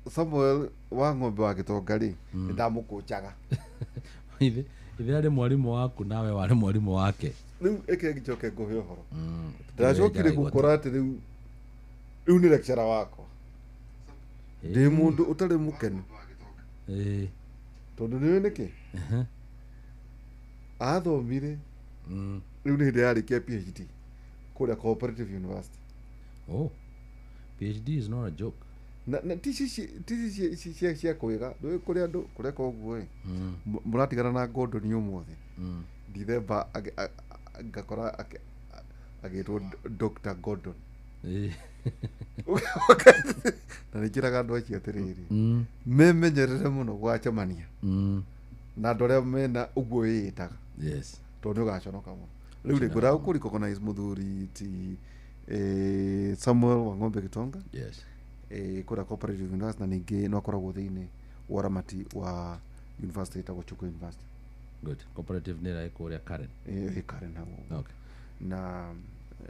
Samuel wa Ng'ombe wa Gĩtonga rĩ, nĩ ndamũkũnjaga. Ithe arĩ mwarimũ waku nawe warĩ mwarimũ wake. Rĩu ĩke njoke ngũhe ũhoro. Ndacokire gũkora atĩ rĩu nĩ lecturer wakwa. Ndĩ mũndũ ũtarĩ mũkenu. Tondũ nĩũĩ nĩkĩ? Athomire rĩu nĩ hĩndĩ yarĩkia PhD kũrĩa Cooperative University. Oh, PhD is not a joke. Na ti ici cia kwĩga, ndũĩ kũrĩa andũ kũreka ũguo ĩ, mũratigana na Gordon ũmũthĩ. Dithemba ngakora agĩtwo Dr. Gordon. Na nĩ njĩraga andũ acio atĩrĩrĩ, memenyerere mũno gwacemania na andũ arĩa mena ũguo wĩĩtaga. Tondũ nĩ ũgaconoka mũno. Rĩu rĩ, ngwendaga gũkũ recognize mũthuri ti Samuel wa Ng'ombe Gĩtonga. Kũrĩa Cooperative University, na ningĩ no akoragwo thĩinĩ wa ũramati wa university ĩtagwo Chuka University. Good. Cooperative nĩ ĩrĩa ĩ kũrĩa Karen. Ĩ Karen hau ũguo. Na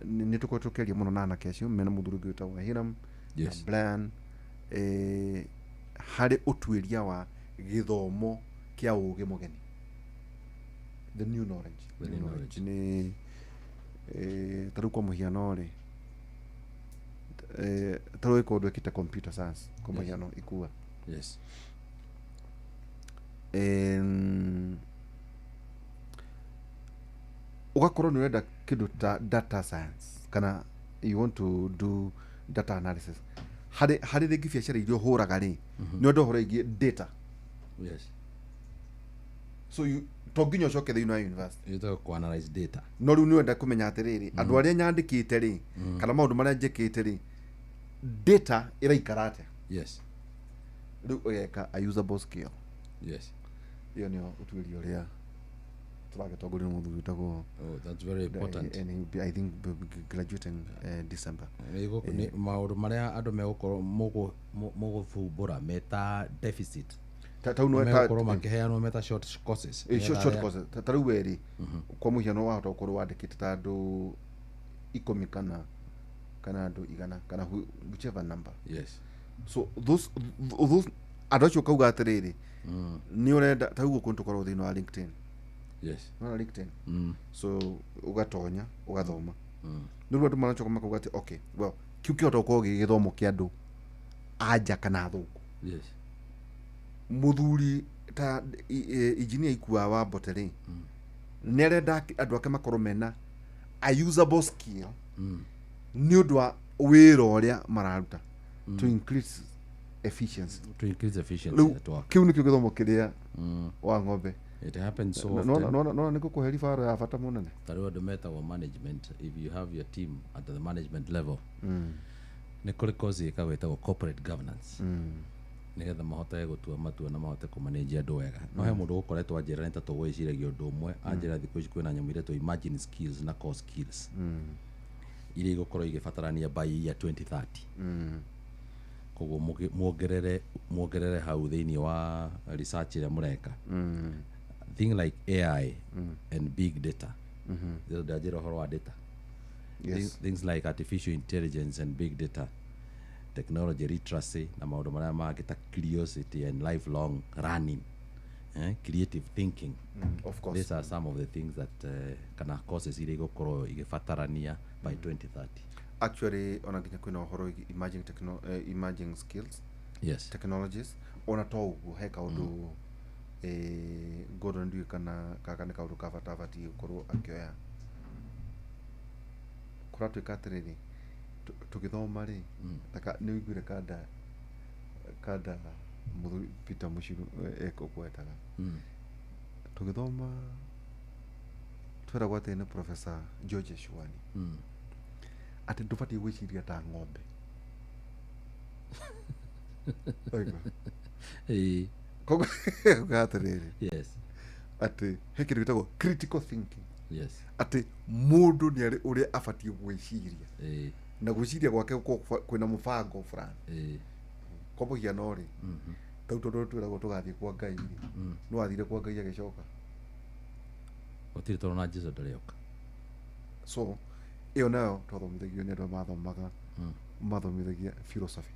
nĩ tũkoretwo tũkĩaria mũno na anake acio mena mũthuri ũngĩ wĩtagwo Hiram na Brian, harĩ ũtuĩria wa gĩthomo kĩa ũgĩ mũgeni, the new knowledge. The new knowledge. Nĩ ta rĩu kwa mũhiano rĩ, ta rĩu ĩkorwo ndwĩkĩte computer science kwa mũhiano ikua. Ũgakorwo nĩ ũrenda kĩndũ ta data science kana you want to do data analysis harĩ rĩngĩ biacara iria ũhũraga rĩ, nĩ ũndũ ũhoro ĩgiĩ data. So you to nginya ũcoke thĩinĩ wa university. Ĩtagwo kũ analyze data. No rĩu nĩ ũrenda kũmenya atĩrĩrĩ, andũ arĩa nyandĩkĩte rĩ, kana maũndũ marĩa njĩkĩte rĩ, data ĩraikara atĩa? Rĩu ũgeka a usable skill. Ĩyo nĩyo ũtuĩria ũrĩa tũragĩtongorio nĩ mũthuri wĩtagwo. Oh, that's very important. And he'll be, I think, graduating December. Nĩ maũndũ marĩa andũ megũkorwo mũgũbumbũra meta deficit. Ta rĩu no Megũkorwo makĩheanwo meta short courses. Short courses. Ta rĩu we rĩ, kwa mũhiano wahota gũkorwo wandĩkĩte ta andũ 10 kana andũ 100 kana whichever number. So those andũ acio ũkauga atĩrĩrĩ, nĩ ũrenda ta rĩu gũkũ nĩtũkoragwo thĩinĩ wa LinkedIn. Nĩwona LinkedIn? So ũgatonya ũgathoma. Nĩ rĩu andũ maracoka makauga atĩ okay, well, kĩu kĩhota gũkorwo gĩ gĩthomo kĩa andũ anja kana athũngũ. Mũthuri ta engineer Ikua wa Mbote rĩ, nĩ arenda andũ ake makorwo mena a usable skill nĩ ũndũ wa wĩra ũrĩa mararuta to increase efficiency. To increase efficiency Rĩu at work. kĩu nĩkĩo gĩthomo kĩrĩa wa Ng'ombe. It happens so often. Nona nĩ ngũkũhe ribaro ya bata mũnene. Ta rĩu andũ metagwo management, if you have your team at the management level, nĩ kũrĩ course ĩkagwo ĩtagwo corporate governance. Nĩgetha mahote gũtua matua na mahote kũmanage andũ wega. No he mũndũ ũkoretwo anjĩra nĩ ta tũgwĩciragia ũndũ ũmwe, anjĩra thikũ ici kwĩna nyamũ iretwo emerging skills na core skills. Iria igũkorwo igĩbatarania by year 2030. Koguo muongerere hau thĩinĩ wa research ĩrĩa mũreka. Thing like AI and big data. Ndanjĩra ũhoro wa data. Things like artificial intelligence and big data, technology literacy na maũndũ marĩa mangĩ ta curiosity and lifelong learning, creative thinking. Of course. These are some of the things that kana courses iria igũkorwo igĩbatarania by 2030. Actually, ona nginya kwĩna ũhoro wĩgiĩ emerging emerging skills, technologies, ona to ũguo he kaũndũ, Gordon ndiũĩ kana gaka nĩ kaũndũ ka bata abatiĩ gũkorwo akĩoya. Kũratuĩka atĩrĩrĩ, tũgĩthoma rĩ, nĩ ũiguire kanda mũthuri Peter Muciru ekũgwetaga. Tũgĩthoma tweragwo atĩ nĩ Professor George Eshuani. Atĩ ndũbatiĩ gwĩciria ta ng'ombe. Waigua? Koguo auga atĩrĩrĩ, atĩ he kĩndũ gĩtagwo critical thinking. Atĩ mũndũ nĩ arĩ ũrĩa abatiĩ gwĩciria. Na gwĩciria gwake gũkorwo kwĩna mũbango fulani. Kwa mũhiano rĩ, ta rĩu tondũ twĩragwo tũgathiĩ kwa Ngai rĩ, no athire kwa Ngai agĩcoka. Gũtirĩ tondũ na Jesu ndarĩ oka. So ĩyo nayo twathomithagio nĩ andũ mathomaga, mathomithagia philosophy.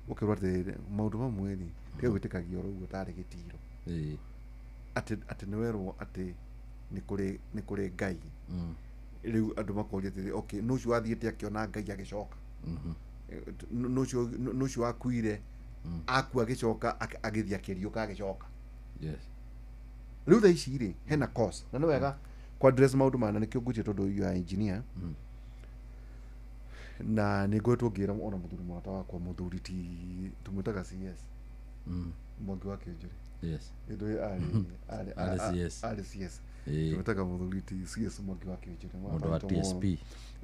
Ũkerwo atĩrĩrĩ, maũndũ mamwe rĩ, tiga gwĩtĩkagia oro ũguo tarĩ gĩtiro. Atĩ nĩ werwo atĩ nĩ kũrĩ Ngai. Rĩu andũ makoria atĩrĩ, okay, nũ ũcio wathiĩte akĩona Ngai agĩcoka? Nũ ũcio wakuire, akua agĩcoka, agĩthiĩ akĩriũka agĩcoka? Rĩu thaa ici rĩ, hena course na nĩ wega ku address maũndũ maya, na nĩkĩo ngwĩtie tondũ you are engineer. Na nĩ ngoretwo ngĩra ona mũthuri mũrata wakwa, mũthuri ti tũmwĩtaga CS, Mwangi wa Kĩnjũrĩ. Ĩndũ arĩ Arĩ CS. Arĩ CS. Tũmwĩtaga mũthuri ti CS Mwangi wa Kĩnjũrĩ. Mũndũ wa TSP.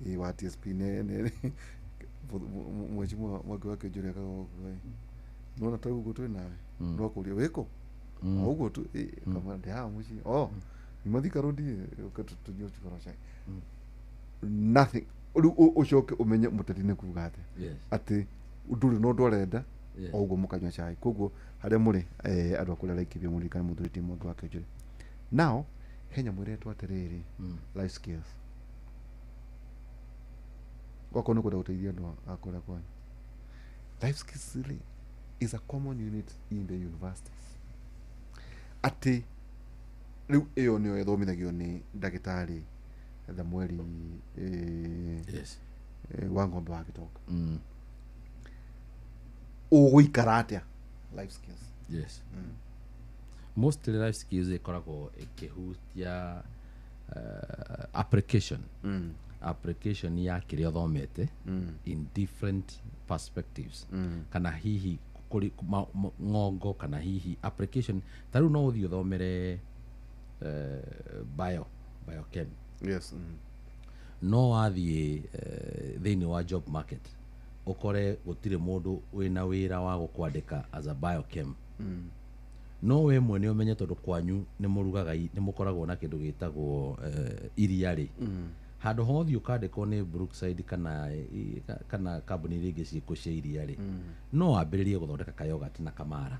Ĩĩ, wa TSP. Nĩ mheshimiwa Mwangi wa Kĩnjũrĩ akaga ũguo ĩ, nona ta ũguo twĩ nawe, no akũria wĩkũ o ũguo tu, kamwĩra ndĩ haha mũciĩ o nyuma Thika Road ĩ, ũke tũnyue cukuru cai nothing. Rĩu ũcoke ũmenye mũteti nĩ kuga atĩa, atĩ ndũrĩ na ũndũ arenda. O ũguo mũkanyua cai. Koguo harĩa mũrĩ, andũ a kũrĩa Laikipia, mũririkane mũthuri ti Mwangi wa Kĩnjũrĩ. Now he nyamũ ĩretwo atĩrĩrĩ, life skills. Wakorwo nĩ kwenda gũteithia andũ a kũrĩa kwanyu, life skills rĩ is a common unit in the universities, atĩ rĩu ĩyo nĩyo ĩthomithagio nĩ ndagĩtarĩ Thamueli wa ng'ombe wa gĩtonga. Ũgũikara atĩa? Life skills. Yes, mostly life skills ĩkoragwo ĩkĩhutia application ya kĩrĩa ũthomete in different perspectives, kana hihi kũrĩ ng'ongo, kana hihi application. Ta rĩu no ũthiĩ ũthomere biochem, no wathiĩ thĩinĩ wa job market ũkore gũtirĩ mũndũ wĩna wĩra wa gũkwandĩka as a biochem. No we mwene ũmenye tondũ kwanyu nĩ mũrugaga nĩ mũkoragwo na kĩndũ gĩtagwo iria rĩ, handũ hothiĩ ũkandĩkwo nĩ Brookside kana kambuni iria ingĩ ciĩkũ cia iria rĩ, no wambĩrĩrie gũthondeka kayogurt na kamara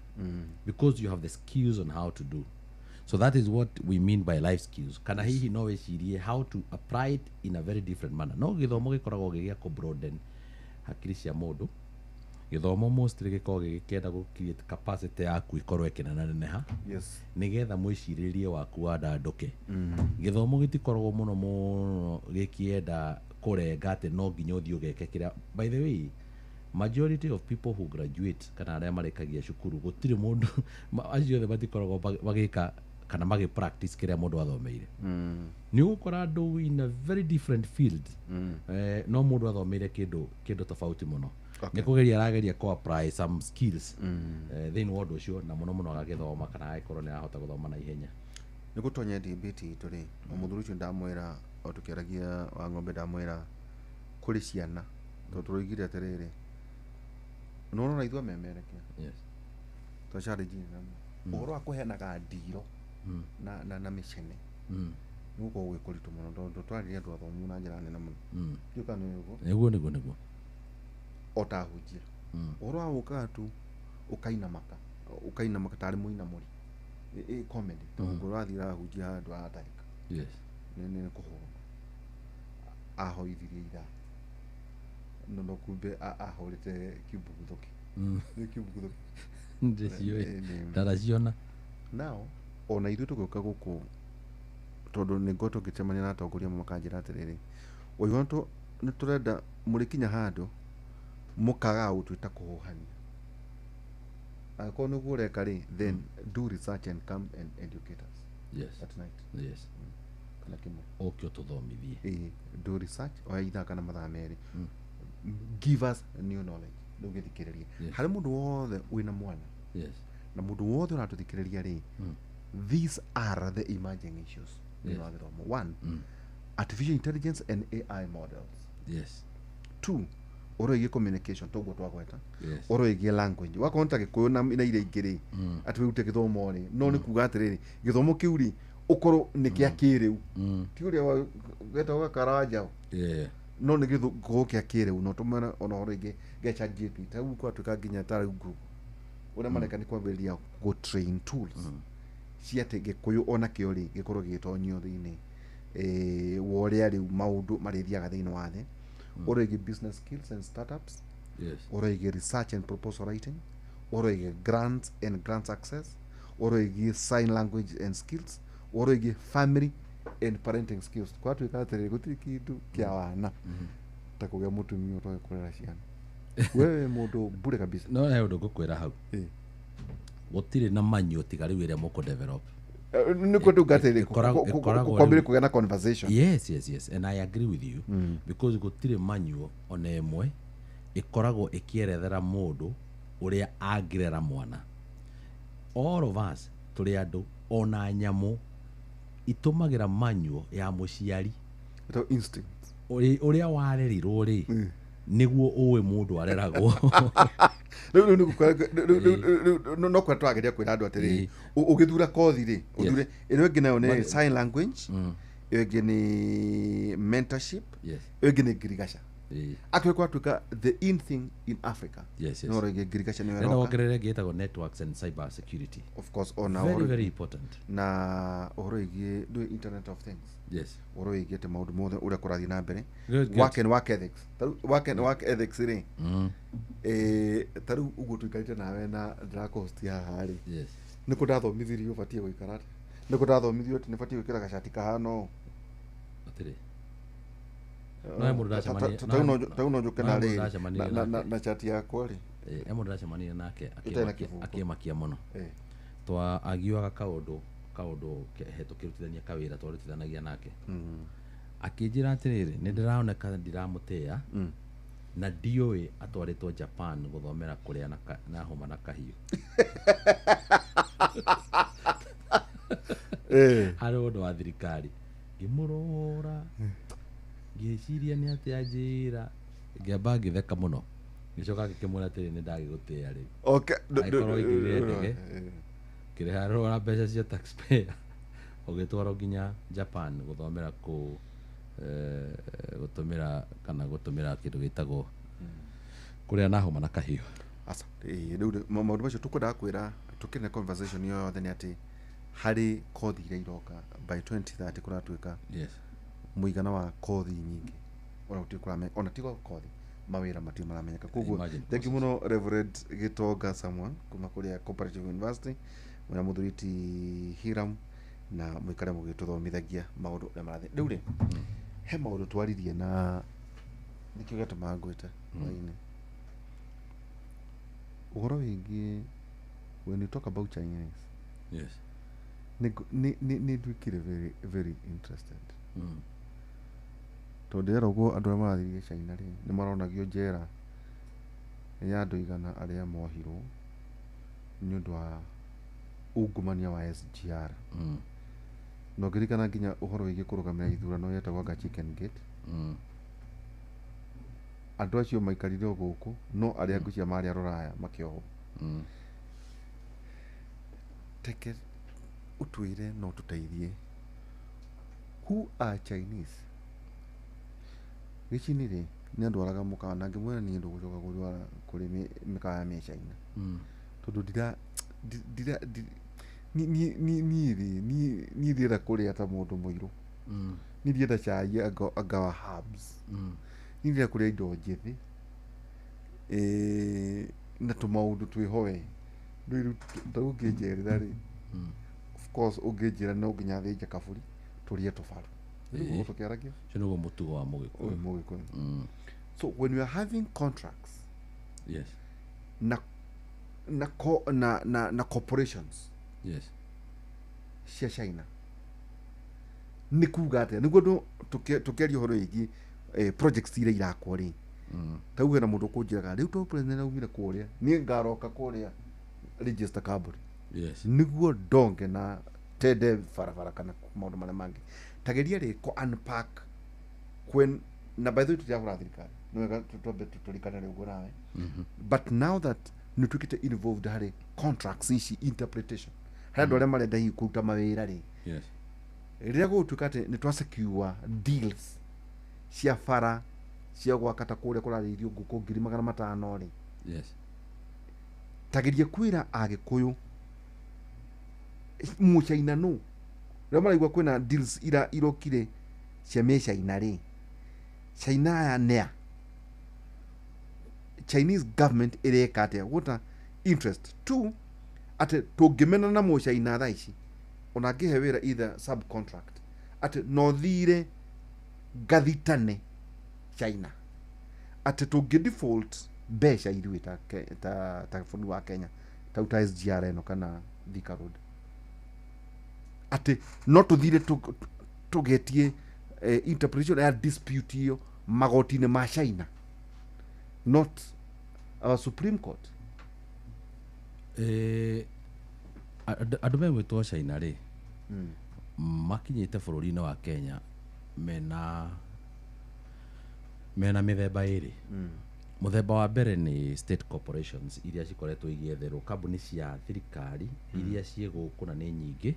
because you have the skills on how to do so. That is what we mean by life skills. Kana hihi no wĩcirie how to apply it in a very different manner. No gĩthomo gĩkoragwo gĩ gĩa kũ broaden hakiri cia mũndũ. Gĩthomo mostly gĩkoragwo gĩgĩkenda gũ create capacity yaku ĩkorwo ĩkĩnenaneneha, nĩgetha mwĩcirĩrie waku wandandũke. Gĩthomo gĩtikoragwo mũno mũno gĩkĩenda kũrenga atĩ no nginya ũthiĩ ũgeke kĩrĩa. By the way, majority of people who graduate kana arĩa marĩkagia cukuru, gũtirĩ mũndũ acio othe matikoragwo magĩka kana magĩ practice kĩrĩa mũndũ athomeire. Nĩ ũgũkora andũ in a very different field, no mũndũ athomeire kĩndũ tofauti mũno. Nĩ kũgeria arageria kũ apply some skills thĩinĩ wa ũndũ ũcio, na mũno mũno agagĩthoma kana agagĩkorwo nĩ arahota gũthoma na ihenya. Nĩ gũtonya debate itũ rĩ, o mũthuri ũcio ndamwĩra, o tũkĩaragia wa ng'ombe, ndamwĩra kũrĩ ciana, tondũ tũroigire atĩrĩrĩ, nĩwona ithuĩ amemerekia twa challenge namo ũhoro wa kũheanaga ndiro na mĩcene nĩ gũkorwo gwĩ kũritũ mũno, tondũ twarĩria andũ athomu na njĩra nene mũno. Ndiũĩ kana nĩ ũguo. Nĩguo. O ta ahunjia, ũhoro wa gũkaga tu ũkainamaka tarĩ mũinamũri. Ĩ comedy tondũ ũrathiĩ ũrahunjia handũ haratahĩka. Nĩ kũhũrwo ahoithirie ithaa, no kumbe ahũrĩte kiumbuguthuki. Nĩ kiumbuguthuki. Ndĩciũĩ. Ndanaciona. Now ona ithuĩ tũgĩũka gũkũ, tondũ nĩ ngoretwo ngĩcemania na atongoria amwe, makanjĩra atĩrĩrĩ, ũiguo nĩ tũrenda mũrĩkinya handũ mũkagaga gũtwĩta kũhũhania. Angĩkorwo nĩguo ũreka rĩ, then do research and come and educate us at night kana kĩmwe. Ũke ũtũthomithie. Ĩĩ, do research, oya ithaa kana mathaa 2, give us new knowledge. Rĩu gĩthikĩrĩrie, harĩ mũndũ wothe wĩna mwana na mũndũ wothe ũratũthikĩrĩria rĩ, these are the emerging issues thĩinĩ wa gĩthomo. One, artificial intelligence and AI models. Two, ũhoro wĩgiĩ communication, toguo twagweta, ũhoro wĩgiĩ language, wakorwo nĩ ta Gĩkũyũ na iria ingĩ rĩ, atĩ wĩrute gĩthomo rĩ, no nĩ kuga atĩrĩrĩ, gĩthomo kĩu rĩ, ũkorwo nĩ kĩa kĩrĩu, ti ũrĩa getagwo gakara njaũ, no nĩ gĩkorwo kĩa kĩrĩu, no tũmene ona ũhoro ĩngĩ gĩa ChatGPT. Ta rĩu gwatuĩka nginya ta rĩu Google ũrĩa mareka nĩ kwambĩrĩria gũ train tools cia atĩ Gĩkũyũ ona kĩo rĩ gĩkorwo gĩgĩtonyio thĩinĩ wa ũrĩa rĩu maũndũ marĩthiaga thĩinĩ wa thĩ. Ũhoro wĩgiĩ business skills and startups. Yes. Ũhoro wĩgiĩ research and proposal writing, ũhoro wĩgiĩ grants and grants access, ũhoro wĩgiĩ sign language and skills, ũhoro wĩgiĩ family and parenting skills. Kwatuĩka atĩrĩrĩ, gũtirĩ kĩndũ kĩa wana ta kũgĩa mũtumia ũtoĩ kũrera ciana, wewe mũndũ bure kabisa. No he ũndũ ngũkwĩra hau. Gũtirĩ na manual tiga rĩu ĩrĩa mũkũ develop. Nĩkuo ndauga atĩrĩrĩ, Ĩkoragwo kwambĩrĩria kũgĩa na conversation. Yes, and I agree with you, because gũtirĩ manual ona ĩmwe ĩkoragwo ĩkĩerethera mũndũ ũrĩa angĩrera mwana. All of us tũrĩ andũ, ona nyamũ itũmagĩra manual ya mũciari. Ĩtagwo instinct. Ũrĩa warerirwo rĩ, nĩguo ũĩ mũndũ areragwo. Rĩu rĩu no kwenda tũrageria kwĩra andũ atĩrĩrĩ, ũgĩthura kothi rĩ, ũthure ĩno ĩngĩ nayo nĩ sign language, ĩyo ĩngĩ nĩ mentorship, ĩyo ĩngĩ nĩ ngirigaca. Actually kwatuĩka the in thing in Africa no rĩngĩ ngirigaca nĩyo Renda ĩroka. Wongerere ĩngĩ ĩtagwo networks and cyber security. Of course, ona Very ũhoro very important. Na ũhoro wĩgiĩ ndũĩ internet of things, ũhoro wĩgiĩ atĩ maũndũ mothe ũrĩa kũrathiĩ na mbere. Good, good. Work and work ethics. Ta rĩu work and work ethics rĩ, ta rĩu ũguo tũikarĩte nawe na ndĩrakũhosti haha rĩ, nĩkũ ndathomithirio ũbatiĩ gũikara atĩa, nĩkũ ndathomithirio atĩ nĩbatiĩ gwĩkĩra gacati kahana ũũ? Atĩrĩ, no he mũndũ Ta rĩu no njũke no he na mũndũ rĩrĩ ndacemanirie nake. Na chati yakwa rĩ. He mũndũ ndacemanirie nake Ĩtarĩ na kĩbungo. Akĩmakia mũno. Twa agiuaga kaũndũ tũkĩrutithania kawĩra twarutithanagia nake, akĩnjĩra atĩrĩrĩ, nĩ ndĩraoneka ndiramũtĩĩa na ndiũĩ atwarĩtwo Japan gũthomera kũrĩa na hũma na kahiũ. Harĩ ũndũ wa thirikari. Ngĩmũrora, ngĩciria nĩ atĩa njĩra, ngĩamba ngĩtheka mũno, ngĩcoka ngĩkĩmwĩra atĩrĩ, nĩ ndagĩgũtĩĩa rĩu. Angĩkorwo ũingĩrire ndege, kĩrĩha rora mbeca cia taxpayer, ũgĩtwarwo nginya Japan gũthomera kũ gũtũmĩra kana gũtũmĩra kĩndũ gĩtagwo kũrĩa na hũma na kahiũ. Aca, rĩu maũndũ macio tũkwendaga kwĩra tũkĩrĩ na conversation ĩyo yothe nĩ atĩ harĩ kothi iria iroka by 2030 kũratuĩka mũigana wa kothi nyingĩ ona gũtirĩ kũramenya, ona tiga kothi, mawĩra matirĩ maramenyeka. Koguo Imagine. Thank you mũno, Reverend Gitonga Samuel kuma kũrĩa Cooperative University, mwena mũthuri ti Hiram, na mũikare mũgĩtũthomithagia maũndũ ũrĩa marathiĩ. Rĩu rĩ, he maũndũ twaririe na nĩkĩo gĩatũmaga ngwĩte hwainĩ, ũhoro wĩgiĩ when you talk about Chinese, nĩ nduĩkire very very interested, tondũ ndĩrera ũguo andũ arĩa marathiire China rĩ, nĩ maronagio njera ya andũ 100 arĩa mohirwo nĩ ũndũ wa ungumania wa SGR. Na ũngĩririkana nginya ũhoro wĩgiĩ kũrũgamĩrĩra ithurano yetagwo anga Chicken Gate, andũ acio maikarire o gũkũ, no arĩa ngwĩciria marĩ a rũraya makĩohwo. Teke ũtwĩre, no tũteithie, who are Chinese? Gĩcini rĩ, nĩ andwaraga mũkawa na ngĩmwĩra niĩ ndũgũcoka kũndwara kũrĩ mĩkawa ya mĩcaina, tondũ ndira ndira niĩ rĩ, niĩ ndĩrenda kũrĩa ta mũndũ mũirũ. Niĩ ndĩrenda cai anga wa herbs. Niĩ ndĩrenda kũrĩa indo njĩthĩ na tũmaũndũ twĩho we. Rĩu ta ũngĩnjerera rĩ, of course ũngĩnjĩra no nginya thĩnje kabũri tũrĩe tũbaru. Rĩu tũkĩaragia. Ũcio nĩguo mũtugo wa mũgĩkũyũ. Ũyũ mũgĩkũyũ. So when we are having contracts na corporations cia China, nĩ kuga atĩa? Nĩguo andũ tũkĩaria ũhoro wĩgiĩ projects iria irakwo rĩ, ta uge na mũndũ ũkũnjĩraga rĩu to president aumire kũrĩa, niĩ ngaroka kũrĩa register kambuni nĩguo ndonge na tende barabara kana maũndũ marĩa mangĩ. Tageria rĩ kũ unpack when, na by the way tũtirahũra thirikari, nĩ wega twambe tũrikanĩre ũguo nawe, but now that nĩ tuĩkĩte involved harĩ contracts ici, interpretation harĩ andũ arĩa marenda hihi kũruta mawĩra rĩ, rĩrĩa gũgũtuĩka atĩ nĩ twa secure deals cia bara cia gwaka ta kũrĩa kũrarĩithio ngũkũ 500,000 rĩ, tageria kwĩra agĩkũyũ mũcaina nũ rĩrĩa maraigua kwĩna deals ira irokire cia mĩcaina rĩ, China aya nĩa? Chinese government ĩreka atĩa, what are interest two, atĩ tũngĩmenana na mũchaina thaa ici, ona angĩhe wĩra either subcontract, atĩ no thire ngathitane China atĩ tũngĩ default mbeca ithuĩ ta, ta, ta bũrũri wa Kenya, ta ta SGR ĩno kana Thika Road, atĩ no tũthire tũgetie interpretation ya dispute ĩyo magoti-inĩ ma China, not our Supreme Court. Andũ megwĩtwo China rĩ, makinyĩte bũrũri-inĩ wa Kenya mena mĩthemba ĩrĩ. Mũthemba wa mbere nĩ state corporations iria cikoretwo igĩetherwo kambuni cia thirikari iria ciĩ gũkũ na nĩ nyingĩ,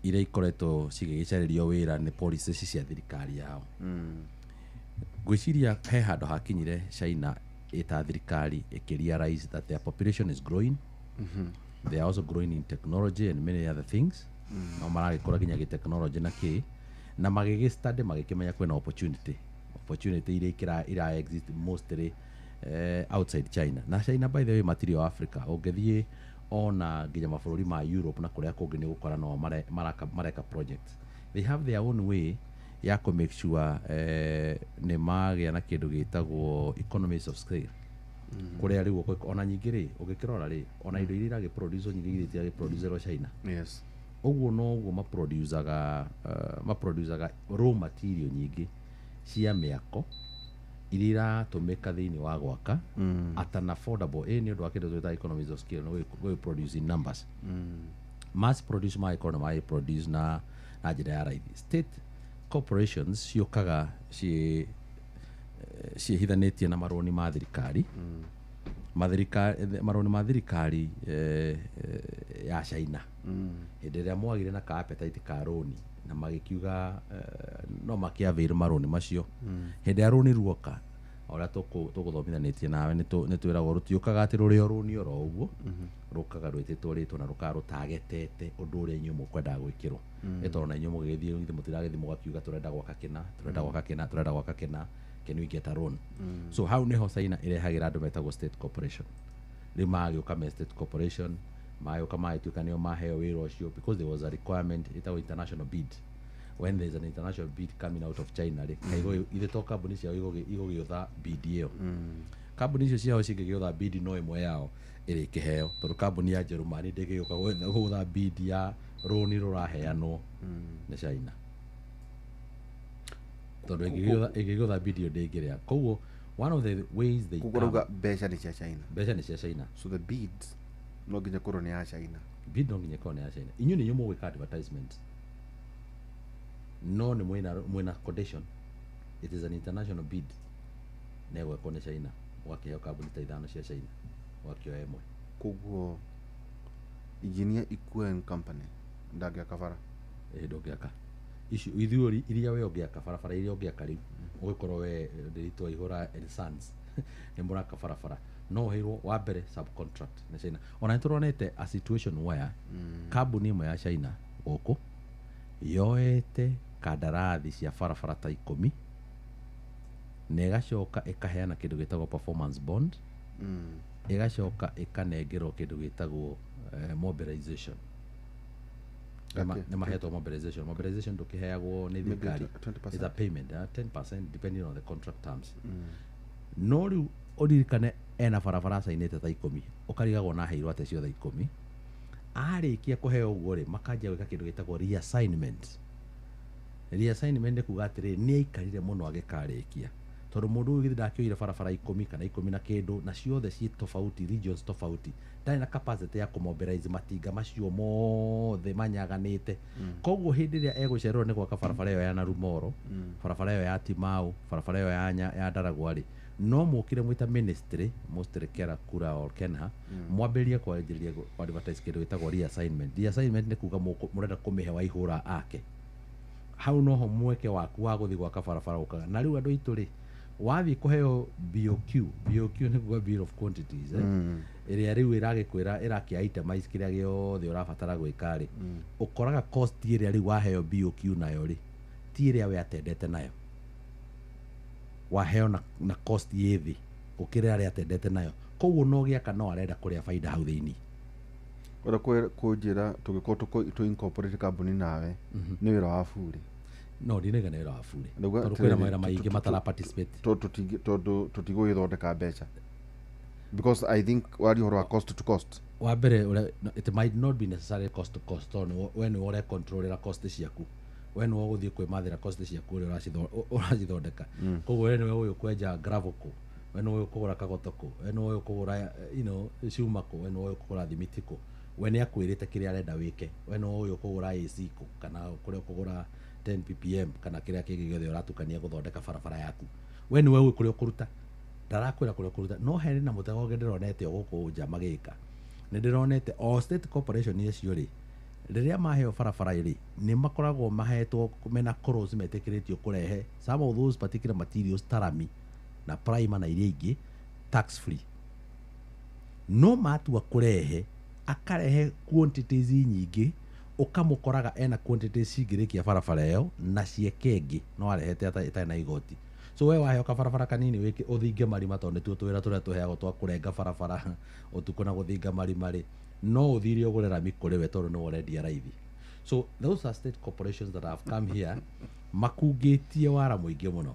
iria ikoretwo cigĩgĩcarĩrio wĩra nĩ policies cia thirikari yao. Ngwĩciria he handũ hakinyire China ĩta thirikari ĩkĩrealize that their population is growing, they are also growing in technology and many other things, no maragĩkũra nginya gĩtechnology na kĩ, na magĩgĩ study magĩkĩmenya kwĩna opportunity iria ira exist mostly outside China. Na China, by the way, matirĩ o Africa. Ũngĩthiĩ ona nginya mabũrũri ma Europe na kũrĩa kũngĩ, nĩ ũgũkora no mareka projects. They have their own way ya kũ make sure nĩ magĩa na kĩndũ gĩtagwo economies of scale, kũrĩa rĩu ona nyingĩ rĩ, ũngĩkĩrora rĩ, ona indo iria iragĩproduce nyingĩ iria itiragĩproducerwo China. Ũguo noguo maproducaga raw material nyingĩ cia mĩako iria iratũmĩka thĩinĩ wa gwaka at an affordable, nĩ ũndũ wa kĩndũ twĩtaga economies of scale, no gũ produce in numbers, mass produce, magĩkorwo nĩ magĩproduce na njĩra ya raithi. State corporations ciũkaga ciĩhithanĩtie na marũni ma thirikari, marũni ma thirikari ya China. Hĩndĩ ĩrĩa mwagire na ka appetite ka rũni na magĩkiuga no makĩavail marũni macio, hĩndĩ ĩrĩa rũni ruoka, o ũrĩa tũgũthomithanĩtie nawe, nĩ twĩragwo rũtiũkaga atĩ rũrĩ o rũni oro ũguo, rũkaga rwĩtĩtwo rĩtwa na rũkaga rũtagetete ũndũ ũrĩa inyuĩ mũkwendaga gwĩkĩrwo. Nĩ tondũ na inyuĩ mũgĩgĩthiĩ ithe mũtiragĩthiĩ mũgakiuga tũrenda gwaka kĩna, tũrenda gwaka kĩna, tũrenda gwaka kĩna, can we get a loan? So hau nĩho China ĩrehagĩra andũ metagwo state corporation. Rĩu magĩũka me state corporation, magĩũka magĩtuĩka nĩo maheo wĩra ũcio because there was a requirement ĩtagwo international bid. When there is an international bid coming out of China rĩ, kaigũ ithe to kambuni ciao igũgĩũtha bid ĩyo. Kambuni icio ciao cingĩgĩũtha bid, no ĩmwe yao ĩrĩkĩheo, tondũ kambuni ya Njerumani ndĩngĩgĩũka gũtha bid ya rũni rũraheanwo nĩ China, tondũ ĩngĩgĩũtha bid ĩyo ndĩngĩrĩa. Koguo one of the ways they Koguo rauga mbeca nĩ cia China. Mbeca nĩ cia China. So the bids no nginya korwo nĩ ya China. Bid no nginya ĩkorwo nĩ ya China. Inyuĩ nĩ inyuĩ mũgwĩka advertisement, no nĩ mwĩna condition, it is an international bid na ĩgwekwo nĩ China. Ũgakĩheo kambuni ta ithano cia China, ũgakĩoya ĩmwe. Koguo engineer Ikue and Company ndangĩaka bara? Ĩ, ndũngĩaka icio ithuĩ iria we ũngĩaka barabara, iria ũngĩaka rĩu ũgĩkorwo we ndĩritwa Ihũra and Sons nĩ mũraka barabara, no ũheirwo wa mbere subcontract na China. Ona nĩ tũronete a situation where kambuni ĩmwe ya China gũkũ yoete kandarathi cia barabara ta 10 na ĩgacoka ĩkaheana kĩndũ gĩtagwo performance bond, ĩgacoka ĩkanengerwo kĩndũ gĩtagwo mobilization. Nĩ mahetwo mobilization. Mobilization ndũkĩheagwo nĩ Maybe thirikari. 20%. It's a payment, 10% depending on the contract terms. No rĩu ũririkane ena barabara acainĩte ta 10, ũkarigagwo na aheirwo atĩa ciothe 10. Arĩkia kũheo ũguo rĩ, makanjia gwĩka kĩndũ gĩtagwo reassignment. Reassignment nĩ kuga atĩrĩrĩ, nĩ aikarire mũno agĩkarĩkia, tondũ mũndũ ũyũ githĩ ndakĩoire barabara 10 kana 10 na kĩndũ, na ciothe ciĩ tofauti, regions tofauti, ndarĩ na capacity ya kũmobilize matinga macio mothe manyaganĩte. Koguo hĩndĩ ĩrĩa egũcererwo nĩ gwaka barabara ĩyo ya Narumoro, barabara ĩyo ya Timau, barabara ĩyo ya Ndaragwa rĩ, no mũkire mwĩta ministry, mostly Kera Kura or Kenha, mwambĩrĩrie kwanjĩrĩria ku advertise kĩndũ gĩtagwo reassignment. Reassignment nĩ kuga mũrenda kũmĩhe Waihũra ake. Hau noho mweke waku wa gũthiĩ gwaka barabara ũkaga. Na rĩu andũ aitũ rĩ, wathiĩ kũheo BOQ, BOQ nĩ kuga bill of quantities, eh? Ĩrĩa rĩu ĩragĩkwĩra ĩrakĩ itemize kĩrĩa gĩothe ũrabatara gwĩka rĩ, ũkoraga cost ĩrĩa rĩu waheo BOQ nayo rĩ, ti ĩrĩa we atendete nayo, waheo na cost ĩ thĩ. Gũkĩra arĩa atendete nayo. Koguo no gĩaka no arenda kũrĩa baida hau thĩinĩ. Ũrĩa kũnjĩra tũngĩkorwo tũ incorporate kambuni nawe nĩ wĩra wa bure? No ndinaiga nĩ wĩra wa bure, tondũ kwĩna mawĩra maingĩ matara participate. Tondũ tũtigũgĩthondeka mbeca, because I think waria ũhoro wa cost to cost. Wa mbere ũrĩa, no, it might not be necessarily cost to cost, tondũ we nĩwe ũrecontrolera cost ciaku, we nĩwe ũgũthiĩ kwĩmathĩra cost ciaku ũrĩa ũracithondeka. Koguo we nĩwe ũyũ kwenja gravel kũ, we nĩwe ũyũ kũgũra kagoto kũ, we nĩwe ũyũ kũgũra cuma kũ, we nĩwe ũyũ kũgũra thimiti kũ. We nĩ akwĩrĩte kĩrĩa arenda wĩke. We nĩwe ũyũ kũgũra AC kũ, kana kũrĩa ũkũgũra 10 ppm, kana kĩrĩa kĩngĩ gĩothe ũratukania gũthondeka barabara yaku. We nĩwe ũĩ kũrĩa ũkũruta, ndarakwĩra kũrĩa ũkũruta. No harĩ na mũtego ũngĩ ndĩronete o gũkũ nja magĩka. Nĩ ndĩronete o state corporation icio rĩ, rĩrĩa maheo barabara rĩ, nĩ makoragwo mahetwo mena clause metĩkĩrĩtio kũrehe some of those particular materials ta rami na primer na iria ingĩ tax free. No matua kũrehe, akarehe quantities nyingĩ, ũkamũkoraga ena quantities cingĩrĩkia barabara ĩyo na cieke ĩngĩ no arehete ĩtarĩ na igoti. So we waheo kabarabara kanini wĩke ũthinge marima, tondũ nĩtuo twĩra tũrĩa tũheagwo twa kũrenga barabara ũtukũ na gũthinga marima rĩ, no ũthire ũgũre rami kũrĩ we tondũ nĩwe ũrendia raithi. So those are state corporations that have come here makungĩtie wara mũingĩ mũno.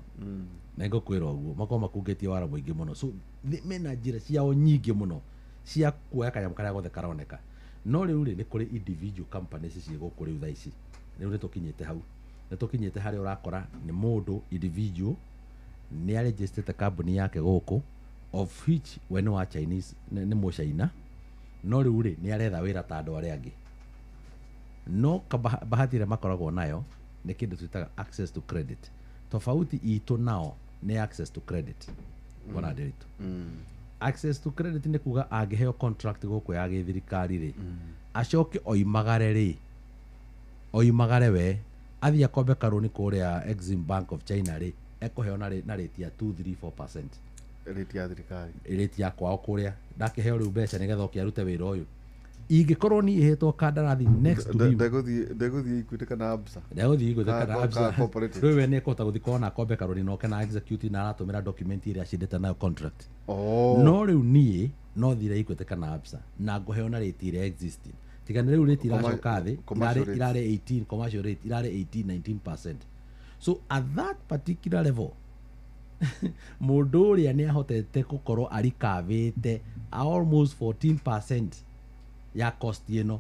Na ngũkwĩra ũguo, makorwo makungĩtie wara mũingĩ mũno. So mena njĩra ciao nyingĩ mũno cia kuoya kanyamũ karĩa gothe karoneka. No rĩu rĩ, nĩ kũrĩ individual companies ciĩ gũkũ rĩu thaa ici. Rĩu nĩ tũkinyĩte hau, nĩ tũkinyĩte harĩa ũrakora nĩ mũndũ individual nĩ arejistĩte kambuni yake gũkũ, of which we nĩ wa Chinese, nĩ mũchaina, no rĩu rĩ nĩ aretha wĩra ta andũ arĩa angĩ. No bahati ĩrĩa makoragwo nayo nĩ kĩndũ twĩtaga access to credit. Tofauti itũ nao nĩ access to credit. Bwana Ndiritu, access to credit nĩ kuga angĩheo contract gũkũ ya gĩthirikari rĩ, acoke oimagare rĩ, oimagare we athiĩ akombe karũni kũrĩa Exim Bank of China rĩ, ekũheo na rate ya 2 3 4%. Rate ya thirikari. Rate ya kwao kũrĩa ndakĩheo rĩu mbeca nĩgetha oke arute wĩra ũyũ. Ingĩkorwo niĩ hetwo kandarathi next to him, Ndegũthiĩ Equity kana Absa. Ndegũthiĩ Equity kana Absa. Ka cooperative. Rĩu we nĩekũhota gũthiĩ kona akombe karũni na oke na execute na aratũmĩra document ĩrĩa acindĩte nayo contract. No rĩu niĩ no thire Equity kana Absa na ngũheo na rate ĩrĩa existing. Tiga nĩ rĩu rate iracoka thĩ, Commercial rate. Irarĩ 18, commercial rate irarĩ 18, 19%. So at that particular level, mũndũ ũrĩa nĩ ahotete gũkorwo arikavĩte almost 14% ya cost ĩno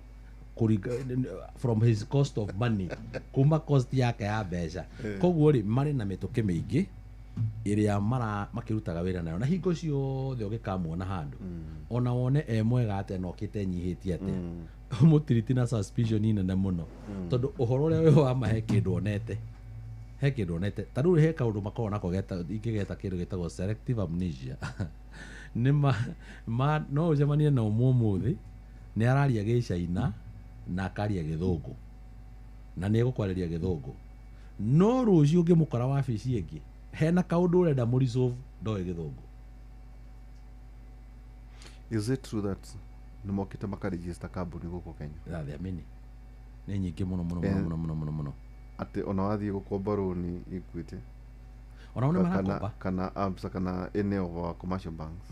from his cost of money, kuma cost yake ya mbeca. Koguo rĩ, marĩ na mĩtũkĩ mĩingĩ ĩrĩa makĩrutaga wĩra nayo, na hingo ciothe ũgĩkamuona handũ, ona wone e mwega atĩa na okĩte enyihĩtie atĩa, ũmũtiriti na suspicion nene mũno, tondũ ũhoro ũrĩa we wamahe kĩndũ onete, he kĩndũ onete. Ta rĩu he kaũndũ makoragwo nako ingĩgeta kĩndũ gĩtagwo selective amnesia. Nĩ ma, no ũcemanie na ũmwe ũmũthĩ nĩ araria gĩcaina na akaria gĩthũngũ na nĩ egũkwarĩria gĩthũngũ, no rũciũ ũngĩmũkora wabici ĩngĩ hena kaũndũ ũrenda mũresolve, ndoĩ gĩthũngũ. Is it true that nĩ mokĩte makaregister kambuni gũkũ Kenya? Yeah, there are many. Nĩ nyingĩ mũno mũno mũno mũno mũno mũno mũno. Atĩ ona wathiĩ gũkomba rũni Equity, Ona nĩ marakomba. Kana Absa kana any of our commercial banks,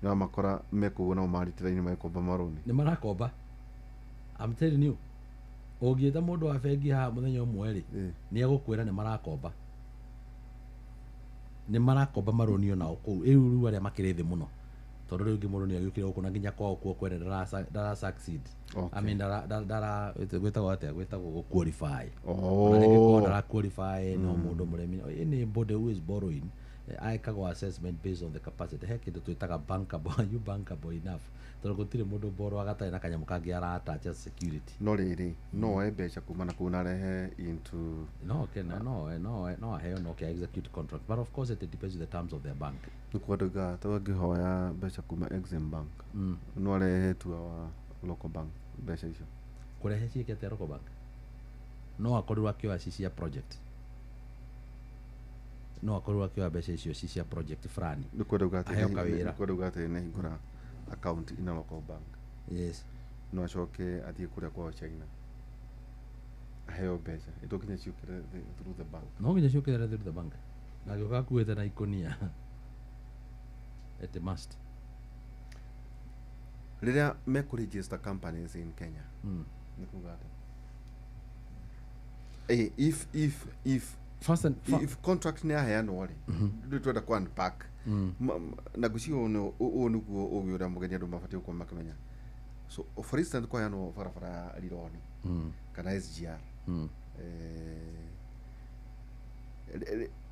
nĩ wamakora mekũguo nao maritĩra-inĩ magĩkomba marũni. Nĩ marakomba. I'm telling you, ũngĩta mũndũ wa bengi haha mũthenya ũmwe rĩ, nĩ egũkwĩra nĩ marakomba. Nĩ marakomba marũni onao kũu. Rĩu rĩu arĩa makĩrĩ thĩ mũno, tondũ rĩu mũndũ nĩ agĩũkire gũkũ na nginya kwao kuo kwene ndara succeed. I mean, ndara, gwĩtagwo atĩa? Gwĩtagwo gũ qualify. Ona rĩngĩ korwo ndara qualify, no mũndũ mũremi, anybody who is borrowing, ekagwo assessment based on the capacity. He kĩndũ twĩtaga bankable, are you bankable enough? Tondũ gũtirĩ mũndũ borrow atarĩ na kanyamũ kangĩ ara attach as security. No rĩrĩ, no oe mbeca kuma na kũu na arehe into No, okay, no, no, no, no aheo no ke execute contract, but of course it depends on the terms of their bank. Nĩ kwandĩka ta angĩhoya mbeca kuma Exim Bank, no arehe to our local bank mbeca icio? Kũrehe ciĩke atĩa local bank? No akorirwo akĩoya ci cia project, no akorirwo akĩoya mbeca icio ci cia project fulani. Nĩ kwenda uga atĩ Aheo kawĩra. Nĩ kwenda uga atĩ nĩ ahingũra account in a local bank, no acoke athiĩ kũrĩa kwao China aheo mbeca itokinya ciũkĩre through the bank. No nginya ciũkĩre through the bank, na agĩũka akuĩte na ikũnia. It must. Rĩrĩa mekũ-register companies in Kenya, nĩ kuga atĩa? If First and if contract nĩ yaheanwo rĩ, rĩu twenda ku unpack. Na ngwĩciria ũũ nĩguo ũgĩ ũrĩa mũgeni andũ mabatiĩ gũkorwo makĩmenya. So for instance, kwaheanwo barabara ya Rironi kana SGR,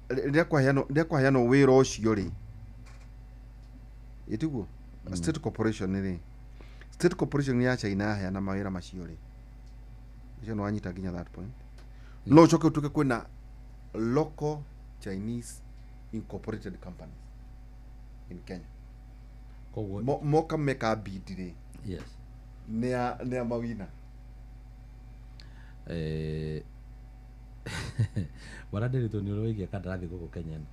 rĩrĩa kwaheanwo wĩra ũcio rĩ, ĩtiguo state corporation rĩ, state corporation ya China yaheana mawĩra macio rĩ, ũcio nĩ wanyita nginya that point, no ũcoke ũtuĩke kwĩna local Chinese incorporated companies in Kenya. Koguo Moka meka bid rĩ, nĩ a mawina. Bwana Ndiritu, nĩ ũrĩ waigia kandarathi gũkũ Kenya ĩno?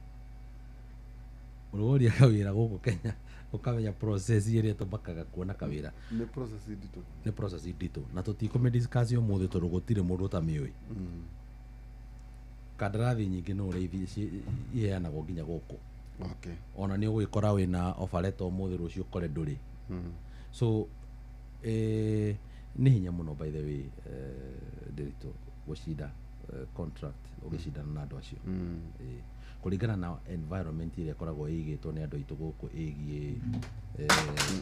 Ũrĩ woria kawĩra gũkũ Kenya, ũkamenya process ĩrĩa tũmakaga kuona kawĩra? Nĩ process nditũ. Nĩ process nditũ na tũtikũmĩdiscuss ũmũthĩ tondũ gũtirĩ mũndũ ũtamĩũĩ. Kandarathi nyingĩ no ũrĩa iheanagwo nginya gũkũ. Ona nĩ ũgwĩkora wĩna offer letter ũmũthĩ, rũciũ ũkore ndũrĩ. So nĩ hinya mũno, by the way, Ndiritu, gũcinda contract ũgĩcindana na andũ acio. Kũringana na environment ĩrĩa ĩkoragwo ĩigĩtwo nĩ andũ aitũ gũkũ ĩgiĩ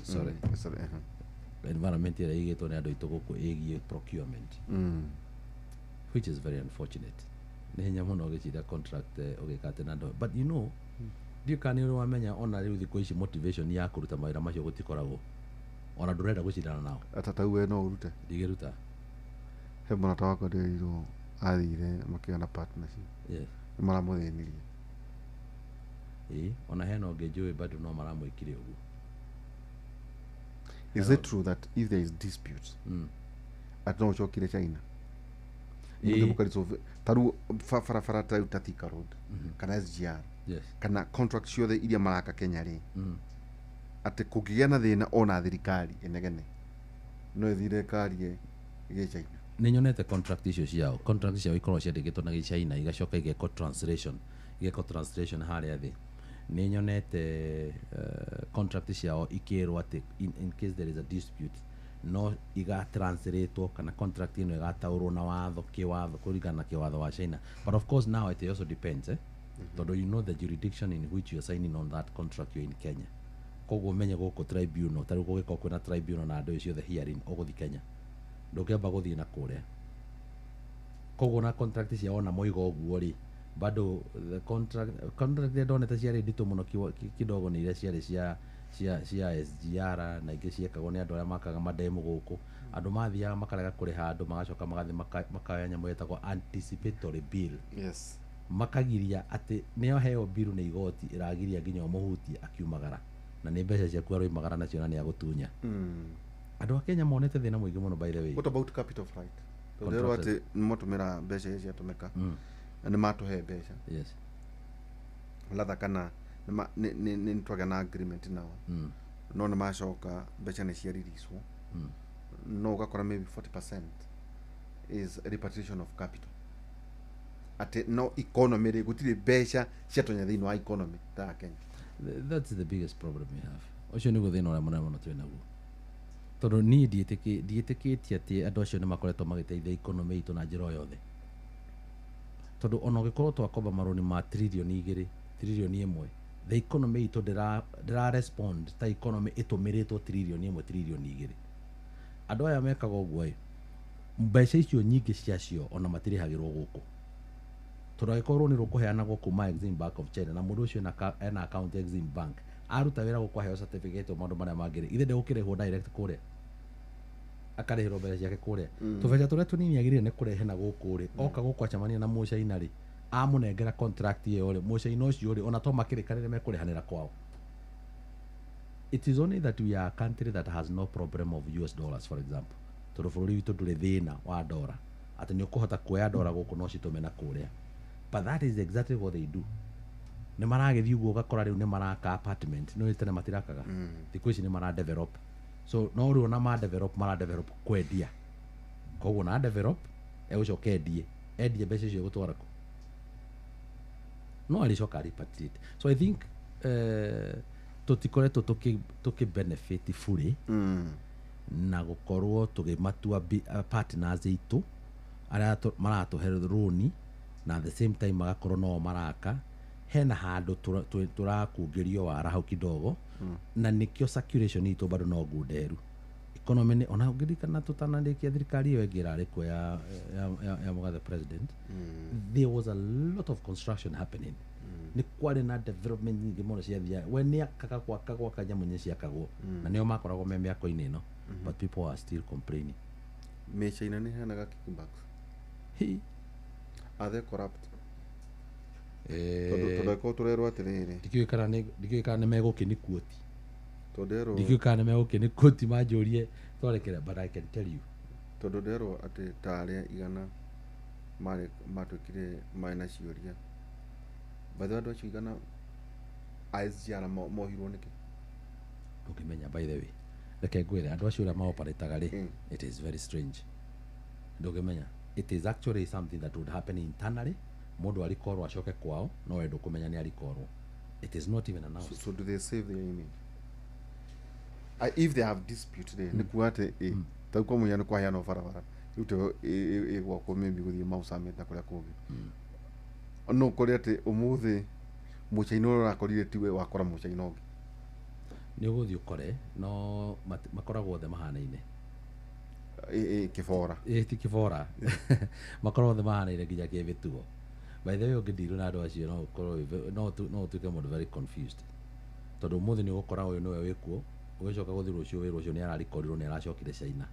sorry, Sorry, uh-huh. Environment ĩrĩa ĩigĩtwo nĩ andũ aitũ gũkũ ĩgiĩ procurement, which is very unfortunate. Nĩ hinya mũno ũgĩcinda contract ũgĩka atĩ na andũ. But ndiũĩ kana nĩ ũrĩ wamenya, ona rĩu thikũ ici motivation ya kũruta mawĩra macio gũtikoragwo, ona ndũrenda gũcindana nao. Ata we no ũrute? Ndigĩruta. He mũrata wakwa ndĩrirwo athire makĩgĩa partnership, nĩ maramũthĩnirie. Ĩĩ, ona hena ũngĩ njũĩ bado no maramwĩkire ũguo. Is it true that if there is dispute, atĩ no ũcokire China? Ĩĩ. Mũthiĩ mũkaresolve ta rĩu barabara ta rĩu ta Thika Road kana SGR kana contract ciothe iria maraka Kenya rĩ, atĩ kũngĩgĩa na thĩna, ona thirikari ĩnegene no ĩthire ĩkarie gĩ China? Nĩ nyonete contract icio ciao. Contract ciao ikoragwo ciandĩkĩtwo na gĩchina, igacoka igekwo translation harĩa thĩ. Nĩ nyonete contract ciao ikĩrwo atĩ in case there is a dispute, no igatranslatewo kana contract ĩno ĩgataũrwo na watho kĩwatho kũringana na kĩwatho wa China. But of course now it also depends, eh? Tondũ you know the jurisdiction in which you are signing on that contract, you're in Kenya, koguo ũmenye gũkũ tribunal, tarĩu kũngĩkorwo kwĩna tribunal na andũ ciothe hearing, ũgũthiĩ Kenya, ndũngĩamba gũthiĩ na kũrĩa. Koguo na contract ciao ona moiga ũguo rĩ, bado the contract iria ndonete ciarĩ nditũ mũno kidogo nĩ iria ciarĩ cia SGR na ingĩ ciekagwo nĩ andũ arĩa makaga mademu gũkũ. Andũ mathiaga makarega kũrĩha andũ, magacoka magathiĩ makaya nyamũ ĩtagwo anticipatory bill, makagiria atĩ nĩo heo biru nĩ igoti ĩragiria nginya ũmũhutie akiumagara, na nĩ mbeca ciaku aroimagara nacio na nĩ agũtunya. Andũ a Kenya monete thĩna mũingĩ mũno, by the way. What about capital flight? Tondũ rĩrwo atĩ nĩmatũmĩra mbeca iria ciatũmĩka na nĩmatũhe mbeca latha kana nĩ twagĩa na agreement nao, no nĩ macoka mbeca nĩ ciaririswo, no ũgakora maybe 40% is repatriation of capital, atĩ no economy rĩ, gũtirĩ mbeca ciatonya thĩinĩ wa economy ta ya Kenya. That's the biggest problem we have. Ũcio nĩguo thĩna ũrĩa mũnene mũno twĩ naguo, tondũ niĩ ndiĩtĩkĩtie atĩ andũ acio nĩ makoretwo magĩteithia economy itũ na njĩra o yothe, tondũ ona ũgĩkorwo twakomba marũni ma 2 trillion, 1 trillion, the economy itũ ndĩra respond ta economy ĩtũmĩrĩtwo 1 trillion, 2 trillion. Andũ aya mekaga ũguo ĩ, mbeca icio nyingĩ ciacio ona matirĩhagĩrwo gũkũ, tondũ angĩkorwo nĩ rũkũheanagwo kuma Exim Bank of China, na mũndũ ũcio ena account Exim Bank, aruta wĩra gũkũ, aheo certificate, o maũndũ marĩa mangĩ rĩ, ithe ndegũkĩrĩhwo direct kũrĩa, akarĩhĩrwo mbeca ciake kũrĩa. Tũbeca tũrĩa tũnini agĩrĩire nĩ kũrehe na gũkũ rĩ, oka gũkũ acemania na mũcaina rĩ, amũnengera contract ĩyo rĩ, mũcaina ũcio rĩ, ona to makĩrĩkanĩre mekũrĩhanĩra kwao. It is only that we are a country that has no problem of US dollars, for example, tondũ bũrũri witũ ndũrĩ thĩna wa ndora atĩ nĩ ũkũhota kuoya ndora gũkũ no citũme na kũrĩa. But that is exactly what they do. Nĩ maragĩthiĩ ũguo, ũgakora rĩu nĩ maraka apartment. Nĩ tene matirakaga, thikũ ici nĩ mara develop. So no rĩu ona ma develop, mara develop kwendia. Koguo na develop egũcoka endie, mbeca icio egũtwara kũ? No arĩcoka repatriate. So I think Tũtikoretwo tũkĩ benefit fully na gũkorwo tũgĩmatua partners itũ arĩa maratũhe rũni, na at the same time magakorwo no maraka hena handũ tũrakungĩrio wara hau kidogo, na nĩkĩo circulation itũ bado no ngunderu. Economy nĩ ona ũngĩririkana tũtanarĩkia thirikari ĩyo ĩngĩ ĩrarĩ kuo ya Mũgathe president, there was a lot of construction happening. Nĩ kwarĩ na development nyingĩ mũno ciathiaga. We nĩ akaga gwaka gwaka nyamũ nĩ ciakagwo na nĩo makoragwo me mĩako-inĩ ĩno, but people are still complaining. Mĩcaina nĩ heanaga kickbacks? Hi. Are they corrupt? Tondũ angĩkorwo tũrerwo atĩrĩrĩ, Ndikĩũĩ kana nĩ megũkĩ quote. Tondũ nderwo Ndikĩũĩ kana nĩ megũkĩ nĩ quote manjũrie twarekere, but I can tell you. Tondũ nderwo atĩ ta arĩa 100 marĩ matuĩkire marĩ na ciũria. By the way, andũ acio 100 a SGR mohirwo nĩkĩ? Ndũngĩmenya. By the way, reke ngwĩre, andũ acio ũrĩa maoparĩtaga rĩ, it is very strange. Ndũngĩmenya. It is actually something that would happen internally. Mũndũ arikorwo acoke kwao, no we ndũkũmenya nĩ arikorwo. It is not even announced. So do they save their image? If they have dispute rĩ, nĩ kuga atĩ ta rĩu kwa mũhiano kwaheanwo barabara rĩu teo ĩgwakwo maybe gũthiĩ Mau Summit na kũrĩa kũngĩ, no ũkore atĩ ũmũthĩ mũcaina ũrĩa ũrakorire tiwe wakora mũcaina ũngĩ. Nĩ ũgũthiĩ ũkore no makoragwo othe mahanaine. Kĩbora. Ĩ ti kĩbora, makoragwo othe mahanaine nginya kĩmĩtugo. By the way, ũngĩndirwo na andũ acio no ũkorwo no ũtuĩke mũndũ very confused, tondũ ũmũthĩ nĩ ũgũkora ũyũ nĩwe wĩkuo, ũgĩcoka gũthiĩ rũciũ wĩrwo ũcio nĩ ararikorirwo, nĩ aracokire China.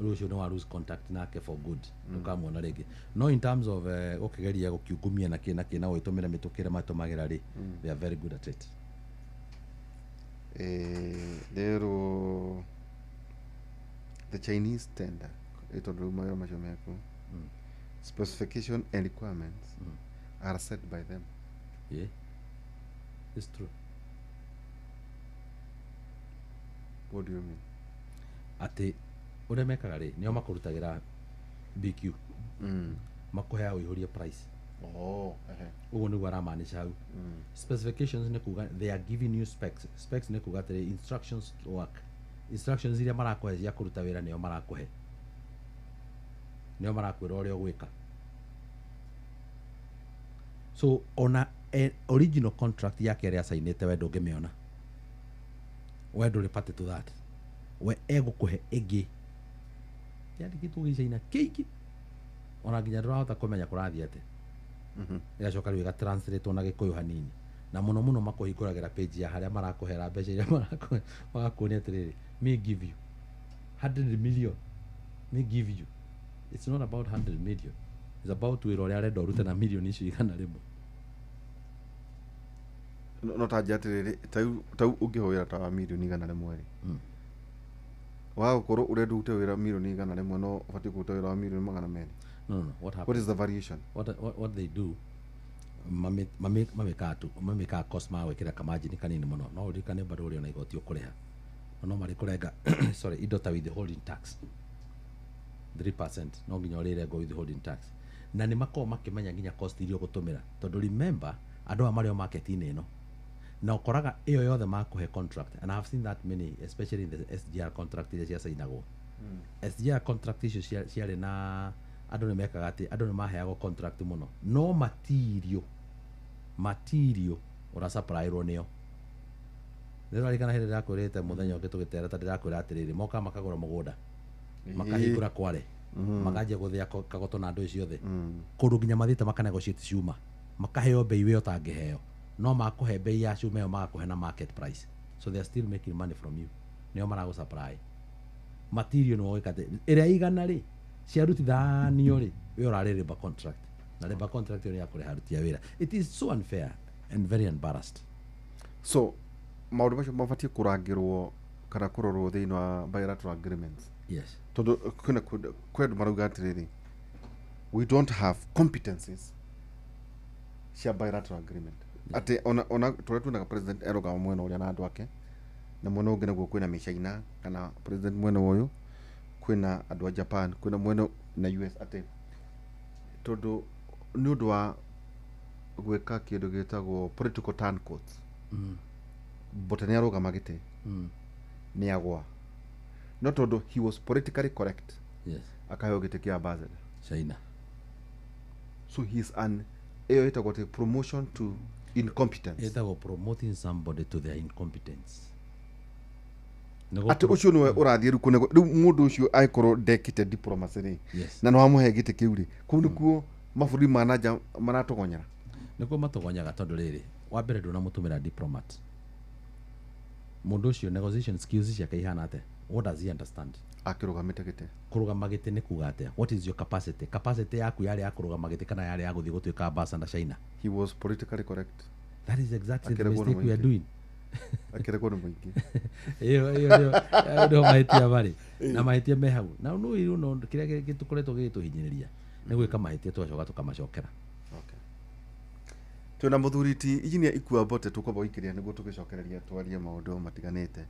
Rĩu ũcio nĩ wa lose contact nake for good, ndũkamuona rĩngĩ. No in terms of gũkĩgeria gũkiungumia na kĩ na kĩ na gũgĩtũmĩra mĩtũkĩ ĩrĩa matũmagĩra rĩ, they are very good at it. Rĩrũ the Chinese tender, tondũ rĩu mawĩra macio mekuo, specification and requirements are set by them. Yeah, it's true. What do you mean? Atĩ ũrĩa mekaga rĩ, nĩo makũrutagĩra BQ, makũheaga ũihũrie price. Oh, ehe. Ũguo nĩguo aramaanisha hau. Specifications nĩ kuga they are giving you specs. Specs nĩ kuga atĩrĩ, instructions to work, instructions iria marakũhe cia kũruta wĩra, nĩo marakũhe, nĩo marakwĩra ũrĩa ũgwĩka. So ona original contract yake ĩrĩa acainĩte, we ndũngĩmĩona, we ndũrĩ party to that. We egũkũhe ĩngĩ yandĩkĩtwo gĩcaina kĩingĩ, ona nginya ndũrahota kũmenya kũrathiĩ atĩa. Ĩgacoka rĩu ĩgatranslate na Gĩkũyũ hanini, na mũno mũno makũhingũragĩra page ya harĩa marakũhera mbeca iria marakũhe, magakuonia atĩrĩrĩ, me give you 100 million, me give you. It's not about 100 million, it's about wĩra ũrĩa arenda ũrute na milioni icio 100. No ta nja atĩrĩrĩ, ta rĩu ũngĩheo wĩra ta wa mirioni 100 rĩ, waga gũkorwo ũrenda ũrute wĩra mirioni 100, no ũbatiĩ kũruta wĩra wa mirioni 200? No, what What happens is the variation? What they do, mamĩkaga tu mamĩkaga cost, magwĩkĩra kamajini kanini mũno. No ũririkane bado ũrĩ ona igoti ũkũrĩha, no marĩkũrenga, sorry, indo ta withholding tax 3%, no nginya ũrĩrengwo withholding tax, na nĩ makoragwo makĩmenya nginya cost iria ũgũtũmĩra, tondũ remember andũ aya marĩ o market-inĩ ĩno, na ũkoraga ĩyo yothe makũhe contract, and I have seen that many, especially in the SGR contract iria ciacainagwo. SGR contract icio ciarĩ na andũ nĩ mekaga atĩ andũ nĩ maheagwo contract mũno, no material ũrasupplyirwo nĩo. Nĩ ũrarikana hĩndĩ ndĩrakwĩrĩte mũthenya ũngĩ tũgĩtera ta ndĩrakwĩra atĩrĩrĩ, mokaga makagũra mũgũnda, makahingũra kware, makanjia gũthĩa kagoto na andũ ciothe kũndũ nginya mathiĩte makanegotiate cuma, makaheo bei we ũtangĩheo, no makũhe bei ya cuma ĩyo, magakũhe na market price. So they are still making money from you. Nĩo maragũ supply material. Nĩ wogĩka atĩ ĩrĩa 100 rĩ ciarutithanio rĩ, we ũrarĩ labor contract, na labor contract ĩyo nĩ ya kũrĩha aruti a wĩra. It is so unfair and very embarrassed. So maũndũ macio mabatiĩ kũrangĩrwo kana kũrorwo thĩinĩ wa bilateral agreements? Yes. Tondũ kwĩna kwĩ andũ marauga atĩrĩrĩ, we don't have competencies cia bilateral agreement, atĩ ona tũrĩa tuonaga president erũgama mwena ũrĩa na andũ ake, na mwena ũngĩ naguo kwĩna mĩcaina, kana president mwena ũyũ kwĩna andũ a Japan, kwĩna mwena na US, atĩ tondũ nĩ ũndũ wa gwĩka kĩndũ gĩtagwo political turncoats. Mbote nĩ arũgama gĩtĩ nĩ agwa, no tondũ he was politically correct, akaheo gĩtĩ kĩa ambassador China. So he's an ĩyo ĩtagwo atĩ promotion to incompetence. Ĩtagwo promoting somebody to their incompetence. Atĩ ũcio nĩwe ũrathiĩ rĩu kũnego rĩu mũndũ ũcio angĩkorwo ndekĩte diplomacy rĩ, na nĩ wamũhe gĩtĩ kĩu rĩ, kũu nĩkuo mabũrũri ma nanja maratogonyera. Nĩkuo matogonyaga, tondũ rĩrĩ, wa mbere ndũnamũtũmĩra diplomat. Mũndũ ũcio negotiation skills ciake ihana atĩa? What does he understand? Akĩrũgamĩte gĩtĩ. Kũrũgama gĩtĩ nĩ kuga atĩa? What is your capacity? Capacity yaku yarĩ ya kũrũgama gĩtĩ kana yarĩ ya gũthiĩ gũtuĩka ambassador China? He was politically correct. That is exactly the Akĩregwo nĩ mistake we are mũingĩ. doing. Akĩregwo nĩ mũingĩ. Ĩyo ĩyo nĩyo nĩho mahĩtia marĩ, na mahĩtia me hau na no ĩyo no kĩrĩa gĩtũkoretwo gĩgĩtũhinyĩrĩria nĩ gwĩka mahĩtia tũgacoka tũkamacokera. Okay. Twĩna mũthuri ti Engineer Ikua Mbote, tũkwamba gũikĩria nĩguo tũgĩcokereria twarie maũndũ matiganĩte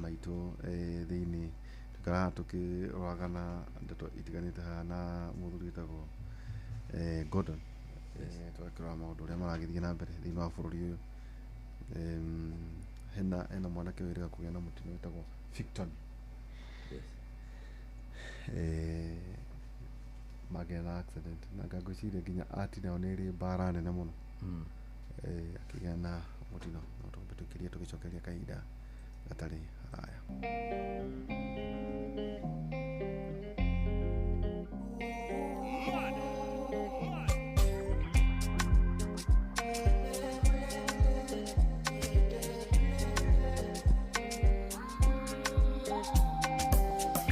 maitũ thĩinĩ tũikaraga tũkĩroraga na ndeto itiganĩte haha na mũthuri wĩtagwo Gordon. Tũgakĩrora maũndũ ũrĩa maragĩthiĩ na mbere thĩinĩ wa bũrũri ũyũ. Hena mwanake wĩrĩga kũgĩa na mũtino wĩtagwo Victon. Magĩa na accident na ngwĩciria nginya atina nĩ ĩrĩ mbara nene mũno. Akĩgĩa na mũtino, no tũmbe tũkĩrie tũgĩcokeria kahinda gatarĩ haraya.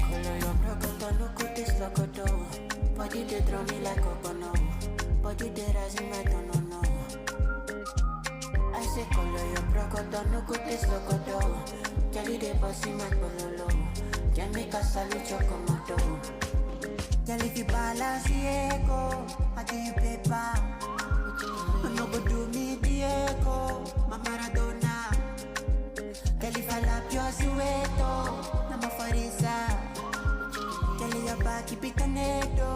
Color your brocoto, no good this locoto. Body they draw me like coconut. Body they rise in my no no. I say color your brocoto, no good this locoto. Jelly they bossy my bololo. Jamaica salute your komodo. Girl, if you balance Diego, I give you paper. No go do me Diego, my Maradona. Girl, if I lap your sueto, I'm a farisa. Girl, your back keep it tornado,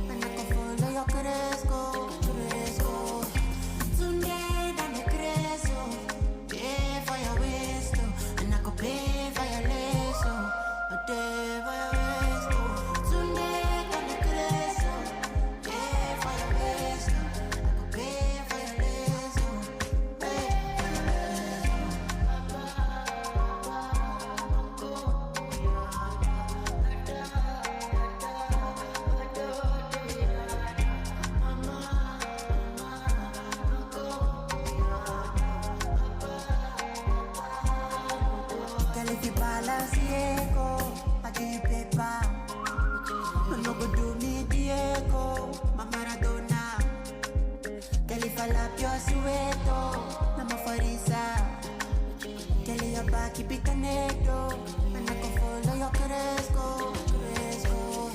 and I can follow your cresco, cresco. Tonight I'm a cresco, pay for your waist, oh, and I can pay for your lace, oh, I pay for your waist, oh. Tonight I'm a cresco, pay for your waist, oh, I can pay for your lace, oh, pay for your lace, oh. Girl, if you balance Diego, I give you paper. No go do me Diego, my Maradona. Girl, if I lap your sueto, I'm a farisa. Girl, your back keep it tornado, and I can follow your cresco, cresco.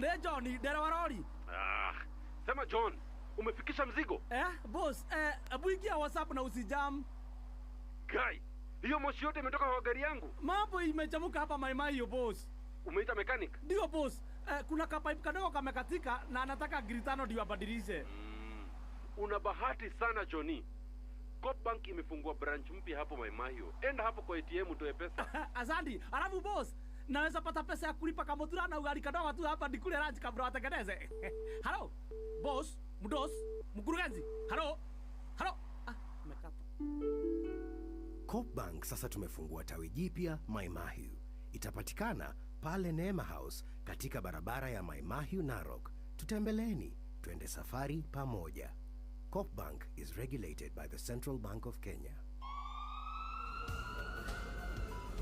Nĩ John ndereba rori. Ah, sema John, umefikisha mzigo? Boss, hebu ingia WhatsApp na usijam. Guy, hiyo moshi yote imetoka kwa gari yangu. Mambo imechamuka hapa Maimai hiyo boss. Umeita mechanic? Ndio boss. Kuna kapipe kadogo kamekatika na anataka gritano ndio abadilishe. Una bahati sana Johnny. Coop Bank imefungua branch mpya hapo Maimahio. Enda hapo kwa ATM utoe pesa. Asante. Alafu boss, naweza pata pesa ya kulipa kamutura na ugali kadogo tu hapa nikule lunch kabla watengeneze. Halo. Boss, mdos, mkurugenzi. Halo. Halo. Ah, umekata. Coop Bank sasa tumefungua tawi jipya Maimahiu. Itapatikana pale Neema House katika barabara ya Maimahiu Narok. Tutembeleeni, twende safari pamoja. Coop Bank is regulated by the Central Bank of Kenya.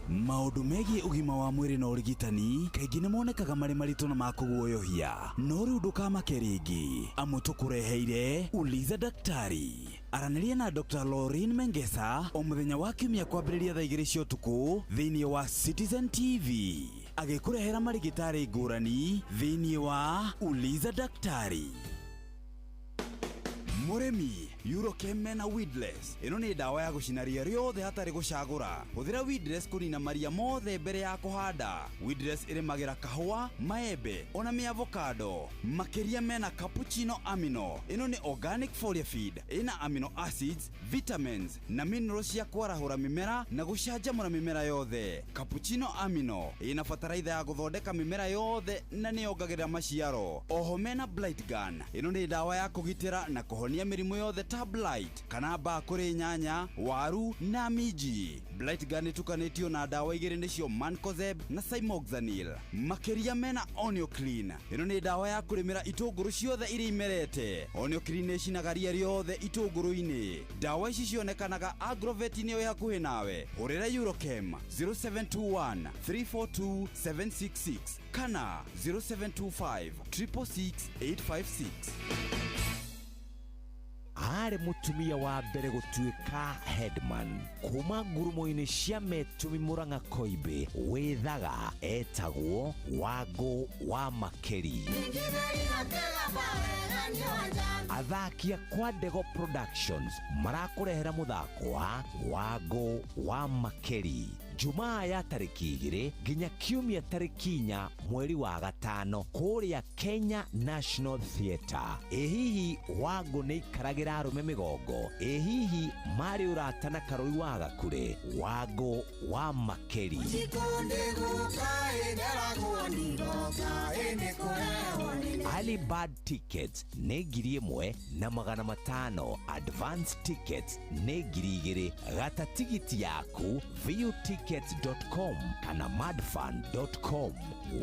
Maũndũ megiĩ ũgima wa mwĩrĩ na ũrigitani kaingĩ nĩ monekaga marĩ maritũ na ma kũguoyohia, no rĩu ndũkamake rĩngĩ amu tũkũreheire Uliza Daktari. Aranĩria na Dr. Lauren Mengesa o mũthenya wa kiumia kwambĩrĩria thaa 2 cia ũtukũ thĩinĩ wa Citizen TV, agĩkũrehera marigĩtarĩ ngũrani thĩinĩ wa Uliza Daktari. Mũrĩmi, Eurochem mena Weedless. Ĩno nĩ ndawa ya gũcina ria rĩothe hatarĩ gũcagũra. Hũthĩra Weedless kũnina maria mothe mbere ya kũhanda. Weedless ĩrĩmagĩra kahũa, maembe ona mĩavocado. Makĩria mena Cappuccino Amino. Ĩno nĩ organic foliar feed. Ĩna amino acids, vitamins na minerals cia kwarahũra mĩmera na gũcanjamũra mĩmera yothe. Cappuccino Amino ĩna bataraitha ya gũthondeka mĩmera yothe na nĩyongagĩrĩra maciaro. Oho mena Blight Gun. Ĩno nĩ ndawa ya kũgitĩra na kũhonia mĩrimũ yothe ta blight kana mbaa kũrĩ nyanya, waru na minji. Blight Gun ĩtukanĩtio na ndawa igĩrĩ nĩcio Mancozeb na Cymoxanil. Makĩria mena Onioclean. Ĩno nĩ ndawa ya kũrĩmĩra itũngũrũ ciothe iria imerete. Onioclean nĩĩcinaga ria rĩothe itũngũrũ-inĩ. Ndawa ici cionekanaga Agrovet-inĩ ĩyo hakuhĩ nawe. Hũrĩra Eurochem 0721 342 766 kana 0725 666 856. Arĩ mũtumia wa mbere gũtuĩka headman kuma ngurumo-inĩ cia Metumi Murang'a Koimbĩ wĩthaga etagwo Wangũ wa Makeri. Athaki a Kwa Ndego Productions marakũrehera mũthako wa Wangũ wa Makeri Jumaa ya tarĩki 2 nginya Kiumia tarĩki 4 mweri wa 5 kũrĩa Kenya National Theatre. Ĩ hihi Wangũ nĩ ikaragĩra arũme mĩgongo? Ĩ hihi marĩ ũrata na Karũi wa Gakure? Wangũ wa Makeri. Early bird tickets nĩ 1,500, advance tickets nĩ 2,000. Gata tigiti yaku viewtickets.com kana madfun.com.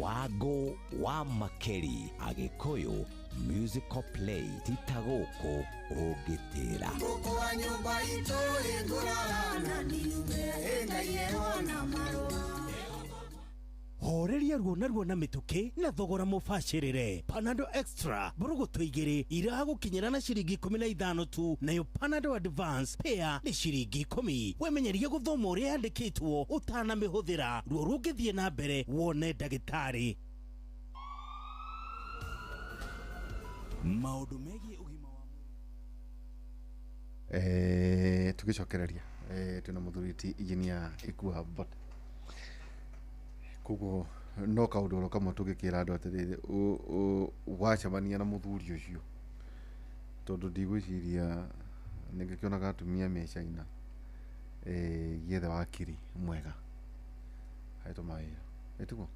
Wangũ wa Makeri, Agĩkũyũ musical play tita gũkũ ũngĩtĩra. Horeria ruo na ruo na mĩtũkĩ na thogora mũbacĩrĩre. Panado Extra mbũrũgũtũ 2 iragũkinyĩra na ciringi 15 tu, nayo Panado Advance pair nĩ ciringi 10. Wemenyerie gũthoma ũrĩa yandĩkĩtwo ũtanamĩhũthĩra. Ruo rũngĩthiĩ na mbere wone ndagĩtarĩ. Maũndũ megiĩ ũgima wa mwĩrĩ. Tũgĩcokereria twĩna mũthuri ti engineer Ikua Bot. Koguo no kaũndũ oro kamwe tũngĩkĩra andũ atĩrĩrĩ, wacemania na mũthuri ũcio, tondũ ndigwĩciria nĩngĩkĩonaga atumia me China, giethe wakiri mwega haitũ mawĩra ĩtiguo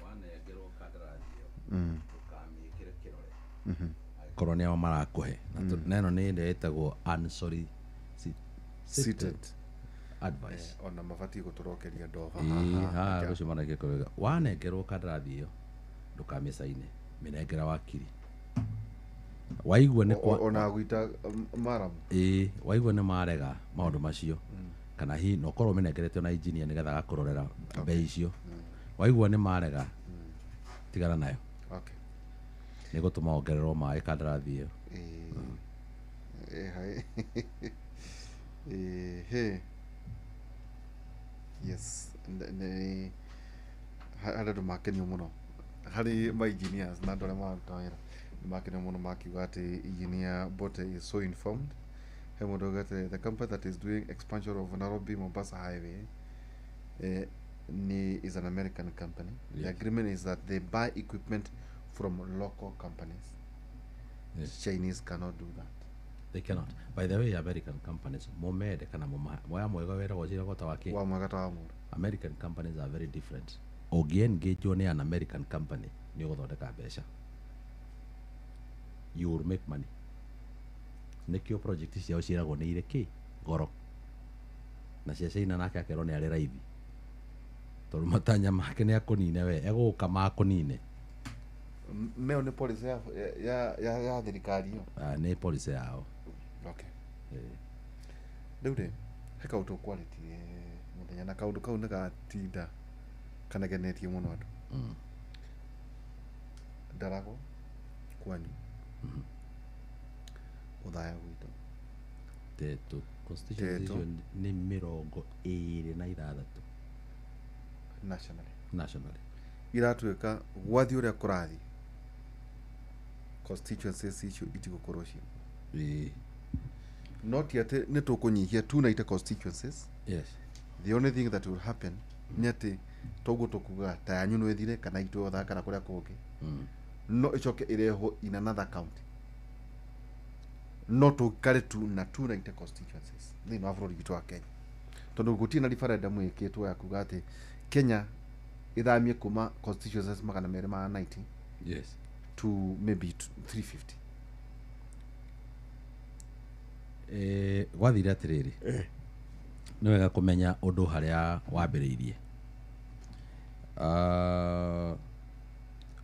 wanengerwo kandarathi ĩyo ndũkamĩkĩre kĩrore angĩkorwo nĩo marakũhe na ĩno nĩ ĩrĩa ĩtagwo unsolicited advice. Ona mabatiĩ gũtũrokeria ndoba haha rũcio managĩkorwo wanengerwo kandarathi ĩyo ndũkamĩcaine, mĩnengera wakiri. Waigua nĩ kwa ona gwita maram ĩĩ waigua nĩ marega maũndũ macio kana hihi no korwo mĩnengerete na engineer nĩgetha agakũrorera mbei icio. Waigua nĩ marega tigana nayo. Okay. Nĩ gũtũma ongererwo maĩ kandarathi ĩyo. Ĩĩ yes, nĩ harĩ andũ makenio mũno Harĩ ma engineers na andũ arĩa mararuta wĩra nĩ makenire mũno makiuga atĩ engineer Mbote is so informed. He mũndũ augĩte the company that is doing expansion of Nairobi Mombasa highway ni is an American company. The Yes. agreement is that they buy equipment from local companies. Yes. Chinese cannot do that. They cannot. By the way, American companies momende kana moya mwega wĩra gwacira ta wake. Wa mwega ta wa mũndũ. American companies are very different. Ũngĩ-engage nĩ an American company nĩ ũgũthondeka mbeca, you will make money. Nĩkĩo project ciao ciĩragwo nĩ irĩ kĩ goro, na cia China nake akerwo nĩ arĩ raithi, tondũ matanya make nĩ akũnine, we egũka makũnine. Meo nĩ policy ya thirikari ĩyo. Ah, nĩ policy yao. Okay. Rĩu rĩ, he kaũndũ ũkwarĩtie mũthenya na kaũndũ kau nĩ gatinda kanegenetie mũno andũ. Ndaragwo kwanyu, Othaya gwitũ. Tetu constituency. Tetu. Icio nĩ 26. Nationally. Nationally. Iratuĩka gwathiĩ ũrĩa kũrathiĩ, constituencies icio itigũkorwo cio. No ti atĩ nĩ tũkũnyihia 290 constituencies. The only thing that will happen nĩ atĩ toguo tũkugaga ta yanyu no ĩthire kana itũ Othaya kana kũrĩa kũngĩ, no ĩcoke ĩrehwo in another county, no tũikare tu na 290 constituencies thĩinĩ wa bũrũri witũ wa Kenya, tondũ gũtirĩ na referendum ĩkĩtwo ya kuga atĩ Kenya ĩthamie kuma constituencies 290 to maybe 350. Gwathire atĩrĩrĩ, nĩ wega kũmenya ũndũ harĩa wambĩrĩirie. Ah,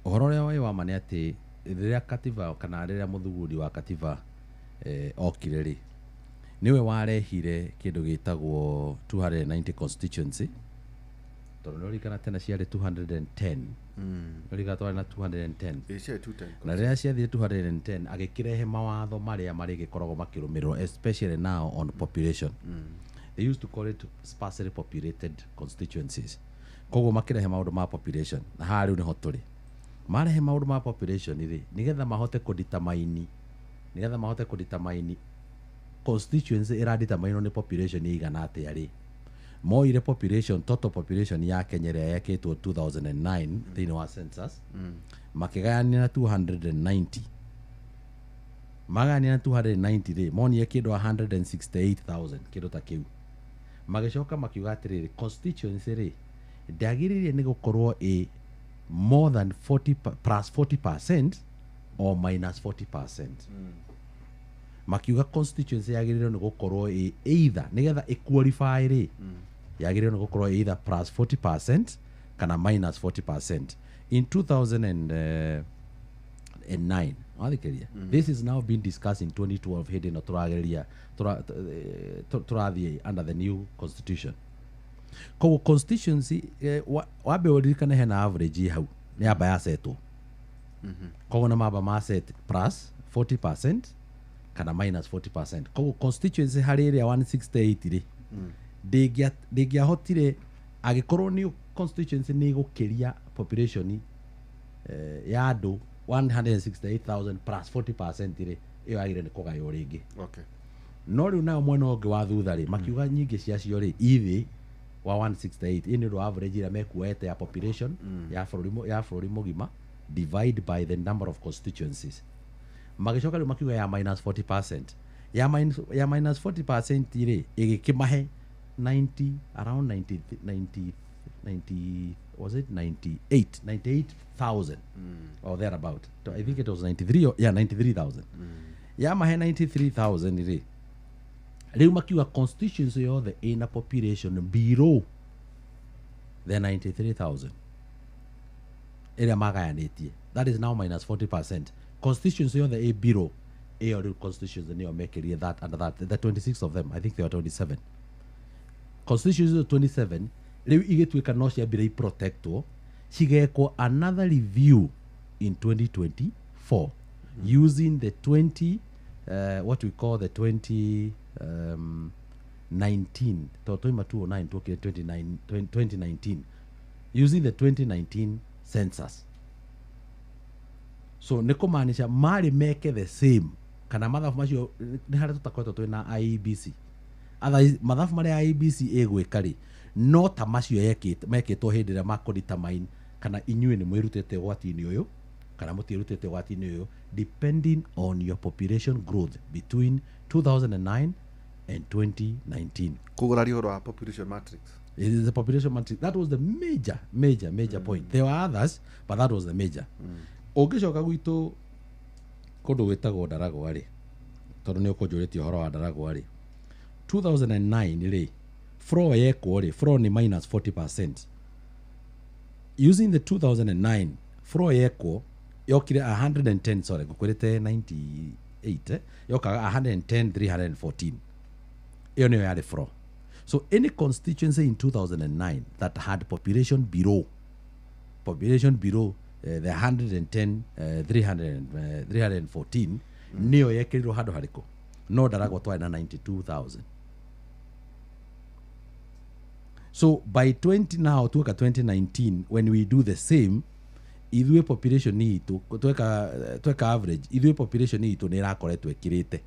ũhoro ũrĩa wĩ wa ma nĩ atĩ rĩrĩa katiba kana rĩrĩa mũthuguri wa katiba okire rĩ, nĩwe warehire kĩndũ gĩtagwo 290 constituency, tondũ nĩ ũririkana tene ciarĩ 210. Nĩ ũririkana twarĩ na 210? Ĩ, ciarĩ 210. Na rĩrĩa ciathire 210, agĩkĩrehe mawatho marĩa marĩgĩkoragwo makĩrũmĩrĩrwo, especially now on population. They used to call it sparsely populated constituencies. Koguo makĩrehe maũndũ ma population, na haha rĩu nĩho tũrĩ. Marehe maũndũ ma population rĩ, nĩgetha mahote kũdetermine constituency ĩradeterminwo nĩ population ĩigana atĩa rĩ, moire population, total population ya Kenya ĩrĩa yekĩtwo 2009 thĩinĩ wa census, makĩgayania na 290. Magayania na 290 rĩ, monire kĩndũ 168,000, kĩndũ ta kĩu. Magĩcoka makiuga atĩrĩrĩ, constituency rĩ, ndĩagĩrĩire nĩ gũkorwo ĩ more than 40 plus 40% or minus 40%. Makiuga constituency yagĩrĩirwo nĩ gũkorwo ĩ either, nĩgetha ĩ qualify rĩ, yagĩrĩirwo nĩ gũkorwo ĩ either plus 40% kana minus 40%. In 2009, wathikĩria, this is now being discussed in 2012, hĩndĩ ĩno tũrageria tũrathiĩ under the new constitution. Koguo constituency wambe ũririkane hena average ĩ hau nĩ yamba yasetwo. Koguo nĩ mamba maset plus 40% kana minus 40%. Koguo constituency harĩ ĩrĩa 168 rĩ, ndĩngĩahotire, angĩkorwo nĩ constituency nĩ ĩgũkĩria population ya andũ 168,000 plus 40% rĩ, ĩyo yagĩrĩire nĩ kũgaywo rĩngĩ. No rĩu nayo mwena ũngĩ wa thutha rĩ, makiuga nyingĩ ciacio rĩ ithĩ wa 168 ĩ nĩ ũndũ wa average ĩrĩa mekuoete ya population ya bũrũri mũgima divide by the number of constituencies. Magĩcoka rĩu makiuga ya minus 40%, ya minus 40% rĩ, ĩgĩkĩmahe 90, around 90, 90, 90, was it 98, 98,000 or thereabout. So I think it was 93 or, yeah, 93,000. Yamahe 93,000 rĩ, rĩu makiuga constituency yothe ĩna population below the 93,000 ĩrĩa magayanĩtie, that is now minus 40%, constituency yothe ĩ below ĩyo, rĩu constituency nĩyo mekĩrire that under that, the 26 of them, I think they were 27 constituencies, 27 rĩu igĩtuĩka no ciambire iprotectwo, cigekwo another review in 2024 using the 20 what we call the 20 19, to twaima 209 twokire 29, 2019, using the 2019 census. So nĩ kũmaanisha marĩ meke the same kana mathabu macio nĩ harĩa tũtakoretwo twĩna IEBC. Otherwise mathabu marĩa IEBC ĩgwĩka rĩ, no ta macio mekĩtwo hĩndĩ ĩrĩa makũdetermine kana inyuĩ nĩ mwĩrutĩte ũgwati-inĩ ũyũ kana mũtiĩrutĩte ũgwati-inĩ ũyũ, depending on your population growth between 2009 and 2019. Koguo ũraria ũhoro wa population matrix. It is the population matrix. That was the major, major, major point. There were others, but that was the major. Ũngĩcoka gwitũ kũndũ gwĩtagwo Ndaragwa rĩ, tondũ nĩ ũkũnjũrĩtie ũhoro wa Ndaragwa rĩ, 2009 rĩ, floor yekwo rĩ, floor nĩ minus 40%. Using the 2009 floor yekwo yokire 110, sorry, ngũkwĩrĩte 98, yokaga 110 314. Ĩyo nĩyo yarĩ floor. So any constituency in 2009 that had population below the 110 314 nĩyo yekĩrirwo handũ harĩkũ? No Ndaragwa twarĩ na 92,000. So by 20 now tuweka 2019 when we do the same, ithuĩ population itũ tweka average, ithuĩ population itũ nĩ ĩrakoretwo ĩkĩrĩte.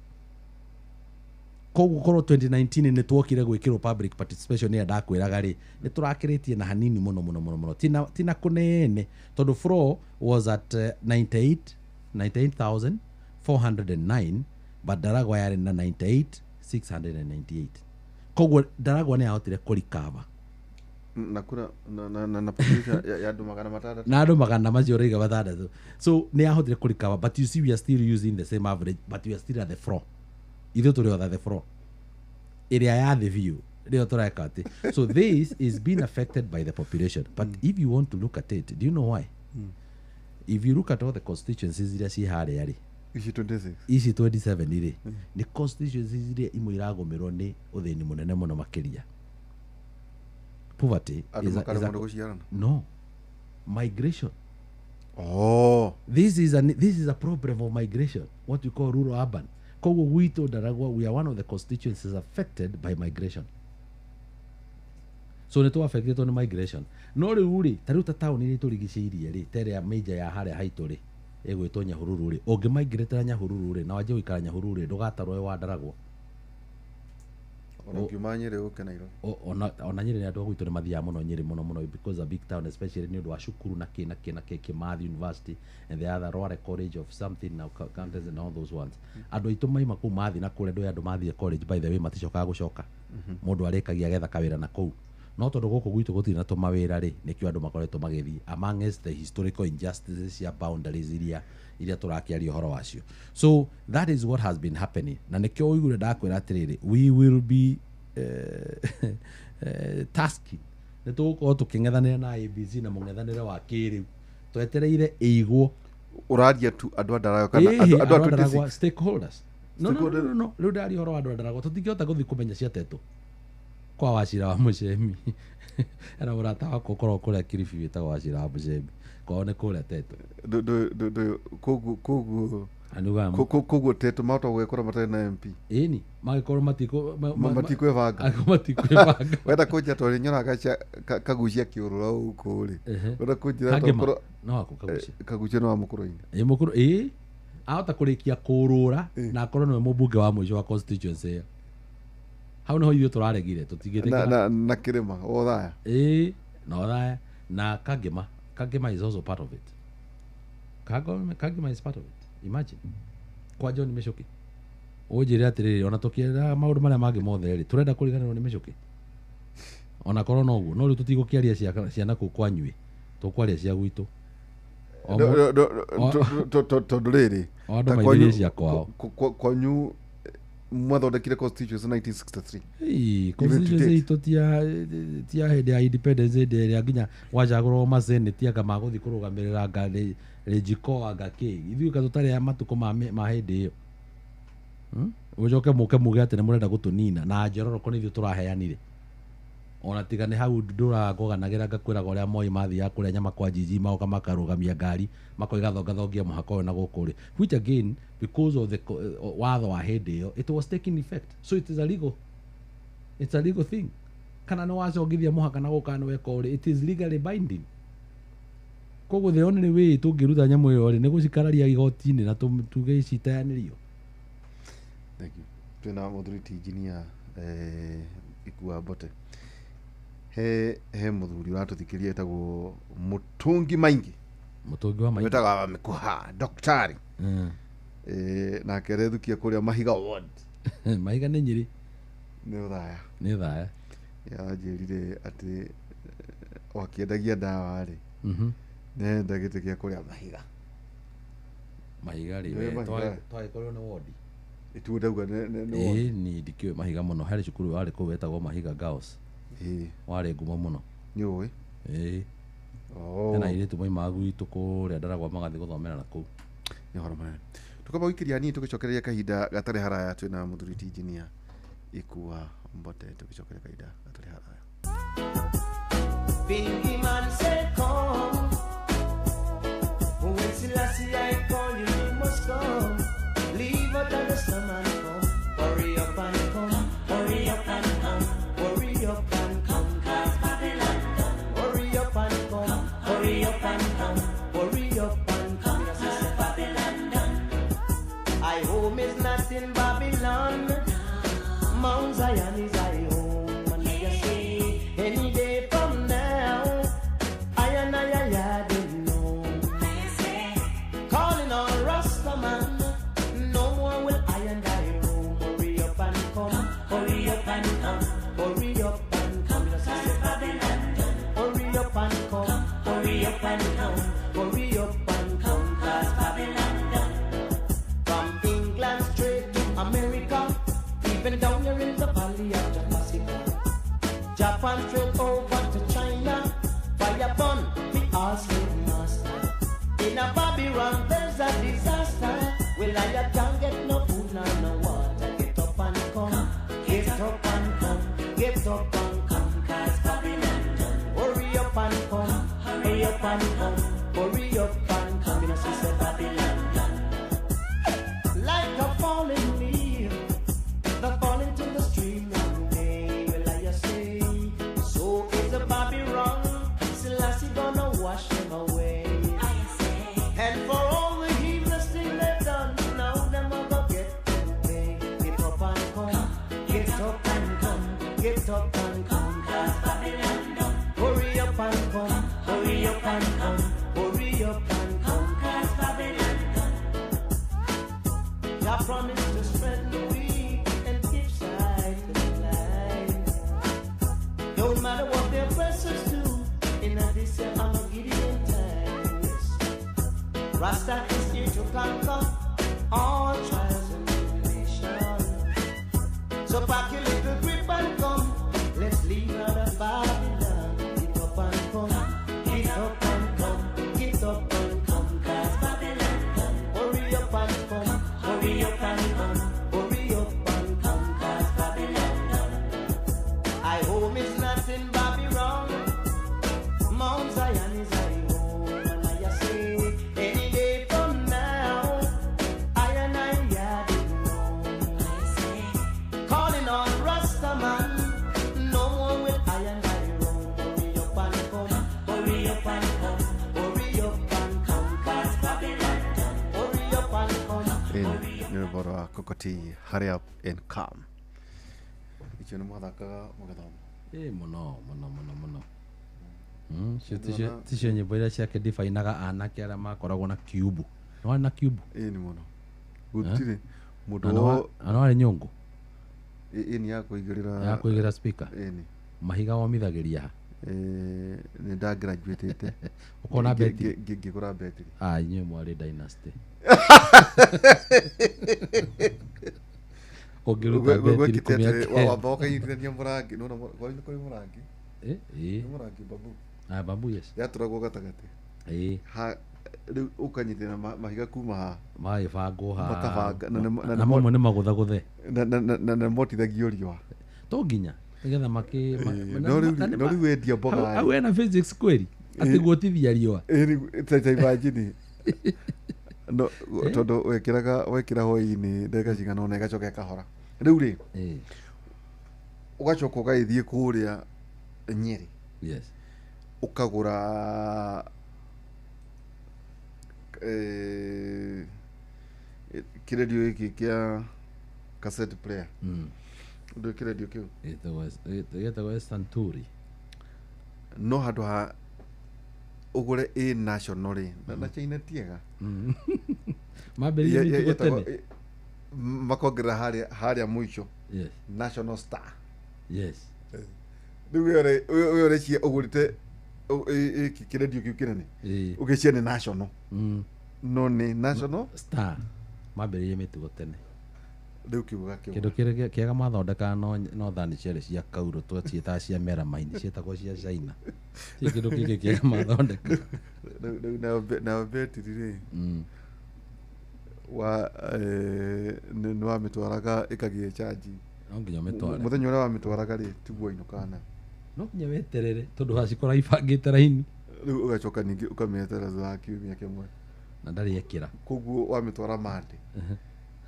Koguo korwo 2019 nĩ twokire gwĩkĩrwo public participation ĩrĩa ndakwĩraga rĩ, nĩ tũrakĩrĩtie na hanini mũno mũno mũno mũno, tina kũnene, tondũ floor was at 98,409, but Ndaragwa yarĩ na 98,698. Koguo Ndaragwa nĩ yahotire kũrikava na kura na population ya andũ magana matandatũ, na andũ magana macio ũraiga matandatũ. So nĩ yahotire kũrikava, but you see we are still using the same average, but we are still at the floor. Ithuĩ tũrĩ otha the floor ĩrĩa ya thĩ biũ nĩyo tũreka atĩ. So this is being affected by the population. But if you want to look at it, do you know why? If you look at all the constituencies iria ciĩ harĩa rĩ, ici 26, ici 27 rĩ, nĩ constituencies iria imwe iragũmĩrwo nĩ ũthĩni mũnene mũno makĩria. Poverty is a no migration. Oh, this is a problem of migration, what you call rural urban. Koguo gwitũ Ndaragwa, we are one of the constituencies affected by migration. So nĩ tũ-affectĩtwo nĩ migration. No rĩu rĩ, ta rĩu ta taũni iria itũrigicĩirie rĩ, ta ĩrĩa major ya harĩa haitũ rĩ, ĩgwĩtwo Nyahururu rĩ, ũngĩ-migrate Nyahururu rĩ, na wanjie gũikara Nyahururu rĩ, ndũgatarwo wĩ wa Ndaragwa. Ona ũkiuma Nyĩrĩ ũke Nairobi. Ona Nyĩrĩ nĩ andũ a gwitũ nĩ mathiaga mũno Nyĩrĩ mũno mũno, because a big town, especially nĩ ũndũ wa cukuru na kĩ na kĩ na kĩ, Kimathi University and the other Rware College of something now countries and all those ones. Andũ aitũ maima kũu mathiĩ na kũrĩa, ndũĩ andũ mathiĩ college by the way maticokaga gũcoka. Mũndũ arĩkagia agetha kawĩra na kũu. No tondũ gũkũ gwitũ gũtirĩ na tũmawĩra rĩ, nĩkĩo andũ makoretwo magĩthiĩ amongst the historical injustices cia boundaries iria tũrakĩaria ũhoro wacio. So that is what has been happening. Na nĩkĩo ũiguire ndakwĩra atĩrĩrĩ, we will be tasking, nĩ tũgũkorwo tũkĩng'ethanĩra na IEBC na mũng'ethanĩre wa kĩrĩu, twetereire ĩigwo. Ũraria tu andũ a Ndaragwa kana andũ a 26 stakeholders? No, no, no, no, rĩu ndaria ũhoro wa andũ a Ndaragwa, tũtingĩhota gũthiĩ kũmenya ciatetwo kwa Wachira wa Mũcemi. Ena mũrata wakwa ũkoragwo kũrĩa Kilifi wĩtagwo Wachira wa Mũcemi, kwao nĩ kũrĩa Tetũ. Koguo Tetũ mahota gũgĩkorwo matarĩ na MP. Ĩni magĩkorwo matikwĩbanga. Matikwĩbanga. Wenda kũnjĩra tondũ nyonaga kagucia kĩũrũra gũkũ rĩ, wenda kũnjĩra tokorwo no wako kagucia. Kagucia nĩ wa mũkũrũ-inĩ. Ĩ mũkũrũ, ĩ ahota kũrĩkia kũrũra na akorwo nĩwe mũmbunge wa mũico wa constituency ĩyo. Hau nĩho ithuĩ tũraregire, tũtingĩtĩkĩra. Na kĩrĩma Othaya. Ĩ na Othaya na Kangema. Kangema is also part of it. Kangema is part of it. Imagine. Kwa John Michuki. Ũnjĩre atĩrĩrĩ, ona tũkĩenda maũndũ marĩa mangĩ mothe rĩ, tũrenda kũriganĩrwo nĩ Michuki. Ona korwo no ũguo, no rĩu tũtigũkĩaria ciana kũu kwanyuĩ, tũkwaria cia gwitũ. Tondũ rĩrĩ, andũ maithĩrie cia kwao. Kwanyu mwathondekire constituency 1963. Constituency itũ ti ya hĩndĩ ya independence, hĩndĩ ĩrĩa nginya gwacagũrwo masenate anga magũthiĩ kũrũgamĩrĩra anga Rĩnjiko anga kĩ, ithuĩ ka tũtarĩ a matukũ ma hĩndĩ ĩyo. Mũcoke mũke muge atĩ nĩ mũrenda gũtũnina na njororoko nĩ ithuĩ tũraheanire. Ona tiga nĩ hau ndũraga ngũganagĩra ngakwĩraga ũrĩa Moi mathiaga kũrĩa nyama kwa Jiji, magoka makarũgamia ngari makoiga thongathongia mũhaka ũyũ na gũkũ rĩ, which again because of the watho wa hĩndĩ ĩyo it was taking effect, so it is a legal, it's a legal thing. Kana nĩ wacongithia mũhaka na gũka nĩ weka ũrĩ, it is legally binding. Koguo the only way tũngĩruta nyamũ ĩyo rĩ nĩ gũcikararia igoti-inĩ na tuge citeanĩrio. Thank you. Twina muthuri ti engineer Ikua Mbote. He muthuri ũratũthikĩria etagwo Mũtũngi Maingi. Mũtũngi wa Maingi. Wĩtaga Mĩkuha Daktari. Nake arethukia kũrĩa Mahiga Ward. Mahiga nĩ Nyĩrĩ. Nĩ Ũthaya. Nĩ Ũthaya. Yanjĩrire atĩ wakĩendagia ndawa rĩ. Nenda gĩtĩ kĩa kũrĩa Mahiga. Mahiga rĩ, Nĩ we, Mahiga. Twagĩkorirwo nĩ wodi. Ĩtuo ndauga nĩ wodi. Ĩĩ ni ndikĩũĩ Mahiga mũno. Harĩ cukuru warĩ kũu wetagwo Mahiga Girls. Ĩĩ. Warĩ ngumo mũno. Nĩ ũĩ? Ĩĩ. Oh. Hena airĩtu maumaga gwitũ kũrĩa Ndaragwa magathiĩ gũthomera na kũu. Nĩ ũhoro mũnene. Tũkamba gũikĩria hanini tũgĩcokereria kahinda gatarĩ haraya twĩna mũthuri ti engineer Ikua Mbote tũgĩcokereria kahinda gatarĩ haraya. Bingy man say come. When Selassie I call you, you must come. Leave out of the slum and come. Hurry up and come. Hurry up and come. Hurry up and come. 'Cause Babylon done. Hurry up and come. Hurry up and come. Hurry up and come. 'Cause Babylon done. I home is not in Babylon. Mount Zion is I home. And I say any day from now, I and I didn't know. Calling on Rasta man, no more will I and I roam. Hurry up and come, hurry up and come, hurry up and come. Babylon done. Hurry up and come, hurry up and come, hurry up and come. 'Cause Babylon done. From England straight to America, even down here in the valley of Jaffa, Japan straight over to China. Fire burn the all slave master. In a Babylon there's a disaster. Well, I can't get no food nor no water. Get up and come, get up and come, get up and come. 'Cause Babylon done. Hurry up and come, hurry up and come, hurry up and come. You know, sister Babylon done. Like a falling leaf that fall into the stream one day. Well, I say, so is a Babylon. Selassie gonna wash him away. And for all the heedless thing they've done, now them a go get them pay. Get up and come, get up and come, get up and come. 'Cause Babylon done. Hurry up and come, hurry up and come, hurry up and come. 'Cause Babylon done. Jah promised to strengthen the weak and give sight to the blind. Don't matter what their oppressors do, in this Armageddon time. Yes. Rasta is here to conquer all trials and tribulations. So pack your little grip and come, let's leave out of Babylon. Get up and come, get up and come, get up and come. 'Cause Babylon done. Hurry up and come, hurry up and come, hurry up and come. 'Cause Babylon done. I home is not in Babylon. Mount Zion is I home. And I say any day from now, I and I didn't know. Calling on Rasta man, no more will I and I roam. Hurry up and come, hurry up and come, hurry up and come. 'Cause Babylon done. Hurry up and come. Nĩ rwĩmbo rwa Kokoti Hurry Up and Come. Icio nĩ mwathakaga mũgĩthoma. Ĩĩ mũno mũno mũno mũno. Ticio nyĩmbo iria ciake ndibainaga anake arĩa makoragwo na kiubu. Nĩ warĩ na kiubu? Ĩĩ nĩ mũno. Gũtirĩ mũndũ Na nĩ warĩ nyũngũ? Ĩĩ nĩ ya kũigĩrĩra. Ya kũigĩrĩra speaker? Ĩĩ nĩ. Mahiga womithagĩria ha? Nĩ ndagraduatĩte. Ũkona betiri? Ngĩgũra betiri. Ah, inyuĩ mwarĩ dynasty. Ũngĩruta betiri kũmĩake. Wamba ũkanyitithania mũrangi. Nĩwona kwanyu nĩ kũrĩ mũrangi? Ĩĩ. Nĩ mũrangi bambu. Ah, bambu yes. Yatũragwo gatagatĩ. Ĩĩ. Ha rĩu ũkanyitĩrĩra mahiga kuma haha. Magĩbangwo haha. Makabanga Na mamwe nĩ magũthagũthe. Na nĩ motithagio riũa. To nginya nĩgetha makĩ No rĩu wendia mboga. Hau hena physics kweri atĩ guotithia riũa. Ĩĩ ta imagine. No tondũ wekĩraga wekĩra hwaĩ-inĩ ndagĩka cigana ũna ĩgacoka ĩkahora. Rĩu rĩ ũgacoka ũgagĩthiĩ kũrĩa Nyĩrĩ. Yes. Ũkagũra Kĩrendio gĩkĩ kĩa cassette player. Ndũĩ kĩrendio kĩu? Gĩtagwo Santuri. No handũ ha ũgũre ĩ national rĩ, na China tiega. Mambĩrĩirie mĩtugo tene. Makongerera harĩa mũico. National Star. Rĩu we ũreciria ũgũrĩte gĩkĩ kĩrendio kĩu kĩnene, ũgĩciria nĩ national. No nĩ National Star. Mambĩrĩirie mĩtugo tene. Rĩu kĩu gakĩũra. Kĩndũ kĩrĩa kĩega mathondekaga no thani ciarĩ cia kaurũ, twaciĩtaga cia melamine, ciĩtagwo cia China. Ti kĩndũ kĩngĩ kĩega mathondekaga. Rĩu nayo betiri rĩ, wa nĩ wamĩtwaraga ĩkagĩa charge. No nginya ũmĩtware. Mũthenya ũrĩa wamĩtwaraga rĩ, tiguo wainũkaga nayo. No nginya weterere tondũ wacikora ibangĩte raini. Rĩu ũgacoka ningĩ ũkamĩeterera thutha wa kiumia kĩmwe. Na ndarĩ ekĩra. Koguo wamĩtwara Monday,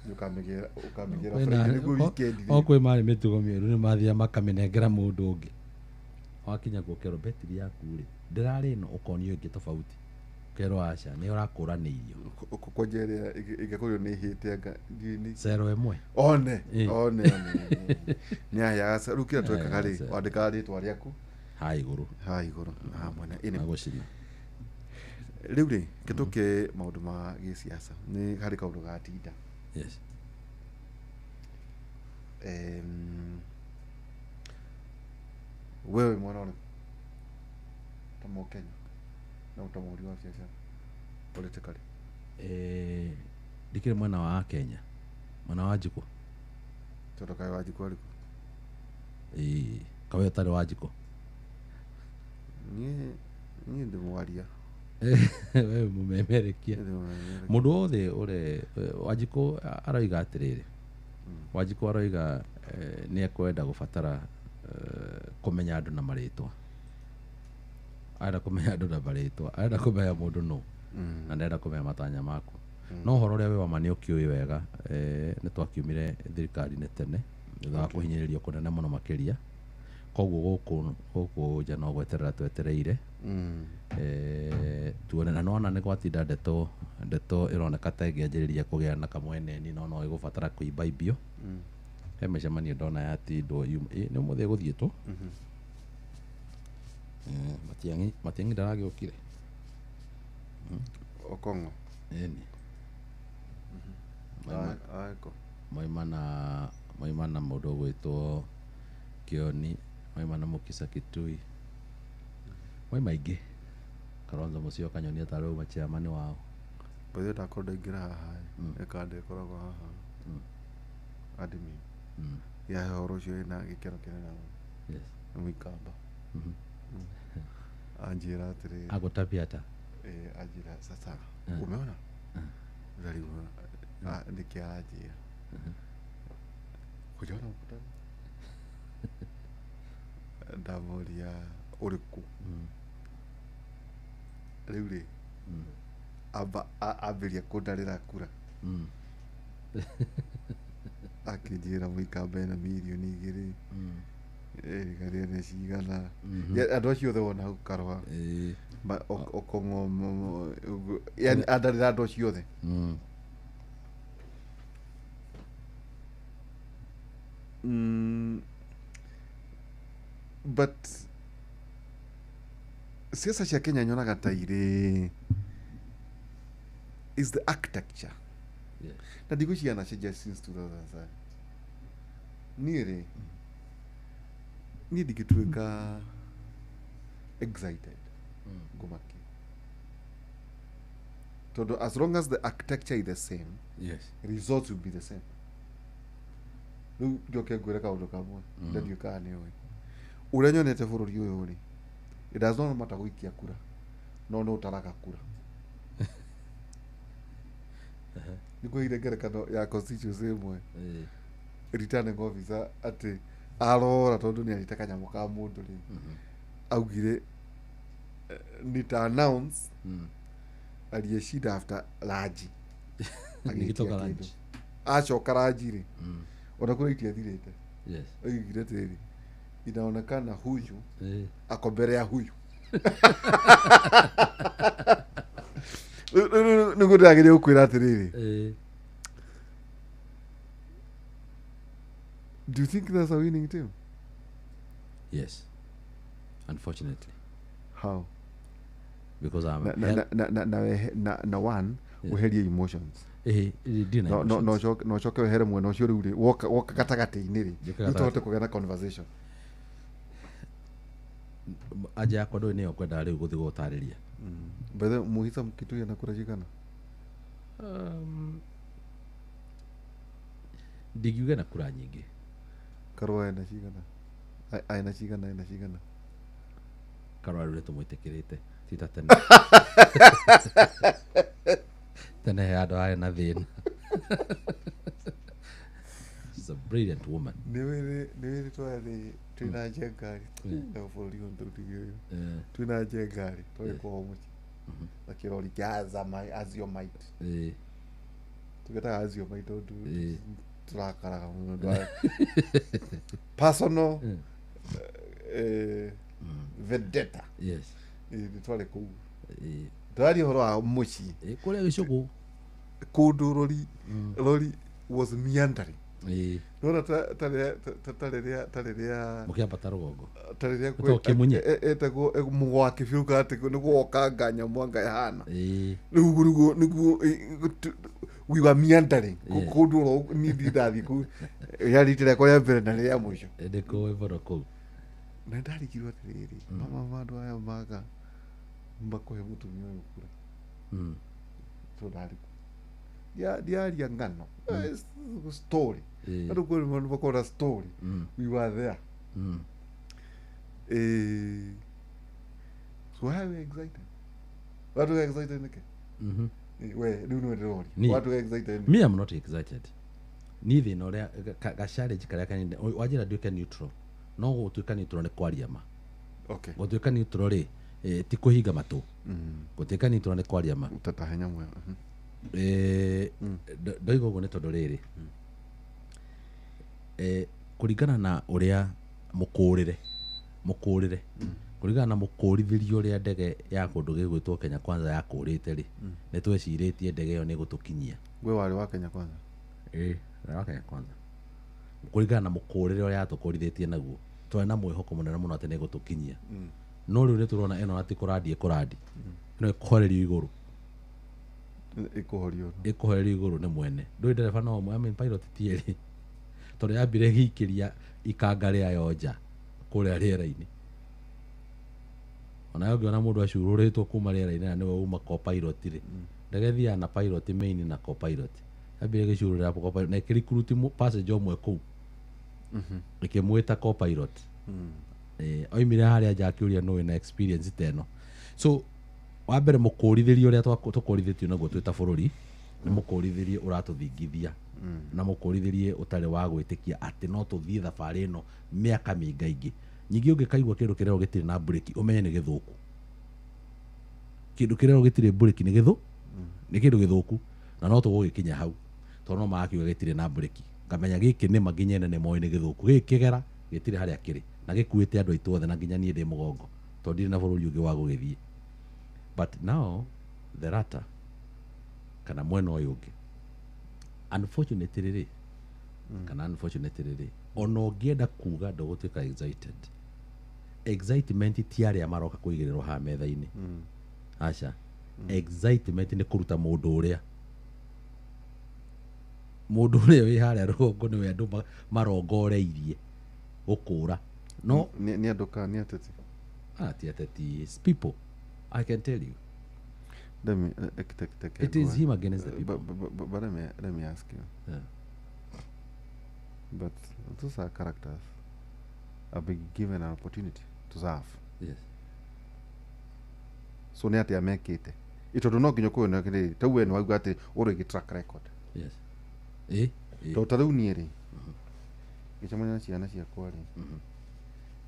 ũkamĩgĩra Kwĩna- Friday nĩguo weekend rĩ. O kwĩ marĩ mĩtugo mĩũru, nĩ mathiaga makamĩnengera mũndũ ũngĩ. Wakinya kuo ũkerwo betiri yaku rĩ ndĩrarĩ ĩno, ũkonio ĩngĩ tofauti, ũkerwo aca, nĩ ũrakũranĩirio. Kwanja ĩrĩa ĩngĩkorirwo nĩ ĩhĩte anga ndiũĩ nĩ cero ĩmwe. One, one, one. Nĩ aheaga rĩu kĩrĩa twekaga rĩ, Cero. wandĩkaga rĩtwa rĩaku ha igũrũ, ha igũrũ na ha mwena. Na gũcina. Rĩu rĩ, kĩtũke maũndũ ma gĩsiasa, nĩ harĩ kaũndũ gatinda. We wĩ mwena ũrĩkũ ta mũkenya na ta mũhũri wa biacara politically? Ndikĩrĩ mwena wa Kenya, mwena wa Njikũ. Tondũ kaĩ wa Njikũ arĩkũ? Ĩĩ, kawe ũtarĩ wa Njikũ? Niĩ ndĩ mwaria. We mũmemerekia. Ndĩ mũmemerekia. Mũndũ wothe ũre Wanjikũ aroiga atĩrĩrĩ, Wanjikũ aroiga nĩ ekwenda gũbatara kũmenya andũ na marĩtwa. Arenda kũmenya andũ na marĩtwa, arenda kũmenya mũndũ nũ, na ndarenda kũmenya matanya maku. No ũhoro ũrĩa wĩ wa ma nĩ ũkĩũĩ wega, nĩ twakiumire thirikari-inĩ tene thutha wa kũhinyĩrĩrio kũnene mũno makĩria. Koguo gũkũ nja no gweterera twetereire. Tuone, na nĩwona nĩ gwatinda ndeto ĩroneka ta ĩngĩanjĩrĩria kũgĩa na kamweneni, no no ĩgũbatara kũimbaimbio. He mĩcemanio ndona yatindwo nĩ ũmũthĩ ĩgũthiĩtwo. Matiang'i ndaragĩũkire. Okong'o. Ĩni. Aeko. Maima na mũndũ ũgwĩtwo Kĩoni, maima na Mũkisa Kitui. Maima aingĩ. Kalonzo Musyoka nyonia tarĩ auma chairman wao. By the way, ndakorwo ndaingĩra haha ĩ, ĩkanda ĩkoragwo haha. Admin. Ya ũhoro ũcio ĩna gĩkeno kĩnene mũno. Nĩ mũikamba. Anjĩra atĩrĩrĩ. Agũtabia ata? Anjĩra sasa umeona? Ndarigwo, nĩkĩ aranjĩra? Hujaona mkutano? Ndamũria ũrĩkũ? Rĩu rĩ, amba ambĩrĩria kũndarĩra kura. Akĩnjĩra mũikamba ena mirioni igĩrĩ. Rigathĩ nĩ cigana. Ya, andũ acio othe wona hau Karũa. Okong'o, ũguo. Yani andarĩra andũ acio othe. But siasa cia Kenya nyonaga ta irĩ is the architecture. Na ndigwĩciria yanacenjia since 2007. Niĩ rĩ, niĩ ndingĩtuĩka excited ngũmake, tondũ as long as the architecture is the same, results will be the same. Rĩu njoke ngwĩre kaũndũ kamwe, ndandiũĩ kana nĩ ũĩ ũrĩa nyonete bũrũri ũyũ rĩ, it does not matter gũikia kura, no nĩ ũtaraga kura. Nĩ kwĩire ngerekano ya constituency ĩmwe, returning officer atĩ arora tondũ nĩ arĩte kanyamũ ka mũndũ rĩ, augire nita announce aliyeshinda after lunch. Nikitoka Agĩtia lunch. kĩndũ. Acoka ranji rĩ, ona kũrĩa itiathirĩte, oigire atĩrĩrĩ, inaonekana huyu ako mbere ya huyu. Nĩguo ndĩrageria gũkwĩra atĩrĩrĩ, do you think that's a winning team? Yes, unfortunately. How? Because I'm na one weherie emotions. Ndina no no coke wehere mwena ũcio rĩu rĩ, woka gatagatĩ-inĩ rĩ, Njũke tũhote kũgĩa na conversation. Anja yakwa ndũĩ nĩyo ngwendaga rĩu gũthiĩ gũtarĩria. By the way, Muhisa Mkitui anakura cigana? Ndingiuga na kura nyingĩ. Karũa ena cigana? Aena cigana, ena cigana? Karũa rĩu nĩtũmwĩtĩkĩrĩte ti ta tene. Tene he handũ harĩ na thĩna. She's a brilliant woman. Nĩwĩrĩ twarĩ twĩna njengari na bũrũri ũyũ nĩtũrutithio ũyũ. Twĩna njengari twarĩ kwao mũciĩ na kĩrori kĩa Aziomite. Tũgĩtaga Aziomite tondũ tũrakaraga mũno. Personal vendetta. Yes. Nĩ twarĩ kũu. Ndĩraria ũhoro wa mũciĩ. Kũrĩa gĩcũgũ. Kũndũ rori was meandering. Nona ta rĩrĩa mũkĩambata rũgongo. Ta rĩrĩa Ĩtagwo kĩmunye. Ĩtagwo mũgwakĩ biũ kana atĩ nĩ gũokanga nyamũ anga ĩhana. Rĩu ũguo nĩguo we were meandering. Kũndũ oro niĩ ndirĩ ndathiĩ kũu. Rĩarĩ rita rĩakwa rĩa mbere na rĩa mũico. Nĩ kũĩ mũno kũu. Na ndarigirwo atĩrĩrĩ, mama andũ aya maga makũhe mũtumia ũyũ kura. So ndarĩ kuo. Ndiaria ng'ano. Story. Andũ kwĩ maũndũ makoragwo na story. We were there. So why are we excited? Watu excited nĩkĩ? We rĩu nĩwe ndĩroria. Watu excited. Me, I'm not excited. Niĩ thĩna ũrĩa ga challenge karĩa kanene wanjĩra nduĩke neutral. No gũtuĩka neutral nĩ kwaria ma. Okay. Gũtuĩka neutral rĩ, ti kũhinga matũ. Gũtuĩka neutral nĩ kwaria ma. Tatahe nyamũ ĩyo. Ndoiga ũguo nĩ tondũ rĩrĩ, kũringana na ũrĩa mũkũrĩre kũringana na mũkũrithĩrio ũrĩa ndege ya kũndũ gĩgwĩtwo Kenya Kwanza yakũrĩte rĩ, nĩ twecirĩtie ndege ĩyo nĩ ĩgũtũkinyia. We warĩ wa Kenya Kwanza? Warĩ wa Kenya Kwanza. Kũringana na mũkũrĩre ũrĩa yatũkũrithĩtie naguo, twarĩ na mwĩhoko mũnene mũno atĩ nĩ ĩgũtũkinyia. No rĩu nĩ tũrona ĩno atĩ kũrandi ĩkũrandi. Ĩno ĩkũhorerio igũrũ. Ĩkũhorio. Ĩkũhorerio igũrũ nĩ mwene. Ndũĩ ndereba no ũmwe, I mean pilot ti erĩ. Tondũ yambire ĩgĩikĩria ikanga rĩayo nja kũrĩa rĩera-inĩ. Ona ũngĩona mũndũ acurũrĩtwo kuma rĩera-inĩ na nĩwe uma co-pilot rĩ, ndege ĩthiaga na pilot main na co-pilot. Yambire ĩgĩcurũrĩra co-pilot na ĩkĩrecruit passenger ũmwe kũu. Ĩkĩmwĩta co-pilot. Oimire harĩa nja akĩũria nũ wĩna experience ta ĩno. So wa mbere mũkũrithĩrio ũrĩa tũkũrithĩtio naguo twĩ ta bũrũri nĩ mũkũrithĩrio ũratũthingithia na mũkũrithĩrie ũtarĩ wa gwĩtĩkia atĩ no tũthiĩ thabarĩ ĩno mĩaka mĩingaingĩ. Nyingĩ ũngĩkaigua kĩndũ kĩrerwo gĩtirĩ na mburĩki ũmenye nĩ gĩthũku. Kĩndũ kĩrerwo gĩtirĩ mburĩki nĩ gĩthũ, nĩ kĩndũ gĩthũku na no tũgũgĩkinya hau tondũ no marakiuga gĩtirĩ na mburĩki. Ngamenya gĩkĩ nĩma nginya ene nĩ moĩ nĩ gĩthũku. Gĩkĩ kĩgera gĩtirĩ harĩa kĩrĩ na gĩkuĩte andũ aitũ othe na nginya niĩ ndĩ mũgongo tondũ ndirĩ na bũrũri ũngĩ wa gũgĩthiĩ. But now the latter kana mwena ũyũ ũngĩ, unfortunately rĩ, kana unfortunately rĩ, ona ũngĩenda kuga ndũgũtuĩka excited, excitement ti arĩa maroka kũigĩrĩrwo haha metha-inĩ. Aca. Excitement nĩ kũruta mũndũ ũrĩa wĩ harĩa rũgongo nĩwe andũ marongoreirie gũkũra. No nĩ andũ kana nĩ ateti? Ti ateti, it's people. I can tell you. Let me take It is him against the people. But let me ask you. Yeah. But those are characters have been given an opportunity to serve. Yes. So nĩ atĩa mekĩte? Ĩtondũ no nginya ũkorwo na kĩrĩrĩ, ta we nĩ wauga atĩ ũrĩ track record. Yes. Tondũ ta rĩu niĩ rĩ, ngĩcemania na ciana ciakwa rĩ,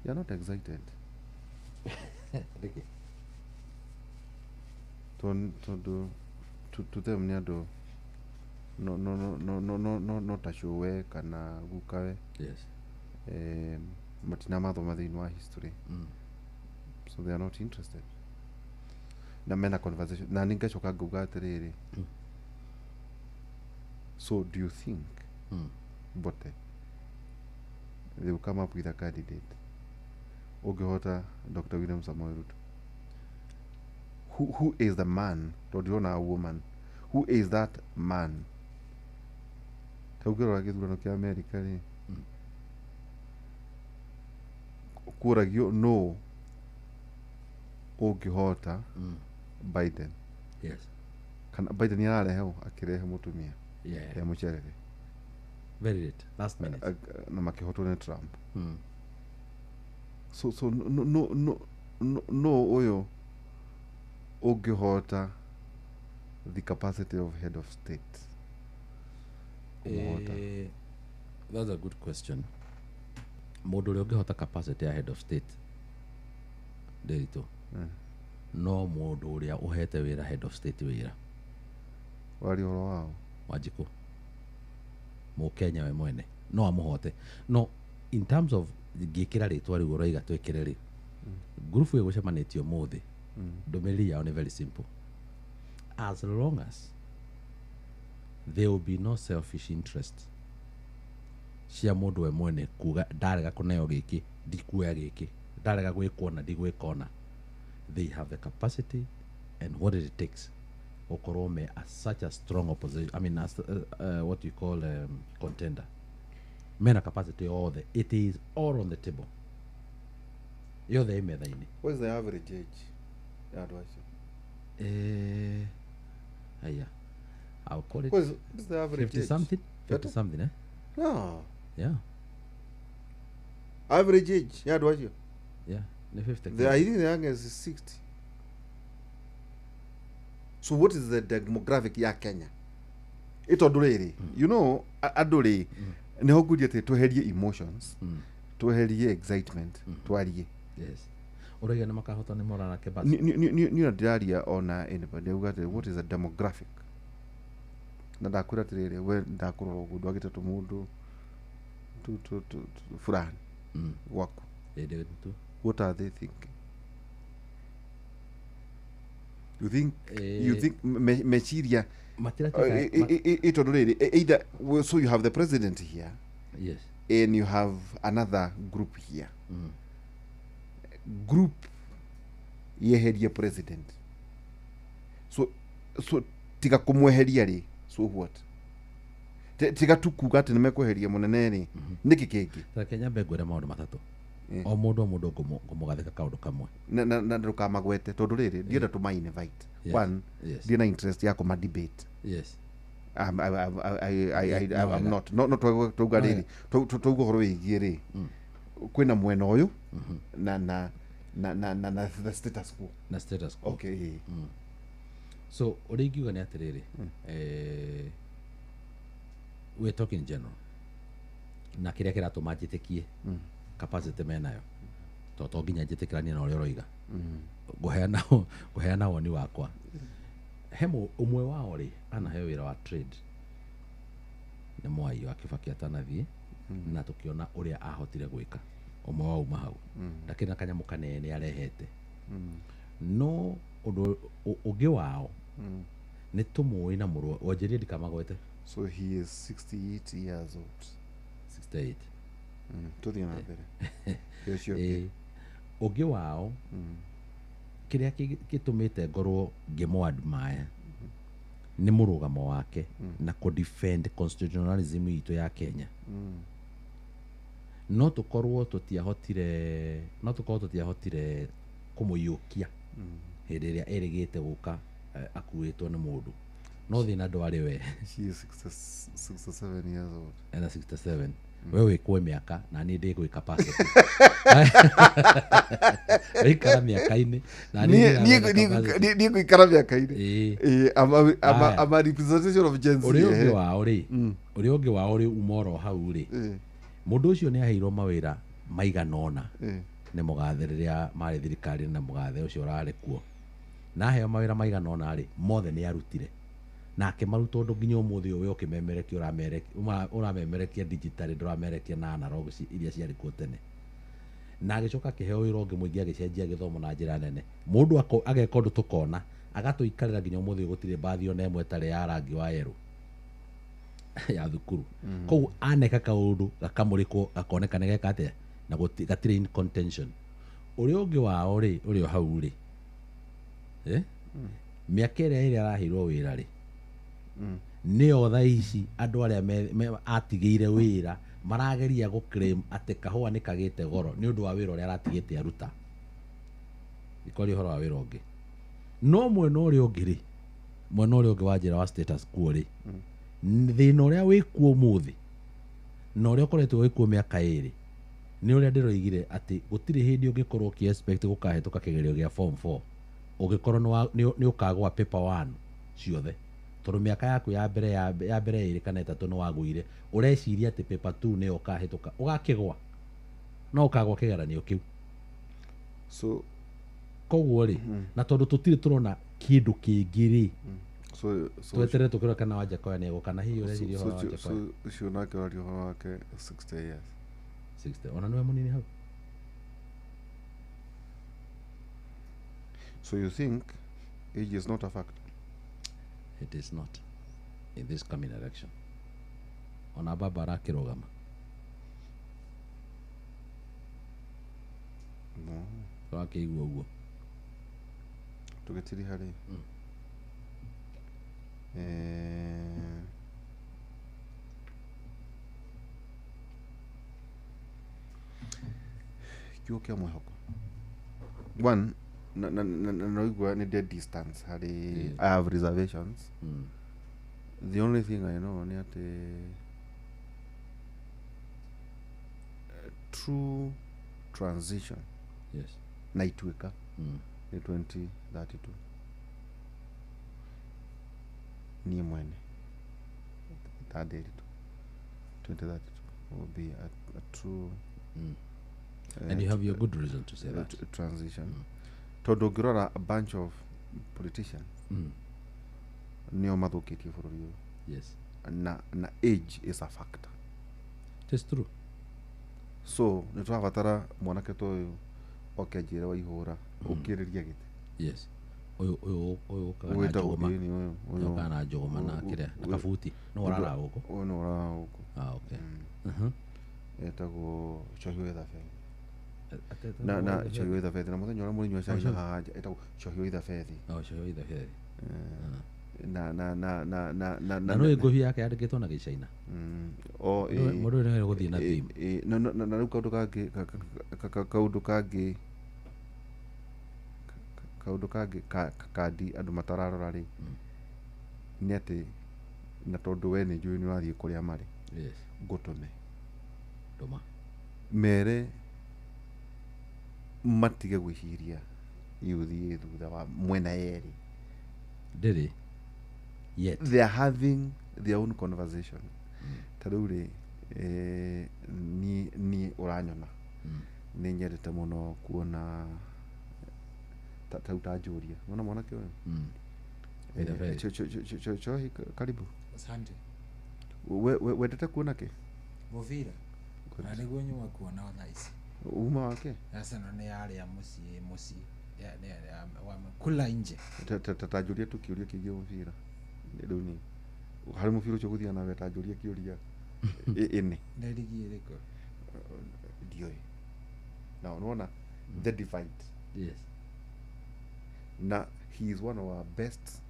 they are not excited. Nĩkĩ? Tondũ to them nĩ andũ no ta cũwe kana gukawe. Yes. Matina mathoma thĩinĩ wa history. So they are not interested. Na mena conversation na nĩ ngacoka ngauga atĩrĩrĩ, so do you think Mbote they will come up with a candidate ũngĩhota Dr. William Samoei Ruto? Who is the man? Tondũ ndĩrona a woman. Who is that man? Ta ũngĩrora gĩthurano kĩa America rĩ, kũragio no ũngĩhota Biden. Yes. Kana Biden nĩ ararehe ũ? Akĩrehe mũtumia ya mũcerere. Very late, last minute. Na makĩhotwo nĩ Trump. So no no no no no ũyũ ũngĩhota the capacity of head of state kũmũhota? That's a good question. Mũndũ ũrĩa ũngĩhota capacity ya head of state, Ndĩritũ, no mũndũ ũrĩa ũhete wĩra head of state wĩra. Waria ũhoro wao. Wanjikũ Mũkenya we mwene no amũhote. No in terms of ngĩkĩra rĩtwa rĩu ũroiga twĩkĩre rĩ, ngurubu ĩgũcemanĩtie ũmũthĩ, ndũmĩrĩri yao nĩ very simple: as long as there will be no selfish interest cia mũndũ we mwene kuga ndarega kũneo gĩkĩ ndikuoya gĩkĩ, ndarega gwĩkwo na ndigwĩkona, they have the capacity and what it takes gũkorwo me a such a strong opposition, I mean, as, what you call contender. Mena capacity yothe, it is all on the table, yothe ĩ metha-inĩ. What is the average age ya andũ acio? Aya, I'll call it What is the average 50 age? something, 50 Better? something, eh? No. Yeah. Average age ya andũ acio? Yeah, nĩ 50. The, I think the youngest is 60. So what is the demographic ya Kenya? Ĩtondũ rĩrĩ, andũ rĩ, nĩho nguria atĩ tweherie emotions, tweherie excitement, twarie. Yes, ũrauga nĩ makahota nĩ Morara Kibaki. Niĩ ona ndĩraria ona anybody auga atĩ what is a demographic, na ndakwĩra atĩrĩrĩ, we ndakũrora ũguo ndwagĩte tũmũndũ fulani gwaku. Ĩndĩ tu. What are they thinking? You think you think meciria Matiratuĩka ĩtondũ rĩrĩ, either well, so you have the president here and you have another group here, group yeherie president, so tiga kũmweheria rĩ, so what? Tiga tu kuga atĩ nĩmekweheria mũnene rĩ, nĩkĩ kĩngĩ? Reke nyambe ngwĩre maũndũ matatũ. O mũndũ o mũndũ ngũmũgathĩka kaũndũ kamwe. Na ndũkamagwete tondũ rĩrĩ, ndienda tũma invite one, ndirĩ na interest ya kũma debate. I'm not no twauga rĩrĩ, twauga ũhoro wĩgiĩ rĩ, kwĩna mwena ũyũ na the status quo. Na status quo. Okay. So ũrĩa ingiuga nĩ atĩrĩrĩ, we're talking general, na kĩrĩa kĩratũma njĩtĩkie capacity menayo, to nginya njĩtĩkĩranie na ũrĩa ũroiga, ngũheana woni wakwa. He ũmwe wao rĩ, anaheo wĩra wa trade nĩ Mwai wa Kibaki atanathiĩ, na tũkĩona ũrĩa ahotire gwĩka. Ũmwe wao uma hau ndakĩrĩ na kanyamũ kanene arehete. No ũndũ ũngĩ wao nĩ tũmũĩ na mũrũ wanjĩrie ndikamagwete. So he is 68 years old. 68. Tũthiĩ na mbere. Ũcio ũngĩ. Ũngĩ wao, kĩrĩa gĩtũmĩte ngorwo ngĩmũ admire nĩ mũrũgamo wake na kũ defend constitutionalism itũ ya Kenya. No tũkorwo tũtiahotire kũmũiyũkia hĩndĩ ĩrĩa erĩgĩte gũka, akuĩtwo nĩ mũndũ, no thĩna ndwarĩ we. She is 60, 67 years old. Ena 67. We wĩkwo mĩaka na niĩ ndĩ gwĩ capacity, wĩikara mĩaka-inĩ na niĩ Niĩ ndĩra capacity. niĩ ngũikara mĩaka-inĩ. Ĩĩ. I'm Aya. I'm a representation of Gen Z. Ũrĩa ũngĩ wao rĩ, ũrĩa ũngĩ wao rĩ, uma oro hau rĩ, mũndũ ũcio nĩ aheirwo mawĩra maigana ũna nĩ mũgathe rĩrĩa marĩ thirikari, na mũgathe ũcio ũrarĩ kuo na aheo mawĩra maigana ũna rĩ, mothe nĩ arutire na akĩmaruta ũndũ nginya ũmũthĩ ũyũ we ũkĩmemerekia ũramemerekia digitally, ndũramerekia na analog iria ciarĩ kuo tene. Na agĩcoka akĩheo wĩra ũngĩ mũingĩ, agĩcenjia gĩthomo na njĩra nene. Mũndũ ageka ũndũ tũkona Agatũikarĩra nginya ũmũthĩ gũtirĩ mbathi ona ĩmwe ĩtarĩ ya rangi wa yerũ ya thukuru. Koguo aneka kaũndũ gakamũrĩkwo gakoneka nĩ geka atĩa na gatirĩ in contention. Ũrĩa ũngĩ wao rĩ, ũrĩa hau rĩ, mĩaka ĩrĩa ĩrĩa araheirwo wĩra rĩ, nĩyo thaa ici andũ arĩa atigĩire wĩra marageria gũ claim atĩ kahũa nĩ kagĩte goro nĩ ũndũ wa wĩra ũrĩa aratigĩte aruta. Ikwaria ũhoro wa wĩra ũngĩ. No mwena ũrĩa ũngĩ rĩ, mwena ũrĩa ũngĩ wa njĩra wa status quo rĩ, thĩna ũrĩa wĩkuo ũmũthĩ na ũrĩa ũkoretwo wĩkuo mĩaka ĩrĩ nĩ ũrĩa ndĩroigire atĩ gũtirĩ hĩndĩ ũngĩkorwo ũkĩ expect gũkahĩtũka kĩgerio gĩa form 4 ũngĩkorwo nĩ ũkagũa paper 1 ciothe, tondũ mĩaka yaku ya mbere ya mbere ĩrĩ kana ĩtatũ nĩ wagũire, ũreciria atĩ paper 2 nĩyo ũkahĩtũka, ũgakĩgwa no ũkagwa kĩgeranio kĩu. So koguo rĩ, na tondũ tũtirĩ tũrona kĩndũ kĩngĩ rĩ, tweterere tũkĩrora kana Wanjakoya nĩ egũka, na hihi ũreciria ũhoro wa Wanjakoya? Ũcio nake ũraria ũhoro wake 60 years. 60, ona nĩwe mũnini hau. So you think age is not a factor? It is not in this coming election. Ona baba arakĩrũgama. No. Tũrakĩigua ũguo. Tũgĩtiriha rĩ. Kiugo kĩa mwĩhoko. One, na nĩ ndĩ distance harĩ, I have reservations. The only thing I know nĩ atĩ true transition, yes, na ituĩka nĩ 2032. Niĩ mwene tandĩritũ 2032 will be a true and you have your good reason to say that transition. Tondũ ũngĩrora a bunch of politicians nĩo mathũkĩtie bũrũri ũyũ. Yes. Na age is a factor. It is true. So nĩ tũrabatara mwanake ta ũyũ oke njĩre wa ihũra ũkĩrĩria gĩtĩ. Yes. Ũyũ ũyũ na njũgũma na kĩrĩa na kabuti no ũrara gũkũ. Ũyũ no ũrara gũkũ. Ah, okay. Etagwo Cohi Wethabethi. Na Cohi Wethabethi na mũthenya ũrĩa mũrĩnyua cai haha nja etagwo Cohi Wethabethi. Oh, Cohi Wethabethi. Na na na na na na na no ngũbi yake yandĩkĩtwo na gĩcaina. O mũndũ ũyũ nĩ gũthiĩ na theme. Na na rĩu kaũndũ kangĩ kaũndũ kangĩ kandi andũ matararora rĩ, nĩ atĩ na tondũ we nĩ njũĩ nĩ ũrathiĩ kũrĩa marĩ, yes, ngũtũme ndũma mere matige gwĩciria yuthi thutha wa mwena yerĩ ndĩrĩ yet they are having their own conversation. Ta rĩu rĩ, niĩ ũranyona nĩ nyendete mũno kuona ta rĩu ta njũria wona mwanake ũyũ Chohi, karibu. Asante. Wendete kuona kĩ? Mũbira. Na nĩguo nyuma kuona thaa ici. Uma wake? Arsenal nĩ yarĩa mũciĩ wamekula nje. Ta njũria tu kĩũria kĩgiĩ mũbira rĩu ni harĩ mũbira ũcio gũthiĩ nawe ta njũria kĩũria ĩnĩ nĩ rigi ĩrĩkũ? Ndiũĩ. Na nĩwona the divide. Yes. Na he is one of our best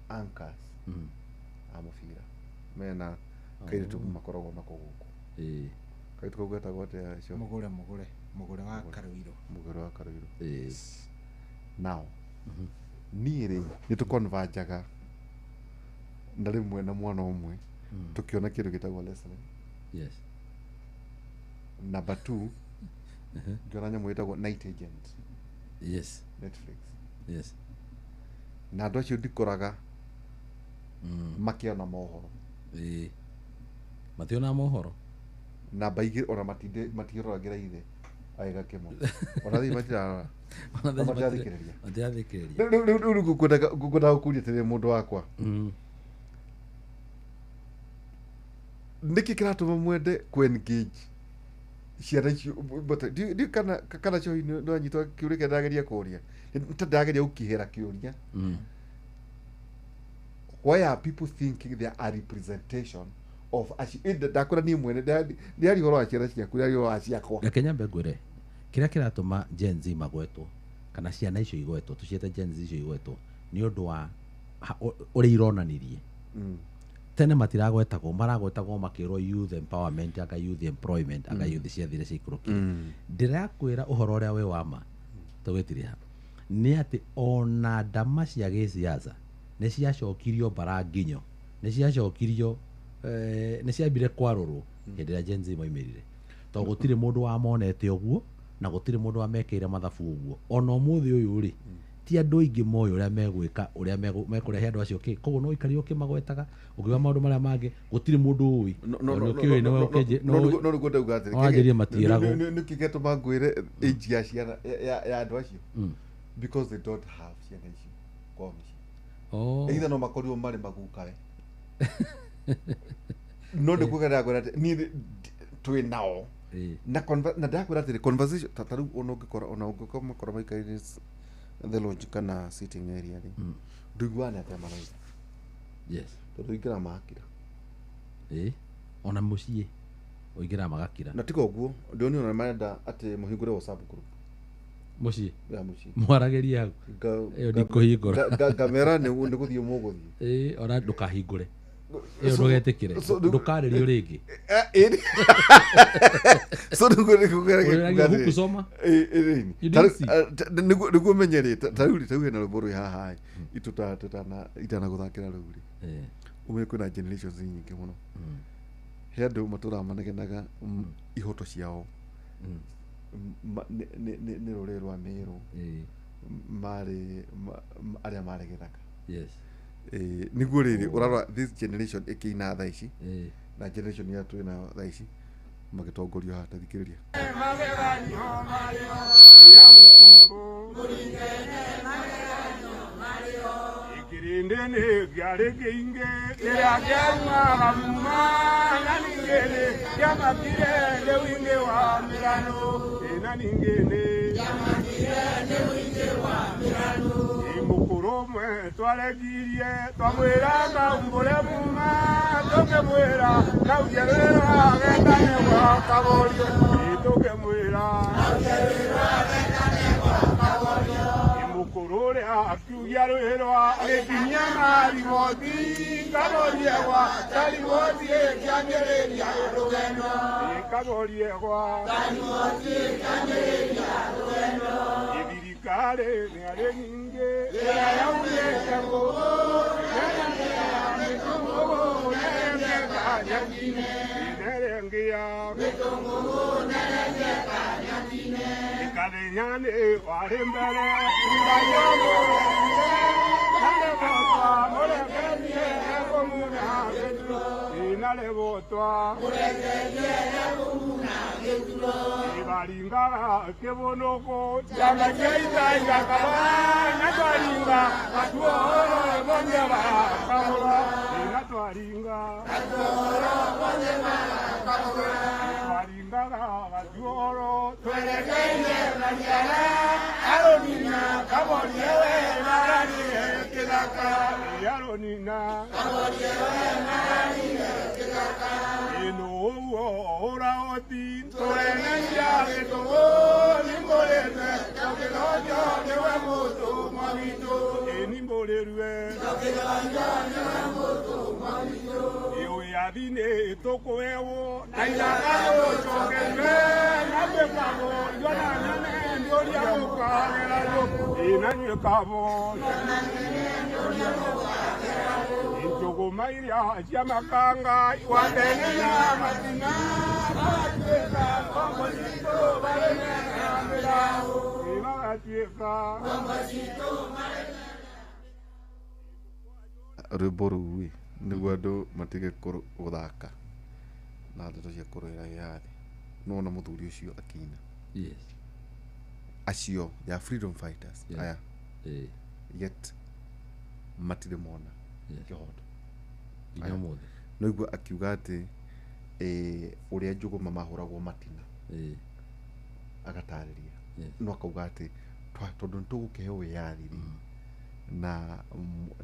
anchors a mũbira mena kairĩtu makoragwo nako gũkũ. Kairĩtu kau getagwo atĩa ũcio? Mũgũre wa Karũirũ. Mũgũre wa Karũirũ. Now niĩ rĩ nĩ tũconvergaga na rĩmwe na mwana ũmwe tũkĩona kĩndũ gĩtagwo wrestling. Yes. Number 2 ngĩona nyamũ ĩtagwo Night Agent. Yes. Netflix. Yes. Na andũ acio ndikoraga makĩona mohoro. Mationaga mohoro. Namba igĩrĩ ona matiroragĩra ithe agĩka kĩmwe. Ona thĩinĩ matirarora. Matirathikĩrĩria. Matirathikĩrĩria. Rĩu ngũkwendaga gũkũria atĩrĩrĩ mũndũ wakwa. Nĩkĩ kĩratũma mwende kũ engage ciana icio? Ndiũĩ kana Cohi nĩ wanyitwo kĩũria kĩrĩa ndĩrageria kũria. Ndageria gũkĩhera kĩũria. Why are people thinking they are a representation of acio? Ndakũra niĩ mwene ndĩaria ũhoro wa ciana ciaku, ndĩaria ũhoro wa ciakwa. Reke nyambe ngwĩre kĩrĩa kĩratũma Gen Z magwetwo kana ciana icio igwetwo, tũciĩte Gen Z icio igwetwo nĩ ũndũ wa ũrĩa ironanirie. Tene matiragwetagwo, maragwetagwo makĩrwo youth empowerment anga youth employment anga youth ciathire ciikũrũkire. Ndĩrakwĩra ũhoro ũrĩa wĩ wa ma tũgĩtirĩha nĩ atĩ ona ndama cia gĩsiasa nĩ ciacokirio mbara nginyo, nĩ ciacokirio, nĩ ciambire kwarũrwo hĩndĩ ĩrĩa Gen Z maumĩrire, tondũ gũtirĩ mũndũ wamonete ũguo na gũtirĩ mũndũ wamekĩire mathabu ũguo. Ona ũmũthĩ ũyũ rĩ, ti andũ aingĩ moĩ ũrĩa megwĩka, ũrĩa mekũrehe andũ acio kĩ. Koguo no ũikarire ũkĩmagwetaga ũkiuga maũndũ marĩa mangĩ, gũtirĩ mũndũ ũĩ. No nĩguo ndauga atĩrĩ, wanjĩrie matiĩragwo. Nĩkĩ gĩatũma ngwĩre age ya ciana ya andũ acio? Because they don't have ciana icio kwao mĩciĩ. Either no makorirwo marĩ magukawe. No nĩkuo ndakwĩra atĩ niĩ twĩ nao. Na ndakwĩra atĩrĩ, conversation ta rĩu ona ũngĩkora, ona ũngĩkorwo makora maikarĩte the lodge kana sitting area rĩ, ndũiguaga nĩ atĩa marauga. Yes. Tondũ ũingĩraga magakira. Ona mũciĩ ũingĩraga magakira. Na tiga ũguo, ndĩronire ona marenda atĩ mũhingũre WhatsApp group. Mũciĩ? Ya mũciĩ. Mwaragĩrie hau. Ĩyo ndikũhingũra. Ngamera nĩ gũthiĩ mũgũthiĩ. Ona ndũkahingũre. Ĩyo ndũgetĩkĩre. Ndũkarĩrio rĩngĩ. So nĩguo kusoma. Nĩguo menye rĩ, ta rĩu hena rwĩmbo rwĩ haha itana gũthakĩra rũu rĩ. Ũmenye kwĩna generations nyingĩ mũno. He andũ matũraga manegenaga ihoto ciao. Nĩ rũrĩrĩ rwa Mĩrũ. Marĩ arĩa marĩ gĩthaka. Yes. Nĩguo rĩrĩ ũrarora this generation ĩkĩina thaa ici na generation ĩrĩa twĩ nayo thaa ici magĩtongorio haha, tathikĩrĩria. Twaregirie twamwĩra kaumbũre muma tũkĩmwĩra kaunjerĩra getane gwa kaborio tũkĩmwĩra mũkũrũ ũrĩa akiugia rwĩrwa agĩkinyia mariboti kaborie gwa kariboti ĩkĩanjĩrĩria rũgendo kaborie gwa kariboti ĩkĩanjĩrĩria rũgendo thirikari nĩ arĩ nyingĩ ĩrĩa yaugĩte Rwĩmbo rũu nĩguo andũ matige gũthaka na ndeto cia kũrũĩra wĩyathi. Nĩwona mũthuri ũcio akĩina. Yes. Acio ya freedom fighters. Yes. Aya. Yet matirĩ mona kĩhoto. Nginya ũmũthĩ. Noiguo akiuga atĩ ũrĩa njũgũma mahũragwo matina. Agatarĩria. No akauga atĩ Tondũ nĩ tũgũkĩheo wĩyathi rĩ na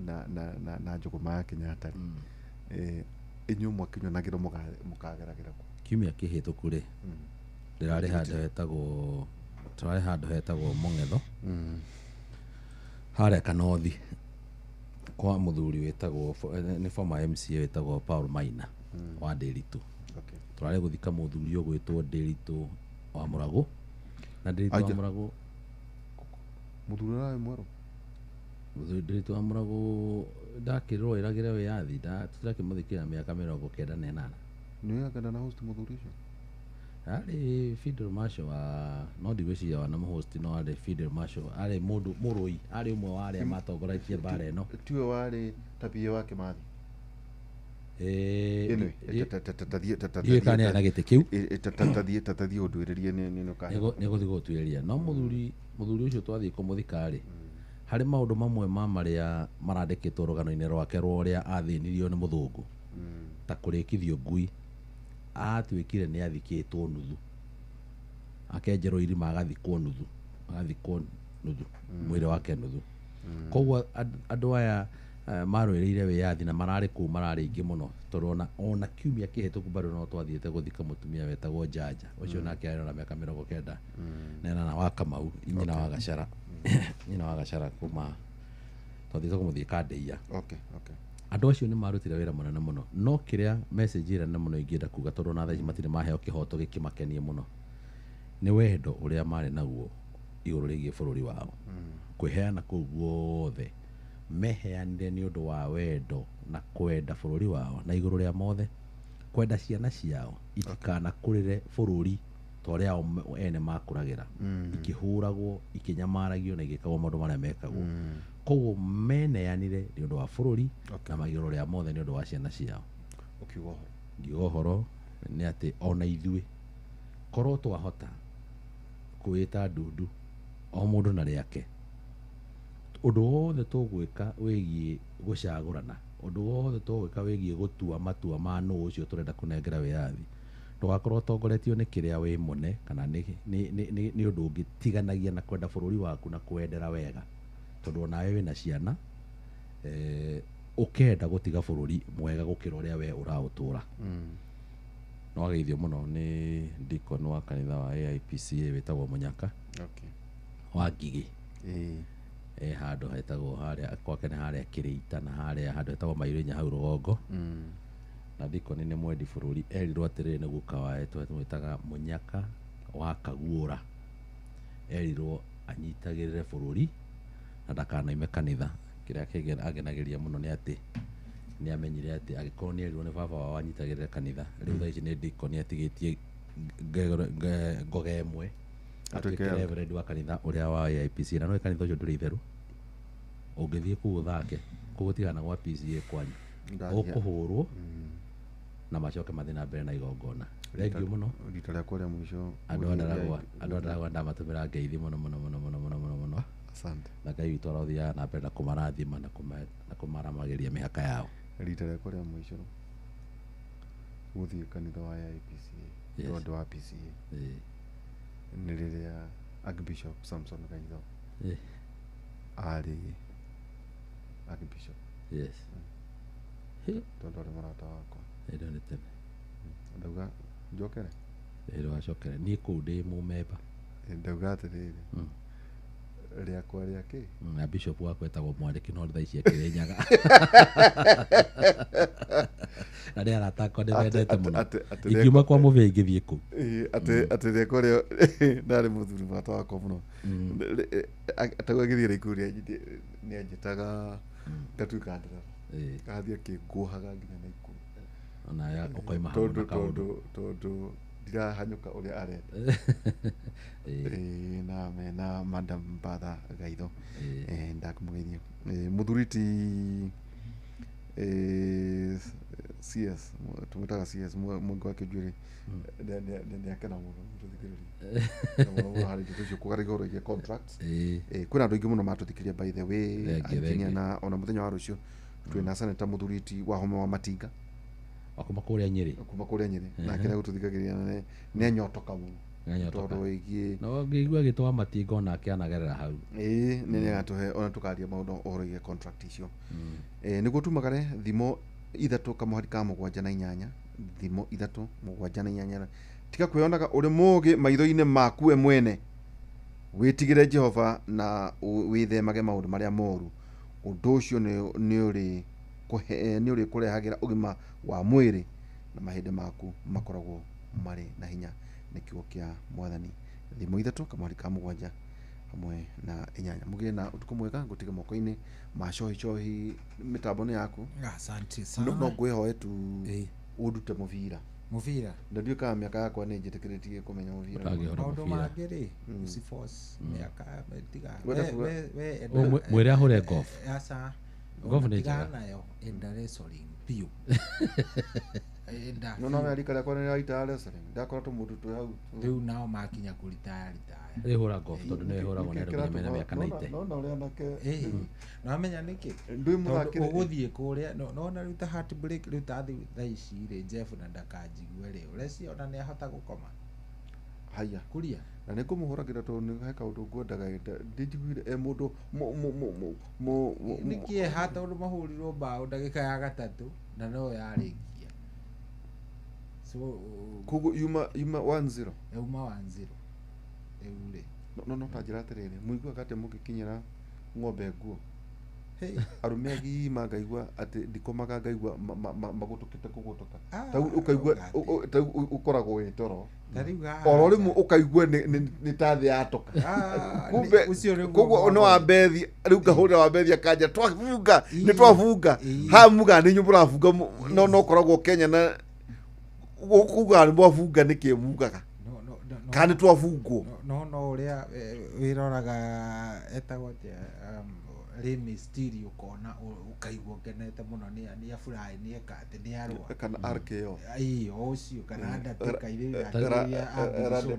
na na na na Njũgũma ya Kenyatta rĩ, inyuĩ mwakĩnyonagĩra mũkageragĩra kũ? Kiumia kĩhĩtũku rĩ, ndĩrarĩ handũ hetagwo, tũrarĩ handũ hetagwo Mũng'etho harĩa Kanothi kwa mũthuri wĩtagwo nĩ former MCA wĩtagwo Paul Maina wa Ndĩritũ. Tũrarĩ gũthika mũthuri ũgwĩtwo Ndĩritũ wa Mũragũ, na Ndĩritũ wa Mũragũ mũthuri ũrarĩ mwerũ, mũthuri Ndĩritũ wa Mũragũ ndakĩrwo ĩragĩre wĩyathi, tũrakĩmũthikĩra mĩaka 98. Nĩ agenda na host mũthuri ũcio? Arĩ Fidel Marshal wa no ndigwĩciria wa na mũhost, no arĩ Fidel Marshal, arĩ mũndũ mũrũi, arĩ ũmwe wa arĩa matongoretie mbara ĩno. Tiwe warĩ tabia wa Kĩmathi? Ndiũĩ kana nĩ arĩ na gĩtĩ kĩu. Tathiĩ ũndwĩrĩrie nĩ nĩ gũthiĩ gũtuĩria. No mũthuri ũcio twathiĩ kũmũthika rĩ, harĩ maũndũ mamwe ma marĩa marandĩkĩtwo rũgano-inĩ rwake rwa ũrĩa athĩnirio nĩ mũthũngũ, ta kũrĩkithio ngui, atuĩkire nĩ athikĩtwo nuthu, akenjerwo irima agathikwo nuthu, agathikwo nuthu, mwĩrĩ wake nuthu. Koguo andũ aya marũĩrĩire wĩyathi na mararĩ kũu mararĩ aingĩ mũno, tondũ ona kiumia kĩhĩtũku bado no twathiĩte gũthika mũtumia wetagwo Njanja, ũcio nake arĩ na mĩaka 98 wa Kamau, nyina wa Gachara, nyina wa Gachara kuma twathiĩte kũmũthika Ndeia. Andũ acio nĩ marutire wĩra mũnene mũno, no kĩrĩa message ĩrĩa nene mũno ingĩenda kuga, tondũ ona thaa ici matirĩ maheo kĩhoto gĩkĩmakenie mũno, nĩ wendo ũrĩa marĩ naguo igũrũ rĩgiĩ bũrũri wao. Kwĩheana kũu guothe meheanire nĩ ũndũ wa wendo na kwenda bũrũri wao, na igũrũ rĩa mothe kwenda ciana ciao itikanakũrĩre bũrũri ta ũrĩa o ene makũragĩra, ikĩhũragwo, ikĩnyamaragio na igĩkagwo maũndũ marĩa mekagwo. Koguo meneanire nĩ ũndũ wa bũrũri na igũrũ rĩa mothe nĩ ũndũ wa ciana ciao. Ũkiuga ũhoro? Ngiuga ũhoro nĩ atĩ ona ithuĩ korwo twahota kwĩta ndundu o mũndũ na rĩake, ũndũ wothe tũgwĩka wĩgiĩ gũcagũrana, ũndũ wothe tũgwĩka wĩgiĩ gũtua matua ma nũ ũcio tũrenda kũnengera wĩyathi, ndũgakorwo ũtongoretio nĩ kĩrĩa wĩ mũne kana nĩ ũndũ ũngĩ, tiganagia na kwenda bũrũri waku na kwendera wega, tondũ onawe wĩna ciana, ũkenda gũtiga bũrũri mwega gũkĩra ũrĩa we ũraũtũra. No ageithio mũno nĩ deacon wa kanitha wa AIPCA wĩtagwo Mũnyaka wa Ngigĩ. Handũ hetagwo harĩa kwake nĩ harĩa Kĩrĩita, na harĩa handũ hetagwo Mairĩnya hau rũgongo. Na deacon nĩ mwendi bũrũri, erirwo atĩrĩrĩ nĩ guka wae twamwĩtaga Mũnyaka wa Kaguũra, erirwo anyitagĩrĩre bũrũri na ndakanaime kanitha. Kĩrĩa kĩngĩ angenagĩria mũno nĩ atĩ nĩ amenyire atĩ angĩkorwo nĩ erirwo nĩ baba wao anyitagĩrĩre kanitha, rĩu thaa ici nĩ deacon atigĩtie ngoga ĩmwe atuĩke reverend wa kanitha ũrĩa wa AIPC. Na no kanitha ũcio ndũrĩ itherũ, ũngĩthiĩ kũu ũthake kũgũtigana gwa PCA kwanyu, ũkũhũrwo na macoke mathiĩ na mbere na igongona. Thengiũ mũno. Rita rĩakwa rĩa mũico andũ a Ndaragwa ndamatũmĩra ngeithi mũno mũno mũno mũno mũno mũno mũno. Asante. Na Ngai witũ arothiaga na mbere na kũmarathima na kũmaramagĩria mĩhaka yao. Rita rĩakwa rĩa mũico gũthiĩ kanitha wa AIPCA, tondũ wa PCA, nĩ rĩrĩa Archbishop Samson Gaitho arĩ Archbishop. Tondũ arĩ mũrata wakwa. Ĩno nĩ tene. Ndauga njokere? Ndũgacokere, niĩ kũu ndĩ mũmemba. Ndauga atĩrĩrĩ, rĩakwa rĩa kĩ? Na bishop wakwa etagwo Mwandĩki, no thaa ici akĩrĩ Nyaga. Na nĩ arata akwa nĩmendete mũno. Ingiuma kwa Mũbĩa ingĩthiĩ kũu. Atĩ rĩakwa rĩa ndarĩ mũthuri mũrata wakwa mũno. Atagwo agĩthiĩ Naikuru nĩ anjĩtaga ngatuĩka ndereba. Agathiĩ akĩnguohaga nginya Naikuru. Ona ũkoima hau na kaũndũ. Tondũ ndirahanyũka ũrĩa arenda. Na mena Madam Batha Gaitho, ndakũmũgeithia. Mũthuri ti CS, tũmwĩtaga CS mũingĩ wa Kĩnjuĩrĩ, nĩ akena mũno mũtũthikĩrĩria mũno mũno harĩ ndeto icio kũgara igũrũ rĩgiĩ contracts. Kwĩna andũ aingĩ mũno matũthikĩrĩria by the way, engineer, na ona mũthenya wa rũciũ twĩna senator mũthuri ti Wahome wa Matinga wa kuma kũrĩa Nyĩrĩ, kuma kũrĩa Nyĩrĩ, nake nĩ agũtũthikagĩrĩria na nĩ anyotoka mũno. Tondũ wĩgiĩ no ngĩigua agĩtwa matinga onake anagerera hau. Ĩĩ, nĩ nĩagatũhe ona tũkaria maũndũ ũhoro wĩgiĩ contract icio. Nĩguo tumagare thimo 3 kamũhari ka 7 na 8, thimo 3 7 na 8. Tiga kwĩyonaga ũrĩ mũũgĩ maitho-inĩ maku we mwene, wĩtigĩre Jehova na wĩthemage maũndũ marĩa moru. Ũndũ ũcio nĩ ũrĩkũrehagĩra ũgima wa mwĩrĩ na mahĩndĩ maku makoragwo marĩ na hinya. Nĩ kiugo kĩa Mwathani. Thimo 3 kamũhari ka 7 hamwe na 8. Mũgĩe na ũtukũ mwega, ngũtige moko-inĩ ma cohi cohi mĩtambo nĩ yaku. Asante sana. No ngwĩhoe tu ũndute mũbira. Mũbira na ndiũĩ kana mĩaka yakwa nĩ njĩtĩkĩrĩtie kũmenya mũbira. Maũndũ mangĩ rĩ, usiforce mĩaka tiga. Mwĩre ahũre golf. Aca. Golf nĩ njega. Tigana nayo, enda wrestling biũ. Enda. No no rika rĩakwa nĩ rĩraita wrestling. Ndakorwo tũmũndũ twĩ hau. Rĩu nao makinya kũritaya ritaya. Rĩhũra golf tondũ nĩ ĩhũragwo nĩ andũ mena mĩaka 90. No no ũrĩa anake. No amenya nĩkĩ? Ndwĩ mũthakĩre. Ũgũthiĩ kũrĩa no na rĩu ta heartbreak rĩu ta thaa ici rĩ, Jeff na ndakanjigue rĩ, ũreciria ona nĩ ahota gũkoma? Haya. Kuria. Na nĩ ngũmũhũragĩra tondũ nĩ he kaũndũ ngwendaga ndĩnjiguire e mũndũ nĩ kĩeha tondũ mahũrirwo mbaũ ndagĩka ya 3 na no yarĩkia. So koguo yuma 1-0. Yuma 1-0. Rĩu rĩ. No ta njĩra atĩrĩrĩ, mũiguaga atĩa mũngĩkinyĩra ng'ombe nguo? Arũme agima ngaigua atĩ ndikomaga ngaigua magũtũkĩte kũgũtũka. Ta ũkaigua ta ũkoragwo wĩ toro. Oro rĩmwe ũkaigua nĩ ta thĩ yatoka. Kumbe koguo no wambethi rĩu ngahũrĩra wambethi akanja twabunga nĩ twabunga. Ha muga nĩ inyuĩ mũrabunga no no ũkoragwo Kenya na gũkuga nĩ mwabunga nĩkĩ mugaga. Kana nĩ twabungwo. No no ũrĩa wĩroraga etagwo atĩa Rey Mysterio ũkona ũkaigua ũkenete mũno nĩ afurahi nĩ eka atĩ nĩ arũa. Kana RKO. Ĩĩ o ũcio kana Undertaker iria Ta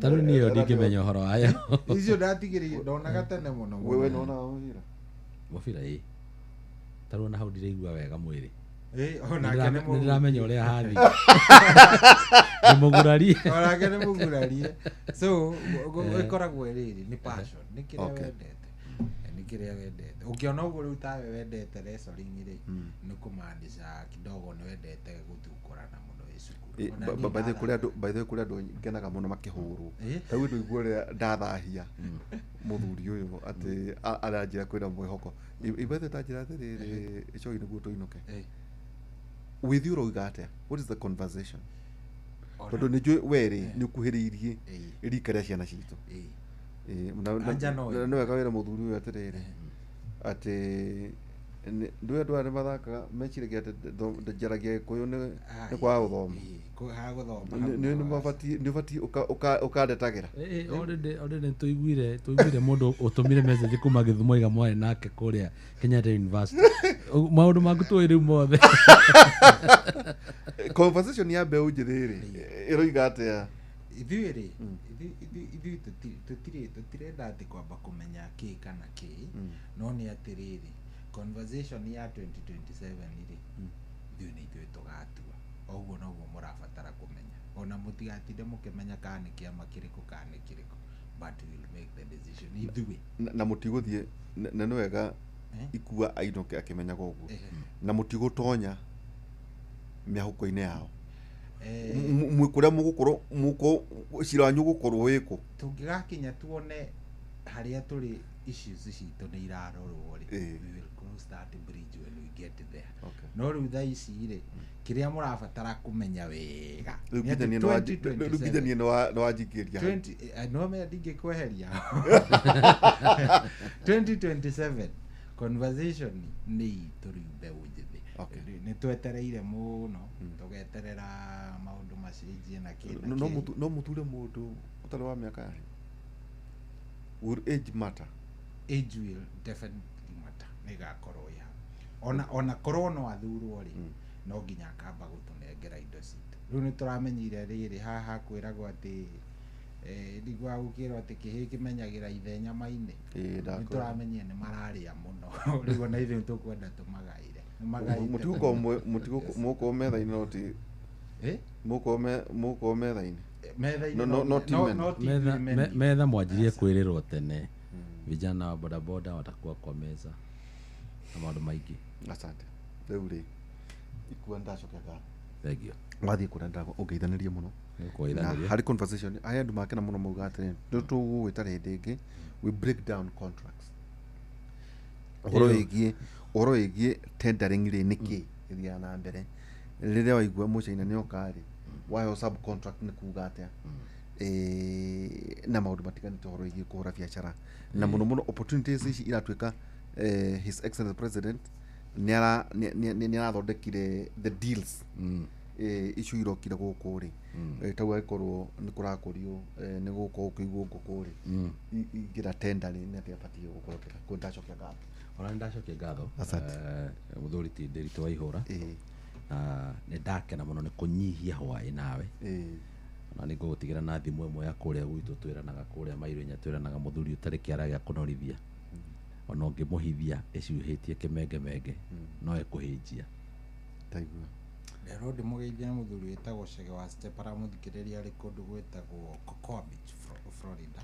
rĩu niĩ ĩyo ndingĩmenya ũhoro wayo. Icio ndatigĩrĩire ndonaga tene mũno. Wewe nĩwonaga mũbira? Mũbira ĩĩ. Ta rĩu ona hau ndiraigua wega mwĩrĩ. Onake nĩ ndĩramenya ũrĩa hathi. Nĩ mũgurarie. Onake nĩ mũgurarie. So ĩkoragwo ĩrĩrĩ nĩ passion, nĩ kĩrĩa wendete. Nĩ kĩrĩa wendete. Ũngĩona ũguo rĩu tawe wendete wrestling rĩ, nĩ kũmaanisha kidogo nĩ wendete gũthukũrana mũno wĩ cukuru. By the way kũrĩ andũ ngenaga mũno makĩhũrwo. Ta rĩu ndũigua ũrĩa ndathahia mũthuri ũyũ atĩ aranjĩra kwĩna mwĩhoko. By the way ta njĩra atĩrĩrĩ Cohi nĩguo tũinũke. Wĩthiĩ ũroiga atĩa? What is the conversation? Tondũ nĩ njũĩ we rĩ nĩ ũkuhĩrĩirie rika rĩa ciana citũ. Nĩ wega wĩre mũthuri ũyũ atĩrĩrĩ atĩ ndũĩ andũ aya nĩ mathakaga meciragia atĩ njaragia Gĩkũyũ nĩ kwaga gũthoma. Nĩ ũbatiĩ ũkandetagĩra. Already nĩ tũiguire mũndũ ũtũmire message kuma Gĩthumo iga mwarĩ nake kũrĩa Kenyatta University. Maũndũ maku tũĩ rĩu mothe. Conversation ya mbeũ njĩthĩ rĩ ĩroiga atĩa? Ithuĩ rĩ ithuĩ tũtirenda atĩ kwamba kũmenya kĩ kana kĩ, no nĩ atĩrĩrĩ conversation ya 2027 rĩ ithuĩ nĩ ithuĩ tũgatua. Ũguo noguo mũrabatara kũmenya. Ona mũtigatinde mũkĩmenya kana nĩ kĩama kĩrĩkũ kana nĩ kĩrĩkũ, but we will make the decision ithuĩ. Na mũtigũthiĩ na nĩ wega ikua ainũke akĩmenyaga ũguo. Na mũtigũtonya mĩhuko-inĩ yao. Mwĩ kũrĩa mũgũkorwo cira wanyu ũgũkorwo wĩkũ. Tũngĩgakinya tuone harĩa tũrĩ issues citũ nĩ irarorwo rĩ, we will cross that bridge when we get there. No rĩu thaa ici rĩ kĩrĩa mũrabatara kũmenya wega rĩu nginya niĩ nĩ wanjingĩria no menya ndingĩkweheria. 2027 conversation nĩ itũ rĩu mbeũ njĩthĩ. Nĩ twetereire mũno tũgeterera maũndũ macenjie na kĩ na kĩ. No mũthure mũndũ ũtarĩ wa mĩaka yanyu. Will age matter? Age will definitely matter. Nĩ ĩgakorwo ĩ hau. Ona korwo no athurwo rĩ, no nginya akamba gũtũnengera indo citũ. Rĩu nĩ tũramenyire rĩrĩ haha kwĩragwo atĩ ndigua gũkĩrwo atĩ kĩhĩ kĩmenyagĩra ithe nyama-inĩ. Nĩ tũramenyire nĩ mararĩa mũno. Rĩu ona ithuĩ tũkwenda tũmagaĩre. Mũtigũkorwo metha-inĩ no ti mũgũkorwo metha-inĩ. Metha-inĩ No, no, no not men. not Metha, ithuĩ men. metha mwanjirie kwĩrĩrwo tene, vijana wa bodaboda watakuwa kwa meza na maũndũ maingĩ. Asante. Rĩu rĩ, ikua ndacokia ngatho. Thank you. Wathiĩ kũrĩa ndagwa ũngeithanĩrie mũno. Nĩngũkũgeithanĩria. Na harĩ conversation harĩ andũ makena mũno mauga atĩrĩ, nĩ tũgũgwĩta hĩndĩ ĩngĩ we break down contracts, ũhoro Ĩyo. wĩgiĩ, ũhoro wĩgiĩ tendering rĩ, nĩkĩ ĩthiaga na mbere rĩrĩa waigua mũcaina nĩ oka rĩ, waheo subcontract nĩ kuga atĩa? Na maũndũ matiganĩte ũhoro wĩgiĩ kũhũra biacara na mũno mũno opportunities ici iratuĩka, His Excellency President nĩ arathondekire the deals, icio irokire gũkũ rĩ, tau angĩkorwo nĩ kũrakũrio, nĩ gũkorwo gũkĩigwo ngũkũ rĩ, ingĩra tender rĩ, nĩ atĩa batiĩ gũkorwo kĩra kũ. Ndacokia ngatho. Ona nĩ ndacokia ngatho. Asante. Mũthuri ti Ndĩritũ wa ihũra, na nĩ ndakena mũno nĩ kũnyihia hwaĩ nawe, na nĩ ngũgũtigĩra na thimũ ĩmwe ya kũrĩa gwitũ twĩranaga kũrĩa mairũ inya, twĩranaga mũthuri ũtarĩ kĩara gĩa kũnorithia, ona ũngĩmũhithia ĩcuhĩtie kĩmengemenge no ĩkũhĩnjia. Taigua. Rero ndĩmũgeithie nĩ mũthuri wĩtagwo Chege wa Step, aramũthikĩrĩria arĩ kũndũ gwĩtagwo Cocoa Beach, Florida.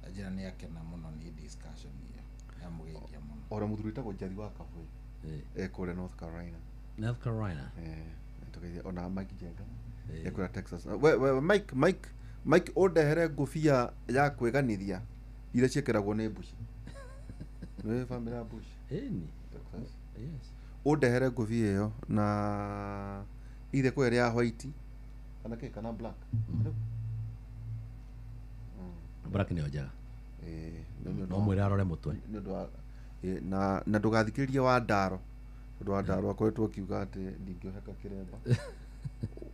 Anjĩra nĩ akena mũno nĩ discussion ĩyo, ndamũgeithia mũno. Ona mũthuri wĩtagwo Njari wa Kabwe kũrĩa North Carolina. North Carolina. Tũgeithie ona Mike Jenga kũrĩa Texas. We Mike, Mike, Mike, ũndehere ngũbia ya kwĩganithia iria ciĩkĩragwo nĩ Bush. Nĩ family ya Bush. Ĩni. Texas. Yes. Ũndehere ngũbia ĩyo na ithe kwĩ ya white kana kĩ kana black. Black nĩyo njega. Nĩ ũndũ No mwĩre arore mũtwe. Nĩ ũndũ wa na ndũgathikĩrĩrie wa ndaro, tondũ wa ndaro akoretwo akiuga atĩ ndingĩoheka kĩremba.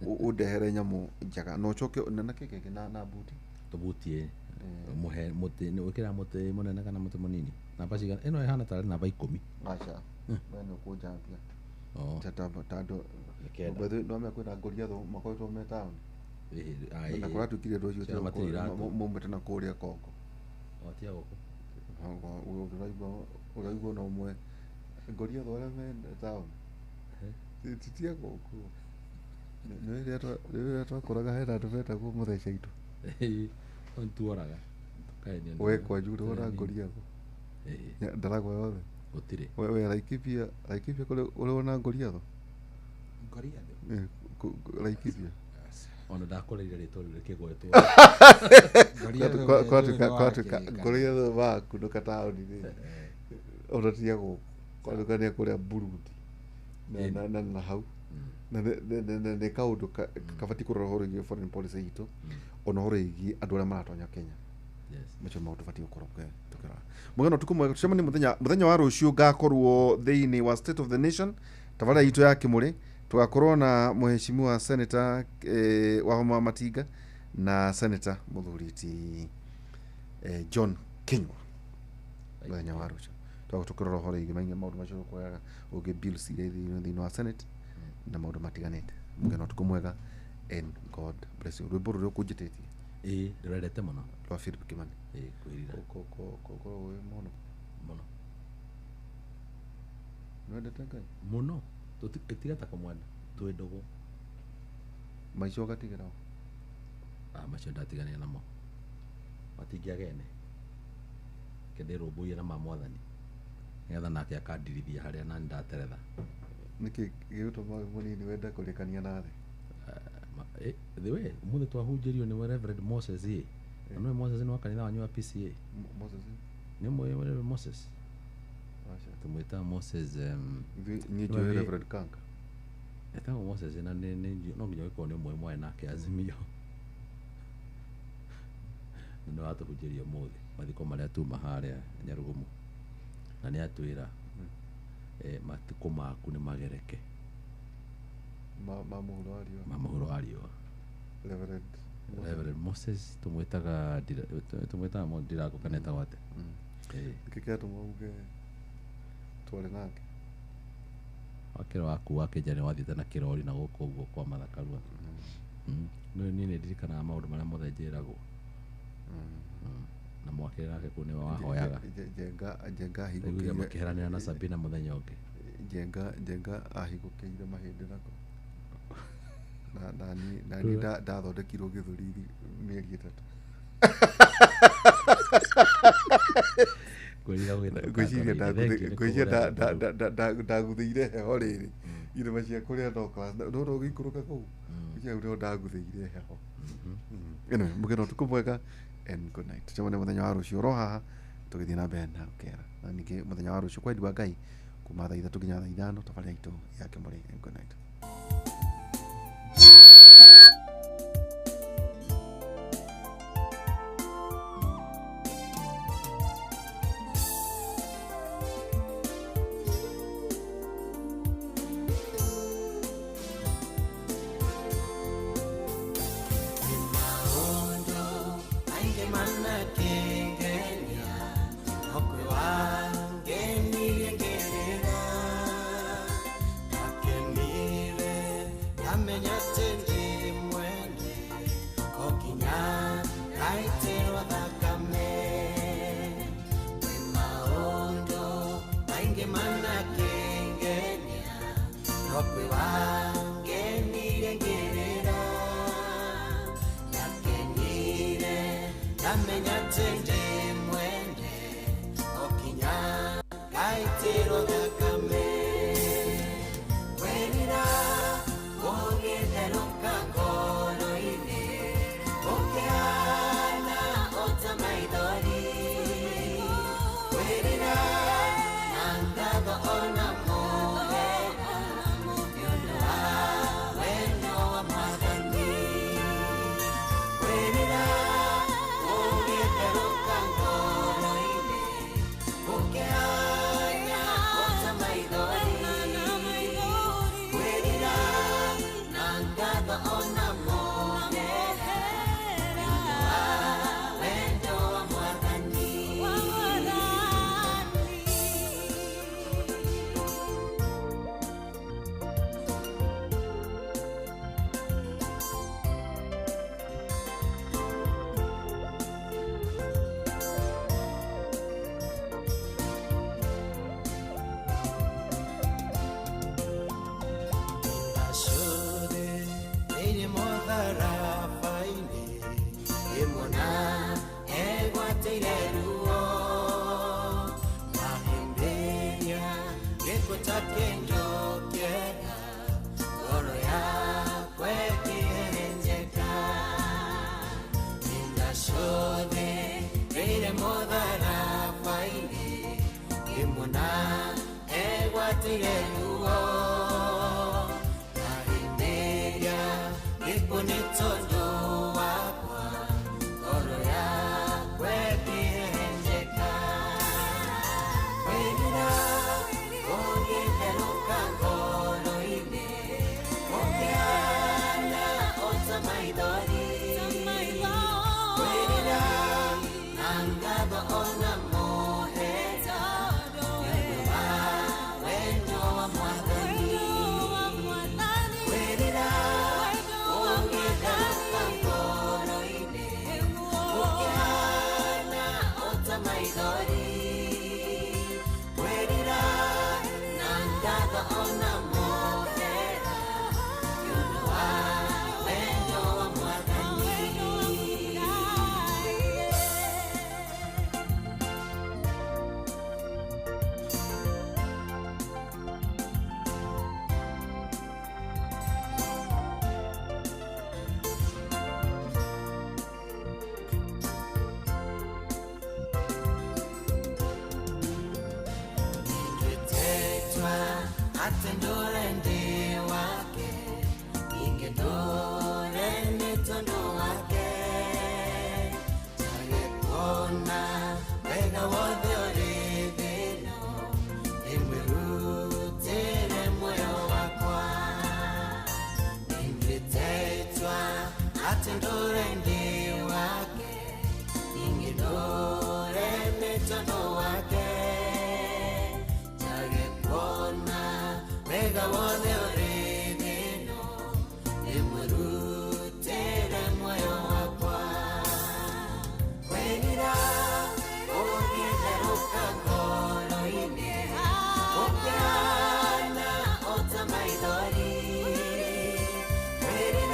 Ũndehere nyamũ njega na ũcoke na kĩ kĩngĩ na buti. Tũbuti mũhe mũtĩ nĩ wĩkĩraga mũtĩ mũnene kana mũtĩ mũnini, namba cigana? Ĩno ĩhana tarĩ namba 10. Aca, we nĩ ũkũnjambia. Oh. Tandũ Nĩ kenda. nwamenya kwĩna ngoriatho makoretwo me taũni Ĩĩ, na kũratuĩkire andũ acio Ciana matirĩ iratũ. maumĩte na kũrĩa Kongo. O, tia gũkũ. Ũraigua na ũmwe ngoriatho arĩa me taũni ti tia gũkũ. Nĩ rĩrĩa twakoraga hena andũ metagwo mũtheca itũ. Ĩĩ, no nĩtuoraga. Tũkaenio We kwanyu ũrĩ ngoriatho ndaragwa yothe? Gũtirĩ. We Laikipia, Laikipia kũrĩ ũrĩ wona ngoriatho? Ngoriatho? Laikipia. Ona ndakũrĩire rĩtwa rĩu rĩkĩgwetwo. Kwatuĩka ngoriatho makunũka taũni rĩ, ona tia gũkũ, kwatuĩka nĩ kũrĩa Burundi na hau na nĩ kaũndũ kabatiĩ kũrora ũhoro wĩgiĩ foreign policy itũ, ona ũhoro wĩgiĩ andũ arĩa maratonya Kenya. Macio maũndũ batiĩ gũkorwo tũkĩrora. Mũgeno ũtukũ mwega, tũcemanie mũthenya wa rũciũ. Ngakorwo thĩinĩ wa State of the Nation, tabarĩra itũ ya Kĩmũrĩ. Tũgakorwo na mũheshimiwa Senator Wahoma Matinga na Senator mũthuri ti John Kinyua mũthenya wa rũciũ. Tũgakorwo tũkĩrora ũhoro wĩgiĩ maingi maũndũ macio tũkuoyaga ũngĩ bills iria thĩinĩ wa Senate na maũndũ matiganĩte. Mũgeno ũtukũ mwega and God bless you. Rwĩmbo rũrĩa ũkũnjĩtĩtie. Ĩĩ, ndĩrwendete mũno. Rwa Philip Kimani. Ĩĩ, kwĩrira. Ũkoragwo wĩ mũno mũno. Nĩwendete Ngai? Mũno. Tiga ta kũmwenda twĩ ndũgũ. Maica ũgatigĩra ũ? Ah, macio ndatiganire namo, matingĩagene ke ndĩrũmbũiye na ma mwathani nĩgetha nake akandirithia harĩa nani ndateretha. Nĩkĩ gĩgũtũma wĩ mũnini wende kũrĩkania na thĩ? The way ũmũthĩ twahunjĩrio nĩ Reverend Moses ĩ, na nĩwe Moses nĩ wa kanitha wanyu wa PCA. Moses? Nĩ mũĩ Reverend Moses? Aca. Tũmwĩtaga Moses. Niĩ njũĩ Reverend Kanga. Etagwo Moses na no nginya ũgĩkorwo nĩ ũmwe mwaĩ nake Azimio, na nĩ watũhunjĩria ũmũthĩ mathiko marĩa tuma harĩa Nyarugumu, na nĩ atwĩra matukũ maku nĩ magereke. Ma mũhuro wa riũa. Ma mũhuro wa riũa. Reverend Moses. Reverend Moses tũmwĩtaga Ndirango kana etagwo atĩa? Nĩkĩ kĩratũma uge twarĩ nake? Wakĩra waku wa kĩnja nĩ wathiĩte na kĩrori na gũkũ ũguo kwa Mathakarua. No niĩ nĩ ndirikanaga maũndũ marĩa mothe njĩragwo. Na mwakĩrĩ nake kũu nĩwe wahoyaga. Njenga Ndaiguire ahingũkĩire makĩheranĩra na Sabina mũthenya ũngĩ. Njenga ahingũkĩire mahĩndĩ nako. Na niĩ ndathondekirwo gĩthũri mĩeri 3. Ngwĩrira gũgĩtherũka Ngwĩciria ngoro-inĩ. Thank you nĩ ngwĩciria kũhũra thukuru. ndaguthĩire heho rĩrĩ irĩma cia kũrĩa Docklands, no ũgĩikũrũka kũu, ngwĩciria nĩho ndaguthĩire heho. Anyway, mũgĩre ũtukũ mwega and good night. Tũcemanie mũthenya wa rũciũ oro haha tũgĩthiĩ na mbere na gũkera, na ningĩ mũthenya wa rũciũ kwendi wa Ngai kuma thaa 3 nginya thaa 5, tabarĩra itũ ya Kĩmũrĩ, and good night. Maũndũ maingĩ manakĩngenia, no kwĩ wangenirie ngĩrĩra. Ndakenire ndamenya atĩ ndĩ mwene, o nginya ngaitĩrwo thakame. Kwĩ maũndũ maingĩ manakĩngenia, no kwĩ wangenirie ngĩrĩra. Ndakenire ndamenya atĩ ndĩ mwende, o nginya ngaitĩrwo thakame. Kwĩrira gũgĩtherũka ngoro-inĩ, gũkĩhana o ta maithori. Kwĩrira na ngatho ona mũhera, nĩ ũndũ wa wendo wa Mwathani. Kwĩrira gũgĩtherũka ngoro-inĩ, gũkĩhana o ta maithori. Kwĩrira na ngatho ona mũhera, nĩ ũndũ wa wendo wa Mwathani. Ndacũthĩrĩirie mũtharaba-inĩ, ngĩmuona egwatĩire ruo. Mahĩmbĩria gĩkuũ ta kĩndũ kĩega, ngoro yakwa ĩkĩhehenjeka. Ndacũthĩrĩirie mũtharaba-inĩ, ngĩmuona egwatĩire ruo. Mahĩmbĩria gĩkuũ nĩ tondũ wakwa, ngoro yakwa ĩkĩhehenjeka. Kwĩrira gũgĩtherũka ngoro-inĩ, gũkĩhana o ta maithori. Kwĩrira na ngatho ona mũhera, nĩ ũndũ wa wendo wa Mwathani. Kwĩrira gũgĩtherũka ngoro-inĩ, gũkĩhana o ta maithori. Kwĩrira na ngatho ona mũhera, nĩ ũndũ wa wendo wa Mwathani. Nĩnduĩtĩtwa atĩ ndũre ndĩ wake, ingĩndũre nĩ tondũ wake. Njage kuona wega wothe ũrĩ thĩ ĩno, ndĩmwĩrutĩre muoyo wakwa. Nĩnduĩtĩtwa atĩ ndũre ndĩ wake, ingĩndũre nĩ tondũ wake. Njage kuona wega wothe ũrĩ thĩ ĩno, ndĩmwĩrutĩre muoyo wakwa. Kwĩrira gũgĩtherũka ngoro-inĩ, gũkĩhana o ta maithori. Kwĩrira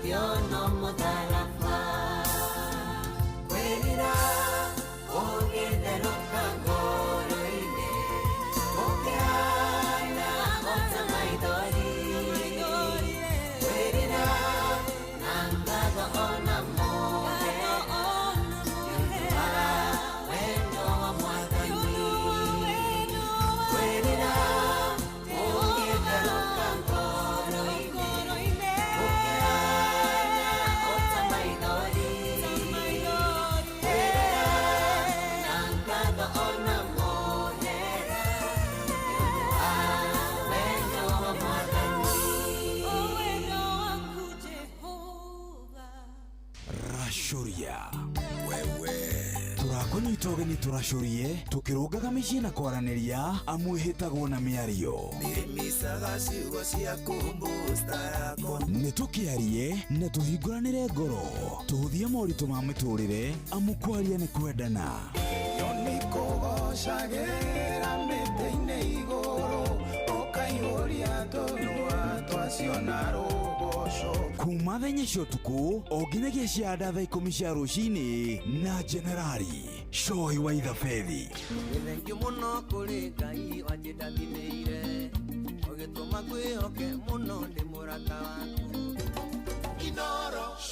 Ngĩona mũtharaba kwĩrira ũgĩtherũka ngoro-inĩ ũkĩhana ota maithori kwĩrira na ngatho ona mũhera nĩ ũndũ wa wendo wa Mwathani kwĩrira ũgĩtherũka ngoro-inĩ ũkĩhana ota maithori kwĩrira na ngatho ona mũhera nĩ ũndũ wa wendo wa Mwathani. Racuria wewe tũrakũnyita ũgeni tũracurie tũkĩrũngaga mĩciĩ na kwaranĩria amwĩhĩtagwo na mĩario Nĩmicaga ciugo cia kũmbusta yakwa nĩ tũkĩarie na tũhingũranĩre ngoro tũhũthie moritũ ma mĩtũrĩre amu kwaria nĩ kwendana. Nyoni kũgocagĩra mĩtĩ-inĩ igũrũ ũkaihũria tũnua twacio na rũgoco. Kuma thaa inya cia ũtukũ o nginyagia cia nda thaa 10 cia rũcinĩ na Jenerali Cohi wa Ithabethi. Nĩ thengiũ mũno kũrĩ Ngai wanjĩndathimĩire ũgĩtũma ngwĩhoke mũno ndĩ mũrata waku.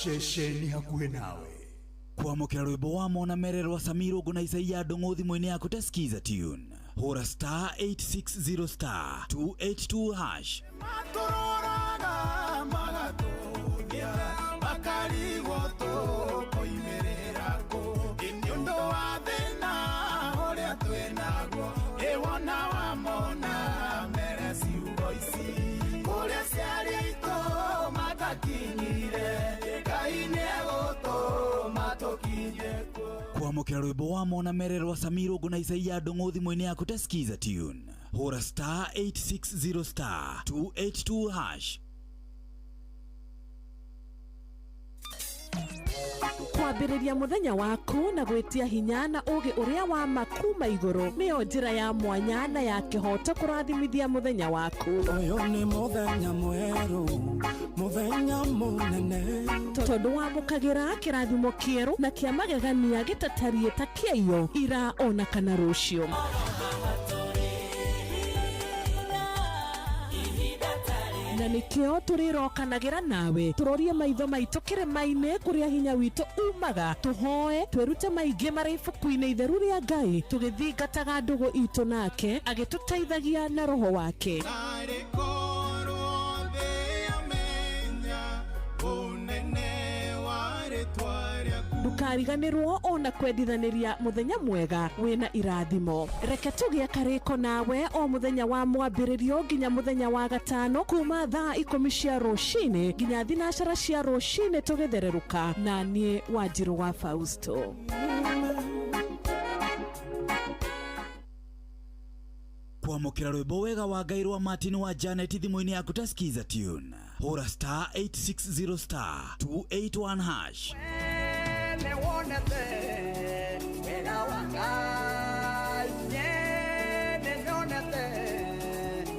Ceceni hakuhĩ nawe kwamũkĩra rwĩmbo wa mona mere rwa Samiro Ngũ na Isaia Ndũng'ũ thimũ-inĩ yaku ta Skiza tune hũra star 860 star 282 hash. Matũroraga magatũthia makarigwo tũkoimĩrĩra kũ nĩ ũndũ wa thĩna ũrĩa twĩnaguo ĩwona wamona mere ciugo ici kũrĩa ciarĩ aitũ matakinyire Ngai nĩegũtũma tũkinye kuo. Kwamũkĩra rwĩmbo wa mona mere rwa Samiro Ngũ na Isaia Ndũng'ũ thimũ-inĩ yaku ta Skiza tune hũra star 860 star 282 hash. Kwambĩrĩria mũthenya waku na gwĩtia hinya na ũũgĩ ũrĩa wa ma kuma igũrũ nĩyo njĩra ya mwanya na ya kĩhooto kũrathimithia mũthenya waku. Ũyũ nĩ mũthenya mwerũ mũthenya mũnene tondũ wamũkagĩra kĩrathimo kĩerũ na kĩa magegania gĩtatariĩ ta kĩaiyo ira ona kana rũciũ. Na nĩkĩo tũrĩrokanagĩra nawe tũrorie maitho maitũ kĩrĩma-inĩ kũrĩa hinya witũ umaga tũhoe twĩrute maingĩ marĩ ibuku-inĩ itheru rĩa Ngai tũgĩthingataga ndũgũ itũ nake agĩtũteithagia na roho wake. Narĩ korwo thĩ yamenya ũnene wa rĩtwa rĩaku. Ndũkariganĩrwo ona kwendithanĩria mũthenya mwega wĩna irathimo. Reke tũgĩe karĩko nawe o mũthenya wa mwambĩrĩrio nginya mũthenya wa gatano kuma thaa 10 cia rũcinĩ nginya 12 cia rũcinĩ tũgĩthererũka na niĩ Wanjirũ wa Fausto. Kwamũkĩra rwĩmbo wega wa Ngai rwa Martin wa Janet thimũ-inĩ yaku ta Skiza tune hũra star 860 star 281 hash. Nĩwonete wega wa Ngai niĩ nĩnyonete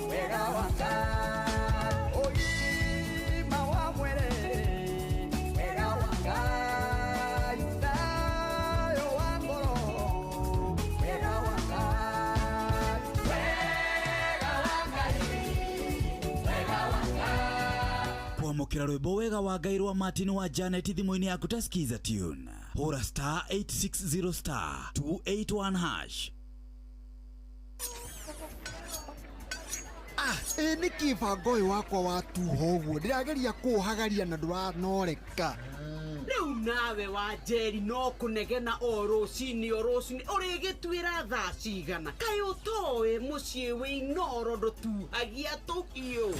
wega wa Ngai ũgima wa mwĩrĩ wega wa Ngai thayũ wa ngoro wega wa Ngai wega wa Ngai wega wa Ngai. Kwamũkĩra rwĩmbo wega wa Ngai rwa Martin wa Janet thimũ-inĩ yaku ta Skiza tune hũra star 860 star 281 hash. Ĩ nĩkĩ bango ũyũ wakwa watuha ũguo ndĩrageria kũũhagaria na ndũranoreka. Rĩu nawe wa Njeri no kũnegena o rũcinĩ o rũcinĩ ũrĩgĩtuĩra thaa cigana kaĩ ũtoĩ mũciĩ wĩ Inoro ndũtuhagia tũhiũ.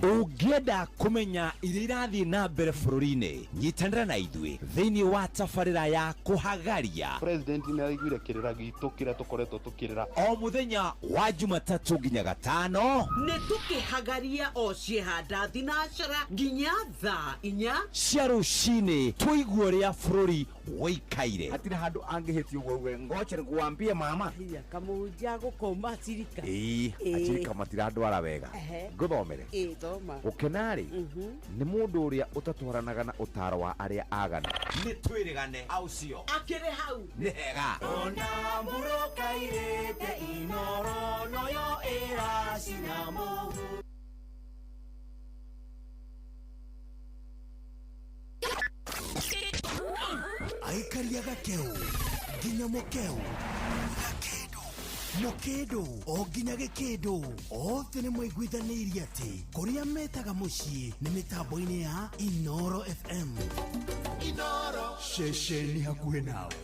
Ũngĩenda kũmenya iria irathiĩ na mbere bũrũri-inĩ nyitanĩra na ithuĩ thĩinĩ wa tabarĩra ya kũhagaria. President nĩ araiguire kĩrĩra gitũ kĩrĩa tũkoretwo tũkĩrĩra o mũthenya wa Jumatatũ nginya gatano nĩ tũkĩhagaria o ciehanda thinacara nginya thaa 4 cia rũcinĩ tũigue ũrĩa bũrũri wĩikaire. Hatirĩ handũ angĩhĩtia ũguo uge ngoche nĩkuambie mama kamũhunjia gũkoma cirika. Ĩĩ acirika matirandwara wega. Ehe. Ngũthomere. Ĩĩ. Thoma. Gũkena-rĩ, nĩ mũndũ ũrĩa ũtatwaranaga na ũtaaro wa arĩa aganu. Nĩ twĩrĩgane aucio. Akĩrĩ hau. Nĩ hega. Ona mburokairĩte inoro noyo ĩracina mũhu. Aikaria gakeu nginya mukeu gakindu mukindu o nginya gikindu othe nĩ maiguithanĩirie atĩ kũrĩa metaga mũciĩ nĩ mĩtambo-inĩ ya Inoro FM. Inoro. Ceceni hakuhĩ nawe.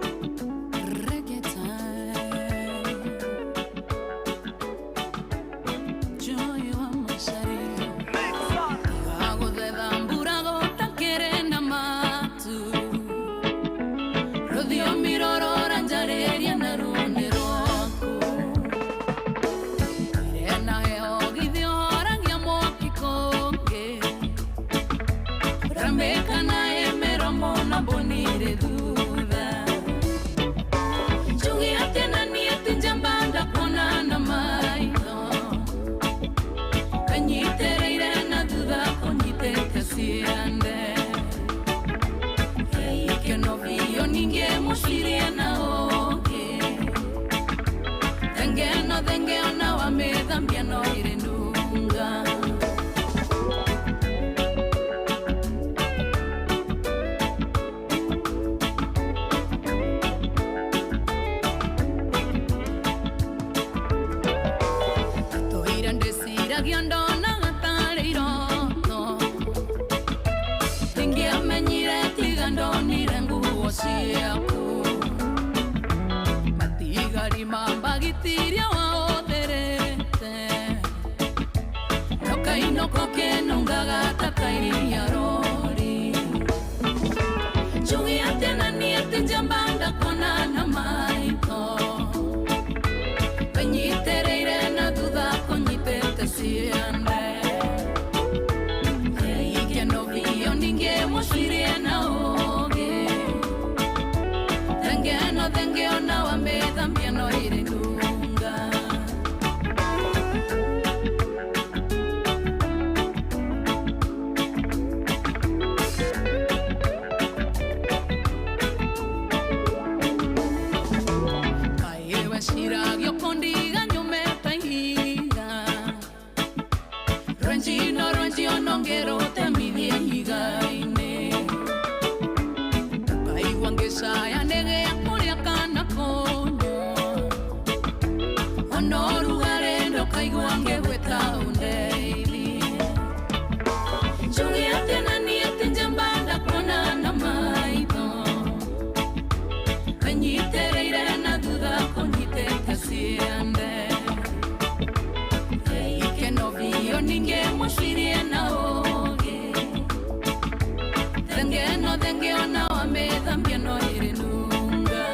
Reggae time. Joy wa Macharia. Aguthetha mbura gũtakĩrĩ na matu. Rũthiomi rũrora njarĩria na ruo nĩ rwaku. Ĩrĩa na heho githĩ ũhoragia mwaki kũngĩ. Ramĩka na ĩ mĩromo na mbũni irĩ thutha. Njuge atĩ na niĩ ti njamba ndakuona na maitho. Kanyitĩrĩire na thutha kũnyitĩte ciande. Ikeno biũ ningĩ mũcirie na ũngĩ. Thenge ĩno thenge ona wamĩthambia no ĩrĩ nunga. Tũire ndĩciragia ndonaga tarĩ iroto. Ndingĩamenyire tiga ndonire nguo ciaku. Matigari ma mbagitiria wahũthĩrĩte. Nokainũka ũkĩnungaga ta kairia rori. Njuge atĩ na niĩ ti njamba ndakuona na maitho. Kanyitĩrĩire na thutha kũnyitĩte ciande. Ikeno biũ ningĩ mũcirie na ũũgĩ. Thenge ĩno thenge ona wamĩthambia no ĩrĩ nunga. Kaĩ weciragia ũkũndiga nyume ta ihiga. Rwenji no rwenji ona ũngĩrũtemithia ihiga-inĩ. Ũkaigua ngĩcaya nĩgĩa kũrĩa kana kũnyua. Ona ũrugarĩ ndũkaigua ngĩgwĩta ũndeithie. Njuge atĩ na niĩ ti njamba ndakuona na maitho. Kanyitĩrĩire na thutha kũnyitĩte ciande. Ikeno biũ ningĩ mũcirie na ũũgĩ. Thenge ĩno thenge ona wamĩthambia no ĩrĩ nunga.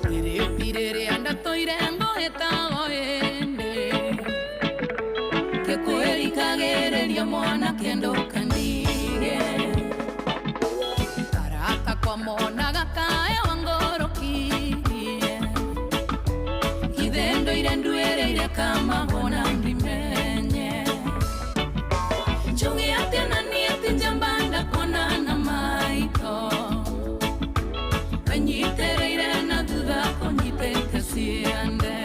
Rĩrĩti rĩrĩa ndatũire ngũhĩtago ĩndĩ. Ngĩkwĩrikagĩrĩria mwanake ndũkandige. Arata kwa monaga kaĩ wangũrũkirie. Githĩ ndũire nduĩrĩire kamahũna ndimenye. Njuge atĩ na niĩ ti njamba ndakuona na maitho. Kanyitĩrĩire na thutha kũnyitĩte ciande.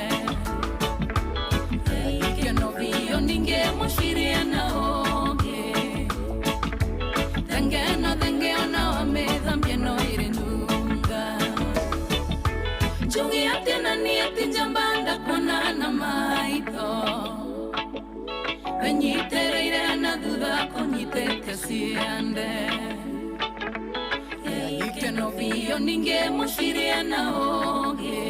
Ikeno biũ ningĩ mũcirie na ũũgĩ. Thenge ĩno thenge ona wamĩthambia no ĩrĩ nunga. Njuge atĩ na niĩ ti njamba ndakuona na maitho. Kanyitĩrĩire na thutha kũnyitĩte ciande. Ikeno biũ ningĩ mũcirie na ũũgĩ.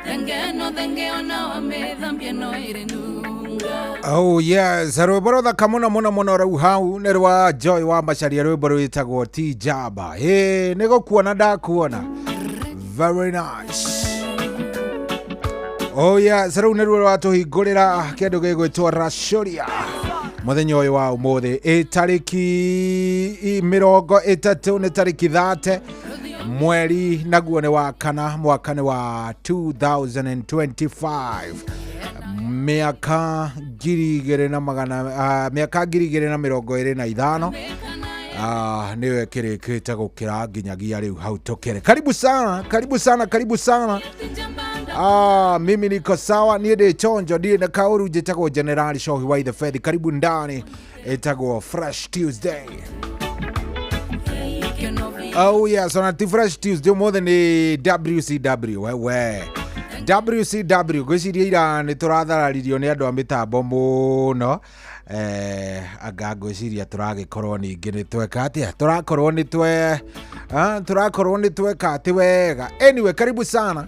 Thenge ĩno thenge ona wamĩthambia no ĩrĩ nunga. Oh yes, rwĩmbo rũthaka mũno mũno mũno rĩu hau nĩ rwa Joy wa Macharia, rwĩmbo rwĩtagwo ti njamba. Ĩĩ nĩ gũkuona ndakuona. Very nice. Oh yes, rĩu nĩruo rwatũhingũrĩra kĩndũ gĩgwĩtwo Rashuria mũthenya ũyũ wa ũmũthĩ ĩ tarĩki 30 nĩ tarĩki 30 mweri naguo nĩ wa kana mwaka nĩ wa 2025 mĩaka 2000 mĩaka 2025 nĩyo ĩkĩrĩkĩte gũkĩra nginyagia rĩu hau tũkĩrĩ. Karibu sana, karibu sana, karibu sana. Mimi niko sawa, niĩ ndĩ chonjo, ndirĩ na kaũru, njĩtagwo Generali Shohi wa Ithe. Karibu ndani, ĩtagwo Fresh Tuesday. Oh yes, ona ti Fresh Tuesday ũmũthĩ nĩ WCW wewe. WCW ngwĩciria ira nĩ tũrathararirio nĩ andũ a mĩtambo mũno anga ngwĩciria tũragĩkorwo ningĩ nĩ tweka atĩa, tũrakorwo nĩ twe tũrakorwo nĩ tweka atĩ wega. Anyway, karibu sana,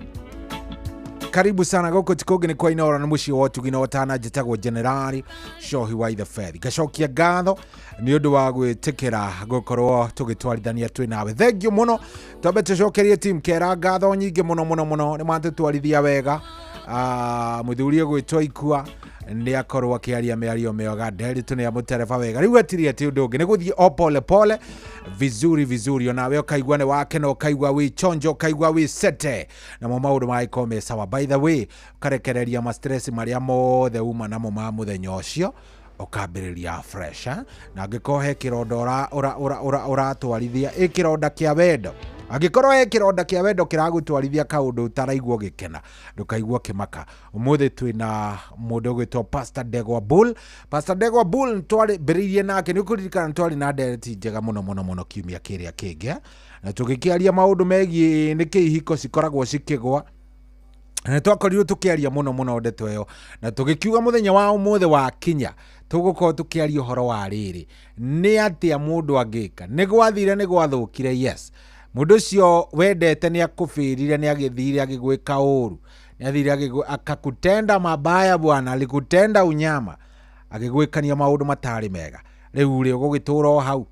karibu sana gũkũ ti kũngĩ nĩ kwa Inooro nĩ mũciĩ wa ũtugi na ũtana. Njĩtagwo Generali Shohi wa Ithe Fethi. Ngacokia ngatho nĩ ũndũ wa gwĩtĩkĩra gũkorwo tũgĩtwarithania twĩ nawe. Thank you mũno. Twambe tũcokerie team kera ngatho nyingĩ mũno mũno mũno, nĩ matũtwarithia wega. Mũthuri ũgwĩtwo Ikua nĩ akorwo akĩaria mĩario mĩega, Nderitu nĩ amũtereba wega. Rĩu hatirĩ atĩ ũndũ ũngĩ, nĩ gũthiĩ o pole pole vizuri vizuri, onawe ũkaigua nĩ wakena, ũkaigua wĩ chonjo, ũkaigua wĩ sete, namo maũndũ magĩkorwo me sawa. By the way, ũkarekereria ma stress marĩa mothe uma namo ma mũthenya ũcio, ũkambĩrĩria fresh eh? Na angĩkorwo he kĩronda ũratwarithia, ĩ kĩronda kĩa wendo, angĩkorwo he kĩronda kĩa wendo kĩragũtwarithia kaũndũ ũtaraigua ũgĩkena, ndũkaigua ũkĩmaka. Ũmũthĩ twĩna mũndũ ũgwĩtwo Pastor Ndegwa Bull. Pastor Ndegwa Bull twambĩrĩirie nake, nĩ ũkũririkana twarĩ na ndereti njega mũno mũno mũno kiumia kĩrĩa kĩngĩ, na tũgĩkĩaria maũndũ megiĩ nĩkĩ ihiko cikoragwo cikĩgwa. Na twakorirwo tũkĩaria mũno mũno ndeto ĩyo, na tũgĩkiuga mũthenya wa ũmũthĩ wa kinya tũgũkorwo tũkĩaria ũhoro wa rĩrĩ, nĩ atĩa mũndũ angĩka. Nĩ gwathire, nĩ gwathũkire, yes, mũndũ ũcio wendete nĩ akũbĩrire, nĩ agĩthire agĩgwĩka ũru, nĩ athire akakutenda mabaya bwana, alikutenda unyama, agĩgwĩkania maũndũ matarĩ mega. Rĩu rĩ ũgũgĩtũra o hau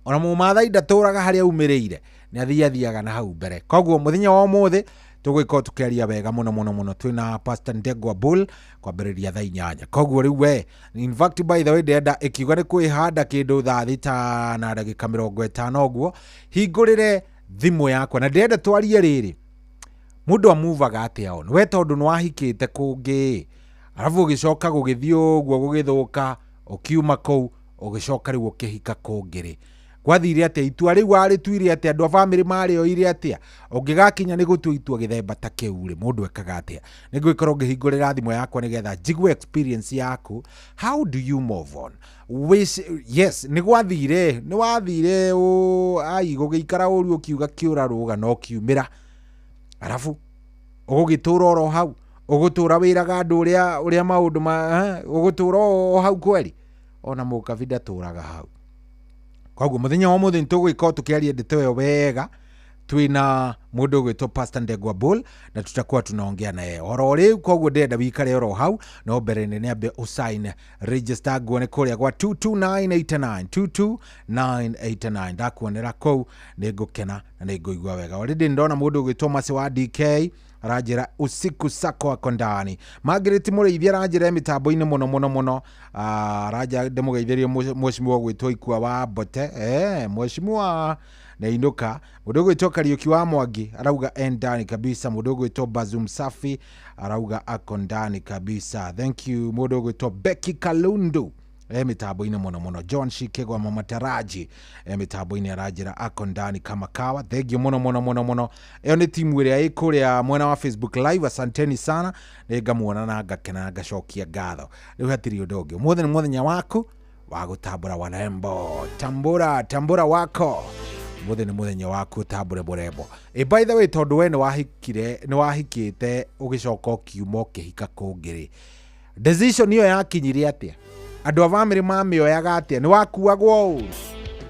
ona mũmathai ndatũraga harĩa aumĩrĩire, nĩ athiathiaga na hau mbere. Koguo mũthenya wa ũmũthĩ tũgũgĩkorwo tũkĩaria wega mũno mũno mũno twĩna Pastor Ndegwa Bull kwambĩrĩria thaa 8. Koguo rĩu we, in fact, by the way, ndĩrenda ĩkiuga nĩ kwĩhanda kĩndũ thaa 6 na ndagĩka 50 ũguo, hingũrĩre thimũ yakwa na ndĩrenda twarie rĩrĩ, mũndũ amuvaga atĩa on we, tondũ nĩ wahikĩte kũngĩ, arabu ũgĩcoka gũgĩthiĩ ũguo gũgĩthũka, ũkiuma kũu ũgĩcoka rĩu ũkĩhika kũngĩ rĩ, gwathire atĩa? Itua rĩu warĩtuire atĩa? Andũ a bamĩrĩ marĩoire atĩa? Ũngĩgakinya nĩ gũtua itua gĩthemba ta kĩu rĩ, mũndũ ekaga atĩa? Nĩ ngũgĩkorwo ngĩhingũrĩra thimũ yakwa nĩgetha njigue experience yaku. How do you move on? Yes, nĩ gwathire, nĩ wathire ai gũgĩikara ũru, ũkiuga kĩũra rũga no kiumĩra, arabu ũgũgĩtũra oro hau, ũgũtũra wĩraga andũ ũrĩa maũndũ ma ũgũtũra o hau kweri, ona mũkabi ndatũraga hau. Koguo mũthenya wa ũmũthĩ nĩtũgũgĩkorwo tũkĩaria ndeto ĩyo wega twĩna mũndũ ũgwĩtwo Pastor Ndegwa Bull, na tutakuwa tunaongea naye oro rĩu. Koguo ndĩrenda wikare oro hau, no mbere nĩ nĩambe ũsign register nguone kũrĩa gwa 22989 22989, ndakuonera kũu nĩ ngũkena na nĩ ngũigua wega. Already ndona mũndũ ũgwĩtwo Masi wa DK aranjĩra usiku sako ako ndani. Margaret Mũrĩithi aranjĩra mĩtambo-inĩ mũno mũno mũno, aranja ndĩmũgeithĩrie mheshimiwa ũgwĩtwo Ikua wa Mbote, mheshimiwa neinũka. Mũndũ ũgwĩtwo Kariũki wa Mwangi arauga e ndani kabisa. Mũndũ ũgwĩtwo Bazum Safi arauga ako ndani kabisa, thank you. Mũndũ ũgwĩtwo Becky Kalundu mĩtambo-inĩ mũno mũno. John Shikegwa Mama Taraji mĩtambo-inĩ aranjĩra ako ndani kama kawa, thank you mũno mũno mũno mũno. Ĩyo nĩ timu ĩrĩa ĩ kũrĩa mwena wa Facebook live, asanteni sana, nĩ ngamuona na ngakena na ngacokia ngatho. Rĩu hatirĩ ũndũ ũngĩ, ũmũthĩ nĩ mũthenya waku wa gũtambũra warembo, tambũra tambũra wako, ũmũthĩ nĩ mũthenya waku ũtambũre mũrembo. By the way, tondũ we nĩ wahikĩte ũgĩcoka ũkiuma ũkĩhika kũngĩ rĩ, decision ĩyo yakinyire atĩa? Andũ a bamĩrĩ mamĩoyaga atĩa? Nĩ wakuagwo ũru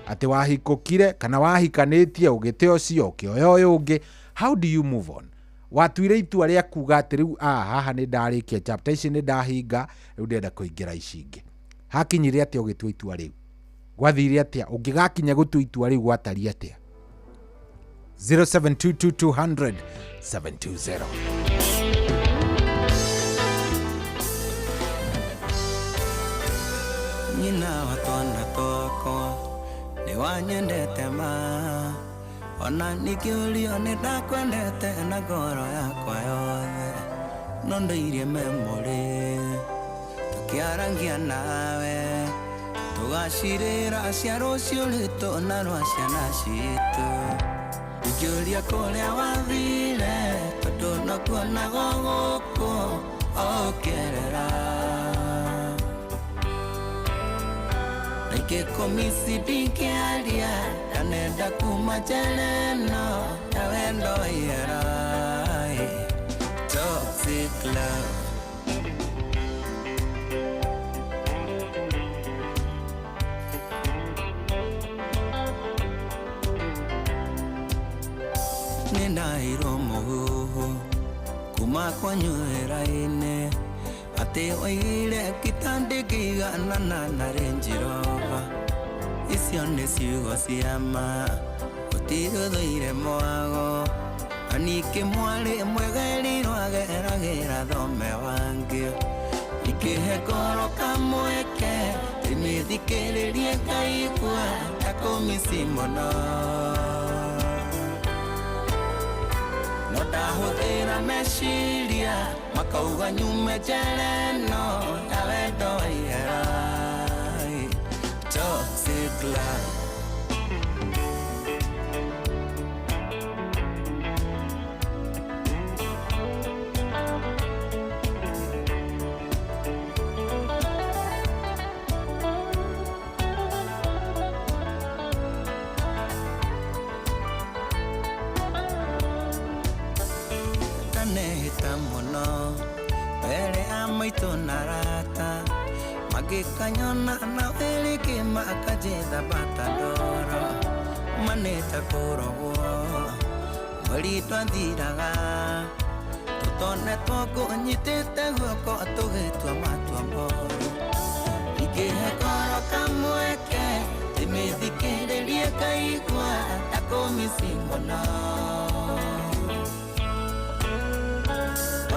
atĩ wahikũkire kana wahikanĩtie ũgĩte ũcio ũkĩoya ũyũ ũngĩ? How do you move on? Watuire itua rĩa kuga atĩ rĩu haha nĩ ndarĩkia chapter ici, nĩ ndahinga, rĩu ndĩrenda kũingĩra ici ingĩ. Hakinyire atĩa ũgĩtua itua rĩu? Gwathire atĩa? Ũngĩgakinya gũtua itua rĩu gwatariĩ atĩa? 0722 200 720. Nyina wa twana twakwa nĩ wanyendete ma ona ningĩũrio nĩ ndakwendete na ngoro yakwa yothe no ndoirie memory tũkĩarangia nawe tũgacirĩra cia rũciũ rwitũ na rwa ciana citũ ingĩũria kũrĩa wathire tondũ nokuonago gũkũ ũkĩerera Nikĩkũmisi ndingĩaria ndanenda kuma njera ĩno ya wendo ihera. Toxic love. Nĩndaheirwo mũhuhu kuma kwanyu wĩra-inĩ atĩ oigire kitandĩkĩiganana na Range Rover. Icio nĩ ciugo cia ma gũtirĩ ũthũire mwago na ningĩ mwarĩ mwegerirwo ageragĩra thome wangĩ ikĩhe ngoro kamweke ndĩmĩthikĩrĩrie ngaigua ta kũmici mũno no ndahũthĩra meciria makauga nyume njera ĩno ya wendo wa ihera. Toxic love. Ndanehĩta mũno mbere ya maitũ na arata magĩkanyona na wĩrĩkĩ makanjĩtha bata ndoro manĩte kũrogwo mweri twathiraga tũtonetwo ngũnyitĩte guoko tũgĩtua matua moru ingĩhe ngoro kamweke ndĩmĩthikĩrĩrie ngaigua ta kũmici mũno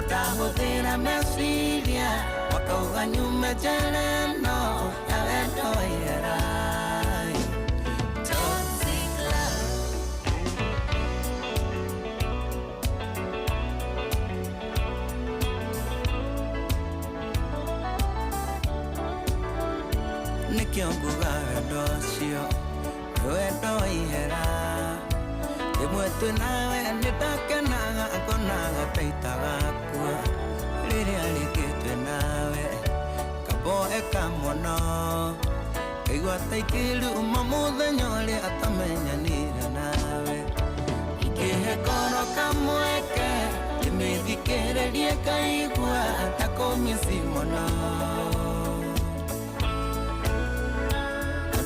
ndahũthĩra meciria makauga nyume njera ĩno ya wendo wa ihera. Toxic love. Nĩkĩo nguga wendo ũcio nĩ wendo wa ihera rĩmwe twĩ nawe nĩndakenaga ngonaga ta itagakua rĩrĩa rĩngĩ twĩ nawe kamboeka mũno ngaigua ta ingĩruma mũthenya ũrĩa atamenyanire nawe ingĩhe ngoro kamweke ndĩmĩthikĩrĩrie ngaigua ta kũmici mũno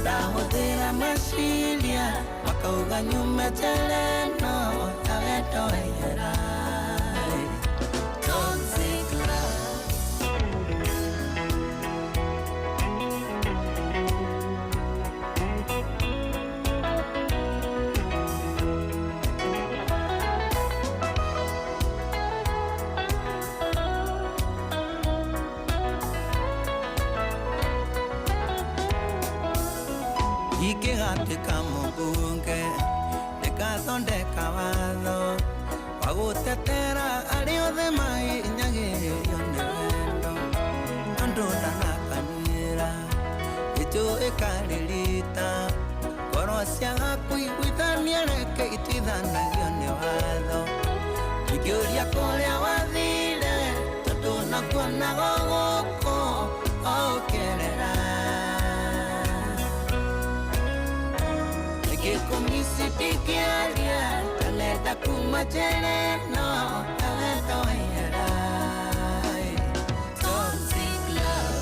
ndahũthĩra meciria makauga nyume njera ĩno ya wendo wa ihera. Toxic love. Ingĩgatuĩka mũmbunge ndĩgathondeka watho wa gũtetera arĩa othe mahinyagĩrĩrio nĩ wendo tondũ ndanakanĩra gĩtũ ĩkarĩrita ngoro ciaga kũiguithania reke ituithanagio nĩ watho ingĩũria kũrĩa wathire tondũ nakuonago gũkũ ũkĩerera Ngĩkũmici ndingĩaria ndanenda kuma njera ĩno ya wendo wa ihera. Toxic love.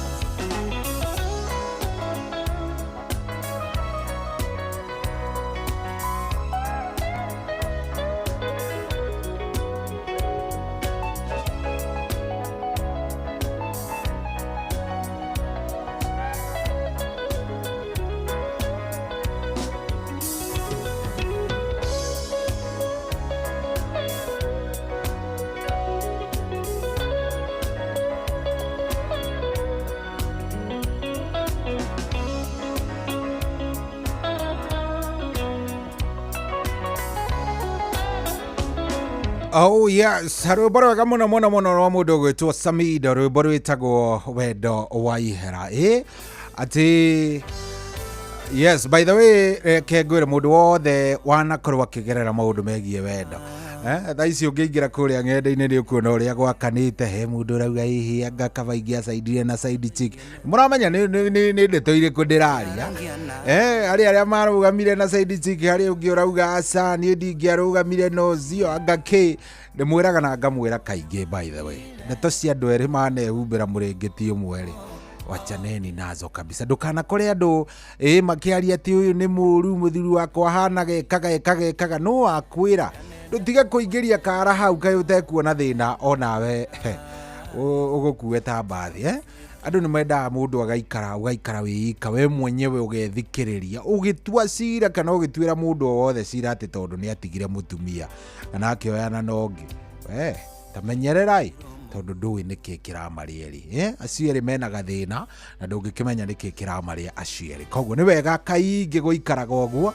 Oh yes, rwĩmbo rwega mũno mũno mũno rwa mũndũ ũgwĩtwo Samido, rwĩmbo rwĩtagwo Wendo wa Ihera. Ĩ atĩ yes, by the way, reke ngwĩre mũndũ wothe wanakorwo akĩgerera maũndũ megiĩ wendo. Thaa ici ũngĩingĩra kũrĩa ng'enda-inĩ nĩ ũkuona ũrĩa gwakanĩte, he mũndũ ũrauga hihi anga kaba ingĩacaidire na side chick. Mũramenya nĩ ndeto irĩkũ ndĩraria. Harĩ arĩa marũgamire na side chick, harĩ ũngĩ ũrauga aca niĩ ndingĩarũgamire na ũcio anga kĩ. Ndĩmwĩraga na ngamwĩra kaingĩ, by the way, ndeto cia andũ erĩ manehumbĩra mũrĩngĩti ũmwe rĩ, wachaneni nazo kabisa. Ndũkanakore andũ makĩaria atĩ ũyũ nĩ mũru, mũthuri wakwa ahana gekaga ekaga ekaga, no wakwĩra ndũtige kũingĩria kara hau kaĩ ũtekuona thĩna onawe ũgũkue ta mbathi. Andũ nĩ mendaga mũndũ agaikara ũgaikara wĩika we mwenyewe ũgethikĩrĩria ũgĩtua cira kana ũgĩtuĩra mũndũ o wothe cira atĩ tondũ nĩ atigire mũtumia kana akĩoyana na ũngĩ. We tamenyererai tondũ ndũĩ nĩkĩ kĩramarĩa erĩ. Acio erĩ mena gathĩna na ndũngĩkĩmenya nĩkĩ kĩramarĩa acio erĩ. Koguo nĩ wega kaingĩ gũikaraga ũguo,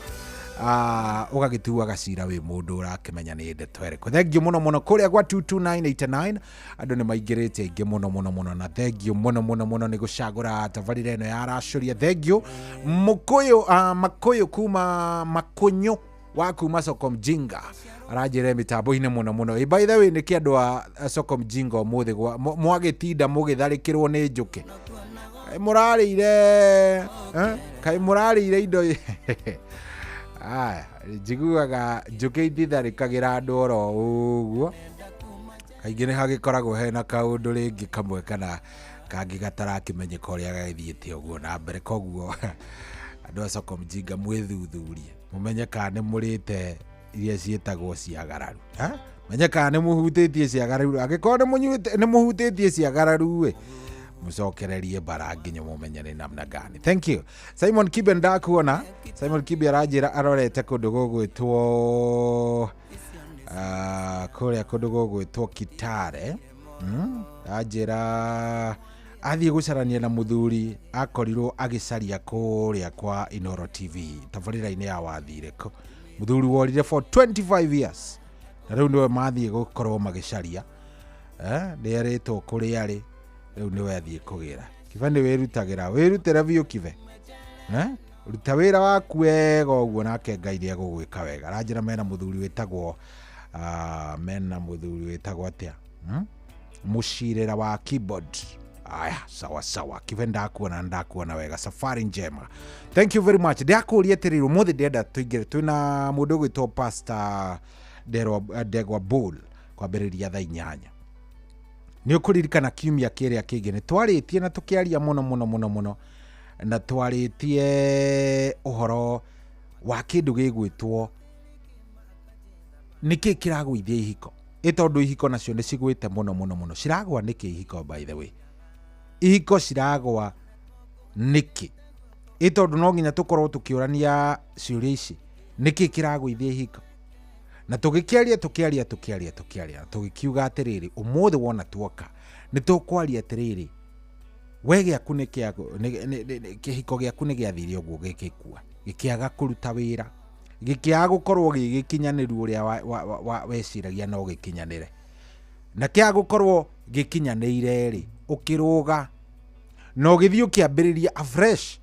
ũgagĩtuaga cira wĩ mũndũ ũrakĩmenya nĩ ndeto ĩrĩkũ. Thengiũ mũno mũno kũrĩa gwa 22989 andũ nĩ maingĩrĩte aingĩ mũno mũno mũno, na thengiũ mũno mũno mũno nĩ gũcagũra tabarĩra ĩno ya Aracũria. Thengiũ Mũkũyũ, Makũyũ kuma Makũnyũ wa kuma Soko Mjinga aranjĩra mĩtambo-inĩ mũno mũno. By the way, nĩkĩ andũ a Soko Mjinga ũmũthĩ mwagĩtinda mũgĩtharĩkĩrwo nĩ njũkĩ? Kaĩ mũrarĩire, kaĩ mũrarĩire indo? Aya, njiguaga njũkĩ ititharĩkagĩra andũ oro ũguo, kaingĩ nĩ hagĩkoragwo hena kaũndũ rĩngĩ kamwe kana kangĩ gatarakĩmenyeka ũrĩa gagĩthiĩte ũguo na mbere. Koguo andũ a Soko Mjinga mwĩthuthurie mũmenye kana nĩ mũrĩte iria ciĩtagwo ciagararu. Menye kana nĩ mũhutĩtie ciagararu. Angĩkorwo nĩ mũhutĩtie ciagararu ĩ, mũcokererie bara nginya mũmenye nĩ namna gani. Thank you. Simon Kibe ndakuona. Simon Kibe aranjĩra arorete kũndũ gũgwĩtwo kũrĩa kũndũ gũgwĩtwo Kitale. Anjĩra athiĩ gũcarania na mũthuri akorirwo agĩcaria kũrĩa kwa Inoro TV tabarĩra-inĩ ya wathire kũ. Mũthuri worire for 25 years na rĩu nĩwe mathiĩ gũkorwo magĩcaria. Nĩ erĩtwo kũrĩa arĩ, rĩu nĩwe athiĩ kũgĩra. Kibe nĩ wĩrutagĩra, wĩrutĩre biũ Kibe. Ruta wĩra waku wega ũguo nake Ngai nĩ egũgwĩka wega. Aranjĩra mena mũthuri wĩtagwo atĩa? Mũcirĩra wa keyboard. Aya, sawa sawa. Kibe ndakuona, ndakuona wega. Safari njema. Thank you very much. Ndakũria atĩrĩrĩ, ũmũthĩ ndĩrenda tũingĩre twĩna mũndũ ũgwĩtwo Pastor Ndegwa Bull kwambĩrĩria thaa 8. Nĩ ũkũririkana kiumia kĩrĩa kĩngĩ nĩ twarĩtie na tũkĩaria mũno mũno mũno mũno, na twarĩtie ũhoro wa kĩndũ gĩgwĩtwo nĩkĩ kĩragũithia ihiko. Ĩ tondũ ihiko nacio nĩ cigwĩte mũno mũno mũno. Ciragwa nĩkĩ ihiko, by the way? Ihiko ciragwa nĩkĩ? Ĩ tondũ no nginya tũkorwo tũkĩũrania ciũria ici, nĩkĩ kĩragũithia ihiko? Na tũgĩkĩaria tũkĩaria tũkĩaria tũkĩaria tũgĩkiuga atĩrĩrĩ, ũmũthĩ wona tuoka nĩ tũkwaria atĩrĩrĩ, we gĩaku nĩ kĩhiko gĩaku nĩ gĩathire ũguo gĩgĩkua, gĩkĩaga kũruta wĩra, gĩkĩaga gũkorwo gĩgĩkinyanĩru ũrĩa weciragia no gĩkinyanĩre, na kĩaga gũkorwo gĩkinyanĩire rĩ, ũkĩrũga na ũgĩthiĩ ũkĩambĩrĩria afresh,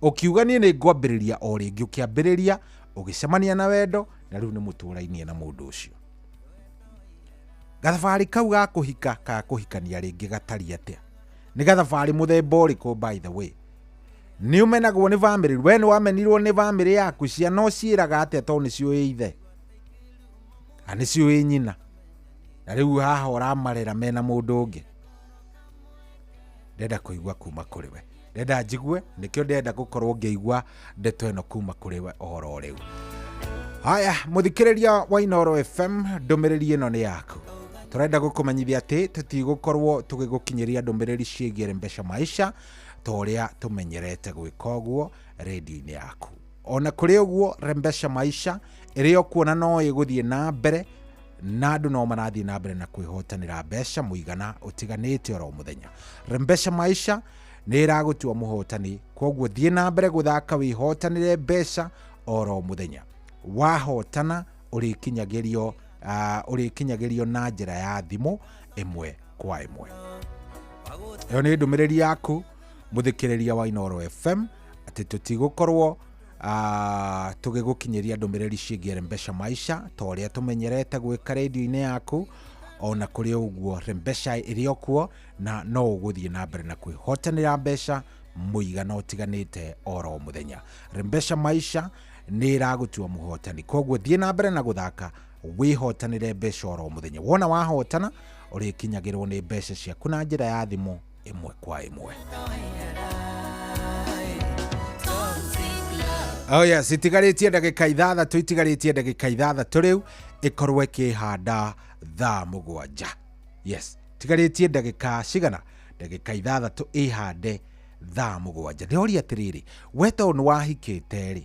ũkiuga niĩ nĩ ngwambĩrĩria o rĩngĩ, ũkĩambĩrĩria ũgĩcemania na wendo na rĩu nĩ mũtũrainie na mũndũ ũcio. Gathabarĩ kau ga kũhika ka kũhikania rĩngĩ gatariĩ atĩa? Nĩ gathabarĩ mũthemba ũrĩkũ, by the way? Nĩ ũmenagwo nĩ bamĩrĩ? We nĩ wamenirwo nĩ bamĩrĩ yaku? Ciana ũciĩraga atĩa tondũ nĩ ciũĩ ithe na nĩ ciũĩ nyina, na rĩu haha ũramarera mena mũndũ ũngĩ? Ndenda kũigua kuma kũrĩ we, ndenda njigue, nĩkĩo ndenda gũkorwo ngĩigua ndeto ĩno kuma kũrĩ we oro rĩu. Haya, mũthikĩrĩria wa Inoro FM, ndũmĩrĩri ĩno nĩ yaku. Tũrenda gũkũmenyithia atĩ tũtigũkorwo tũgĩgũkinyĩria ndũmĩrĩri ciĩgiĩ Mbeca Maisha ta ũrĩa tũmenyerete gwĩka ũguo rĩndiũ-inĩ yaku. Ona kũrĩ ũguo, Rembesha Maisha ĩrĩa ũkuona no ĩgũthiĩ na mbere na andũ no marathiĩ na mbere na kwĩhotanĩra mbeca mũigana ũtiganĩte oro mũthenya. Rembesha Maisha nĩ ĩragũtua mũhotani, koguo thiĩ na mbere gũthaka wĩhotanĩre mbeca oro mũthenya. Wahotana ũrĩkinyagĩrio Ũrĩkinyagĩrio na njĩra ya thimũ ĩmwe kwa ĩmwe. Ĩyo nĩ ndũmĩrĩri yaku mũthikĩrĩria wa Inooro FM, atĩ tũtigũkorwo tũgĩgũkinyĩria ndũmĩrĩri ciĩgiĩ Rembesha Maisha ta ũrĩa tũmenyerete gwĩka rĩndiũ-inĩ yaku. Ona kũrĩ ũguo, Rembesha ĩrĩ o kuo na no ũgũthiĩ na mbere na kwĩhotanĩra mbeca mũigana ũtiganĩte oro mũthenya. Rembesha Maisha nĩ ĩragũtua mũhotani, koguo thiĩ na mbere na gũthaka wĩhotanĩre mbeca oro mũthenya. Wona wahotana, ũrĩkinyagĩrwo nĩ mbeca ciaku na njĩra ya thimũ ĩmwe kwa ĩmwe. Oh yes, itigarĩtie ndagĩka 6, itigarĩtie ndagĩka 6 rĩu ĩkorwo ĩkĩhanda thaa 7. Yes, itigarĩtie ndagĩka cigana? Ndagĩka 6 ĩhande thaa 7. Ndĩroria atĩrĩrĩ, we tondũ nĩ wahikĩte rĩ,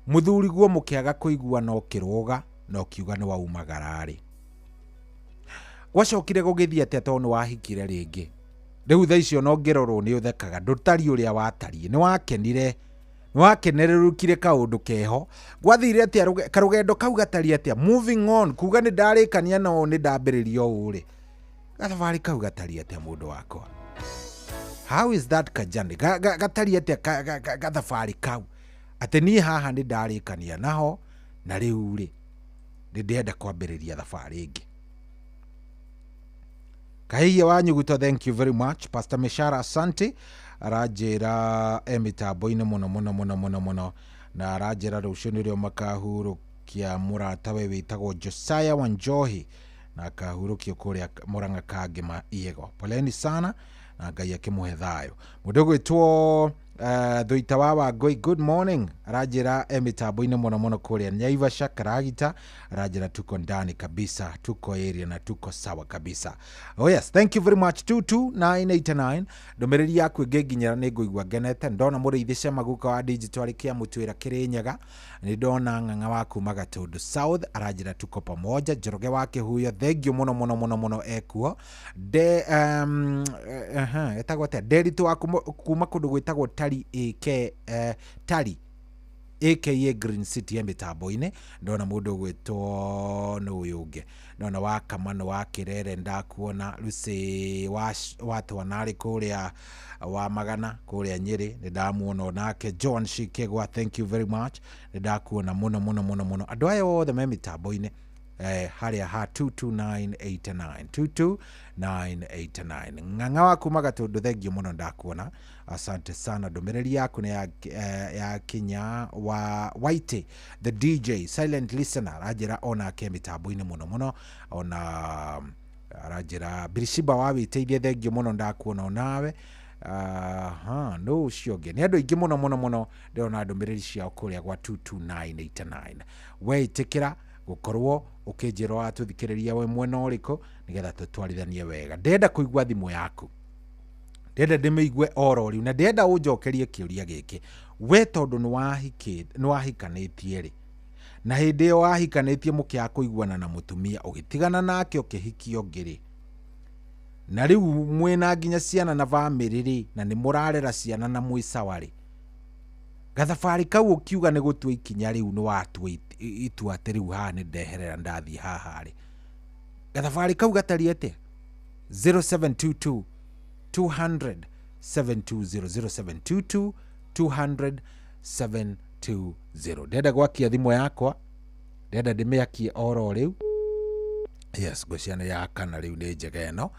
mũthuri guo mũkĩaga kũiguana ũkĩrũga na ũkiuga nĩ waumagara rĩ, gwacokire gũgĩthiĩ atĩa tondũ nĩ wahikire rĩngĩ? Rĩu thaa icio no ngĩrorwo nĩ ũthekaga, ndũtariĩ ũrĩa watariĩ, nĩ wakenire, nĩ wakenererũkire kaũndũ keho. Gwathire atĩa? Karũgendo kau gatariĩ atĩa? Moving on, kuga nĩ ndarĩkania na ũũ, nĩ ndambĩrĩria ũũ rĩ, gathabarĩ kau gatariĩ atĩa mũndũ wakwa? How is that kajani? Gatariĩ atĩa gathabarĩ kau? Atĩ niĩ haha nĩ ndarĩkania naho na rĩu rĩ nĩ ndĩrenda kwambĩrĩria thabarĩ ĩngĩ. Kahiya wa Nyuguto, thank you very much. Pastor Mishara, asante. Aranjĩra e mĩtambo-inĩ mũno mũno mũno mũno mũno, na aranjĩra rũciũ nĩrĩo makahurũkia mũratawe wĩtagwo Josiah Wanjohi, na akahurũkio kũrĩa Murang'a Kangema Iego. Poleni sana na Ngai akĩmũhe thayũ. Mũndũ ũgwĩtwo Thuita wa Wangũi, good morning. Aranjĩra e mĩtambo-inĩ mũno mũno kũrĩa Naivasha Karagita. Aranjĩra tuko ndani kabisa, tuko area na tuko sawa kabisa. Oh yes, thank you very much. 22989 ndũmĩrĩri yaku ĩngĩnginyĩra nĩ ngũigua ngenete. Ndona mũrĩithi Cema guka wa digital arĩ Kĩamũtwĩra Kĩrĩnyaga, nĩ ndona Ng'ang'a wa kuma Gatũndũ South aranjĩra tuko pamoja. Njoroge wa Kĩhuyo, thank you mũno mũno mũno mũno ekuo. De etagwo atĩa? Nderitu wa kuma kũndũ gwĩtagwo Tari AK, Tari aka Green City ya mĩtambo-inĩ. Ndona mũndũ ũgwĩtwo nĩ ũyũ ũngĩ, ndona wa Kamano wa Kĩrere, ndakuona Lucy wa Twanarĩ kũrĩa wa Magana kũrĩa Nyĩrĩ, nĩ ndamuona onake. John Shikegwa, thank you very much, nĩ ndakuona mũno mũno mũno mũno. Andũ aya othe me mĩtambo-inĩ harĩa ha 22989 22989. Ng'ang'a wa kuma Gatũndũ, thengio mũno, ndakuona, asante sana. Ndũmĩrĩri yaku nĩ ya kinya. Wa Waite the DJ silent listener aranjĩra onake mĩtambo-inĩ mũno mũno, ona aranjĩra Birishiba wa wĩteithie, thengio mũno, ndakuona onawe. Aha, no ũcio ũngĩ nĩ andũ aingĩ mũno mũno mũno, ndĩrona ndũmĩrĩri ciao kũrĩa gwa 22989. We ĩtĩkĩra gũkorwo ũkĩnjĩra watũthikĩrĩria we mwena ũrĩkũ, nĩgetha tũtwarithanie wega. Ndĩrenda kũigua thimũ yaku, ndĩrenda ndĩmĩigue oro rĩu, na ndĩrenda ũnjokerie kĩũria gĩkĩ. We tondũ nĩ wahikanĩtie rĩ, na hĩndĩ ĩyo wahikanĩtie mũkĩaga kũiguana na mũtumia, ũgĩtigana nake ũkĩhikia ũngĩ rĩ, na rĩu mwĩna nginya ciana na bamĩrĩ rĩ, na nĩ mũrarera ciana na mwĩ sawa rĩ, gathabarĩ kau ũkiuga nĩ gũtua ikinya rĩu, nĩ watua itua atĩ rĩu haha nĩ ndeherera ndathiĩ haha rĩ, gathabarĩ kau gatariĩ atĩa? 0722 200 720, 0722 200 720. Ndĩrenda gwakia thimũ yakwa, ndĩrenda ndĩmĩakie oro rĩu. Yes, ngwĩciria nĩ yakana rĩu, nĩ njega ĩno.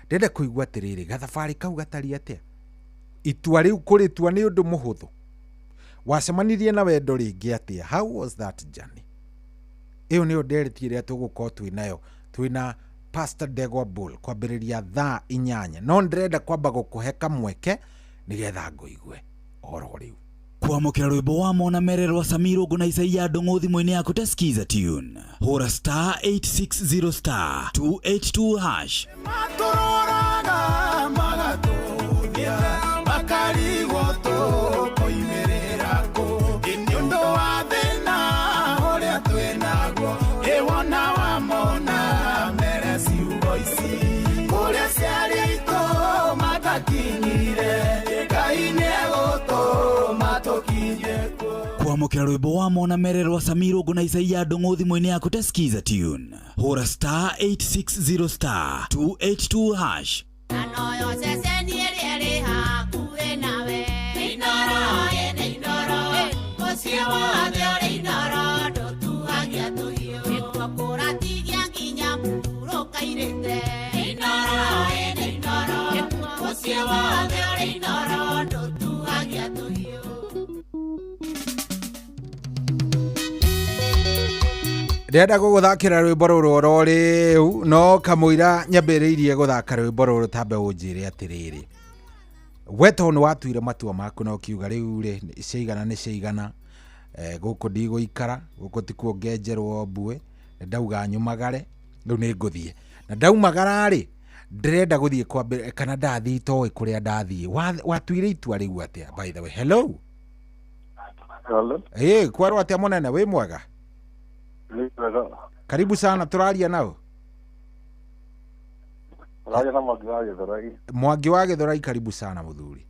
Ndĩrenda kũigua atĩrĩrĩ, gathabarĩ kau gatariĩ atĩa? Itua rĩu kũrĩtua nĩ ũndũ mũhũthũ? Wacemanirie na wendo rĩngĩ atĩa? How was that journey? Ĩyo nĩyo ndereti ĩrĩa tũgũkorwo twĩ nayo twĩna Pastor Ndegwa Bull kwambĩrĩria thaa 8, no ndĩrenda kwamba gũkũhe kamweke nĩgetha ngũigue oro rĩu. Kwamũkĩra rwĩmbo wa mona mere rwa Samiro na Isaia Ndung'u thimũ-inĩ yaku ta Skiza tune, hũra star 860 star 282 hash. Matũroraga magatũthia, makarigwo tũkoimĩrĩra kũ, nĩ ũndũ wa thĩna ũrĩa twĩnaguo, ĩwona wamona mere ciugo ici, kũrĩa ciarĩtwo matakinyire, Ngai nĩegũtũma tũkinye kuo. Kwamũkĩra rwĩmbo wa Mona Mere rwa Samir Ũngũ na Isaia Ndũng'ũ thimũ-inĩ yaku ta Skiza Tune. Hũra star 860 star 282 hash. Noyo ceceni ĩrĩa ĩrĩ hakuhĩ nawe. Inooro, ĩ nĩ Inooro. Mũciĩ wothe ũrĩ Inooro, ndũtuhagia tũhiũ. Nĩkuo kũratigia nginya mũhurũka-irĩte. Inooro, ĩ nĩ Inooro. Mũciĩ wothe ũrĩ Inooro, ndũtuhagia tũhiũ. Ndĩrenda gũgũthakĩra rwĩmbo rũrũ oro rĩu no kamũira nyambĩrĩirie gũthaka rwĩmbo rũrũ tambe ũnjĩre atĩrĩrĩ, we tondũ nĩ watuire matua maku na ũkiuga rĩu rĩ ciaigana nĩ ciaigana, gũkũ ndigũikara, gũkũ tikuo ngenjerwo mbuĩ, ndauga nyumagare rĩu nĩ ngũthiĩ, na ndaumagara rĩ ndĩrenda gũthiĩ kwambĩrĩria kana ndathiĩ itoĩ kũrĩa ndathiĩ. Watuire itua rĩu atĩa by the way? Hello. Hello. Kwarwo atĩa mũnene, wĩ mwega? Karibu sana, tũraria nao. Ũraria na Mwangi wa Gĩthũrai. Mwangi wa Gĩthũrai, karibu sana mũthuri.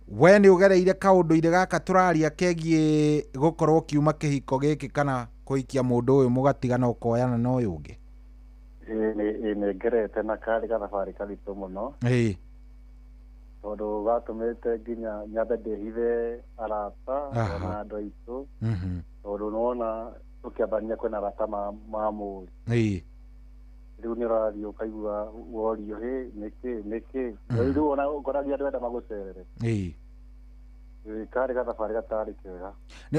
We nĩ ũgereire kaũndũ-inĩ gaka tũraria kegiĩ gũkorwo ũkiuma kĩhiko gĩkĩ kana kũhikia mũndũ ũyũ mũgatigana ũkoyana na ũyũ ũngĩ? Nĩ ngerete na karĩ gathabarĩ karitũ mũno. Tondũ gatũmĩte nginya nyambe ndĩhithe arata ona andũ aitũ. Tondũ nĩwona tũkĩambania kwĩna arata mamũĩ. Rĩu nĩ ũrathiĩ ũkaigua worio hĩ nĩkĩ nĩkĩ, rĩu ona ũkoragia andũ enda magũcerere. Karĩ gathabarĩ gatarĩ kega.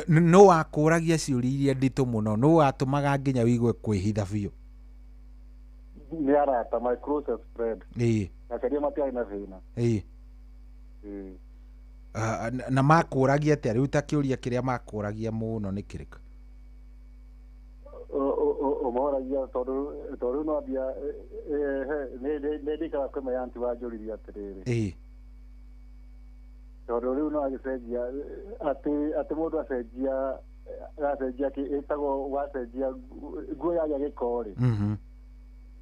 Nũ wakũragia ciũria iria nditũ mũno, nũ watũmaga nginya wĩigue kwĩhitha biũ? Nĩ arata, my closest friend. Acaria matiarĩ na thĩna. Na makũragia atĩa rĩu, ta kĩũria kĩrĩa makũragia mũno nĩ kĩrĩkũ? Ũmoragia tondũ rĩu no ambia nĩ ndikara kwĩ my aunty wanjũririe atĩrĩrĩ, tondũ rĩu no agĩcenjia atĩ mũndũ acenjia acenjia ĩtagwo wacenjia nguo yagĩa gĩko rĩ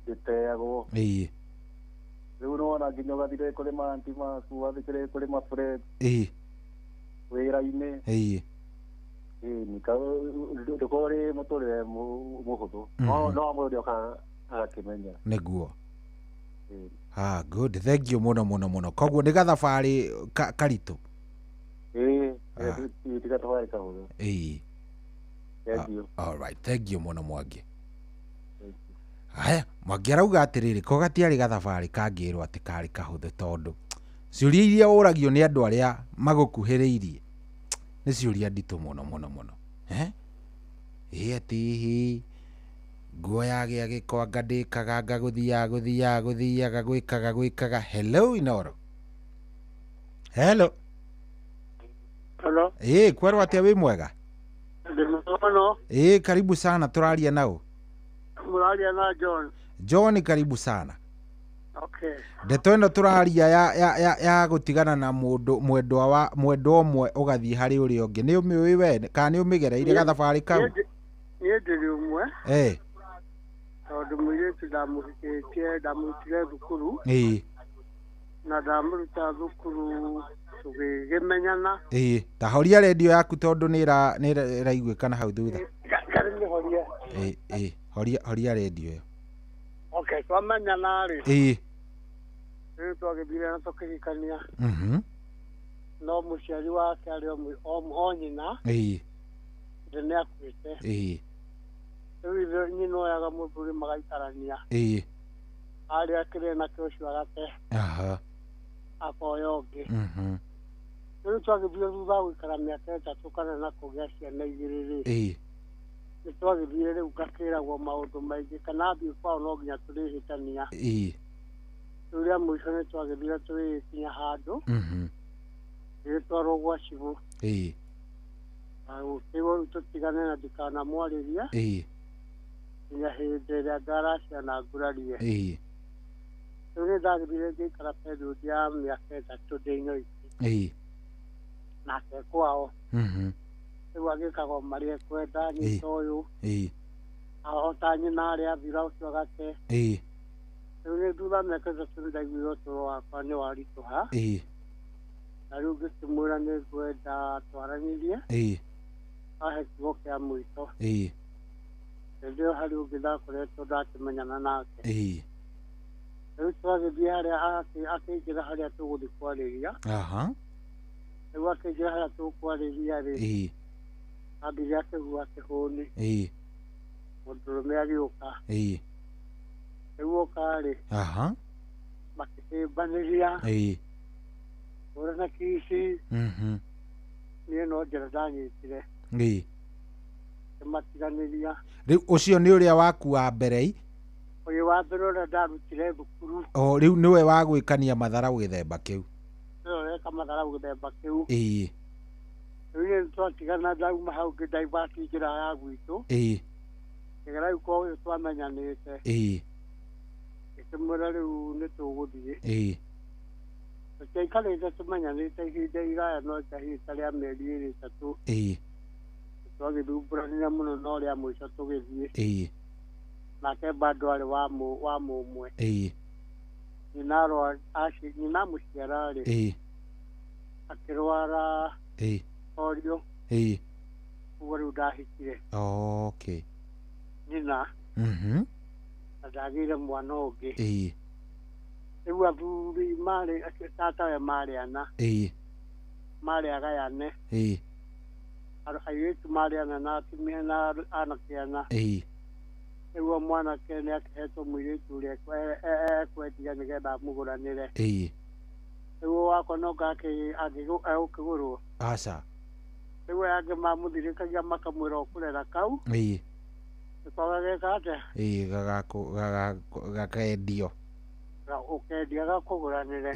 ndĩteagwo. Rĩu nĩwona nginya ũgathire kũrĩ ma aunty maku, wathire kũrĩ ma friend wĩra-inĩ. Ndũkorwo rĩ mũtũrĩre mũhũthũ, no mũndũ nĩokaga agakĩmenya nĩguo. Good, thank you mũno mũno mũno. Koguo nĩ gathabarĩ karitũ? Ti gathabarĩ kahũthũ. Thank you. All right, thank you mũno Mwangi. Haya, Mwangi arauga atĩrĩrĩ, ko gatiarĩ gathabarĩ kangĩrwo atĩ karĩ kahũthũ, tondũ ciũria iria ũragio nĩ andũ arĩa magũkuhĩrĩirie nĩ ciũria nditũ mũno mũno mũno. Ĩ atĩ hihi nguo yagĩa gĩko anga ndĩkaga anga gũthiaga gũthiaga gwĩkaga. Hello Inooro. Hello. Hello. Kwerwo atĩa, wĩ mwega? Ndĩ mwega mũno. Karibu sana, tũraria nao. Mũraria na John. John, karibu sana. Okay. Ndeto ĩno tũraria ya gũtigana na mũndũ mwendwa mwendwa ũmwe ũgathiĩ harĩ ũrĩa ũngĩ, nĩ ũmĩũĩ we kana nĩ ũmĩgereire gathabarĩ kau? Niĩ ndĩrĩ ũmwe. Tondũ mũirĩtu ndamũhikĩtie, ndamũrutire thukuru. Na ndamũruta thukuru tũgĩkĩmenyana. Ta horia redio yaku tondũ nĩ ĩraiguĩkana hau thutha. Karĩ mĩhorie. Horia redio ĩyo. Okay, twamenyana rĩ. Rĩu twagĩthire na tũkĩhikania. No mũciari wake arĩ o nyina. Ithe nĩ akuĩte. Rĩu ithe nyina oyaga mũthuri magaikarania. Arĩa akĩrĩ nakĩo ũcio agate. Akoya ũngĩ. Rĩu twagĩthire thutha wa gũikara mĩaka 3 kana na kũgĩa ciana 2 rĩ. Nĩ twagĩthire rĩu ngakĩragwo maũndũ maingĩ, kana athiĩ kwao no nginya tũrĩhĩtania. Rĩu rĩa mũico nĩ twagĩthire tũgĩgĩkinya handũ. Gĩgĩtwarwo gwa cibũ. Gũkĩrwo rĩu tũtigane na ndikanamwarĩrie. Nginya hĩndĩ ĩrĩa ngaracia na ngurarie. Rĩu nĩ ndagĩthire ngĩikara period ya mĩaka 3 ndĩ nyoiki. Nake kwao. Rĩu agĩkaga o marĩa ekwenda, nyita ũyũ. Ahota nyina arĩa athira ũcio agate. Rĩu nĩ thutha mĩaka 3 nĩ ndaiguire ũtũũro wakwa nĩ waritũha. Na Rĩu ngĩkĩmwĩra nĩ ngwenda twaranĩrie. Ahe kiugo kĩa mũico. Hĩndĩ ĩyo harĩ ũngĩ ndakoretwo ndakĩmenyana nake. Rĩu twagĩthiĩ harĩa akĩnjĩra harĩa tũgũthiĩ kwarĩria. Rĩu akĩnjĩra harĩa tũkwarĩria rĩ, ambire akĩhua kĩhũni. Mũndũrũme agĩũka. Rĩu oka rĩ, makĩhĩmbanĩria. Kũrana kici. Niĩ no njĩra ndanyitire. Ngĩmatiganĩria. Rĩu ũcio nĩ ũrĩa waku wa mbere? Ũyũ wa mbere ũrĩa ndarutire thukuru. O rĩu nĩwe wa gwĩkania matharau gĩthemba kĩu. Nĩwe ũreka matharau gĩthemba kĩu. Rĩu niĩ twatigana ndauma hau ngĩ-divert njĩra ya gwitũ. Ngĩgera rĩu kwa ũyũ twamenyanĩte. Ngĩkĩmwĩra rĩu nĩ tũgũthiĩ. Tũtiaikarĩte tũmenyanĩte ihinda iraya no ihinda rĩa mĩeri ĩrĩ ĩtatũ. Twagĩthumbũranire mũno no rĩa mũico tũgĩthiĩ. Nake bado arĩ wa mũmwe. Nyina amũciara rĩ, akĩrwara polio. Ũguo rĩu ndahikire. Nyina. Na ndagĩire mwana ũngĩ. Rĩu athuri marĩ tatawe marĩ ana. Marĩ agayane. Airĩtu marĩ ana na atumia na anake ana. Rĩu mwanake nĩ akĩhetwo mũirĩtu ũrĩa ekwendia nĩgetha amũgũranĩre. Rĩu wakwa no egũkĩgũrwo. Aca. Rĩu aya angĩ mamũthirĩkagia makamwĩra ũkũrera kau. Nĩko gageka atĩa? Gakendio. Ũkendia gakũgũranĩre.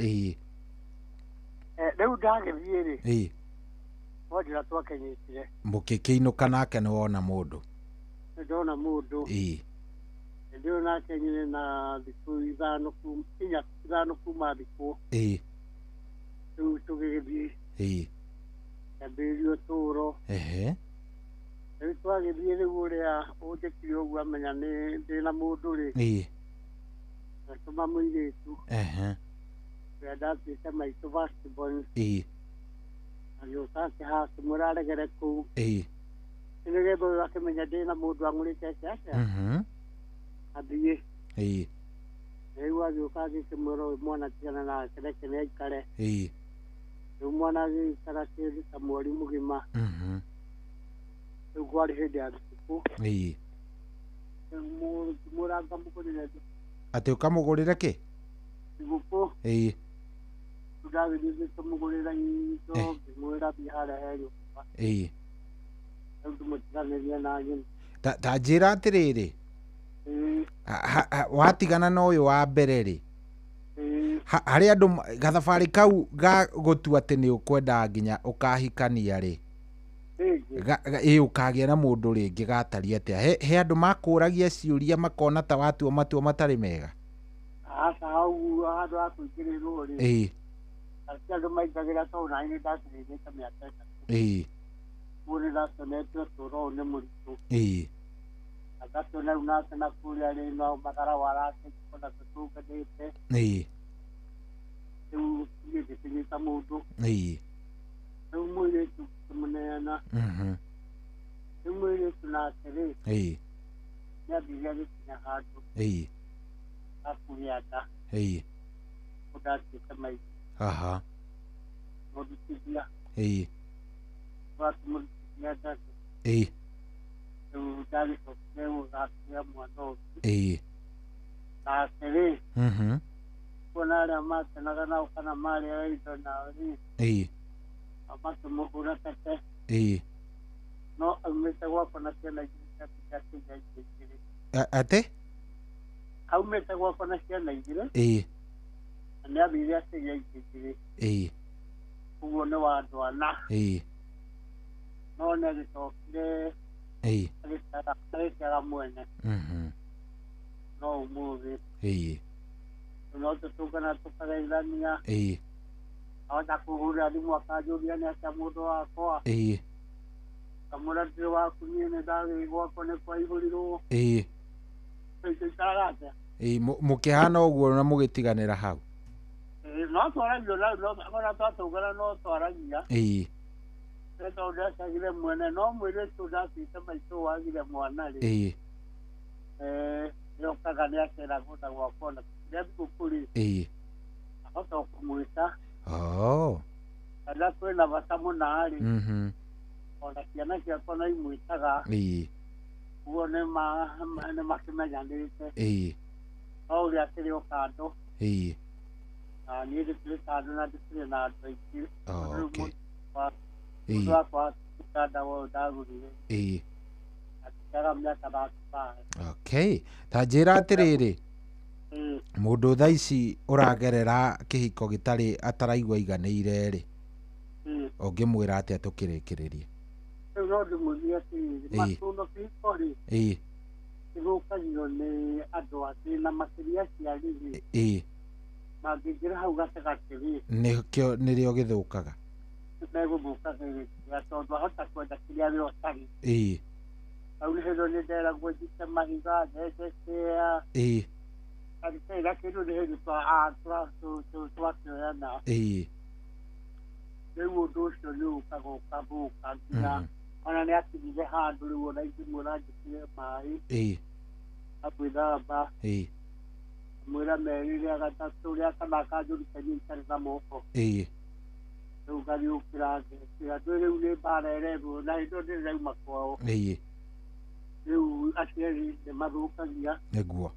Rĩu ndagĩthiĩ rĩ, no njĩra twakĩnyitire. Mũkĩkĩinũka nake nĩ wona mũndũ. Nĩ ndona mũndũ. Hĩndĩ ĩyo nake nyine na thikũ ithano kuma thikũ. Rĩu tũgĩgĩthiĩ. Kĩambĩrĩria ũtũũro. Rĩu twagĩthiĩ rĩu ũrĩa ũnjĩkire ũguo amenya nĩ ndĩna mũndũ rĩ, agĩtũma mũirĩtu. Ũrĩa ndatuĩte maitũ first born. Agĩũka akĩmwĩra aregere kũu. Nĩgetha ũyũ akĩmenya ndĩna mũndũ ang'ũrĩte eke atĩa? Athiĩ. Rĩu agĩũka agĩkĩmwĩra ũyũ mwana tigana nake reke nĩ aikare. Rĩu mwana agĩikara kĩndũ ta mweri mũgima. Rĩu kwarĩ hĩndĩ ya thigũkũ. Ngĩmwĩra ngamũgũrĩre. Atĩ ũkamũgũrĩre kĩ? Thigũkũ. Rĩu ndagĩthiĩ ngĩkĩmũgũrĩra indo, ngĩmwĩra thiĩ harĩa he nyũmba. Rĩu ngĩmũtiganĩria na nyina. Ta njĩra atĩrĩrĩ, watigana na ũyũ wa mbere rĩ, harĩ andũ gathabarĩ kau ga gũtua atĩ nĩ ũkwenda nginya ũkahikania rĩ, ũkagĩa na mũndũ rĩngĩ gatariĩ atĩa? He andũ makũragia ciũria makona ta watua matua matarĩ mega? Aca, hau handũ ha kũingĩrĩrwo rĩ, ti andũ maingagĩra tondũ naniĩ nĩ ndakĩrĩte mĩaka ĩtatũ. Ũguo nĩ ndacionete ũtũũro ũyũ nĩ mũritũ. Na ngakĩona rĩu nake na kũrĩa rĩ no matharau arakĩona na tũtũnganĩte. Rĩu niĩ ngĩkĩnyita mũndũ. Rĩu mũirĩtu ngĩkĩmũneana. Rĩu mũirĩtu nake rĩ, nĩ athire agĩkinya handũ. Akũgĩa nda. Ũguo ndatuĩte maitũ. Mũrutithia. Wakĩmũrutithia nda. Rĩu ndagĩcokire gũgakĩgĩa mwana ũngĩ. Nake rĩ, kuona arĩa makenaga nao kana marĩaga indo nao rĩ, makĩmũhũra tete. No aumĩte gwakwa na ciana igĩrĩ ciatuĩka akĩgĩa ingĩ igĩrĩ. Atĩ? Aumĩte gwakwa na ciana igĩrĩ. Na nĩ athire akĩgĩa ingĩ igĩrĩ. Ũguo nĩ wa andũ ana. No nĩ agĩcokire agĩciara mwene. No ũmũthĩ. No tũtũngana tũkageithania. Ahota kũhũrĩra thimũ akanjũria nĩ atĩa mũndũ wakwa. Kamwĩra ndirĩ waku niĩ nĩ ndagĩrĩ gwakwa nĩ kwaihũrirwo. Tũikaraga atĩa? Mũkĩhana ũguo na mũgĩtiganĩra hau. No twaragia na ona twatũngana no twaragia. Ĩĩ. Tondũ ndacagire mwene no mũirĩtu ndatuĩte maitũ wagire mwana rĩ. Ĩĩ. Nĩokaga nĩaceragwo na gwakwa na kĩrĩa thigũkũ rĩ. Ĩĩ. Ahota kũmwĩta. Oh. Kana kwĩna bata mũna rĩ. Ona ciana ciakwa no imwĩtaga. Ĩĩ. Ũguo nĩmakĩmenyanĩte. Ĩĩ. No ũrĩa akĩrĩ o kando. Ĩĩ. Na niĩ ndĩkĩrĩ kando na ndĩkĩrĩ na andũ aingĩ. Okay. Mũndũ wakwa ndawa ũyũ ndagũrire. Ĩĩ. Akĩaga mĩaka 35. Okay. Ta njĩra atĩrĩrĩ, mũndũ thaa ici ũragerera kĩhiko gĩtarĩ ataraigua aiganĩire rĩ, ũngĩmwĩra atĩa tũkĩrĩkĩrĩrie? Rĩu no ndĩmwĩre atĩrĩrĩ, matũno kĩhiko rĩ, gĩthũkagio nĩ andũ angĩ na makĩria aciari rĩ. Ĩĩ. Mangĩingĩra hau gatagatĩ rĩ, nĩkĩo nĩrĩo gĩthũkaga. Nĩmegũthũkagĩrĩria tondũ ahota kwenda kĩrĩa we ũtarĩ. Ĩĩ. Hau nĩ hĩndĩ nĩ nderagwo njite mahiga, ndenje kĩa. Ĩĩ. Agĩtĩra kĩndũ nĩ hĩndĩ twakĩoyana. Ĩĩ. Rĩu ũndũ ũcio nĩ ũkaga ũkathũka nginya ona nĩ akinyire handũ rĩu ona ingĩmwĩra njĩkĩre maĩ. Ĩĩ. Amwĩthamba. Ĩĩ. Mwĩra merĩ rĩa gatatũ rĩa kana akanjũrikania itarĩ na moko. Ĩĩ. Rĩu ngariũkĩra ngekĩra ndũĩ rĩu nĩ mbara ĩrethwo na hĩndĩ ĩyo ndĩrauma kwao. Ĩĩ. Rĩu aciari nĩ mathũkagia. Nĩguo.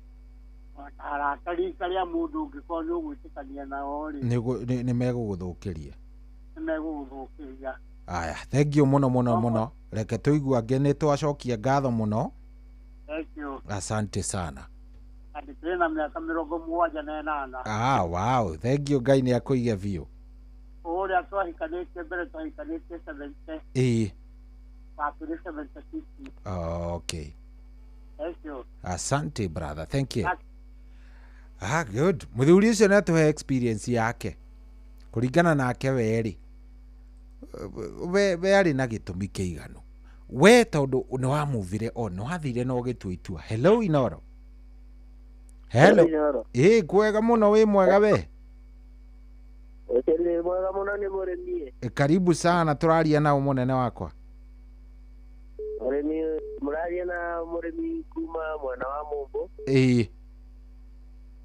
Arata rika rĩa mũndũ ũngĩkorwo nĩ ũgwĩtĩkania nao rĩ. Nĩ megũgũthũkĩria. Nĩ megũgũthũkĩria. Aya, thank you mũno mũno mũno. Reke tũigue angĩ nĩ twacokia ngatho mũno. Thank you. Asante sana. Ndĩkĩrĩ na mĩaka 78. Ah, wow. Thank you Ngai nĩ akũige biũ. Ũrĩa twahikanĩtie mbere twahikanĩtie 70. Ĩĩ. Wakĩrĩ 76. Okay. Thank you. Asante brother. Thank you. Ah, good. Mũthuri ũcio nĩ atũhe experience yake. Kũringana nake we rĩ, we arĩ na gĩtũmi kĩiganu. We tondũ nĩ wamuvire on, nĩ wathire na ũgĩtua itua. Hello Inoro. Hello. Ĩĩ, kwega mũno, wĩ mwega we? Nĩ mwega mũno nĩ mũrĩmi. Karibu sana, tũraria nao mũnene wakwa. Mũrĩmi, mũraria na mũrĩmi kuma mwena wa Mũmbũ. Ĩĩ.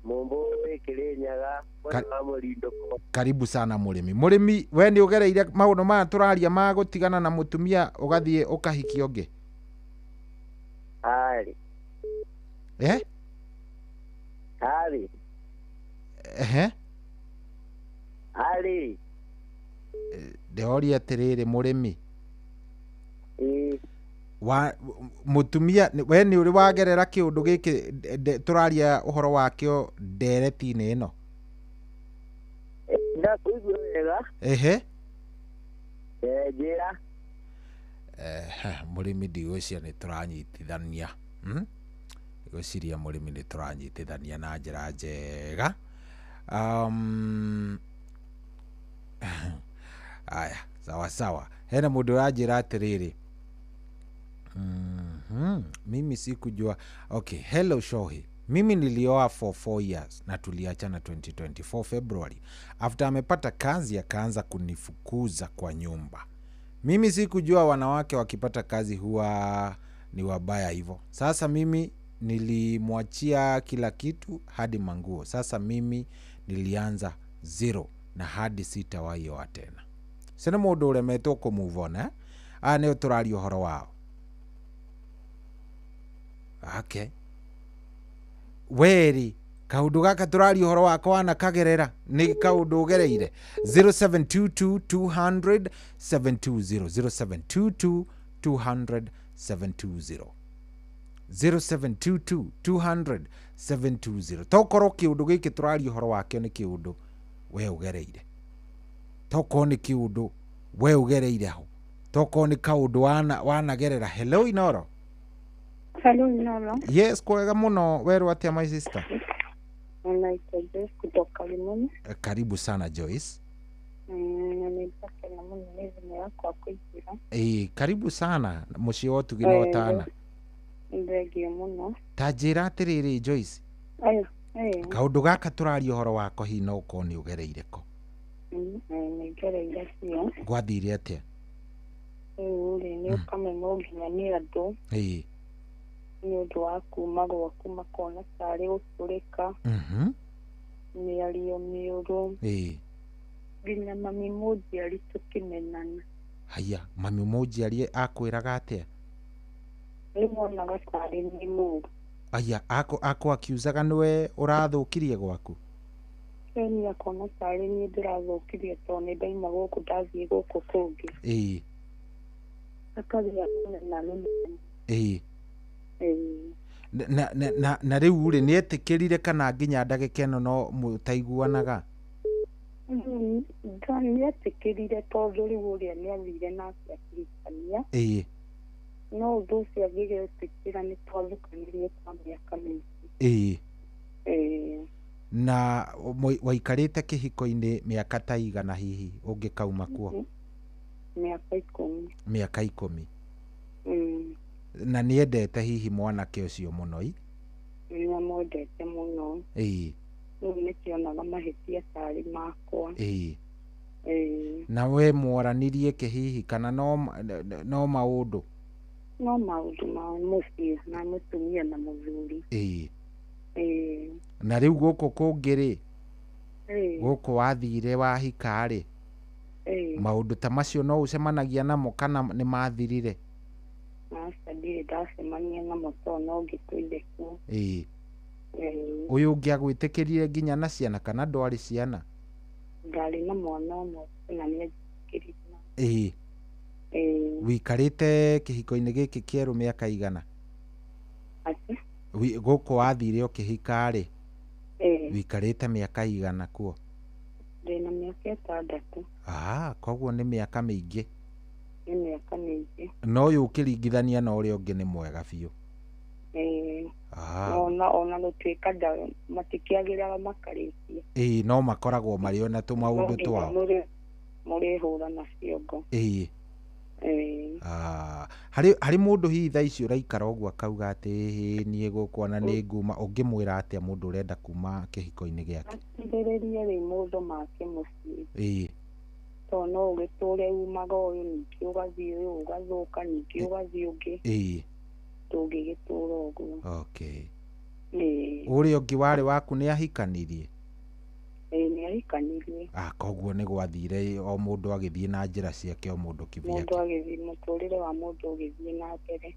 Mũmbũ wĩ Kĩrĩnyaga, mwena wa Mũrindũko. Karibu sana mũrĩmi. Mũrĩmi, we nĩ ũgereire maũndũ maya tũraria ma gũtigana na mũtumia ũgathiĩ ũkahikia ũngĩ? Arĩ. Eh? Arĩ. Ehe. Arĩ. Ndĩroria atĩrĩrĩ mũrĩmi. Ĩĩ. Wa mũtumia we nĩ ũrĩ wagerera kĩũndũ gĩkĩ tũraria ũhoro wakĩo ndereti-inĩ ĩno? Ndakũigua wega. Ehe. Njĩra. Mũrĩmi ndigwĩciria nĩ tũranyitithania. Ndigwĩciria mũrĩmi nĩ tũranyitithania na njĩra njega. Aya, sawa sawa. Hena mũndũ ũranjĩra atĩrĩrĩ. Mimi sikujua. Okay, hello Shohi. Mimi nilioa for 4 years na tuliachana 2024 February. After amepata kazi akaanza kunifukuza kwa nyumba. Mimi sikujua wanawake wakipata kazi huwa ni wabaya hivyo. Sasa mimi nilimwachia kila kitu hadi manguo. Sasa mimi nilianza 0 na hadi sitawahi oa tena. Sina mũndũ ũremetwo kũ move on, eh? Aya nĩo tũraria ũhoro wao. Okay. Weri kaundu gaka tũraria ũhoro wako wanakagerera nĩ kaundu ũgereire. 0722 200 720 0722 200 720 0722 200 720. Tokorwo kĩũndũ gĩkĩ tũraria ũhoro wakĩo nĩ kĩũndũ we ũgereire, tokorwo nĩ kĩũndũ we ũgereire ho, tokorwo nĩ kaũndũ wanagerera. Hello Inoro. Hello Inoro. Yes, kwega mũno. Werwo atĩa my sister? Naitwa Joyce kutoka Limoni. Karibu sana Joyce. Nĩndakena mũno nĩ thimũ yakwa kũingĩra. Ĩĩ, karibu sana mũciĩ wa ũtugi na ũtana. Thengiũ mũno. Ta njĩra atĩrĩrĩ Joyce. Aya. Kaũndũ gaka tũraria ũhoro wako hihi no ũkorwo nĩ ũgereire ko? Nĩ ngereire biũ. Gwathire atĩa? Rĩu rĩ, nĩ ũkamenwo nginya nĩ andũ. Nĩ ũndũ wa kuma gwaku makona tarĩ gũtũrĩka. Mĩario mĩũru. Nginya mami mũnjiari tũkĩmenana. Haya, mami mũnjiari akwĩraga atĩa? Rĩu onaga tarĩ niĩ mũũru. Aya, akũ-accusaga nĩwe ũrathũkirie gwaku? Rĩu niĩ akona tarĩ niĩ ndĩrathũkirie tondũ nĩ ndauma gũkũ ndathiĩ gũkũ kũngĩ. Akagĩa kũmena nĩ. Na rĩu rĩ, nĩ etĩkĩrire kana nginya ndagĩka ĩno no mũtaiguanaga? Nĩ etĩkĩrire tondũ rĩu ũrĩa nĩ athire nake akĩhikania. No ũndũ ũcio angĩgetĩkĩra nĩ twathũkanirie kwa mĩaka mĩingĩ. Na waikarĩte kĩhiko-inĩ mĩaka ta igana hihi ũngĩkauma kuo? Mĩaka 10. Mĩaka 10. Na nĩendete hihi mwanake ũcio mũno i? Nĩ amwendete mũno. Rĩu nĩkĩonaga mahĩtia tarĩ makwa. Na we mwaranirie kĩ hihi kana no maũndũ? No maũndũ ma mũciĩ na mũtumia na mũthuri. Na rĩu gũkũ kũngĩ rĩ, gũkũ wathire wahika rĩ, maũndũ ta macio no ũcemanagia namo kana nĩ mathirire? Aca, ndirĩ ndacemania namo tondũ no ngĩtũire kuo. Ũyũ ũngĩ agwĩtĩkĩrire nginya na ciana kana ndwarĩ ciana? Ndarĩ na mwana ũmwe na nĩ anjĩtĩkĩrire. Wĩikarĩte kĩhiko-inĩ gĩkĩ kĩerũ mĩaka igana? Atĩ? Gũkũ wathire ũkĩhika rĩ, wĩikarĩte mĩaka igana kuo? Ndĩna mĩaka 6. Koguo nĩ mĩaka mĩingĩ. Nĩ mĩaka mĩingĩ. No ũyũ ũkĩringithania na ũrĩa ũngĩ nĩ mwega biũ. Ona gũtuĩka matikĩagĩraga makarĩkia. No makoragwo marĩ ona tũmaũndũ twao. Mũrĩhũra na ciongo. Harĩ mũndũ hihi thaa ici ũraikara ũguo akauga atĩ niĩ gũkũ ona nĩ nguma, ũngĩmwĩra atĩa mũndũ ũrenda kuma kĩhiko-inĩ gĩake? Atigĩrĩrie rĩ mũndũ make mũciĩ. Tondũ no ũgĩtũre umaga ũyũ ningĩ ũgathiĩ ũyũ ũgathũka ningĩ ũgathiĩ ũngĩ. Ndũngĩgĩtũra ũguo. Ũrĩa ũngĩ warĩ waku nĩ ahikanirie? Nĩ ahikanirie. Koguo nĩ gwathire o mũndũ agĩthiĩ na njĩra ciake, o mũndũ kivyake. Mũndũ agĩthiĩ, mũtũrĩre wa mũndũ ũgĩthiĩ na mbere.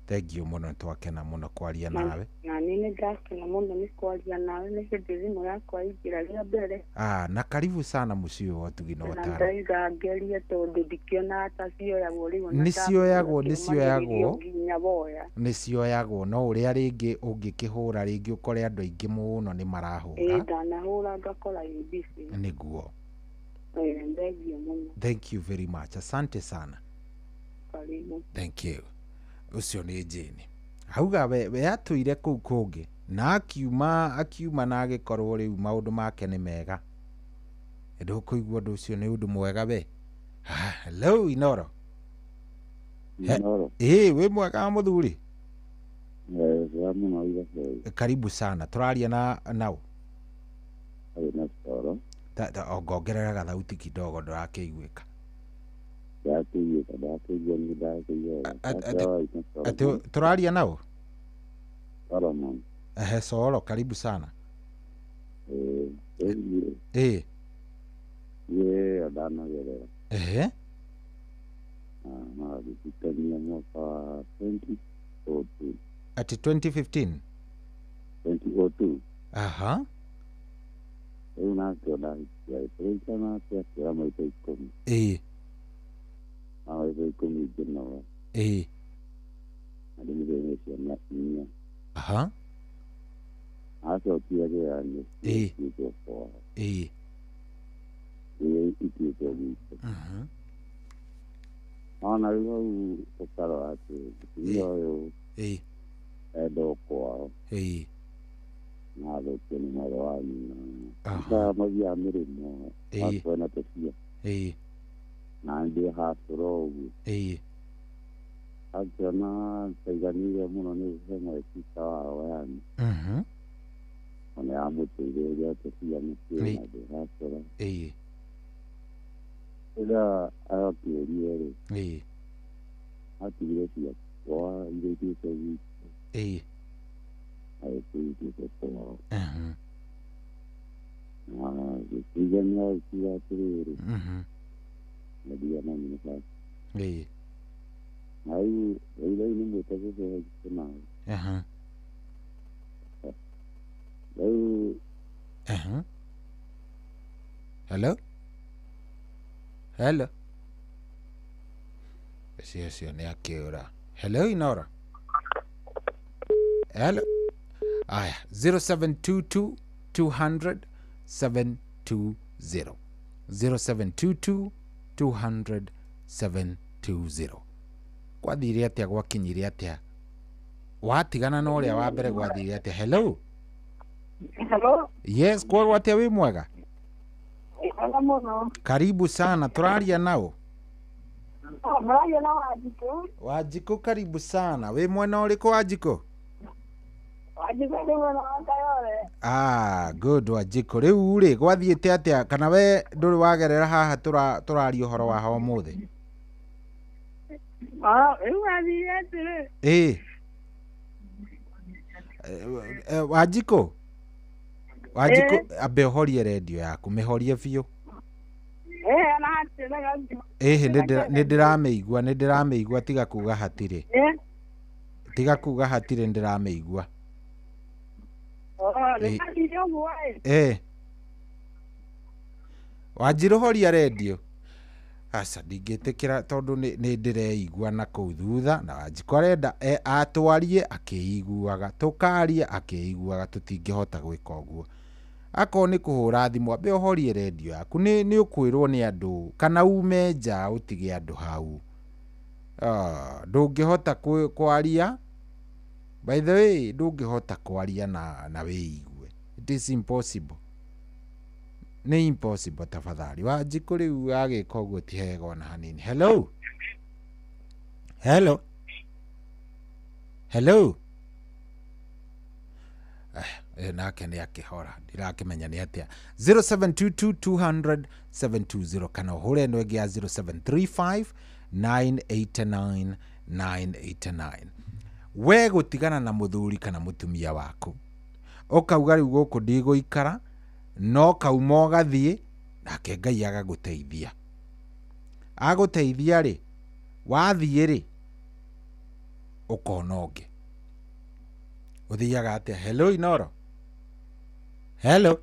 Thank you mũno, twakena mũno kwaria nawe. Na niĩ nĩ ndakena mũno nĩ kwaria nawe, nĩ hĩndĩ thimũ yakwa ingĩra rĩa mbere. Na karibu sana mũciĩ wa ũtugi na Na ũtaro. ndaiga ngerie tondũ ndikĩonaga ta cioyagwo rĩu. Nĩ cioyagwo, nĩ cioyagwo. Nginya woya. Nĩ cioyagwo, no ũrĩa rĩngĩ ũngĩkĩhũra rĩngĩ ũkore andũ aingĩ mũno nĩ marahũra. Ndanahũra ngakora ĩ busy. Nĩguo. Thank you mũno. Thank you very much. Asante sana. Karibu. Thank you. Ũcio nĩ Jane. Auga we atũire kũu kũngĩ na akiuma na agĩkorwo rĩu maũndũ make nĩ mega. Ndũkũigua ũndũ ũcio nĩ ũndũ mwega we. Hello Inoro. Inoro. Wĩ mwega mũthuri? Mwega mũno ithe. Karibu sana. Tũraria na nau. Arĩ na Soro. Ongongerera gathauti kidogo ndũrakĩiguĩka. Ndakĩiguĩka nĩ ndakĩiguĩka. Atĩ tũraria nau? Solomon. Ehe, Soro, karibu sana. Niĩ ndanagerera. Ehe. Na gĩthikania mwaka wa 2002. Ati 2015? 2002. Aha. Rĩu nake ndahikia tũrĩkia nake akĩoya maita 10. Na maita 10 ngĩnoga. Na ndĩmũthĩnie ciana 4. Aha. Acokire kĩgeranio ituĩtwo kwao. Ituĩtwo gwitũ. Ona rĩu hau ũkarora atĩ mũtumia ũyũ endwo kwao. Na athũkio nĩ mwarĩ wa nyina. Mathiaga mĩrĩmo akwena tũcia. Na ndĩ hacũra ũguo. Akĩona taiganĩire mũno nĩ he sister wao yani. Ona amũteithĩrĩria tũbia mũciĩ na ndĩracora. Rĩrĩa arakĩũrie rĩ, atigire ciakwa iria ithiĩte gwitũ, agĩthiĩ ithiĩte kwao. Na gĩtigania akiuga atĩrĩrĩ, ndendia na nyina baba. Na rĩu rĩu nĩ mwĩte gũcoka nawe. Rĩu Hello? Hello? Ũcio ũcio nĩ akĩũra. Hello Inoro? Hello? Aya, 0722 200 720. 0722 200 720. Gwathire atĩa, gwakinyire atĩa? Watigana na ũrĩa wa mbere gwathire atĩa? Hello? Hello. Yes, kwarwo atĩa, wĩ mwega? Mwega mũno. Karibu sana, tũraria nao. Mũraria na Wanjikũ. Wanjikũ, karibu sana. Wĩ mwena ũrĩkũ Wanjikũ? Wanjikũ nĩ mwena wa Kayole. Ah, good Wanjikũ. Rĩu rĩ, gwathiĩte atĩa? Kana we ndũrĩ wagerera haha tũraria ũhoro wa ũmũthĩ? Rĩu gwathire atĩrĩ. Ĩĩ. Wanjikũ? Wanjikũ, ambe ũhorie redio yaku, mĩhorie biũ. Ĩhĩ, nĩ ndĩramĩigua, nĩ ndĩramĩigua, tiga kuga hatirĩ. Tiga kuga hatirĩ, nĩ ndĩramĩigua. Wanjirũ horia redio. Aca ndingĩtĩkĩra tondũ nĩ ndĩreigua na kũu thutha, na Wanjikũ arenda atwarie akĩiguaga, tũkarie akĩiguaga, tũtingĩhota gwĩka ũguo. Akorwo nĩ kũhũra thimũ, ambe ũhorie redio yaku, nĩ ũkwĩrwo nĩ andũ, kana ume nja ũtige andũ hau. Ndũngĩhota kwaria, by the way, ndũngĩhota kwaria na wĩigue. It is impossible. Nĩ impossible tafadhali. Wanjikũ rĩu agĩka ũguo ti hega ona hanini. Hello? Hello? Hello? Nake nĩ akĩhora, ndirakĩmenya nĩ atĩa. 0722 200 720 kana ũhũre ĩno ĩngĩ ya 0735 989 989. We gũtigana na mũthuri kana mũtumia waku, ũkauga rĩu gũkũ ndigũikara, no kauma ũgathiĩ, nake Ngai agagũteithia. Agũteithia rĩ, wathiĩ rĩ, ũkona ũngĩ. Ũthiaga atĩa? Hello Inoro? Hello?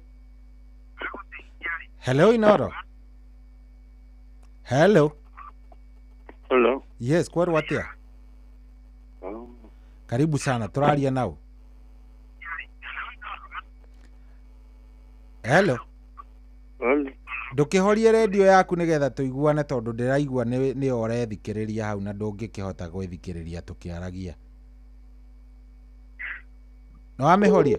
Hello Inoro? Hello? Hello. Yes, kwarwo atĩa? Karibu sana, tũraria nao. Hello? Hello. Ndũkĩhorie redio yaku nĩgetha tũiguane, tondũ ndĩraigua nĩ ũrethikĩrĩria hau na ndũngĩkĩhota gwĩthikĩrĩria tũkĩaragia. No wamĩhoria?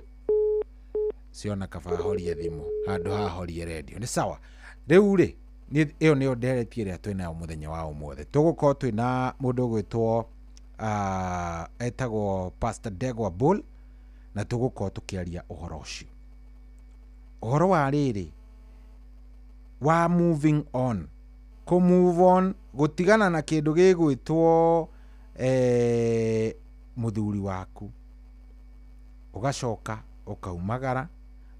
Ciona kaba horie thimũ handũ ha horie redio. Nĩ sawa. Rĩu rĩ, ĩyo nĩyo ndereti ĩrĩa twĩnayo mũthenya wa ũmũthĩ. Tũgũkorwo twĩna mũndũ ũgwĩtwo etagwo Pastor Ndegwa Bull, na tũgũkorwo tũkĩaria ũhoro ũcio. Ũhoro wa rĩrĩ, wa moving on, kũ move on, gũtigana na kĩndũ gĩgwĩtwo mũthuri waku, ũgacoka ũkaumagara,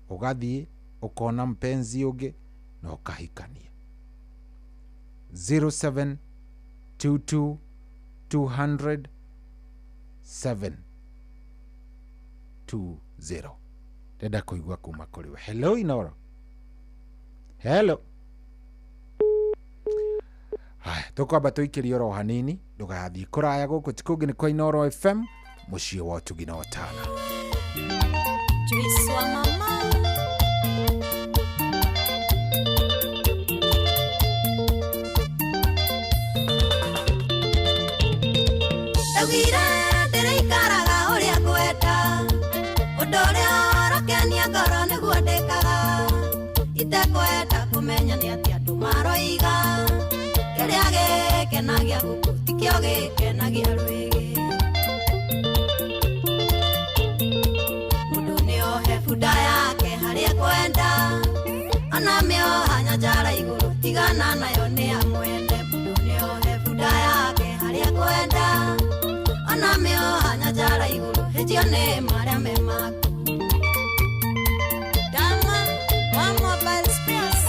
ũgathiĩ ũkona mpenzi ũngĩ na ũkahikania. 0722 200 720. Ndenda kũigua kuma kũrĩ we. Hello Inoro? Hello? Haya, tũkwamba tũikĩrie oro hanini, ndũgathiĩ kũraya gũkũ ti kũngĩ nĩ kwa Inoro FM, mũciĩ wa ũtugi na ũtana. Joyce wa mama. Ndaugire ndĩrĩikaraga ũrĩa ngwenda, ũndũ ũrĩa ũrakenia ngoro nĩguo ndĩkaga, itekwenda kũmenya nĩ atĩa andũ maroiga, kĩrĩa gĩkenagia gũkũ tikĩo gĩkenagia rwĩga. Tigana nayo nĩ ya mwene. Mũndũ nĩohe bunda yake harĩa kwenda, ona mĩoha nyanjara igũrũ hĩtio nĩ marĩa me maku. Dama wa mobile spares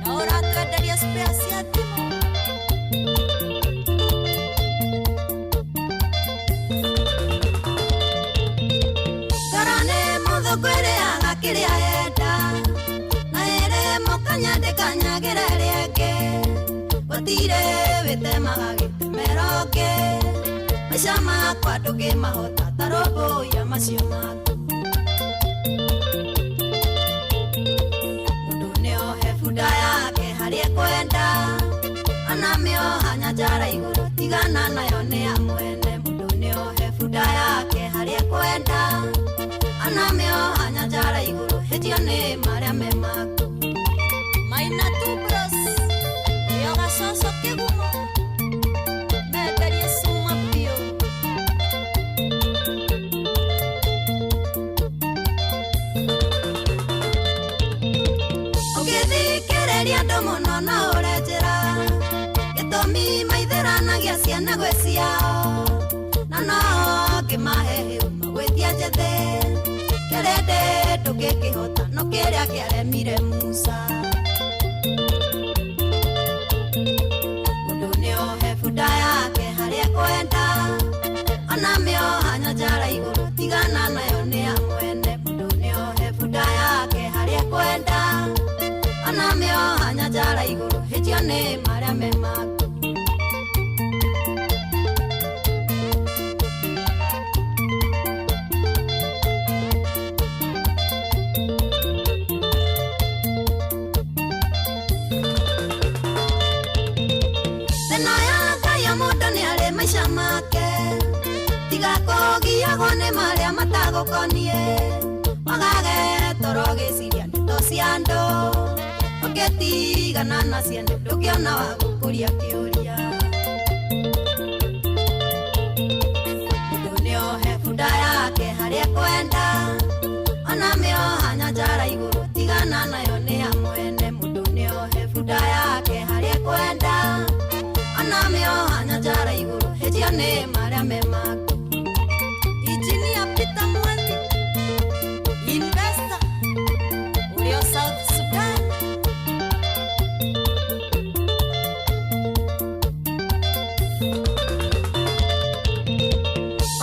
na ũratwenderia spares cia thimũ. Toro nĩ mũthũngũ ĩrĩaga kĩrĩa yenda, na ĩrĩ mũkanya ndĩkanyagĩra ĩrĩa ĩngĩ. Gũtirĩ wĩtemaga gĩtemero ũngĩ, maica makwa ndũngĩmahota ta rũmbũiya macio maku. Mũndũ nĩohe bunda yake harĩa ekwenda, ona mĩoha nyanjara igũrũ tigana nayo nĩ ya mwene. Mũndũ nĩohe bunda yake harĩa ekwenda, ona mĩoha nyanjara igũrũ hĩtio nĩ marĩa me maku. Maina tu bros nĩo gacoco kĩgumo menderie cuma biũ. Ũngĩthikĩrĩria andũ mũno no ũre njĩra, gĩtũmi maithĩranagia ciana gwĩ ciao, na no ngĩmahe hĩu magwĩtia njĩthĩ. Kĩrĩndĩ ndũngĩkĩhota no kĩrĩa kĩaremire Musa. Mũndũ nĩohe bunda yake harĩa ekwenda, ona mĩoha nyanjara igũrũ tigana nayo nĩ ya mwene. Mũndũ nĩohe bunda yake harĩa ekwenda, ona mĩoha nyanjara igũrũ hĩtio nĩ marĩa me maku. Thĩna ya Ngai o mũndũ nĩarĩ maica make, tiga kũgiagwo nĩ marĩa matagũkoniĩ. Wagage toro gĩciria ndeto cia andũ, ũngĩtigana na ciene ndũngĩona wa gũkũria kĩũria. Mũndũ nĩohe bunda yake harĩa ekwenda, ona mĩoha nyanjara igũrũ tigana nayo nĩ ya mwene. Mũndũ nĩohe bunda yake harĩa ekwenda, ona mĩoha nyanjara igũrũ hĩtio nĩ marĩa me maku. Engineer Peter Mwangi, investor ũrĩa o South Sudan.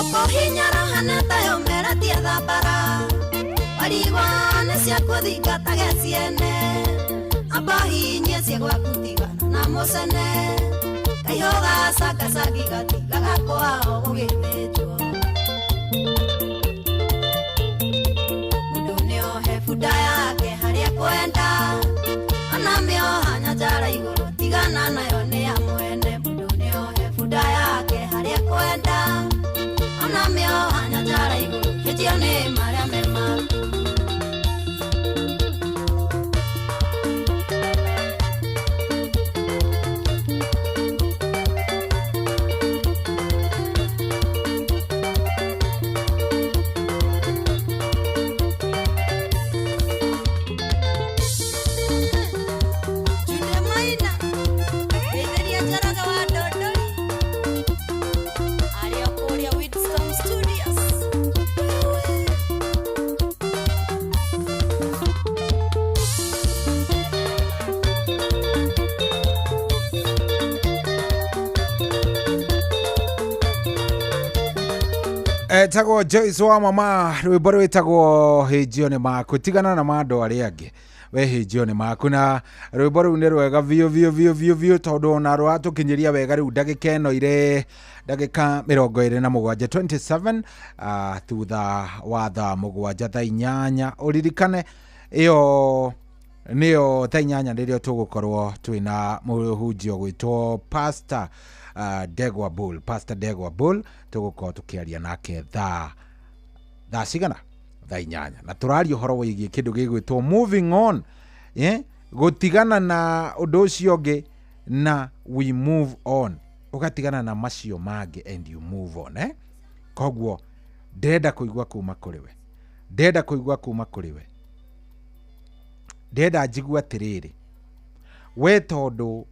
Ũkũhinyara hana tayo meratia thambara, warigwo nĩ cia kũthingatage ciene. Amba hinyie cia gwaku tigana na mũcene, kaihũ gacangacagi gatigaga kwao gũgĩthĩnjwo. Mũndũ nĩohe bunda yake harĩa ekwenda, ona mĩoha nyanjara igũrũ tigana nayo nĩ ya mwene. Mũndũ nĩohe bunda yake harĩa ekwenda, ona mĩoha nyanjara igũrũ hĩtio nĩ marĩa me maku. Jude Maina, ndeithĩria Njoroge wa Ndondori, arĩ o kũrĩa Windstorm Studios. Etagwo Joyce wa mama, rwĩmbo rwĩtagwo hĩnjio nĩ maku. Tigana na ma andũ arĩa angĩ, we hĩnjio nĩ maku. Na rwĩmbo rũu nĩ rwega biũ biũ biũ biũ biũ, tondũ ona rũratũkinyĩria wega rĩu ndagĩka ĩno irĩ ndagĩka 27 27 thutha wa thaa 7 thaa 8. Ũririkane ĩyo nĩyo thaa 8 rĩrĩa tũgũkorwo twĩna mũhunjia ũgwĩtwo Pastor Ndegwa Bull. Pastor Ndegwa Bull tũgũkorwo tũkĩaria nake thaa cigana? Thaa 8, na tũraria ũhoro wĩgiĩ kĩndũ gĩgwĩtwo moving on, gũtigana na ũndũ ũcio ũngĩ na we move on, ũgatigana na macio mangĩ and you move on. Koguo ndĩrenda kũigua kuma kũrĩ we, ndĩrenda kũigua kuma kũrĩ we, ndĩrenda njigue atĩrĩrĩ, We tondũ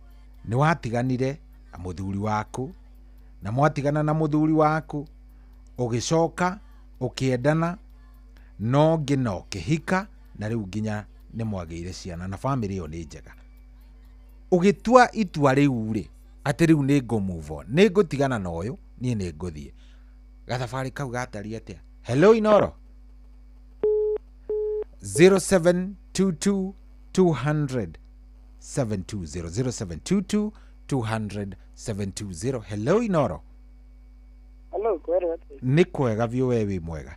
nĩ watiganire na mũthuri waku, na mwatigana na mũthuri waku ũgĩcoka ũkĩendana no ngĩ na ũkĩhika, na rĩu nginya nĩ mwagĩire ciana na bamĩrĩ ĩyo nĩ njega. Ũgĩtua itua rĩu rĩ atĩ rĩu nĩ ngũ move on, nĩ ngũtigana na ũyũ, niĩ nĩ ngũthiĩ. Gathabarĩ kau gatariĩ atĩa? Hello Inoro. 0722 200 720, 0722 200 720. Hello Inoro. Hello, kwero atĩa? Nĩ kwega biũ, we wĩ mwega?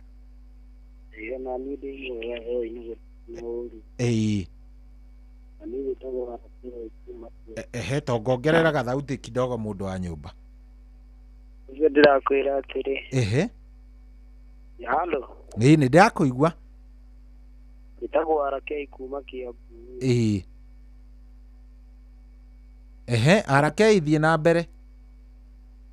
Ĩĩ, na niĩ ndĩ mwega heho-inĩ gũtirĩ ũru. Ĩĩ. Na niĩ gwĩtagwo Warakĩro kuma Ehe, tongongerera gathauti kidogo mũndũ wa nyũmba. Ũcio ndĩrakwĩra atĩrĩ. Ehe. Halo. Ĩĩ, nĩ ndĩrakũigua. Njĩtagwo Arakei kuma Kiambu. Ĩĩ. Ehe, Arakei thiĩ na mbere.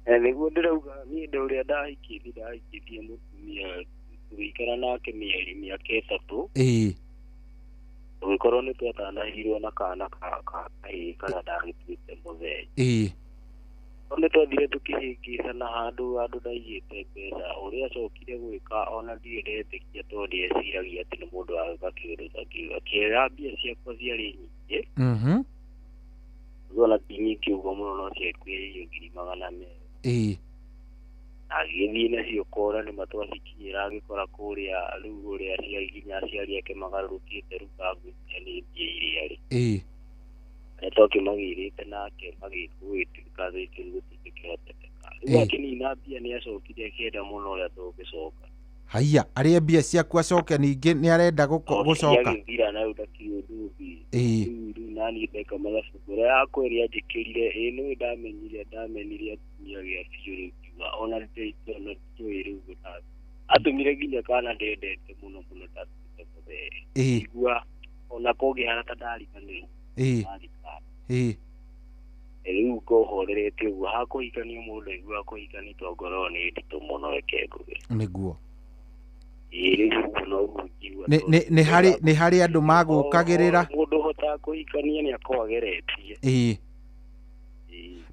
Nĩguo ndĩrauga niĩ ndĩ ũrĩa ndahikĩtie mũtumia tũgĩikara nake mĩeri mĩaka 3. Ĩĩ. Tũgĩkorwo nĩ twatanahirwo na kana ka kahĩĩ karĩa ndagĩtuĩte mũthee. Ĩĩ. No nĩ twathire tũkĩhĩngĩcana handũ ndaigĩte mbeca, ũrĩa acokire gwĩka ona ndirĩ ndetĩkia tondũ ndieciragia atĩ nĩ mũndũ wagĩka kĩũndũ ta kĩu. Akĩoya mbia ciakwa ciarĩ nyingĩ. Ona ti nyingĩ ũguo mũno no ciakuhĩrĩirie 200,000. Ĩĩ. Agĩthiĩ nacio kora nĩ matwacikinyĩra agĩkora kũrĩa rĩu ũrĩa aciari nginya aciari ake magarũrũkĩte rĩu kangwĩciria nĩ mbia iria rĩ. Ĩĩ. Arĩa twakĩmagĩrĩte nake magĩtuĩka rĩngĩ gũtingĩkĩhotekeka. Rĩu akĩnina mbia nĩ acokire akĩenda mũno ũrĩa tũngĩcoka. Haiya, arĩe mbia ciaku acoke ningĩ nĩ arenda gũcoka. Agĩthira na rĩu ndakĩrĩ ũndũ ũngĩ. Ĩĩ. Rĩu naniĩ ndeka mathabu ngoro yakwa ĩrĩa njĩkĩrire, ĩĩ nĩũĩ ndamenyire atumia gĩa biũ rĩu ngiuga ona ndioĩ rĩu atũmire nginya kana ndendete mũno mũno ndatuĩte mũthee. Ĩĩ. Igua ona kũngĩhana ta ndariganĩrwo. Ĩĩ. Ĩĩ. Rĩu ngohorerete ũguo hakũhikania mũndũ aiguaga kũhikania to ngoro nĩ nditũ mũno reke nguge. Nĩguo. Ĩĩ, rĩu ũguo noguo njigua. Nĩ harĩ andũ magũkagĩrĩra. Mũndũ ũhotaga kũhikania nĩ akoragwo ageretie. Ĩĩ.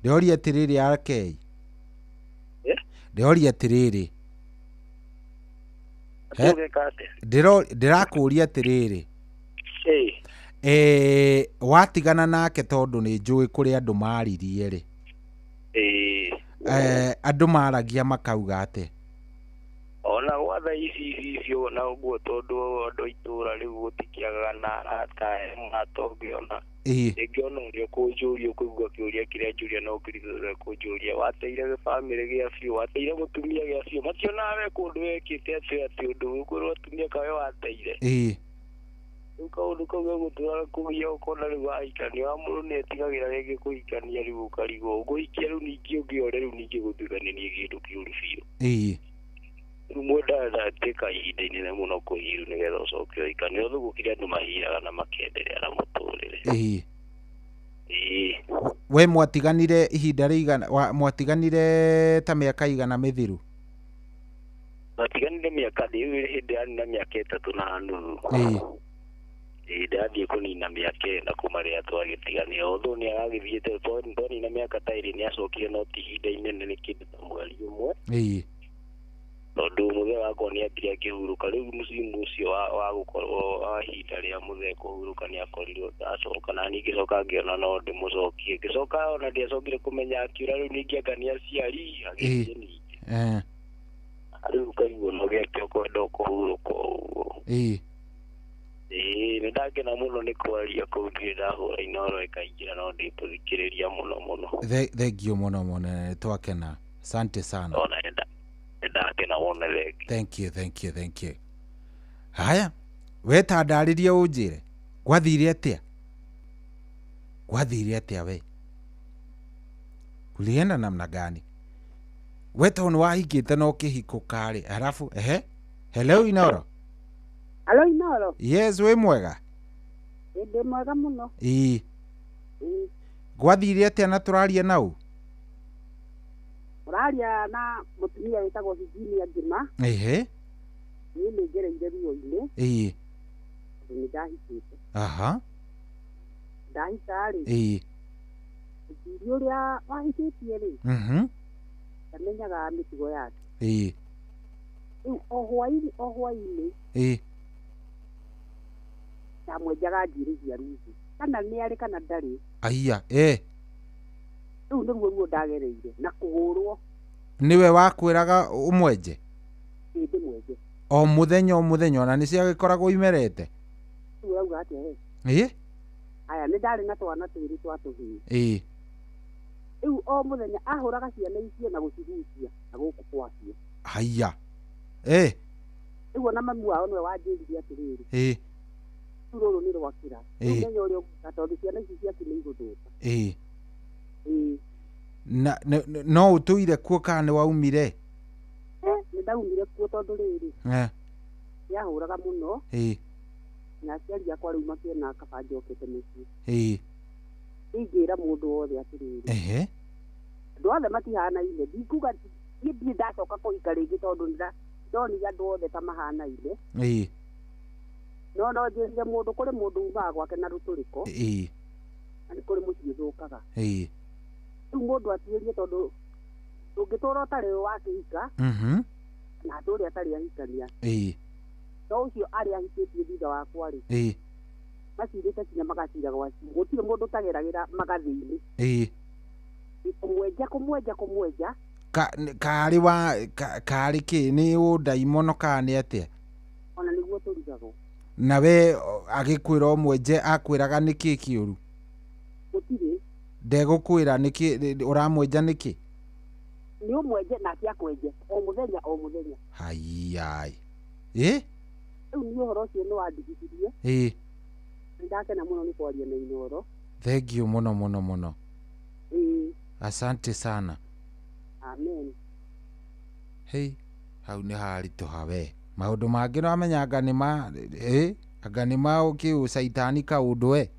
Ndĩroria atĩrĩrĩ Arakei. Ndĩroria atĩrĩrĩ. Ndĩrakũria atĩrĩrĩ. Ĩĩ. Watigana nake tondũ nĩ njũĩ kũrĩ andũ maririe rĩ. Ĩĩ. Andũ maragia makauga atĩa? Ona gwatha ici icio na ũguo tondũ andũ itũra rĩu gũtikĩagaga na arata mũrata ũngĩona. Rĩngĩ ona ũrĩa ũkũnjũria ũkũigua kĩũria kĩrĩa njũria no ũkĩrigĩrĩre kũnjũria wateire bamĩrĩ gĩa biũ, wateire mũtumia gĩa biũ, mationaga we kũndũ wekĩte atĩ atĩ ũndũ ũkwĩrwo atumia kawe wateire. Ĩĩ. Rĩu kaũndũ kau gegũtũra kũgia ũkona rĩu wahikania wa mũndũ nĩ etigagĩra rĩngĩ kũhikania rĩu ũkarigwo ũkũhikia rĩu ningĩ ũngĩore rĩu ningĩ gũtuĩka nĩ niĩ kĩndũ kĩũru biũ. Ĩĩ. Rĩu mwendaga ndĩka ihinda inene mũno kũhiru nĩgetha ũcoke ũhikanie ũndũ gũkĩrĩ andũ mahiraga na makenderea na mũtũrĩre. Ĩĩ. Ĩĩ. We mwatiganire ihinda rĩigana, mwatiganire ta mĩaka igana mĩthiru? Twatiganire mĩaka rĩu hĩndĩ yanina mĩaka 3 na nuthu. Ĩĩ. Ĩĩ, ndathiĩ kũnina mĩaka 4 kuma rĩrĩa twagĩtiganire. Although nĩ aragĩthiĩte twanina mĩaka ta 2 nĩ acokire no ti ihinda inene nĩ kĩndũ ta mweri ũmwe. Ĩĩ. Tondũ mũthee wakwa nĩ ambire akĩhurũka rĩu mũcimu ũcio wa gũkorwo wa ihinda rĩa mũthee kũhurũka nĩ akorirwo ndacoka na niĩ ngĩcoka ngĩona no ndĩmũcokie ngĩcoka ona ndiacokire kũmenya akiũra rĩu ningĩ anga nĩ aciari agĩthiĩ ningĩ. Rĩu ũkaigua no gĩake ũkwenda kũhurũka ũguo. Ĩĩ. Ĩĩ, nĩ ndakena mũno nĩ kwaria kũu ndirĩ ndahũra Inoro ĩkaingĩra no ndĩkũthikĩrĩria mũno mũno. Thengiũ mũno mũno, nĩ twakena. Asante sana. Ona ndakena mũno thengiũ. Thank you, thank you, thank you. Haya, we ta ndarĩrie ũnjĩre gwathire atĩa? Gwathire atĩa we? Kulienda namna gani? We tondũ nĩ wahikĩte na ũkĩhikũka rĩ, halafu ehe. Hello Inoro. Hello Inoro. Yes, wĩ mwega? Ndĩ mwega mũno. Ĩĩ. Gwathire atĩa na tũraria nau? Ũraria na mũtumia wĩtagwo Virginia Ngima. Ehe. Niĩ nĩ ngereire ruo-inĩ. Ĩĩ. Tondũ nĩ ndahikĩte. Aha. Ndahika rĩ. Ĩĩ. Mũthuri ũrĩa wahikĩtie rĩ. Ndamenyaga mĩtugo yake. Ĩĩ. Rĩu o hwaĩ-inĩ. Ĩĩ. Ndamwenjaga njuĩrĩ cia rungu. Kana nĩ arĩ kana ndarĩ. Aiya, ĩ. Rĩu nĩruo ruo ndagereire na kũhũrwo. Nĩwe wakwĩraga ũmwenje? Ĩĩ ndĩmwenje. O mũthenya ona nĩ ciagĩkoragwo imerete? Rĩu ũrauga atĩa we? Ĩĩ. Aya nĩ ndarĩ na twana twĩrĩ twa tũhĩĩ. Ĩĩ. Rĩu o mũthenya ahũraga ciana icio na gũcihutia na gũkũ gwacio. Haiya. Ĩ. Rĩu ona mami wao nĩwe wanjĩrire atĩrĩrĩ. Ĩĩ. Rĩu rũrũ nĩ rwakĩra. Ĩĩ. Mũthenya ũrĩa ũgũka tondũ ciana ici ciaku nĩ igũthũka. Ĩĩ. Ĩĩ. Na no ũtũire kuo kana nĩ waumire? Nĩ ndaumire kuo tondũ rĩrĩ. Nĩahũraga mũno. Ĩĩ. Na aciari akwa rĩu makĩona kaba njokete mũciĩ. Ĩĩ. Ingĩra mũndũ wothe atĩrĩrĩ. Ehe. Andũ othe matihanaine. Ndikuga niĩ ndirĩ ndacoka kũhika rĩngĩ tondũ ndonire andũ othe ta mahanaine. Ĩĩ. No njĩrire mũndũ kũrĩ mũndũ umaga gwake na rũtũrĩko. Ĩĩ. Na nĩ kũrĩ mũciĩ ũthũkaga. Ĩĩ. Rĩu mũndũ atuĩrie tondũ ndũngĩtũra ũtarĩ wakĩhika. Na atũre atarĩ ahikania. Ĩĩ. No ũcio arĩa ahikĩtie thutha wakwa rĩ. Ĩĩ. Macirĩte kinya magacira gwacio. Gũtirĩ mũndũ ũtageragĩra magathĩ-inĩ. Ĩĩ. Kũmwenja. Karĩ wa karĩ kĩ nĩ ũndaimono kana nĩ atĩa? Ona nĩguo tũrigagwo. Na we agĩkwĩra ũmwenje akwĩraga nĩkĩ kĩũru? Gũtirĩ. Ndegũkwĩra nĩkĩ ũramwenja nĩkĩ? Nĩ ũmwenje nake akwenje o mũthenya o mũthenya. Haiyai. Ĩ? Rĩu niĩ ũhoro ũcio nĩ wandigithirie. Ĩĩ. Nĩ ndakena mũno nĩ kwaria na Inooro. Thank you mũno mũno mũno. Ĩĩ. Asante sana. Amen. Hey, hau nĩ haritũha we. Maũndũ mangĩ no amenya anga nĩ ma anga nĩ ma kĩũcaitani kaũndũ we.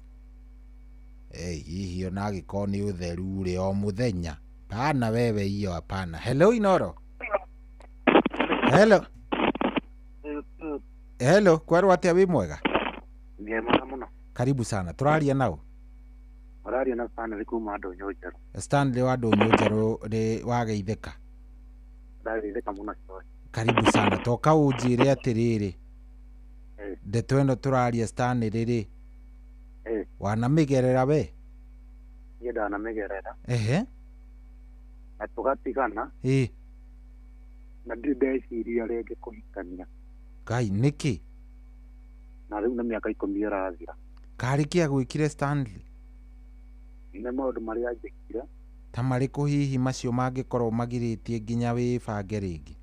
Hihi ona angĩkorwo nĩ ũtheru rĩ o mũthenya. Pana wewe hiyo hapana. Hello Inooro. Hello. Hello, kwerwo atĩa wĩ mwega? Nĩ mwega mũno. Karibu sana. Tũraria nao? Ũraria na Stanley kuma Ndũnyũ Njerũ. Stanley wa Ndũnyũ Njerũ nĩ wageithĩka? Ndageithĩka mũno. Karibu sana. Toka ũnjĩre atĩrĩrĩ. Ndeto ĩno tũraria Stanley rĩrĩ. Wanamĩgerera we? Niĩ ndanamĩgerera. Ehe. Na tũgatigana. Ĩĩ. Na ndirĩ ndeciria rĩngĩ kũhikania. Ngai nĩkĩ? Na rĩu nĩ mĩaka 10 ĩrathira. Karĩ kĩ agwĩkire Stanley? Nĩ maũndũ marĩa anjĩkire. Ta marĩkũ hihi macio mangĩkorwo magirĩtie nginya wĩbange rĩngĩ?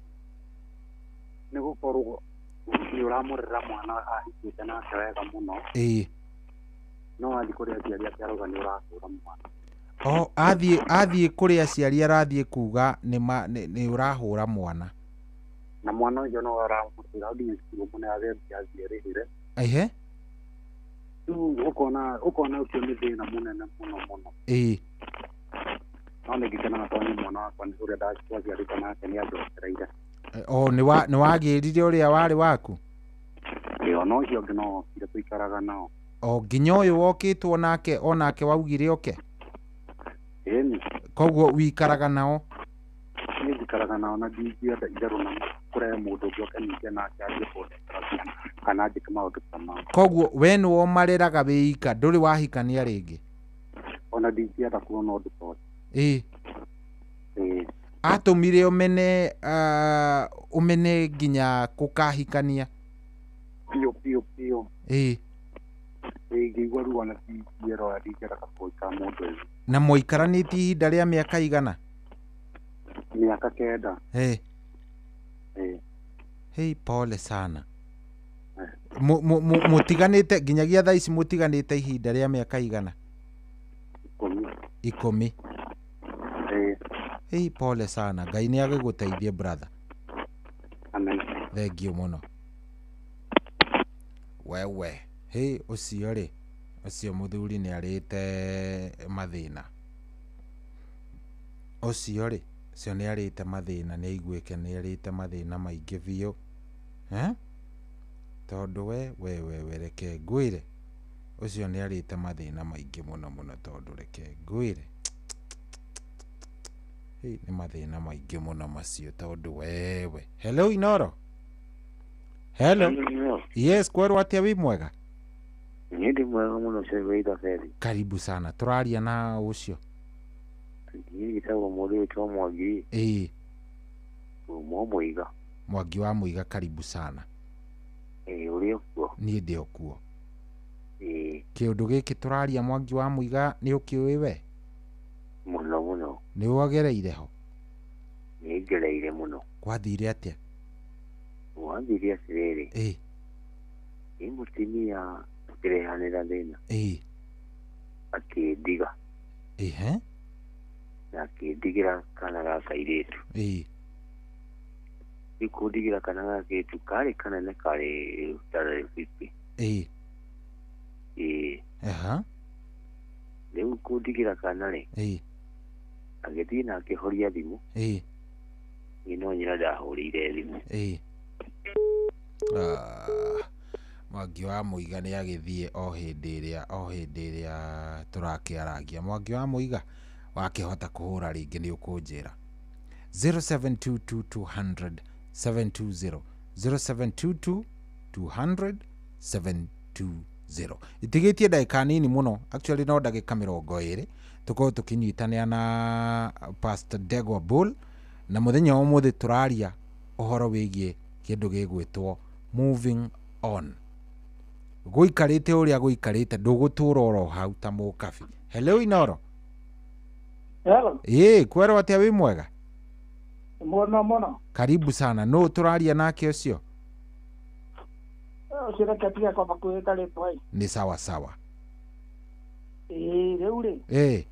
Nĩ gũkorwo nĩ ũramũrera mwana ahikĩte nake wega mũno. Ĩĩ. No athiĩ kũrĩ aciari ake arauga nĩ ũrahũra mwana. O athiĩ kũrĩ aciari arathiĩ kuga nĩ ũrahũra mwana. Na mwana ũcio no aramũtwĩra nginya cukuru ũmũneage mbia athiĩ arĩhĩre. Ehe. Rĩu ũkona ũcio nĩ thĩna mũnene mũno mũno. Ĩĩ. No nĩ ngĩkenaga tondũ nĩ mwana wakwa nĩ ũrĩa twaciarĩte nake nĩ anjokereire. O nĩ wagĩrire ũrĩa warĩ waku? Ĩĩ ona ũcio ũngĩ no wokire tũikaraga nao. O nginya ũyũ wokĩtwo nake onake waugire oke? Ĩni. Koguo wikaraga nao? Niĩ njikaraga nao na ndingĩenda itherũ na kũrehe mũndũ ũngĩ oke ningĩ nake anjie kũndehera ciana kana anjĩke maũndũ ta mau. Koguo we nĩwe ũmareraga wĩ ika ndũrĩ wahikania rĩngĩ? Ona ndingĩenda kuona ũndũ ta ũcio. Ĩĩ. Ĩĩ. Atũmire ũmene ũmene nginya kũkahikania? Biũ biũ biũ. Ĩĩ. Ĩĩ ngĩigua ruo na ndingĩrora ndingĩenda kũhika mũndũ ũyũ. Na mũikaranĩtie ihinda rĩa mĩaka igana? Mĩaka 9. Ĩĩ. Ĩĩ. Hei pole sana. Mũtiganĩte nginyagia thaa ici mũtiganĩte ihinda rĩa mĩaka igana? 10. 10. Ĩĩ. Hei pole sana. Ngai nĩ agĩgũteithie brother. Amen. Thank you mũno. Wewe. Hei ũcio rĩ, ũcio mũthuri nĩ arĩte mathĩna. Ũcio rĩ, ũcio nĩ arĩte mathĩna, nĩ aiguĩke nĩ arĩte mathĩna maingĩ biũ. Tondũ we reke ngwĩre. Ũcio nĩ arĩte mathĩna maingĩ mũno mũno, tondũ reke ngwĩre, Hey, nĩ mathĩna maingĩ mũno macio, tondũ wewe. Hello, Inoro. Hello. Yes, kwerwo atĩa, wĩ mwega? Niĩ ndĩ mwega mũno, Cegwa Feri. Karibu sana. Tũraria na ũcio? Niĩ njĩtagwo mũndũ wĩtwo Mwangi. Ĩĩ. Kuma Mũiga. Mwangi wa Mũiga, karibu sana. Ĩĩ, ũrĩ o kuo? Niĩ ndĩ o kuo. Ĩĩ. Kĩũndũ gĩkĩ tũraria, Mwangi wa Mũiga, nĩ ũkĩũĩ we? Mũno mũno. Nĩ wogereire ho? Nĩ ngereire mũno. Gwathire atĩa? Gwathire atĩrĩrĩ. Ĩĩ. Nĩ mũtumia tũkĩrehanĩra thĩna. Ĩĩ. Akĩndiga. Ĩhe. Na akĩndigĩra kana ga kairĩtu. Ĩĩ. Rĩu kũndigĩra kana ga kairĩtu karĩ kanene, karĩ tarĩ 50. Ĩĩ. Ĩĩ. Aha. Rĩu kũndigĩra kana rĩ, Ĩĩ. agĩthiĩ na akĩhoria thimũ. Ĩĩ. Niĩ no nyina ndahũrĩire thimũ. Ĩĩ. Ah, Mwangi wa Mũiga nĩ agĩthiĩ o hĩndĩ ĩrĩa o hĩndĩ ĩrĩa tũrakĩaragia. Mwangi wa Mũiga, wakĩhota kũhũra rĩngĩ nĩ ũkũnjĩra. 0722 200 720, 0722 200 720. Itigĩtie ndagĩka nini mũno, actually no ndagĩka 20, tũkorwo tũkĩnyitanĩra na Pastor Ndegwa Bull, na mũthenya wa ũmũthĩ tũraria ũhoro wĩgiĩ kĩndũ gĩgwĩtwo moving on. Gũikarĩte ũrĩa gũikarĩte, ndũgũtũra oro hau ta mũkabi. Hello, Inoro. Hello. Ĩĩ, kwerwo atĩa, wĩ mwega? Mũno mũno. Karibu sana. Nũ tũraria nake ũcio? Ũcio reke tige kwamba kwĩta rĩtwa ĩ. Nĩ sawa sawa. Ĩĩ, rĩu rĩ, Ĩĩ.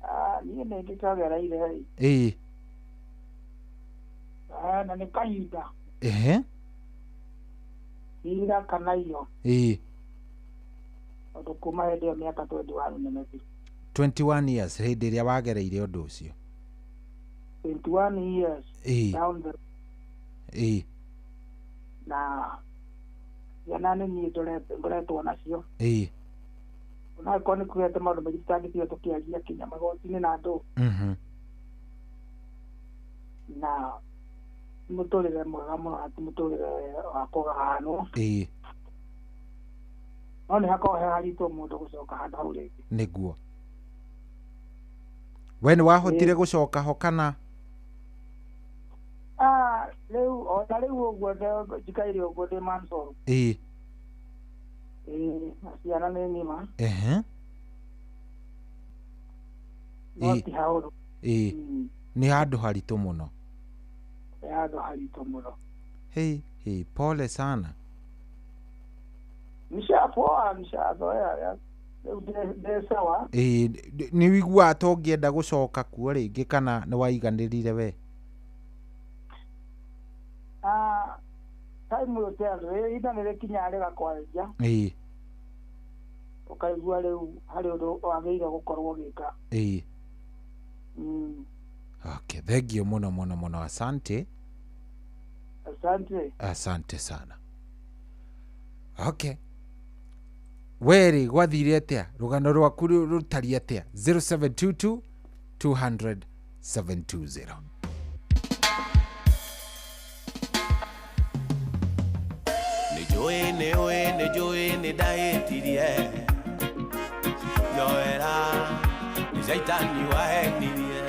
Ah, niĩ nĩ ngĩkagereire ĩ. Ĩĩ. Ah, na nĩ kahinda. Ehe. Ira kana iyo. Ĩĩ. Tondũ kuma hĩndĩ ĩyo mĩaka 21 nĩ mĩthiru. 21 years hĩndĩ ĩrĩa wagereire ũndũ ũcio? 21 years down the Ĩĩ. Na ciana nĩ niĩ ngoretwo nacio. Ĩĩ. Onakorwo nĩ kũgĩte maũndũ maingĩ tũtangĩtiga tũkĩaria kinya magoti-inĩ na andũ. Na mũtũrĩre mwega mũno na ti mũtũrĩre wa kũgahanwo. Ĩĩ. No nĩ hakoragwo he haritũ mũndũ gũcoka handũ hau rĩngĩ. Nĩguo we nĩ wahotire gũcoka ho kana? Ah, rĩu ona rĩu ũguo njikaire ũguo ndĩ Mansoro. Ĩĩ. Ĩĩ, na ciana nĩ ng'ima. Ehe. No ti haũru. Ĩĩ, nĩ handũ haritũ mũno. Nĩ handũ haritũ mũno. Hey, hey, pole sana. Nishapoa, nishazoea rĩu, ndĩ sawa. Ĩĩ, nĩ wiguaga ta ũngĩenda gũcoka kuo rĩngĩ kana nĩ waiganĩrire we? Ah, time will tell. Ihinda nĩ rĩkinyaga rĩgakwarĩria. Ĩĩ. Ũkaigua rĩu harĩ ũndũ wagĩrĩire gũkorwo ũgĩka. Ĩĩ. Okay, thank you mũno mũno mũno, asante. Asante. Asante sana. Okay, werĩ gwathire atĩa? Rũgano rwaku rũtariĩ atĩa? 0722 200 720. Nĩ njũĩ, nĩ ũĩ, nĩ njũĩ nĩ ndahĩtirie, njoera nĩ caitani wahenirie.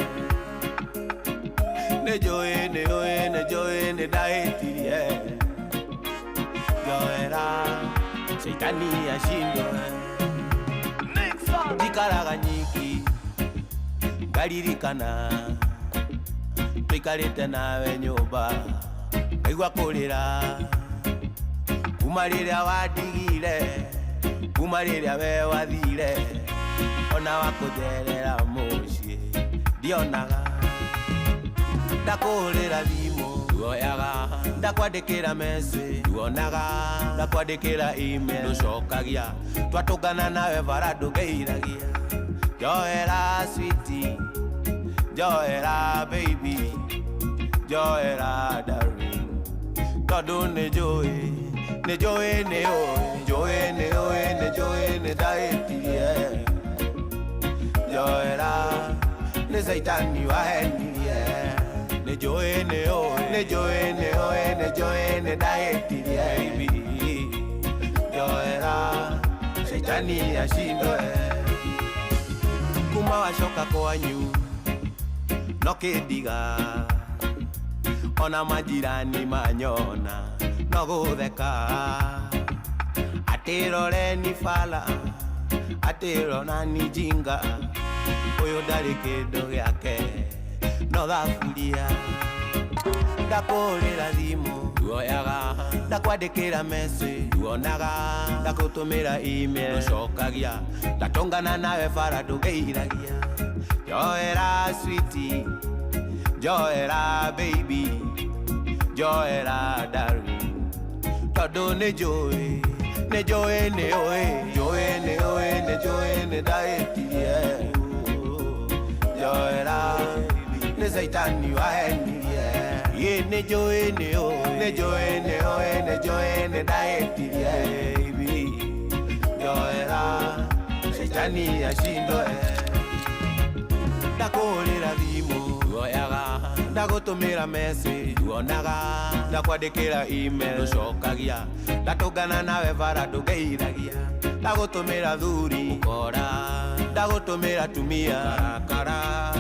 Nĩ njũĩ, nĩ ũĩ, nĩ njũĩ nĩ ndahĩtirie, njoera caitani ashindwe. Njikaraga nyiki ngaririkana tũikarĩte nawe nyũmba, ngaigua kũrĩra kuma rĩrĩa wandigire, kuma rĩrĩa we wathire, ona wakũnjerera mũciĩ ndionaga. Ndakũhũrĩra thimũ nduoyaga, ndakwandĩkĩra message nduonaga, ndakwandĩkĩra email ndũcokagia, twatũngana nawe bara ndũngeiragia. Njoera sweetie, njoera baby, njoera darling, tondũ nĩ njũĩ Nĩ njũĩ nĩ ũĩ, njũĩ nĩ ũĩ, nĩ njũĩ nĩ ndahĩtirie. Njoera nĩ caitani wahenirie. Nĩ njũĩ nĩ ũĩ, nĩ njũĩ nĩ ũĩ, nĩ njũĩ nĩ ndahĩtirie. Njoera caitani acindwe. Kuma wacoka kwanyu no kĩndiga, ona majirani manyona no gũtheka. Atĩroreni bala, atĩronani jinga, ũyũ ndarĩ kĩndũ gĩake no thaburia. Ndakũhũrĩra thimũ nduoyaga, ndakwandĩkĩra message nduonaga, ndagũtũmĩra email ndũcokagia, ndatũngana nawe bara ndũgeithagia. Njoera sweetie, njoera baby, njoera darling, tondũ nĩ njũĩ, nĩ njũĩ nĩ ũĩ, njũĩ nĩ ũĩ, nĩ njũĩ nĩ ndahĩtirie. Njoera nĩ caitani wahenirie. Ĩ nĩ njũĩ nĩ ũĩ, nĩ njũĩ nĩ ũĩ, nĩ njũĩ nĩ ndahĩtirie. Njoera caitani acindwe. Ndakũhũrĩra thimũ nduoyaga, ndagũtũmĩra message nduonaga, ndakwandĩkĩra email ndũcokagia, ndatũngana nawe bara ndũgeithagia, ndagũtũmĩra thuri ũkora, ndagũtũmĩra tumia karakara,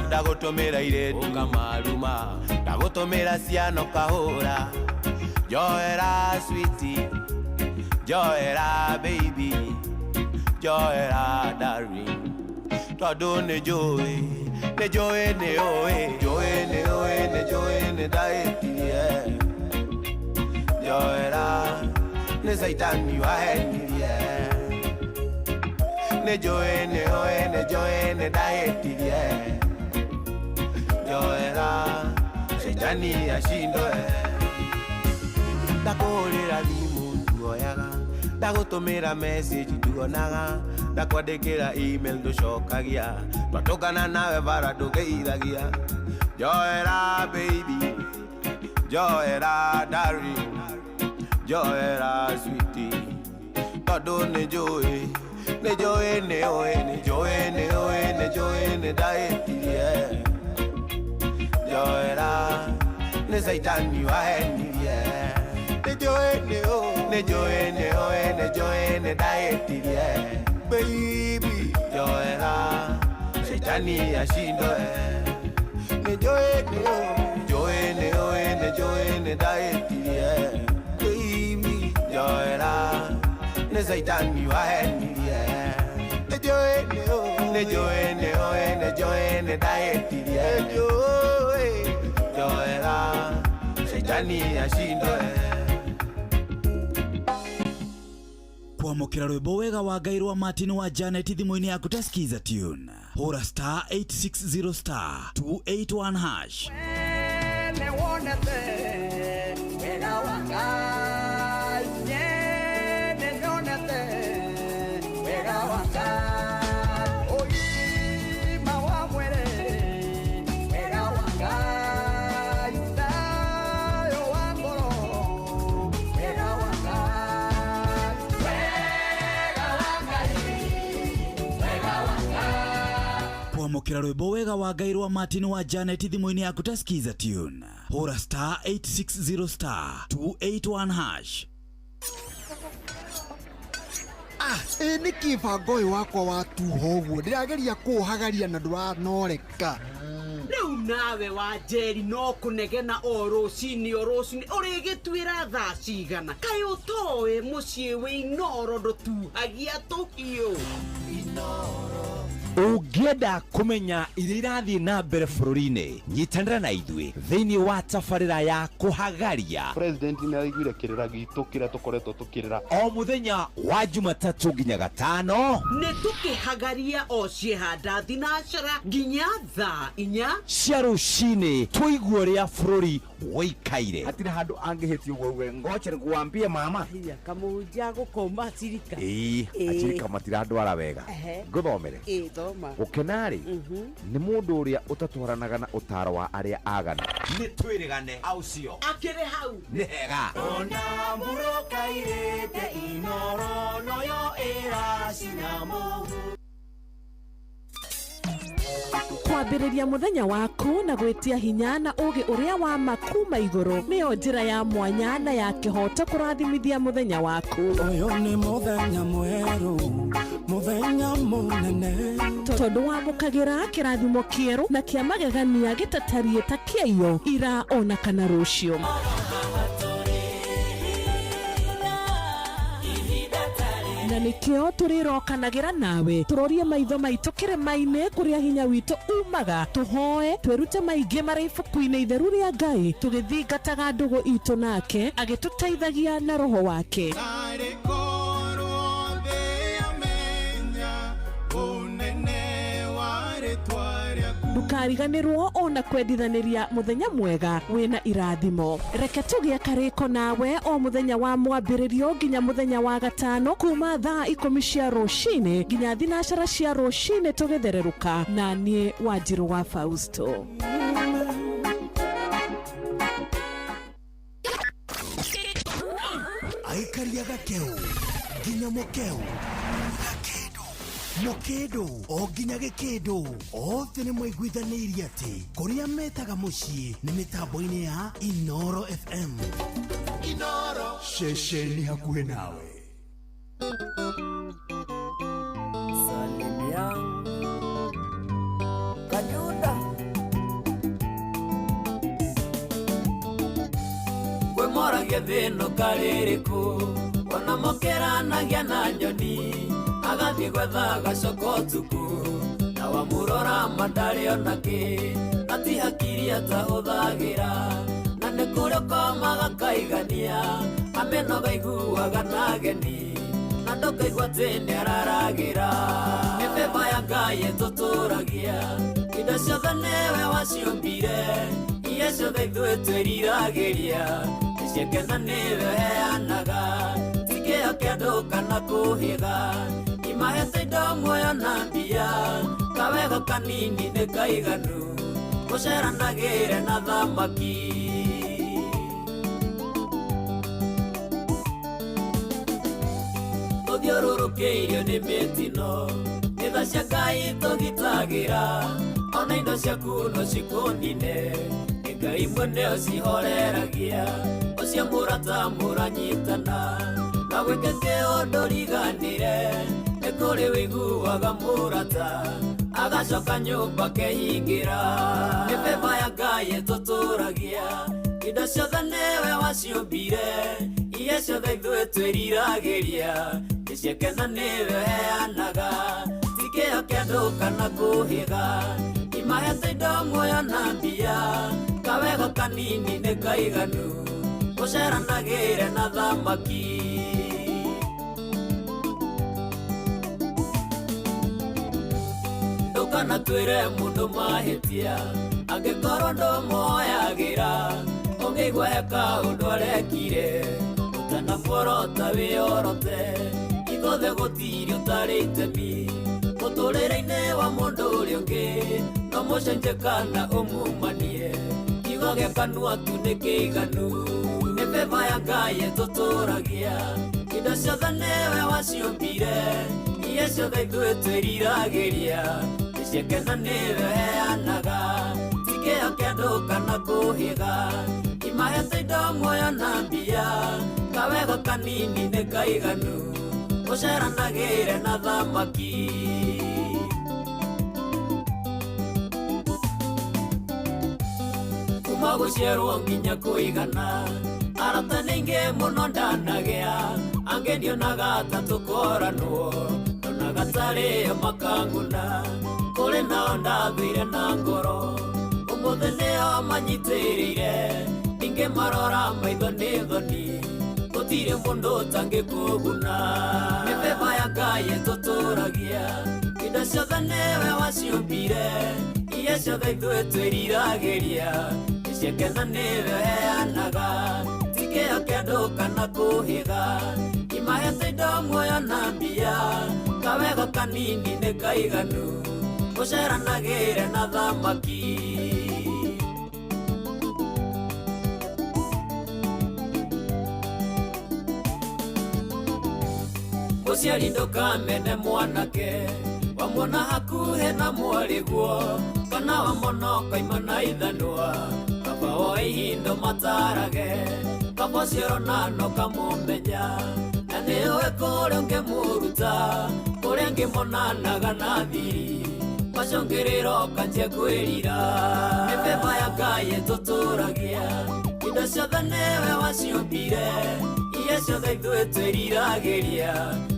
ndagũtũmĩra irĩtu ũkamaruma, ndagũtũmĩra ciana ũkahũra. Njoera sweetie, njoera baby, njoera darling, tondũ nĩ njũĩ, nĩ njũĩ nĩ ũĩ, njũĩ nĩ ũĩ, nĩ njũĩ nĩ ndahĩtirie. Njoera nĩ caitani wahenirie. Nĩ njũĩ nĩ ũĩ, nĩ njũĩ nĩ ndahĩtirie. Njoera caitani acindwe. Ndakũhũrĩra thimũ nduoyaga, ndagũtũmĩra message nduonaga, ndakwandĩkĩra email ndũcokagia, twatũngana nawe bara ndũgeithagia. Njoera baby, njoera darling, njoera sweetie, tondũ nĩ njũĩ, nĩ njũĩ nĩ ũĩ, nĩ njũĩ nĩ ũĩ, nĩ njũĩ nĩ ndahĩtirie. Njoera nĩ caitani wahenirie. Nĩ njũĩ nĩ ũĩ, nĩ njũĩ nĩ ũĩ, nĩ njũĩ nĩ ndahĩtirie. Baby, njoera caitani acindwe. Nĩ njũĩ nĩ ũĩ, njũĩ nĩ ũĩ, nĩ njũĩ nĩ ndahĩtirie. Baby, njoera nĩ caitani wahenirie. Nĩ njũĩ nĩ ũĩ, nĩ njũĩ nĩ ũĩ, nĩ njũĩ nĩ ndahĩtirie. Njoera caitani acindwe. Kwamũkĩra rwĩmbo wega wa Ngai rwa Martin wa Janet thimũ-inĩ yaku ta Skiza tune. Hũra star 860 star 281 hash. Nĩ wonete wega wa Ngai, nĩ nyonete wega wa Ngai, ũgima wa mwĩrĩ, wega wa Ngai, thayũ wa ngoro, wega wa Ngai, wega wa Ngai, wega wa Ngai. Kwamũkĩra rwĩmbo wega wa Ngai rwa Martin wa Janet thimũ-inĩ yaku ta Skiza tune. Hũra star 860 star 281 hash. Ĩ nĩkĩ bango ũyũ wakwa watuha ũguo? Ndĩrageria kũũhagaria na ndũranoreka. Rĩu nawe wa Njeri no kũnegena o rũcinĩ o rũcinĩ, ũrĩgĩtuĩra thaa cigana? Kaĩ ũtoĩ mũciĩ wĩ Inooro ndũtuhagia tũhiũ? Ũngĩenda kũmenya iria irathiĩ na mbere bũrũri-inĩ, nyitanĩra na ithuĩ thĩinĩ wa tabarĩra ya kũhagaria. President nĩ araiguire kĩrĩra gitũ kĩrĩa tũkoretwo tũkĩrĩra o mũthenya wa Jumatatũ nginya Gatano. Nĩ tũkĩhagaria o ciĩhanda thinacara nginya thaa 4 cia rũcinĩ, tũigue ũrĩa bũrũri Wĩikaire. Hatirĩ handũ angĩhĩtia ũguo uge ngoche nĩkuambie mama. Kamũhunjia gũkoma cirika. Ĩĩ, acirika matirandwara wega. Ngũthomere. Ĩĩ, thoma. Gũkena-rĩ, nĩ mũndũ ũrĩa ũtatwaranaga na ũtaro wa arĩa aganu. Nĩ twĩrĩgane aucio. Akĩrĩ hau. Nĩ hega. Ona mũrũkairĩte inoro noyo ĩracina mũhu. Kwambĩrĩria mũthenya waku na gwĩtia hinya na ũũgĩ ũrĩa wa ma kuma igũrũ nĩyo njĩra ya mwanya na ya kĩhooto kũrathimithia mũthenya waku. Ũyũ nĩ mũthenya mwerũ, mũthenya mũnene. Tondũ wamũkagĩra kĩrathimo kĩerũ na kĩa magegania gĩtatariĩ ta kĩaiyo ira ona kana rũciũ. Na nĩkĩo tũrĩrokanagĩra nawe tũrorie maitho maitũ kĩrĩma-inĩ kũrĩa hinya witũ umaga, tũhoe twĩrute maingĩ marĩ ibuku-inĩ itheru rĩa Ngai tũgĩthingataga ndũgũ itũ nake agĩtũteithagia na roho wake. Arĩkorwo thĩ yamenya ũnene wa rĩtwa rĩaku. Ndũkariganĩrwo ona kwendithanĩria mũthenya mwega wĩna irathimo. Reke tũgĩe karĩko nawe o mũthenya wa mwambĩrĩrio nginya mũthenya wa gatano kuma thaa 10 cia rũcinĩ nginya 12 cia rũcinĩ tũgĩthererũka na niĩ Wanjirũ wa Fausto. Aikaria gakeu nginya mũkeu mũkĩndũ o nginya gĩkĩndũ othe nĩ maiguithanĩirie atĩ kũrĩa metaga mũciĩ nĩ mĩtambo-inĩ ya Inoro FM. Inoro ceceni hakuhĩ nawe. Salimia Kanyunda Kwemoragia thĩno karĩrĩkũ ona mokeranagia na nyoni agathiĩ gwetha gacoka ũtukũ na wamũrora mandarĩ ona kĩ na ti hakiri atahũthagĩra na nĩ kũrĩ ũkomaga kaigania ameno gaiguaga na ageni na ndũkaigua atĩ nĩararagĩra. Nĩ favour ya Ngai ĩtũtũragia indo ciothe nĩwe waciũmbire iria ciothe ithuĩ twĩriragĩria nĩciakena nĩwe ũheanaga ti kĩo kĩa andũ kana kũhĩga imahete indo muoyo na mbia kawega kanini nĩ kaiganu gũceranagĩre na thamaki. Tũthiũrũrũkĩirio nĩ mĩtino nĩ tha cia Ngai tũgitagĩra ona indo ciaku no cikũnine nĩ Ngai mwene ũcihoreragia ũcio mũrata mũranyitana na gwĩke kĩũndũ riganĩre nĩ kũrĩ wĩiguaga mũrata agacoka nyũmba kehingĩra. Nĩ favour ya Ngai ĩtũtũragia indo ciothe nĩwe waciũmbire iria ciothe ithuĩ twĩriragĩria nĩciakena nĩwe ũheanaga ti kĩo kĩa andũ kana kũhĩga imahete indo muoyo na mbia kawega kanini nĩ kaiganu gũceranagĩre na thamaki. Ndũkana twĩre mũndũ mahĩtia angĩkorwo ndũmũhoyagĩra ũngĩigua he kaũndũ arekire ũtanamuorota wĩyorote ithuothe gũtirĩ ũtarĩ itemi mũtũrĩre-inĩ wa mũndũ ũrĩa ũngĩ no mũcenjie kana ũmumanie kiugo gĩa kanua tu nĩ kĩiganu. Nĩ favour ya Ngai ĩtũtũragia indo ciothe nĩwe waciũmbire iria ciothe ithuĩ twĩriragĩria nĩciakena nĩwe ũheanaga ti kĩo kĩa andũ kana kũhĩga imahete indo muoyo na mbia kawega kanini nĩ kaiganu gũceranagĩre na thamaki. Kuma gũciarwo nginya kũigana arata nĩ aingĩ mũno ndanagĩa angĩ ndionaga ta tũkoranwo ndonaga tarĩo makanguna kũrĩ nao ndathũire na ngoro ũmũthĩ nĩo manyitĩrĩire ningĩ marora maitho nĩ thoni gũtirĩ mũndũ ũtangĩkũguna. Nĩ favour ya Ngai ĩtũtũragia indo ciothe nĩwe waciũmbire iria ciothe ithuĩ twĩriragĩria Nĩciakena nĩwe ũheanaga Tikĩo kĩa andũ kana kũhĩga Imahete indo muoyo na mbia Kawega kanini nĩ kaiganu Ũceranagĩre na thamaki. Mũciari ndũkamene mwanake Wamwona hakuhĩ na mwarĩguo Kana wamwona ũkaima na ithanwa Kaba woe ihinda matarage Kaba ũcio ũronana ũkamũmenya Na nĩũĩ kũrĩa ũngĩmũruta Kũrĩa angĩmonanaga na thiri Macũngĩrĩro ũkanjia kwĩrira. Nĩ favour ya Ngai ĩtũtũragia Indo ciothe nĩwe waciũmbire Iria ciothe ithuĩ twĩriragĩria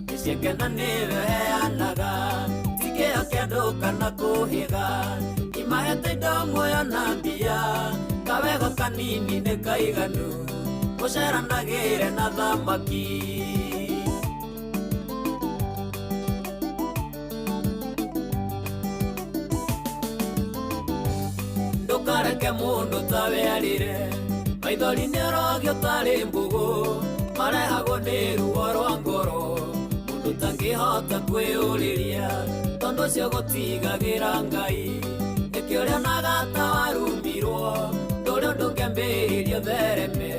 Nĩciakena nĩwe ũheanaga Tikĩo kĩa andũ kana kũhĩga Imahete indo muoyo na mbia Kawega kanini nĩ kaiganu Ũceranagĩre na thamaki. Ndũkareke mũndũ tawe arĩre Maithori nĩ ũrogio tarĩ mbũgũ Marehagwo nĩ ruo rwa ngoro Mũndũ ũtangĩhota kwĩyũrĩria Tondũ ũcio gũtigagĩra Ngai Nĩkĩo ũrĩonaga ta warumirwo Ndũrĩ ũndũ ũngĩambĩrĩria ũthereme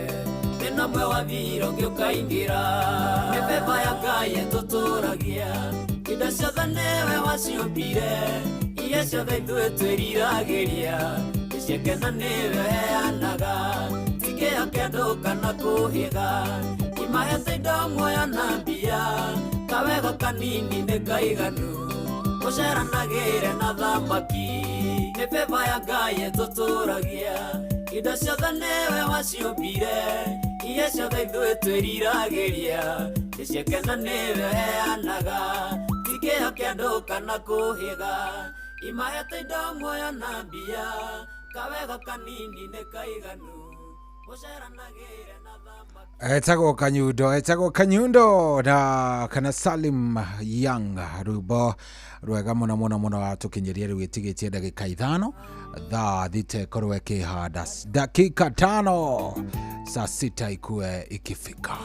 Thĩna ũmwe wathira ũngĩ ũkaingĩra. Nĩ favour ya Ngai ĩtũtũragia Indo ciothe nĩwe waciũmbire Iria ciothe ithuĩ twĩriragĩria Nĩciakena nĩwe ũheanaga Tikĩo kĩa andũ kana kũhĩga Imahete indo muoyo na mbia Kawega kanini nĩ kaiganu Ũceranagĩre na thamaki. Nĩ favour ya Ngai ĩtũtũragia Indo ciothe nĩwe waciũmbire Iria ciothe ithuĩ twĩriragĩria Nĩciakena nĩwe ũheanaga Tikĩo kĩa andũ kana kũhĩga Imahete indo muoyo na mbia Kawega kanini nĩ kaiganu Ũceranagĩre na thamaki. Etagwo Kanyundo na kana Salim Young rwĩmbo rwega mũno mũno mũno watũkinyĩria rĩu ĩtigĩtie ndagĩka 5 thaa thita ĩkorwo ĩkĩhanda dakika 5 saa 6 ikue ikifika.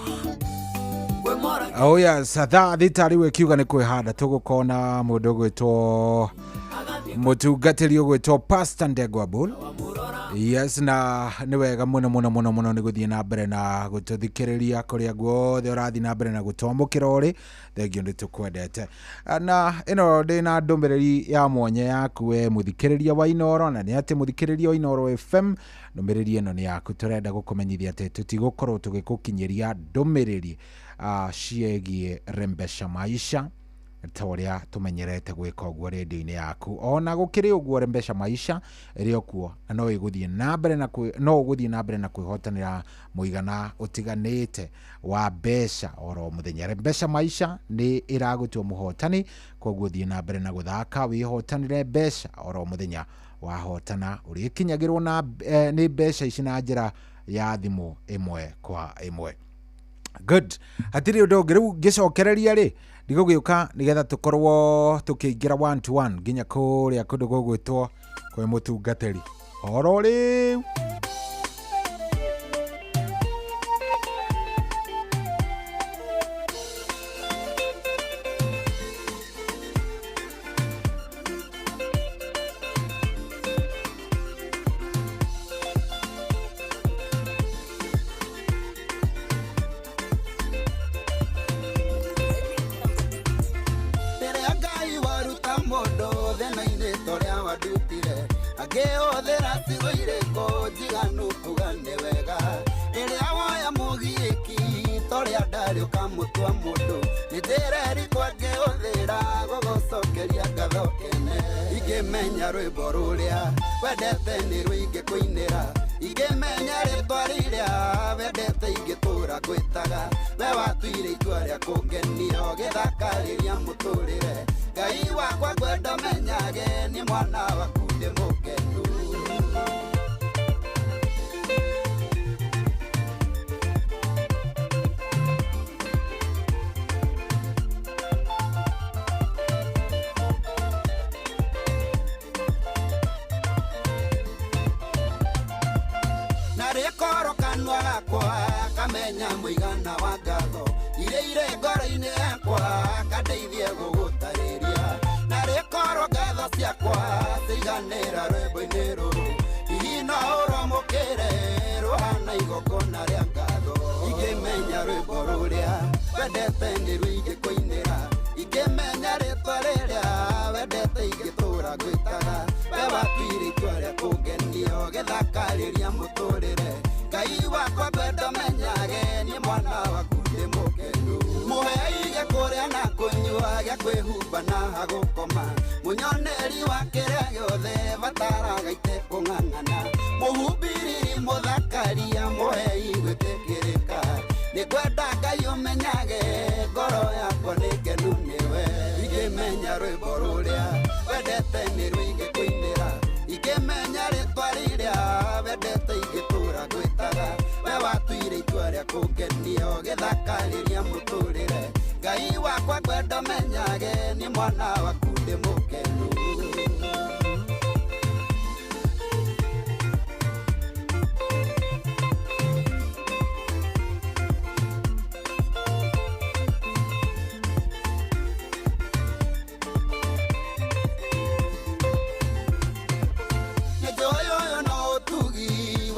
Oh yes, thaa thita rĩu ĩkiuga nĩ kwĩhanda tũgũkona mũndũ ũgwĩtwo mũtungatĩri ũgwĩtwo Pastor Ndegwa Bull. Yes, na nĩ wega mũno mũno mũno mũno nĩ gũthiĩ na mbere na gũtũthikĩrĩria kũrĩa guothe ũrathiĩ na mbere na gũtwamũkĩra ũrĩ thengio nĩ tũkwendete. Na ĩno ndĩ na ndũmĩrĩri ya mwanya yaku we mũthikĩrĩria wa Inooro, na nĩ atĩ mũthikĩrĩria wa Inooro FM ndũmĩrĩri ĩno nĩ yaku. Tũrenda gũkũmenyithia atĩ tũtigũkorwo tũgĩgũkinyĩria ndũmĩrĩri ciĩgiĩ Rembesha Maisha ta ũrĩa tũmenyerete gwĩka ũguo rĩndiũ-inĩ yaku. Ona gũkĩrĩ ũguo Rembesha Maisha ĩrĩ o kuo na no ĩgũthiĩ na mbere na no ũgũthiĩ na mbere na kwĩhotanĩra mũigana ũtiganĩte wa mbeca oro mũthenya. Rembesha Maisha nĩ ĩragũtua mũhotani, koguo thiĩ na mbere na gũthaka wĩhotanĩre mbeca oro mũthenya. Wahotana ũrĩkinyagĩrwo na nĩ mbeca ici na njĩra ya thimũ ĩmwe kwa ĩmwe. Good. Hatirĩ ũndũ ũngĩ rĩu ngĩcokereria rĩ ndigũgĩũka nĩgetha tũkorwo tũkĩingĩra 1 to 1 nginya kũrĩa kũndũ gũgwĩtwo kwĩ mũtungatĩri oro rĩu. Ingĩmenya rwĩmbo rũrĩa wendete nĩ rũingĩ kũinĩra, ingĩmenya rĩtwa rĩrĩa wendete ingĩtũra ngwĩtaga, we watuire itua rĩa kũngenia ũgĩthakarĩria mũtũrĩre. Ngai wakwa ngwenda menyage nĩ mwana waku ndĩ mũkenu. Ũkamenya mũigana wa ngatho iria irĩ ngoro-inĩ yakwa, kandeithie gũgũtarĩria. Narĩ korwo ngatho ciakwa ciiganĩra rwĩmbo-inĩ rũrũ, hihi no ũrwamũkĩre rũhana igongona rĩa ngatho. Ingĩmenya rwĩmbo rũrĩa wendete nĩruo ingĩkũinĩra, ingĩmenya rĩtwa rĩrĩa wendete ingĩtũra ngwĩtaga. We watuire itua rĩa kũngenia ũgĩthakarĩria mũtũrĩre. Ngai wakwa ngwenda menyage niĩ mwana waku ndĩ mũkenu. Mũhei gĩa kũrĩa na kũnyua, gĩa kwĩhumba na ha gũkoma, mũnyoneri wa kĩrĩa gĩothe bataraga itekũng'ang'ana. Mũhumbĩrĩri mũthakaria, mũhei gwĩtĩkĩrĩka, nĩngwenda Ngai ũmenyage ngoro yakwa nĩ ngenu nĩwe. Ingĩmenya rwĩmbo rũrĩa wendete nĩruo ingĩkũinĩra, ingĩmenya rĩtwa rĩrĩa wendete ingĩtũra ngwĩtaga. We watuire itua rĩa kũngenia ũgĩthakarĩria mũtũrĩre. Ngai wakwa ngwenda menyage niĩ mwana waku ndĩ mũkenu.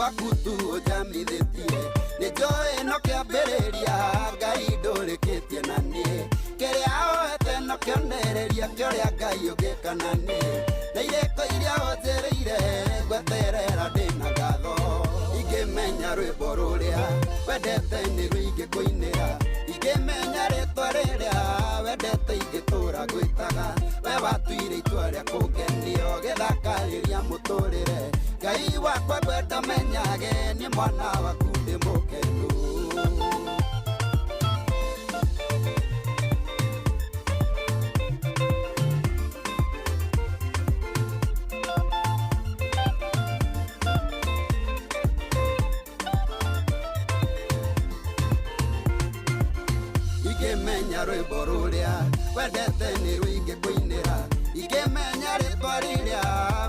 Waku tu ũnjamithĩtie, nĩnjũĩ no kĩambĩrĩria Ngai ndũrĩkĩtie na niĩ. Kĩrĩa oete no kĩonereria kĩa ũrĩa Ngai ũngĩka na niĩ, na irĩko iria ũnjĩrĩire ngweterera ndĩna ngatho. Ingĩmenya rwĩmbo rũrĩa wendete nĩruo ingĩkũinĩra, ingĩmenya rĩtwa rĩrĩa wendete ingĩtũra ngwĩtaga. We watuire itua rĩa kũngenia ũgĩthakarĩria mũtũrĩre. Ngai wakwa ngwenda menyage niĩ mwana waku ndĩ mũkenu. Ingĩmenya rwĩmbo rũrĩa wendete nĩruo ingĩkũinĩra, ingĩmenya rĩtwa rĩrĩa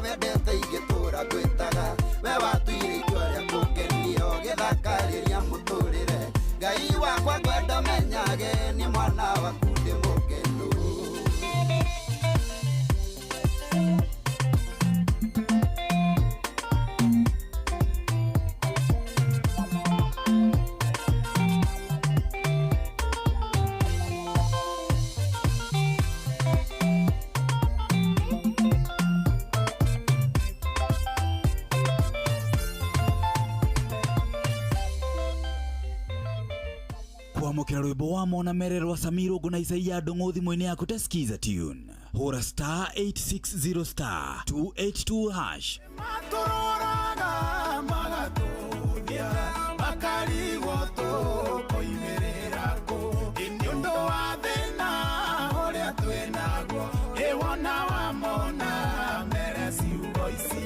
wendete ingĩtũra ngwĩtaga. We watuire itua rĩa kũngenia ũgĩthakarĩria mũtũrĩre. Ngai wakwa ngwenda menyage niĩ mwana waku ndĩ mũkenu. Kwamũkĩra rwĩmbo wa Mona Mere rwa Samiro Ngũ na Isaia Ndũng'ũ thimũ-inĩ yaku ta Skiza Tune. Hũra star 860 star 282 hash. Matũroraga magatũthia, makarigwo tũkoimĩrĩra kũ. Ĩ nĩ ũndũ wa thĩna ũrĩa twĩnaguo, ĩ wona wa Mona Mere ciugo ici.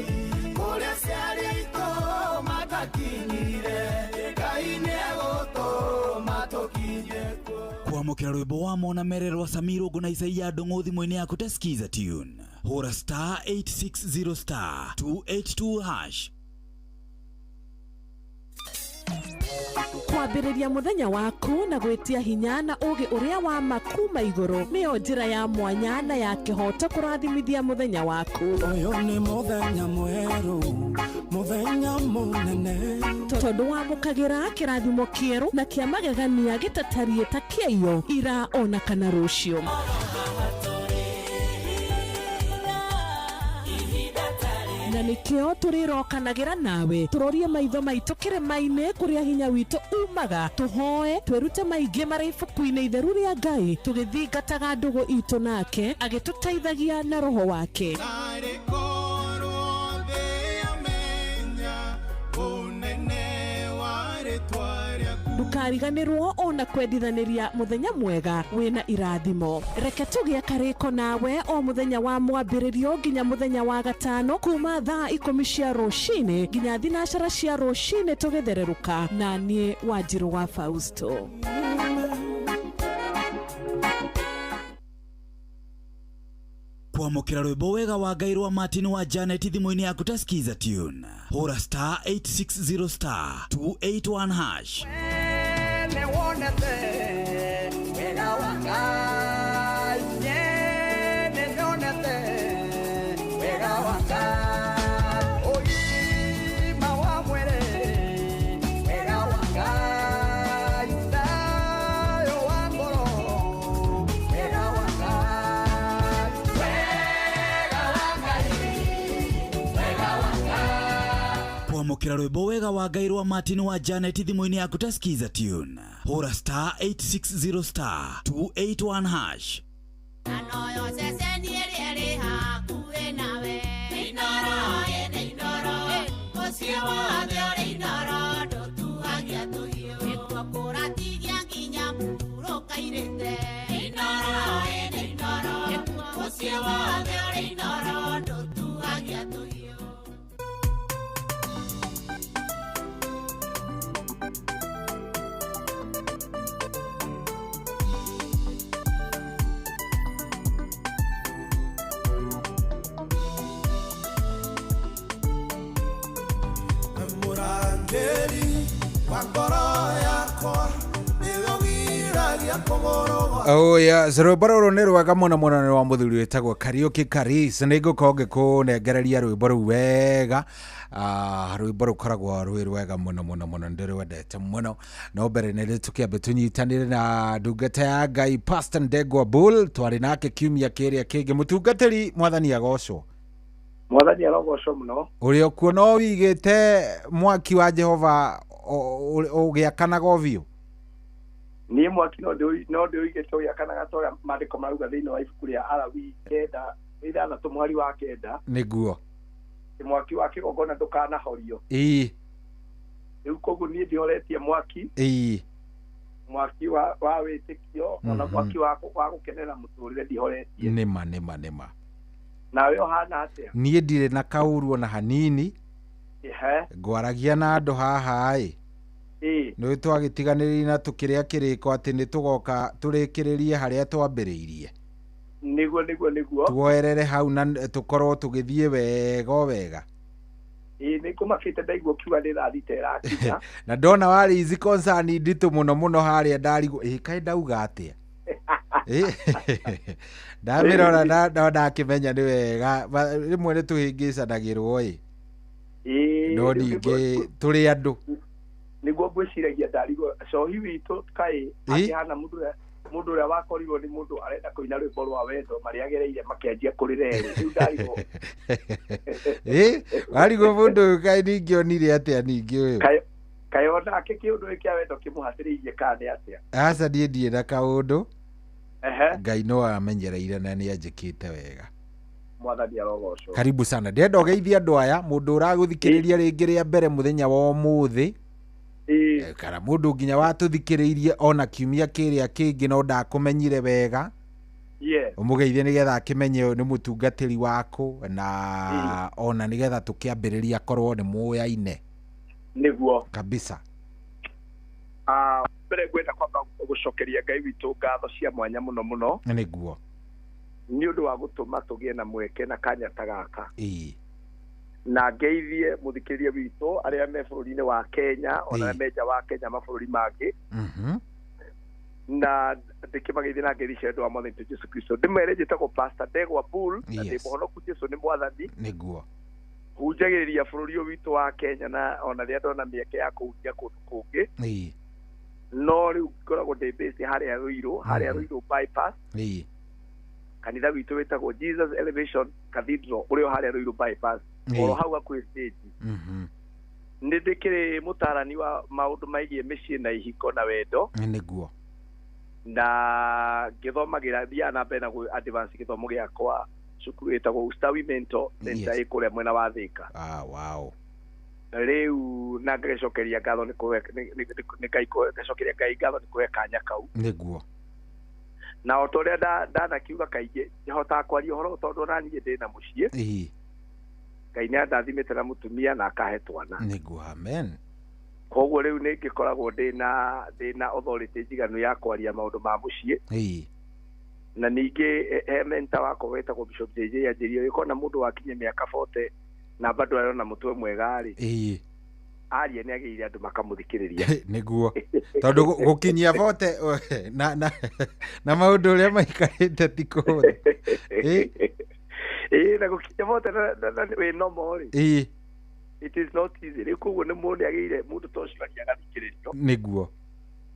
Kũrĩa ciarĩ aitũ matakinyire, Ngai nĩegũtũma tũkinye kuo. Kwamũkĩra rwĩmbo wa Mona Mere rwa Samiro Ngũ na Isaia Ndũng'ũ thimũ-inĩ yaku ta Skiza Tune. Hũra star 860 star 282 hash. Kwambĩrĩria mũthenya waku na gwĩtia hinya na ũũgĩ ũrĩa wa ma kuma igũrũ nĩyo njĩra ya mwanya na ya kĩhooto kũrathimithia mũthenya waku. Ũyũ nĩ mũthenya mwerũ, mũthenya mũnene, tondũ wamũkagĩra kĩrathimo kĩerũ na kĩa magegania gĩtatariĩ ta kĩaiyo ira ona kana rũciũ. Na nĩkĩo tũrĩrokanagĩra nawe tũrorie maitho maitũ kĩrĩma-inĩ kũrĩa hinya witũ umaga, tũhoe twĩrute maingĩ marĩ ibuku-inĩ itheru rĩa Ngai, tũgĩthingataga ndũgũ itũ nake agĩtũteithagia na roho wake. Narĩ korwo thĩ yamenya ũnene wa rĩtwa rĩaku. Ndũkariganĩrwo ona kwendithanĩria mũthenya mwega wĩna irathimo. Reke tũgĩe karĩko nawe o mũthenya wa mwambĩrĩrio nginya mũthenya wa gatano kuma thaa 10 cia rũcinĩ nginya 12 cia rũcinĩ tũgĩthererũka na niĩ Wanjirũ wa Fausto. Kwamũkĩra rwĩmbo wega wa Ngai rwa Martin wa Janet thimũ-inĩ yaku ta Skiza Tune. Hũra star 860 star 281 hash. Nĩwonete wega wa Ngai, niĩ nĩnyonete wega wa Ngai, ũgima wa mwĩrĩ, wega wa Ngai, thayũ wa ngoro, wega wa Ngai, wega wa Ngai, wega wa Ngai. Kwamũkĩra rwĩmbo wega wa Ngai rwa Martin wa Janet thimũ-inĩ yaku ta Skiza tune. Hũra star 860 star 281 hash. Anoyo ceceni ĩrĩa ĩrĩ hakuhĩ nawe. Nĩ Inooro, ĩ nĩ Inooro, mũciĩ wothe ũrĩ Inooro, ndũtuhagia tũhiũ. Nĩkuo kũratigia nginya mũhurũka-irĩte. Nĩ Inooro, ĩ nĩ Inooro, mũciĩ wothe ũrĩ Inooro, ndũtuhagia tũhiũ. Mũrangĩri wa ngoro yakwa nĩwe ũgiragia kũgũrũ gwa Oh yes, rwĩmbo rũrũ nĩ rwega mũno mũno, nĩ rwa mũthuri wĩtagwo Kariũki Karis. Nĩ ngũkorwo ngĩkũnengereria rwĩmbo rũu wega. Rwĩmbo rũkoragwo rwĩ rwega mũno mũno mũno, ndĩrwendete mũno. No mbere nĩ tũkĩambe tũnyitanĩre na ndungata ya Ngai Pastor Ndegwa Bull, twarĩ nake kiumia kĩrĩa kĩngĩ. Mũtungatĩri, mwathani agocwo. Mwathani arogocwo mũno. Ũrĩa ũkuo no wigĩte mwaki wa Jehova ũgĩakanaga o biũ. Niĩ mwaki no ndĩũigĩte ũgĩakanaga ta ũrĩa maandĩko marauga thĩinĩ wa ibuku rĩa Alawii 9 6 mũhari wa 9. Nĩguo. Mwaki wa kĩgongona ndũkanahorio. Ĩĩ. Rĩu koguo niĩ ndĩhoretie mwaki. Ĩĩ. Mwaki wa wĩtĩkio ona mwaki wa gũkenera mũtũrĩre ndihoretie. Nĩma nĩma nĩma. Nawe ũhana atĩa? Niĩ ndirĩ na kaũru ona hanini. Ngwaragia na andũ haha ĩ. Nĩ twagĩtiganĩria na tũkĩrĩa kĩrĩko atĩ nĩ tũgoka tũrĩkĩrĩrie harĩa twambĩrĩirie. Nĩguo nĩguo nĩguo. Tuoerere hau na tũkorwo tũgĩthiĩ wega o wega. Ĩĩ nĩ ngũmakĩte ndaigua ũkiuga nĩ thaa thita ĩrakinya. Na ndona warĩ ici concern nditũ mũno mũno harĩa ndarigwo ĩ kaĩ ndauga atĩa. Ndamĩrora no ndakĩmenya nĩ wega, rĩmwe nĩ tũhĩngĩcanagĩrwo ĩ. No ningĩ tũrĩ andũ. Nĩguo ngwĩciragia ndarigwo cohi witũ kaĩ akĩhana mũndũ ũrĩa wakorirwo nĩ mũndũ arenda kũina rwĩmbo rwa wendo marĩa agereire makĩanjia kũrĩra erĩ. Rĩu ndarigwo. Ĩ warigwo mũndũ ũyũ kaĩ ningĩ onire atĩa ningĩ ũyũ. Kaĩ onake kĩũndũ gĩkĩ kĩa wendo kĩmũhatĩrĩirie kana nĩ atĩa? Aca niĩ ndirĩ na kaũndũ. Ngai no amenyereire na nĩ anjĩkĩte wega. Mwathani arogocwo. Karibu sana. Ndĩrenda ũgeithie andũ aya, mũndũ ũragũthikĩrĩria rĩngĩ rĩa mbere mũthenya wa ũmũthĩ. Kana mũndũ nginya watũthikĩrĩirie ona kiumia kĩrĩa kĩngĩ no ndakũmenyire wega. Ũmũgeithie nĩgetha akĩmenye ũyũ nĩ mũtungatĩri waku na ona nĩgetha tũkĩambĩrĩria akorwo nĩ mũyaine. Nĩguo. Kabisa. Mbere ngwenda kwamba gũcokeria Ngai witũ ngatho cia mwanya mũno mũno. Nĩguo. Nĩ ũndũ wa gũtũma tũgĩe na mweke na kanya ta gaka. Ĩĩ. Na ngeithie mũthikĩrĩria witũ arĩa me bũrũri-inĩ wa Kenya ona arĩa me nja wa Kenya mabũrũri mangĩ. Na ndĩkĩmageithie na ngeithi cia ũndũ wa Mwathani witũ Jesũ Kristo. Ndĩmere njĩtagwo Pastor Ndegwa Bull na ndĩ mũhonoku Jesũ nĩ Mwathani. Nĩguo. Hunjagĩrĩria bũrũri ũyũ witũ wa Kenya na ona rĩrĩa ndona mĩeke ya kũhunjia kũndũ kũngĩ. Ĩĩ. No rĩu ngoragwo ndĩ based harĩa Ruiru, harĩa Ruiru bypass. Ĩĩ. Kanitha witũ wĩtagwo Jesus Elevation Cathedral ũrĩa o harĩa Ruiru bypass. Oro hau hakuhĩ stage. Nĩ ndĩkĩrĩ mũtaarani wa maũndũ maigiĩ mĩciĩ na ihiko na wendo. Nĩguo. Na ngĩthomagĩra thiaga na mbere na gũ advance gĩthomo gĩakwa cukuru ĩtagwo Ustawi Mentor Center ĩ kũrĩa mwena wa Thika. Ah, wow. Rĩu na ngagĩcokeria ngatho nĩ kũhe nĩ Ngai ngacokeria Ngai ngatho nĩ kũhe kanya kau. Nĩguo. Na o ta ũrĩa ndanakiuga kaingĩ hotaga kwaria ũhoro tondũ ona niĩ ndĩ na mũciĩ. Ĩĩ. Ngai nĩ andathimĩte na mũtumia na akahe twana. Nĩguo, amen. Koguo rĩu nĩ ngĩkoragwo ndĩna authority njiganu ya kwaria maũndũ ma mũciĩ. Ĩĩ. Na ningĩ he mentor wakwa wĩtagwo Bishop JJ anjĩrire ũgĩkona mũndũ wakinyia mĩaka 40 na bado arona mũtwe mwega rĩ. Ĩĩ. Aria nĩ agĩire andũ makamũthikĩrĩria. Nĩguo tondũ gũkinyia vote na maũndũ ũrĩa maikarĩte ti kũhũthũ. Ĩĩ, na gũkinyia vote na wĩ normal rĩ, it is not easy. Rĩu koguo nĩ mũndũ nĩ agĩire mũndũ ta ũcio aria agathikĩrĩrio.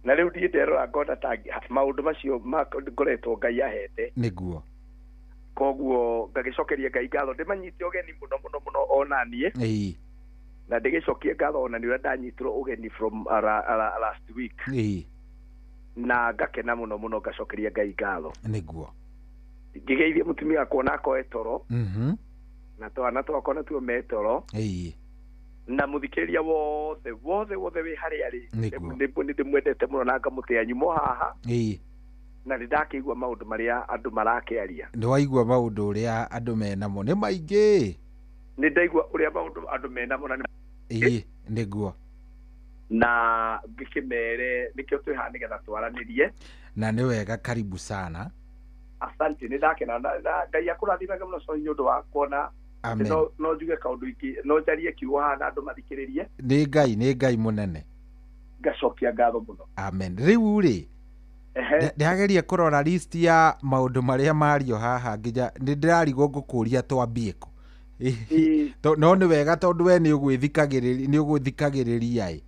Na rĩu niĩ nderora ngona ta maũndũ macio ngoretwo Ngai ahete. Koguo ngagĩcokeria Ngai ngatho, ndĩmanyite ũgeni mũno mũno mũno ona niĩ, na ndĩgĩcokie ngatho ona nĩ ũrĩa ndanyitirwo ũgeni from last week, na ngakena mũno mũno, ngacokeria Ngai ngatho. Ngĩgeithie mũtumia wakwa onako e toro, na twana twakwa natuo me toro, na mũthikĩrĩria wothe wothe wothe wĩ harĩa arĩ. Nĩ ndĩmwendete mũno na ngamũtĩa nyumo haha, na nĩ ndakĩigua maũndũ marĩa andũ marakĩaria. Nĩ waigua maũndũ ũrĩa andũ menamo nĩ maingĩ. Nĩ ndaigua ũrĩa maũndũ andũ menamo na Ĩĩ, nĩguo. Na ngĩkĩmere nĩkĩo twĩ haha nĩgetha twaranĩrie. Na nĩ wega, karibu sana. Asante, nĩ ndakena na Ngai akũrathimage mũno Cohi nĩ ũndũ wa kuona atĩ Amen. no njuge kaũndũ ingĩ, no njarie kiugo haha na andũ mathikĩrĩrie. Nĩ Ngai, nĩ Ngai mũnene. Ngacokia ngatho mũno. Amen. Rĩu rĩ, ndĩrageria kũrora list ya maũndũ marĩa mario haha, nginya nĩ ndĩrarigwo ngũkũria twambie kũ. No nĩ wega tondũ we nĩ ũgwĩthikagĩrĩria ĩ.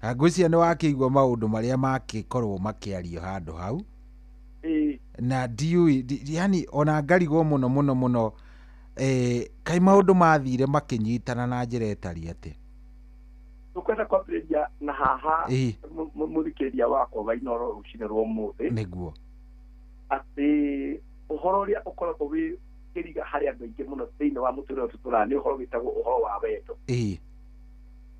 Ngwĩciria nĩ wakĩigua maũndũ marĩa makĩkorwo makĩario handũ hau, na ndiũĩ yani ona ngarigwo mũno mũno mũno, kaĩ maũndũ mathire makĩnyitana na njĩra ĩtariĩ atĩa? Tũkwenda kwambĩrĩria na haha, mũthikĩrĩria wakwa wa Inooro rũcinĩ rwa ũmũthĩ, atĩ ũhoro ũrĩa ũkoragwo wĩ kĩriga harĩ andũ aingĩ mũno thĩinĩ wa mũtũrĩre ũyũ tũtũraga nĩ ũhoro wĩtagwo ũhoro wa wendo.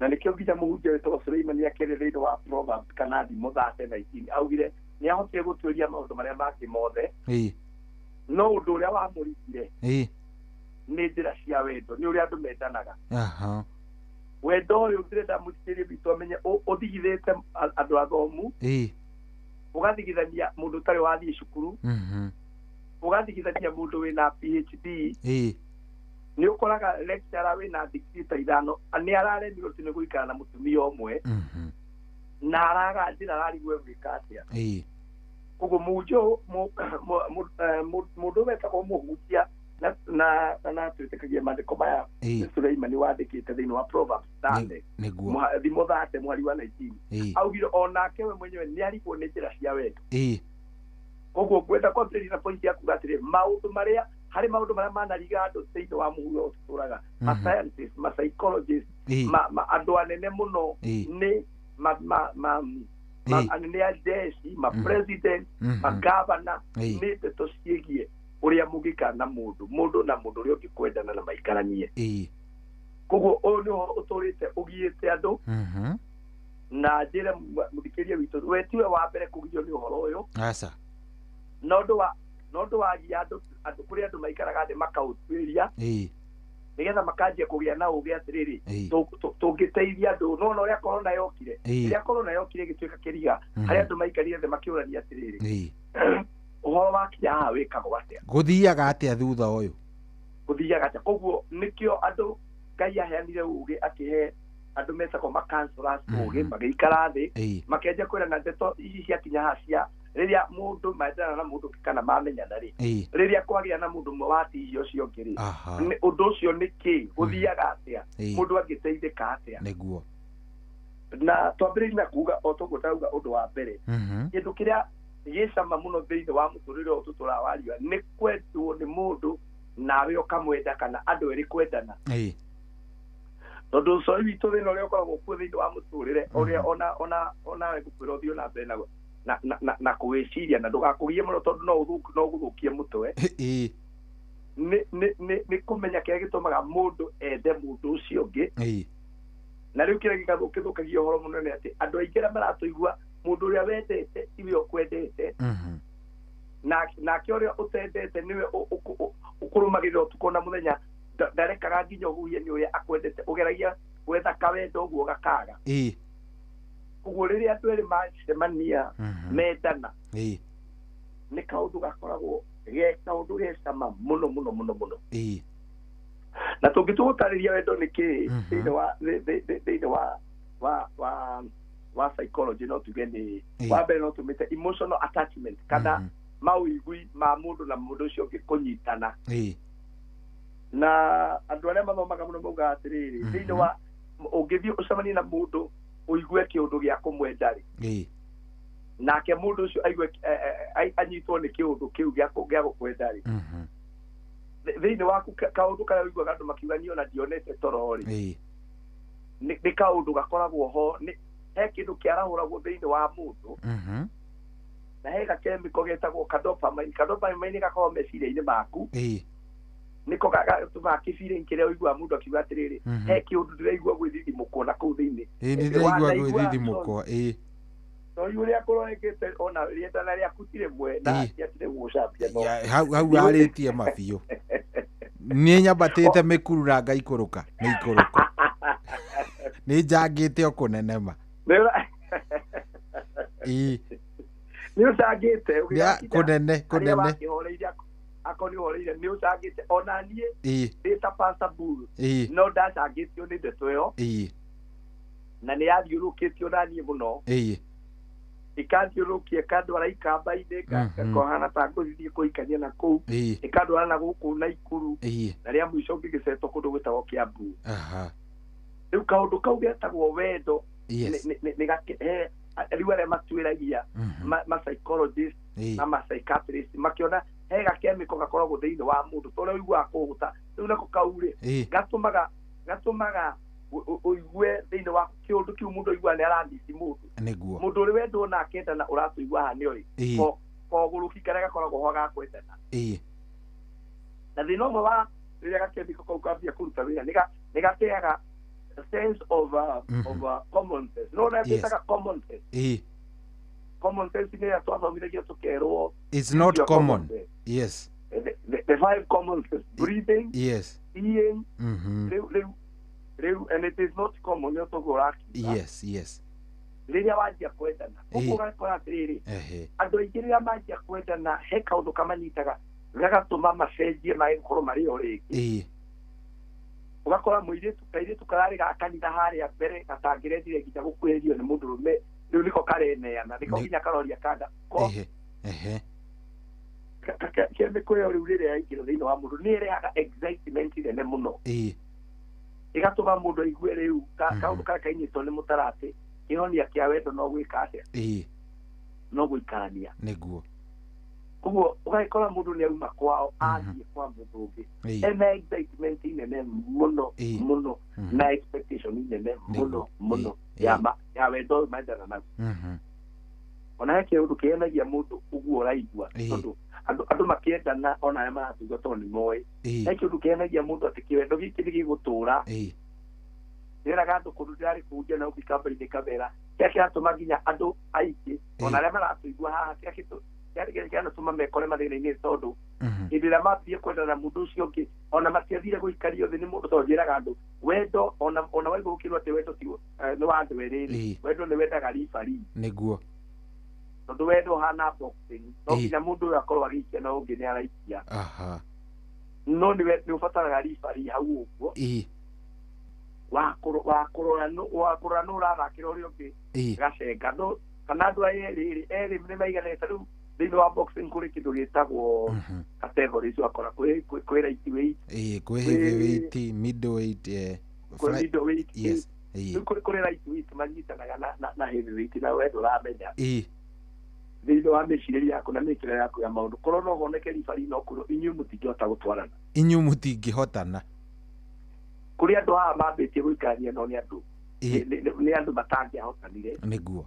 Na nĩkĩo nginya mũhunjia wĩtagwo Suleimani akĩrĩ thĩinĩ wa Proverbs kana Thimo 30:19 augire nĩ ahotire gũtuĩria maũndũ marĩa mangĩ mothe, no ũndũ ũrĩa wamũrigire nĩ njĩra cia wendo, nĩ ũrĩa andũ mendanaga. Wendo ũyũ ndĩrenda mũthikĩrĩria witũ amenye ũthigithĩte andũ athomu, ũgathigithania mũndũ ũtarĩ wathiĩ cukuru, ũgathigithania mũndũ wĩna PhD. Nĩ ũkoraga lecturer wĩna degree ta 5 nĩ araremirwo ti nĩ gũikara na mũtumia ũmwe, na araga njĩra, ararigwo egwĩka atĩa. Koguo mũhunjia ũyũ, mũndũ wetagwo mũhunjia na twĩtĩkagia maandĩko maya nĩ Suleimani wandĩkĩte thĩinĩ wa Proverbs 30, Thimo 30 mweri wa 19, augire onake we mwenyewe nĩ arigwo nĩ njĩra cia wendo. Koguo ngwenda kwambĩrĩria na point ya kuga atĩrĩ, maũndũ marĩa harĩ maũndũ marĩa manariga andũ thĩinĩ wa mũhuro ũyũ tũtũraga, ma scientist, ma psychologist, ma andũ anene mũno, nĩ ma anene a jeshi, ma president, ma governor, nĩ ndeto ciĩgiĩ ũrĩa mũngĩikara na mũndũ na mũndũ ũrĩa ũngĩ kwendana na maikaranie. Koguo ũyũ nĩ ũhoro ũtũrĩte ũgiĩte andũ, na njĩre mũthikĩrĩria witũ we tiwe wa mbere kũgio nĩ ũhoro ũyũ. Aca. No ũndũ wagia andũ kũrĩ andũ maikaraga thĩ makaũtuĩria, nĩgetha makanjia kũgĩa na ũgĩ atĩrĩrĩ, tũngĩteithia andũ no na ũrĩa corona yokire. Rĩrĩa corona yokire ĩgĩtuĩka kĩriga, harĩa andũ maikarire thĩ makĩũrania atĩrĩrĩ, ũhoro wakinya haha wĩkagwo atĩa? Gũthiaga atĩa thutha ũyũ? Gũthiaga atĩa? Koguo nĩkĩo andũ Ngai aheanire ũgĩ, akĩhe andũ metagwo ma counselors ũgĩ, magĩikara thĩ, makĩanjia kwĩrana ndeto ici ciakinya haha cia rĩrĩa mũndũ mendana na mũndũ ũngĩ kana mamenyana rĩ, rĩrĩa kwagĩa na mũndũ ũmwe watihia ũcio ũngĩ rĩ, ũndũ ũcio nĩ kĩ gũthiaga atĩa, mũndũ angĩteithĩka atĩa? Na twambĩrĩrie na kuga o toguo ndauga ũndũ wa mbere, kĩndũ kĩrĩa gĩcama mũno thĩinĩ wa mũtũrĩre ũyũ tũtũraga wa riũa nĩ kwendwo nĩ mũndũ nawe ũkamwenda, kana andũ erĩ kwendana. Tondũ ũcori witũ thĩna ũrĩa ũkoragwo kuo thĩinĩ wa mũtũrĩre ũrĩa onawe ngũkwĩra ũthiĩ na mbere na kũwĩciria na ndũgakũgie mũno tondũ no ũgũthũkie mũtwe, nĩ kũmenya kĩrĩa gĩtũmaga mũndũ ende mũndũ ũcio ũngĩ. Na rĩu kĩrĩa gĩthũkagia ũhoro mũno nĩ atĩ andũ aingĩ arĩa maratũigua, mũndũ ũrĩa wendete tiwe ũkwendete, nake ũrĩa ũtendete nĩwe ũkũrũmagĩrĩra ũtukũ na mũthenya, ndarekaga nginya ũhuhie nĩ ũrĩa akwendete, ũgeragia gwetha kawendo ũguo gakaga. Koguo rĩrĩa andũ erĩ macemania mendana, nĩ kaũndũ gakoragwo ge kaũndũ ge cama mũno mũno mũno mũno. Na tũngĩtua gũtarĩria wendo nĩ kĩĩ thĩinĩ wa thĩinĩ wa psychology, no tuge nĩ wa mbere no tũmĩte emotional attachment kana mawĩigui ma mũndũ na mũndũ ũcio ũngĩ kũnyitana. Na andũ arĩa mathomaga mũno maugaga atĩrĩrĩ, thĩinĩ wa ũngĩthiĩ ũcemanie na mũndũ ũigue kĩũndũ gĩa kũmwenda rĩ, nake mũndũ ũcio aigue anyitwo nĩ kĩũndũ kĩu gĩa gũkwenda rĩ, thĩinĩ waku kaũndũ karĩa ũiguaga andũ makiuga niĩ ona ndionete toro rĩ, nĩ kaũndũ gakoragwo ho, nĩ he kĩndũ kĩarahũragwo thĩinĩ wa mũndũ, na he gakemiko getagwo kadopamine. Kadopamine gakoragwo meciria-inĩ maku, nĩko gatũmaga kĩbirĩ kĩrĩa ũiguaga mũndũ akiuga atĩrĩrĩ, he kĩũndũ ndĩraigua gwĩthithimũkwo na kũu thĩinĩ. Ndĩraigua gwĩthithimũkwo, ĩĩ. Tondũ ũrĩa kũrorekete ona rĩendana rĩaku ti rĩmwe na ndiatire gũgũcambia no. Hau warĩtie mabiũ. Niĩ nyambatĩte mĩkuru na ngaikũrũka, mĩikũrũko. Nĩ njangĩte o kũnene ma. Ĩĩ. Nĩ ũcangĩte kũnene kũnene. Akorwo nĩ ũhoreire nĩ ũcangĩte ona niĩ ndĩ ta Pastor Bull no ndacangĩtio nĩ ndeto ĩyo, na nĩ yathiũrũrũkĩtio na niĩ mũno, ikathiũrũrũkia ĩkandwara ikamba-inĩ ngahana ta ngũthiĩ kũhikania na kũu, ĩkandwara na gũkũ Naikuru, na rĩa mũico ngĩgĩcetwo kũndũ gwĩtagwo Kiambu. Rĩu kaũndũ kau getagwo wendo rĩu arĩa matuĩragia ma psychologist na ma psychiatrist makĩona he gakemiko gakoragwo thĩinĩ wa mũndũ ta ũrĩa ũiguaga kũhũta, rĩu nako kau rĩ gatũmaga ũigue thĩinĩ wa kĩũndũ kĩu mũndũ aiguaga nĩ aramisi mũndũ. Nĩguo. Mũndũ ũrĩ wendwo na akendana ũratũigua haha nĩoĩ kogũrũki karĩa gakoragwo ho ga kwendana. Na thĩna ũmwe wa rĩrĩa gakemiko kau kambia kũruta wĩra nĩ gateaga sense of common sense. No na ĩtaga common sense. Common sense nĩ ĩrĩa twathomithagio tũkerwo it's not common. Yes. The five common sense: breathing, yes, seeing, rĩu, and it is not common nĩ ũtoguo ũrakiuga. Yes, yes. Rĩrĩa wanjia kwendana, ũguo ũgakora atĩrĩrĩ, andũ aingĩ rĩrĩa manjia kwendana he kaũndũ kamanyitaga gagatũma macenjie mage gũkorwo marĩ o rĩngĩ. Ũgakora mũirĩtu kairĩtu kararĩ ga kanitha harĩa mbere gatangĩrendire nginya gũkuhĩrĩrio nĩ mũndũrũme, rĩu nĩko kareneana, nĩko nginya karoria kanda. Kĩmĩko ĩyo rĩu rĩrĩa yaingĩra thĩinĩ wa mũndũ nĩ ĩrehaga excitement nene mũno, ĩgatũma mũndũ aigue rĩu kaũndũ karĩa kainyitwo nĩ mũtaratĩ, kĩhonia kĩa wendo no gwĩka atĩa, no gũikarania. Nĩguo. Koguo ũgagĩkora mũndũ nĩ auma kwao athiĩ kwa mũndũ ũngĩ ena excitement nene mũno mũno na expectation nene mũno mũno ya wendo ũyũ mendana naguo. Ona he kĩũndũ kĩhenagia mũndũ ũguo ũraigua, tondũ andũ makĩendana ona arĩa maratũigua tondũ nĩ moĩ, he kĩũndũ kĩhenagia mũndũ atĩ kĩwendo gĩkĩ nĩ gĩgũtũra. Ndĩraga andũ kũndũ ndĩrarĩ kũhunjia na ũngĩ kambari-inĩ kamera kĩrĩa kĩratũma nginya andũ aingĩ ona arĩa maratũigua haha kĩrĩa kĩratũma mekore mathĩna-inĩ, tondũ hĩndĩ ĩrĩa mambie kwendana na mũndũ ũcio ũngĩ ona matiathire gũikario thĩ nĩ mũndũ, tondũ njĩraga andũ wendo ona waigua gũkĩrwo atĩ wendo ti nĩ wa andũ erĩ, wendo nĩ wendaga referee. Nĩguo. Tondũ wendo ũhana boxing, no nginya mũndũ ũyũ akorwo agĩikia na ũngĩ nĩ araikia, no nĩ ũbataraga referee hau ũguo wa kũrora nũ ũrathakĩra ũrĩa ũngĩ gacenga, no kana andũ aya erĩ erĩ nĩ maiganĩte. Rĩu thĩinĩ wa boxing kũrĩ kĩndũ gĩtagwo categories, ũgakora kwĩ lightweight, kwĩ heavyweight, middleweight, kwĩ middleweight. Yes. Rĩu kũrĩ lightweight manyitanaga na heavyweight, na we ndũramenya thĩinĩ wa mĩcirĩrie yaku na mĩkĩre yaku ya maũndũ, korwo no woneke referee no kũrwo inyuĩ mũtingĩhota gũtwarana, inyuĩ mũtingĩhotana. Kũrĩ andũ haha mambĩtie gũikarania no nĩ andũ nĩ andũ matangĩahotanire. Nĩguo.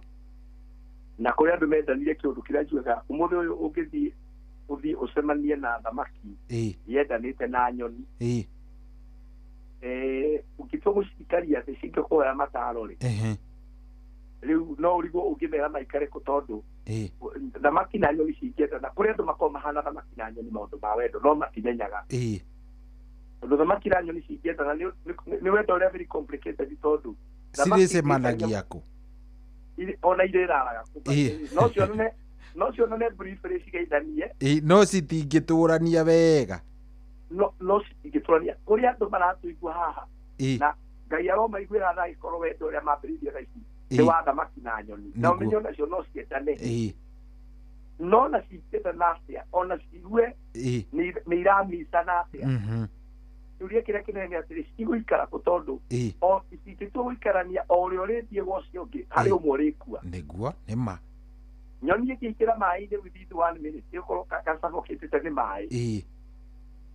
Na kũrĩ andũ mendanire kĩũndũ kĩrĩa njugaga ũmũthĩ ũyũ ũngĩthiĩ ũthiĩ ũcemanie na thamaki yendanĩte na nyoni, ũngĩtua gũcikaria thĩ cingĩkũhoya mataro rĩ, rĩu no ũrigwo ũngĩmera maikare kũ, tondũ thamaki na nyoni cingĩendana, kũrĩ andũ makoragwo mahana thamaki na nyoni maũndũ ma wendo no matimenyaga, tondũ thamaki na nyoni cingĩendana nĩ wendo ũrĩa very complicated, tondũ cirĩcemanagia kũ ona irĩraraga no cionane briefly cigeithanie, no citingĩtũrania wega. No citingĩtũrania kũrĩa andũ maratũigua haha na Ngai aromaiguĩra tha angĩkorwo wendo ũrĩa mambĩrĩirie thaa ici nĩ wa thamaki na nyoni, na ũmenye onacio no ciendane, no na cingĩendana atĩa, ona ciigue nĩ iramicana atĩa, kĩũria kĩrĩa kĩnene nĩ atĩrĩ, cigũikara kũ? Tondũ o cingĩtua gũikarania, o ũrĩa ũrĩthiĩ gwa ũcio ũngĩ, harĩ ũmwe ũrĩkua. Nĩguo nĩ ma. Nyoni ĩngĩingĩra maĩ-inĩ, within one minute ĩgũkorwo gacabokĩtĩte nĩ maĩ,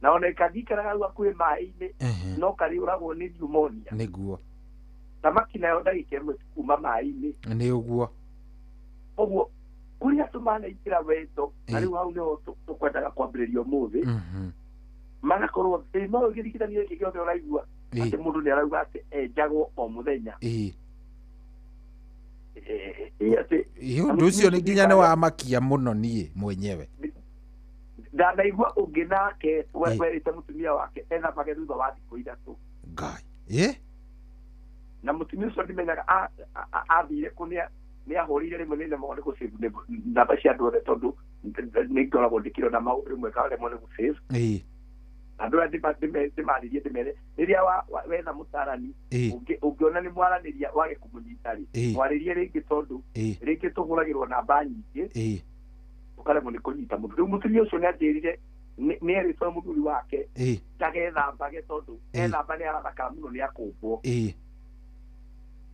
na ona ĩkangĩikaraga hau hakuhĩ maĩ-inĩ, no karĩũragwo nĩ pneumonia. Thamaki nayo ndagĩka 1 kuma maĩ-inĩ. Nĩ ũguo. Ũguo kũrĩa andũ manaingĩra wendo, na rĩu hau nĩho tũkwendaga kwambĩrĩria ũmũthĩ, magakorwo thĩna ũyũ, gĩthikithania gĩkĩ gĩothe ũraigua atĩ mũndũ nĩ arauga atĩ enjagwo o mũthenya. Atĩ Ũndũ ũcio nĩ nginya nĩ wamakia mũno niĩ mwenyewe. Ndanaigua ũngĩ nake werĩte mũtumia wake ethambage thutha wa thikũ 3. Ngai. Na mũtumia ũcio ndimenyaga athire kũ, nĩ ahũrĩire rĩmwe, nĩ nemagwo nĩ gũsave namba cia andũ othe, tondũ nĩ ngoragwo ndĩkĩrona maũndũ rĩmwe ngaremwo nĩ gũsave. Andũ aya ndĩmarĩrie, ndĩmere rĩrĩa wetha mũtarani, ũngĩona nĩ mwaranĩria wage kũmũnyita rĩ, mwarĩrie rĩngĩ, tondũ rĩngĩ tũhũragĩrwo namba nyingĩ, ũkaremwo nĩ kũnyita mũndũ. Rĩu mũtumia ũcio nĩ anjĩrire nĩ erĩtwo nĩ mũthuri wake ndagethambage, tondũ ethamba nĩ arathakara mũno, nĩ akũmbwo.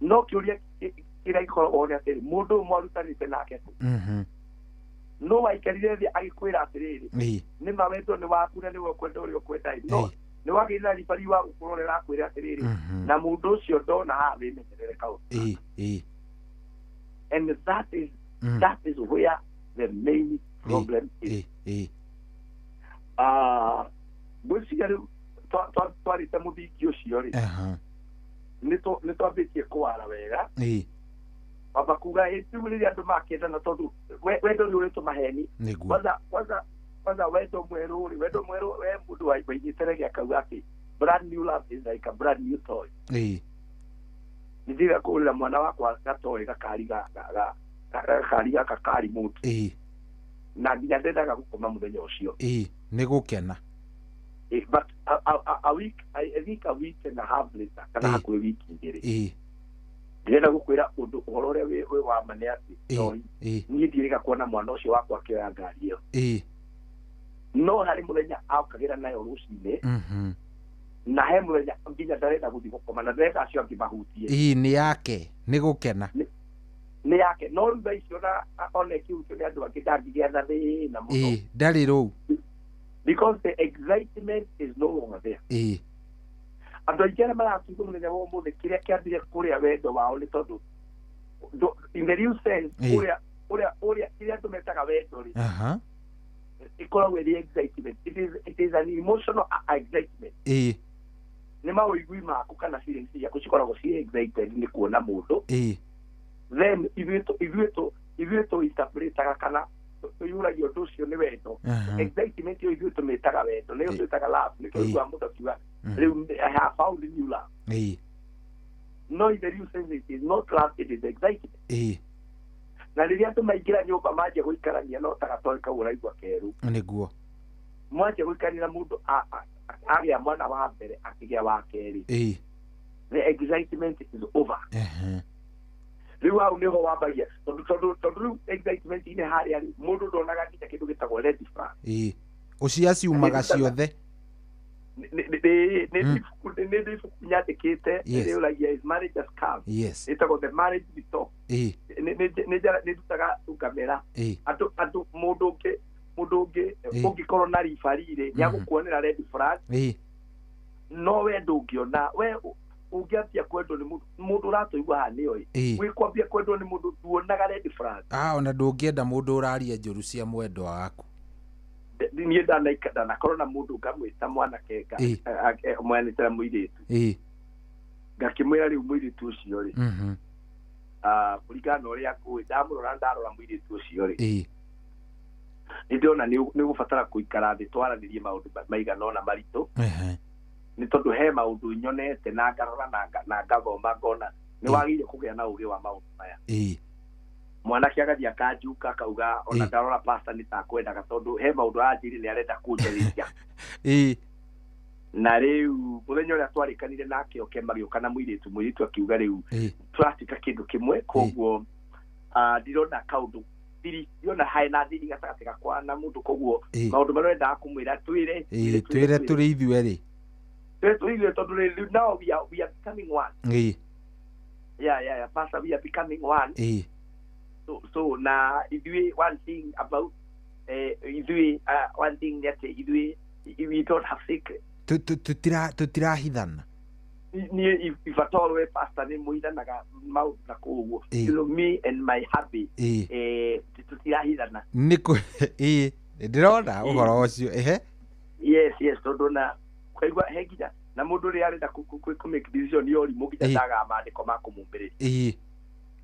No kĩũria kĩrĩa gĩkoragwo nĩ atĩrĩ, mũndũ ũyũ mwarutanĩte nake kũ? No waikarire thĩ agĩkwĩra atĩrĩrĩ, nĩ ma wendo nĩ waku na nĩwe ũkwenda ũrĩa ũkwenda, no nĩ wagĩrĩire na ribari wa gũkũrorera akwĩre atĩrĩrĩ, na mũndũ ũcio ndona haha, wĩmenyerere kaũndũ. And that is where the main problem is. Ngwĩciria rĩu twarĩte mũthingi ũcio rĩ, nĩ twambĩtie kũwara wega, wamba kuga rĩu rĩrĩa andũ makĩendana, tondũ wendo nĩ ũrĩtwo maheni. Kwanza wendo mwerũ rĩ, wendo mwerũ, we mũndũ waigĩte rege akauga atĩ brand new love is like a brand new toy. Nĩ ndĩrenda kũgũrĩra mwana wakwa gatoy, gakari gakari gaka kari mũtu, na nginya ndendaga gũkoma mũthenya ũcio. Ĩĩ, nĩ gũkena. But a week, I think a week and a half later, kana hakuhĩ wiki 2, ndĩrenda gũkwĩra ũndũ, ũhoro ũrĩa wĩ wa ma nĩ atĩ niĩ ndiĩrĩga kuona mwana ũcio wakwa akĩoya ngari ĩyo, no harĩ mũthenya okagĩra nayo rũcinĩ, na he mũthenya nginya ndarenda gũthiĩ gũkoma na ndarenda acio angĩ mahutie. Ĩĩ, nĩ yake, nĩ gũkena. Nĩ yake, no rĩu thaa ici ona ĩkĩhutio nĩ andũ angĩ, ndangĩgĩa na thĩna mũno. Ĩĩ, ndarĩ rũu. Because the excitement is no longer there. Andũ aingĩ arĩa maratugwo mũthenya wa ũmũthĩ, kĩrĩa kĩambire kũrĩa wendo wao nĩ tondũ in the real sense, ũrĩa kĩrĩa andũ metaga wendo rĩ, ĩkoragwo ĩrĩ excitement. It is an emotional excitement. Nĩ maũigui maku kana feelings ciaku cikoragwo ciĩ excited nĩ kuona mũndũ. Then ithuĩ tũ interpretaga kana tũiyũragia ũndũ ũcio nĩ wendo. Excitement ĩyo ithuĩ tũmĩtaga wendo, nĩyo twĩtaga love. Nĩkĩo ũiguaga mũndũ akiuga, "Rĩu I have found new love." No, in the real sense, it is not love, it is excitement. Na rĩrĩa andũ maingĩra nyũmba, manjia gũikarania, no ta gatoĩ kau ũraigua kerũ. Mwanjia gũikarania na mũndũ, agĩa mwana wa mbere, akĩgĩa wa kerĩ, the excitement is over. Rĩu hau nĩho wambagia, tondũ rĩu excitement inĩ harĩa rĩ, mũndũ ndonaga nginya kĩndũ gĩtagwo red flag. Ĩĩ, ũcio ciumaga ciothe. Nĩ ibuku nyandĩkĩte rĩũragia, "Is marriage a scam?" Ĩtagwo The Marriage Detox. Nĩ ndutaga ngamera andũ mũndũ ũngĩ ũngĩkorwo na ribari rĩ, nĩ agũkuonera red flag, no we ndũngĩona. We ũngĩambia kwendwo nĩ mũndũ ũratũigua haha nĩoĩ, wĩkwambia kwendwo nĩ mũndũ, nduonaga red flag. Ah, ona ndũngĩenda mũndũ ũraria njũru cia mwendwa waku. Niĩ ndanakorwo na mũndũ, ngamwĩta mwanake, mwanĩte na mũirĩtu, ngakĩmwĩra rĩu mũirĩtu ũcio rĩ, kũringana na ũrĩa ngũĩ, ndamũrora, ndarora mũirĩtu ũcio rĩ, nĩ ndĩrona nĩ ũgũbatara gũikara thĩ twaranĩrie maũndũ maigana ũna maritũ, nĩ tondũ he maũndũ nyonete na ngarora na ngathoma, ngona nĩ wagĩrĩire kũgĩa na ũgĩ wa maũndũ maya. Mwanake agathiĩ akanjuka, akauga ona ndarora, pastor, nĩ takwendaga, tondũ he maũndũ aranjĩrire nĩ arenda kũnjarĩria. Na rĩu mũthenya ũrĩa twarĩkanire nake oke magĩũka na mũirĩtu akiuga rĩu tũratuĩka kĩndũ kĩmwe, koguo ndirona kaũndũ thiri, ndirona hae na thiri gatagatĩ gakwa na mũndũ, koguo maũndũ marĩa ũrendaga kũmwĩra twĩre twĩre tũrĩ ithuerĩ, twĩre tũrĩ ithuerĩ, tondũ rĩu now we are becoming one. Yeah, pastor, we are becoming one. So na ithuĩ one thing about ithuĩ one thing that ithuĩ we don't have secret. Tutirahithana. Niĩ if at all we pastor nĩ mũhithanaga maũndũ na kũu ũguo. You know, me and my hubby tutirahithana. Nĩkũ ndĩrona ũhoro ũcio ehe. Yes, tondũ na kwaigua he nginya na mũndũ ũrĩa arenda kũ make decision ya ũrimũ nginya ndagaga maandĩko ma kũmũmbĩrĩria.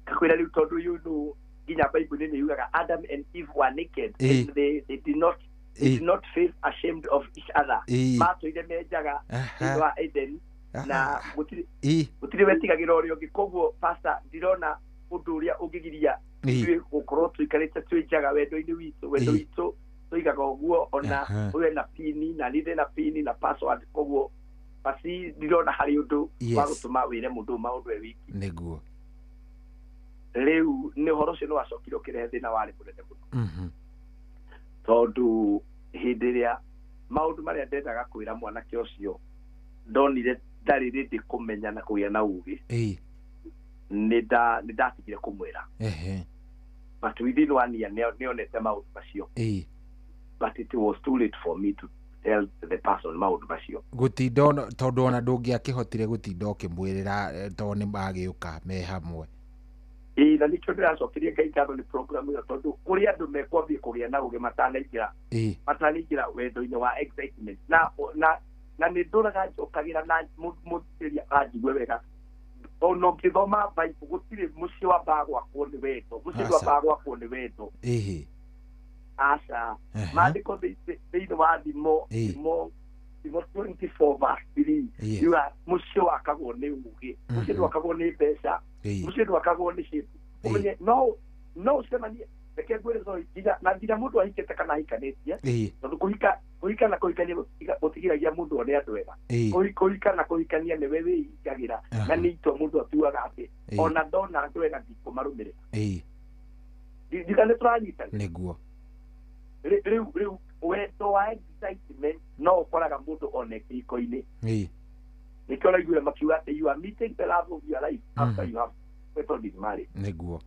Kakwĩra rĩu tondũ you know nginya Bible nĩ yugaga Adam and Eve were naked and they did not they did not feel ashamed of each other. Matũire menjaga thĩinĩ wa Eden na gũtirĩ wetigagĩra ũrĩa ũngĩ. Koguo pastor ndirona ũndũ ũrĩa ũngĩgiria ithuĩ gũkorwo tũikarĩte twĩ njaga wendo-inĩ witũ. Wendo witũ tũigaga ũguo ona ũyũ ena pini na niĩ ndĩna pini na password, koguo basi ndirona harĩ ũndũ wa gũtũma wĩre mũndũ maũndũ e wiki. Nĩguo rĩu nĩ ũhoro ũcio nĩ wacokire ũkĩrehe thĩna warĩ mũnene mũno, tondũ hĩndĩ ĩrĩa maũndũ marĩa ndendaga kwĩra mwanake ũcio ndonire ndarĩ rĩndĩ kũmenya na kũgĩa na ũgĩ, nĩ ndatigire kũmwĩra. But within 1 year nĩonete maũndũ macio. But it was too late for me to tell the person maũndũ macio. Gũtinda tondũ ona ndũngĩakĩhotire gũtinda ũkĩmwĩrĩra tondũ nĩ magĩũka me hamwe. Na nĩkĩo ndĩracokeria Ngai ngatho nĩ program ĩyo, tondũ kũrĩ andũ mekwambia kũgĩa na ũgĩ matanaingĩra wendo-inĩ wa excitement na nĩ ndũraga njokagĩra na mũthikĩrĩria anjigue wega. Ona ũngĩthoma Bible gũtirĩ mũciĩ wambaga gwakwo nĩ wendo, mũciĩ ndwambaga gwakwo nĩ wendo. Aca, maandĩko thĩinĩ wa Thimo 24 verse 3 yuga mũciĩ wakagwo nĩ ũgĩ, mũciĩ ndwakagwo nĩ mbeca, mũciĩ ndwakagwo nĩ shape. Ũmenye no ũcemanie, reke ngwĩre sorry, na nginya mũndũ ahikĩte kana ahikanĩtie, tondũ kũhika na kũhikania gũtigiragia mũndũ one andũ ega. Kũhika na kũhikania nĩwe wĩhingagĩra, na nĩ itua mũndũ atuaga atĩ ona ndona andũ ega ndikũmarũmĩrĩra. Ndiga nĩ tũranyitana. Nĩguo rĩu wendo wa excitement no ũkoraga mũndũ one kĩhiko-inĩ. Nĩkĩo ũraiguire makiuga atĩ you are meeting the love of your life after you have settled in marriage. Nĩguo.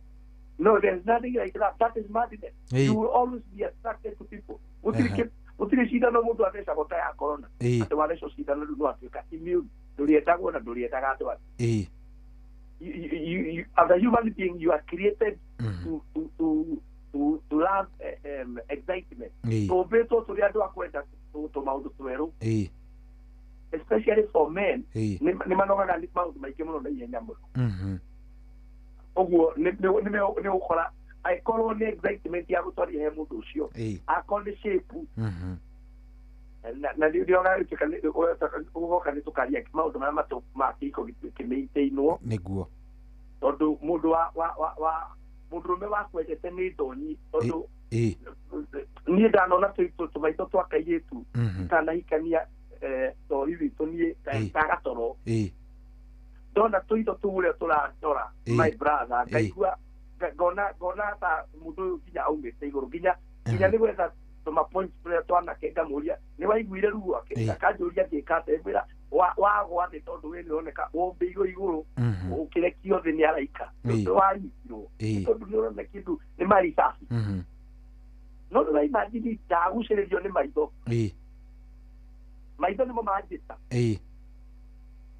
No, there is nothing like that. That is madness. You will always be attracted to people. Gũtirĩ cindano mũndũ athecagwo ta ya corona. Atĩ wathecwo cindano rĩu no atuĩka immune. Ndũrĩendagwo na ndũrĩendaga andũ angĩ. As a human being, you are created to love excitement. Tũmbĩtwo tũrĩ andũ a kwenda tũmaũndũ twerũ. Especially for men, nĩ manogaga nĩ maũndũ maingĩ mũno na ihenya mũno. Ũguo nĩ ũkora angĩkorwo nĩ excitement ya gũtwaria he mũndũ ũcio, akorwo nĩ shape, na ndĩrona ũgoka nĩ tũkaria maũndũ marĩa ma kĩhiko kĩmĩitĩinwo. Nĩguo tondũ mũndũ wa mũndũrũme wakwendete nĩ ndonyi, tondũ niĩ ndanona tũmaitho twa kairĩtu kanahikania tori witũ niĩ ta gatoro, ndona tũitho tũu ũrĩa tũrandora my brother, ngaigua ngona ta mũndũ ũyũ nginya aumĩte igũrũ, nginya nĩ gwetha tũma points tũrĩa twanake ngamũria nĩ waiguire ruo akanjũria ngĩka atĩa, ngwĩra wagwa thĩ tondũ we nĩũroneka wombĩirwo igũrũ ũkĩrekio thĩ nĩ araika, nĩwanyitirwo tondũ nĩũrona kĩndũ nĩ maricaci. No nĩũraimagine ndagucĩrĩrio nĩ maitho, maitho nĩmo manjĩta.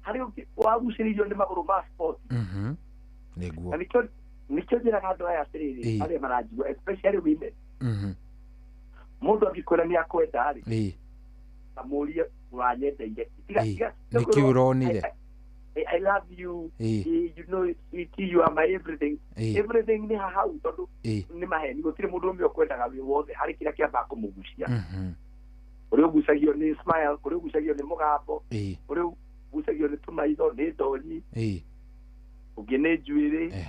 Harĩ ũngĩ wagucĩrĩirio nĩ magũrũ ma sport. Nĩguo. Na nĩkĩo njĩraga andũ aya atĩrĩrĩ arĩa maranjigua especially women, mũndũ angĩkwĩra nĩ akwenda rĩ, amũrie ũranyendeire nĩkĩ ũronire, I love you, you know sweetie, you are my everything. Everything nĩ hahau tondũ nĩ maheni, gũtirĩ mũndũ ũmwe ũkwendaga wĩ wothe, harĩ kĩrĩa kĩambaga kũmũgucia. Ũrĩa ũgucagio nĩ smile, ũrĩa ũgucagio nĩ mũgambo, ũrĩa ũgucagio nĩ tũmaitho, nĩ ndonyi, ũngĩ nĩ njuĩrĩ,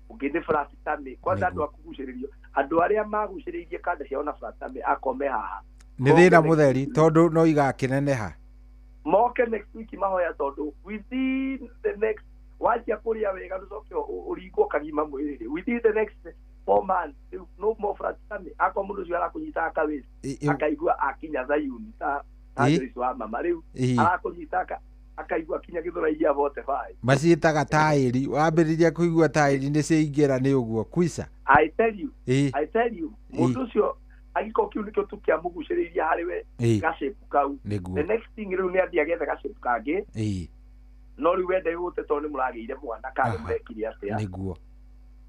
ũngĩ nĩ flat tummy. Kwanza andũ a kũgucĩrĩrio, andũ arĩa magucĩrĩirie kanda ciao na flat tummy akome haha nĩ thĩna mũtheri, tondũ no igakĩneneha. Moke next week mahoya tondũ within the next wanjia kũrĩa wega ndũcoke ũringwo kagima mwĩrĩ within the next 4 months rĩu no more flat tummy. Akorwo mũndũ ũcio arakũnyitaga kawĩci akaigua akinya Zayuni ta Joyce wa mama rĩu arakũnyita akaigua akinya Gĩthũrai gĩa 45. Maciĩtaga taĩri, wambĩrĩria kũigua taĩri nĩ ciaingĩra nĩ ũguo kwica. I tell you, I tell you, mũndũ ũcio angĩkorwo kĩu nĩkĩo tu kĩamũgucĩrĩirie harĩ we gacape kau, the next thing rĩu nĩ athiĩ agethe gacape kangĩ. No rĩu wende gũte tondũ nĩ mũragĩire mwana kana mũrekire atĩa. Nĩguo.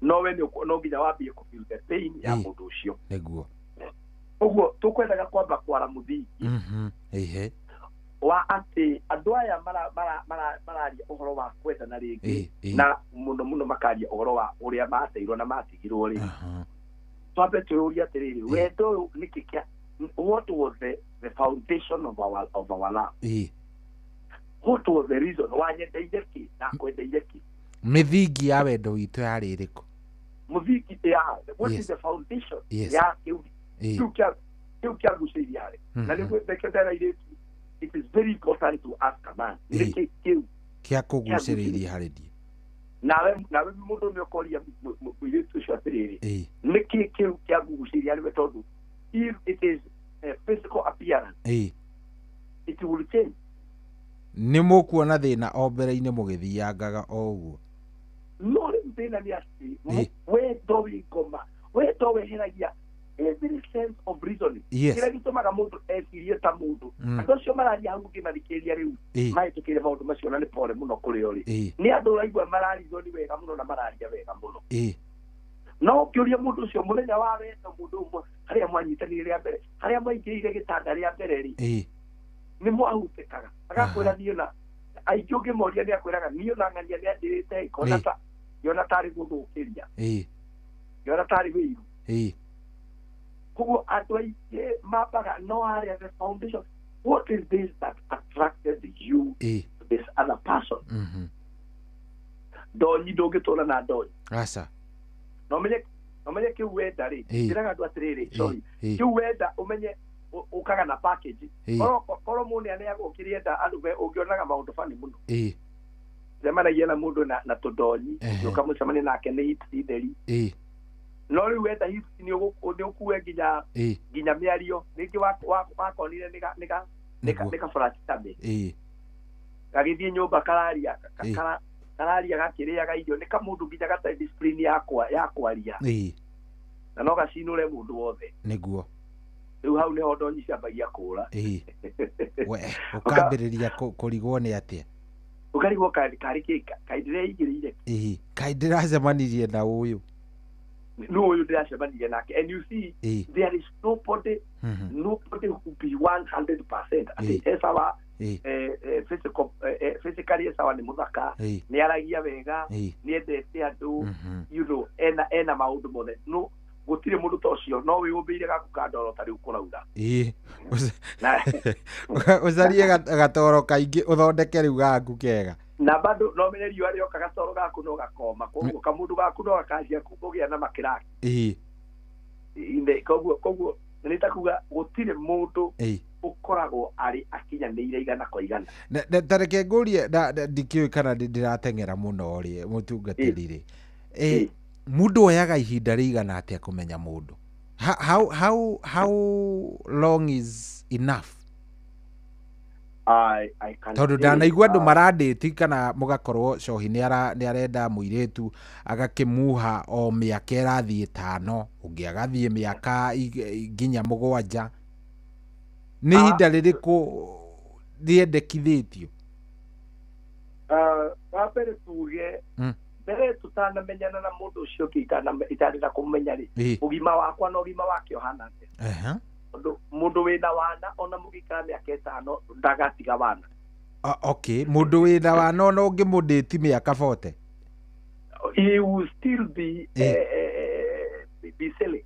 No we no nginya wambie kũ feel the pain ya mũndũ ũcio. Nĩguo. Ũguo tũkwendaga kwamba kwara mũthingi wa atĩ andũ aya mararia ũhoro wa kwendana rĩngĩ na mũno mũno makaria ũhoro wa ũrĩa mateirwo na matigirwo rĩ. Twambe twĩyũrie atĩrĩrĩ, wendo ũyũ nĩkĩ kĩa, what was the foundation of our love? What was the reason? Wanyendeire kĩ na kwendeire kĩ? Mĩthingi ya wendo witũ yarĩ ĩrĩkũ? Mũthingi ya, what is the foundation ya kĩu kĩu kĩagucĩrĩirie harĩ? Na nĩguo ndeke ndera airĩtu, it is very important to ask a man nĩkĩ kĩu kĩakũgucĩrĩirie harĩ niĩ. Nawe mũndũ ũmwe ũkoria mũirĩtu ũcio atĩrĩrĩ, nĩkĩ kĩu kĩagucĩrĩirie harĩ we? Tondũ if it is a physical appearance, it will change. Nĩ mũkuona thĩna o mbere-inĩ mũgĩthiangaga o ũguo. No rĩu thĩna nĩ atĩ wendo wĩ ngoma, wendo weheragia every sense of reasoning. Kĩrĩa gĩtũmaga mũndũ ecirie ta mũndũ. Andũ acio mararia hau ũngĩmathikĩrĩria rĩu mahĩtũkĩire maũndũ macio na nĩ pore mũno kũrĩ o rĩ. Nĩ andũ ũraigua mararizwo nĩ wega mũno na mararia wega mũno. No ũkĩũria mũndũ ũcio mũthenya wa wendo, mũndũ ũmwe harĩa mwanyitanire rĩa mbere, harĩa mwaingĩrire gĩtanda rĩa mbere rĩ, nĩ mwahutĩkaga. Agakwĩra niĩ na aingĩ ũngĩmoria nĩ akwĩraga niĩ ona ng'ania nĩ anjĩrĩte ngĩona tarĩ gũthũkĩria, ngĩona tarĩ wĩiru. Koguo andũ aingĩ mambaga no harĩa the foundation, what is this that attracted you to this other person? Ndonyi ndũngĩtũra na ndonyi. Aca. No ũmenye kĩu wenda rĩ, njĩraga andũ atĩrĩrĩ, sorry, kĩu wenda ũmenye ũkaga na package. Korwo mũndũ nĩaneagwo kĩrĩa andũ ũngĩonaga maũndũ bani mũno. Cemanagia na mũndũ na tũndonyi, ũkamũcemania nake nĩ hips theri. No rĩu wenda hips nĩ ũkue nginya mĩario, rĩngĩ wakonire nĩ ka flat tummy. Gagĩthiĩ nyũmba kararia kararia gakĩrĩaga irio, nĩ kamũndũ nginya gatarĩ discipline ya kwaria. Na no gacinũre mũndũ wothe. Nĩguo. Rĩu hau nĩho ndonyi ciambagia kũũra. We ũkambĩrĩria kũrigwo nĩ atĩa? Ũkarigwo karĩ kĩ, kaĩ ndĩreigĩrĩire. Kaĩ ndĩracemanirie na ũyũ. No ũyũ ndĩracemanirie nake. And you see, there is nobody who be 100%. Atĩ e sawa, physically e sawa, nĩ mũthaka, nĩ aragia wega, nĩ endete andũ, you know, ena maũndũ mothe. No gũtirĩ mũndũ ta ũcio, no wĩyũmbĩire gaku ka ndoro ta rĩu kũraura. Ũcarie gatoro kaingĩ ũthondeke rĩu gaku kega. Na bado no menye riũa rĩoka gatoro gaku no gakoma, koguo kamũndũ gaku no gakanjia kũgĩa na makĩraki. Koguo nĩ ta kuga gũtirĩ mũndũ ũkoragwo arĩ akinyanĩire igana kwa igana. Ta reke ngũrie, ndikĩũĩ kana ndĩrateng'era mũno rĩ, mũtungatĩri rĩ, mũndũ oyaga ihinda rĩigana atĩa kũmenya mũndũ? How long is enough? Tondũ ndanaigua andũ marandĩti kana mũgakorwo cohi nĩ arenda mũirĩtu agakĩmuha o mĩaka ĩrathiĩ 5, ũngĩ agathiĩ mĩaka nginya 7. Nĩ ihinda rĩrĩkũ rĩendekithĩtio? Wa mbere tuge mbere tũtanamenyana na mũndũ ũcio ũngĩ itarĩ na kũmenya rĩ, ũgima wakwa na ũgima wake ũhana atĩa? Tondũ mũndũ wĩna wana ona mũgĩikara mĩaka 5 ndagatiga wana. Okay, mũndũ wĩna wana ona ũngĩmũndĩti mĩaka 40, he will still be be silly.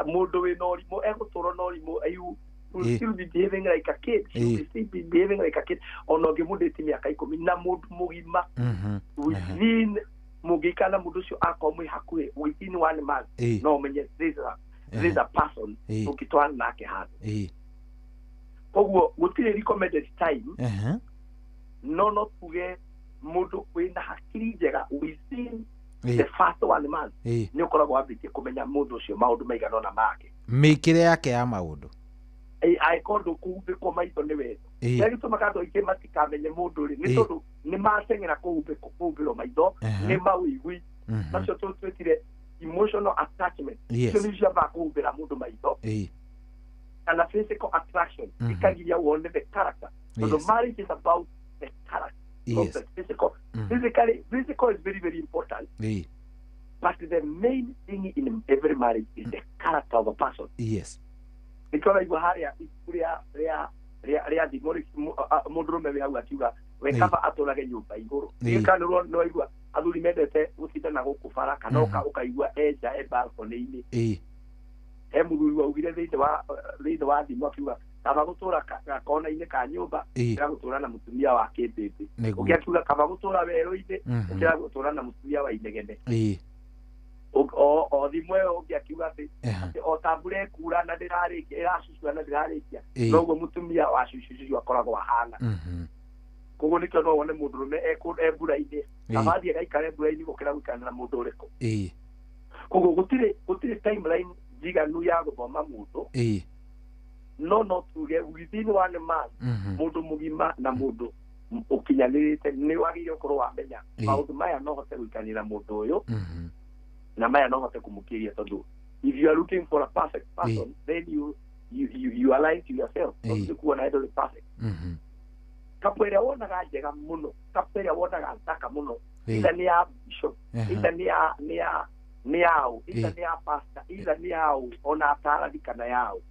Mũndũ wĩna ũrimũ egũtũra na ũrimũ, will still be behaving like a kid. She will still be behaving like a kid. Ona ũngĩmũndĩti mĩaka 10 na mũndũ mũgima within mũngĩikara na mũndũ ũcio akorwo mwĩ hakuhĩ within 1 month, no ũmenye this is a person ũngĩtwarana nake handũ. Koguo gũtirĩ recommended time. No tuge mũndũ wĩna hakiri njega within the first 1 month nĩ ũkoragwo wambĩtie kũmenya mũndũ ũcio maũndũ maigana ũna make, mĩkĩre yake ya maũndũ. Angĩkorwo ndũkũhumbĩkwo maitho nĩ wendo, kĩrĩa gĩtũmaga andũ aingĩ matikamenye mũndũ rĩ nĩ tondũ nĩ mateng'era kũhumbĩrwo maitho nĩ mawĩigwi macio twĩtire emotional attachment. Icio nĩ ciambaga kũhumbĩra mũndũ maitho, kana physical attraction ikagiria wone the character. Tondũ marriage is about the character. Not the physical. Physical is very, very important. But the main thing in every marriage is the character of a person. Nĩkĩo ũraigua harĩa ibuku rĩa thimo mũndũrũme wĩ hau akiuga we kaba atũrage nyũmba igũrũ. Kana nĩ waigua athuri mendete gũtindana gũkũ bara, kana ũkaigua enja e balcony-inĩ. He mũthuri waugire thĩinĩ wa thimo akiuga kaba gũtũra gakona-inĩ ka nyũmba gũkĩra gũtũra na mũtumia wa kĩmbĩmbĩ. Ũngĩ akiuga kaba gũtũra werũ-inĩ gũkĩra gũtũra na mũtumia wa inegene. O thimũ ĩyo ũngĩ akiuga atĩ o ta mbura ĩkura na ndĩrarĩkia, ĩracucua na ndĩrarĩkia, noguo mũtumia wa cucucu akoragwo ahana. Koguo nĩkĩo no wone mũndũrũme e mbura-inĩ, kaba athiĩ agaikare mbura-inĩ gũkĩra gũikara na mũndũ ũrĩkũ. Koguo gũtirĩ timeline njiganu ya gũthoma mũndũ. No tuge within 1 month mũndũ mũgima na mũndũ ũkinyanĩrĩte nĩ wagĩrĩire gũkorwo wamenya maũndũ maya no hote gũikarania na mũndũ ũyũ, na maya no hote kũmũkĩria, tondũ if you are looking for a perfect person, then you are lying to yourself. Tondũ kuona ndũrĩ perfect. Kapo ĩrĩa wonaga njega mũno, kapo ĩrĩa wonaga thaka mũno, either nĩ ya bishop, either nĩ yaũ, either nĩ ya pastor, either nĩ yaũ ona atarani kana yaũ.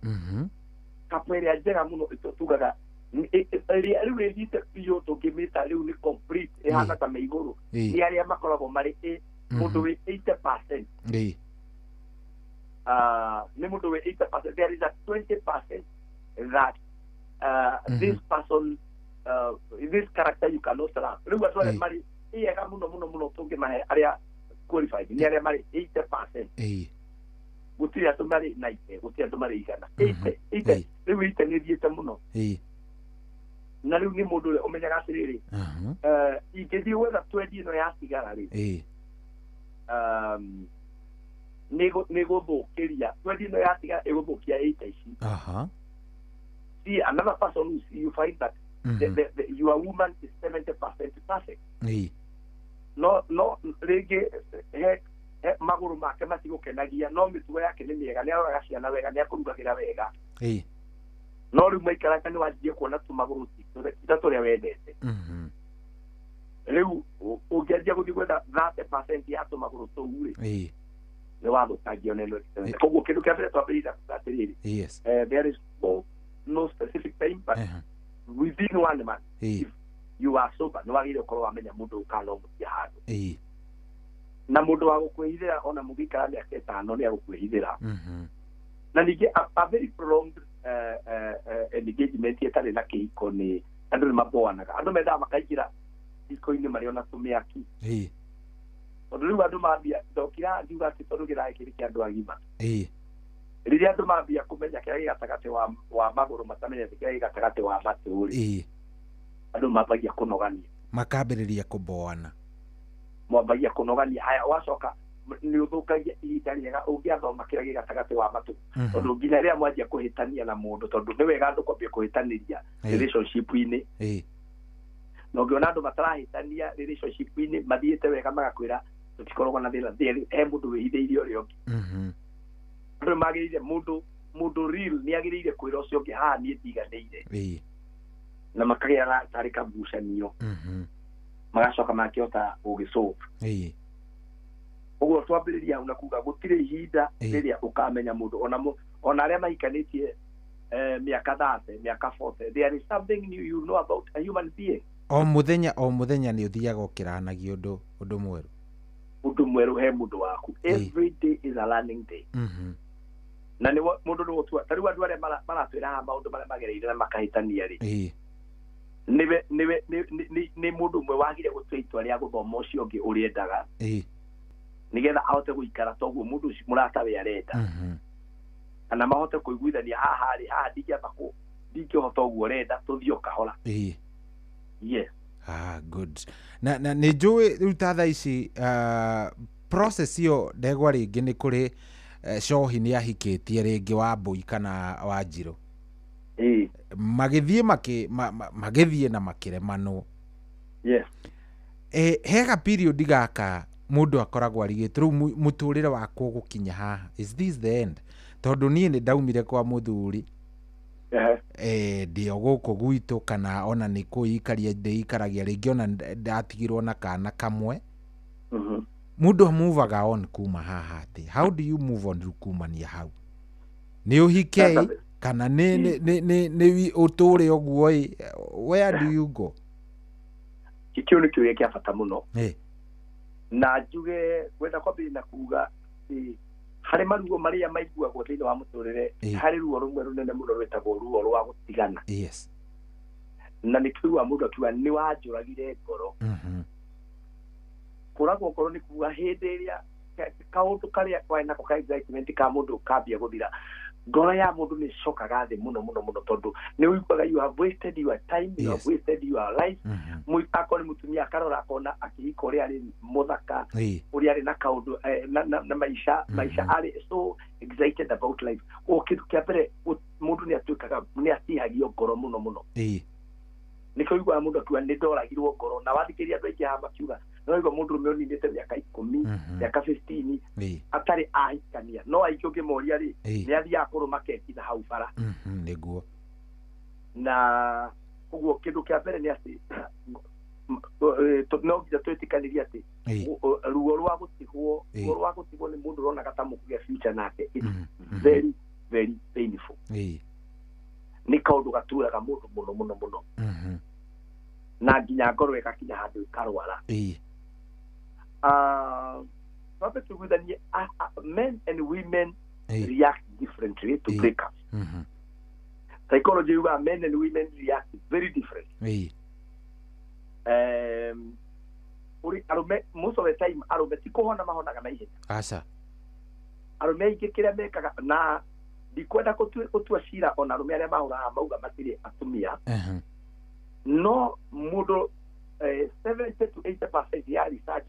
Kapo ĩrĩa njega mũno tugaga ĩrĩa rĩu ĩthiĩte biũ tũngĩmĩta rĩu nĩ complete, ĩhana ta me igũrũ, nĩ arĩa makoragwo marĩ mũndũ wĩ 80%. Nĩ mũndũ wĩ 80%. There is a 20% that this person, this character you cannot love. Rĩu andũ arĩa marĩ ega mũno mũno mũno tũngĩmahe arĩa qualified nĩ arĩa marĩ 80%. Gũtirĩ andũ marĩ 90, gũtirĩ andũ marĩ igana. 80 rĩu 80 nĩ ĩthiĩte mũno. Na rĩu nĩ mũndũ ũrĩa ũmenyaga atĩrĩrĩ, ingĩthiĩ gwetha 20 ĩno ya sigara rĩ, nĩ gũthũkĩria 20 ĩno ya sigara ĩgũthũkia 80 ici. See, another person who you find that your woman is 70% perfect. No rĩngĩ he magũrũ make matigũkenagia, no mĩtugo yake nĩ mĩega, nĩ aroraga ciana wega, nĩ akũrugagĩra wega. No rĩu maikaranga nĩ wanjirie kuona tũmagũrũ ti ta tũrĩa wendete. Rĩu ũngĩanjia gũthiĩ gwetha 30% ya tũmagũrũ tũu rĩ, nĩ wathũkangia ona ĩno. Koguo kĩndũ kĩa mbere twambĩrĩria kuga atĩrĩrĩ, there is no specific time, but within 1 month, if you are sober, nĩ wagĩrĩire gũkorwo wamenya mũndũ ũyũ kana no mũthiĩ handũ. Na mũndũ wa gũkwĩhithĩra ona mũgĩikara mĩaka 5 nĩ agũkwĩhithĩra. Na ningĩ a very prolonged engagement ĩtarĩ na kĩhiko nĩ andũ nĩ maboanaga. Andũ mendaga makaingĩra riko-inĩ marĩ ona tũmĩaki. Tondũ rĩu andũ mambia ndokira ngiuga atĩ tondũ gĩthaa gĩkĩ nĩ kĩa andũ agima. Rĩrĩa andũ mambia kũmenya kĩrĩa gĩ gatagatĩ wa magũrũ matamenyete kĩrĩa gĩ gatagatĩ wa matũ rĩ, andũ mambagia kũnogania, makambĩrĩria kũboana, mwambagia kũnogania. Haya, wacoka nĩ ũthũkagia ihinda rĩega ũngĩathoma kĩrĩa gĩ gatagatĩ wa matũ, tondũ nginya rĩrĩa mwanjia kũhĩtania na mũndũ, tondũ nĩ wega andũ kwambia kũhĩtanĩria relationship-inĩ. Na ũngĩona andũ matarahĩtania relationship-inĩ mathiĩte wega magakwĩra tũtikoragwo na thĩna, he mũndũ wĩhithĩirie ũrĩa ũngĩ. Andũ nĩ magĩrĩire, mũndũ real nĩ agĩrĩire kwĩra ũcio ũngĩ haha niĩ ndiganĩire, na makagĩa na tarĩ kagucanio, magacoka makĩhota gũgĩsolve. Ũguo twambĩrĩria hau na kuga gũtirĩ ihinda rĩrĩa ũkamenya mũndũ, ona arĩa mahikanĩtie mĩaka 30, mĩaka 40, there is something new you know about a human being. O mũthenya o mũthenya nĩ ũthiaga ũkĩranagia ũndũ mwerũ. Ũndũ mwerũ he mũndũ waku. Every day is a learning day. Na nĩ mũndũ nĩ gũtua. Ta rĩu andũ arĩa maratwĩra haha maũndũ marĩa magereire na makahĩtania rĩ, nĩ mũndũ ũmwe wagire gũtua itua rĩa gũthoma ũcio ũngĩ ũrĩendaga, nĩgetha ahote gũikara toguo mũndũ ũcio mũratawe arenda, kana mahote kũiguithania haha rĩ, haha Ndingĩhota ũguo ũrenda, tũthiĩ o kahora. Yes. Ah, good. Na nĩ njũĩ rĩu ta thaa ici process ĩyo ndegwa rĩngĩ nĩ kũrĩ cohi nĩ ahikĩtie rĩngĩ wa mbũi kana wa njirũ. Magĩthiĩ magĩthiĩ na makĩremanwo. Yes. Hega period gaka mũndũ akoragwo arigĩtwo rĩu mũtũrĩre wakwa ũgũkinya haha, is this the end? Tondũ niĩ nĩ ndaumire kwa mũthuri ndĩ o gũkũ gwitũ kana ona nĩ kwĩikaria ndĩikaragia rĩngĩ ona ndatigirwo na kana kamwe. Mũndũ amuvaga on kuma haha atĩ how do you move on rĩu kumania hau? Nĩ ũhike kana nĩ ũtũre ũguo ĩ, where do you go? Kĩu nĩ kĩũria kĩa bata mũno. Na njuge gwenda kwambĩrĩria na kuga harĩ maruo marĩa maiguagwo thĩinĩ wa mũtũrĩre, harĩ ruo rũmwe rũnene mũno rwĩtagwo ruo rwa gũtigana. Yes. Na nĩ tũigua mũndũ akiuga nĩ wanjũragire ngoro. Kũragwo ngoro nĩ kuga hĩndĩ ĩrĩa kaũndũ karĩa kwarĩ nako ka excitement ka mũndũ kambia gũthira, ngoro ya mũndũ nĩ ĩcokaga thĩ mũno mũno mũno, tondũ nĩ ũiguaga you have wasted your time, you have wasted your life. Akorwo nĩ mũtumia akarora akona akĩhika ũrĩa arĩ mũthaka, ũrĩa arĩ na kaũndũ na maisha arĩ so excited about life. O kĩndũ kĩa mbere mũndũ nĩ atuĩkaga nĩ atihagio ngoro mũno mũno. Nĩkĩo ũiguaga mũndũ akiuga nĩ ndoragirwo ngoro, na wathikĩrĩria andũ aingĩ haha makiuga no ũigua mũndũ ũrũme ũninĩte mĩaka 10, mĩaka 15 atarĩ ahikania, no aingĩ ũngĩmoria rĩ nĩ athiaga kũrũma keki na hau bara. Nĩguo. Na ũguo kĩndũ kĩa mbere nĩ atĩ no nginya twĩtĩkanĩrie atĩ ruo rwa gũtigwo, ruo rwa gũtigwo nĩ mũndũ ũronaga ta mũkũgĩa future nake, it's very very painful. Nĩ kaũndũ gaturaga mũndũ mũno mũno mũno, na nginya ngoro ĩgakinya handũ ĩkarwara. Twambe tũiguithanie, men and women react differently to breakups. Psychology yugaga men and women react very different. Arũme most of the time arũme ti kũhona mahonaga na ihenya. Aca. Arũme aingĩ kĩrĩa mekaga, na ndikwenda gũtua cira ona arũme arĩa mahũraga mauga matirĩ atumia, no mũndũ 70 to 80% ya research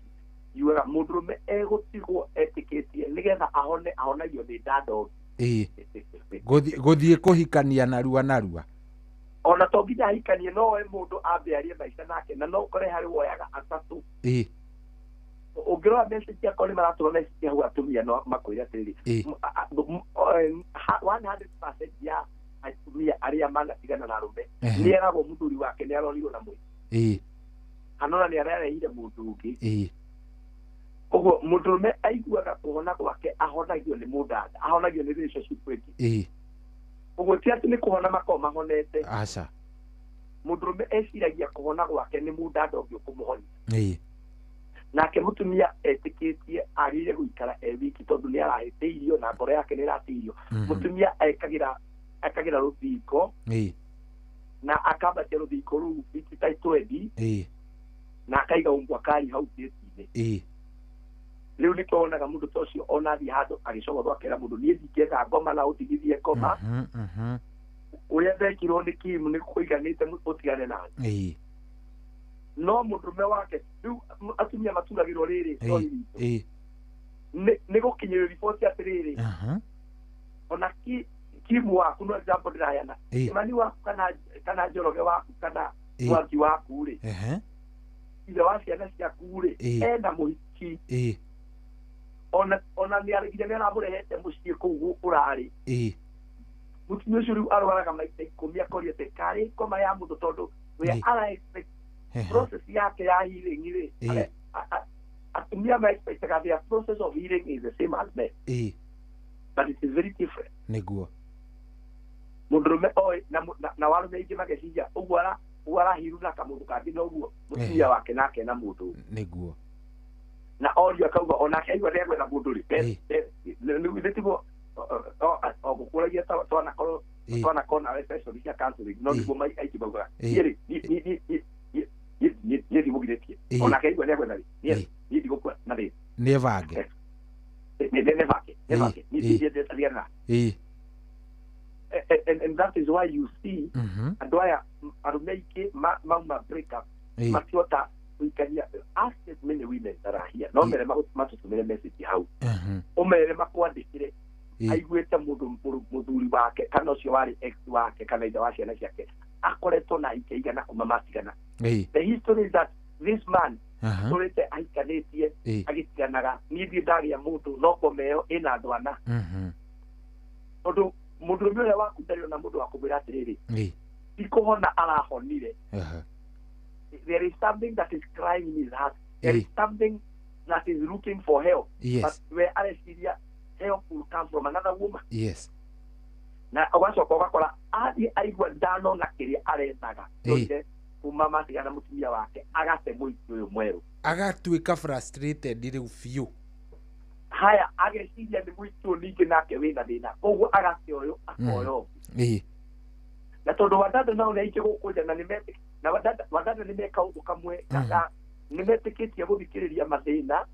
yugaga mũndũrũme egũtigwo etĩkĩtie nĩgetha ahone, ahonagio nĩ ndandogi. Gũthiĩ kũhikania narua narua. Ona to nginya ahikanie, no we mũndũ ambe arie maica nake, na no ũkore harĩ woyaga atatũ. Ũngĩrora message yakwa nĩ maratũma message hau atumia no makwĩre atĩrĩrĩ, 100% ya atumia arĩa manatigana na arũme nĩ eragwo mũthuri wake nĩ arorirwo na mwĩrĩ, kana ona nĩ ararehire mũndũ ũngĩ. Ũguo mũndũrũme aiguaga kũhona gwake ahonagio nĩ mũndanda, ahonagio nĩ relationship ĩngĩ. Ũguo ti atĩ nĩ kũhona makoragwo mahonete. Aca. Mũndũrũme eciragia kũhona gwake nĩ mũndanda ũngĩ ũkũmũhonia. Nake mũtumia etĩkĩtie agĩrĩire gũikara e wiki tondũ nĩ arahĩtĩirio na ngoro yake nĩ ĩratĩirio. Mũtumia ekagĩra rũthingo na akambatia rũthingo rũu fiti ta 20 na akaiga umbwa kari hau gĩti-inĩ. Rĩu nĩkĩo wonaga mũndũ ta ũcio ona athiĩ handũ agĩcogothwo akera mũndũ niĩ ndingĩenda ngoma na ũtigithie ngoma, ũrĩa ndekirwo nĩ Kim nĩ kũiganĩte ũtigane nani. No mũndũrũme wake rĩu atumia maturagĩrwo rĩrĩ nĩ gũkinyĩrio riboti atĩrĩrĩ, ona Kim waku no example ndĩraheana, Kimani waku kana Njoroge waku kana Mwangi waku rĩ, ithe wa ciana ciaku rĩ, ena mũhiki, ona nĩ nginya nĩ aramũrehete mũciĩ kũu ũrarĩ. Mũtumia ũcio rĩu arwaraga maita 10 akoria atĩ karĩ ngoma ya mũndũ, tondũ we ara expect process yake ya healing rĩ, atumia ma expectaga their process of healing is the same as men, but it is very different. Nĩguo. Mũndũrũme oĩ na warũme aingĩ mageciria ũguo arahiru na kamũndũ kangĩ noguo mũtumia wake nake na mũndũ. Nĩguo. Na orio akauga onake aigua nĩegwetha mũndũ rĩ, nĩ tiguo o gũkũragia twanakorwo twanakorwo session cia counseling, no nĩguo aingĩ maugaga niĩ rĩ niĩ ndigũgirĩtie, onake aigua nĩegwetha rĩ, niĩ ndigũkua na thĩna, nĩebange nĩbange niĩ ndigana. And that is why you see andũ aya arũme aingĩ mauma break up matihota kũikania. Ask as many women that are here, no mere matũtũmĩre message hau, ũmere makwandĩkĩre aiguĩte mũndũ mũthuri wake kana ũcio warĩ ex wake kana ithe wa ciana ciake akoretwo na ahikia igana kuma matigana. The history is that this man atũrĩte ahikanĩtie agĩtiganaga, niĩ ndirĩ ndagĩa mũndũ no ngoma ĩyo ĩna andũ ana. Tondũ mũndũrũme ũrĩa waku ndarĩ ona mũndũ wa kũmwĩra atĩrĩrĩ, ti kũhona arahonire. There is something that is crying in his heart. There is something that is looking for help. But we areciria help will come from another woman. Na ũgacoka ũgakora athiĩ aigua ndanona kĩrĩa arethaga kuma matigana mũtumia wake, agate mũingĩ ũyũ mwerũ, agatuĩka frustrated rĩu biũ. Haya, ageciria nĩ mũingĩ ũyũ ningĩ nake wĩna thĩna, koguo agate ũyũ akoya ũngĩ. Na tondũ wadada nao nĩ aingĩ gũkũ nja, na na wadada nĩ meka ũndũ kamwe, nĩ metĩkĩtie gũthikĩrĩria mathĩna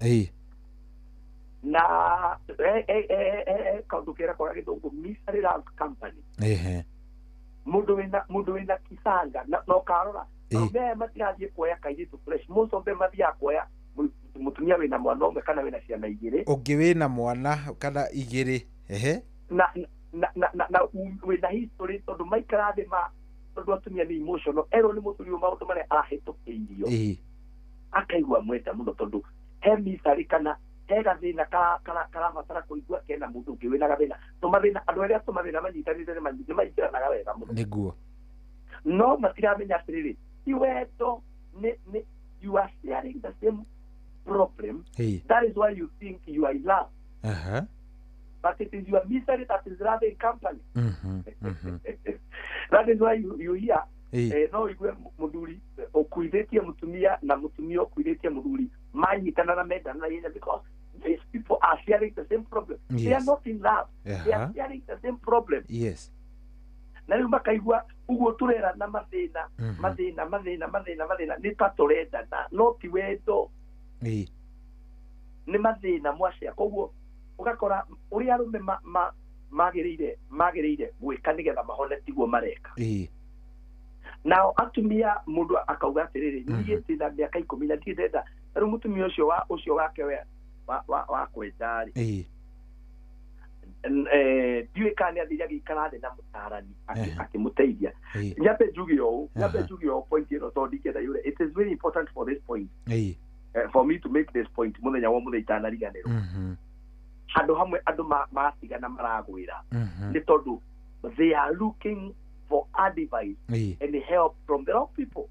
na kaũndũ keragwo ga gĩthũngũ misery love company. Mũndũ wĩna kisanga na ũkarora arũme aya matirathiĩ kuoya kairĩtu fresh, most of them mathiaga kuoya mũtumia wĩna mwana ũmwe kana wĩna ciana igĩrĩ, ũngĩ wĩna mwana kana igĩrĩ, na na wĩna history, tondũ maikara thĩ ma tondũ atumia nĩ emotional, erwo nĩ mũthuri ũyũ maũndũ marĩa arahĩtũkĩirio akaigua mwenda mũno, tondũ he misery kana he gathĩna karabatara kũigua kena mũndũ ũngĩ wĩna gathĩna. Tũmathĩna andũ arĩa tũmathĩna manyitanĩte nĩ maingĩranaga wega mũno, nĩguo, no matiramenya atĩrĩrĩ, ti wendo, nĩ you are sharing the same problem. That is why you think you are in love. But it is your misery that is rather in company. That is why you hear no igue muthuri ukuithĩtie mutumia na mutumia ukuithĩtie muthuri manyitana na mendana na ihenya, because these people are sharing the same problem. They are not in love. They are sharing the same problem. Na rĩu makaigua ũguo tũrerana mathĩna mathĩna mathĩna mathĩna mathĩna nĩ ta tũrendana, no ti wendo, nĩ mathĩna mwacea. Koguo ũgakora ũrĩa arũme magĩrĩire gwĩka nĩgetha mahone tiguo mareka. Nao atumia mũndũ akauga atĩrĩrĩ, niĩ ndĩna mĩaka 10 na ndirĩ ndenda rĩu mũtumia ũcio wake wa kwenja rĩ, ndiũĩ kana nĩ athire agĩikara thĩ na mũtarani akĩmũteithia. Nyambe njuge ũũ point ĩno tondũ ndingĩenda yũre. It is very important for this point, for me to make this point mũthenya wa mũthenya itanariganĩrwo. Handũ hamwe andũ matigana maragwĩra nĩ tondũ they are looking for advice and help from the wrong people.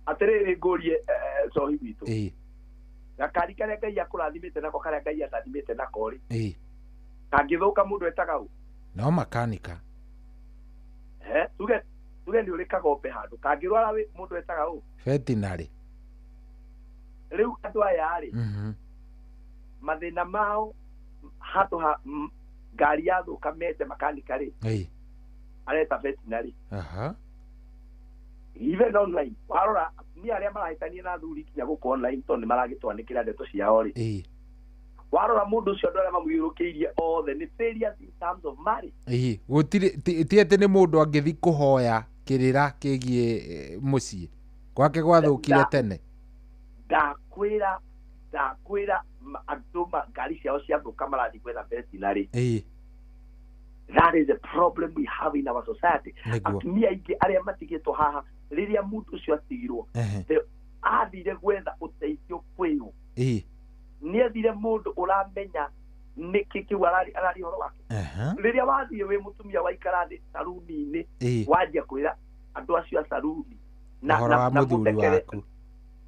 Atĩrĩrĩ, ngũrie cohi witũ, gakari karĩa Ngai akũrathimĩte nako, karĩa Ngai atathimĩte nako rĩ, kangĩthũka mũndũ etaga ũ? No makanika. Tuge nĩ ũrĩ kagombe handũ, kangĩrwara mũndũ etaga ũ? Veterinary. Rĩu andũ aya rĩ, mathĩna mao handũ ha ngari yathũka mete makanika rĩ, areta veterinary. Even online warora ni arĩa marahĩtania na athuri kinya gũkũ online, tondũ nĩ maragĩtwanĩkĩra ndeto ciao rĩ, warora mũndũ ũcio andũ arĩa mamũthiũrũrũkĩirie othe nĩ failures in terms of marriage. Gũtirĩ ti atĩ nĩ mũndũ angĩthiĩ kũhoya kĩrĩra kĩgiĩ mũciĩ gwake gwathũkire tene. Ndakwĩra andũ ngari ciao ciathũka marathiĩ gwetha veterinary. That is the problem we have in our society. Atumia aingĩ arĩa matigĩtwo haha rĩrĩa mũndũ ũcio atigirwo, athire gwetha ũteithio kwĩũ, nĩ athire mũndũ ũramenya nĩkĩ kĩu arari ũhoro wake. Rĩrĩa wathiĩ wĩ mũtumia waikara thĩ saruni-inĩ, wanjia kwĩra andũ acio a saruni na mũthuri waku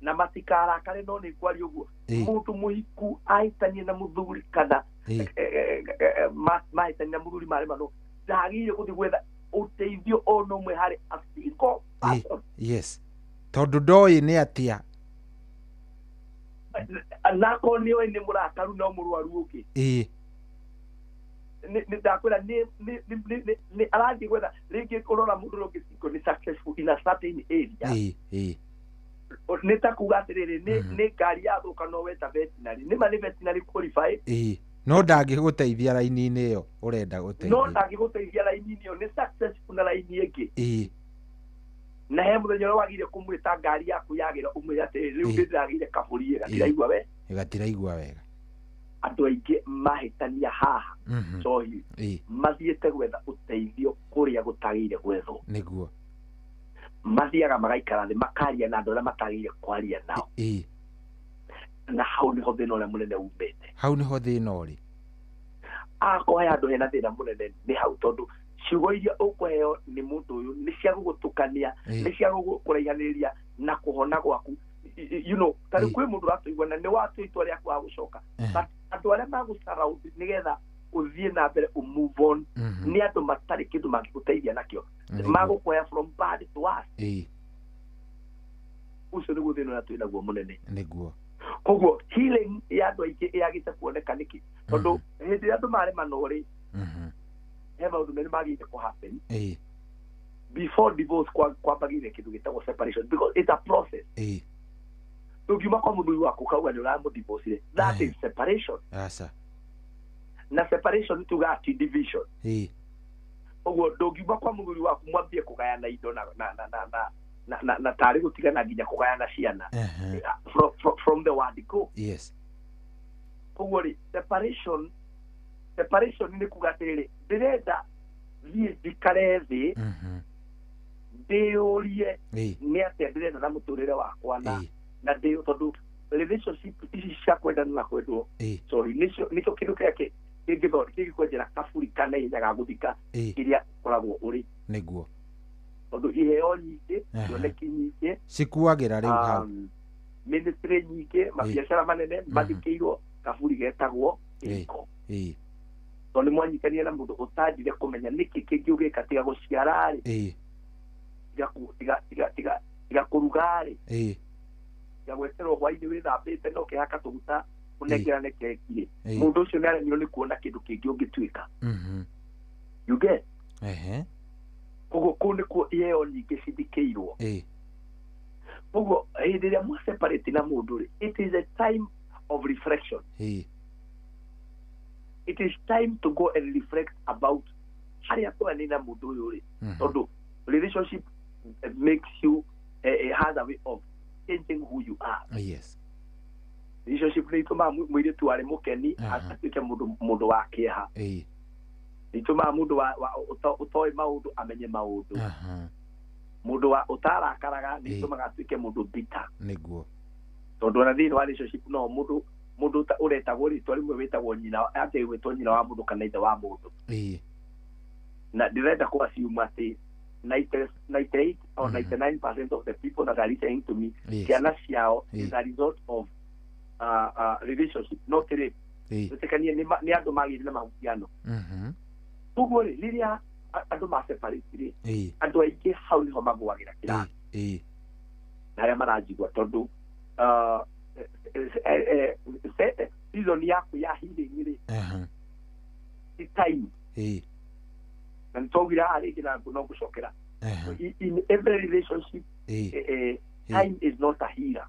na matikarakare, no nĩ kwaria ũguo mũndũ mũhiku ahĩtanie na mũthuri kana mahĩtania na mũthuri maremano, ndagĩrĩire gũthiĩ gwetha ũteithio ona ũmwe harĩ a single person. Yes, tondũ ndoĩ nĩ atĩa, nakorwo nĩ oĩ nĩ mũrakaru no mũrwaru ũngĩ. Ndakwĩra nĩ arathiĩ gwetha rĩngĩ ũrora mũndũ ũrĩa ũngĩ single nĩ successful in a certain area. Nĩ ta kuga atĩrĩrĩ, nĩ ngari yathũka no weta veterinary, nĩ ma nĩ veterinary qualified, No ndangĩgũteithia raini-inĩ ĩyo ũrenda gũteithio. No ndangĩgũteithia raini-inĩ ĩyo, nĩ successful na raini ĩngĩ. Na he mũthenya ũrĩa wagire kũmwĩta ngari yaku yagĩra ũmwĩre atĩrĩrĩ, rĩu ndĩragĩire kabũri gatiraigua we. Gatiraigua wega. Andũ aingĩ mahĩtania haha njohi mathiĩte gwetha ũteithio kũrĩa gũtagĩrĩire gwethwo. Nĩguo. Mathiaga magaikara thĩ makaria na andũ arĩa matagĩrĩire kwaria nao. Na hau nĩho thĩna ũrĩa mũnene umĩte. Hau nĩho thĩna ũrĩ. Akorwo he handũ hena thĩna mũnene nĩ hau, tondũ ciugo iria ũkũheo nĩ mũndũ ũyũ nĩ cia gũgũtukania, nĩ cia gũkũraihanĩrĩria na kũhona gwaku. You know, ta rĩu kwĩ mũndũ ũratũigua na nĩ watua itua rĩaku wa gũcoka, but andũ arĩa magũcaraũndi nĩgetha ũthiĩ na mbere ũ move on nĩ andũ matarĩ kĩndũ mangĩgũteithia nakĩo, magũkũoya from bad to worse. Ũcio nĩguo thĩna ũrĩa twĩ naguo mũnene. Nĩguo. Koguo healing ya andũ aingĩ ĩyagĩte kuoneka nĩkĩ? Tondũ hĩndĩ ĩrĩa andũ maremanwo rĩ, he maũndũ merĩ magĩrĩire kũ happen. Before divorce kwambagĩrĩria kĩndũ gĩtagwo separation, because it's a process. Ndũngiuma kwa mũthuri waku ukauga nĩ ũramũdivorcire, that is separation. Aca. Na separation tugaga ti division. Ũguo ndũngiuma kwa mũthuri waku mwambie kũgayana indo na na na na na na na na tarĩ gũtigana nginya kũgayana ciana from the word go. Yes. Koguo rĩ, separation nĩ kuga atĩrĩrĩ, ndĩrenda thiĩ njikare thĩ ndĩyũrie nĩ atĩa ndĩrenda na mũtũrĩre wakwa na ndĩ tondũ relationship ici cia kwendana na kwendwo, sorry, nĩcio kĩndũ kĩrĩa kĩngĩkwenjera kaburi kana ihenya ga gũthika kĩrĩa ũkoragwo ũrĩ. Nĩguo. Tondũ iheo nyingĩ, cioneki nyingĩ cikuagĩra rĩu hau, ministry nyingĩ, mabiacara manene mathikĩirwo kaburi getagwo kĩhiko. Tondũ nĩ mwanyitanire na mũndũ ũtangire kũmenya nĩkĩ kĩngĩ ũgĩka tiga gũciara rĩ, tiga kũruga rĩ, tiga gweterwo hwainĩ wĩthambĩte na ũkĩhaka tũguta ũnengerane keki rĩ, mũndũ ũcio nĩ aremirwo nĩ kuona kĩndũ kĩngĩ ũngĩtuĩka. You get? Koguo kũu nĩkuo iheo nyingĩ cithikĩirwo. Koguo hĩndĩ ĩrĩa mwa separate na mũndũ rĩ, it is a time of reflection. It is time to go and reflect about harĩa twanĩ na mũndũ ũyũ rĩ, tondũ relationship makes you has a way of changing who you are. Yes. Relationship nĩ itũmaga mũirĩtu warĩ mũkeni atuĩke mũndũ wa kĩeha. Nĩ itũmaga mũndũ ũtoĩ maũndũ amenye maũndũ. Mũndũ wa ũtarakaraga nĩ itũmaga atuĩke mũndũ bitter. Nĩguo. Tondũ ona thĩinĩ wa relationship no mũndũ ũretagwo rĩtwa rĩmwe wĩtagwo nyina, ambia gwĩtwo nyina wa mũndũ kana ithe wa mũndũ. Na ndĩrenda kũ assume atĩ 98 or 99% of the people that are listening to me, ciana ciao is a result of relationship, not rape. Wĩtĩkanie nĩ andũ magĩire na mahusiano. Koguo rĩ, rĩrĩa andũ ma separate rĩ, andũ aingĩ hau nĩho magũagĩra kĩrathi. Na arĩa maranjigua tondũ season yaku ya healing rĩ, ti time. Na nĩtwaugire haha rĩngĩ na no ngũcokera. In every relationship, time is not a healer.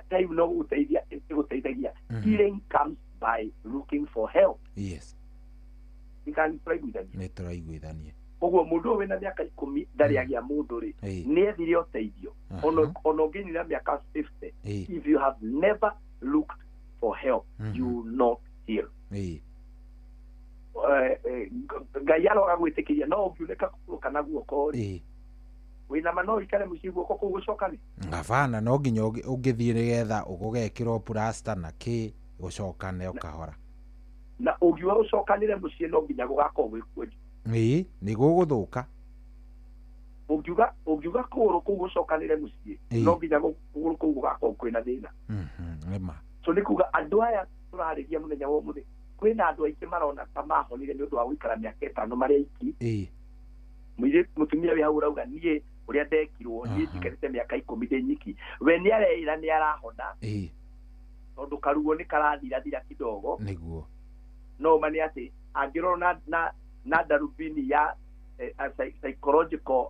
Time no gũteithia ĩgũteithagia. Healing comes by looking for help. Yes. Nĩtũraiguithania. Nĩtũraiguithania. Koguo mũndũ ũyũ wĩna mĩaka 10 ndarĩ agĩa mũndũ rĩ, nĩ ethire ũteithio. Ona ũngĩnyina mĩaka 50, if you have never looked for help, you will not heal. Ngai aroga gwĩtĩkĩria no ũngiunĩka kũgũrũ kana guoko rĩ, wĩna ma no ũikare mũciĩ guoko kũu gũcokane? Ngabana no nginya ũngĩthiĩ nĩgetha ũgekĩrwo plasta na kĩ gũcokane ũkahora. Na ũngiuga ũcokanĩre mũciĩ no nginya gũgakorwo gwĩ kuonju. Nĩ gũgũthũka. Ũngiuga kũgũrũ kũu gũcokanĩre mũciĩ no nginya kũgũrũ kũu gũgakorwo kwĩna thĩna. Nĩma. So nĩ kuga andũ aya tũrarĩria mũthenya wa ũmũthĩ, kwĩna andũ aingĩ marona ta mahonire nĩ ũndũ wa gũikara mĩaka 5 marĩ aiki. Mũtumia wĩ hau ũrauga niĩ ũrĩa ndekirwo, niĩ njikarĩte mĩaka 10 ndĩ nyiki. We nĩ areĩra nĩ arahona, tondũ karuo nĩ karathirathira kidogo. Nĩguo. No ma nĩ atĩ angĩrorwo na darubini ya psychological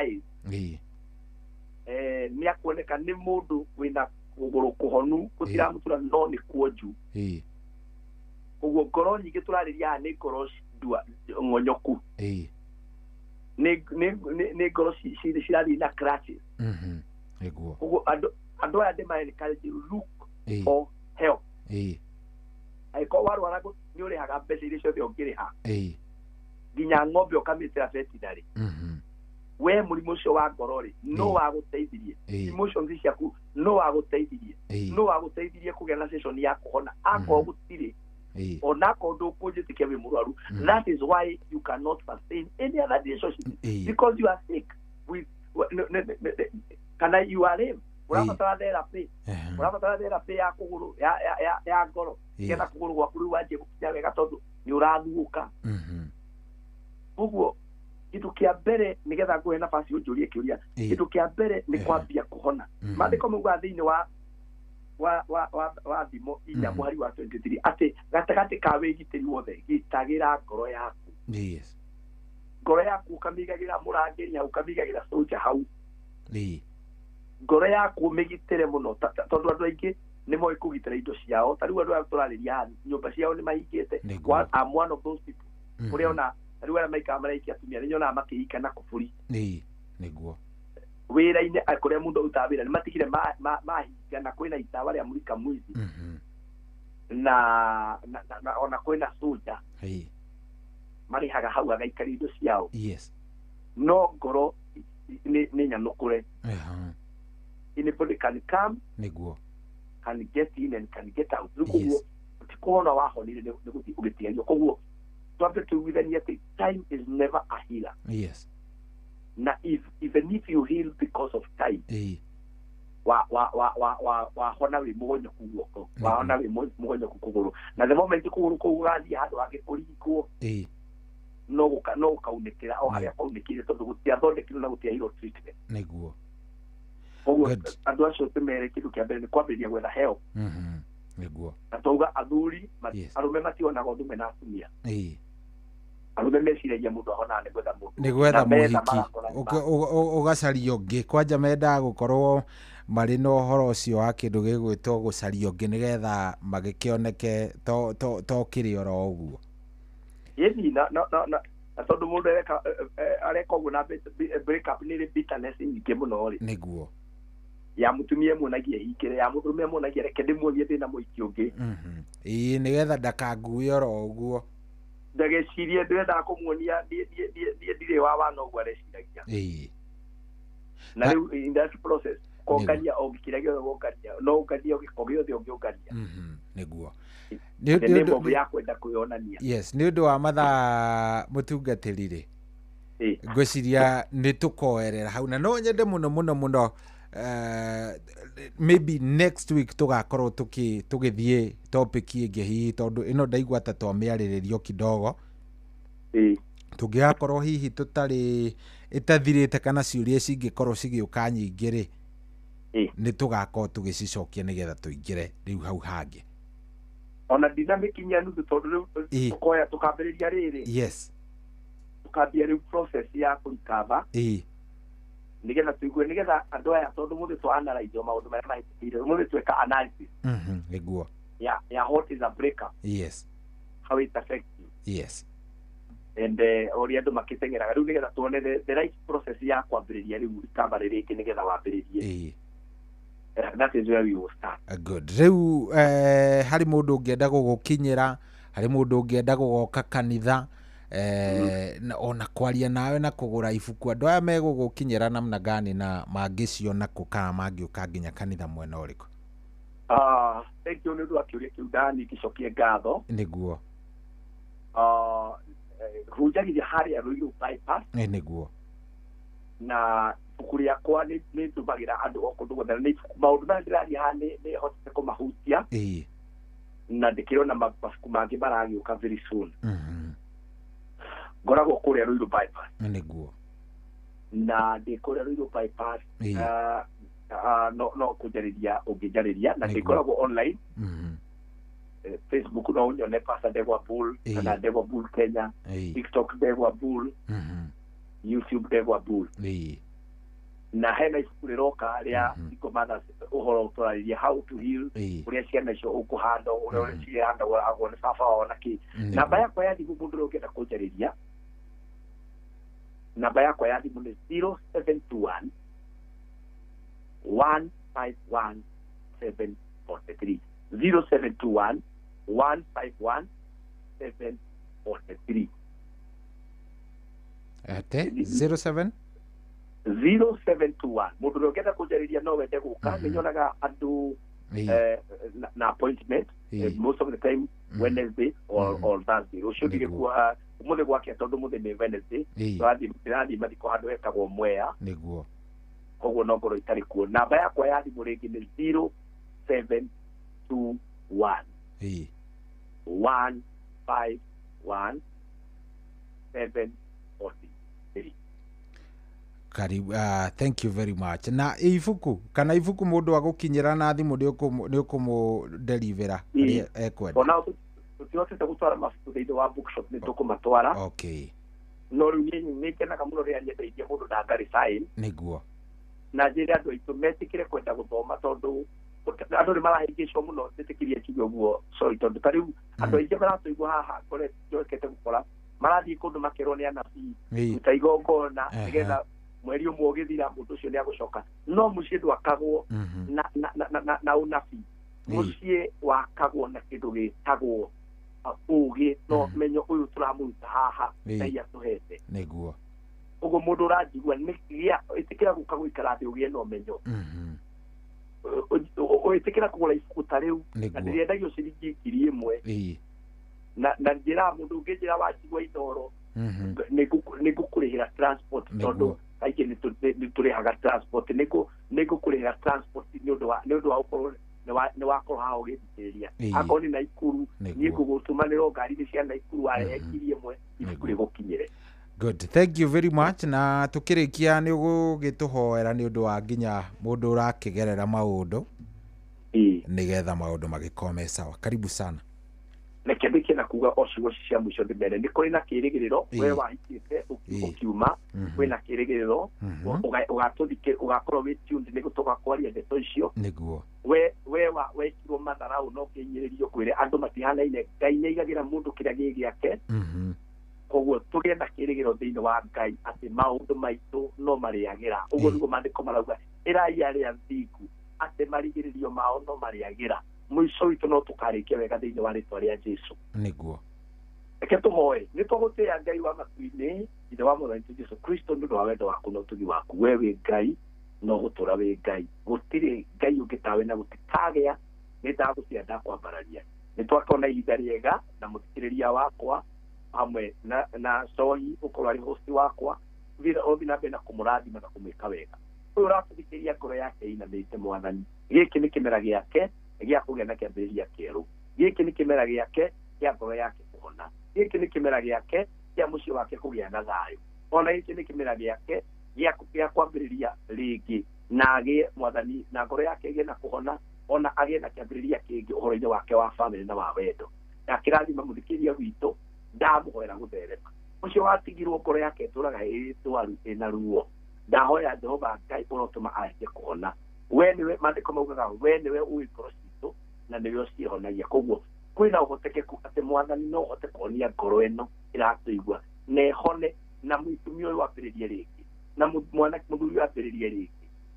eyes, nĩ akuoneka nĩ mũndũ wĩna kũgũrũ kũhonu gũtiramũtura no nĩ kuonju. Koguo ngoro nyingĩ tũrarĩria haha nĩ ngoro ng'onyoku. Nĩ ngoro cirathiĩ na crutches. Nĩguo. Koguo andũ aya ndĩma encourage look for help. Angĩkorwo warwara nĩ ũrĩhaga mbeca iria ciothe ũngĩrĩha. Nginya ng'ombe ũkamĩtĩra veterinary. We mũrimũ ũcio wa ngoro rĩ, no wagũteithirie. Emotions ciaku no wagũteithirie. No wagũteithirie kũgĩa na session ya kũhona. Akorwo gũtirĩ, ona akorwo ndũkũnjĩtĩkia wĩ mũrwaru, that is why you cannot sustain any other relationship. Because you are sick with kana you are lame. Ũrabatara therapy. Ũrabatara therapy ya kũgũrũ ya ngoro. Nĩgetha kũgũrũ gwaku rĩu wanjie gũkinya wega tondũ nĩ ũrathuũka. Koguo kĩndũ kĩa mbere nĩgetha ngũhe nafasi ũnjũrie kĩũria, kĩndũ kĩa mbere nĩ kwambia kũhona. Maandĩko maugaga thĩinĩ wa Thimo 4 mũhari wa 23 atĩ gatagatĩ ka wĩgitĩri wothe gitagĩra ngoro yaku. Yes. Ngoro yaku ũkamĩigagĩra mũrangĩri hau, ũkamĩigagĩra soldier hau. Ngoro yaku ũmĩgitĩre mũno tondũ andũ aingĩ nĩ moĩ kũgitĩra indo ciao. Ta rĩu andũ aya tũrarĩria nyũmba ciao nĩ mahingĩte. I'm one of those people. Kũrĩa ona rĩu arĩa maikaraga maraikia atumia nĩ nyonaga makĩhika na kũburi. Nĩguo. Wĩra-inĩ kũrĩa mũndũ arutaga wĩra nĩ matigire mahinga na kwĩna itawa rĩa mũrika mwici. Na ona kwĩna soldier. Marĩhaga hau agaikaria indo ciao. Yes. No ngoro nĩ nyanũkũre. Anybody can come. Nĩguo. Can get in and can get out. Rĩu koguo ti kũhona wahonire nĩ gũthiĩ ũgĩtigario. Koguo twambe tũiguithanie atĩ time is never a healer. Yes. Na even if you heal because of time, wahona wĩ mũgonyoku guoko, wahona wĩ mũgonyoku kũgũrũ. Na the moment kũgũrũ kũu gũgathiĩ handũ hangĩ kũringwo, no gũkaunĩkĩra o harĩa kwaunĩkire tondũ gũtiathondekirwo na gũtiaheirwo treatment. Nĩguo. Koguo andũ acio tũmere kĩndũ kĩa mbere nĩ kwambĩrĩria gwetha help. Nĩguo. Na twauga athuri, arũme mationaga ũndũ mena atumia. Arũme meciragia mũndũ ahonaga nĩ gwetha mũndũ. Nĩ gwetha mũhiki. Ũgacaria ũngĩ. Kwanja mendaga gũkorwo marĩ na ũhoro ũcio wa kĩndũ gĩgwĩtwo gũcaria ũngĩ nĩgetha magĩkĩoneke to kĩrĩ oro ũguo. Ĩni na tondũ mũndũ areka ũguo na break up nĩ ĩrĩ bitterness nyingĩ mũno rĩ. Nĩguo. Ya mũtumia ĩmuonagia ĩhingĩre, ya mũndũrũme ĩmuonagia reke ndĩmuonie ndĩna mũhiki ũngĩ. Ĩĩ nĩgetha ndakangue oro ũguo. Ndagecirie ndĩrendaga kũmuonia niĩ ndirĩ wa wana ũguo areciragia. Na rĩu in that process kũngania o kĩrĩa gĩothe ũngania, no ũnganie gĩko gĩothe ũngĩũngania. Nĩguo. Nĩ ũndũ ya kwenda kwĩyonania. Yes, nĩ ũndũ wa mathaa mũtungatĩri rĩ, ngwĩciria nĩ tũkoerera hau na no nyende mũno mũno mũno maybe next week tũgakorwo tũgĩthiĩ topic ĩngĩ hihi tondũ ĩno ndaigua ta twamĩarĩrĩrio kidogo. Tũngĩgakorwo hihi tũtarĩ ĩtathirĩte kana ciũria cingĩkorwo cigĩũka nyingĩ rĩ, nĩ tũgakorwo tũgĩcicokia nĩgetha tũingĩre rĩu hau hangĩ. Ona ndinamĩkinyia nuthu tondũ rĩu tũkoya tũkambĩrĩria rĩrĩ. Yes. Tũkambia rĩu process ya kũrikava. Nĩgetha tũigue nĩgetha andũ aya tondũ mũthĩ twa analyze maũndũ marĩa mahĩtũkĩire, mũthĩ tweka analysis. Nĩguo. Ya what is a breakup. Yes. How it affects you. Yes. And ũrĩa andũ makĩteng'eraga rĩu nĩgetha tuone the right process ya kwambĩrĩria rĩu recovery rĩngĩ nĩgetha wambĩrĩrie. That is where we will start. Good. Rĩu harĩ mũndũ ũngĩenda gũgũkinyĩra, harĩ mũndũ ũngĩenda gũgoka kanitha, ona kwaria nawe na kũgũra ibuku, andũ aya megũgũkinyĩra namna gani na mangĩciona kũ kana mangĩũka nginya kanitha mwena ũrĩkũ? Thank you nĩ ũndũ wa kĩũria kĩu Dani, ngĩcokie ngatho. Nĩguo. Hunjagithia harĩa Ruiru bypass. Nĩguo. Na ibuku rĩakwa nĩ ndũmagĩra andũ o kũndũ guothe, na maũndũ marĩa ndĩraria haha nĩ hotete kũmahutia. Na ndĩkĩrona mabuku mangĩ maragĩũka very soon. Ngoragwo kũrĩa Ruiru bypass. Nĩguo. Na ndĩ kũrĩa Ruiru bypass no kũnjarĩria ũngĩnjarĩria, na ndĩkoragwo online. Facebook no ũnyone Pastor Ndegwa Bull kana Ndegwa Bull Kenya, TikTok Ndegwa Bull, YouTube Ndegwa Bull. Na hena ibuku rĩroka rĩa single mothers, ũhoro ũtwarĩria how to heal, ũrĩa ciana icio ũkũhanda, ũrĩa cihandagwo agwo nĩ baba wao na kĩ. Namba yakwa ya thimũ, mũndũ ũrĩa ũngĩenda kũnjarĩria, namba yakwa ya thimũ nĩ 0721 151 743, 0721 151 743. Ate 07? 0721. Mũndũ ũrĩa ũngĩenda kũnjarĩria, no wende gũka, nĩ nyonaga andũ na appointment most of the time Wednesday or Thursday. Rũciũ ndirĩ kuo, ũmũthĩ gwakĩa, tondũ mũthĩ nĩ Wednesday, ndĩrathiĩ mathiko handũ hetagwo Mwea. Koguo no ngorwo itarĩ kuo. Namba yakwa ya thimũ rĩngĩ nĩ 0721 151 743. Karibu, thank you very much. Na ibuku, kana ibuku mũndũ agũkinyĩra na thimũ, nĩ ũkũmũdelivera harĩa ekwenda? Ona tũtihotete gũtwara mabuku thĩinĩ wa bookshop, nĩ tũkũmatwara. No rĩu niĩ nĩ ngenaga mũno rĩrĩa nyendeirie mũndũ na ngarĩ sign. Na njĩre andũ aitũ metĩkĩre kwenda gũthoma, tondũ andũ nĩ marahĩngĩcwo mũno. Njĩtĩkĩrie njuge ũguo, sorry, tondũ ta rĩu andũ aingĩ maratũigua haha njokete gũkora marathiĩ kũndũ makerwo nĩ anabii, ruta igongona nĩgetha mweri ũmwe ũgĩthira mũndũ ũcio nĩ agũcoka. No mũciĩ ndwakagwo na ũnabii. Mũciĩ wakagwo na kĩndũ gĩtagwo ũgĩ no menyo ũyũ tũramũruta haha Ngai atũhete. Ũguo mũndũ ũranjigua nĩ gĩa ĩtĩkĩra gũka gũikara thĩ ũgĩe na ũmenyo, ĩtĩkĩra kũgũra ibuku ta rĩu, na ndĩrĩendagio ciringi 1000. Na njĩraga mũndũ ũngĩnjĩra wanjigua Inooro, nĩ ngũkũrĩhĩra transport, tondũ kaingĩ nĩ tũrĩhaga transport. Nĩ ngũkũrĩhĩra transport nĩ ũndũ wa gũkorwo nĩ wakorwo haha ũgĩthikĩrĩria. Akorwo nĩ Naikuru, niĩ ngũgũtũmanĩrwo ngari-inĩ cia Naikuru, warehe 1000, ibuku rĩgũkinyĩre. Good, thank you very much. Na tukĩrĩkia nĩ ũgũgĩtũhoera nĩ ũndũ wa nginya mũndũ ũrakĩgerera maũndũ, nĩgetha maũndũ magĩkorwo me sawa. Karibu sana. Reke ndĩkie na kuga o ciugo cia mũico ndĩmere, nĩ kũrĩ na kĩrĩgĩrĩro. We wahikĩte ũkiuma, kwĩna kĩrĩgĩrĩro. Ũgakorwo wĩ tuned nĩguo tũgakwaria ndeto icio. We wekirwo matharau no kĩhinyĩrĩrio, kwĩre andũ matihanaine, Ngai nĩ aigagĩra mũndũ kĩrĩa gĩ gĩake. Koguo tũgĩe na kĩrĩgĩrĩro thĩinĩ wa Ngai atĩ maũndũ maitũ no marĩagĩra. Ũguo nĩguo maandĩko marauga, ĩrai arĩa thingu atĩ marigĩrĩrio mao no marĩagĩra. Mũico witũ no tũkarĩkia wega thĩinĩ wa rĩtwa rĩa Jesu. Reke tũhoe. Nĩ twagũtĩĩa Ngai wa matu-inĩ, Ithe wa Mwathani witũ Jesu Kristo, nĩ ũndũ wa wendo waku na ũtugi waku. We wĩ Ngai no gũtũra wĩ Ngai, gũtirĩ Ngai ũngĩ tawe na gũtikagĩa. Nĩ ndagũtĩa, ndakwambararia. Nĩ twakona ihinda rĩega na mũthikĩrĩria wakwa hamwe na Sohi ũkorwo arĩ host wakwa. Ũthiĩ na mbere na kũmũrathima na kũmwĩka wega. Ũyũ ũratũthikĩrĩria ngoro yake ĩinamĩte, Mwathani, gĩkĩ nĩ kĩmera gĩake gĩa kũgĩa na kĩambĩrĩria kĩerũ. Gĩkĩ nĩ kĩmera gĩake kĩa ngoro yake kũhona. Gĩkĩ nĩ kĩmera gĩake kĩa mũciĩ wake kũgĩa na thayũ. Ona gĩkĩ nĩ kĩmera gĩake gĩa kwambĩrĩria rĩngĩ, na agĩe, Mwathani, na ngoro yake ĩgĩe na kũhona, ona agĩe na kĩambĩrĩria kĩngĩ ũhoro-inĩ wake wa famĩlĩ na wa wendo. Ndakĩrathima mũthikĩrĩria witũ, ndamũhoera gũtherema. Ũcio watigirwo ngoro yake ĩtũraga ĩ ndwaru, ĩna ruo, ndahoya Jehova Ngai ũrotũma arĩkie kũhona. We nĩwe, maandĩko maugaga, we nĩwe ũĩ ngoro citũ na nĩwe ũcihonagia. Koguo kwĩna ũhotekeku atĩ Mwathani no ũhote kũhonia ngoro ĩno ĩratũigua na ĩhone, na mũtumia ũyũ ambĩrĩrie rĩngĩ, na mũthuri ũyũ ambĩrĩrie rĩngĩ,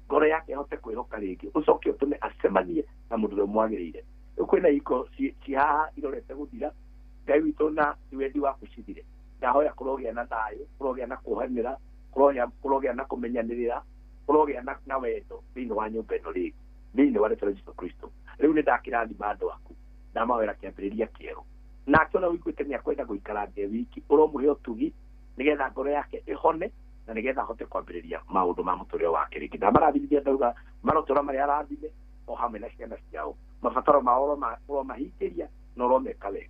ngoro yake ĩhote kwĩhoka rĩngĩ, ũcoke ũtũme acemanie na mũndũ ũrĩa mwagĩrĩire. Rĩu kwĩna iko ci haha irorete gũthira, Ngai witũ, na ti wendi waku cithire. Ndahoya kũrogĩa na thayũ, kũrogĩa na kuohanĩra, kũrogĩa na kũmenyanĩrĩra, kũrogĩa na wendo thĩinĩ wa nyũmba ĩno rĩngĩ, thĩinĩ wa rĩtwa rĩa Jesu Kristo. Rĩu nĩ ndakĩrathima andũ aku, ndamahoera kĩambĩrĩria kĩerũ. Nake ũrĩa ũiguĩte nĩ akwenda gũikara thĩ wiki, ũromũhe ũtugi nĩgetha ngoro yake ĩhone na nĩgetha ahote kwambĩrĩria maũndũ ma mũtũrĩre wake rĩngĩ. Ndamarathimithia, ndauga marotũra marĩa arathime o hamwe na ciana ciao, mabataro mao ũromahingĩria na ũromeka wega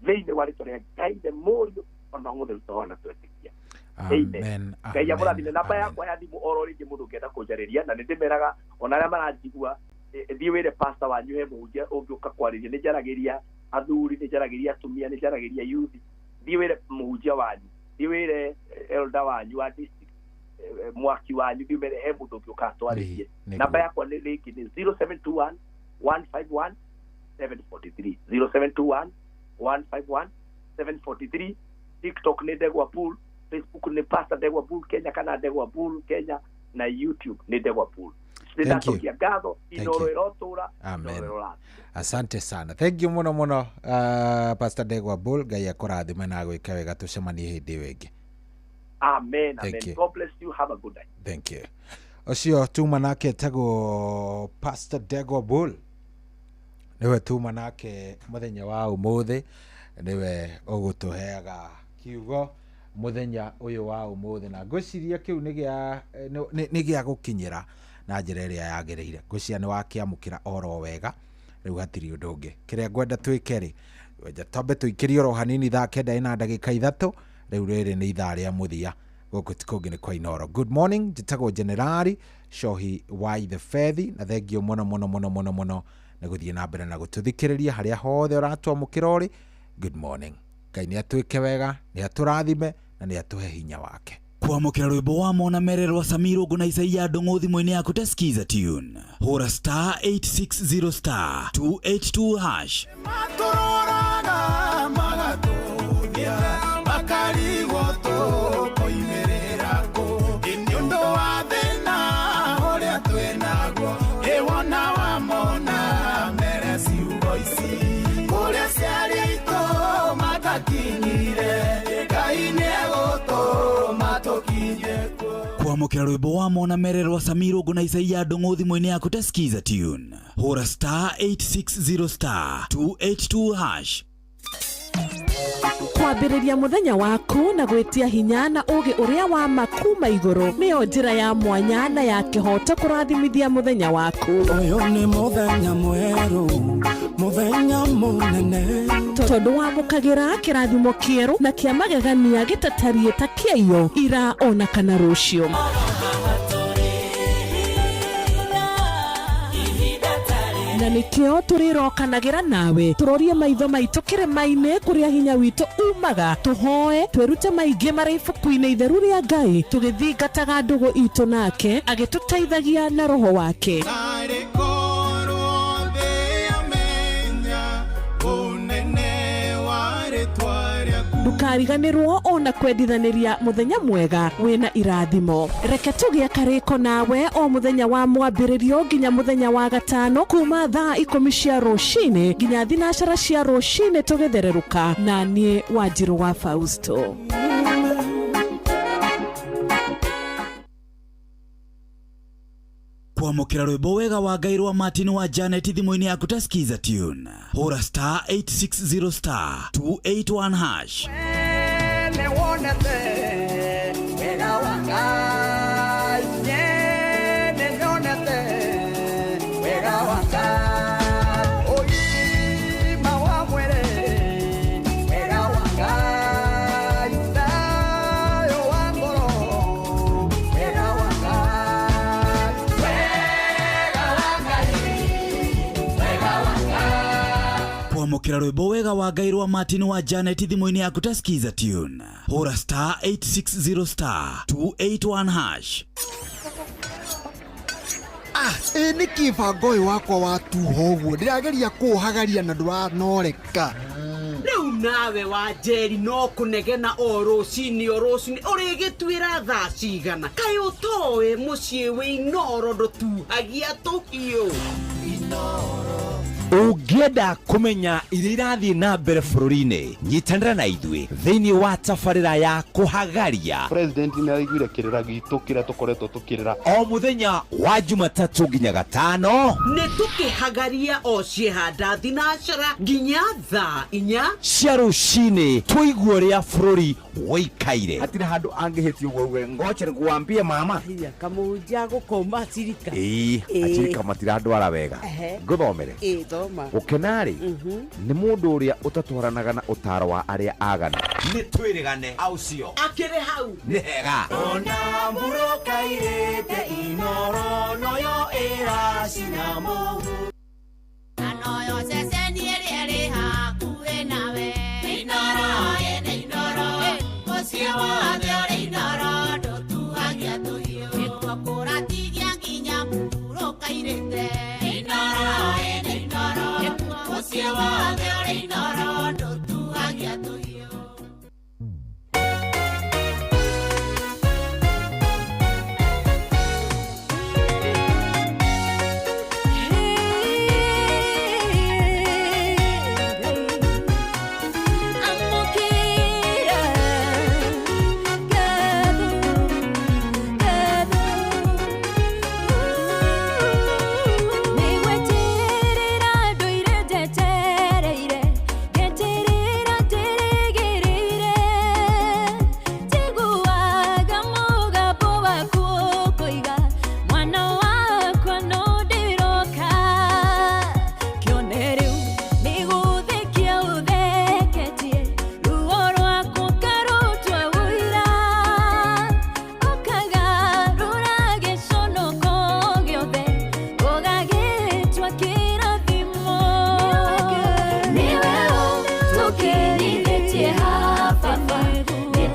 thĩinĩ wa rĩtwa rĩa Ngai the Mũriũ ona Mũtheru twana twetĩkia. Amen. Ngai amũrathime. Namba yakwa ya thimũ oro rĩngĩ, mũndũ ũngĩenda kũnjarĩria, na nĩ ndĩmeraga ona arĩa maranjigua, thiĩ wĩre pastor wanyu he mũhunjia ũngĩũka kwarĩria. Nĩ njaragĩria athuri, nĩ njaragĩria atumia, nĩ njaragĩria youth. Thiĩ wĩre mũhunjia wanyu, thiĩ wĩre elder wanyu wa district, Mwaki wanyu ndimere he mundu ũngĩ ũkatwarĩrie. Namba yakwa nĩ rĩngĩ nĩ 0721 151 743 0721 151 743. TikTok nĩ Ndegwa Bull, Facebook nĩ Pastor Ndegwa Bull Kenya kana Ndegwa Bull Kenya, na YouTube nĩ Ndegwa Bull. Nĩndacokia ngatho. Inoro ĩrotũra. Amen. Asante sana. Thank you muno muno, Pastor Ndegwa Bull. Ngai akũrathime na agwĩke wega, tũcemanie hĩndĩ ĩyo ĩngĩ. Amen. Amen. God bless you. Have a good night. Thank you. Ũcio tuma nake etagwo Pastor Ndegwa Bull, nĩwe tuma nake mũthenya wa ũmũthĩ, nĩwe ũgũtũheaga kiugo mũthenya ũyũ wa ũmũthĩ, na ngwĩciria kĩu nĩ gĩa gũkinyĩra na njĩra ĩrĩa yagĩrĩire. Ngwĩciria nĩ wakĩamũkĩra oro wega, rĩu hatirĩ ũndũ ũngĩ. Kĩrĩa ngwenda twĩke rĩ, twambe tũikĩrie oro hanini thaa 9:03. Rĩu rĩrĩ nĩ ithaa rĩa mũthia gũkũ ti kũngĩ nĩ kwa Inoro. Good morning, njĩtagwo Generali Shohi wa Ithe Fethi, na thengio mũno mũno mũno mũno mũno nĩ gũthiĩ na mbere na gũtũthikĩrĩria harĩa hothe ũratwamũkĩra ũrĩ. Good morning. Ngai nĩ atwĩke wega, nĩ atũrathime na nĩ atũhe hinya wake. Kwamũkĩra rwĩmbo wa Mona Mere rwa Samir Ũngũ na Isaia Ndũng'ũ thimũ-inĩ yaku ta Skiza Tune. Hũra star 860 star 282 hash. Matũroraga magatũthia makarigwo tũkoimĩrĩra kũ, nĩ ũndũ wa thĩna ũrĩa twĩnaguo, ĩwona wa Mona Mere ciugo ici kũrĩa ciarĩ aitũ matakinyire, Ngai nĩegũtũma tũkinye kuo. Kwamũkĩra rwĩmbo wa Mona Mere rwa Samir Ũngũ na Isaia Ndũng'ũ thimũ-inĩ yaku ta Skiza Tune. Hũra star 860 star 282 hash. Kwambĩrĩria mũthenya waku na gwĩtia hinya na ũgĩ ũrĩa wa makuma igũrũ nĩyo njĩra ya mwanya na ya kĩhoto kũrathimithia mũthenya waku. Ũyũ nĩ mũthenya mwerũ, mũthenya mũnene, tondũ wamũkagĩra kĩrathimo kĩerũ na kĩa magegania gĩtatariĩ ta kĩaiyo ira ona kana rũciũ. Na nĩkĩo tũrĩrokanagĩra nawe tũrorie maitho maitũ kĩrĩma-inĩ kũrĩa hinya witũ umaga, tũhoe twĩrute maingĩ marĩ ibuku-inĩ itheru rĩa Ngai, tũgĩthingataga ndũgũ itũ nake agĩtũteithagia na roho wake. Ndũkariganĩrwo ona kwendithanĩria mũthenya mwega wĩna irathimo. Reke tũgĩe karĩko nawe o mũthenya wa mwambĩrĩrio nginya mũthenya wa gatano kuma thaa 10 cia rũcinĩ nginya 12 cia rũcinĩ tũgĩthererũka, na niĩ Wanjirũ wa Fausto. Kwamũkĩra rwĩmbo wega wa Ngai rwa Martin wa Janet thimũ-inĩ yaku ta Skiza Tune. Hũra star 860 star 281 hash. Nĩwonete wega wa Ngai, nĩnyonete wega wa Ngai, ũgima wa mwĩrĩ, wega wa Ngai, thayũ wa ngoro, wega wa Ngai, wega wa Ngai, wega wa Ngai. Kwamũkĩra rwĩmbo wega wa Ngai rwa Martin wa Janet thimũ-inĩ yaku ta Skiza Tune. Hũra star 860 star 281 hash. Ĩ nĩkĩ bango ũyũ wakwa watuha ũguo, ndĩrageria kũũhagaria na ndũranoreka. Rĩu nawe wa Njeri no kũnegena o rũcinĩ o rũcinĩ, ũrĩgĩtuĩra thaa cigana? Kaĩ ũtoĩ mũciĩ wĩ Inoro ndũtuhagia tũhiũ? Ũngĩenda kũmenya iria irathiĩ na mbere bũrũri-inĩ, nyitanĩra na ithuĩ thĩinĩ wa tabarĩra ya kũhagaria. President nĩ araiguire kĩrĩra gitũ kĩrĩa tũkoretwo tũkĩrĩra o mũthenya wa Jumatatũ nginya Gatano. Nĩ tũkĩhagaria o ciĩhanda thinacara nginya thaa 4 cia rũcinĩ, tũigue ũrĩa bũrũri wĩikaire. Hatirĩ handũ angĩhĩtia ũguo uge ngoche nĩkuambie mama. Kamũhunjia gũkoma acirika. Ĩĩ, acirika matirandwara wega. Ngũthomere. Ĩĩ, thoma. Gũkena-rĩ, nĩ mũndũ ũrĩa ũtatwaranaga na ũtaro wa arĩa aganu. Nĩ twĩrĩgane aucio. Akĩrĩ hau. Nĩ hega. Ona mũrũkairĩte Inoro noyo ĩracina mũhu. Anoyo ceceni ĩrĩa ĩrĩ hakuhĩ nawe. Inoro ĩnĩ Inoro, mũciĩ wothe ũrĩ Inoro, ndũtuhagia tũhiũ.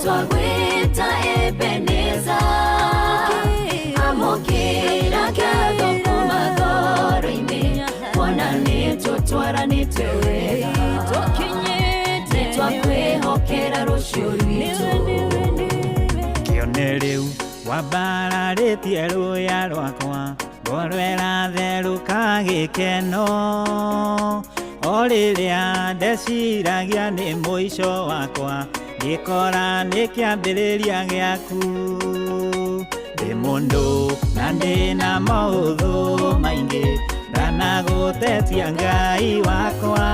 Nĩtwagwĩta Ebeneza, amũkĩra ngatho kuma ngoro-inĩ, kuona nĩtũtwaranĩte wega, nĩtwakwĩhokera rũciũ rwitũ. Kĩone rĩu wambararĩtie rũya rwakwa, ngoro ĩratherũka gĩkeno, o rĩrĩa ndeciragia nĩ mũico wakwa, ngĩkora nĩ kĩambĩrĩria gĩaku. Ndĩ mũndũ na ndĩna maũthũ maingĩ, ndanagũtetia Ngai wakwa,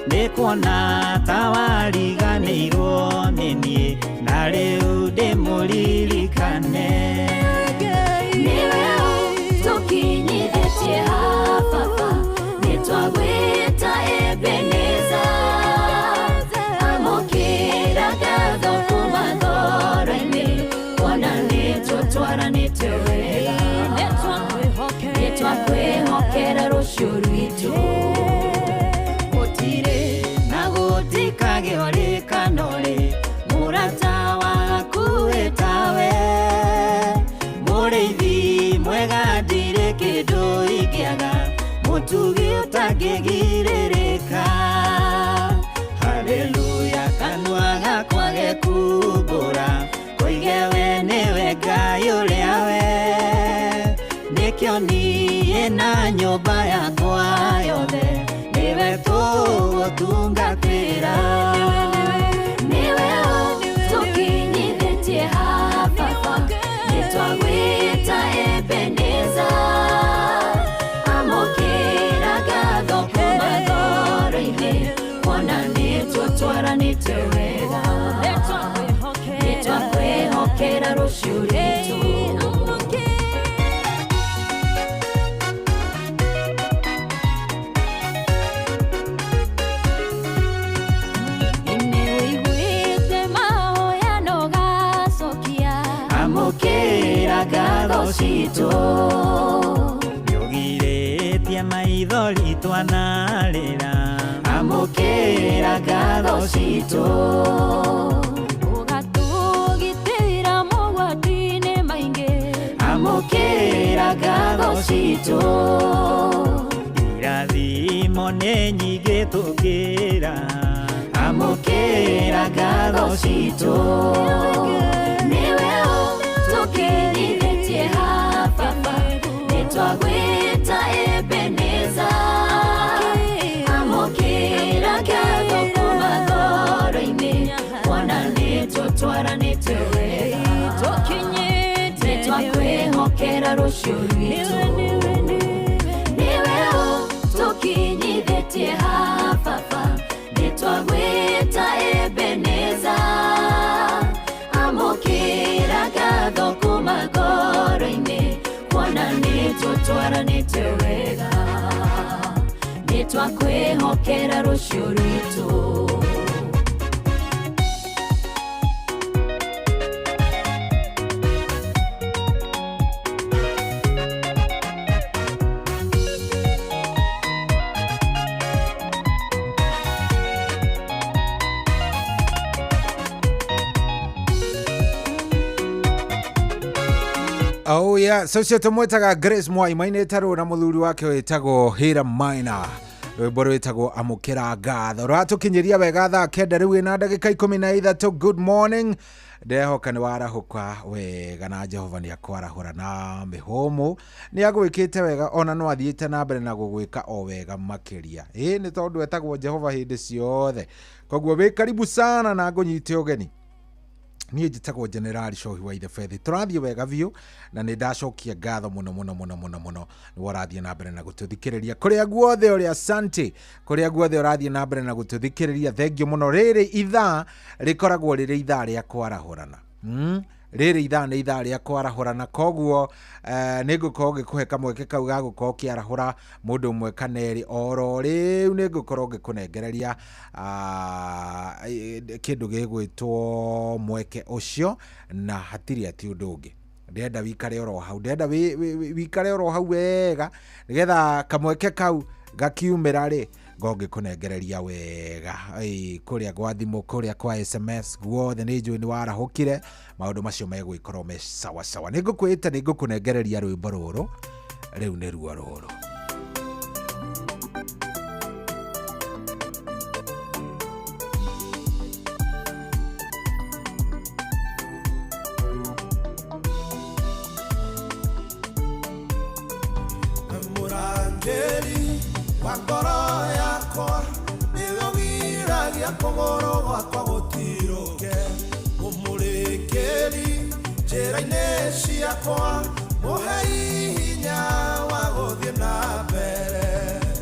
nĩkuona ta wariganĩirwo nĩ niĩ, na rĩu ndĩmũririkane. Nĩwe ũtũkinyithĩtie haha baba, nĩtwagwĩta Ebeneza, amũkĩra ngatho kuma ngoro-inĩ, kuona nĩtũtwaranĩte wega, nĩtwakwĩhokera rũciũ rwitũ. Gũtirĩ na gũtikagĩa rĩkano-rĩ, mũrata waku ĩtawe, mũrĩithi mwega ndirĩ kĩndũ ingĩaga, mũtugi ũtangĩgirĩrĩka. Haleluya, kanua gakwa gekumbũra, koige we nĩwe Ngai ũrĩa we, nĩkĩo niĩ na nyũmba yakwa yothe, nĩwe tũgũtungatĩra. Nĩwe ũtũkinyithĩtie haha baba, nĩtwagwĩta Ebeneza, amũkĩra ngatho kuma ngoro-inĩ, kuona nĩtũtwaranĩte wega, nĩtwakwĩhokera rũciũ rwitũ. Nĩũiguĩte mahoya na ũgacokia, amũkĩra ngatho citũ. Nĩũgirĩtie maithori twanarĩra, amũkĩra ngatho citũ. Ũgatũgitĩra mogwati-inĩ maingĩ, amũkĩra ngatho citũ. Irathimo nĩ nyingĩ tũkĩra, amũkĩra ngatho citũ. Nĩwe ũtũkinyithĩtie haha baba, nĩtwagwĩta Ebeneza, amũkĩra ngatho kuma ngoro-inĩ, kuona nĩtũtwaranĩte wega, nĩtwakwĩhokera rũciũ rwitũ. Nĩwe ũtũkinyithĩtie haha baba, nĩtwagwĩta Ebeneza, amũkĩra ngatho kuma ngoro-inĩ, kuona nĩtũtwaranĩte wega, nĩtwakwĩhokera rũciũ rwitũ. Oh yeah, so cio tumwetaga Grace Mwai mainĩte rũ na mũthuri wake wĩtagwo Hira Maina, rwĩmbo rwĩtagwo amũkĩra ngatho. Rũratũkinyĩria wega thaa 9 rĩu ĩna ndagĩka 13. Good morning, ndehoka nĩ warahũka wega na Jehova nĩ akwarahũra na mĩhũmũ, nĩ agwĩkĩte wega ona no athiĩte na mbere na gũgwĩka o wega makĩria. Ĩĩ nĩ tondũ etagwo Jehova hĩndĩ ciothe. Koguo wĩ karibu sana na ngũnyite ũgeni. Niĩ njĩtagwo General Cohi wa Ithebethi. Tũrathiĩ wega biũ na nĩ ndacokia ngatho mũno mũno mũno mũno mũno nĩwe ũrathiĩ na mbere na gũtũthikĩrĩria kũrĩa guothe ũrĩ. Asante kũrĩa guothe ũrathiĩ na mbere na gũtũthikĩrĩria, thengio mũno. Rĩrĩ ithaa rĩkoragwo rĩrĩ ithaa rĩa kwarahũrana. Rĩrĩ ithaa nĩ ithaa rĩa kwarahũrana, koguo nĩ ngũkorwo ngĩkũhe kamweke kau ga gũkorwo ũkĩarahũra mũndũ ũmwe kana erĩ oro rĩu. Nĩ ngũkorwo ngĩkũnengereria kĩndũ gĩgwĩtwo mweke ũcio, na hatirĩ atĩ ũndũ ũngĩ. Ndĩrenda wikare oro hau, ndĩrenda wikare oro hau wega nĩgetha kamweke kau gakiumĩra rĩ Ngo ngĩkũnengereria wega. Kũrĩa gwa thimũ, kũrĩa kwa SMS, guothe nĩ njũĩ nĩ warahũkire, maũndũ macio megũgĩkorwo me sawa sawa. Nĩ ngũkwĩte nĩ ngũkũnengereria rwĩmbo rũrũ, rĩu nĩ ruo rũrũ. Mũrangĩri wa ngoro yakwa nĩwe ũgiragia kũgũrũ gwakwa gũtirũke, ũmũrĩkĩri njĩra-inĩ ciakwa, mũhei hinya wa gũthiĩ na mbere.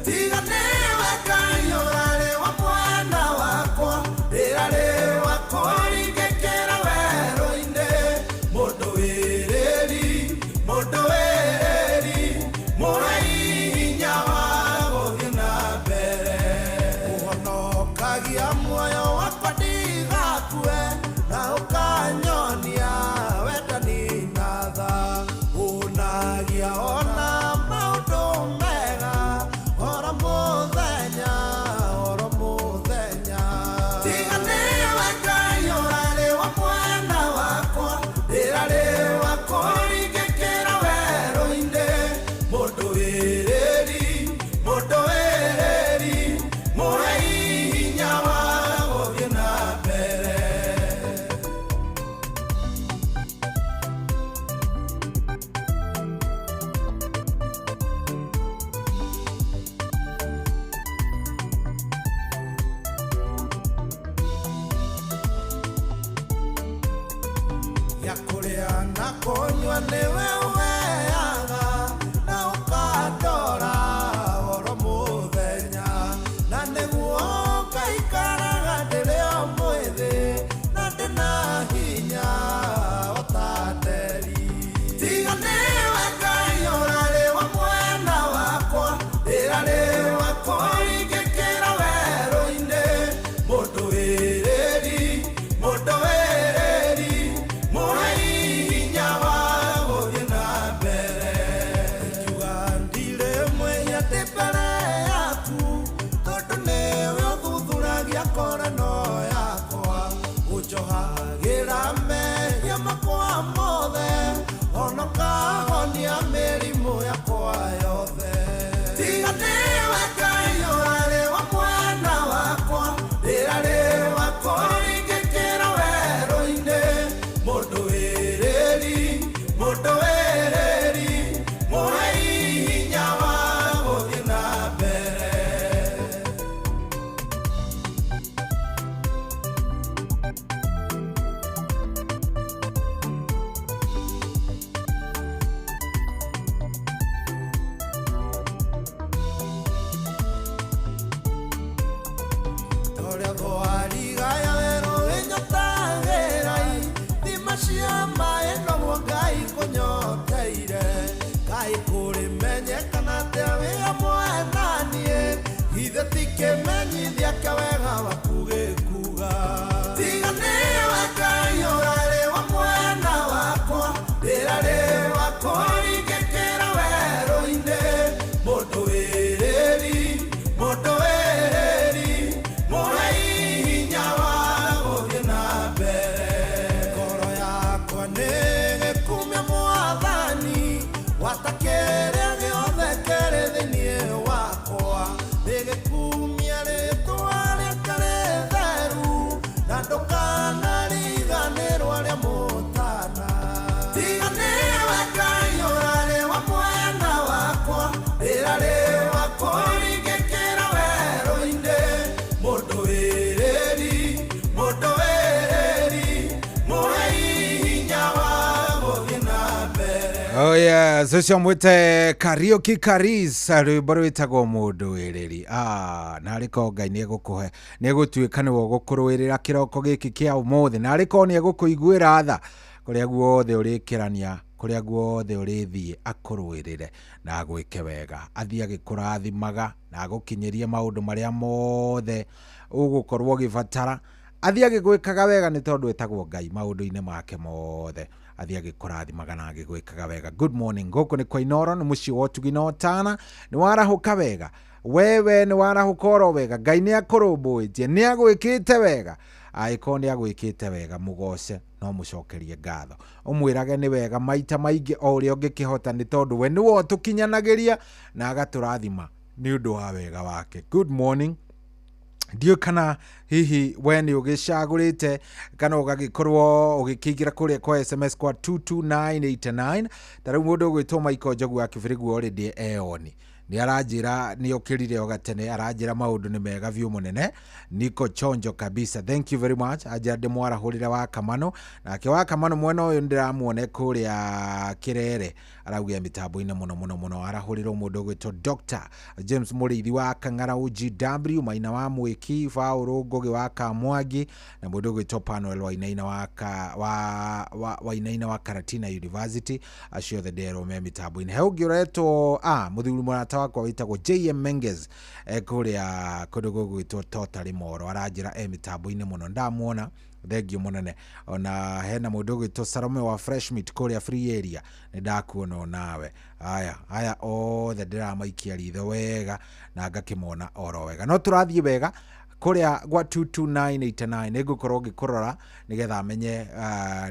Tiga nĩwe Ngai ũrarĩ wa mwena wakwa, ndĩrarĩ wa kũringĩkĩra werũ-inĩ. Mũndũ wĩrĩri, mũndũ wĩrĩri, mũhei hinya wa gũthiĩ na mbere. Ũhonokagia muoyo wakwa ndigakue, na ũkanyonia wendani na tha. Ũnagia ona maũndũ mega, oro mũthenya, oro mũthenya. Tiga nĩwe Ngai ũrarĩ wa mwena wakwa, ndĩrarĩ wa kũringĩkĩra werũ-inĩ. Mũndũ wĩrĩri, mũndũ wĩrĩri, mũhei hinya wa gũthiĩ na mbere. Ya kũrĩa na kũnyua nĩwe ũheaga, na ũkandora oro mũthenya. Na nĩguo ngaikaraga ndĩrĩ o mwĩthĩ, na ndĩna hinya o ta nderi. Tiga nĩwe Ngai ũrarĩ wa mwena wakwa, ndĩrarĩ wa kũringĩkĩra werũ-inĩ. Mũndũ wĩrĩri, mũndũ wĩrĩri, mũhei hinya wa gũthiĩ na mbere. Ingiuga ndirĩ mwĩhia ndĩ mbere yaku, tondũ nĩwe ũthuthuragia ngoro ĩno yakwa. Ũnjohagĩra mehia makwa mothe, ona ũkahonia mĩrimũ yakwa yothe. Tiga nĩwe Ngai ũrarĩ wa mwena wakwa, ndĩrarĩ wa kũringĩkĩra werũ-inĩ. Mũndũ wĩrĩri, mũndũ wĩrĩri, mũhei hinya wa gũthiĩ na mbere. Torĩa thwariga ya werũ ĩnyotagĩrai, thima cia maĩ noguo Ngai kũnyoteire. Kaĩ kũrĩmenyekana atĩa wĩ hamwe na niĩ, githĩ ti kĩmenyithia kĩa wega waku gĩkuga. Tiga nĩwe Ngai ũrarĩ wa mwena wakwa, ndĩrarĩ wa kũringĩkĩra werũ-inĩ. Mũndũ wĩrĩri, mũndũ wĩrĩri, mũhei hinya wa gũthiĩ na mbere. Ngoro yakwa nĩgĩkumia Mwathani, gwata kĩrĩa gĩothe kĩrĩ thĩinĩ wakwa. Nĩgĩkumia rĩtwa rĩake rĩtheru, na ndũkanariganĩrwo arĩa mũtana. Tiga nĩwe Ngai ũrarĩ wa mwena wakwa, ndĩrarĩ wa kũringĩkĩra werũ-inĩ. Mũndũ wĩrĩri, mũndũ wĩrĩri, mũhei hinya wa gũthiĩ na mbere. Oh yes, ũcio mwĩte Kariũki Karis, rwĩmbo rwĩtagwo mũndũ wĩrĩri. Narĩ korwo Ngai nĩegũkũhe, nĩegũtuĩka nĩwe ũgũkũrũĩrĩra kĩroko gĩkĩ kĩa ũmũthĩ, narĩ korwo nĩegũkũiguĩra tha kũrĩa guothe ũrĩkĩrania, kũrĩa guothe ũrĩthiĩ akũrũĩrĩre na agwĩke wega, athiĩ agĩkũrathimaga na agũkinyĩrie maũndũ marĩa mothe ũgũkorwo ũgĩbatara, athiĩ agĩgwĩkaga wega nĩ tondũ etagwo Ngai maũndũ-inĩ make mothe. Athiĩ agĩkũrathimaga na agĩgwĩkaga wega. Good morning, gũkũ nĩ kwa Inoro, nĩ mũciĩ wa ũtugi na ũtana. Nĩ warahũka wega wewe, nĩ warahũka oro wega. Ngai nĩ akũrũmbũĩtie, nĩ agwĩkĩte wega. Angĩkorwo nĩ agwĩkĩte wega, mũgoce no mũcokerie ngatho, ũmwĩrage nĩ wega maita maingĩ o ũrĩa ũngĩkĩhota, nĩ tondũ we nĩwe ũtũkinyanagĩria na agatũrathima nĩ ũndũ wa wega wake. Good morning. Ndiũĩ kana hihi we nĩ ũgĩcagũrĩte kana ũgagĩkorwo ũgĩkĩingĩra kũrĩa kwa SMS kwa 22989. Ta rĩu mũndũ ũgwĩtwo Michael Njogu wa Kĩbĩrĩgu already eoni nĩ aranjĩra nĩ okĩrire o gatene, aranjĩra maũndũ nĩ mega biũ, mũnene niko chonjo kabisa, thank you very much. Anjĩra ndĩmwarahũrĩre wa Kamano, nake wa Kamano mwena ũyũ ndĩramuone kũrĩa Kĩrere, araugia mĩtambo-inĩ mũno mũno mũno. Arahũrĩrwo mũndũ ũgwĩtwo Dr James Mũrĩithi wa Kang'ara UGW, Maina wa Mwĩki, Paũlũ Ngũgĩ wa Kamwangi, na mũndũ ũgwĩtwo Panuel Wainaina wa, ka, wa, wa, Wainaina wa Karatina University. Acio othe nderwo me mĩtambo-inĩ. He ũngĩ ũretwo mũthuri mũrata wakwa wĩtagwo JM Menges, kũrĩa kũndũ gũgwĩtwo Totally Moro, aranjĩra e mĩtambo-inĩ mũno, ndamuona, thengio mũnene. Ona hena mũndũ ũgwĩtwo Salome wa Fresh Meat kũrĩa Free Area, nĩ ndakuona onawe. Aya aya othe ndĩramaikia ritho wega na ngakĩmona oro wega. No tũrathiĩ wega kũrĩa gwa 22989. Nĩ ngũkorwo ngĩkũrora nĩgetha menye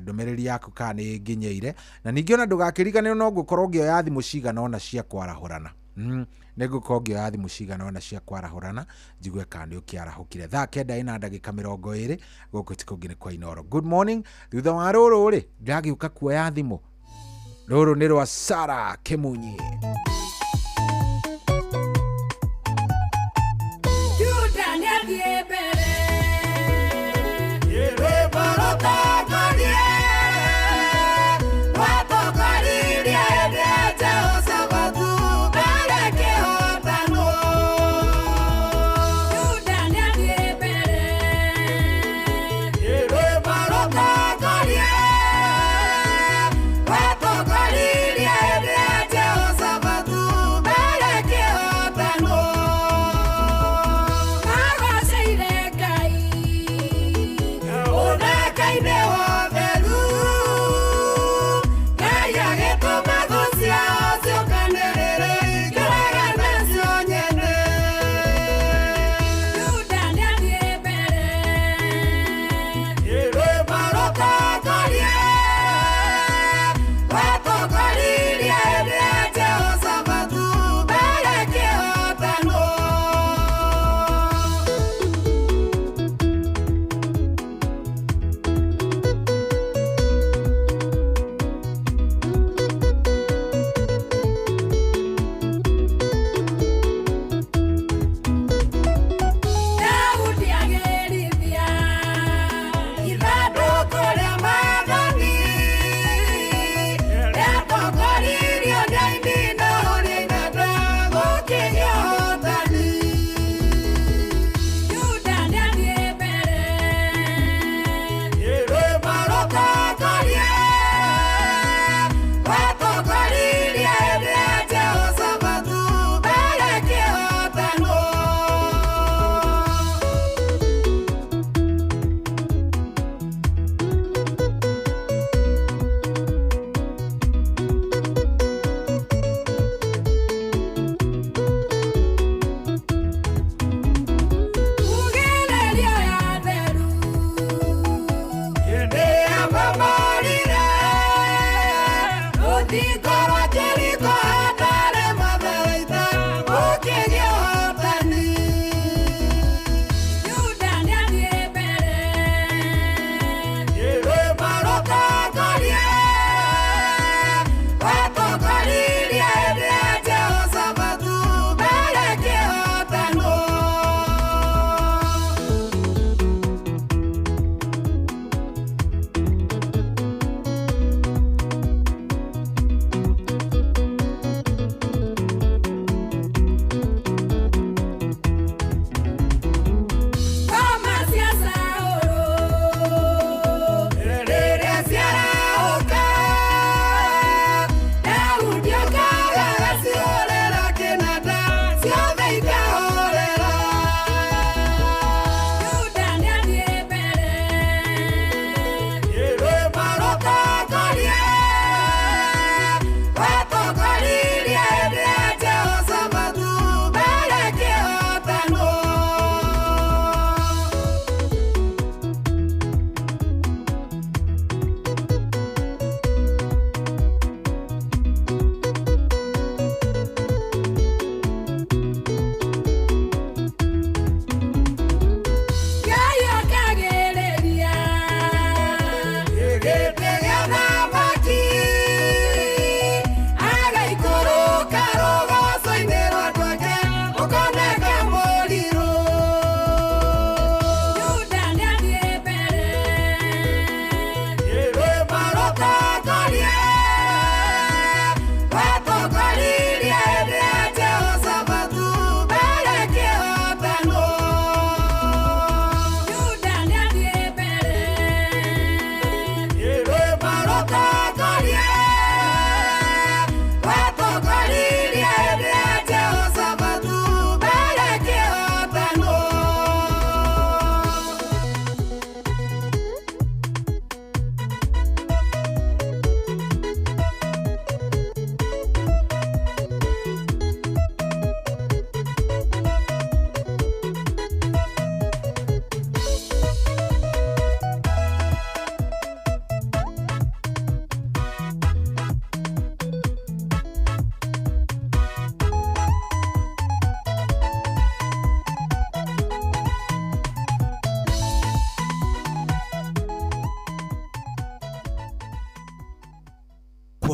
ndũmĩrĩri yaku kana nĩ nginyeire, na ningĩ ona ndũgakĩriganĩrwo no ngũkorwo ngĩoya thimũ cigana ona cia kwarahũrana. Nĩ ngũkorwo ngĩoya thimũ cigana ona cia kwarahũrana njigue kana nĩ ũkĩarahũkire. Thaa 9 ina ndagĩka 20, gũkũ ti kũngĩ nĩ kwa Inoro. Good morning. Thutha wa rũrũ rĩ, ndĩragĩũka kuoya thimũ. Rũrũ nĩ rwa Sara Kĩmunyi. Juda nĩathiĩ mbere. Rwĩmbo rũtongorie, watongoririe hĩndĩ ya Jehoshafatu mbere kĩhotano. Juda nĩathiĩ mbere. Rwĩmbo rũtongorie, watongoririe hĩndĩ ya Jehoshafatu.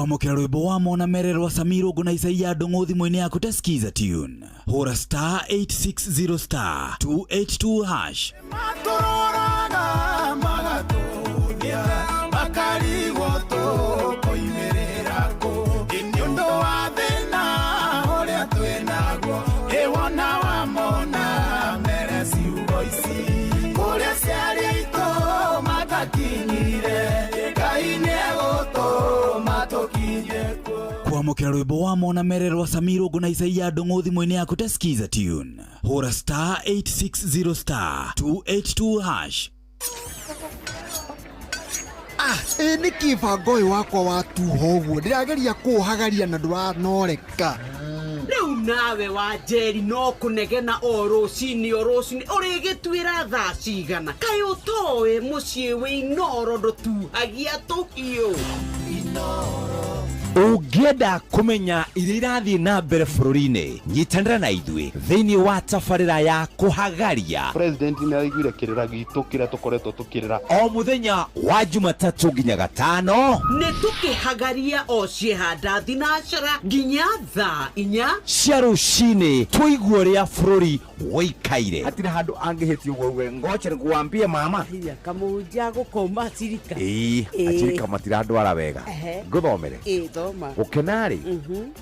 Kwamũkĩra rwĩmbo wa mona mererwa Samiro ngũ na Isaia Ndũng'ũ thimũ-inĩ yaku ta Skiza tune hũra star 860 star 282 hash. Matũroraga magatũthia makarigwo tũkoimĩrĩra kũ ĩ nĩ ũndũ wa thĩna ũrĩa twĩnaguo ĩ wona wamona mere ciugo ici kũrĩa ciarĩ aitũ matakinyire Ngai nĩegũtũma tũkinye kuo. Kwamũkĩra rwĩmbo wa mona mererwa Samiro ngũ na Isaia Ndũng'ũ thimũ-inĩ yaku ta Skiza tune hũra star 860 star 282 hash. Ah, ĩ nĩkĩ bango ũyũ wakwa watuha ũguo ndĩrageria kũũhagaria na ndũranoreka. Rĩu nawe wa Njeri no kũnegena o rũcinĩ o rũcinĩ ũrĩgĩtuĩra thaa cigana kaĩ ũtoĩ mũciĩ wĩ Inooro ndũtuhagia tũhiũ. Ũngĩenda kũmenya iria irathiĩ na mbere bũrũri-inĩ nyitanĩra na ithuĩ thĩinĩ wa tabarĩra ya kũhagaria. President nĩ araiguire kĩrĩra gitũ kĩrĩa tũkoretwo tũkĩrĩra o mũthenya wa Jumatatũ nginya Gatano. Nĩ tũkĩhagaria o ciehanda thinacara nginya thaa 4 cia rũcinĩ tũigue ũrĩa bũrũri wĩikaire. Hatirĩ handũ angĩhĩtia ũguo uge ngoche nĩkuambie mama kamũhunjia gũkoma cirika. Ĩĩ acirika matirandwara wega. Ngũthomere. Ĩĩ thoma. Gũkena-rĩ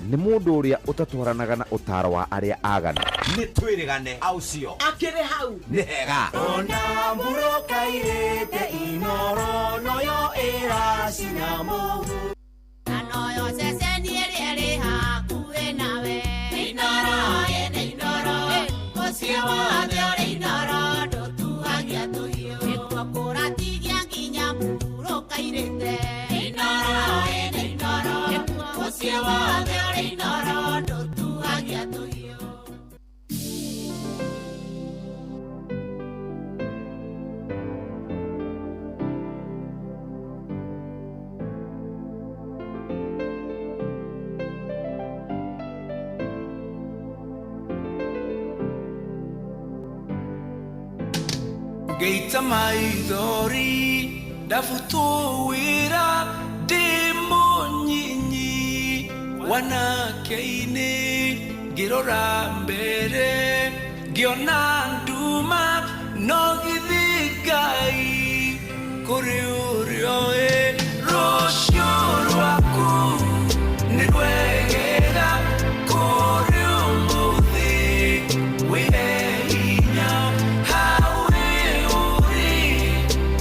nĩ mũndũ ũrĩa ũtatwaranaga na ũtaro wa arĩa aganu. Nĩ twĩrĩgane aucio akĩrĩ hau nĩ hega. Ona mburokairĩte Inooro noyo ĩracina mũhu na noyo ceceni ĩrĩa ĩrĩ hakuhĩ nawe. Inooro ĩnĩ Inooro mũciĩ wothe ũrĩ Inooro ndũtuhagia tũhiũ nĩkuo kũratigia nginya mburokairĩte. Inooro ĩnĩ Inooro mũciĩ wothe ũrĩ Inooro ndũtuhagia tũhiũ. Ngeita maithori ndabutwo wĩra ndĩ mũnyinyi wanake-inĩ ngĩrora mbere ngĩona nduma no githĩ Ngai kũrĩ ũrĩa ũĩ rũciũ rwaku nĩ rwegega kũrĩ ũmũthĩ wĩhe hinya hau ũrĩ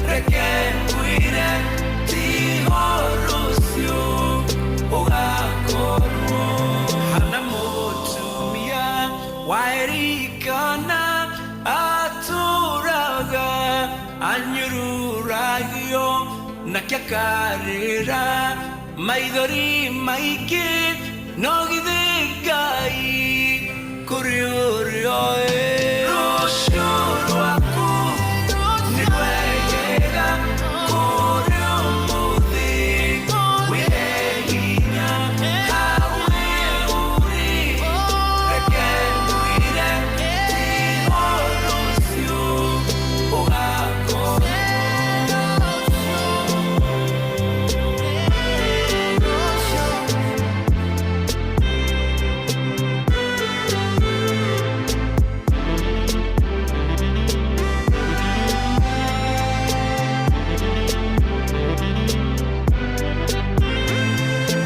reke ngwĩre tiho rũciũ ũgakorwo hana mũtumia wa Elikana atũraga anyururagio nake akarĩra maithori maingĩ no githĩ Ngai kũrĩ ũrĩa ũĩ rũciũ rwaku nĩ rwegega kũrĩ ũmũthĩ wĩhe hinya hau ũrĩ reke ngwĩre tiho rũciũ ũgakorwo.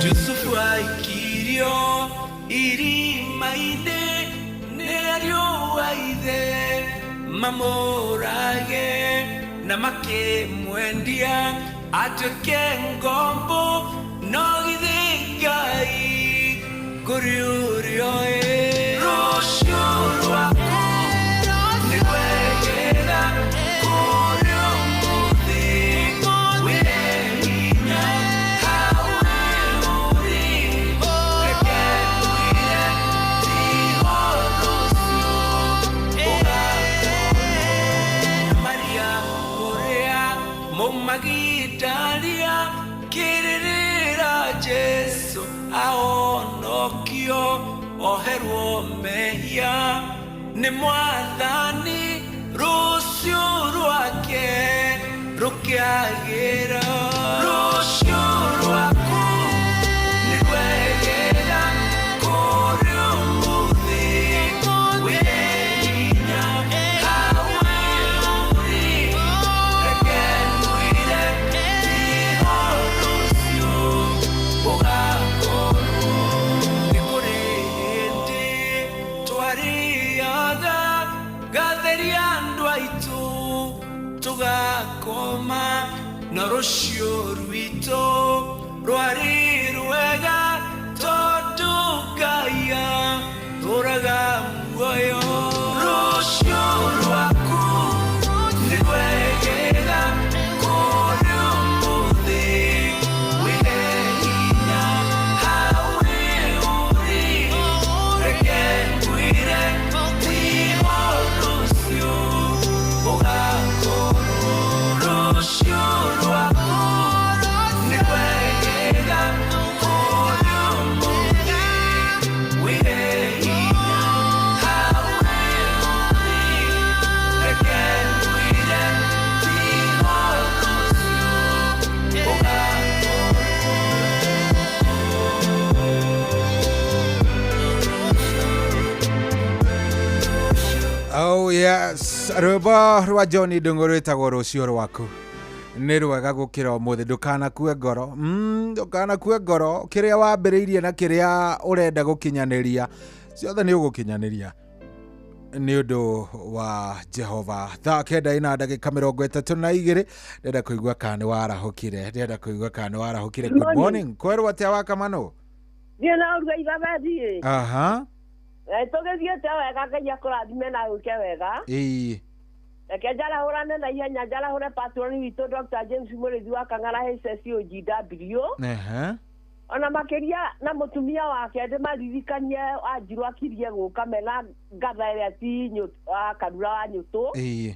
Yusufu aikirio irima-inĩ nĩ ariũ a ithe mamũrage na makĩmwendia atuĩke ngombo no githĩ Ngai kũrĩ ũrĩa ũĩ rũciũ rwaku nĩ rwegega kũrĩ ũmũthĩ wĩhe hinya hau ũrĩ reke ngwĩre tiho rũciũ ũgakorwo Maria ũrĩa mũmagidaria kĩrĩrĩra Jesu ahonokio oherwo mehia nĩ mwathani rũciũ rwake rũkĩagĩra rũciũ rwaku Gatheria andũ aitũ tũgakoma na rũciũ rwitũ rwarĩ rwega tondũ Ngai atũũraga muoyo. Rũciũ rwaku nĩ rwegega kũrĩ ũmũthĩ wĩhe hinya hau ũrĩ reke ngwĩre tiho rũciũ ũgakorwo. Rũciũ rwaku nĩ rwegega kũrĩ ũmũthĩ wĩhe hinya hau ũrĩ reke ngwĩre tiho rũciũ ũgakorwo. Oh yes, rwĩmbo rwa John Ndung'u rwĩtagwo rũciũ rwaku nĩ rwega gũkĩra ũmũthĩ. Ndũkanakue ngoro, ndũkanakue ngoro. Kĩrĩa wambĩrĩirie na kĩrĩa ũrenda gũkinyanĩria ciothe nĩ ũgũkinyanĩria nĩ ũndũ wa Jehova. Thaa 9:32 ndĩrenda kũigua kana nĩ warahũkire, ndĩrenda kũigua kana nĩ warahũkire. Good morning, kwerwo atĩa Wakamano? Thiĩ na ũruga ithabethi. Aha. Tũgĩthiĩte wega, Ngai akũrathime na ũke wega. Ĩĩ. Reke njarahũrane na ihenya, njarahũre patroni witũ Dr. James Mũrĩithi wa Kang'ara HSOGW. Ehe. Ona makĩria na mũtumia wake ndĩmaririkanie Wanjirũ akirie gũka mena ngatha ĩrĩa ti wa Karura wa Nyũtũ. Ĩĩ.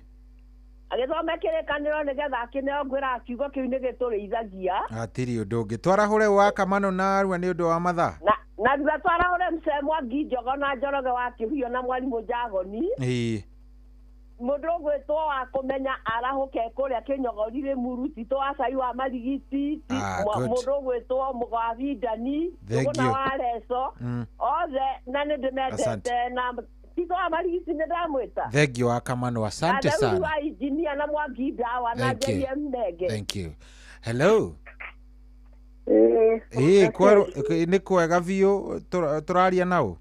Agĩthome kĩrĩkanĩro nĩgetha akĩneo ngwĩra kiugo kĩu nĩ gĩtũrĩithagia. Hatirĩ ũndũ ũngĩ. Twarahũre Wakamano na arua nĩ ũndũ wa mathaa. Na thutha twarahũre Mzee Mwangi Njogo na Njoroge wa Kĩhuyo na mwarimũ Njagoni. Ĩĩ. Mũndũ ũgwĩtwo wa kũmenya arahũke kũrĩa kĩnyogori Rĩmuru Tito wa cai wa marigiti, mũndũ ũgwĩtwo Mũgo wa Bindani, Thank Njũgũna you. wa Reco, othe na nĩ ndĩmendete na Tito wa marigiti nĩ ndamwĩta. Thank you Wakamano, asante Na Daudi sana. wa injinia na Mwangi Ndawa na Thank you. JM Menge. Thank you. Hello. Ĩĩ, kwerwo nĩ kwega biũ. Tũraria nao.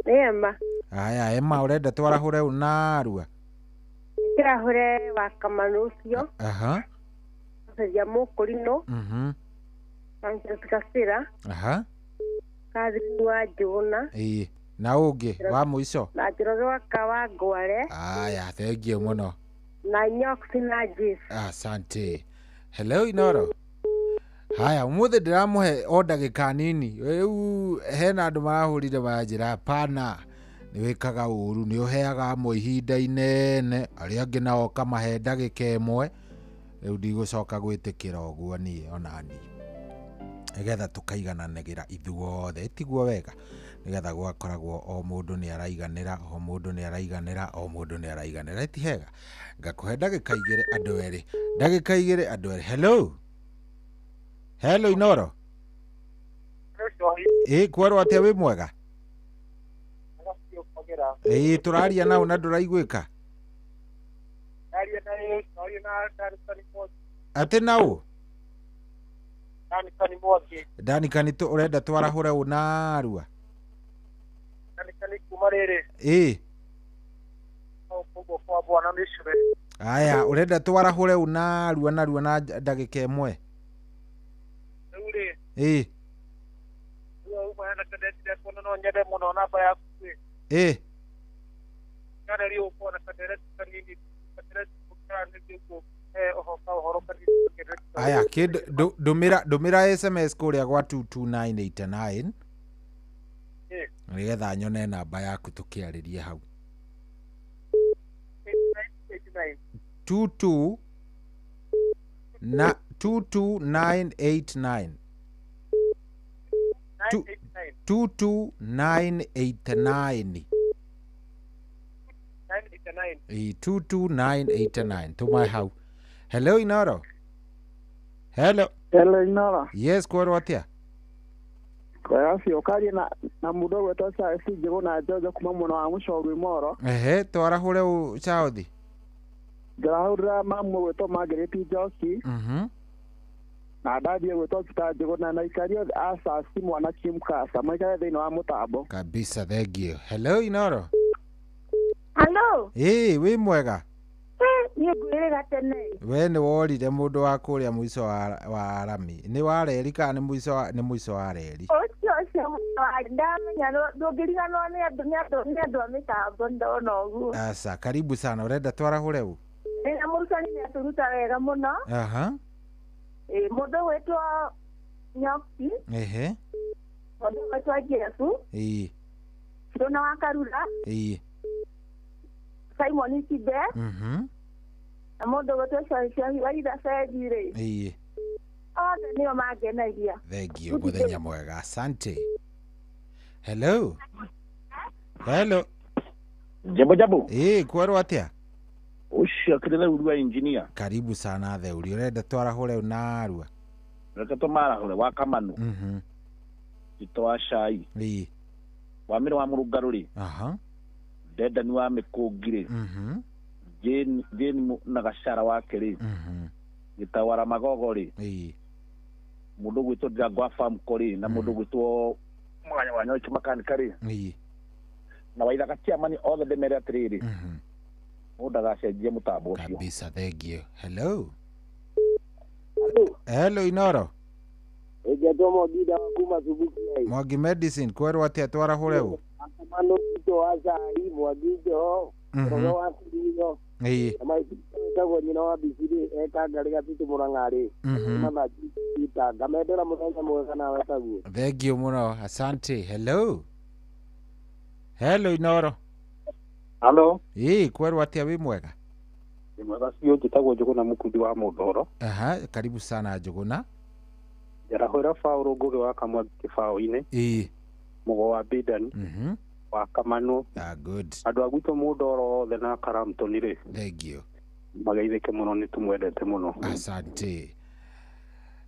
Nĩ Emma. Aya Emma, ũrenda twarahũre ũ na arua? Kĩrahũre Wakamano ũcio. Aha. Ceria Mũkũrinũ, Francis Gacĩra, Aha. Catherine wa Njũgũna, Ĩĩ. Na ũngĩ wa mũico? na Njoroge wa Kawangware, Aya, thank you mũno. na Nyox na Jace. Asante. Hello Inoro. Haya, ũmũthĩ ndĩramũhe o ndagĩka nini. Rĩu hena andũ marahũrire maranjĩra pana nĩ wĩkaga ũru, nĩ ũheaga amwe ihinda inene, arĩa angĩ nao ũkamahe ndagĩka ĩmwe. Rĩu ndigũcoka gwĩtĩkĩra ũguo niĩ onani, nĩgetha tũkaigananĩra ithuothe, tiguo wega, nĩgetha gwakoragwo o mũndũ nĩ araiganĩra, o mũndũ nĩ araiganĩra, o mũndũ nĩ araiganĩra. Ti hega ngakũhe ndagĩka 2 andũ erĩ, ndagĩka 2 andũ erĩ. Hello. Hello Inoro. Ĩĩ, kwerwo atĩa wĩ mwega? Ĩĩ, tũraria nao na ndũraiguĩka? Atĩ nau? Danikani ũrenda twarahũre ũ na arua? Ĩĩ. Aya, ũrenda twarahũre ũ na arua narua na ndagĩka ĩmwe? Ĩĩ. Ĩĩ. Aya, kĩndũ ndũmĩra SMS kũrĩa gwa 22989 nĩgetha nyone namba yaku tũkĩarĩrie hau. 22 na 22989 22989 22989 tũmae hau. Hello Inoro. Hello. Hello Inoro. Yes, kwerwo atĩa? Kwega biũ, ũkaria na mũndũ ũgwĩtwo Charles Njũgũna Njonjo kuma mwena wa Mũcoru Moro. Ehe, twarahũre ũ Charles. Ndĩrahũrĩra mamu ũgwĩtwo Margaret Njoki. Na ndathiĩ gwĩtwo Peter Njũgũna na aikari othe a Sasi mwana Kim Kasa maikare thĩinĩ wa mũtambo. Kabisa, thank you. Hello Inoro. Hello. Hello. Ĩĩ, wĩ mwega? Niĩ ngwĩrĩga tene. We nĩ worire mũndũ wa kũrĩa mũico wa rami. Nĩ wa reri kana nĩ mũico wa nĩ mũico wa reri? Ũcio ũcio ndamenya ndũngĩriganwo nĩ andũ nĩ andũ nĩ andũ a mĩtambo ndona ũguo. Aca, karibu sana. Ũrenda twarahũre ũ? Na mũrutani nĩ atũruta wega mũno. Aha. Ĩ mũndũ gwĩtwo Nyoki. Ehe. Mũndũ gwĩtwo Jesu. Ĩĩ. Ndũna wa Karura. Ĩĩ. Simon Kibe. Na mũndũ gwĩtwo Coicohi wa Ithabethi rĩ. Ĩĩ. Othe nĩo mangenagia. Thank you, mũthenya mwega. Asante. Hello. Hello. Jambo jambo. Ĩĩ, kwerwo atĩa? Ũcio akĩrĩ Theuri wa engineer. Karibu sana Theuri. Ũrenda twarahũre narua? Reke tũmarahũre wa Kamanu. Tito wa Cai. Ĩĩ. Wa Mĩrĩ wa Mũrũngarũ rĩ. Aha. Ndendani wa Mĩkũngi rĩ. Jane na Gacara wake rĩ. Gĩtawara Magogo rĩ. Ĩĩ. Mũndũ ũgwĩtwo Ndirango wa Famco rĩ na mũndũ ũgwĩtwo Mwanya wa Nyoichi makanika rĩ. Ĩĩ. Na Waithaka Chairman othe ndĩmere atĩrĩrĩ. Mũndũ ndagacenjie mũtambo ũcio. Kabisa, thank you. Hello. Hello Inoro. Ĩngetwo Mwangi wa kuma Subukia. Mwangi Medicine kwerwo atĩa twarahũre ũ? Akamano Tito wa Cai, Mwangi Njoho, Njoroge wa Kirigo. Ĩĩ. Na maitũ wĩtagwo nyina wa Bicirĩ ekangarĩ gatitũ Mũrang'a-rĩ. Mama Tita, ngamendera mũthenya mwega nawe taguo. Thank you mũno. Asante. Hello. Hello Inoro. Hello. Ĩĩ, kwerwo atĩa wĩ mwega? Nĩ mwega biũ, njĩtagwo Njũgũna Mũkundi wa Mũndoro. Aha, karibu sana Njũgũna. Njarahũra Paũlũ Ngũgĩ wa Kamwangi kĩbaũ-inĩ. Ĩĩ. Mũgo wa Bidani. Wa Kamanu. Ah, good. Andũ a gwitũ Mũndoro othe na Karamtoni rĩ. Thank you. Mageithĩke mũno, nĩ tũmwendete mũno. Asante.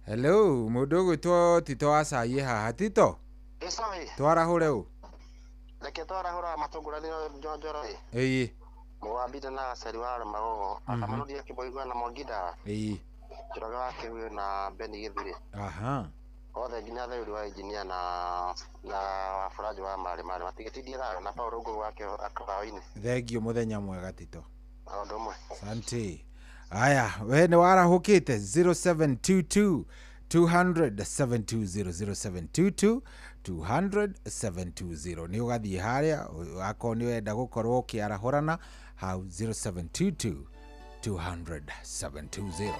Hello, mũndũ ũgwĩtwo Tito wa Cai haha. Tito. Twarahũre ũ? Reke twarahũra matũngũranio njonjoro ĩ. Ĩĩ. Mũgambinde na Gaceri wa Magogo. Akamano ndiye Kĩboigua na Mwangi Ndawa. Ĩĩ. Njoroge wa Kĩhuyu na Beni Gĩthurĩ. Aha. Othe nginya Theuri wa engineer na Wabũranjũ wa Marĩ Marĩ matigĩtindie thayũ na Paũlũ Ngũgĩ wa Kĩbaũ-inĩ. Thank you, mũthenya mwega Tito. Ũndũ ũmwe. Asante. Aya, we nĩ warahũkĩte 0722 200 720 0722 200 720 nĩ ũgathiĩ harĩa akorwo nĩ wenda gũkorwo ũkĩarahũrana hau 0722 200 720.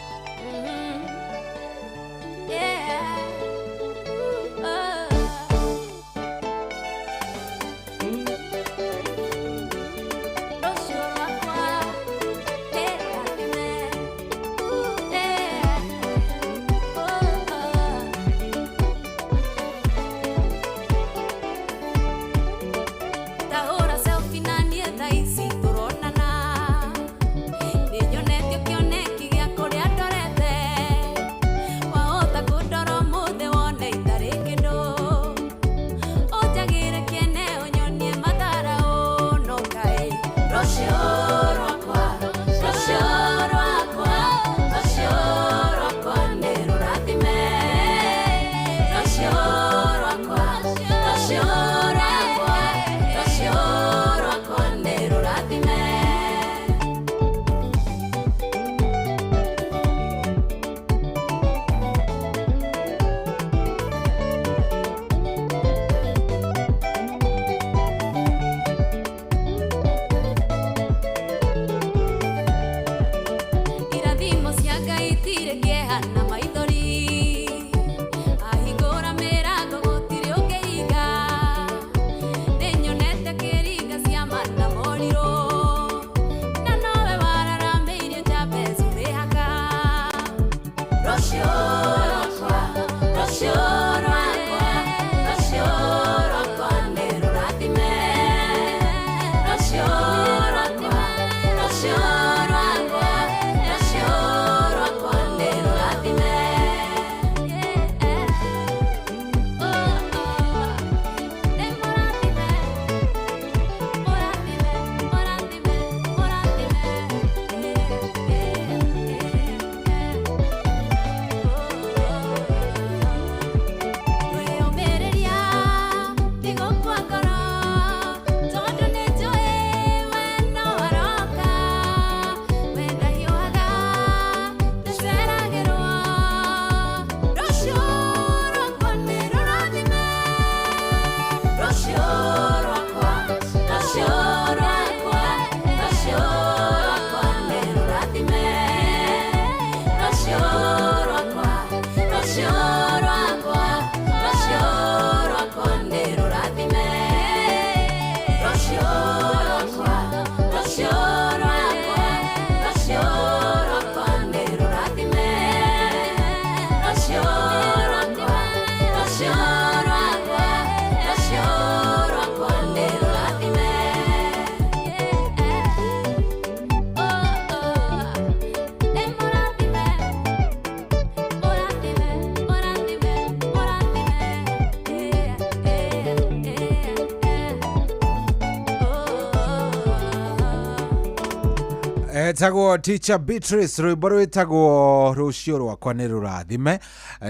Etagwo Teacher Beatrice, rwĩmbo rwĩtagwo rũciũ rwakwa nĩ rũrathime,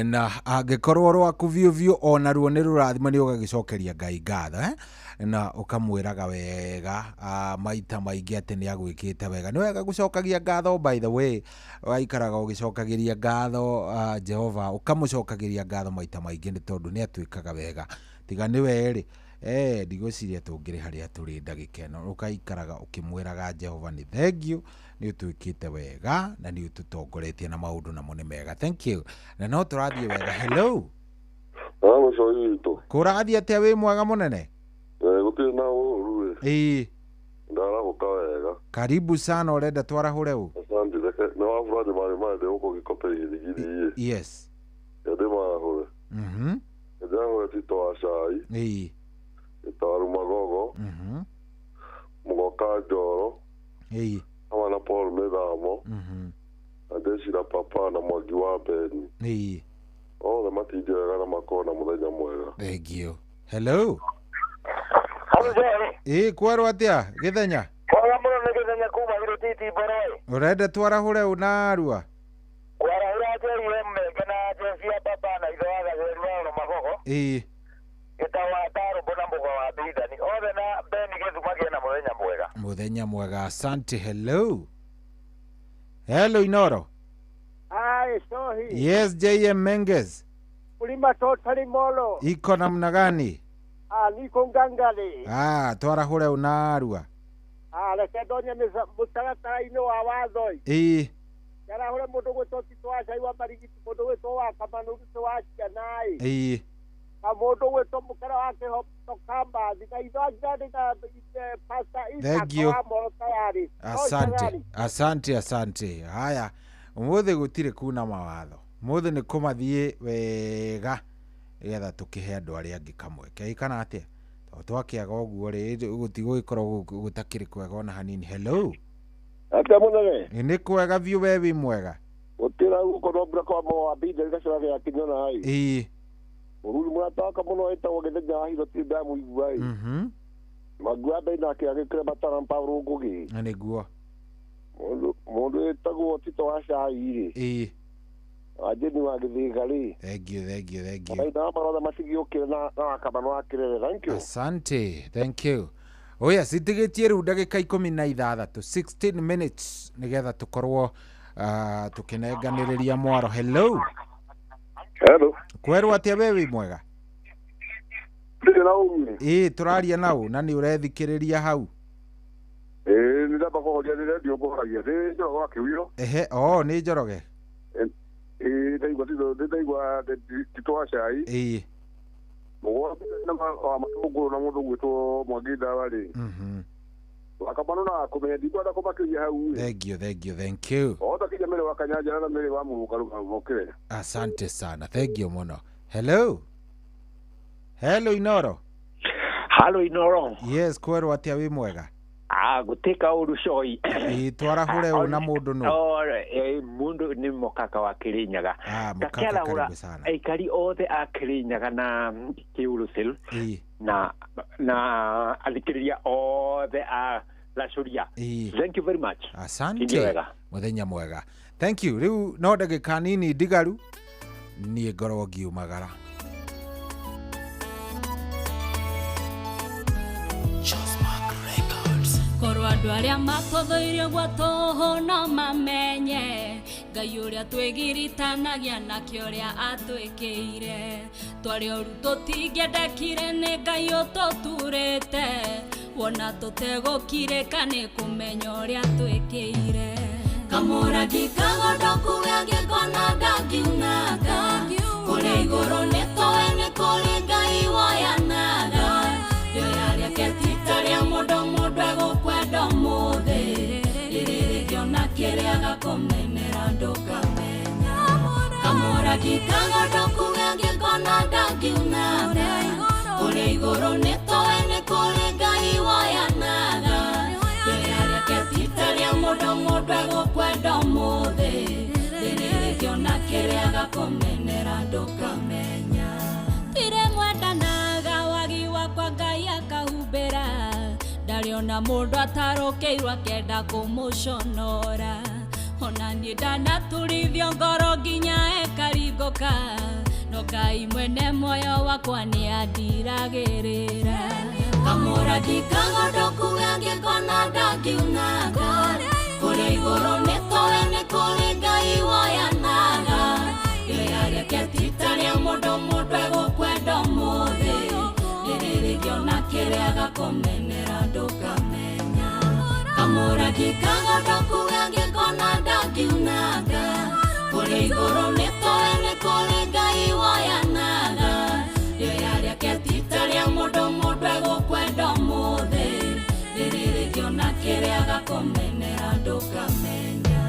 na angĩkorwo rwaku biũ biũ onaruo nĩ rũrathime, nĩ ũgagĩcokeria Ngai ngatho, eh? Na ũkamwĩraga wega, maita maingĩ atĩ nĩ agwĩkĩte wega. Nĩ wega gũcokagia ngatho, by the way, ũgaikaraga ũgĩcokagĩria ngatho, Jehova, ũkamũcokagĩria ngatho maita maingĩ, nĩ tondũ nĩ atwĩkaga wega. Tiga nĩwe rĩ, ndigwĩciria tũngĩrĩ harĩa tũrĩ ndagĩka ĩno. Ũgaikaraga ũkĩmwĩraga Jehova nĩ thank you, nĩ ũtwĩkĩte wega na nĩ ũtũtongoretie na maũndũ namo nĩ mega. Thank you. Na no tũrathiĩ wega. Hello. Halo, witũ. Kũrathiĩ atĩa? Wĩ mwega mũnene? Gũtirĩ na ũru ĩ. Ĩĩ. Ndarahũka wega. Karibu sana. Ũrenda twarahũre ũ? Asante. Reke nĩ wabura marĩ marĩ ndĩ gũkũ gĩkope githigiri ĩ. Yes. Ndĩ marahũre. Ndĩrahũre Tito wa cai. Ĩĩ. Gĩtawaru Magogo. Mũgoka Njoro. Ĩĩ. Hamwe na Paul Mĩthamo. Na Ndecira Papa na Mwangi wa Beni. Ĩĩ. Othe matinde wega na makorwo na mũthenya mwega. Thank you. Hello. Hau Jerry. Ĩĩ, kwerwo atĩa Gĩthenya? Kwega mũno, nĩ Gĩthenya kuma Irũtiti Mboroi. Ũrenda twarahũre ũ na arua? Kwarahũra JM Menge na Jesia Baba na ithe wa Gaceri wa Oro Magogo. Ĩĩ. Gĩtawa Tarũmbũ na Mũgo wa Bithani. Othe na Beni Gĩthuma gĩe na mũthenya mwega. Mũthenya mwega, asante. Hello. Hello, Inoro. Hai, Sohi. Yes, JM Menges. Kulima totally molo. Iko namna gani? Ah, niko ngangale. Ah, twarahũre ũ na arua? Ah, reke ndonye mũtaratara-inĩ wa watho. Ĩĩ. Njarahũre mũndũ gwĩtwo Tito wa Cai wa Marigiti, mũndũ gwĩtwo wa Kamanũrutĩ wa Ciana-ĩ. Ĩĩ. Na mũndũ gwĩtwo Mũkera wa Kĩhoto Kambathi na itho Njani na Pastor Isaac Thank you. wa Moro tayari. Asante, asante, asante. Haya, ũmũthĩ gũtirĩ kuna mawatho. Ũmũthĩ nĩ kũmathiĩ wega nĩgetha tũkĩhe andũ arĩa angĩ kamweke. Ĩ kana atĩa? Tondũ twakĩaga ũguo rĩ, gũtigũgĩkorwo gũtakĩrĩ kwega ona hanini. Hello. Atĩa mũnene? Nĩ kwega biũ, we wĩ mwega? Gũtirĩ gũkorwo mbura kwa mo wa Bithani gacũra gĩa Kĩnyona ĩ. Ĩĩ. Mũruri mũrata wakwa mũno ĩtagwo Gĩthenya wa Hitho tirĩ ndamũigua ĩ. Mwangi wa Beni nake agĩkĩra matara Paul Ngũgĩ. Na nĩguo. Mũndũ wĩtagwo Tito wa cai rĩ. Ĩĩ. Wanjĩni wa Gĩthĩga rĩ. Thank you, thank you, thank you. Maitha wa marotha matigĩũkĩre na wakamano wa Kĩrere. Thank you. Asante, thank you. Oya, citigĩtie rĩu ndagĩka 16, 16 minutes, nĩgetha tũkorwo tũkĩnenganĩrĩria mwaro. Hello. Hello. Kwerwo atĩa? We wĩ mwega? Ndirĩ na ũru. Ĩĩ, tũraria nau na nĩ ũrethikĩrĩria hau. Ĩĩ, nĩ ndamba kũhoria nĩ rendio mboragia. Nĩ Njoroge wa Kĩwiro. Ehe, o nĩ Njoroge. Ĩĩ, ndaigua Tito, nĩ ndaigua Tito wa cai. Ĩĩ. Mũgwanja na wa matũngũrũ na mũndũ gwĩtwo Mwangi Ndawa rĩ. Wakamano na kũmenya ndikwenda kũmakĩria hau rĩ. Thank you, thank you, thank you. Ohota kinya mĩrĩ wa Kanyanjara na mĩrĩ wa Mũrũngarũ mokĩre. Asante sana, thank you mũno. Hello. Hello, Inoro. Halo, Inoro. Yes, kwerwo atĩa? Wĩ mwega? Ah, gũtika ũru coi. Ĩĩ, twarahũre ũ na mũndũ nũ? Mũndũ nĩ mũkaka wa Kĩrĩnyaga. Ah, mũkaka, Ngakĩarahũra karibu sana. Aikari othe a Kĩrĩnyaga na Kĩũrũcil Ĩĩ. na athikĩrĩria othe a Lacuria. Ĩĩ. Thank you very much. Asante. Tindie wega. Mũthenya mwega. Thank you. Rĩu no ndagĩka nini ndigaru niĩ ngorwo ngiumagara. Korwo andũ arĩa matũthũire ũguo tũhũ no mamenye Ngai ũrĩa twĩgiritanagia nake ũrĩa atwĩkĩire. Twarĩ oru tũtingĩendekire nĩ Ngai ũtũturĩte, wona tũtegũkirĩka nĩ kũmenya ũrĩa twĩkĩire. Kamũrangi kagondoku gangĩkona ndangiunanga, kũrĩa igũrũ nĩ tũĩ nĩ kũrĩ Ngai woyanaga. Rĩoya rĩake ti ta rĩa mũndũ, mũndũ egũkwenda ũmũthĩ, rĩrĩ rĩngĩona kĩrĩa gakũmenera ndũkamenya. Kamũrangi kagondoku gangĩkona ndangiunanga, kũrĩa igũrũ nĩ tũĩ nĩ kũrĩ Ngai woyanaga. Rĩoya rĩake ti ta rĩa mũndũ, mũndũ egũkwenda ũmũthĩ, rĩrĩ rĩngĩona kĩrĩa gakũmenera ndũkamenya. Tirĩ mwendanaga wagi wakwa Ngai akahumbĩra, ndarĩ Nĩona mũndũ atarũkĩirwo akenda kũmũconora. Ona niĩ ndanatũrithio ngoro nginya ĩkaringũka. No Ngai mwene muoyo wakwa nĩandiragĩrĩra. Kamũrangi kagondoku angĩkona ndangiunaga. Kũrĩa igũrũ nĩtũĩ nĩ kũrĩ Ngai woyanaga. Rĩrĩa rĩake ti ta rĩa mũndũ, mũndũ egũkwenda ũmũthĩ. Rĩrĩ rĩngĩona kĩrĩa agakũmenera ndũkamenya. Kamũrangi kagondoku angĩkona ndangiunaga. Kũrĩa igũrũ nĩtũĩ nĩ kũrĩ Ngai woyanaga. Rĩrĩa rĩake ti ta rĩa mũndũ, mũndũ egũkwenda ũmũthĩ. Rĩrĩ rĩngĩona kĩrĩa agakũmenera ndũkamenya.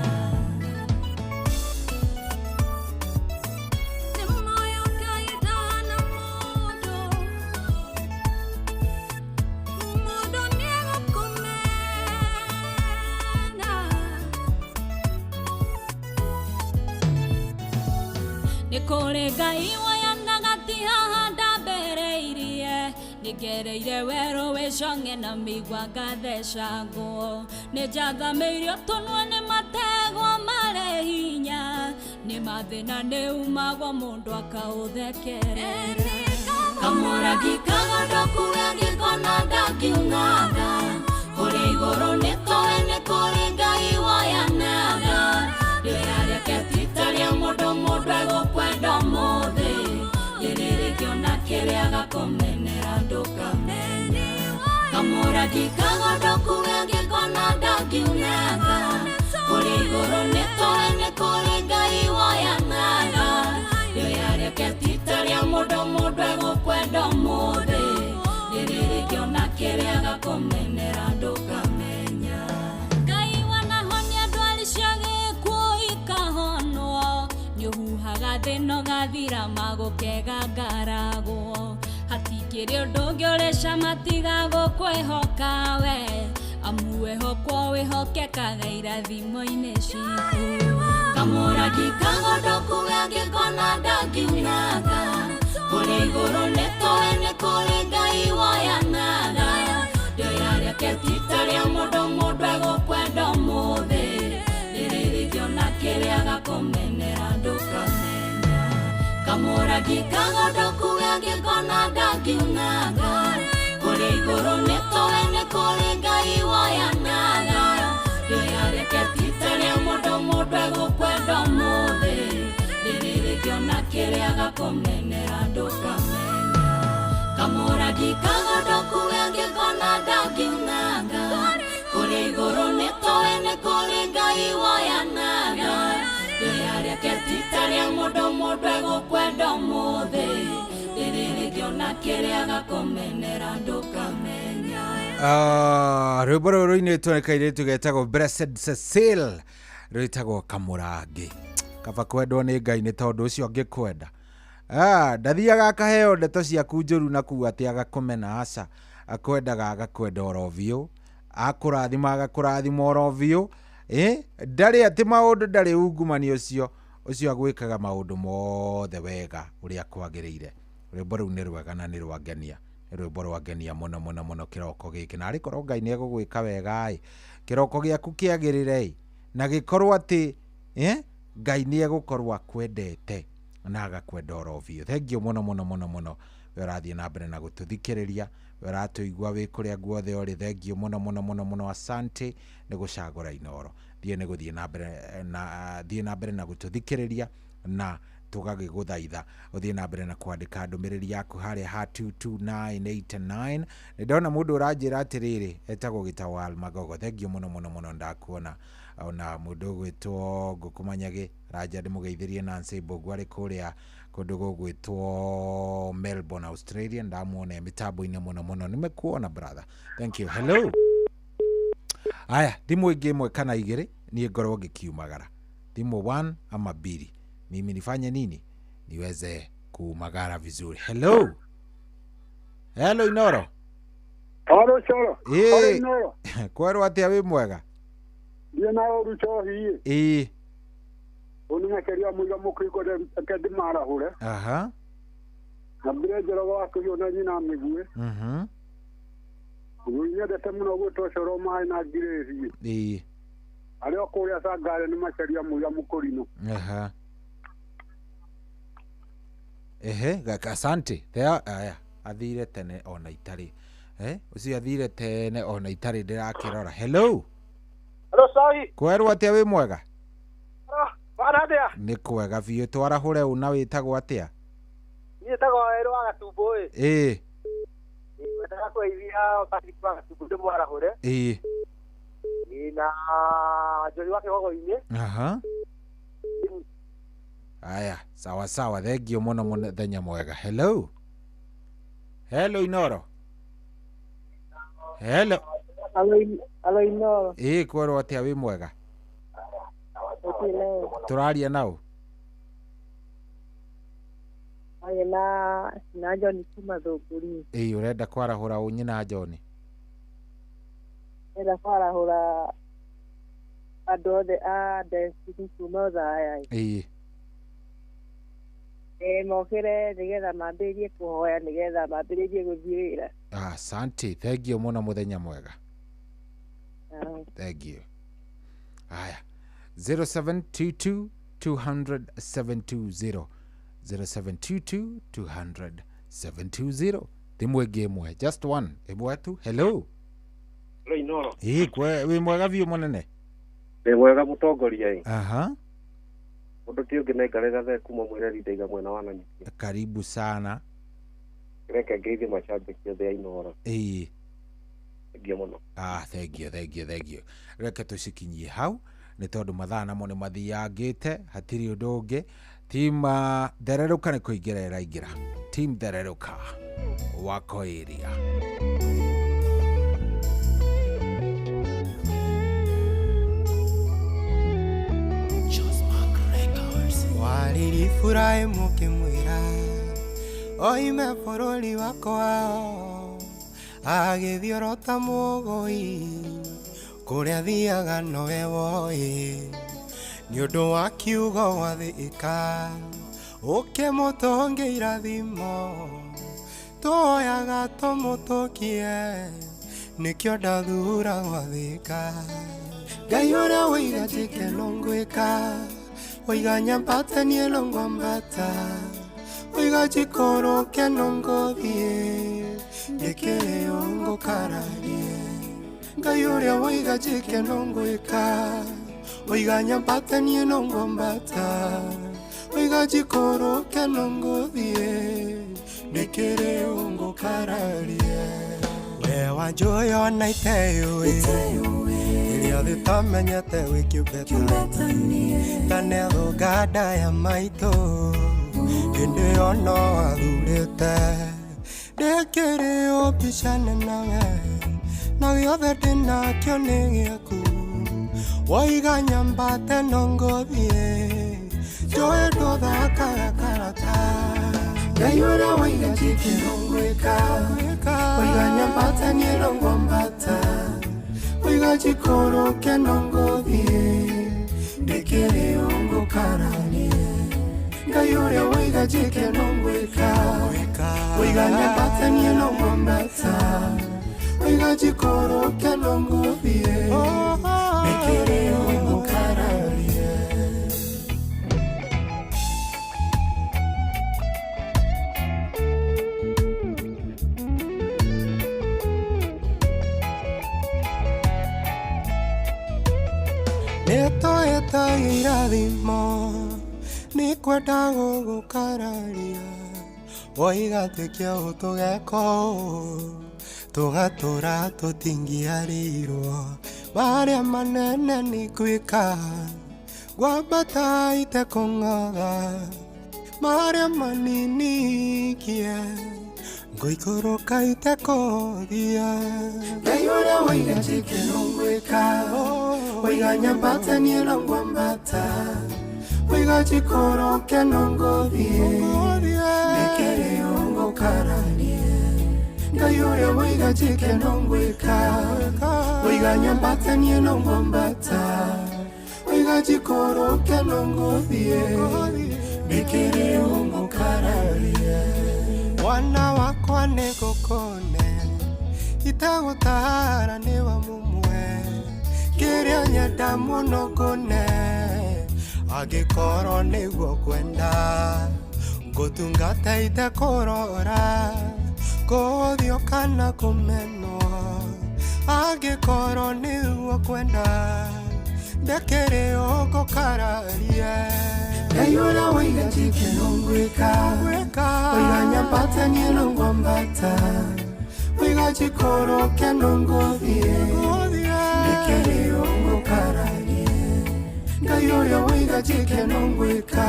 Nĩ kũrĩ Ngai woyanaga ti haha ndambereirie. Nĩngereire werũ wĩ cong'e na mĩigua ngathecangwo. Nĩnjathamĩirio tũnua nĩ mategwa marĩ hinya. Nĩ mathĩna nĩumagwo mũndũ akaũthekerera. Kamũrangi kagondoku angĩkona ndangiunaga. Kũrĩa igũrũ nĩtũĩ nĩ kũrĩ Ngai woyanaga. Rĩrĩa rĩake ti ta rĩa mũndũ, mũndũ egũkwenda ũmũthĩ. Rĩrĩ rĩngĩona kĩrĩa agakũmenera ndũkamenya. Kamũrangi kagondoku angĩkona ndangiunaga. Kũrĩa igũrũ nĩtũĩ nĩ kũrĩ Ngai woyanaga. Rĩrĩa rĩake ti ta rĩa mũndũ, mũndũ egũkwenda ũmũthĩ. Rĩrĩ rĩngĩona kĩrĩa agakũmenera ndũkamenya. Ngai wanahonia ndwari cia gĩkuũ ikahonwo. Nĩũhuhaga thĩna ũgathira magũkega ngaragwo. Hatikĩrĩ ũndũ ũngĩ ũrĩ cama tiga gũkwĩhoka we. Amu wĩhokwo wĩhokekaga irathimo-inĩ citũ. Kamũrangi kagondoku angĩkona ndangiunaga. Kũrĩa igũrũ nĩtũĩ nĩ kũrĩ Ngai woyanaga. Rĩrĩa rĩake ti ta rĩa mũndũ, mũndũ egũkwenda ũmũthĩ. Rĩrĩ rĩngĩona kĩrĩa agakũmenera ndũkamenya. Kamũrangi kagondoku angĩkona ndangiunaga. Kũrĩa igũrũ nĩtũĩ nĩ kũrĩ Ngai woyanaga. Rĩrĩa rĩake ti ta rĩa mũndũ, mũndũ egũkwenda ũmũthĩ. Rĩrĩ rĩngĩona kĩrĩa agakũmenera ndũkamenya. Kamũrangi kagondoku angĩkona ndangiunaga. Kũrĩa igũrũ nĩtũĩ nĩ kũrĩ Ngai woyanaga. Rĩrĩa rĩake ti ta rĩa mũndũ, mũndũ egũkwenda ũmũthĩ. Rĩrĩ rĩngĩona kĩrĩa agakũmenera ndũkamenya. Rwĩmbo rũrũ rũinĩtwo nĩ kairĩtu getagwo Blessed Cecil, rwĩtagwo Kamũrangi. Kaba kwendwo nĩ Ngai nĩ tondũ ũcio angĩkwenda. Ndathiaga akaheo ndeto ciaku njũru na kuga atĩ agakũmena, aca. Akwendaga agakwenda oro biũ, akũrathima agakũrathima oro biũ. Ndarĩ atĩ maũndũ, ndarĩ ungumania ũcio, ũcio agwĩkaga maũndũ mothe wega ũrĩa kwagĩrĩire. Rwĩmbo rũu nĩ rwega na nĩ rwangenia. Nĩ rwĩmbo rwangenia mũno mũno mũno kĩroko gĩkĩ. Na arĩ korwo Ngai nĩ egũgwĩka wega ĩ, kĩroko gĩaku kĩagĩrĩre ĩ, na gĩkorwo atĩ Ngai nĩ egũkorwo akwendete na agakwenda oro biũ. Thengiũ mũno mũno mũno mũno we ũrathiĩ na mbere na gũtũthikĩrĩria, we ũratũigua wĩ kũrĩa guothe ũrĩ. Thengiũ mũno mũno mũno mũno, asante nĩ gũcagũra Inooro. Thiĩ nĩ gũthiĩ na mbere na thiĩ na mbere na gũtũthikĩrĩria na tũgagĩgũthaitha ũthiĩ na mbere na kwandĩka ndũmĩrĩri yaku harĩa ha 22989. Nĩ ndona mũndũ ũranjĩra atĩrĩrĩ, etagwo Gĩtawal Magogo. Thengiũ mũno mũno mũno, ndakuona. Ona mũndũ ũgwĩtwo Ngũkũmanyagĩ aranja ndĩmũgeithĩrie Nancy Mbũgua arĩ kũrĩa kũndũ gũgwĩtwo Melbourne, Australia. Ndamuona e mĩtambo-inĩ mũno mũno. Nimekuona brother, thank you. Hello. Aya, thimũ ĩngĩ ĩmwe kana igĩrĩ niĩ ngorwo ngĩkiumagara. Thimũ 1 ama 2, mimi nifanye nini niweze kumagara vizuri? Hello. Hello Inooro. Oro choro. Oro Inooro. Kwerwo atia wi mwega? Ndiĩ na ũru cohi. Ĩĩ. Ũnĩnyakeria mũiga mũkĩiko reke ndĩmarahũre. Aha. Na mbire njorogo wa kũhiũ na nyina mĩguĩ. Mũthuri nyendete mũno gwĩtwo Coro Maĩ na Ngirĩthi. Ĩĩ. Arĩa o kũrĩa Sangare nĩ Macharia Mũira Mũkũrinũ. Aha. Ehe, gaka asante. Thea aya athire tene ona itarĩ. Eh, ũcio athire tene ona itarĩ ndĩrakĩrora. Hello. Hello, sorry. Kwerwo atĩa wĩ mwega? Bana atĩa? Nĩ kwega biũ twarahũre ũ na wĩtagwo atĩa? Niĩ njĩtagwo Werũ wa Gatumbũ ĩ. Ĩĩ. Ngwendaga kũgeithia Patrick wa Gatumbũ ndĩmwarahũre. Ĩĩ. Ĩ na Njũri wa Kĩgogo-inĩ. Aha. Aya, sawa sawa, thengio mũno mũthenya mwega. Hello. Hello Inoro. Hello. Alo Inoro. Ĩĩ kwerwo atĩa wĩ mwega? Tũraria nao? Aye na John kuma Thũngũri. Ĩĩ ũrenda kwarahũra ũ nyina John? Ndĩrenda kwarahũra andũ othe a Destiny kuma Othaya. Ĩĩ. Ĩ mokĩre nĩgetha mambĩrĩrie kũhoya nĩgetha mambĩrĩrie gũthiĩ wĩra. Asante, thengio mũno mũthenya mwega. Thank you. Haya. 0722 200 720. 0722 200 720. Thimũ ĩngĩ ĩmwe, just one. Ĩmwe tu. Hello. Hello Inoro. Ĩĩ kwe wĩ mwega biũ mũnene. Ndĩ mwega mũtongoria ĩ. Aha. Mũndũ ti ũngĩ nĩ Gathe kuma Mwĩreri ndaiga mwena wa Nanyuki. Karibu sana. Reke ngeithie macambĩki othe a Inoro. Ĩĩ. Thengiũ mũno. Ah, thank you, thank you, thank you. Reke tũcikinyie hau nĩ tondũ mathaa namo nĩ mathiangĩte hatirĩ ũndũ ũngĩ. Team thererũka nĩ kũingĩra ĩraingĩra. Team thererũka wako area. Wariri Ibrahimu ũkĩmwĩra oime bũrũri wa kwao agĩthiĩ oro ta mũgũi kũrĩa athiaga nowe woĩ nĩ ũndũ wa kiugo gwathĩka ũkĩmũtũnge irathimo tuoyaga tũmũtũkie nĩkĩo ndathura gwathĩka Ngai ũrĩa woiga njĩke no ngwĩka oiga nyambate niĩ no ngwambata oiga njikũrũke no ngũthiĩ ndĩkĩrĩ ngũkararie Ngai ũrĩa woiga njĩke no ngwĩka oiga nyambate niĩ no ngwambata oiga njikũrũke no ngũthiĩ ndĩkĩrĩ ngũkararie we wanjũĩ ona iteyũĩ ĩrĩa thĩ tamenyete wĩ kĩũmbe ta nĩathũnga nda ya maitũ hĩndĩ ĩyo no athurĩte ndĩkĩrĩ ũmbicane nawe na gĩothe ndĩnakĩo nĩ gĩaku woiga nyambate no ngũthiĩ njũĩ ndũthakaga karata Ngai ũrĩa woiga njĩke no ngwĩka oiga nyambate niĩ no ngwambata oiga njikũrũke no ngũthiĩ ndĩkĩrĩ ngũkararie Ngai ũrĩa woiga njĩke no ngwĩka oiga nyambate niĩ no ngwambata oiga njikũrũke no ngũthiĩ ndĩkĩrĩ ngũkararie. Nĩtũĩtaga irathimo nĩkwenda gũgũkararia woiga tuĩke ũũ tũgeka ũũ tũgatũra tũtingĩarĩirwo marĩa manene nĩ gwĩka ngwambata itekũng'otha marĩa manini ikie ngũikũrũka itekũthia Ngai ũrĩa woiga njĩke no ngwĩka oiga nyambate niĩ no ngwambata oiga njikũrũke no ngũthiĩ ndĩkĩrĩ ngũkararie Ngai ũrĩa woiga njĩke no ngwĩka oiga nyambate niĩ no ngwambata oiga njikũrũke no ngũthiĩ ndĩkĩrĩ ngũkararie Mwana wakwa nĩngũkũne Itagũtara nĩ wa mũmwe kĩrĩa nyenda mũno ngũne angĩkorwo nĩguo kwenda ngũtungata itekũrora kũũthio kana kũmenwo angĩkorwo nĩguo kwenda ndekĩrĩ ũngũkararie Ngai ũrĩa waiga njĩke no ngwĩka waiga nyambata niĩ no ngwambata waiga njikũrũke no ngũthiĩ ndekĩrĩ ũngũkararie Ngai ũrĩa waiga njĩke no ngwĩka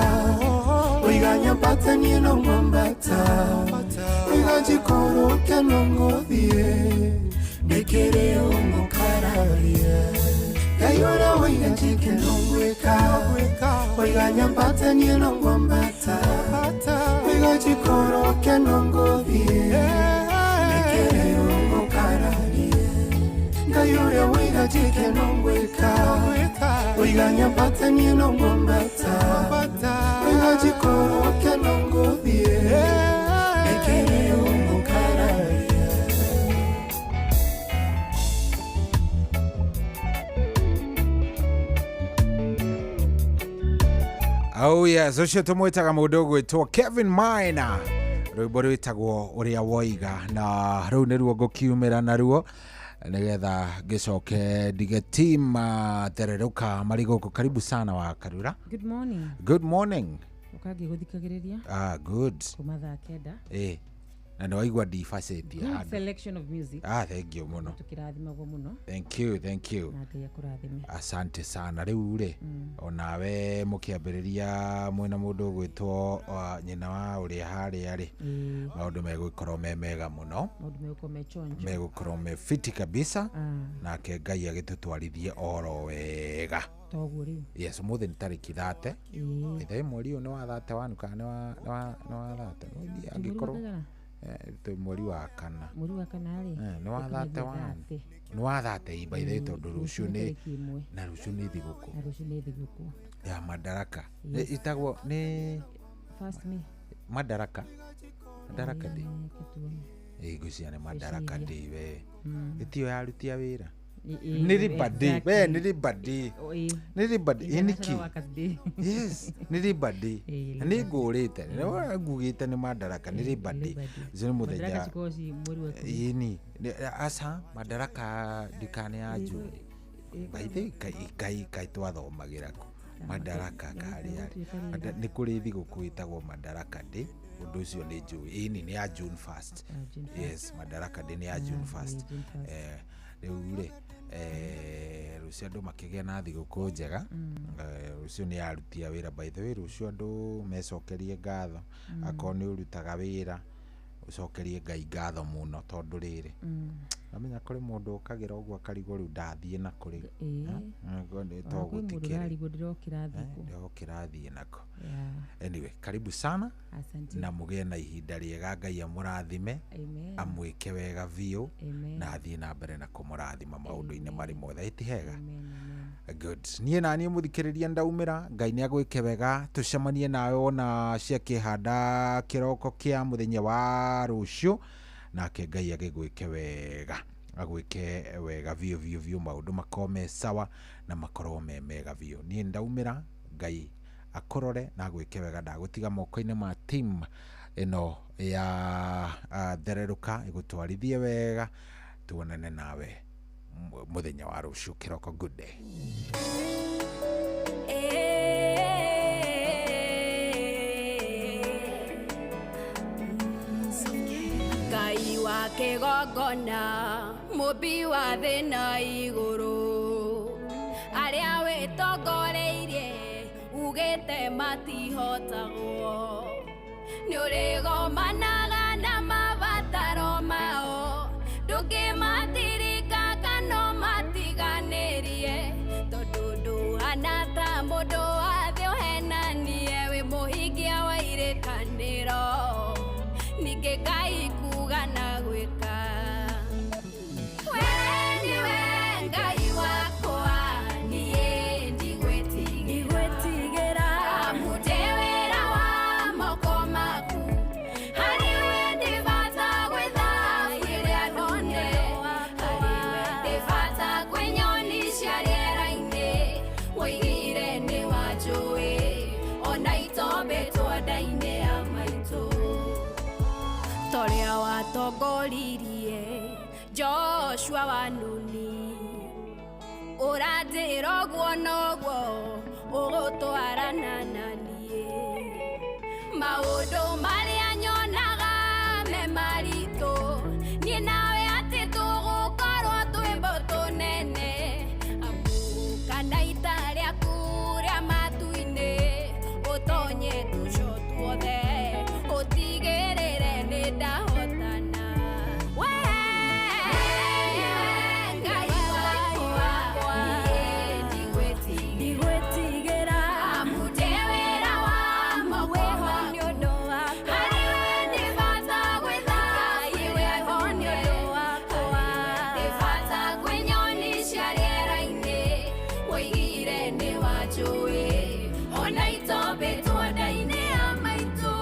waiga nyambata niĩ no ngwambata waiga njikũrũke no ngũthiĩ ndekĩrĩ ũngũkararie Ngai ũrĩa waiga njĩke no ngwĩka waiga nyambata niĩ no ngwambata waiga njikũrũke no ngũthiĩ ndekĩrĩ ũngũkararie Ngai ũrĩa waiga njĩke no ngwĩka waiga nyambata niĩ no ngwambata waiga njikũrũke no ngũthiĩ ndekĩrĩ ũngũkararie. Oh yes, ũcio tũmwĩtaga mũndũ ũgwĩtwo Kevin Maina, rwĩmbo rwĩtagwo ũrĩa woiga, na rũu nĩruo ngũkiumĩra naruo nĩgetha ngĩcoke ndige team thererũka marĩ gũkũ. Karibu sana wa Karura. Good morning. Good morning. Ũkangĩgũthikagĩrĩria Ah, good. kuma thaa 9. Na nĩ waigua ndibacetie Good handũ. selection of music. Ah, thank you mũno. Tũkĩrathimagwo mũno. Thank you, thank you. Na Ngai akũrathime. Asante sana. Rĩu rĩ, onawe mũkĩambĩrĩria mwĩna mũndũ ũgwĩtwo nyina wa ũrĩa harĩa rĩ, maũndũ megũkorwo me mega mũno, Maũndũ megũkorwo me chonjo. megũkorwo me fiti kabisa, Ah. nake Ngai agĩtũtwarithie oro wega. Toguo rĩu. Yes, ũmũthĩ nĩ tarĩki 30. Ithe mweri ũyũ nĩ wa 31 kana nĩ wa 30? Angĩkorwo Mweri wa twĩ mweri wa kana. Mweri wa kana rĩ. Nĩ wa 31. Nĩ wa 30 by the way, tondũ rũciũ nĩ tarĩki 1. Na rũciũ nĩ thigũkũ Na rũciũ nĩ thigũkũ. ya Madaraka. Yes. Ĩtagwo nĩ First May. Madaraka. Madaraka Day. Ngwĩciria nĩ Madaraka Day we. Ĩtiyo ya aruti a wĩra. Nĩ Labor Day. We nĩ Labor Day. Nĩ Labor Day. Ĩ nĩkĩ? Yes, nĩ Labor Day. Nĩ ngũrĩte. Ngugĩte nĩ Madaraka, nĩ Labor Day. Ũcio nĩ mũthenya. Ĩni. Aca, Madaraka ndikane ya June. By the way, kai kai twathomagĩra kũ? Madaraka karĩa rĩ. Nĩ kũrĩ thigũkũ ĩtagwo Madaraka Day. Ũndũ ũcio nĩ njũĩ. Ĩni nĩ ya June 1st. Yes, Madaraka Day nĩ ya June 1st. Rĩu rĩ, rũciũ andũ makĩgĩa na thigũkũ njega. Rũciũ nĩ aruti a wĩra by the way, rũciũ andũ mecokerie ngatho. Akorwo nĩ ũrutaga wĩra, ũcokerie Ngai ngatho mũno tondũ rĩrĩ, namenya kũrĩ mũndũ ũkagĩra ũguo akarigwo rĩu ndathiĩ nakũ rĩu. To gũtikĩrĩ. Ndĩrokĩra thiĩ nako. Anyway, karibu sana. Asante. Na mũgĩe na ihinda rĩega, Ngai amũrathime, amwĩke wega biũ, na athiĩ na mbere na kũmũrathima maũndũ-inĩ marĩ mothe. Ĩ ti hega? Good. Niĩ na niĩ mũthikĩrĩria ndaumĩra, Ngai nĩ agwĩke wega, tũcemanie nawe wona ciakĩhanda kĩroko kĩa mũthenya wa rũciũ, nake Ngai agĩgwĩke wega, agwĩke wega biũ biũ biũ, maũndũ makorwo me sawa na makorwo me mega biũ. Niĩ ndaumĩra, Ngai akũrore na agwĩke wega, ndagũtiga moko-inĩ ma team ĩno ya thererũka ĩgũtwarithie wega, tuonane nawe mũthenya wa rũciũ kĩroko. Good day. Ngai wa kĩgongona, mũmbi wa thĩ na igũrũ, arĩa wĩtongoreirie ugĩte matihotagwo, nĩũrĩgomanaga na mabataro mao, ndũngĩmatirika kana ũmatiganĩrie, tondũ ndũhana ta mũndũ wa thĩ ũhenanie, wĩ mũhingia wa irĩkanĩro, ningĩ Ngai kuga na gwĩka. We nĩwe Ngai wakwa, niĩ ndigwĩtigĩra, amu ndĩ wĩra wa moko maku, harĩ watongoririe Joshua wa Nuni ũranjĩra ũguo noguo ũgũtwarana na niĩ maũndũ marĩa nyonaga me maritũ niĩ nawe atĩ tũgũkorwo twĩ mbũtũ nene kana ita rĩaku rĩa matu-inĩ ũtonye tũco tuothe ũtigĩrĩre nĩ ndahotana we Ngai wakwa niĩ ndigwĩtigĩra amu ndĩ wĩra wa moko nĩ ũndũ wakwa harĩ we nĩ bata gwĩthayu wĩho nĩ ũndũ wakwa nĩ bata kwĩ nyoni cia rĩera-inĩ woigire nĩ wanjũĩ ona itombĩtwo nda-inĩ ya maitũ.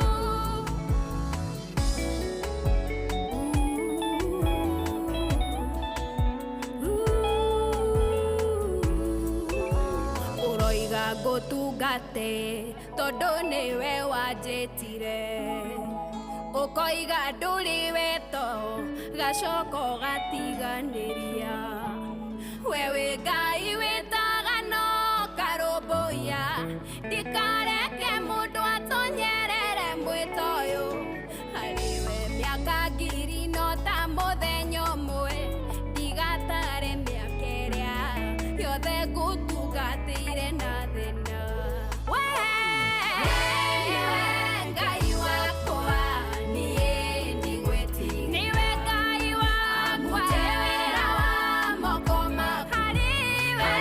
Ũroiga ngũtungate tondũ nĩwe wanjĩtire ũkoiga ndũrĩ weto gacoka ũgatiganĩria we wĩ Ngai wĩtaga no karũmbũiya ndikareke mũndũ atonyerere mwĩto ũyũ harĩ we mĩaka ngiri no ta mũthenya ũmwe ndigatare mĩaka ĩrĩa yothe ngũtungatĩire na thĩna we Ngai wakwa niĩ ndigwĩtigĩra nĩwe Ngai wakwa ndĩ wĩra wa moko maku harĩ we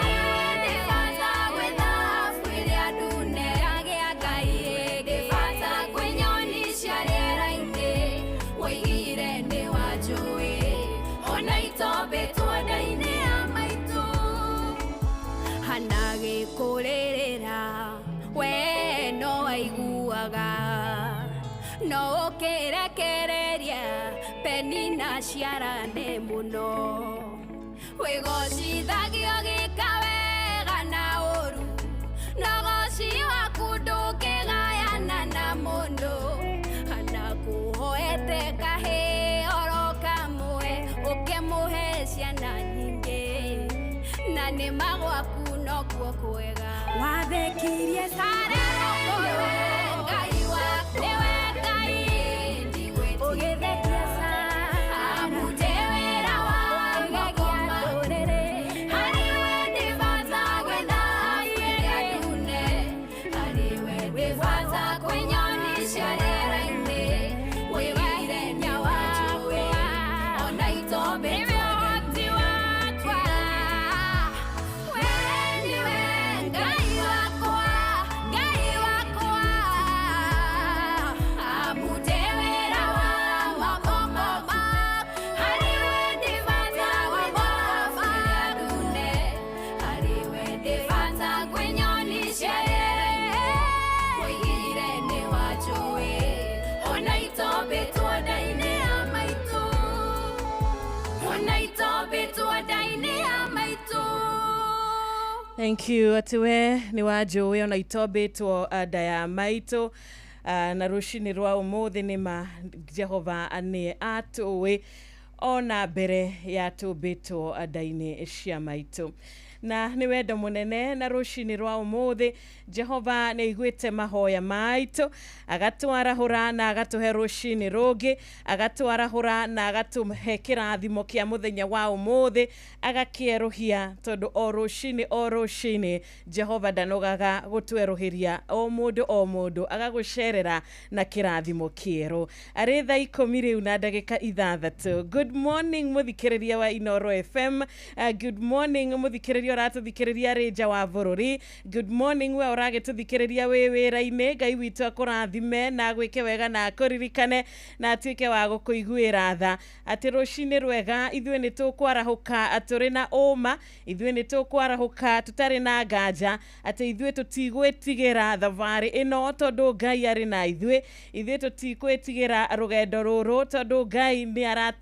nĩ bata gwĩ thahabu ĩrĩa ndune yagĩa Ngai ĩngĩ bata kwĩ nyoni cia rĩera-inĩ woigire nĩ wanjũĩ ona itombĩtwo nda-inĩ ya maitũ hana gĩkũrĩrĩra we no waiguaga no ũkĩrekereria Penina ciarane mũno wĩgocithagio gĩka wega na ũru no goci waku ndũngĩgayana na mũndũ hana kũhoete kahĩ oro kamwe ũkĩmũhe ciana nyingĩ na nĩ magwaku nokuo kwega wathekirie Sara nĩwe Ngai wakwa nĩwe Ngai ũgĩthekia Sara amu ndĩ wĩra wa moko maku harĩ we nĩ bata gwĩ thahabu ĩrĩa ndune harĩ we nĩ bata kwĩ nyoni cia rĩera-inĩ woigire nĩ wanjũĩ ona itombĩtwo ũhoti wakwa we nĩwe Ngai wakwa Ngai wakwa amu ndĩ wĩra wa moko maku harĩ we nĩ bata gwĩ thahabu ĩrĩa ndune harĩ we nĩ bata kwĩ nyoni cia rĩera-inĩ woigire nĩ wanjũĩ ona itombĩtwo nda-inĩ ya maitũ ona itombĩtwo nda-inĩ ya maitũ. Thank you atĩ we nĩ wanjũĩ ona itombĩtwo nda ya maitũ na rũcinĩ rwa ũmũthĩ nĩ ma Jehova nĩ atũĩ ona mbere ya tũmbĩtwo nda-inĩ cia maitũ na nĩ wendo mũnene na rũcinĩ rwa ũmũthĩ Jehova nĩ aiguĩte mahoya maitũ agatwarahũra na agatũhe rũcinĩ rũngĩ agatwarahũra na agatũhe kĩrathimo kĩa mũthenya wa ũmũthĩ agakĩerũhia tondũ o rũcinĩ Jehova ndanogaga gũtwerũhĩria o mũndũ agagũcerera na kĩrathimo kĩerũ arĩ thaa 10 rĩu na ndagĩka 6. Good morning mũthikĩrĩria wa Inoro FM. Good morning mũthikĩrĩria ũratũthikĩrĩria arĩ nja wa bũrũri. Good morning we ũragĩtũthikĩrĩria wĩ wĩra-inĩ. Ngai witũ akũrathime na agwĩke wega na akũririkane na atuĩke wa gũkũiguĩra tha atĩ rũcinĩ rwega ithuĩ nĩ tũkwarahũka tũrĩ na ũma ithuĩ nĩ tũkwarahũka tũtarĩ na nganja atĩ ithuĩ tũtigwĩtigĩra thabarĩ ĩno tondũ Ngai arĩ na ithuĩ ithuĩ tũtikwĩtigĩra rũgendo rũrũ tondũ Ngai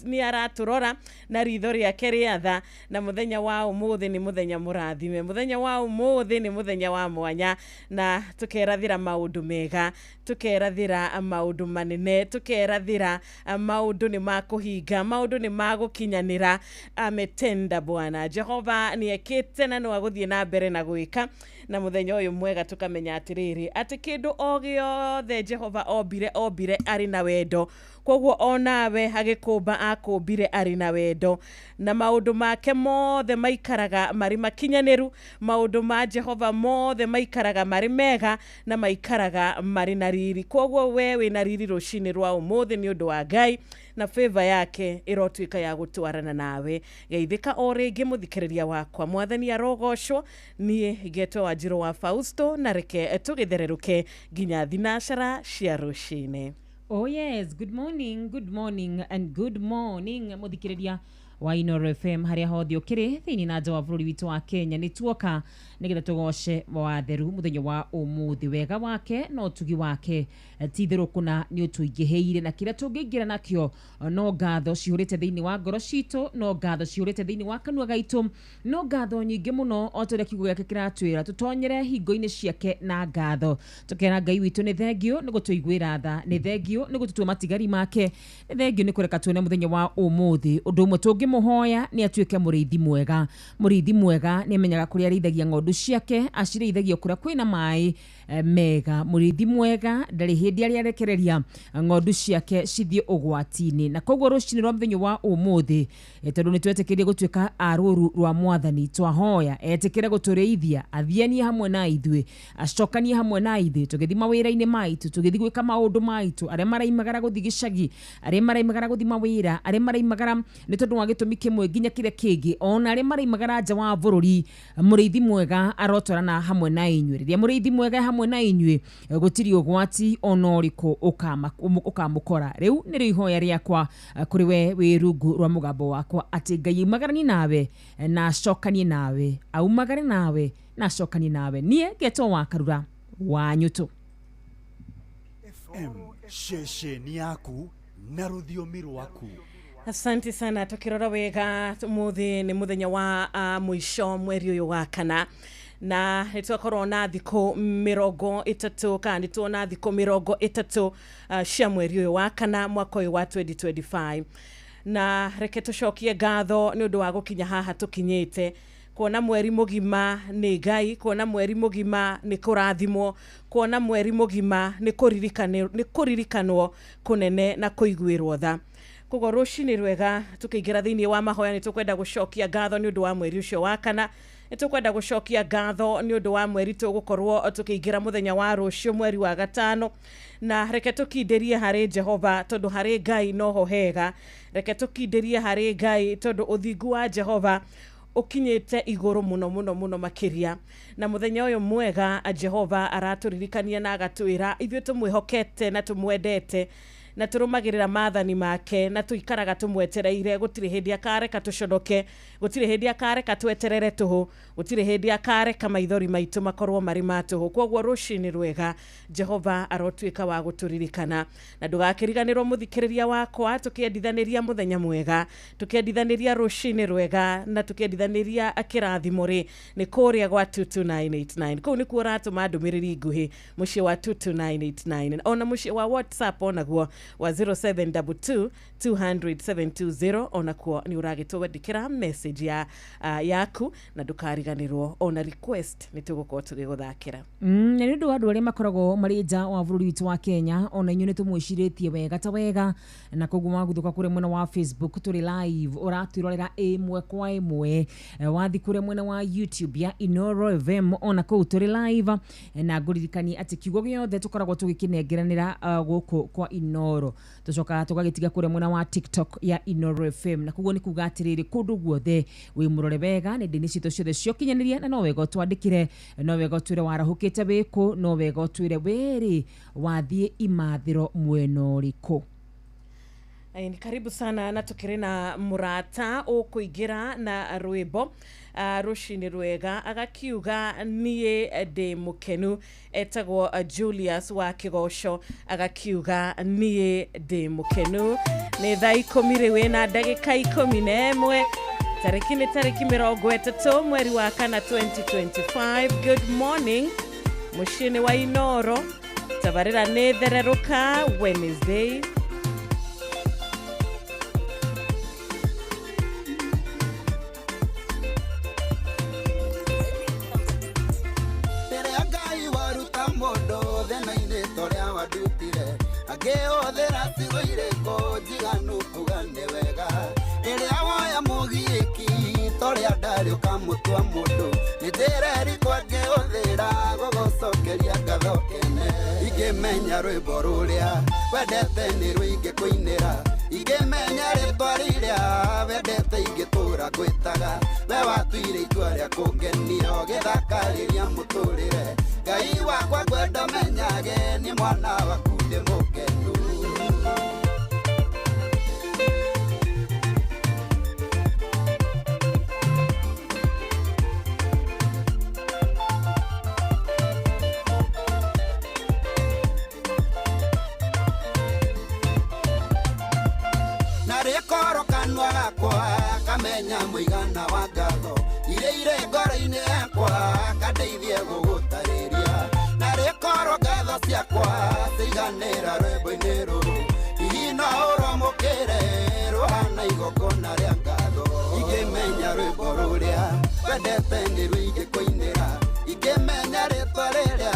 nĩ aratũrora na ritho rĩake rĩa tha, na mũthenya wa ũmũthĩ nĩ mũthenya mũrathime, mũthenya wa ũmũthĩ nĩ mũthenya wa mwanya, na tũkerathĩra maũndũ mega, tũkerathĩra maũndũ manene, tũkerathĩra maũndũ nĩ makũhinga, maũndũ nĩ magũkinyanĩra. Ametenda Bwana Jehova nĩ ekĩte na no agũthiĩ na mbere na gwĩka. Na mũthenya ũyũ mwega tũkamenya atĩrĩrĩ, atĩ kĩndũ o gĩothe Jehova ombire ombire arĩ na wendo, koguo onawe agĩkũmba akũmbire arĩ na wendo, na maũndũ make mothe maikaraga marĩ makinyanĩru, maũndũ ma Jehova mothe maikaraga marĩ mega na maikaraga marĩ na riri. Koguo we wĩna riri rũcinĩ rwa ũmũthĩ nĩ ũndũ wa Ngai, na favor yake ĩrotuĩka ya gũtwarana nawe. Geithĩka o rĩngĩ mũthikĩrĩria wakwa, Mwathani arogocwo. Niĩ ngetwo Wanjirũ wa Fausto, na reke tũgĩthererũke nginya thinacara cia rũcinĩ. Oh yes, good morning, good morning and good morning muthikiriria wa Inoro FM haria hothe ukiri thiini na nja wa bũrũri witũ wa Kenya. Nĩ tuoka nĩgetha tũgoce watheru mũthenya wa ũmũthĩ, wega wake na ũtugi wake ti itherũ kũna nĩ ũtũingĩhĩire, na kĩrĩa tũngĩingĩra nakĩo no ngatho cihũrĩte thĩinĩ wa ngoro citũ, no ngatho cihũrĩte thĩinĩ wa kanua gaitũ, no ngatho nyingĩ mũno o ta ũrĩa kiugo gĩake kĩratwĩra tũtonyere hingo-inĩ ciake na ngatho, tũkera Ngai witũ nĩ thengio nĩ gũtũiguĩra tha, nĩ thengio nĩ gũtũtua matigari make, nĩ thengio nĩ kũreka tuone mũthenya wa ũmũthĩ. Ũndũ ũmwe tũngĩmũhoya nĩ atuĩke mũrĩithi mwega. Mũrĩithi mwega nĩ amenyaga kũrĩa arĩithagia ng'ondu ciake, acirĩithagia kũrĩa kwĩna maĩ mega. Mũrĩithi mwega ndarĩ hĩndĩ arĩa arekereria ng'ondu ciake cithiĩ ũgwati-inĩ. Na koguo rũcinĩ rwa mũthenya wa ũmũthĩ, tondũ nĩ twetĩkĩrie gũtuĩka a rũru rwa Mwathani, twahoya etĩkĩre gũtũrĩithia, athianie hamwe na ithuĩ, acokanie hamwe na ithuĩ tũgĩthiĩ mawĩra-inĩ maitũ, tũgĩthiĩ gwĩka maũndũ maitũ, arĩa maraimagara gũthiĩ gĩcagi, arĩa maraimagara gũthiĩ mawĩra, arĩa maraimagara nĩ tondũ wa gĩtũmi kĩmwe nginya kĩrĩa kĩngĩ, ona arĩa maraimagara nja wa bũrũri, mũrĩithi mwega arotwarana hamwe na inyuĩ. Rĩrĩa mũrĩithi mwega hamwe na inyuĩ, gũtirĩ ũgwati ona ũrĩkũ ũkamũkora. Rĩu nĩrĩo ihoya rĩakwa kũrĩ we wĩ rungu rwa mũgambo wakwa, atĩ Ngai aumagaranie nawe na acokanie nawe, aumagare nawe na acokanie nawe. Niĩ ngetwo wa Karura wa Nyũtũ. FM ceceni yaku na rũthiomi rwaku. Asante sana. Tukirora wega umuthi ni muthenya wa mũico mweri ũyũ wa kana, na nĩtwakorwo na thikũ 30 kana nĩtuona thikũ 30 cia mweri ũyũ wa kana mwaka ũyũ wa 2025, na reke tũcokie ngatho nĩ ũndũ wa gũkinya haha tũkinyĩte, kuona mweri mũgima nĩ Ngai, kuona mweri mũgima nĩ kũrathimwo, kuona mweri mũgima nĩ kũririkanwo kũnene na kũiguĩrwo tha. Koguo rũcinĩ rwega tũkĩingĩra thĩinĩ wa mahoya nĩ tũkwenda gũcokia ngatho nĩ ũndũ wa mweri ũcio wa kana, nĩ tũkwenda gũcokia ngatho nĩ ũndũ wa mweri tũgũkorwo tũkĩingĩra mũthenya wa rũciũ mweri wa gatano, na reke tũkindĩrie harĩ Jehova tondũ harĩ Ngai noho hega, reke tũkindĩrie harĩ Ngai tondũ ũthingu wa Jehova ũkinyĩte igũrũ mũno mũno mũno makĩria. Na mũthenya ũyũ mwega Jehova aratũririkania na agatwĩra ithuĩ tũmwĩhokete na tũmwendete na tũrũmagĩrĩra maathani make na tũikaraga tũmwetereire, gũtirĩ hĩndĩ akareka tũconoke, gũtirĩ hĩndĩ akareka tweterere tũhũ, gũtirĩ hĩndĩ akareka maithori maitũ makorwo marĩ ma tũhũ. Koguo rũcinĩ rwega Jehova arotuĩka wa gũtũririkana, na ndũgakĩriganĩrwo mũthikĩrĩria wakwa, tũkĩendithanĩria mũthenya mwega, tũkĩendithanĩria rũcinĩ rwega, na tũkĩendithanĩria kĩrathimo rĩ nĩ kũrĩa gwa 22989. Kũu nĩkuo ũratũma ndũmĩrĩri nguhĩ mũciĩ wa 22989, ona mũciĩ wa WhatsApp onaguo wa 0722 200 720, onakuo nĩ ũragĩtwandĩkĩra message ya yaku, na ndũkariganĩrwo ona request nĩ tũgũkorwo tũgĩgũthakĩra. Na nĩ ũndũ wa andũ arĩa makoragwo marĩ nja wa bũrũri witũ wa Kenya, ona inyuĩ nĩ tũmwĩcirĩtie wega ta wega, na koguo waguthũka kũrĩa mwena wa Facebook tũrĩ live, ũratwĩrorera ĩmwe kwa ĩmwe, wathi kũrĩa mwena wa YouTube ya Inoro FM ona kũu tũrĩ live, na ngũririkanie atĩ kiugo gĩothe tũkoragwo tũgĩkĩnengeranĩra gũkũ kwa Inoro, tũcokaga tũgagĩtiga kũrĩa mwena wa TikTok ya Inoro FM, na koguo nĩ kuga atĩrĩrĩ kũndũ guothe wĩ mũrore wega nenda-inĩ citũ ciothe cia ũkinyanĩria, na no wega ũtwandĩkĩre, no wega ũtwĩre warahũkĩte wĩkũ, no wega ũtwĩre wĩrĩ wathiĩ imathĩro mwena ũrĩkũ. Ni karibu sana na tukiri na murata ukuingira na rwimbo rucini rwega agakiuga nie ndi mukenu etagwo Julius wa Kigoco agakiuga nie ndi mukenu ni thaa 10 riu na ndagika 11 tariki ni tariki 30 mweri wa kana 2025. Good morning muciini wa Inoro tabarira ni thereruka Wednesday. Ukamutua mundu ndireri kwangĩhũthĩra gũgũcokeria ngatho kene ingĩmenya rwĩmbo rũrĩa wendete nĩ rũingĩ kũinĩra ingĩmenya rĩtwa rĩrĩa wendete ingĩtũra ngwĩtaga we watuire itua rĩa kũngenia ũgĩthakarĩria mũtũrĩre Ngai wakwa ngwenda menyage nĩ mwana waku ndĩ mũkenu. Kamenya muigana wa ngatho iria irĩ ngoro-inĩ yakwa kandeithie gũgũtarĩria na rĩkorwo ngatho ciakwa ciiganĩra rwĩmbo-inĩ rũrũ hihi no ũrwamũkĩre rũhana igongona rĩa ngatho ingĩmenya rwĩmbo rũrĩa wendete nĩ rũingĩ kũinĩra ingĩmenya rĩtwa rĩrĩa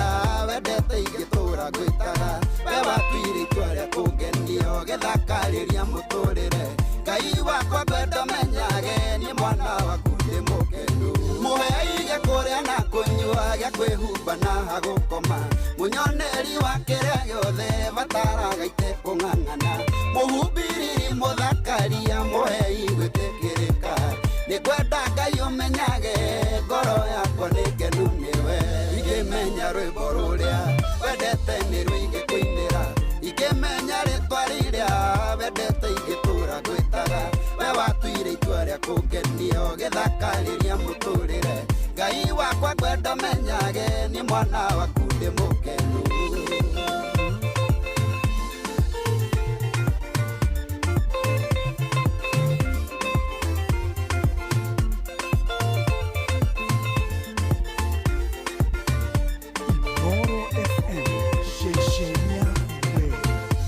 wendete ingĩtũra ngwĩtaga we watuire itua rĩa kũngenia ũgĩthakarĩria mũtũrĩre Ngai wakwa ngwenda menyage nĩ mwana waku ndĩ mũkenu mũhei gĩa kũrĩa na kũnyua gĩa kwĩhumba na hagũkoma mũnyoneri wa kĩrĩa gĩothe bataraga itekũng'ang'ana mũhumbĩriri mũthakaria mũhei gwĩtĩkĩrĩka nĩ ngwenda Ngai ũmenyage ngoro yakwa nĩ ngenu nĩwe ingĩmenya rwĩmbo rũrĩa wendete nĩ rũingĩ kũinĩra ingĩmenya rĩtwa rĩrĩa wendete ingĩtũra ngwĩtaga we watuire itua rĩa kũngenia ũgĩthakarĩria mũtũrĩre Ngai wakwa ngwenda menyage nĩ mwana waku ndĩ mũkenu. Inoro FM ceceni yaku we.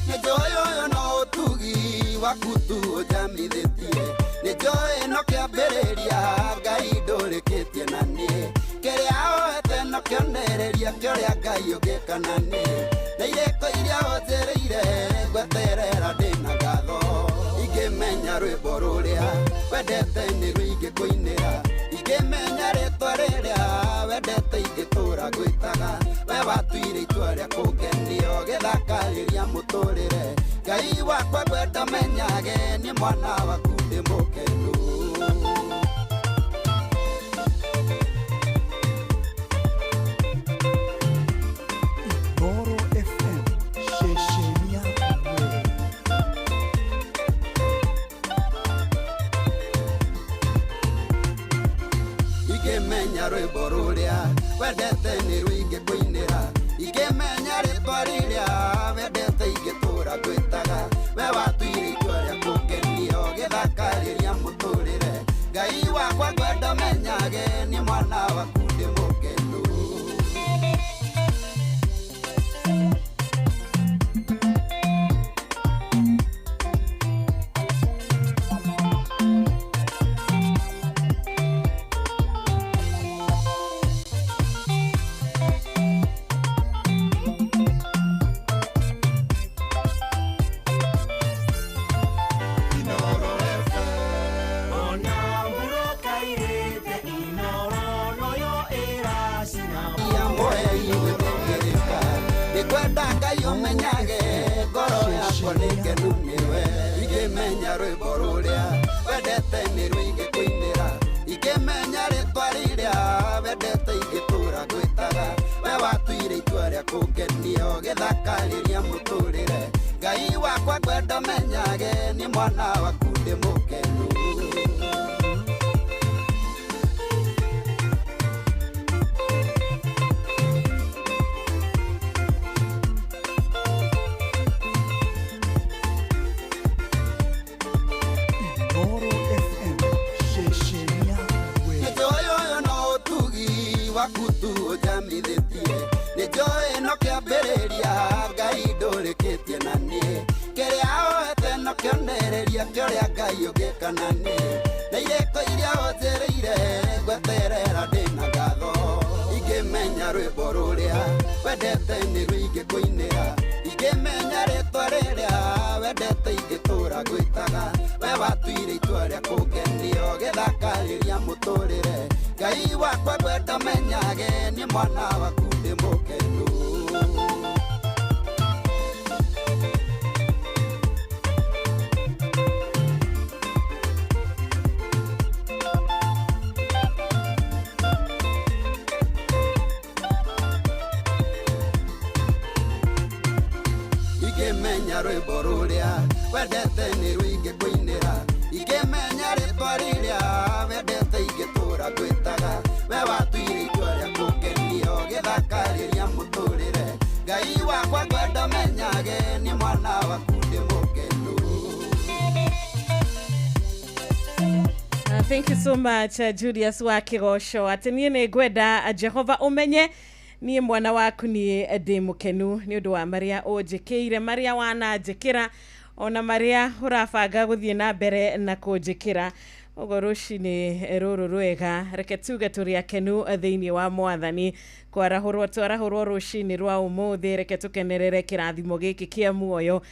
Nĩnjũĩ ũyũ no ũtugi waku tu ũnjamithĩtie nĩnjũĩ no kĩambĩrĩria Ngai ndũrĩkĩtie na niĩ kĩrĩa oete no kĩonereria kĩũrĩa Ngai ũngĩka na niĩ na irĩko iria ũnjĩrĩire ngweterera ndĩna ngatho ingĩmenya rwĩmbo rũrĩa wendete nĩ rũingĩ kũinĩra ingĩmenya rĩtwa rĩrĩa wendete ingĩtũra ngwĩtaga we watuire itua rĩa kũngenia ũgĩthakarĩria mũtũrĩre Ngai wakwa ngwenda menyage nĩ mwana waku ndĩ mũkenu. Inoro FM ceceni yaku we. Ingĩmenya rwĩmbo rũrĩa wendete nĩ rũingĩ kũinĩra ingĩmenya rĩtwa rĩrĩa wendete ingĩtũra ngwĩtaga we watuire itua rĩa kũngenia ũgĩthakarĩria mũtũrĩre Ngai wakwa ngwenda menyage nĩ mwana waku ndĩ mũkenu. Nĩngwenda Ngai ũmenyage ngoro yakwa nĩ ngenu nĩwe ingĩmenya rwĩmbo rũrĩa wendete nĩ rũingĩ kũinĩra ingĩmenya rĩtwa rĩrĩa wendete ingĩtũra ngwĩtaga we watuire itua rĩa kũngenia ũgĩthakarĩria mũtũrĩre Ngai Ngai wakwa ngwenda menyage nĩ mwana waku ndĩ mũkenu. Inooro FM ceceni ya Nĩ njũĩ ũyũ no ũtugi waku tu ũnjamithĩtie, nĩ njũĩ no kĩambĩrĩria Ngai ndũrĩkĩtie na niĩ, kĩrĩa oete no kĩonereria kĩũrĩa Ngai ũngĩka na niĩ, na irĩko iria ũnjĩrĩire ngweterera ndĩna ngatho. Ingĩmenya rwĩmbo rũrĩa wendete nĩ rũingĩkũinĩra, ingĩmenya rĩtwa rĩrĩa wendete ingĩtũra ngwĩtaga, we watuire itua rĩa kũngenio gĩthakarĩria mũtũrĩre. Ngai wakwa ngwenda menyage nĩ mwana waku ndĩ mũkenu. Ingĩmenya rwĩmbo rũrĩa wendete nĩ rũingĩkũinĩra, ingĩmenya rĩtwa rĩrĩa wendete ingĩtũra ngwĩtaga, we watuire itua rĩa kũngenio gĩthakarĩria mũtũrĩre. Ngai wakwa ngwenda menyage nĩ mwana waku ndĩ mũkenu. Thank you so much, Julius wa Kĩgoco. Atĩ niĩ nĩ ngwenda Jehova ũmenye niĩ mwana waku niĩ ndĩ mũkenu nĩ ũndũ wa marĩa ũnjĩkĩire, marĩa wananjĩkĩra, ona marĩa ũrabanga gũthiĩ na mbere na kũnjĩkĩra. Ũguo rũcinĩ rũrũ rwega, reke tuge tũrĩ akenu thĩinĩ wa Mwathani. Kwarahũrwo twarahũrwo rũcinĩ rwa ũmũthĩ, reke tũkenerere kĩrathimo gĩkĩ kĩa muoyo.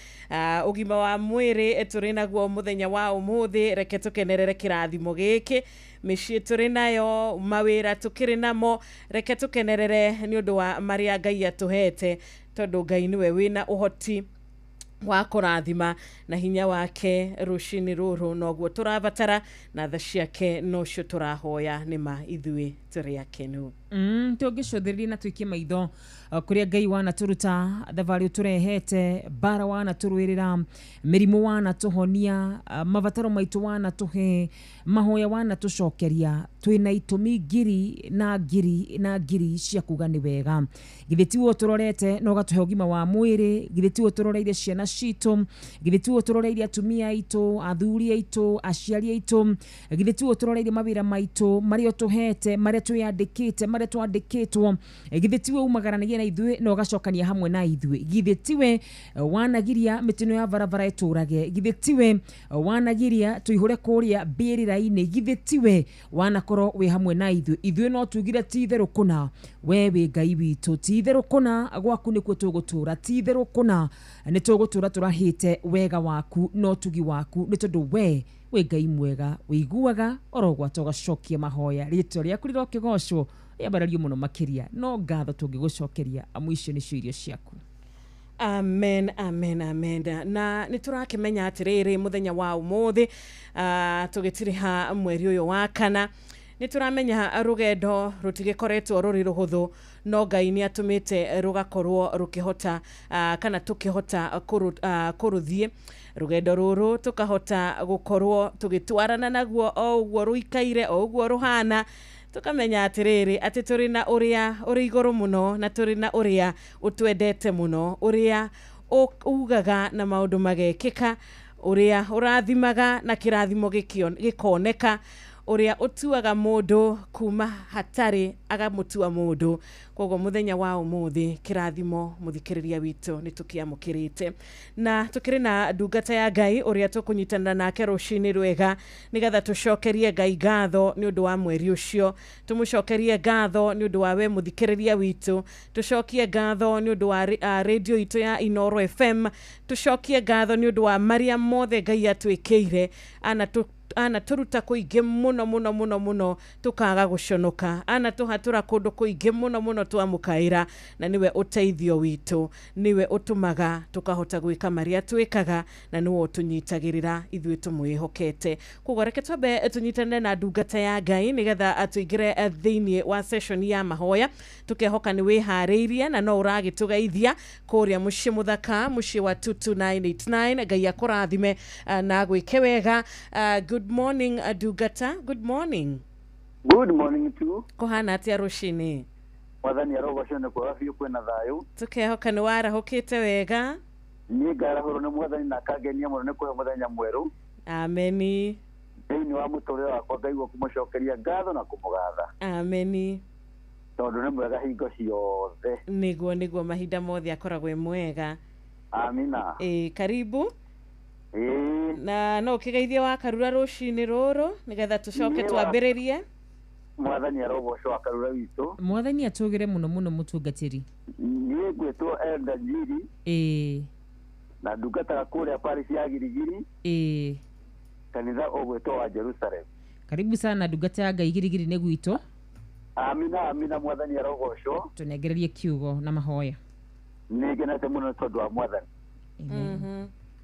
Ũgima wa mwĩrĩ tũrĩ naguo mũthenya wa ũmũthĩ, reke tũkenerere kĩrathimo gĩkĩ. Mĩciĩ tũrĩ nayo, mawĩra tũkĩrĩ namo, reke tũkenerere nĩ ũndũ wa marĩa Ngai atũhete, tondũ Ngai nĩwe wĩna ũhoti wa kũrathima na hinya wake rũcinĩ rũrũ noguo tũrabatara, na tha ciake nocio tũrahoya. Nĩma ithuĩ tũrĩ akenu. Tũngĩcũthĩrĩria na tũikie maitho kũrĩa Ngai wanatũruta, thabarĩ ũtũrehete, mbara wanatũrũĩrĩra, mĩrimũ wanatũhonia, mabataro maitũ wanatũhe, mahoya wanatũcokeria, twĩna itũmi ngiri na ngiri na ngiri cia kuga nĩ wega. Githĩ tiwe ũtũrorete na ũgatũhe ũgima wa mwĩrĩ? Githĩ tiwe ũtũroreire ciana citũ? Githĩ tiwe ũtũroreire atumia aitũ, athuri aitũ, aciari aitũ? Githĩ tiwe ũtũroreire mawĩra maitũ marĩa ũtũhete, marĩa twĩyandĩkĩte, marĩa twandĩkĩtwo? Githĩ tiwe umagaranagia na ithuĩ na ũgacokania hamwe na ithuĩ? Githĩ tiwe wanagiria mĩtino ya barabara ĩtũrage? Githĩ tiwe wanagiria tũihũre kũrĩa mbĩrĩra-inĩ? Githĩ tiwe wanakorwo wĩ hamwe na ithuĩ? Ithuĩ no tugire ti itherũ kũna we wĩ Ngai witũ, ti itherũ kũna gwaku nĩkuo tũgũtũra, ti itherũ kũna nĩ tũgũtũra tũrahĩte wega waku na ũtugi waku, nĩ tondũ we wĩ Ngai mwega, wĩiguaga oro gwata ũgacokia mahoya. Rĩtwa rĩaku rĩrokĩgocwo rĩambarario mũno makĩria, no ngatho tũngĩgũcokeria amu icio nĩcio irio ciaku. Amen, amen, amen. Na nĩ tũrakĩmenya atĩrĩrĩ mũthenya wa ũmũthĩ, tũgĩtiriha mweri ũyũ wa kana, nĩ tũramenya rũgendo rũtigĩkoretwo rũrĩ rũhũthũ, no Ngai nĩ atũmĩte rũgakorwo rũkĩhota, kana tũkĩhota kũrũthiĩ rũgendo rũrũ, tũkahota gũkorwo tũgĩtwarana naguo o ũguo rũikaire, o ũguo rũhana. Tũkamenya atĩrĩrĩ atĩ tũrĩ na ũrĩa ũrĩ igũrũ mũno, na tũrĩ na ũrĩa ũtwendete mũno, ũrĩa ugaga na maũndũ magekĩka, ũrĩa ũrathimaga na kĩrathimo gĩkoneka, ũrĩa ũtuaga mũndũ kuma hatarĩ agamũtua mũndũ. Koguo mũthenya wa ũmũthĩ kĩrathimo mũthikĩrĩria witũ nĩ tũkĩamũkĩrĩte, na tũkĩrĩ na ndungata ya Ngai ũrĩa tũkũnyitanĩra nake rũcinĩ rwega, nĩgetha tũcokerie Ngai ngatho nĩ ũndũ wa mweri ũcio, tũmũcokerie ngatho nĩ ũndũ wa we mũthikĩrĩria witũ, tũcokie ngatho nĩ ũndũ wa radio itũ ya Inooro FM, tũcokie ngatho nĩ ũndũ wa marĩa mothe Ngai atwĩkĩire, ana Anatũruta kũingĩ mũno mũno mũno mũno tũkaga gũconoka, anatũhatũra kũndũ kũingĩ mũno mũno twamũkaĩra, na nĩwe ũteithio witũ, nĩwe ũtũmaga tũkahota gwĩka marĩa twĩkaga, na nĩwe ũtũnyitagĩrĩra ithuĩ tũmwĩhokete. Koguo reke twambe tũnyitanĩre na ndungata ya Ngai nĩgetha tũingĩre thĩinĩ wa session ya mahoya. Tũkehoka nĩ wĩharĩirie na no ũragĩtũgeithia kũrĩa mũciĩ mũthaka, mũciĩ wa 22989. Ngai akũrathime na gwĩke wega. Good morning, ndungata, good morning. Good morning to. Kũhana atĩa rũcinĩ? Mwathani arogocwo nĩ kwega biũ, kwĩna thayũ. Tũkehoka nĩ warahũkĩte wega. Niĩ ngarahũrwo nĩ Mwathani na akangenia mũno nĩ kũhe mũthenya mwerũ. Ameni. Thĩinĩ wa mũtũrĩre wakwa ngaigua kũmũcokeria ngatho na kũmũgatha. Ameni. Tondũ nĩ mwega hingo ciothe. Nĩguo nĩguo, mahinda mothe akoragwo e mwega. Amina. Ĩ, karibu. Ĩĩ. Na no ũkĩgeithie wa Karura rũcinĩ rũrũ nĩgetha tũcoke Niĩ wa- twambĩrĩrie. Mwathani arogocwo, wa Karura witũ. Mwathani atũgĩre mũno mũno, mũtungatĩri. Niĩ ngwĩtwo Elda Njiri. Na ndungataga kũrĩa parish ya Girigiri. Kanitha ũgwĩtwo wa Jerusalem. Karibu sana ndungata ya Ngai, Girigiri nĩ gwitũ. Amina, amina, Mwathani arogocwo. Tũnengererie kiugo na mahoya. Nĩ ngenete mũno nĩ tondũ wa Mwathani.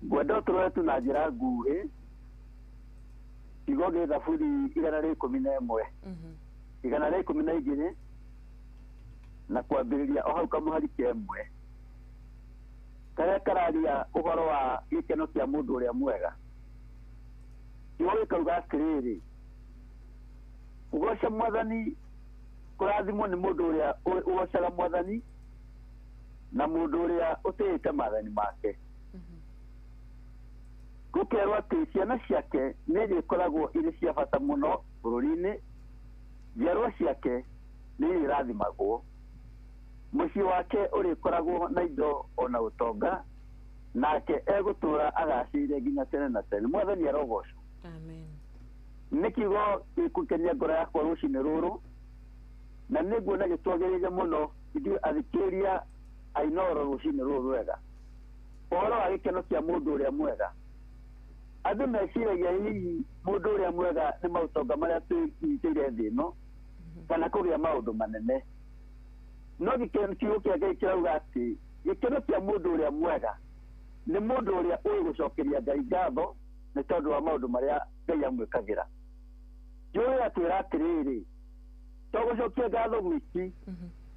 Ngwenda ũtũrore tu na njĩra nguhĩ kiugo gĩ Thaburi 111, 112, na kwambĩrĩria o hau kamũhari kemwe karĩa kararia ũhoro wa gĩkeno kĩa mũndũ ũrĩa mwega. Kiugo gĩkauga atĩrĩrĩ, kũgoca Mwathani, kũrathimwo nĩ mũndũ ũrĩa ũgocaga Mwathani na mũndũ ũrĩa ũtĩĩte maathani make. Gũkerwo atĩ ciana ciake nĩ irĩkoragwo irĩ cia bata mũno bũrũri-inĩ, njiarwa ciake nĩ irĩrathimagwo, mũciĩ wake ũrĩkoragwo na indo ona ũtonga, nake egũtũũra agacĩire nginya tene na tene. Mwathani arogocwo. Amen. Nĩ kiugo gĩkũkenia ngoro yakwa rũcinĩ rũrũ, na nĩ nguona gĩtwagĩrĩire mũno ithuĩ athikĩrĩria a Inooro rũcinĩ rũrũ rwega, ũhoro wa gĩkeno kĩa mũndũ ũrĩa mwega. Andũ meciragia hihi mũndũ ũrĩa mwega nĩ maũtonga marĩa twĩnyitĩire thĩ ĩno kana kũgĩa maũndũ manene, no gĩkeno, kiugo kĩa Ngai kĩrauga atĩ gĩkeno kĩa mũndũ ũrĩa mwega nĩ mũndũ ũrĩa ũĩ gũcokeria Ngai ngatho nĩ tondũ wa maũndũ marĩa Ngai amwĩkagĩra. Njũĩ atwĩra atĩrĩrĩ, to gũcokia ngatho gwiki,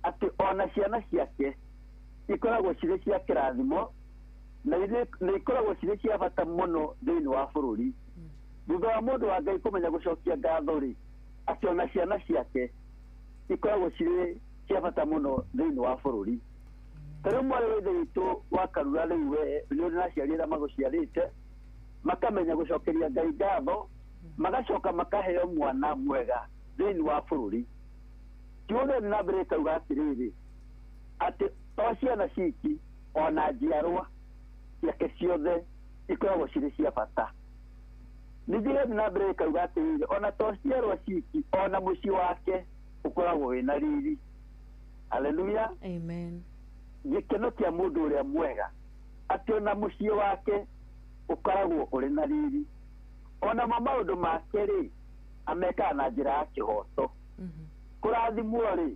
atĩ ona ciana ciake ikoragwo cirĩ cia kĩrathimo na ikoragwo cirĩ cia bata mũno thĩinĩ wa bũrũri. Thutha wa mũndũ wa Ngai kũmenya gũcokia ngatho rĩ, atĩ ona ciana ciake ikoragwo cirĩ cia bata mũno thĩinĩ wa bũrũri. Ta rĩu mwarĩ wa ithe witũ wa Karura, rĩu we nĩ ũrĩ na aciari arĩa magũciarĩte makamenya gũcokeria Ngai ngatho, magacoka makaheo mwana mwega thĩinĩ wa bũrũri. Kiugo gĩathiĩ na mbere gĩkauga atĩrĩrĩ, atĩ to ciana ciki, ona njiarwa ciake ciothe ikoragwo cirĩ cia bata. Ningĩ gĩathiĩ na mbere gĩkauga atĩrĩrĩ, ona to ciarwa ciki, ona mũciĩ wake ũkoragwo wĩna riri. Haleluya. Amen. Gĩkeno kĩa mũndũ ũrĩa mwega atĩ ona mũciĩ wake ũkoragwo ũrĩ na riri, ona mo maũndũ make rĩ amekaga na njĩra ya kĩhoto. Kũrathimwo rĩ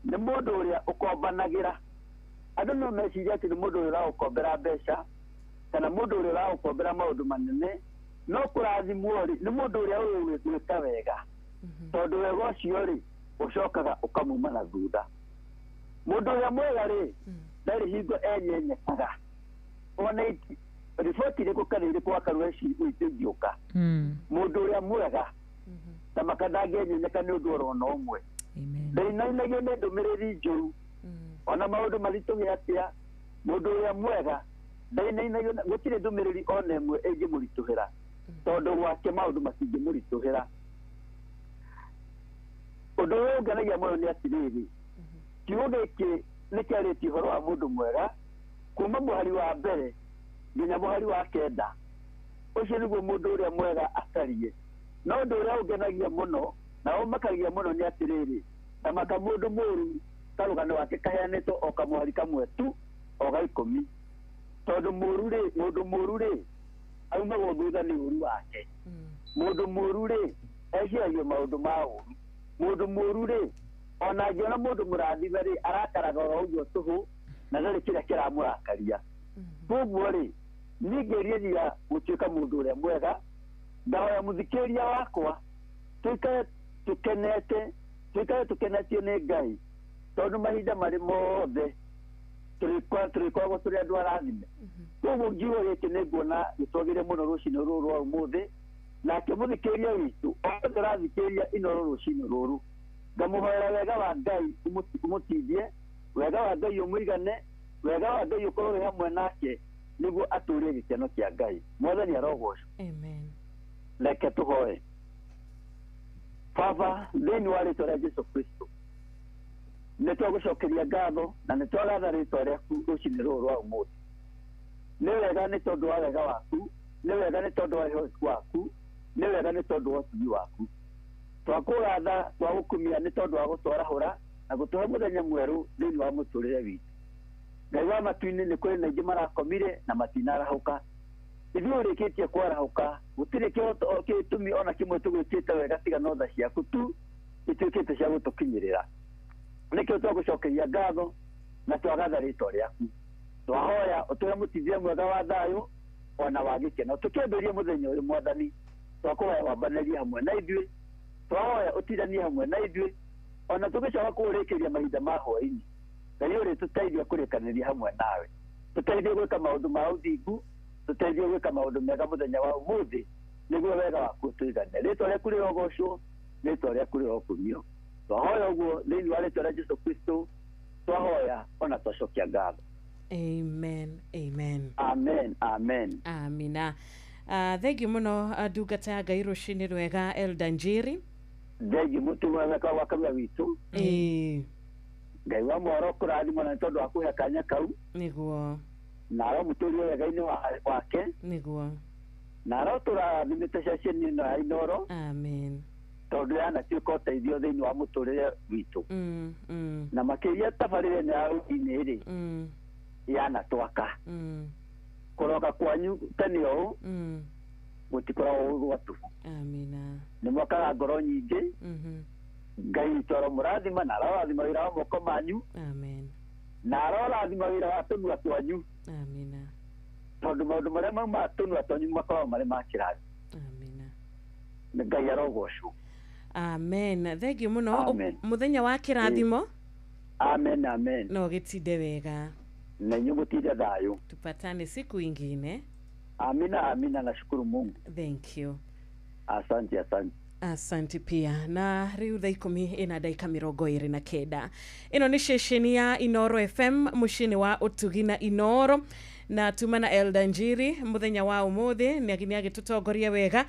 nĩ mũndũ ũrĩa ũkombanagĩra. Andũ no meciria atĩ nĩ mũndũ ũrĩa ũragũkombera mbeca kana mũndũ ũrĩa ũragũkombera maũndũ manene, no kũrathimwo rĩ nĩ mũndũ ũrĩa ũĩ gwĩka wega, tondũ wega ũcio rĩ ũcokaga ũkamuma na thutha. Mũndũ ũrĩa mwega rĩ ndarĩ hingo enyenyekaga, ona riboti irĩkũ kana irĩkũ wa Karura ingĩũka, mũndũ ũrĩa mwega ta maka ndangĩenyenyeka nĩ ũndũ oro ona ũmwe. Ndainainagio nĩ ndũmĩrĩri njũru ona maũndũ maritũhe atĩa, mũndũ ũrĩa mwega ndainainagio, gũtirĩ ndũmĩrĩri ona ĩmwe ĩngĩmũritũhĩra, tondũ gwake maũndũ matingĩmũritũhĩra. Ũndũ ũrĩa ũngenagia mũno nĩ atĩrĩrĩ, kiugo gĩkĩ nĩ kĩarĩtie ũhoro wa mũndũ mwega kuma mũhari wa mbere nginya mũhari wa 9. Ũcio nĩguo mũndũ ũrĩa mwega atariĩ. No ũndũ ũrĩa ũngenagia mũno na ũmakagia mũno nĩ atĩrĩrĩ, ta maka mũndũ mũũru karũgano gake kaheanĩtwo o kamũhari kamwe tu, o ga 10, tondũ mũũru rĩ, mũndũ mũũru rĩ aumagwo thutha nĩ ũũru wake. Mũndũ mũũru rĩ eciragia maũndũ ma ũũru. Mũndũ mũũru rĩ ona angĩona mũndũ mũrathime rĩ arakaraga oro ũguo tũhũ na ndarĩ kĩrĩa kĩramũrakaria. Koguo rĩ niĩ ngĩrĩria gũtuĩka mũndũ ũrĩa mwega, ngahoya mũthikĩrĩria wakwa tũikare tũkenete, tũikare tũkenetio nĩ Ngai, tondũ mahinda marĩ mothe tũrĩkoragwo tũrĩ andũ arathime. Koguo ngiugo gĩkĩ nĩ nguona gĩtwagĩrĩire mũno rũcinĩ rũrũ rwa ũmũthĩ, nake mũthikĩrĩria witũ othe ũrathikĩrĩria Inooro rũcinĩ rũrũ, ngamũhoera wega wa Ngai ũmũteithie, wega wa Ngai ũmũigane, wega wa Ngai ũkorwo wĩ hamwe nake nĩguo atũrie gĩkeno kĩa Ngai. Mwathani arogocwo. Amen. Reke tũhoe. Baba, thĩinĩ wa rĩtwa rĩa Jesu Kristo, nĩ twagũcokeria ngatho na nĩ twagatha rĩtwa rĩaku rũcinĩ rũrũ rwa ũmũthĩ. Nĩ wega nĩ tondũ wa wega waku, nĩ wega nĩ tondũ wa ũhotekeku waku, nĩ wega nĩ tondũ wa ũtugi waku. Twakũgatha, twagũkumia nĩ tondũ wa gũtwarahũra na gũtũhe mũthenya mwerũ thĩinĩ wa mũtũrĩre witũ. Ngai wa matu-inĩ, nĩ kũrĩ na aingĩ marakomire na matinarahũka. Ithuĩ ũrĩkĩtie kwarahũka, gũtirĩ gĩtũmi ona kĩmwe tũgwĩkĩte wega tiga no tha ciaku tu ituĩkĩte cia gũtũkinyĩrĩra. Nĩkĩo twagũcokeria ngatho na twagatha rĩtwa rĩaku. Twahoya ũtũhe mũtithia mwega wa thayũ ona wa gĩkeno. Tũkĩambĩrĩria mũthenya ũyũ Mwathani, twakũhoya wambanĩrie hamwe na ithuĩ, twahoya ũtindanie hamwe na ithuĩ, ona tũgĩcoka kũũrĩkĩria mahinda ma hwaĩ-inĩ. Ngai ũrĩtũteithia kũrĩkanĩria hamwe nawe, tũteithie gwĩka maũndũ ma ũthingu, tũteithie gwĩka maũndũ mega mũthenya wa ũmũthĩ, nĩguo wega waku ũtũigane. Rĩtwa rĩaku rĩrogocwo, rĩtwa rĩaku rĩrokumio. Twahoya ũguo thĩinĩ wa rĩtwa rĩa Jesu Kristo, twahoya ona twacokia ngatho. Amen. Amen. Amen. Amen. Amina. Thank you mũno ndungata ya Ngai rũcinĩ rwega Elder Njiri. Thengi mũtumia wa kanua witũ. Ngai wa mwaro kũrathimwo na nĩ tondũ wa kũhe kanya kau. Nĩguo. Na aromũtũria wega-inĩ wake. Nĩguo. Na arotũrathimĩte ceceni ĩno ya Inooro. Amen. Tondũ yanatuĩka ũteithio thĩinĩ wa mũtũrĩre witũ. Na makĩria tabarĩra ĩno ya rũcinĩ rĩ, yanatwaka. Kũroka kwanyu tene ũũ gũtikoragwo gwĩ gwa tũhũ. Amina. Nĩ mwakaga ngoro nyingĩ. Ngai witũ aromũrathima na arorathima wĩra wa moko manyu. Amen. Na arorathima wĩra wa tũnua twanyu. Amina. Tondũ maũndũ marĩa maumaga tũnua twanyu makoragwo marĩ ma kĩrathi. Amina. Ngai arogocwo. Amen. Thank you mũno. Amen. Mũthenya wa kĩrathimo. Amen, amen. No gĩtinde wega. Na inyuĩ mũtinde thayũ. Tupatane siku ingine. Amina, amina, nashukuru Mungu. Thank you. Asante, asante. Asante pia. Na rĩu thaa 10:29. Ĩno nĩ ceceni ya Inooro FM mũciĩ-inĩ wa ũtugi na Inooro, na tuma na Elder Njiri mũthenya wa ũmũthĩ nĩ agĩtũtongoria wega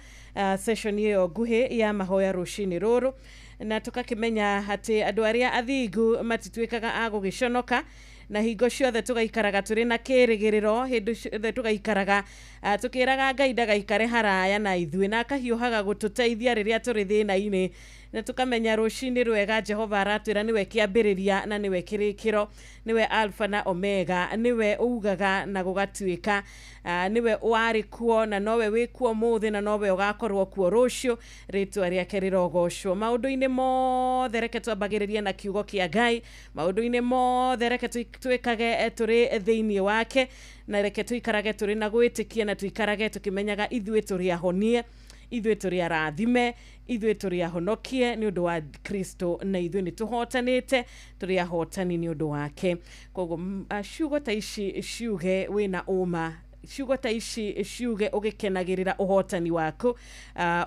session ĩyo nguhĩ ya mahoya rũcinĩ rũrũ, na tũgakĩmenya atĩ andũ arĩa athingu matituĩkaga a gũgĩconoka, na hingo ciothe tũgaikaraga tũrĩ na kĩrĩgĩrĩro, hĩndĩ ciothe tũgaikaraga tũkĩraga Ngai ndagaikare haraya na ithuĩ, na akahiũhaga gũtũteithia rĩrĩa tũrĩ thĩna-inĩ, na tũkamenya rũcinĩ rwega Jehova aratwĩra nĩwe kĩambĩrĩria na nĩwe kĩrĩkĩro, nĩwe Alpha na Omega, nĩwe ugaga na gũgatuĩka, nĩwe warĩ kuo na nowe wĩ kuo mũthĩ na nowe ũgakorwo kuo rũciũ. Rĩtwa rĩake rĩrogocwo. Maũndũ-inĩ mothe reke twambagĩrĩrie na kiugo kĩa Ngai, maũndũ-inĩ mothe reke twĩkage tũrĩ thĩinĩ wake, na reke tũikarage tũrĩ na gwĩtĩkia, na tũikarage tũkĩmenyaga ithuĩ tũrĩ ahonie, ithuĩ tũrĩ arathime, ithuĩ tũrĩ ahonokie nĩ ũndũ wa Kristo, na ithuĩ nĩ tũhotanĩte, tũrĩ ahotani nĩ ũndũ wake. Koguo ciugo ta ici ciuge wĩna ũma, ciugo ta ici ciuge ũgĩkenagĩrĩra ũhotani waku,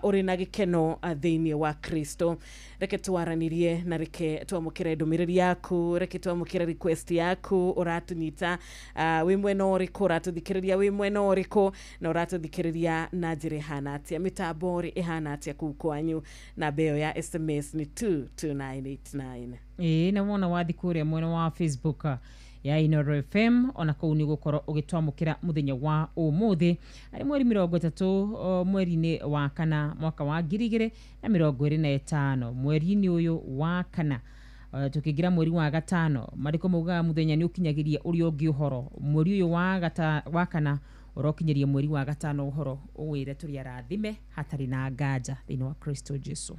ũrĩ na gĩkeno thĩinĩ wa Kristo. Reke twaranĩrie na reke twamũkĩre ndũmĩrĩri yaku, reke twamũkĩre request yaku, ũratũnyita wĩ mwena ũrĩkũ, ũratũthikĩrĩria wĩ mwena ũrĩkũ, na ũratũthikĩrĩria na njĩra ĩhana atĩa, mĩtambo rĩ ĩhana atĩa kũu kwanyu. Namba ĩyo ya SMS nĩ 22989. Ĩĩ, na wona wathi kũrĩa mwena wa Facebook ya Inooro FM, ona kũu nĩ ũgũkorwo ũgĩtwamũkĩra mũthenya wa ũmũthĩ arĩ mweri 30 mweri-inĩ wa kana mwaka wa 2025, mweri-inĩ ũyũ wa kana tũkĩingĩra mweri wa gatano. Marĩkũ maugaga mũthenya nĩ ũkinyagĩria ũrĩa ũngĩ ũhoro. Mweri ũyũ wa kana Ũrokinyĩria mweri wa gatano ũhoro ũwĩre tũrĩ arathime hatarĩ na nganja thĩinĩ wa Kristo Jesu.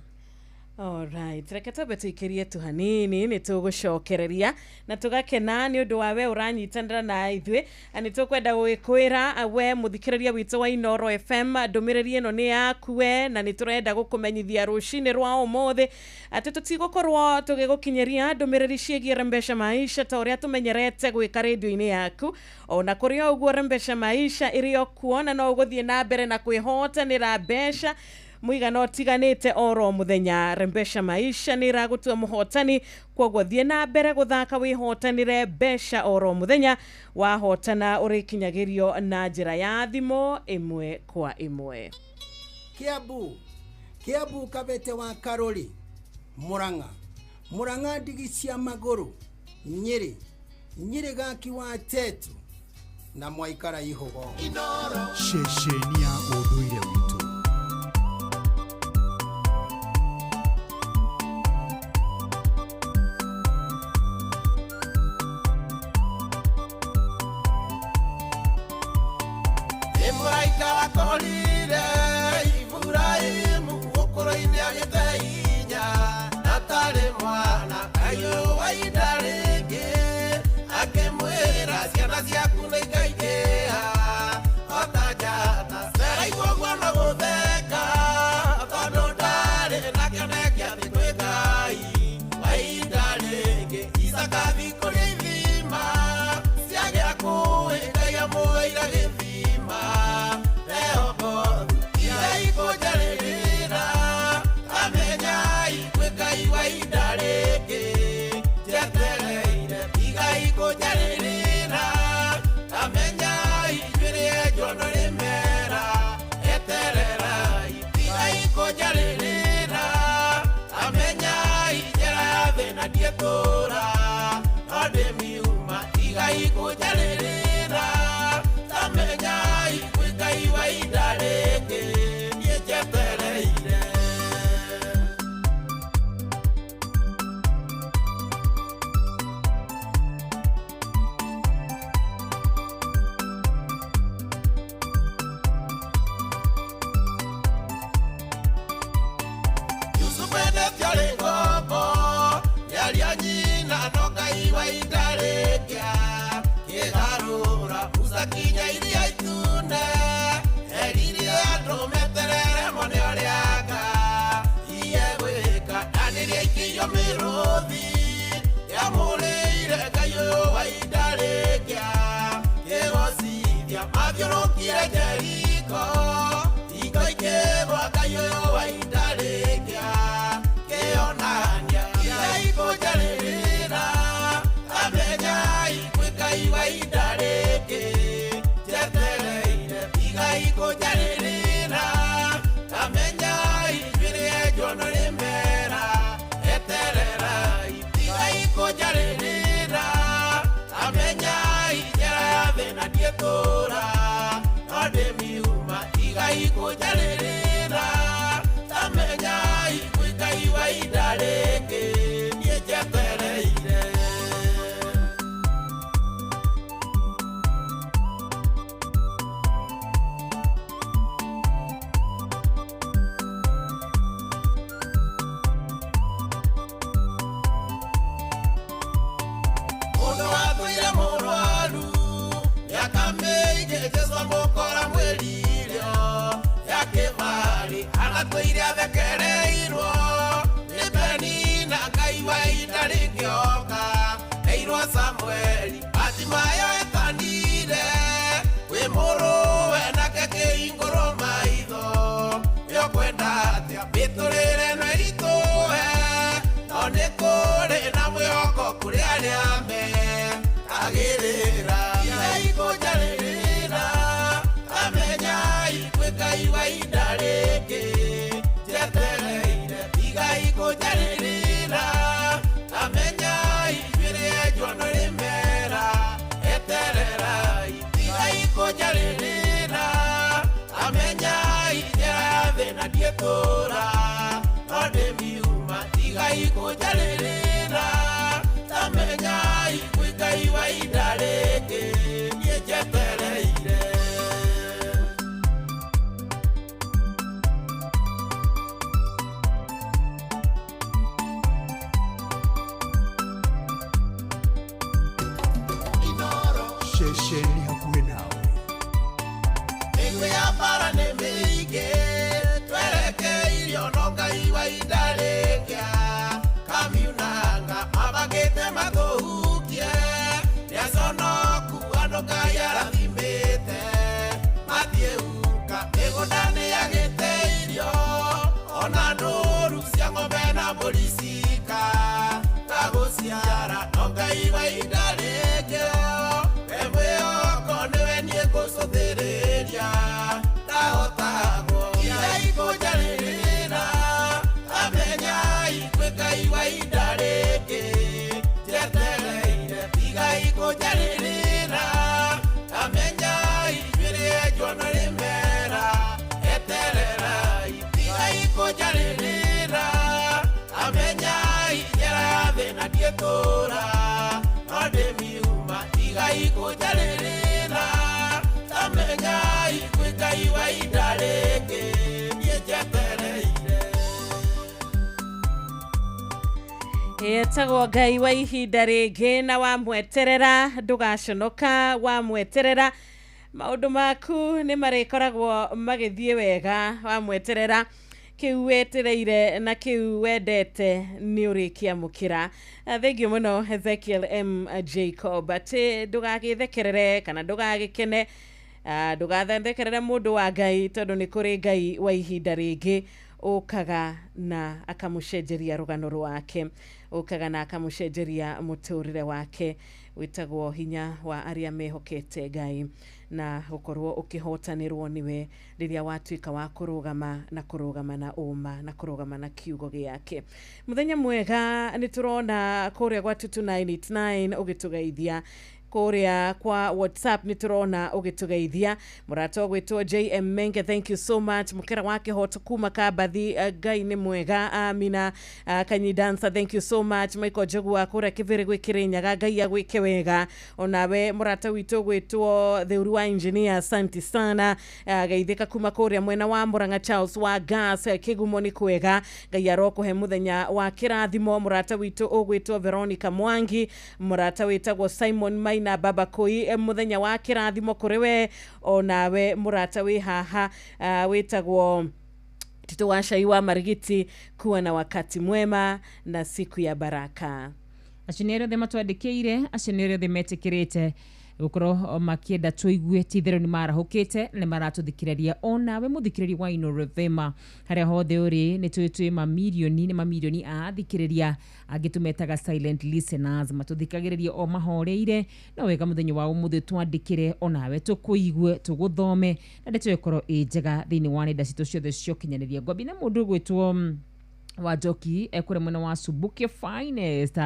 Alright, reke twambe tũikĩrie tu hanini nĩ tũgũcokereria na tũgakena nĩ ũndũ wa we ũranyitanĩra na ithuĩ. Na nĩ tũkwenda gũgĩkwĩra we mũthikĩrĩria witũ wa Inooro FM, ndũmĩrĩri ĩno nĩ yaku we, na nĩ tũrenda gũkũmenyithia rũcinĩ rwa ũmũthĩ atĩ tũtigũkorwo tũgĩgũkinyĩria ndũmĩrĩri ciĩgiĩ Rembesha Maisha ta ũrĩa tũmenyerete gwĩka rĩndiũ-inĩ yaku. Ona kũrĩ o ũguo, Rembesha Maisha ĩrĩ o kuo na no ũgũthiĩ na mbere na kwĩhotanĩra mbeca mũigana ũtiganĩte oro mũthenya. Rembesha Maisha nĩ ĩragũtua mũhotani, kwoguo thiĩ na mbere gũthaka wĩhotanĩre mbeca oro mũthenya. Wahotana ũrĩkinyagĩrio na njĩra ya thimũ ĩmwe kwa ĩmwe. Kiambu, Kiambu, Kabete wa Karori, Murang'a, Murang'a, ndigi cia magũrũ, Nyĩrĩ, Nyĩrĩ, gaki wa Tetu na mwaikara ihugo. Ceceni ya ũndũire witũ. Nĩ mũraika wakorire Iburahĩmu gũkũrũ-inĩ agĩte hinya na tarĩ mwana kayũ wa ihinda rĩngĩ, akĩmwĩra ciana ciaku nĩ ikaingĩha o ta njata. Seraigua ũguo no gũtheka tondũ ndarĩ na kĩoneki atĩ kwĩ Ngai wa ihinda rĩngĩ. Isaka athiĩ kũrĩa ithima ciagĩa kũĩ, Ngai amũheire gĩthima Rehobothu. Tigai kũnjarĩrĩra, amenyai kwĩ Ngai wa ihinda rĩngĩ njetereire. Tigai kũnjarĩrĩra, amenyai njuĩrĩ yenjwo no rĩmera, etererai. Tigai kũnjarĩrĩra, amenyai njĩra ya thĩna ndiĩtũra no ndĩmiuma. Tigai kũnjarĩrĩra, amenyai kwĩ Ngai wa ihinda rĩngĩ niĩ njetereire. Yusufu endetio arĩ ngombo nĩaria nyina, no Ngai wa ihinda rĩngĩ kĩgarũra. Musa kinya iria itune erire andũ meterere mone ũrĩa Ngai egwĩka. Na rĩrĩa aikĩirio mĩrũthi yamũrĩire Ngai ũyũ wa ihinda rĩngĩ kĩgocithia. Mathiũrũkire Jeriko hingo ikĩgwa, Ngai ũyũ wa ihinda rĩngĩ kĩonania. Tigai kũnjarĩrĩra, amenyai kwĩ Ngai wa ihinda rĩngĩ njetereire. Tigai kũnjarĩrĩra, amenyai njuĩrĩ yenjwo no rĩmera, etererai. Tigai kũnjarĩrĩra, amenyai njĩra ya thĩna ndiĩtũra no ndĩmiuma. Tigai kũnjarĩrĩra, amenyai kwĩ Ngai wa ihinda rĩngĩ niĩ njetereire. Mũndũ watũire mũrwaru mĩaka mĩingĩ, Jesũ amũkora mwĩririo ya kĩbarĩ, aratũire athekereirwo nĩ Penina. Ngai wa ihinda rĩngĩoka eirwo Samueli, Batimayo etanire wĩ mũrũwe nake kĩhingũrwo maitho. Nĩũkwenda atĩa mĩtũrĩre no ĩritũhe, no nĩ kũrĩ na mwĩhoko kũrĩ arĩa metagĩrĩra. Tigai kũnjarĩrĩra, amenyai kwĩ Ngai wa ihinda rĩngĩ njetereire. Tigai kũnjarĩrĩra, amenyai njuĩrĩ yenjwo no rĩmera, etererai. Tigai kũnjarĩrĩra, amenyai njĩra ya thĩna ndiĩtũra no ndĩmiuma. Tigai kũnjarĩrĩra, amenyai kwĩ Ngai wa ihinda rĩngĩ niĩ njetereire. Ceceni hakuhĩ nawe. Mĩguĩ ya bara nĩ mĩingĩ twerekeirio no Ngai wa indarĩkia kamiunanga mabangĩte matũhukie nĩaconoku andũ Ngai arathimĩte mathiĩ huka mĩgũnda nĩyagĩte irio ona ndũru cia ng'ombe na mbũri cika kagũciara no Ngai wa indarĩkia we mwĩhoko nĩwe niĩ ngũcũthĩrĩria ndahotagwo iraikũnjarĩrĩra amenyai kwĩ Ngai wa ihinda rĩngĩ njetereire tigai kũnjarĩrĩra amenyai njuĩrĩ yenjwo na rĩmera etererai tigai kũnjarĩrĩra amenyai njera ya thĩna ndiĩtũra no ndĩmiuma tigai kũnjarĩrĩra amenyai kwĩ Ngai wa ihinda rĩngĩ niĩ njetereire. Etagwo Ngai wa ihinda rĩngĩ na wamweterera ndũgaconoka, wamweterera maũndũ maku nĩ marĩkoragwo magĩthiĩ wega, wamweterera kĩu wetereire na kĩu wendete nĩ ũrĩkĩamũkĩra. Thengiũ mũno Ezekiel M Jacob atĩ ndũgagĩthekerere kana ndũgagĩkene, ndũgathekerere mũndũ wa Ngai tondũ nĩ kũrĩ Ngai wa ihinda rĩngĩ ũkaga na akamũcenjeria rũgano rwake, ũkaga na akamũcenjeria mũtũrĩre wake, wĩtagwo hinya wa arĩa mehokete Ngai na gũkorwo ũkĩhotanĩrwo nĩwe rĩrĩa watuĩka wa kũrũgama na kũrũgama na ũma na kũrũgama na kiugo gĩake. Mũthenya mwega nĩ tũrona kũrĩa gwa 22989 ũgĩtũgeithia, kũrĩa kwa WhatsApp nĩ tũrona ũgĩtũgeithia mũrata ũgwĩtwo JM Menge, thank you so much. Mũkĩra wa kĩhoto kuma Kambathi, Ngai nĩ mwega. Amina Kanyi Dancer, thank you so much. Michael Njogu wa kũrĩa Kĩbĩrĩ gwĩ Kĩrĩnyaga, Ngai agwĩke wega. Onawe mũrata witũ ũgwĩtwo Theuru wa Engineer, asante sana. Geithĩka kuma kũrĩa mwena wa Murang'a, Charles wa Gas, Kĩgumo nĩ kwega, Ngai arokũhe mũthenya wa kĩrathimo. Mũrata witũ ũgwĩtwo Veronica Mwangi, mũrata wĩtagwo Simon Maina Baba Koi, mũthenya wa kĩrathimo kũrĩ we. Onawe mũrata wĩ haha wĩtagwo Tito wa Cai wa Marigiti, kuwa na wakati mwema na siku ya baraka. Acio nĩ arĩa othe matwandĩkĩire, acio nĩ arĩa othe metĩkĩrĩte gũkorwo makĩenda tũigue ti itherũ nĩ marahũkĩte na nĩ maratũthikĩrĩria. Onawe mũthikĩrĩria wa Inooro FM harĩa hothe ũrĩ, nĩ tũĩ twĩ mamirioni nĩ mamirioni a athikĩrĩria angĩ tũmetaga silent listeners, matũthikagĩrĩria o mahoreire. No wega mũthenya wa ũmũthĩ twandĩkĩre onawe tũkũigue tũgũthome na ndeto ĩkorwo ĩ njega thĩinĩ wa nenda citũ ciothe cia ũkinyanĩria. Ngwambia na mũndũ ũgwĩtwo wa Njoki ekũrĩa mwena wa Subukia Finest,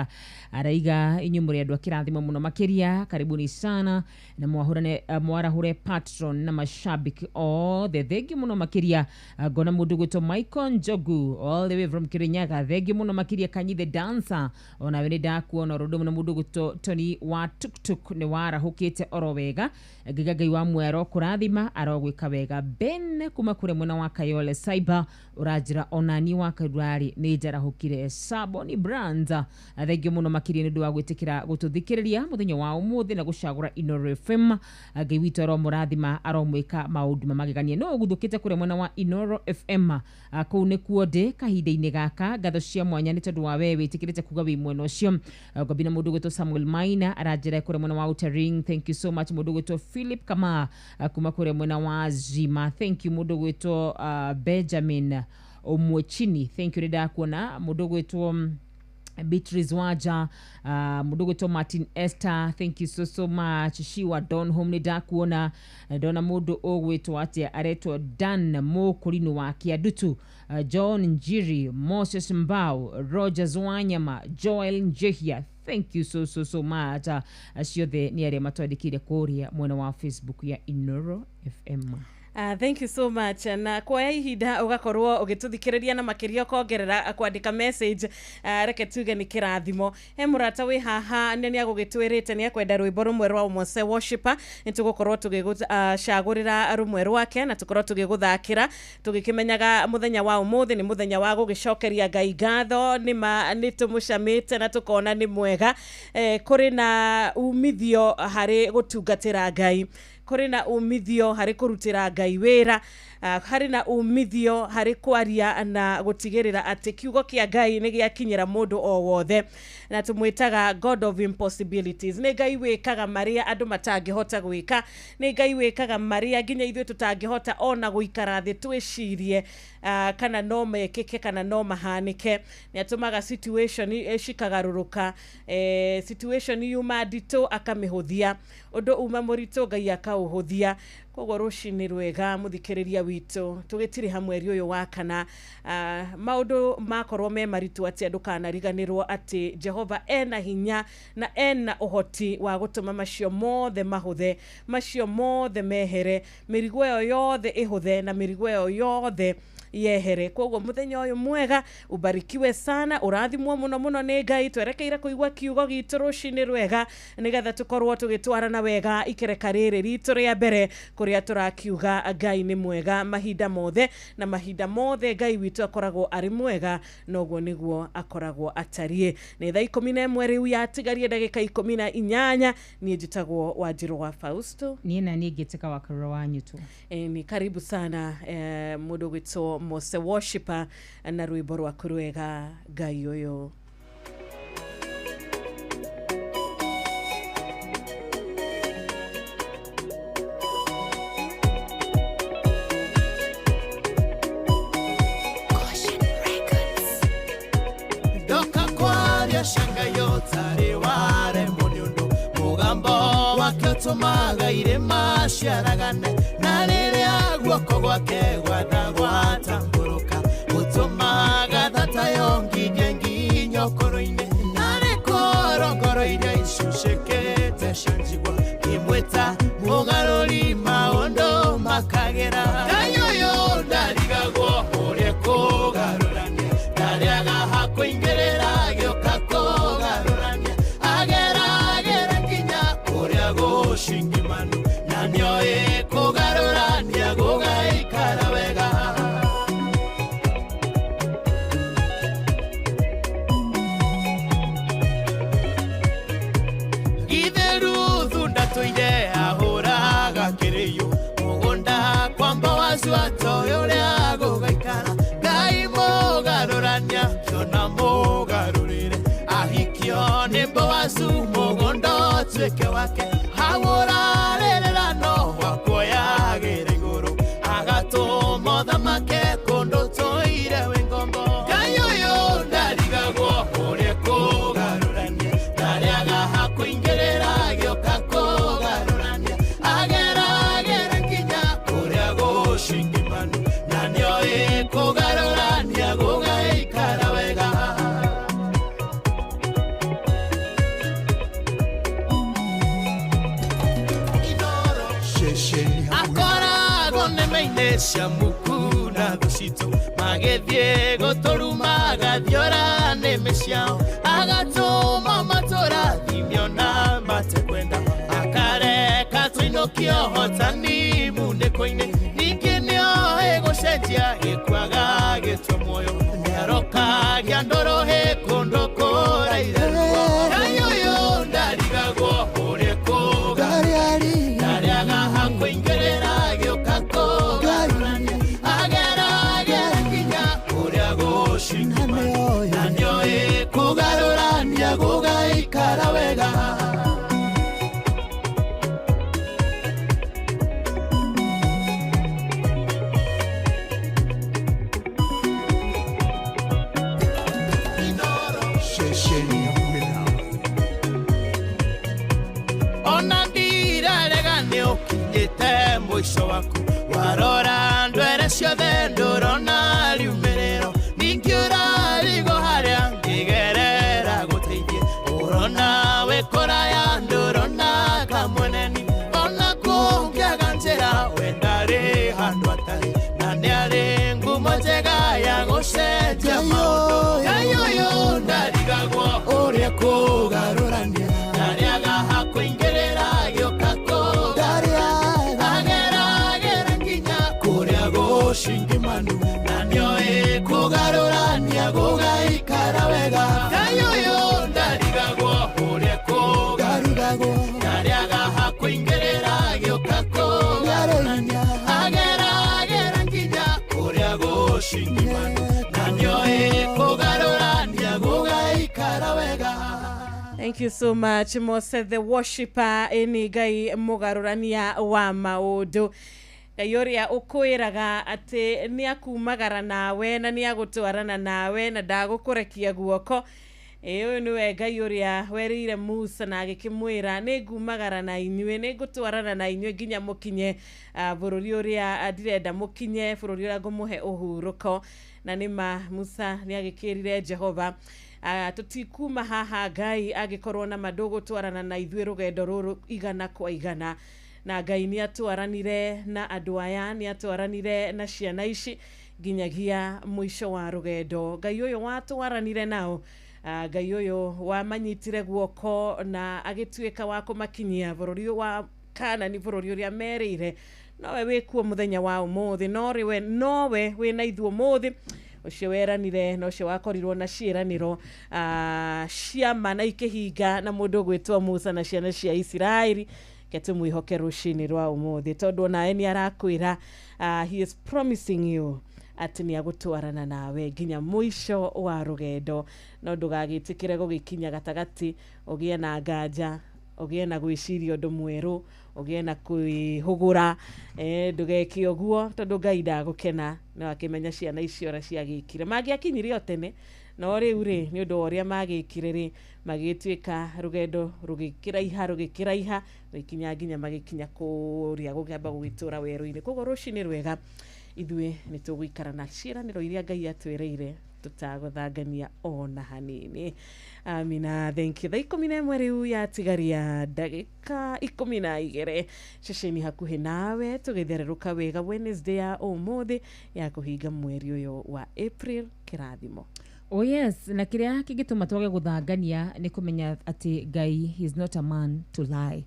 araiga inyuĩ mũrĩ andũ a kĩrathimo mũno makĩria, karibuni sana na mwahũrane mwarahure patron na mashabiki othe, thengiũ mũno makĩria. Ngona mũndũ gwĩtwo Michael Njogu all the way from Kirinyaga, thengiũ mũno makĩria. Kanyi the dancer, onawe nĩ ndakuona oro ũndũ ũmwe na mũndũ gwĩtwo Tony wa Tuktuk nĩ warahũkĩte oro wega, ngiga Ngai wa muoyo arokũrathima arogwĩka wega. Ben kuma kũrĩa mwena wa Kayole Cyber ũranjĩra onani wa Karurari nĩ njarahũkire. Saboni Brands, thengiũ mũno makĩria nĩ ũndũ wa gwĩtĩkĩra gũtũthikĩrĩria mũthenya wa ũmũthĩ na gũcagũra Inooro FM. Ngai witũ aromũrathima aromwĩka maũndũ ma magegania. No ũguthũkĩte kũrĩa mwena wa Inooro FM, kũu nĩkuo ndĩ kahinda-inĩ gaka. Ngatho cia mwanya nĩ tondũ wa we wĩtĩkĩrĩte kuga wĩ mwena ũcio. Ngwambia na mũndũ ũgwĩtwo Samuel Maina aranjĩra kũrĩa mwena wa Outering, thank you so much. Mũndũ ũgwĩtwo Philip Kama kuma kũrĩa mwena wa Zima, thank you. Mũndũ ũgwĩtwo Benjamin Omwechini, thank you, nĩ ndakuona. Mũndũ ũgwĩtwo Beatrice Waja, mũndũ ũgwĩtwo Martin Esther, thank you so so much. Shiwa Don Home nĩ ndakuona. Ndona mũndũ ũgwĩtwo atĩa aretwo Dan Mũkũrinũ wa Kĩandutu, John Njiri, Moses Mbao, Rogers Wanyama, Joel Njehia, thank you so so so much. Acio othe nĩ arĩa matwandĩkĩire kũrĩa mwena wa Facebook ya Inooro FM. Thank you so much. Na kuoya ihinda ugakorwo ugituthikiriria na makiria ukongerera kwandika message, reke tuge ni kirathimo. He murata wi haha nĩ agũgĩtwĩrĩte nĩ akwenda rwĩmbo rũmwe rwa Mose Worshipper, nĩ tũgũkorwo tũgĩgũcagũrĩra rũmwe rwake na tũkorwo tũgĩgũthakĩra, tũgĩkĩmenyaga mũthenya wa ũmũthĩ nĩ mũthenya wa gũgĩcokeria Ngai ngatho, nĩ nĩ tũmũcamĩte na tũkona nĩ mwega. Kũrĩ na umithio harĩ gũtungatĩra Ngai, kũrĩ na umithio harĩ kũrutĩra Ngai wĩra, harĩ na umithio harĩ kwaria na gũtigĩrĩra atĩ kiugo kĩa Ngai nĩ gĩakinyĩra mũndũ o wothe, na tũmwĩtaga God of impossibilities. Nĩ Ngai wĩkaga marĩa andũ matangĩhota gwĩka, nĩ Ngai wĩkaga marĩa nginya ithuĩ tũtangĩhota ona gũikara thĩ twĩcirie kana no mekĩke kana no mahanĩke. Nĩ atũmaga situation cikagarũrũka, situation yuma nditũ akamĩhũthia, ũndũ uma mũritũ Ngai akaũhũthia. Koguo rũcinĩ rwega mũthikĩrĩria witũ, tũgĩtirĩ ha mweri ũyũ wa kana, maũndũ makorwo me maritũ atĩa, ndũkanariganĩrwo atĩ Jehova ena hinya na ena ũhoti wa gũtũma macio mothe mahũthe, macio mothe mehere, mĩrigo ĩyo yothe ĩhũthe na mĩrigo ĩyo yothe yehere. Koguo mũthenya ũyũ mwega, ubarikiwe sana, ũrathimwo mũno mũno nĩ Ngai. Twerekeire kũigua kiugo gitũ rũcinĩ rwega nĩgetha tũkorwo tũgĩtwarana wega ikereka rĩrĩ ritũ rĩa mbere, kũrĩa tũrakiuga Ngai nĩ mwega mahinda mothe, na mahinda mothe Ngai witũ akoragwo arĩ mwega, noguo nĩguo akoragwo atariĩ. Nĩ thaa 11 rĩu yatigarie ndagĩka 18. Niĩ njĩtagwo Wanjirũ wa Fausto. Niĩ na niĩ ngĩtĩka wa Karura wa Nyutu. Ni karibu sana mũndũ gwĩtwo Mose Worshipper na rwĩmbo rwaku rwega Ngai ũyũ. Ndoka kwaria shanga yotari waremwo nĩ ũndũ mũgambo wake ũtũmaga irĩma ciaragane, na rĩrĩa guoko gwake gwatagwatambũrũka gũtũmaga thata yo nginge nginya ũkũrũ-inĩ, narĩ korongoro iria icucĩkĩte cia njigua ngĩmwĩta mũgarũri maũndũ makagĩra. Ngai ũyũ ndarigagwo ũrĩa kũgarũrania, ndarĩaga hakũingĩrĩra gĩũka kũgarũrania, ageragĩra nginya kũrĩa gũcingimanu, na nĩoĩ kũgarũrania gũgaikara wega. Githĩ Ruthu ndatũire ahũraga kĩrĩyo mũgũnda kwa Boazu atoĩ ũrĩa gũgaikara, Ngai mũgarũrania kĩona mũgarũrĩre, ahikio nĩ Boazu mũgũnda ũtuĩke wake, hau ũrarĩrĩra no wakuoyagĩra igũrũ, agatũma ũthamake kũndũ tũire wĩ ngombo. Ngai ũyũ ndarigagwo ũrĩa kũgarũrania, ndarĩaga hakũingĩrĩra gĩũka kũgarũrania, ageragĩra nginya kũrĩa gũcingimanu, na nĩoĩ kũgarũrania gũgaikara wega. Akoragwo nĩme-inĩ cia muku na thũ citũ, magĩthiĩ gũtũruma agathiora nĩmĩ ciao, agatũma matũrathimio na matekwenda, akareka tũinũkie ũhotani munĩko-inĩ, ningĩ nĩoĩ gũcenjia gĩkuaga gĩtwe muoyo, nĩarokagia ndũrũhĩ kũndũ kũraihu. Ngai ũyũ ndarigagwo ũrĩa kũgarũrania, ndarĩaga hakũingĩrĩra gĩũka kũgarũrania, ageragĩra nginya kũrĩa gũcingimanu, na nĩoĩ kũgarũrania gũgaikara wega. Ona ndirarega nĩ ũkinyĩte mũico waku, warora ndwere ciothe ndũrona riumĩrĩro, ningĩ ũrarigwo harĩa ngĩgerera gũteithie, ũrona wĩ kũraya ndũrona kamweneni, ona kũngĩaga njĩra we ndarĩ handũ. ũrĩa kũgarũrania ndarĩaga hakũingĩrĩra gĩũka kũgarũrania ageragĩra nginya kũrĩa gũcingimanu na nĩoĩ kũgarũrania gũgaikara wega Ngai ũyũ ndarigagwo ũrĩa kũgarũragwo ndarĩaga hakũingĩrĩra gĩũka kũgarũrania ageragĩra nginya kũrĩa gũcingimanu na nĩoĩ kũgarũrania gũgaikara wega. Thank you so much, Mose the worshipper. Ĩni Ngai mũgarũrania wa maũndũ, Ngai ũrĩa ũkwĩraga atĩ nĩ akumagara nawe na nĩ agũtwarana nawe na ndagũkũrekia guoko. Ĩ ũyũ nĩwe Ngai ũrĩa werĩire Musa na agĩkĩmwĩra nĩ ngumagara na inyuĩ, nĩ ngũtwarana na inyuĩ nginya mũkinye bũrũri ũrĩa ndirenda mũkinye, bũrũri ũrĩa ngũmũhe ũhurũko. Na nĩma Musa nĩ agĩkĩrire Jehova, tũtikuma haha Ngai angĩkorwo na ma ndũgũtwarana na ithuĩ rũgendo rũrũ igana kwa igana. Na Ngai nĩ atwaranire na andũ aya, nĩ atwaranire na ciana ici nginyagia mũico wa rũgendo. Ngai ũyũ watwaranire nao, Ngai ũyũ wamanyitire guoko na agĩtuĩka wa kũmakinyia bũrũri wa Kanani, bũrũri ũrĩa merĩire, nowe wĩkuo mũthenya wa ũmũthĩ, nowe wĩna ithuĩ ũmũthĩ, ũcio weranire na ũcio wakorirwo na ciĩranĩro ciama na ikĩhinga na mũndũ ũgwĩtwo Musa na ciana cia Isiraeli. Ke tũmwĩhoke rũcinĩ rwa ũmũthĩ, tondũ onawe nĩ arakwĩra, he is promising you atĩ nĩ agũtwarana nawe nginya mũico wa rũgendo. No ndũgagĩtĩkĩre gũgĩkinya gatagatĩ ũgĩe na nganja, ũgĩe na gwĩciria ũndũ mwerũ, ũgĩe na kwĩhũgũra, ndũgeke ũguo tondũ Ngai ndagũkena. No akĩmenya ciana icio ũrĩa ciagĩkire, mangĩakinyire o tene, no rĩu rĩ nĩ ũndũ wa ũrĩa magĩkire rĩ, magĩtuĩka rũgendo rũgĩkĩraiha rũgĩkĩraiha rũgĩkinya nginya magĩkinya kũrĩa gũkĩamba gũgĩtũra werũ-inĩ. Koguo rũcinĩ rwega, ithuĩ nĩ tũgũikara na ciĩranĩro iria Ngai atwĩrĩire tũtagũthangania ona hanini. Amina, thank you. Thaa 11 rĩu yatigaria ndagĩka 12, ceceni hakuhĩ nawe tũgĩthererũka wega Wednesday ya ũmũthĩ ya kũhinga mweri ũyũ wa April. Kĩrathimo. Oh yes, na kĩrĩa kĩngĩtũma twage gũthangania nĩ kũmenya atĩ Ngai, he is not a man to lie.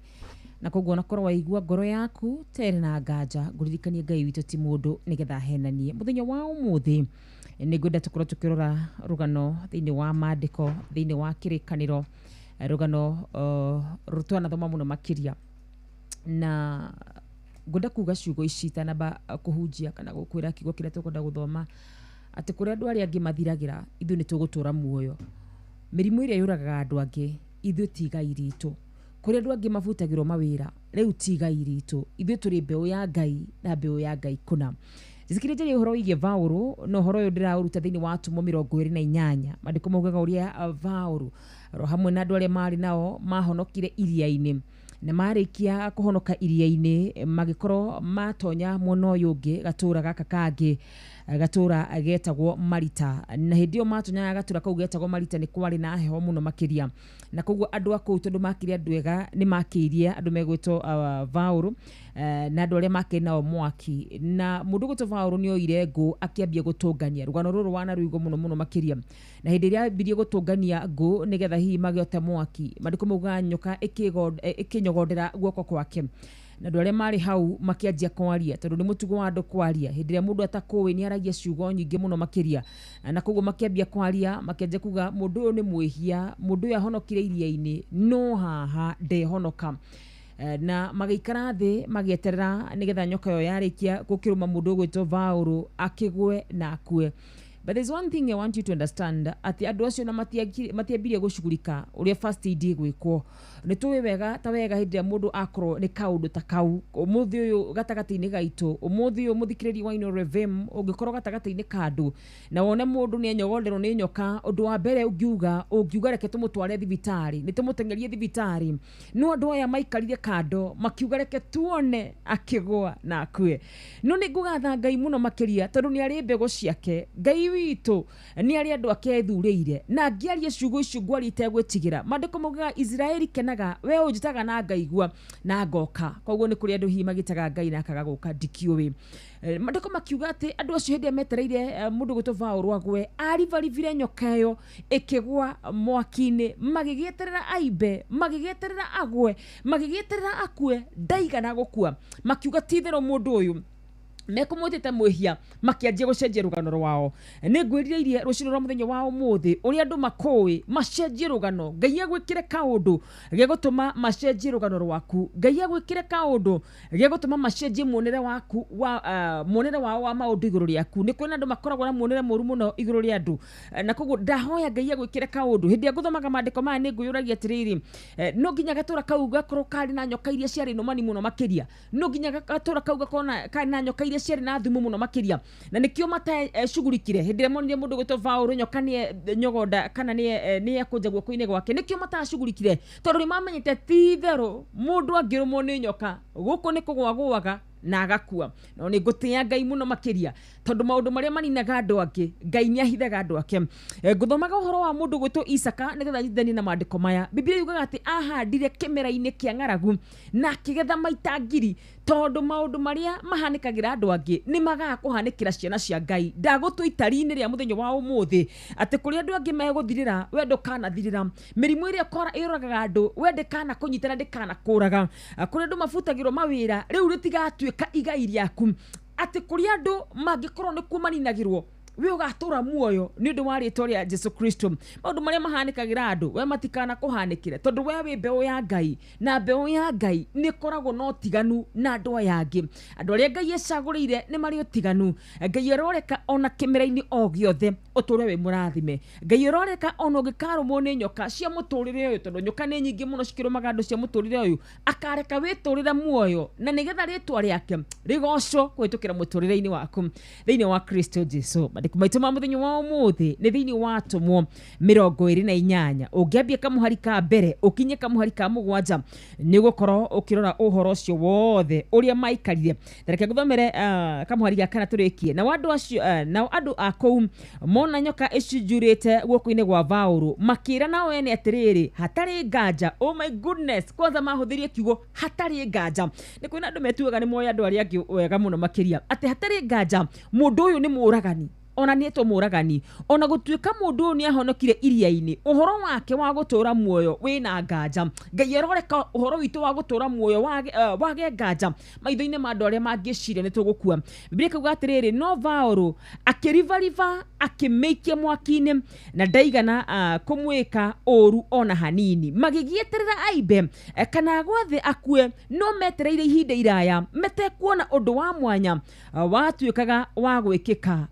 Na koguo onakorwo waigua ngoro yaku terĩ na nganja, ngũririkanie Ngai witũ ti mũndũ nĩgetha ahenanie. Mũthenya wa ũmũthĩ nĩ ngwenda tũkorwo tũkĩrora rũgano thĩinĩ wa maandĩko, thĩinĩ wa kĩrĩkanĩro, rũgano twanathoma mũno makĩria. Na ngwenda kuga ciugo ici itanamba kũhunjia kana gũkwĩra kiugo kĩrĩa tũkwenda gũthoma, atĩ kũrĩa andũ arĩa angĩ mathiragĩra, ithuĩ nĩ tũgũtũra muoyo. Mĩrimũ ĩrĩa yũragaga andũ angĩ, ithuĩ ti igai ritũ. Kũrĩa andũ angĩ mabutagĩrwo mawĩra, rĩu ti igai ritũ. Ithuĩ tũrĩ mbeũ ya Ngai na mbeũ ya Ngai kũna. Njĩtĩkĩrie njarie ũhoro wĩgiĩ Vaũrũ, na ũhoro ũyũ ndĩraũruta thĩinĩ wa Atũmwo 28. Maandĩko maugaga ũrĩa Vaũrũ hamwe na andũ arĩa marĩ nao mahonokire iria-inĩ, na marĩkia kũhonoka iria-inĩ magĩkorwo matonya mwena ũyũ ũngĩ, gatũra gaka kangĩ, gatũra getagwo Marita. Na hĩndĩ ĩyo matonyaga gatũra kau getagwo Marita nĩ kwarĩ na heho mũno makĩria, na koguo andũ a kũu tondũ makĩrĩ andũ ega nĩ makĩirie andũ megwĩtwo Vaũrũ na andũ arĩa makĩrĩ nao mwaki. Na mũndũ ũgwĩtwo Vaũrũ nĩ oire ngũ akĩambia gũtũngania. Rũgano rũrũ wanarũigua mũno mũno makĩria. Na hĩndĩ ĩrĩa ambirie gũtũngania ngũ nĩgetha hihi magĩote mwaki, maandĩko maugaga nyoka ĩkĩnyogondera guoko kwake. Na andũ arĩa marĩ hau makĩanjia kwaria, tondũ nĩ mũtugo wa andũ kwaria. Hĩndĩ ĩrĩa mũndũ atakũĩ nĩ aragia ciugo nyingĩ mũno makĩria, na koguo makĩambia kwaria, makĩanjia kuga mũndũ ũyũ nĩ mwĩhia, mũndũ ũyũ ahonokire iria-inĩ, no haha ndehonoka. Na magĩikara thĩ magĩeterera nĩgetha nyoka ĩyo yarĩkia gũkĩrũma mũndũ ũgwĩtwo Vaũrũ akĩgwe na akue. But there's one thing I want you to understand, atĩ andũ acio na matiambirie gũcugurika ũrĩa first aid ĩgwĩkwo. Nĩ tũĩ wega ta wega hĩndĩ ĩrĩa mũndũ akorwo nĩ kaũndũ ta kau, ũmũthĩ ũyũ gatagatĩ-inĩ gaitũ, ũmũthĩ ũyũ mũthikĩrĩria wa Inooro FM, ũngĩkorwo gatagatĩ-inĩ ka andũ na wone mũndũ nĩ enyogonderwo nĩ nyoka, ũndũ wa mbere ũngiuga reke tũmũtware thibitarĩ, nĩ tũmũteng'erie thibitarĩ. No andũ aya maikarire kando makiuga reke tuone akĩgũa na akue. No nĩ ngũgatha Ngai mũno makĩria tondũ nĩ arĩ mbegũ ciake. Ngai Witũ nĩ arĩ andũ ake ethurĩire, na ngĩaria ciugo icio ngwaria itegwĩtigĩra. Maandĩko maugaga Isiraeli kenaga, we ũnjĩtaga na ngaigua na ngoka. Koguo nĩ kũrĩ andũ hihi magĩtaga Ngai na akaga gũka, ndikĩũĩ. Maandĩko makiuga atĩ andũ acio hĩndĩ ĩrĩa metereire mũndũ gwĩtwo Paũlũ agwe, aribaribire nyoka ĩyo ĩkĩgwa mwaki-inĩ, magĩgĩeterera aimbe, magĩgĩeterera agwe, magĩgĩeterera akue, ndaigana gũkua. Makiuga ti itherũ mũndũ ũyũ mekũmwĩtĩte mwĩhia, makĩanjia gũcenjia rũgano rwao. Nĩ ngwĩrirĩirie rũcinĩ rwa mũthenya wa ũmũthĩ ũrĩa andũ makũĩ macenjie rũgano. Ngai agwĩkĩre kaũndũ gĩgũtũma macenjie rũgano rwaku. Ngai agwĩkĩre kaũndũ gĩgũtũma macenjie muonere waku wa muonere wao wa maũndũ igũrũ rĩaku. Nĩ kũrĩ na andũ makoragwo na muonere mũru mũno igũrũ rĩa andũ, na koguo ndahoya Ngai agwĩkĩre kaũndũ. Hĩndĩ ĩrĩa ngũthomaga maandĩko maya nĩ ngwĩyũragia atĩrĩrĩ, no nginya gatũra kau gakorwo karĩ na nyoka iria ciarĩ nũmani mũno makĩria, no nginya gatũra kau gakorwo karĩ na nyoka iria ciarĩ na thumu mũno makĩria, na nĩkĩo matacugurikire hĩndĩ ĩrĩa monire mũndũ gwĩtwo Paũlũ nyoka nĩ nyogonda kana nĩ ekũnja guoko-inĩ gwake. Nĩkĩo matacugurikire, tondũ nĩ mamenyete ti itherũ mũndũ angĩrũmwo nĩ nyoka gũkũ nĩ kũgwagwaga na agakua. No nĩ ngũtĩĩa Ngai mũno makĩria, tondũ maũndũ marĩa maninaga andũ angĩ Ngai nĩ ahithaga andũ ake. Ngũthomaga ũhoro wa mũndũ gwĩtwo Isaka nĩgetha nyitithanie na maandĩko maya. Biblia yugaga atĩ ahandire kĩmera-inĩ kĩa ng'aragu na akĩgetha maita ngiri, tondũ maũndũ marĩa mahanĩkagĩra andũ angĩ nĩ magaga kũhanĩkĩra ciana cia Ngai. Ndagũtua itari-inĩ rĩa mũthenya wa ũmũthĩ atĩ kũrĩa andũ angĩ megũthirĩra, we ndũkanathirĩra. Mĩrimũ ĩrĩa ĩũragaga andũ, we ndĩkanakũnyita na ndĩkanakũraga. Kũrĩa andũ mabutagĩrwo mawĩra, rĩu rĩtigatuĩka igai rĩaku. Atĩ kũrĩa andũ mangĩkorwo nĩkuo maninagĩrwo, we ũgatũra muoyo nĩ ũndũ wa rĩtwa rĩa Jesu Kristo. Maũndũ marĩa mahanĩkagĩra andũ, we matikana kũhanĩkĩre, tondũ we wĩ mbeũ ya Ngai, na mbeũ ya Ngai nĩ ĩkoragwo na ũtiganu na andũ aya angĩ. Andũ arĩa Ngai ecagũrĩire nĩ marĩ ũtiganu. Ngai aroreka ona kĩmera-inĩ o gĩothe ũtũre wĩ mũrathime. Ngai aroreka ona ũngĩkarũmwo nĩ nyoka cia mũtũrĩre ũyũ, tondũ nyoka nĩ nyingĩ mũno cikĩrũmaga andũ cia mũtũrĩre ũyũ, akareka wĩtũrĩre muoyo na nĩgetha rĩtwa rĩake rĩgocwo kũhĩtũkĩra mũtũrĩre-inĩ waku thĩinĩ wa Kristo Jesu. Maandĩko maitũ ma mũthenya wa ũmũthĩ nĩ thĩinĩ wa Atũmwo 28. Ũngĩambia kamũhari ka mbere ũkinye kamũhari ka 7, nĩ ũgũkorwo ũkĩrora ũhoro ũcio wothe ũrĩa maikarire. Reke ngũthomere kamũhari ga 4 tũrĩkie. Nao andũ acio, nao andũ a kũu mona nyoka ĩcunjurĩte guoko-inĩ gwa Paũlũ, makĩĩra nao ene atĩrĩrĩ, hatarĩ nganja. Oh my goodness, kwanza mahũthĩrie kiugo hatarĩ nganja. Nĩ kwĩna andũ metuaga nĩ moĩ andũ arĩa angĩ wega mũno makĩria, atĩ hatarĩ nganja mũndũ ũyũ nĩ mũũragani, ona nĩ etwo mũũragani, ona gũtuĩka mũndũ ũyũ nĩ ahonokire iria-inĩ, ũhoro wake wa gũtũra muoyo wĩna nganja. Ngai aroreka ũhoro witũ wa gũtũra muoyo wage nganja maitho-inĩ ma andũ arĩa mangĩciria nĩ tũgũkua. Biblia ĩkauga atĩrĩrĩ, no Paũlũ akĩribariba akĩmĩikia mwaki-inĩ na ndaigana kũmwĩka ũru ona hanini. Magĩgĩeterera aimbe kana gwathe akue, no metereire ihinda iraya metekuona ũndũ wa mwanya watuĩkaga wa gwĩkĩka.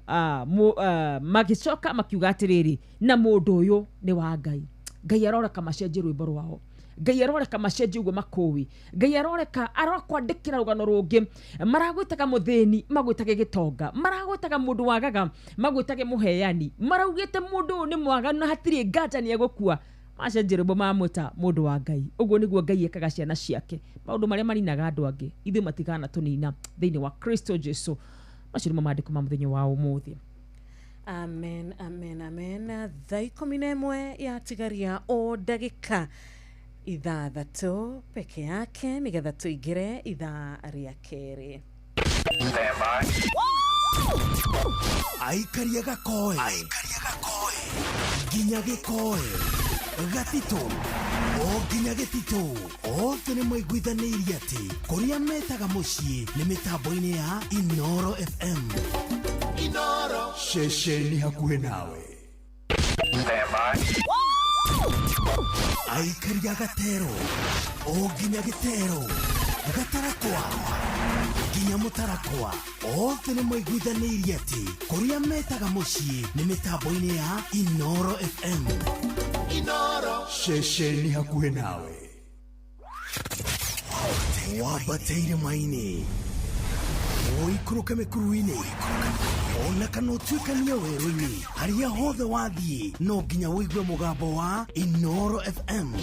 Magĩcoka makiuga atĩrĩrĩ, na mũndũ ũyũ nĩ wa Ngai. Ngai aroreka macenjie rwĩmbo rwao. Ngai aroreka macenjie ũguo makũĩ. Ngai aroreka arokwandĩkĩra rũgano rũngĩ. Maragwĩtaga mũthĩni, magwĩtage gĩtonga. Maragwĩtaga mũndũ wagaga, magwĩtage mũheani. Maraugĩte mũndũ ũyũ nĩ mwaganu na hatirĩ nganja nĩ egũkua. Macenjie rwĩmbo mamwĩta mũndũ wa Ngai. Ũguo nĩguo Ngai ekaga ciana ciake. Maũndũ marĩa maninaga andũ angĩ, ithuĩ matigana tũnina thĩinĩ wa Kristo Jesu. Macio nĩmo maandĩko ma mũthenya wa ũmũthĩ. Amen, amen, amen. Thaa 11 yatigaria o ndagĩka 6 peke yake nĩgetha tũingĩre ithaa rĩa kerĩ. Aikaria gakoe nginya gĩkoe gatitũ o nginya gĩtitũ, othe nĩ maiguithanĩirie atĩ kũrĩa metaga mũciĩ nĩ mĩtambo-inĩ ya Inoro FM. Inoro ceceni hakuhĩ nawe. Aikaria gatero o nginya gĩtero gatarakwa nginya mũtarakwa, othe nĩ maiguithanĩirie atĩ kũrĩa metaga mũciĩ nĩ mĩtambo-inĩ ya Inoro FM. Inoro ceceni hakuhĩ nawe. Wambate irĩma-inĩ, ũikũrũke mĩkuru-inĩ, ona kana ũtuĩkanie werũ-inĩ, harĩa hothe wathiĩ no nginya ũigue mũgambo wa Inoro FM.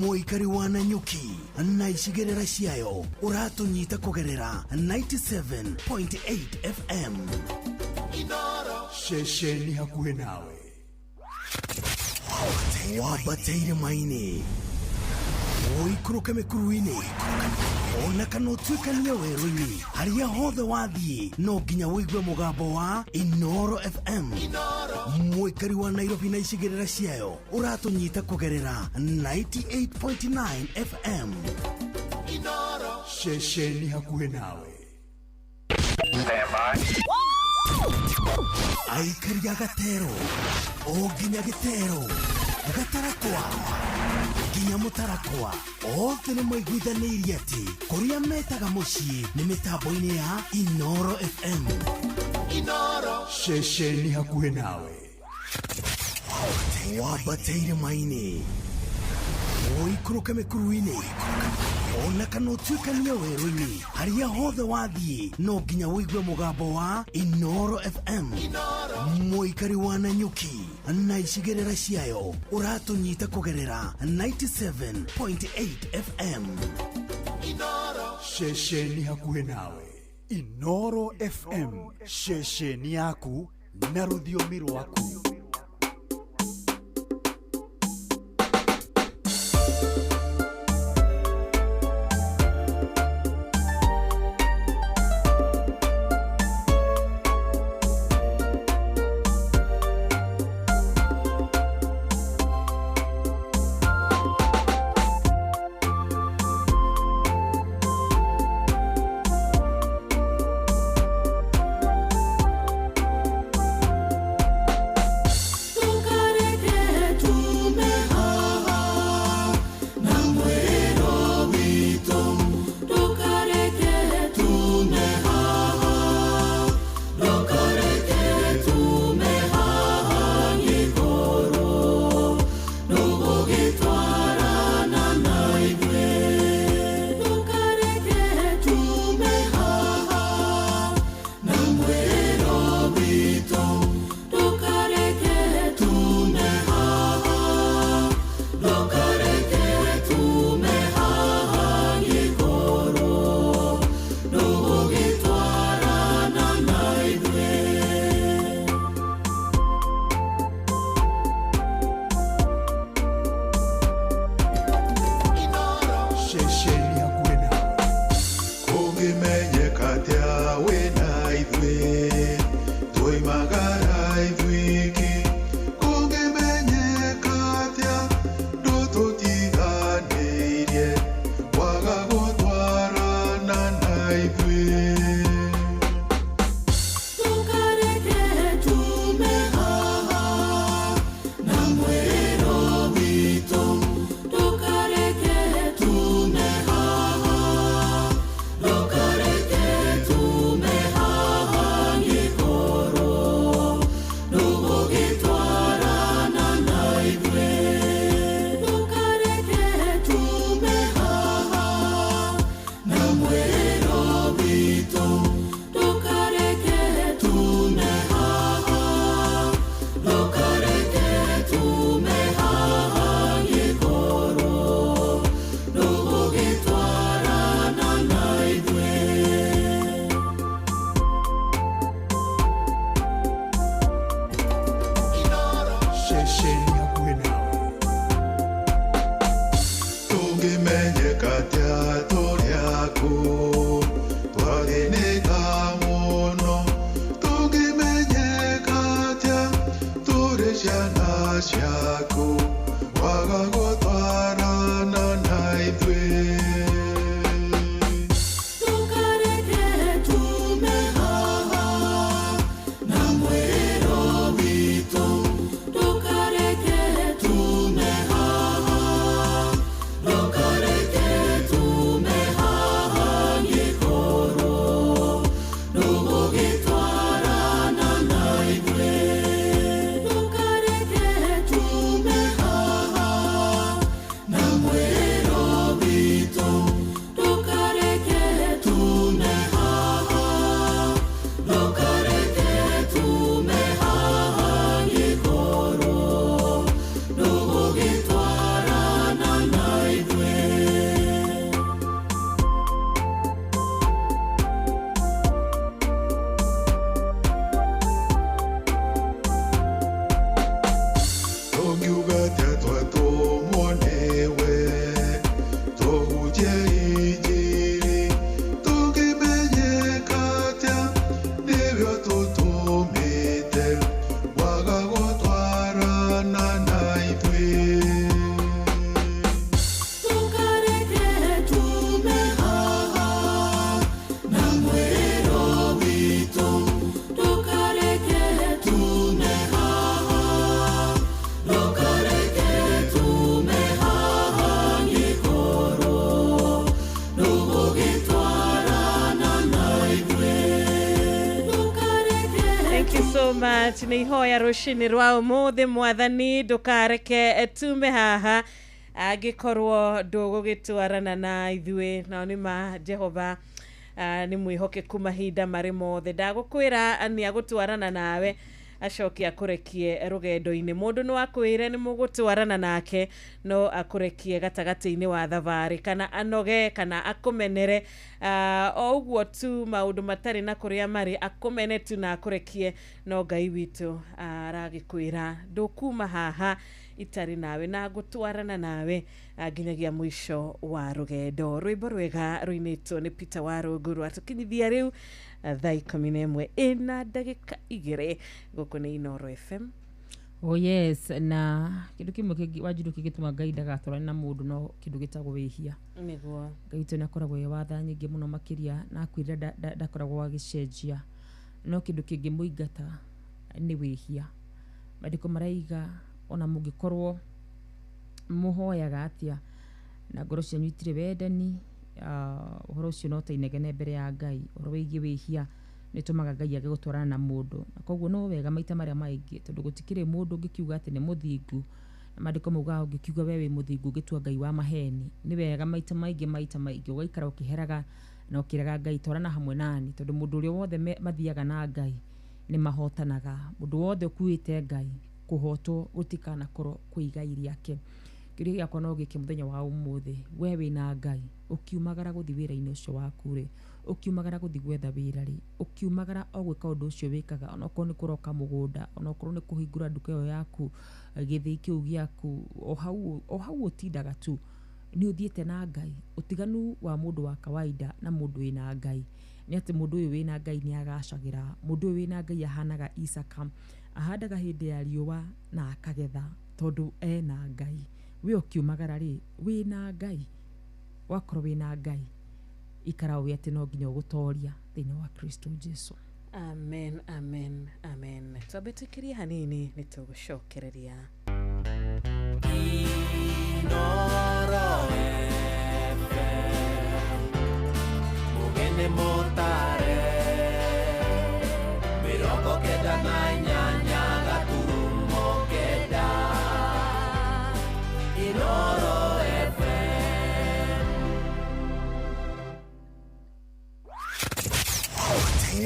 Mũikari wa Nanyuki na icigĩrĩra ciayo ũratũnyita kũgerera 97.8 FM. Inoro Ceceni hakuhĩ nawe. Wambate irĩma-inĩ, ũikũrũke mĩkuru-inĩ, ona kana ũtuĩkanie werũ-inĩ, harĩa hothe wathiĩ no nginya ũigue mũgambo wa Inoro FM. Mũikari wa Nairobi na icigĩrĩra ciayo ũratũnyita kũgerera 98.9 FM. Ceceni hakuhĩ nawe. Aikari a Gatero o nginya Gĩtero, Gatarakwa nginya Mũtarakwa, othe nĩ maiguithanĩirie atĩ kũrĩa metaga mũciĩ nĩ mĩtambo-inĩ ya Inoro FM. Ceceni hakuhĩ nawe. Wambate irĩma-inĩ, ũikũrũke mĩkuru-inĩ, ona kana ũtuĩkanie werũ-inĩ, harĩa hothe wathiĩ no nginya ũigue mũgambo wa Inoro FM. Mũikari wa Nanyuki na icigĩrĩra ciayo ũratũnyita kũgerera 97.8 FM. Ceceni hakuhĩ nawe. Inoro FM, ceceni yaku na rũthiomi rwaku. Ceceni hakuhĩ nawe. Kũngĩmenyeka atĩa wĩna ithuĩ, twoimagara ithuiki. Kũngĩmenyeka atĩa ndũtũtiganĩirie, waga gũtwarana na ithuĩ. Ndũkareke tume haha na mwĩrwo witũ, ndũkareke tume haha, ndũkareke tume haha ngĩkorwo ndũgũgĩtwarana na ithuĩ. Ndũkareke tume haha na mwĩrwo witũ, ndũkareke tume haha, ndũkareke tume haha ngĩkorwo ndũgũgĩtwarana na ithuĩ. Ceceni hakuhĩ nawe. Tũngĩmenyeka atĩa tũrĩ aku, twathĩnĩka mũno. Tũngĩmenyeka atĩa tũrĩ ciana ciaku, waga gũtwarana na ithuĩ. Ndũkareke tume haha na mwĩrwo witũ, ndũkareke tume haha, ndũkareke much. Nĩ ihoya rũcinĩ rwa ũmũthĩ, Mwathani ndũkareke tume haha angĩkorwo ndũgũgĩtwarana na ithuĩ. Nao nĩ ma Jehova nĩ mwĩhokeku mahinda marĩ mothe. Ndagũkwĩra nĩ agũtwarana nawe acoke akũrekie rũgendo-inĩ. Mũndũ no akwĩre nĩ mũgũtwarana nake, no akũrekie gatagatĩ-inĩ wa thabarĩ, kana anoge, kana akũmenere, o ũguo tu maũndũ matarĩ na kũrĩa marĩ, akũmene tu na akũrekie. No Ngai witũ aragĩkwĩra ndũkuma haha itarĩ nawe na ngũtwarana nawe nginyagia mũico wa rũgendo. Rwĩmbo rwega rũinĩtwo nĩ Peter Warũngũ rwatũkinyithia rĩu thaa 11 ĩna ndagĩka 2. Gũkũ nĩ Inooro FM. Oh yes, na kindu kimwe kĩngĩ Wanjiru kĩngĩtũma Ngai ndagatwarane na mũndũ no kĩndũ gĩtagwo wĩhia. Nĩguo. Ngai witũ nĩakoragwo e wa tha nyingĩ mũno makĩria, na akwĩrĩra ndakoragwo agĩcenjia, no kĩndũ kĩngĩmũingata nĩ wĩhia. Maandĩko maraiga ona mũngĩkorwo mũhoyaga atĩa na ngoro cianyu itirĩ wendani, ũhoro ũcio no ta inegene mbere ya Ngai. Ũhoro wĩgiĩ wĩhia nĩ ũtũmaga Ngai age gũtwarana na mũndũ, na koguo no wega maita marĩa maingĩ, tondũ gũtikĩrĩ mũndũ ũngĩkiuga atĩ nĩ mũthingu, na maandĩko maugaga ũngĩkiuga we wĩ mũthingu ũngĩtua Ngai wa maheni. Nĩ wega maita maingĩ ũgaikara ũkĩheraga na ũkĩraga Ngai twarana hamwe nani, tondũ mũndũ ũrĩa wothe mathiaga na Ngai nĩ mahotanaga. Mũndũ wothe ũkuĩte Ngai kũhotwo gũtikanakorwo kwĩ igai rĩake. Kĩũria gĩakwa no gĩkĩ mũthenya wa ũmũthĩ, we wĩna Ngai, ũkiumagara gũthiĩ wĩra-inĩ ũcio waku rĩ, ũkiumagara gũthiĩ gwetha wĩra rĩ, ũkiumagara o gwĩka ũndũ ũcio wĩkaga, onokorwo nĩ kũroka mũgũnda, onokorwo nĩ kũhingũra nduka ĩyo yaku, gĩthĩi kĩu gĩaku, o hau ũtindaga tu, nĩ ũthiĩte na Ngai. Ũtiganu wa mũndũ wa kawaida na mũndũ wĩna Ngai nĩ atĩ mũndũ ũyũ wĩna Ngai nĩ agacagĩra. Mũndũ ũyũ wĩna Ngai ahanaga Isaka, ahandaga hĩndĩ ya riũa na akagetha tondũ ena Ngai. We ũkiumagara rĩ, wĩna Ngai, wakorwo wĩna Ngai, ikara ũĩ atĩ no nginya ũgũtoria thĩinĩ wa Kristo Jesu. Amen, amen, amen. Twambĩtĩkĩrie hanini nĩ tũgũcokereria. Inooro FM, mugene mutare, 98.9 Inooro FM.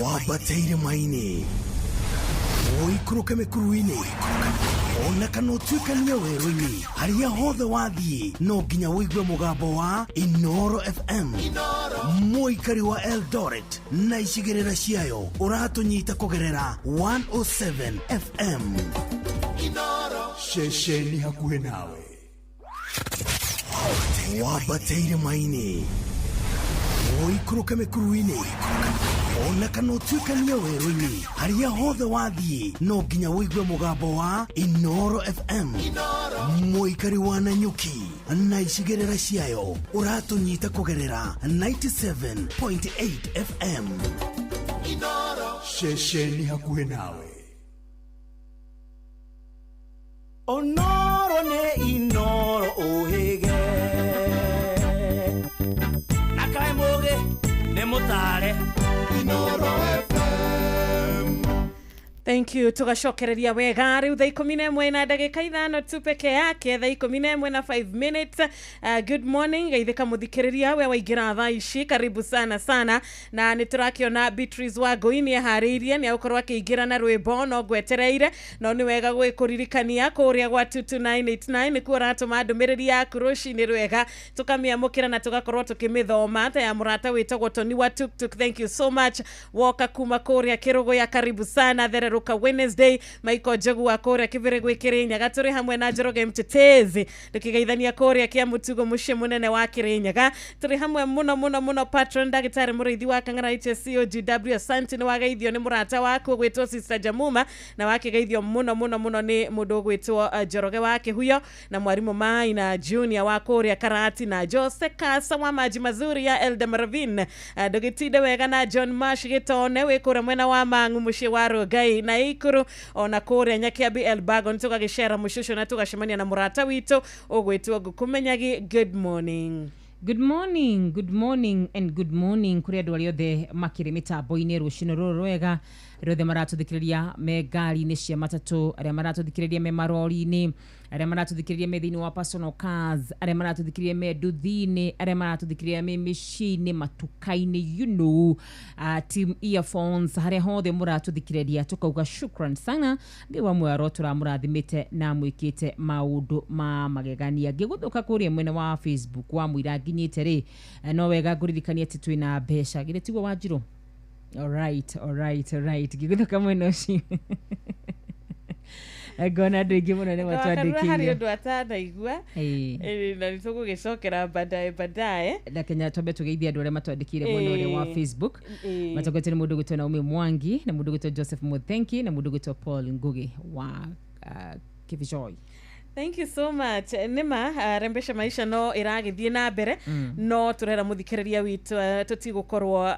Wambateire maini, ũikũrũke mĩkuru-inĩ, ona kana ũtuĩkanie werũ-inĩ, harĩa hothe wathiĩ no nginya ũigue mũgambo wa Inooro FM. Mũikari wa Eldoret na icigĩrĩra ciayo ũratũnyita kũgerera 107 FM. Ceceni hakuhĩ nawe. Wambateire maini, ũikũrũke mĩkuru-inĩ, ona kana ũtuĩkanie werũ-inĩ, harĩa hothe wathiĩ no nginya ũigue mũgambo wa Inooro FM. Mũikari wa Nanyuki na icigĩrĩra ciayo ũratũnyita kũgerera 97.8 FM. Ceceni hakuhĩ nawe. Onoro nĩ Inooro ũhĩge, na kaĩ mũgĩ nĩ mũtare. Inooro FM. Thank you. Tugacokereria wega rĩu thaa 11 na ndagĩka 5 tu peke yake, thaa 11 na 5 minutes. Good morning geithĩka mũthikĩrĩria we waingĩra thaa ici, karibu sana sana. Na nĩ tũrakĩona Beatrice Wangũi nĩ eharĩirie nĩ agũkorwo akĩingĩra na rwĩmbo, no ngwetereire, no nĩ wega gwĩkũririkania kũrĩa gwa 22989 nĩkuo ũratũma ndũmĩrĩri yaku rũcinĩ rwega, tũkamĩamũkĩra na tũgakorwo tũkĩmĩthoma. Ta ya mũrata wĩtagwo Tony wa Tuktuk, thank you so much. Woka kuma kũrĩa Kĩrũgũya, karibu sana. Thererũka Wednesday, Michael Njogu wa kũrĩa Kĩbĩrĩ gwĩ Kĩrĩnyaga, tũrĩ hamwe na Njoroge Mtetezi tũkĩgeithania kũrĩa kĩa Mũtugo mũciĩ mũnene wa Kĩrĩnyaga, tũrĩ hamwe mũno mũno mũno. Patron ndagĩtarĩ mũrĩithi wa Kang'ara HSCOGW, asante nĩ wageithio nĩ mũrata waku ũgwĩtwo Sister Jamuma, na wakĩgeithio mũno mũno mũno nĩ mũndũ ũgwĩtwo Njoroge wa Kĩhuyo, na mwarimũ Mai na Junior wa kũrĩa Karati, na Jose Kasa wa maji mazuri ya Elder Maravin, ndũgĩtinde wega na John Mash Gĩtone wĩ kũrĩa mwena wa Mang'u mũciĩ wa Rongai na Ikuru, ona kũrĩa Nyakiambi Elbagon tũgagĩcera mũcucu na tũgacemania na mũrata witũ ũgwĩtwo Ngũkũmenyagi. Good morning. Good morning, good morning and good morning kũrĩ andũ arĩa othe makĩrĩ mĩtambo-inĩ rũcinĩ rũrũ rwega. Arĩa othe maratũthikĩrĩria me ngari-inĩ cia matatũ, arĩa maratũthikĩrĩria me marori-inĩ, arĩa maratũthikĩrĩria me thĩinĩ wa personal cars, arĩa maratũthikĩrĩria me nduthi-inĩ, arĩa maratũthikĩrĩria me mĩciĩ-inĩ, matuka-inĩ, team earphones, harĩa hothe mũratũthikĩrĩria tũkauga shukran sana. Ngai wa muoyo tũramũrathimĩte na mwĩkĩte maũndũ ma magegania. Ngĩgũthũka kũrĩa mwena wa Facebook wa mũira nginyĩte rĩ, no wega ngũririkania atĩ twĩna mbeca githĩ tiguo Wanjirũ? Alright, ngĩgũthũka mwena ũcio ngona andũ aingĩ mũno nĩ Wakarura harĩ matwandĩkĩire. ũndũ atanaigua. Na nĩ tũgũgĩcokera baadaye baadaye. Na Kenya twambe tũgeithie andũ arĩa matwandĩkĩire mwena ũrĩa wa Facebook. Matongoretio nĩ mũndũ gwĩtwo Naomi Mwangi na mũndũ gwĩtwo Joseph Muthenki na mũndũ gwĩtwo Paul Ngugi wa Kivijoy. Thank you so much. Nĩma Rembesha Maisha no ĩragĩthiĩ na mbere. No tũrera mũthikĩrĩria witũ tũtigũkorwo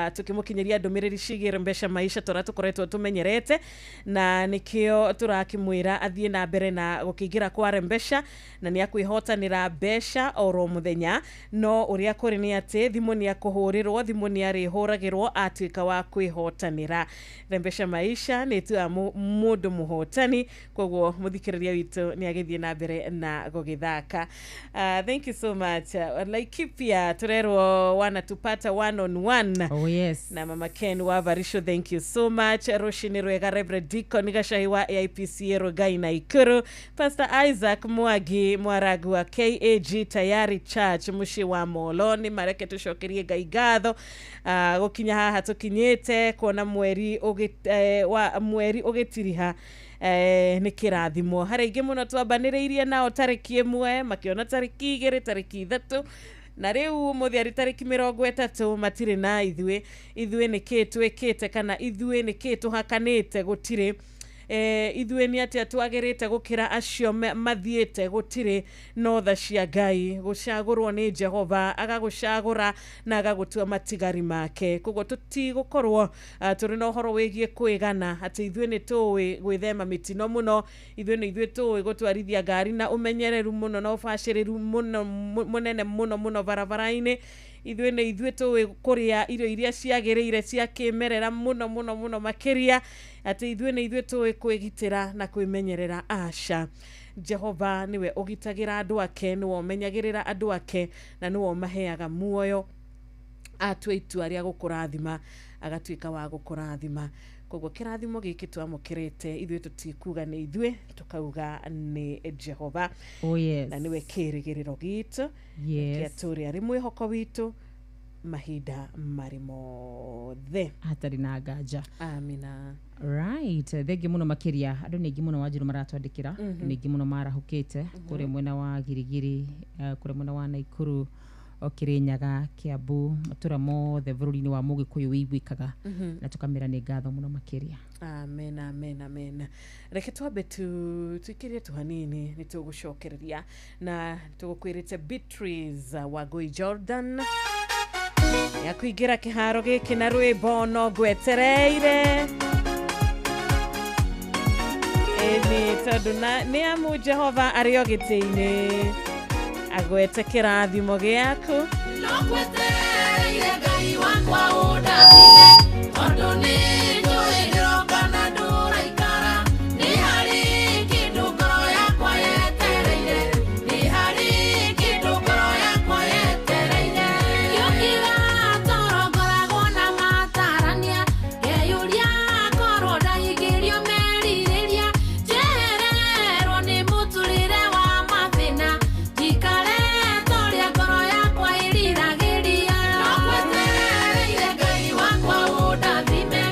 tũkĩmũkinyĩria ndũmĩrĩri ciĩgiĩ Rembesha Maisha tũrĩa tũkoretwo tũmenyerete, na nĩkĩo tũrakĩmwĩra athiĩ na mbere na gũkĩingĩra kwa Rembesha na nĩ akwĩhotanĩra mbeca oro mũthenya. No ũrĩa kũrĩ nĩ atĩ thimũ nĩ akũhũrĩrwo, thimũ nĩ arĩhũragĩrwo atuĩka wa kwĩhotanĩra. Rembesha Maisha nĩ ĩtuaga mũndũ mũhotani, koguo mũthikĩrĩria witũ nĩ agĩthiĩ na mbere na gũgĩthaka. Thank you so much. Laikipia tũrerwo wanatupata one on one. Oh yes. Na Mama Ken wa Varisho, thank you so much. Rũcinĩ rwega Reverend Deacon Gacahi wa AIPCA Rugai na Ikuru, Pastor Isaac Mwagi Mwaragu wa KAG Tayari Church mũciĩ wa Molo. Nĩ mareke tũcokerie Ngai ngatho gũkinya haha tũkinyĩte, kuona mweri wa mweri ũgĩtiriha nĩ kĩrathimo. Harĩ aingĩ mũno twambanĩrĩirie nao tarĩki 1, makĩona tarĩki 2, tarĩki 3, na rĩu ũmũthĩ arĩ tarĩki 30, matirĩ na ithuĩ. Ithuĩ nĩ kĩ twĩkĩte kana ithuĩ nĩ kĩ tũhakanĩte? Gũtirĩ. Ithuĩ nĩ atĩa twagĩrĩte gũkĩra acio mathiĩte? Gũtirĩ, no tha cia Ngai, gũcagũrwo nĩ Jehova, agagũcagũra na agagũtua matigari make. Koguo tũtigũkorwo tũrĩ na ũhoro wĩgiĩ kwĩgana atĩ ithuĩ nĩ tũĩ gwĩthema mĩtino mũno, ithuĩ nĩ ithuĩ tũĩ gũtwarithia ngari na ũmenyereru mũno na ũbacĩrĩru mũno mũnene mũno mũno barabara-inĩ, ithuĩ nĩ ithuĩ tũĩ kũrĩa irio iria ciagĩrĩire cia kĩmerera mũno mũno mũno makĩria, atĩ ithuĩ nĩ ithuĩ tũĩ kwĩgitĩra na kwĩmenyerera. Aca, Jehova nĩwe ũgitagĩra andũ ake, nĩwe ũmenyagĩrĩra andũ ake na nĩwe ũmaheaga muoyo. Atua itua rĩa gũkũrathima, agatuĩka wa gũkũrathima. Koguo kĩrathimo gĩkĩ twamũkĩrĩte, ithuĩ tũtikuga nĩ ithuĩ, tũkauga nĩ Jehova. Oh yes. Na nĩwe kĩĩrĩgĩrĩro gitũ, kĩa tũrĩ arĩ mwĩhoko witũ mahinda marĩ mothe. Hatarĩ na nganja. Amina. Right, thengiũ mũno makĩria. Andũ nĩ aingĩ mũno Wanjirũ maratwandĩkĩra. Nĩ aingĩ mũno marahũkĩte kũrĩa mwena wa Girigiri, kũrĩa mwena wa Naikuru, o Kĩrĩnyaga, Kiambu, matũra mothe bũrũri-inĩ wa Mũgĩkũyũ wĩiguĩkaga, na tũkamĩra nĩ ngatho mũno makĩria. Amen, amen, amen. Reke twambe tu tuikirie tu hanini, nĩ tũgũcokereria na tũgũkwĩrĩte Beatrice Wangui Jordan ya kũingĩra kĩharo gĩkĩ na rwĩmbo no ngwetereire. Ĩni tondũ nĩ amu Jehova arĩ o gĩtĩ-inĩ agwete kĩrathimo gĩaku. Nokwetereire Ngai wakwa ũndathime, tondũ nĩ njũĩ ndĩroka na ndũraikara. Nĩ harĩ kĩndũ ngoro yakwa yetereire, nĩ harĩ kĩndũ ngoro yakwa yetereire. Ngĩũkĩra toro ngoragwo na matarania, ngeyũria korwo ndahingĩrio merirĩria, njehererwo nĩ mũtũrĩre wa mathĩna, njikare torĩa ngoro yakwa ĩriragĩria. Nokwetereire Ngai wakwa ũndathime.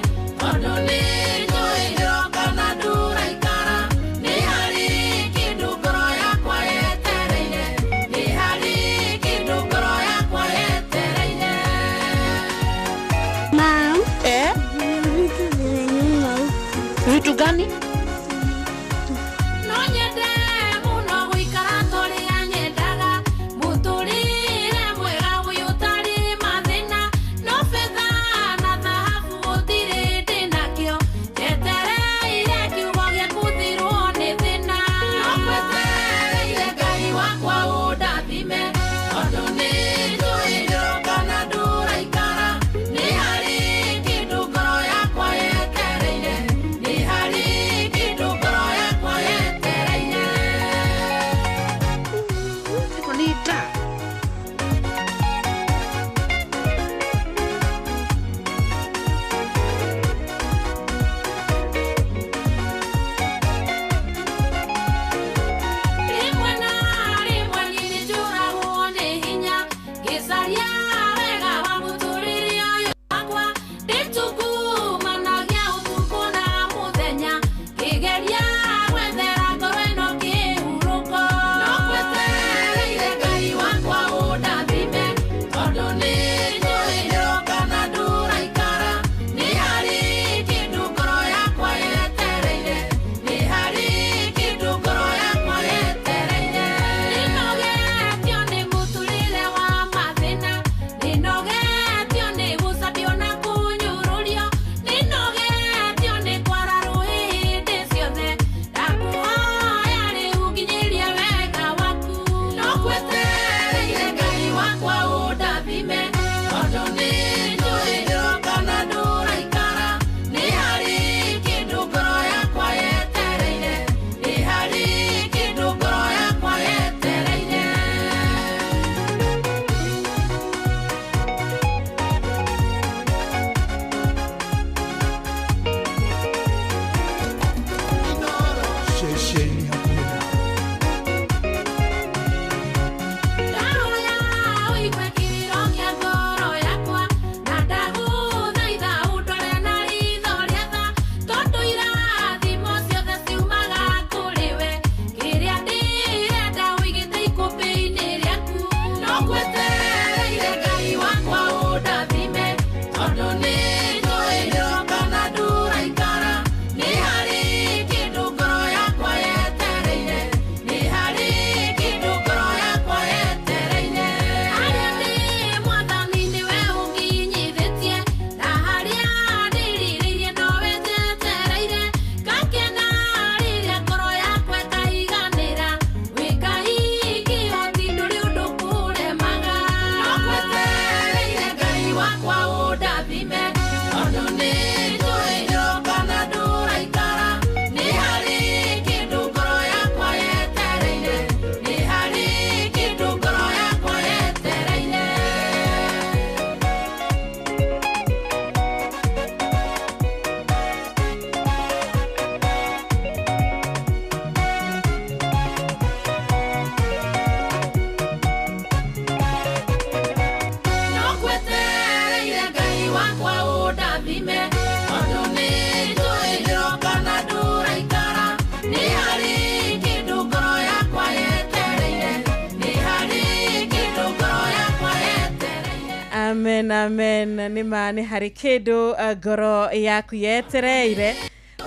Amen, amen. Nĩ ma nĩ harĩ kĩndũ ngoro yaku yetereire,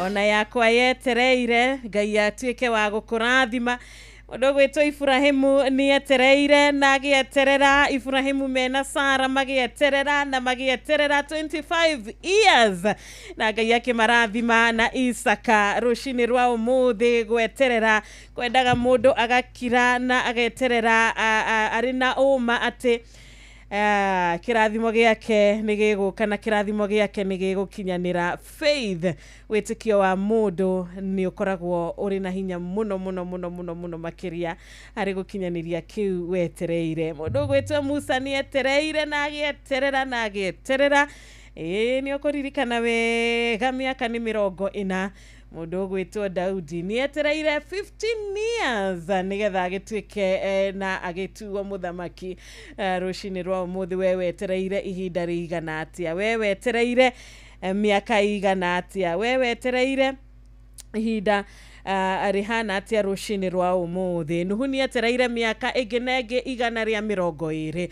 ona yakwa yetereire. Ngai atuĩke wa gũkũrathima. Mũndũ ũgwĩtwo Ibrahimu nĩ etereire na agĩeterera. Ibrahimu mena Sara magĩeterera na magĩeterera 25 years, na Ngai akĩmarathima na Isaka. Rũcinĩ rwa ũmũthĩ, gweterera kwendaga mũndũ agakira na ageterera arĩ na ũma atĩ kĩrathimo gĩake nĩ gĩgũka na kĩrathimo gĩake nĩ gĩgũkinyanĩra. Faith, wĩtĩkio wa mũndũ nĩ ũkoragwo ũrĩ na hinya mũno mũno mũno mũno mũno makĩria harĩ gũkinyanĩria kĩu wetereire. Mũndũ ũgwĩtwo Musa nĩ etereire na agĩeterera na agĩeterera. Ĩĩ, nĩ ũkũririkana wega, mĩaka nĩ 40. Mũndũ ũgwĩtwo Daudi nĩ etereire 15 years nĩgetha agĩtuĩke na agĩtuo mũthamaki. Rũcinĩ rwa ũmũthĩ, we wetereire ihinda rĩigana atĩa? We wetereire mĩaka ĩigana atĩa? We wetereire ihinda rĩhana atĩa rũcinĩ rwa ũmũthĩ? Nuhu nĩ etereire mĩaka ĩngĩ na ĩngĩ 120.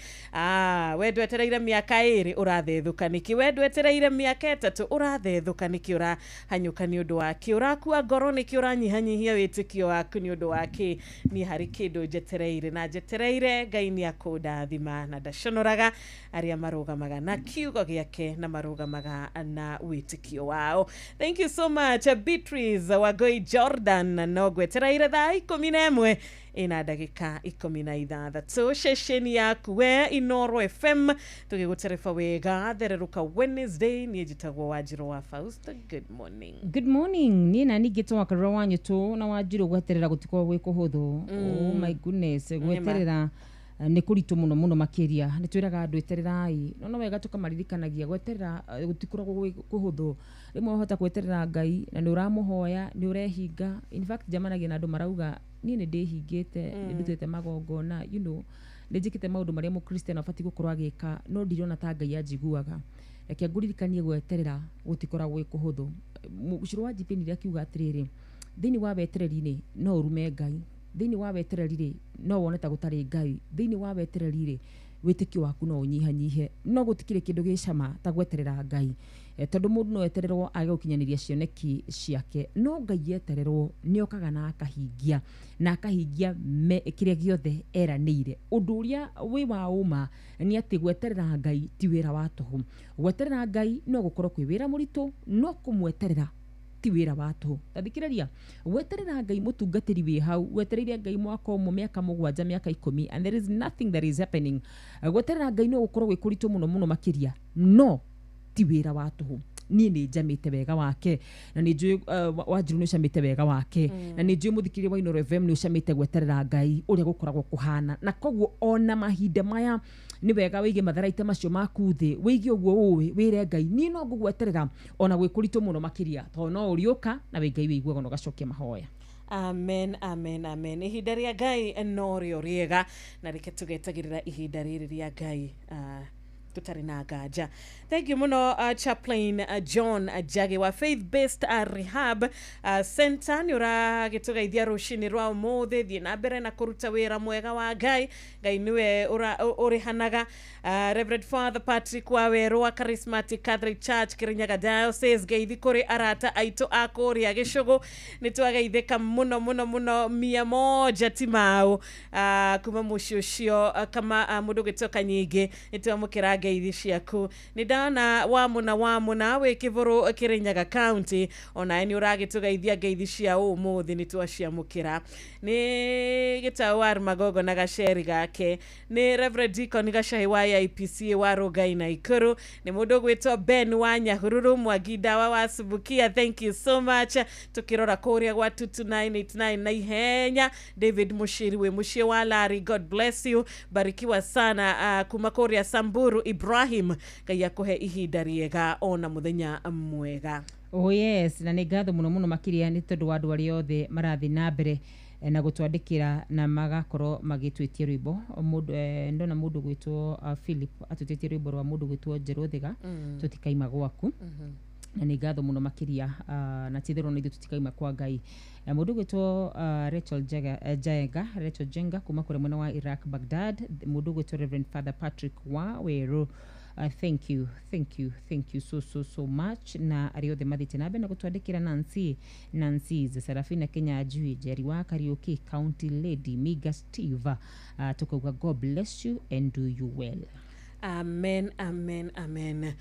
We ndwetereire mĩaka 2, ũrathethũka nĩkĩ? We ndwetereire mĩaka 3, ũrathethũka nĩkĩ? Ũrahanyũka nĩ ũndũ wa kĩ? Ũrakua ngoro nĩkĩ? Ũranyihanyihia wĩtĩkio waku nĩ ũndũ wa kĩ? Niĩ harĩ kĩndũ njetereire, na njetereire Ngai nĩ akũndathima, na ndaconoraga arĩa marũgamaga na kiugo gĩake na marũgamaga na wĩtĩkio wao. Thank you so much, Beatrice Wagoi Jordan. No ngwetereire thaa 11 ina ndagĩka 16 ceceni yaku we Inoro FM, tũgĩgũtereba wega thererũka Wednesday. Niĩ njĩtagwo Wanjirũ wa Faust. Good morning. Good morning. Niĩ na ningĩ twakarũra wanyũtũ na Wanjirũ. Gweterera gũtikoragwo gwĩ kũhũthũ. Oh my goodness, gweterera nĩ kũritũ mũno mũno makĩria. Nĩ twĩraga andũ etererai, no no wega tũkamaririkanagia gweterera gũtikoragwo gwĩ kũhũthũ. Rĩmwe wahota gweterera Ngai na nĩ ũramũhoya, nĩ ũrehinga. In fact, njemanagia na andũ marauga, "Niĩ nĩ ndĩhingĩte, nĩ ndutĩte magongona, nĩ njĩkĩte maũndũ marĩa mũkristiano abatiĩ gũkorwo agĩka, no ndirona ta Ngai anjiguaga." Reke ngũririkanie, gweterera gũtikoragwo gwĩ kũhũthũ. Mũcũrũ wa Jipini akiuga atĩrĩrĩ, thĩinĩ wa wetereri-rĩ, no ũrume Ngai. Thĩinĩ wa wetereri-rĩ, no wone ta gũtarĩ Ngai. Thĩinĩ wa wetereri-rĩ, wĩtĩkio waku no ũnyihanyihe. No gũtikĩrĩ kĩndũ gĩ cama ta gweterera Ngai, tondũ mũndũ no etererwo age gũkinyanĩria cioneki ciake, no Ngai etererwo nĩ okaga na akahingia, na akahingia kĩrĩa gĩothe eranĩire. Ũndũ ũrĩa wĩ wa ũma nĩ atĩ gweterera Ngai ti wĩra wa tũhũ. Gweterera Ngai no gũkorwo kwĩ wĩra mũritũ, no kũmweterera ti wĩra wa tũhũ. Tathikĩrĩria, gweterera Ngai, mũtungatĩri wĩ hau wetereire Ngai mwaka ũmwe, mĩaka 7, mĩaka 10, and there is nothing that is happening. Gweterera Ngai no gũkorwo gwĩ kũritũ mũno mũno makĩria, no ti wĩra wa tũhũ. Niĩ nĩ njamĩte wega wake, na nĩ njũĩ Wanjirũ nĩ ũcamĩte wega wake, na nĩ njũĩ mũthikĩrĩria wa Inooro FM nĩ ũcamĩte gweterera Ngai ũrĩa gũkoragwo kũhana. Na koguo ona mahinda maya nĩ wega wĩige matharaita macio maku thĩ, wĩige ũguo ũĩ, wĩre Ngai, "Niĩ no ngũgweterera ona gwĩ kũritũ mũno makĩria, tondũ no ũrĩũka na wĩ Ngai wĩiguaga na ũgacokia mahoya." Amen, amen, amen. Ihinda rĩa Ngai no rĩo rĩega, na reke tũgetagĩrĩra ihinda rĩrĩ rĩa Ngai tũtarĩ na nganja. Thank you mũno, Chaplain John Njagi wa Faith Based Rehab Center. Nĩ ũragĩtũgeithia rũcinĩ rwa ũmũthĩ. Thiĩ na mbere na kũruta wĩra mwega wa Ngai. Ngai nĩwe ũrĩhanaga. Reverend Father Patrick Wawerũ wa Charismatic Catholic Church, Kirinyaga Diocese, ngeithi kũrĩ arata aitũ a kũrĩa Gĩcũgũ. Nĩ twageithĩka mũno mũno mũno, 100 ti mau kuma mũciĩ ũcio. Kama mũndũ ũgĩtoka nyingĩ, nĩ twamũkĩra ngeithi ciaku. Nĩ ndona wamũna wamũna wĩ Kĩbũrũ, Kĩrĩnyaga County, onawe nĩ ũragĩtũgeithia ngeithi cia ũmũthĩ, nĩ twaciamũkĩra. Nĩ Gĩtaũ wa Magogo na gaceri gake, nĩ Reverend Deacon Gacahi wa AIPCA wa Rongai na Ikuru, nĩ mũndũ ũgwĩtwo Ben wa Nyahururu, Mwangi Ndawa wa Subukia, thank you so much. Tukĩrora kũrĩa gwa 22989 na ihenya, David Mushiri wĩ mũciĩ wa Lari, God bless you, barikiwa sana. Kuma kũrĩa Samburu, Ibrahim, Ngai akũhe ihinda rĩega ona mũthenya mwega. Oh yes, na nĩ ngatho mũno mũno makĩria nĩ tondũ wa andũ arĩa othe marathiĩ na mbere na gũtwandĩkĩra na magakorwo magĩtwĩtia rwĩmbo. Mũndũ ndona mũndũ gwĩtwo Philip atwĩtĩtie rwĩmbo rwa mũndũ gwĩtwo Njerũ Thiga, "Tũtikaima gwaku". Na nĩ ngatho mũno makĩria, na ti-itherũ na ithuĩ tũtikaima kwa Ngai. Mũndũ ũgwĩtwo Rachel Jega, Jaenga, Rachel Jenga kuma kũrĩa mwena wa Iraq, Baghdad. Mũndũ ũgwĩtwo Reverend Father Patrick wa Werũ, thank you, thank you, thank you so so so much. Na arĩa othe mathiĩte na mbere na gũtwandĩkĩra, Nancy, Nancy Serafina Kinyanjui, Jerry wa Kariuki, County Lady Miga Steve, tukauga God bless you and do you well. Amen, amen, amen.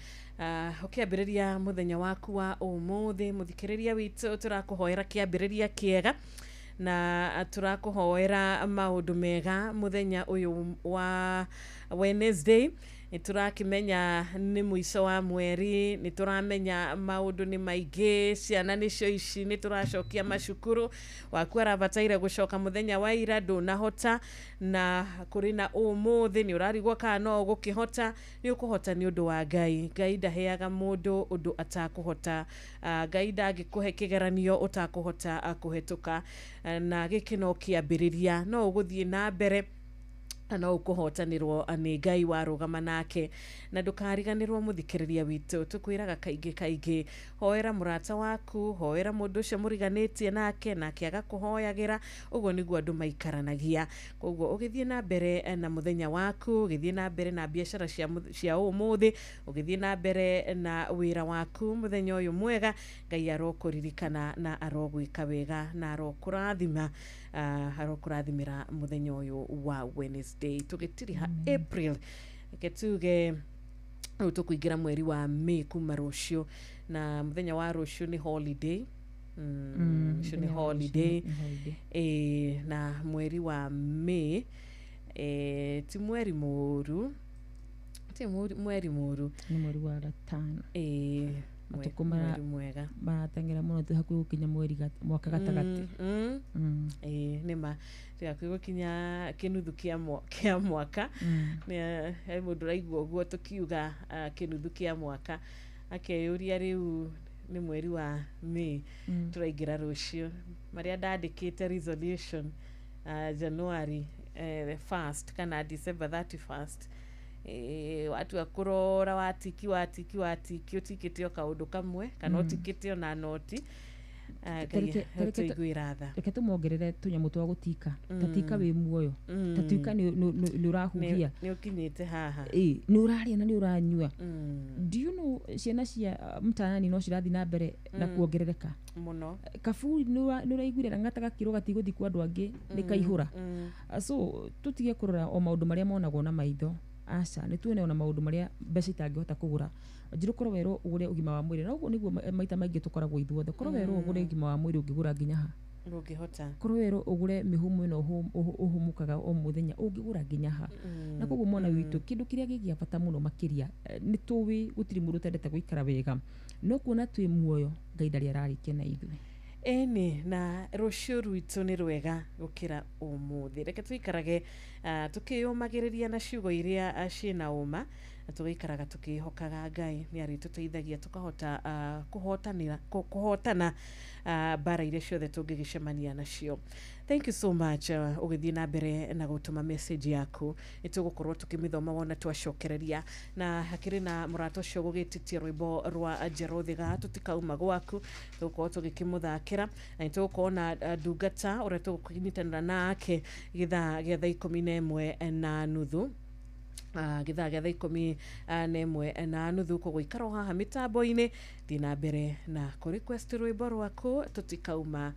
Ũkĩambĩrĩria mũthenya waku wa ũmũthĩ, mũthikĩrĩria witũ, tũrakũhoera kĩambĩrĩria kĩega na tũrakũhoera maũndũ mega mũthenya ũyũ wa Wednesday. Nĩ tũrakĩmenya nĩ mũico wa mweri, nĩ tũramenya maũndũ nĩ maingĩ, ciana nĩcio ici nĩ tũracokia macukuru, waku arabataire gũcoka mũthenya wa ira ndũnahota, na kũrĩ na ũmũthĩ nĩ ũrarigwo kana no ũgũkĩhota. Nĩ ũkũhota nĩ ũndũ wa Ngai. Ngai ndaheaga mũndũ ũndũ atakũhota. Ngai ndangĩkũhe kĩgeranio ũtakũhota kũhetũka. Na gĩkĩ no kĩambĩrĩria, no ũgũthiĩ na mbere na no ũkũhotanĩrwo nĩ Ngai warũgama nake. Na ndũkariganĩrwo, mũthikĩrĩria witũ, tũkwĩraga kaingĩ kaingĩ, hoera mũrata waku, hoera mũndũ ũcio mũriganĩtie nake, nake agakũhoyagĩra. Ũguo nĩguo andũ maikaranagia. Koguo ũgĩthiĩ na mbere na mũthenya waku, ũgĩthiĩ na mbere na biacara cia ũmũthĩ, ũgĩthiĩ na mbere na wĩra waku mũthenya ũyũ mwega, Ngai arokũririkana na arogwĩka wega na arokũrathima, arokũrathimĩra mũthenya ũyũ wa Wednesday tũgĩtiriha April. Reke tuge rĩu tũkũingĩra mweri wa May kuma rũciũ, na mũthenya wa rũciũ nĩ holiday. Ũcio nĩ Mũthenya wa rũciũ holiday. Nĩ holiday. Ĩĩ, na mweri wa May ti mweri mũũru, ti mweri mũũru. Nĩ mweri wa gatano. Ĩĩ, matukũ mara mweri mwega. Marateng'era mũno, twĩ hakuhĩ gũkinya mweri mwaka gatagatĩ. Ĩĩ, nĩ ma twĩ hakuhĩ gũkinya kĩnuthu kĩa mwaka. Nĩ he mũndũ ũraigua ũguo tũkiuga kĩnuthu kĩa mwaka, akeyũria rĩu nĩ mweri wa May tũraingĩra rũciũ, marĩa ndandĩkĩte resolution January 1st kana December 31st, watua kũrora watiki watiki watiki, ũtikĩte o kaũndũ kamwe kana ũtikĩte ona noti. Ngai tũiguĩra tha. Reke tũmongerere tũnyamũ twa gũtika, ta tika wĩ muoyo, ta tuika nĩ ũrahuhia. Nĩ ũkinyĩte haha. Ĩ, nĩ ũrarĩa na nĩ ũranyua. Do you know ciana cia mtaani no cirathiĩ na mbere na kuongerereka mũno? Kaburi nĩ ũraiguire Lang'ata gakirwo gatigũthiĩ kwa andũ angĩ nĩ kaihũra. So tũtige kũrora o maũndũ marĩa monagwo na maitho, aca, nĩ tuone ona maũndũ marĩa mbeca itangĩhota kũgũra. Njĩrũ korwo werwo ũgũre ũgima wa mwĩrĩ, na ũguo nĩguo maita maingĩ tũkoragwo ithuothe, korwo werwo ũgũre ũgima wa mwĩrĩ, ũngĩgũra nginya ha? Ndũngĩhota. Korwo werwo ũgũre mĩhũmũ ĩno ũhũmũkaga o mũthenya, ũngĩgũra nginya ha? Na koguo mwana witũ, kĩndũ kĩrĩa gĩ gĩa bata mũno makĩria, nĩ tũĩ gũtirĩ mũndũ ũtendete gũikara wega, no kuona twĩ muoyo, Ngai ndarĩ ararĩkia na ithuĩ. Ĩni, na rũciũ rwitũ nĩ rwega gũkĩra ũmũthĩ. Reke tũikarage tũkĩyũmagĩrĩria na ciugo iria ciĩna ũma, na tũgaikaraga tũkĩhokaga Ngai nĩ arĩtũteithagia tũkahota kũhotanĩra kũhotana mbara iria ciothe tũngĩgĩcemania nacio. Thank you so much. Ũgĩthiĩ na mbere na gũtũma message yaku, nĩ tũgũkorwo tũkĩmĩthoma wona twacokereria. Na hakĩrĩ na mũrata ũcio gũgĩtĩtie rwĩmbo rwa Njerũthiga, tũtikauma gwaku, tũgũkorwo tũgĩkĩmũthakĩra, na nĩ tũgũkorwo na ndungata ũrĩa tũgũkĩnyitanĩra nake gĩthaa gĩa thaa 11:30, gĩthaa gĩa thaa 11:30. Koguo ikara o haha mĩtambo-inĩ, thiĩ na mbere na kũ request rwĩmbo rwaku, tũtikauma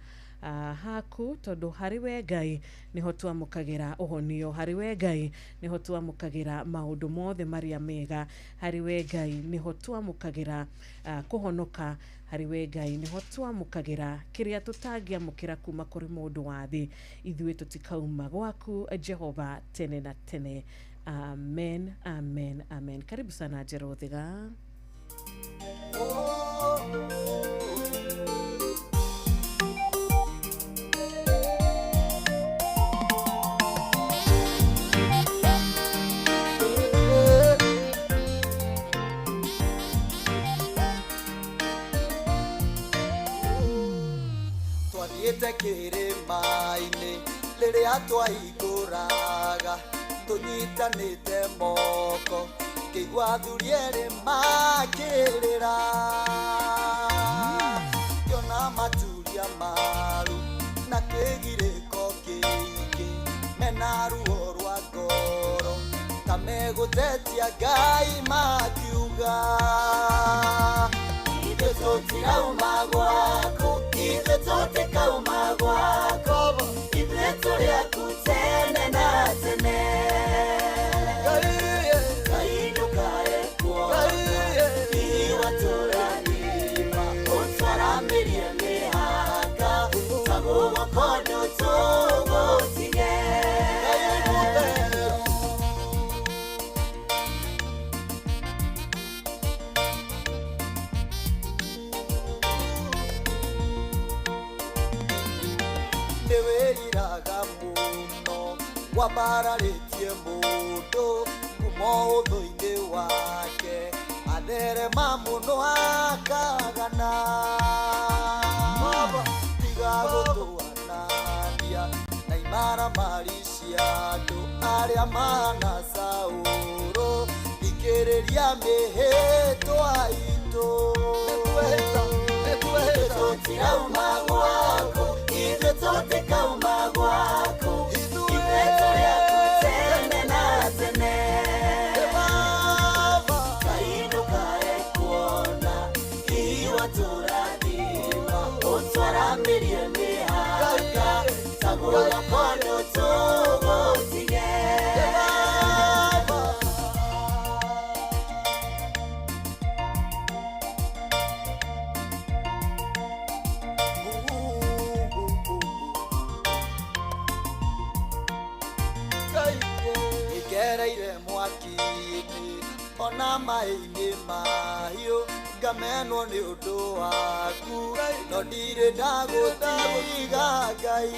haku, tondũ harĩ we Ngai nĩho twamũkagĩra ũhonio, harĩ we Ngai nĩho twamũkagĩra maũndũ mothe marĩa mega, harĩ we Ngai nĩho twamũkagĩra kũhonoka, harĩ we Ngai nĩho twamũkagĩra kĩrĩa tũtangĩamũkĩra kuma kũrĩ mũndũ wa thĩ. Ithuĩ tũtikauma gwaku Jehova tene na tene. Amen, amen, amen. Karibu sana, Njerũthiga. Twathiĩte kĩrĩma-inĩ rĩrĩa twaikũraga tũnyitanĩte moko, ngĩigua athuri erĩ makĩrĩra. Kĩgirĩko kĩingĩ mena ruo rwa ngoro ta megũtetia Ngai makiuga ithuĩ tũtirauma gwaku ithuĩ tũtikauma gwaku ithuĩ tũrĩ aku tene na tene Ngai ndũkae kuona iwatũrathima ũtwaramĩrie mĩhaka taguo tũgũtige nĩwĩriraga mũno wambararĩtie mũndũ kuma ũthũ-inĩ wake atherema mũno akagana tiga gũtũanania na imaramari cia andũ arĩa mahana Saũlũ thikĩrĩria mĩhĩtwa itũ ithuĩ tũtirauma gwaku ithuĩ tũtikauma gwaku ithuĩ tũrĩ aku tene na tene Ngai ndũkae kuona iwatũrathima ũtwaramĩrie mĩhaka taguo kondo tũgũtige ngereire mwaki-inĩ ona maĩ-inĩ mahiũ ngamenwo nĩ ũndũ waku no ndirĩ ndagũtiga Ngai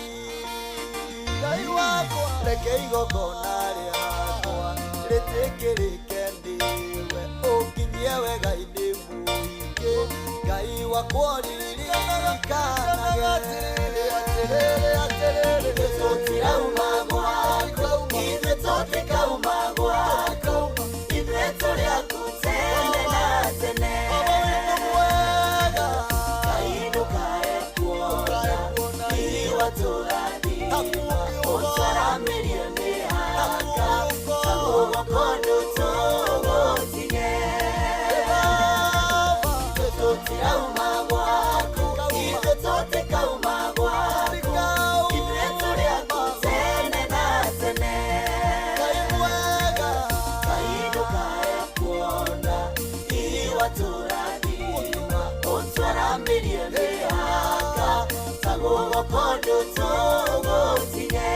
Ngai wakwa reke igongona rĩakwa rĩtĩkĩrĩke nĩwe ũnginyie wega-inĩ mũingĩ Ngai wakwa ũririkanage ithuĩ tũtirauma gwaku ithuĩ tũtikauma gwaku ithuĩ tũrĩ aku tene na tene Ngai ndũkae kuona iwatũrathima ũtwaramĩrie mĩhaka taguo kondo tũgũtige ithuĩ tũtirauma gwaku ithuĩ tũtikauma gwaku ithuĩ tũrĩ aku tene na tene Ngai ndũkae kuona iwatũrathima ũtwaramĩrie mĩhaka taguo kondo tũgũtige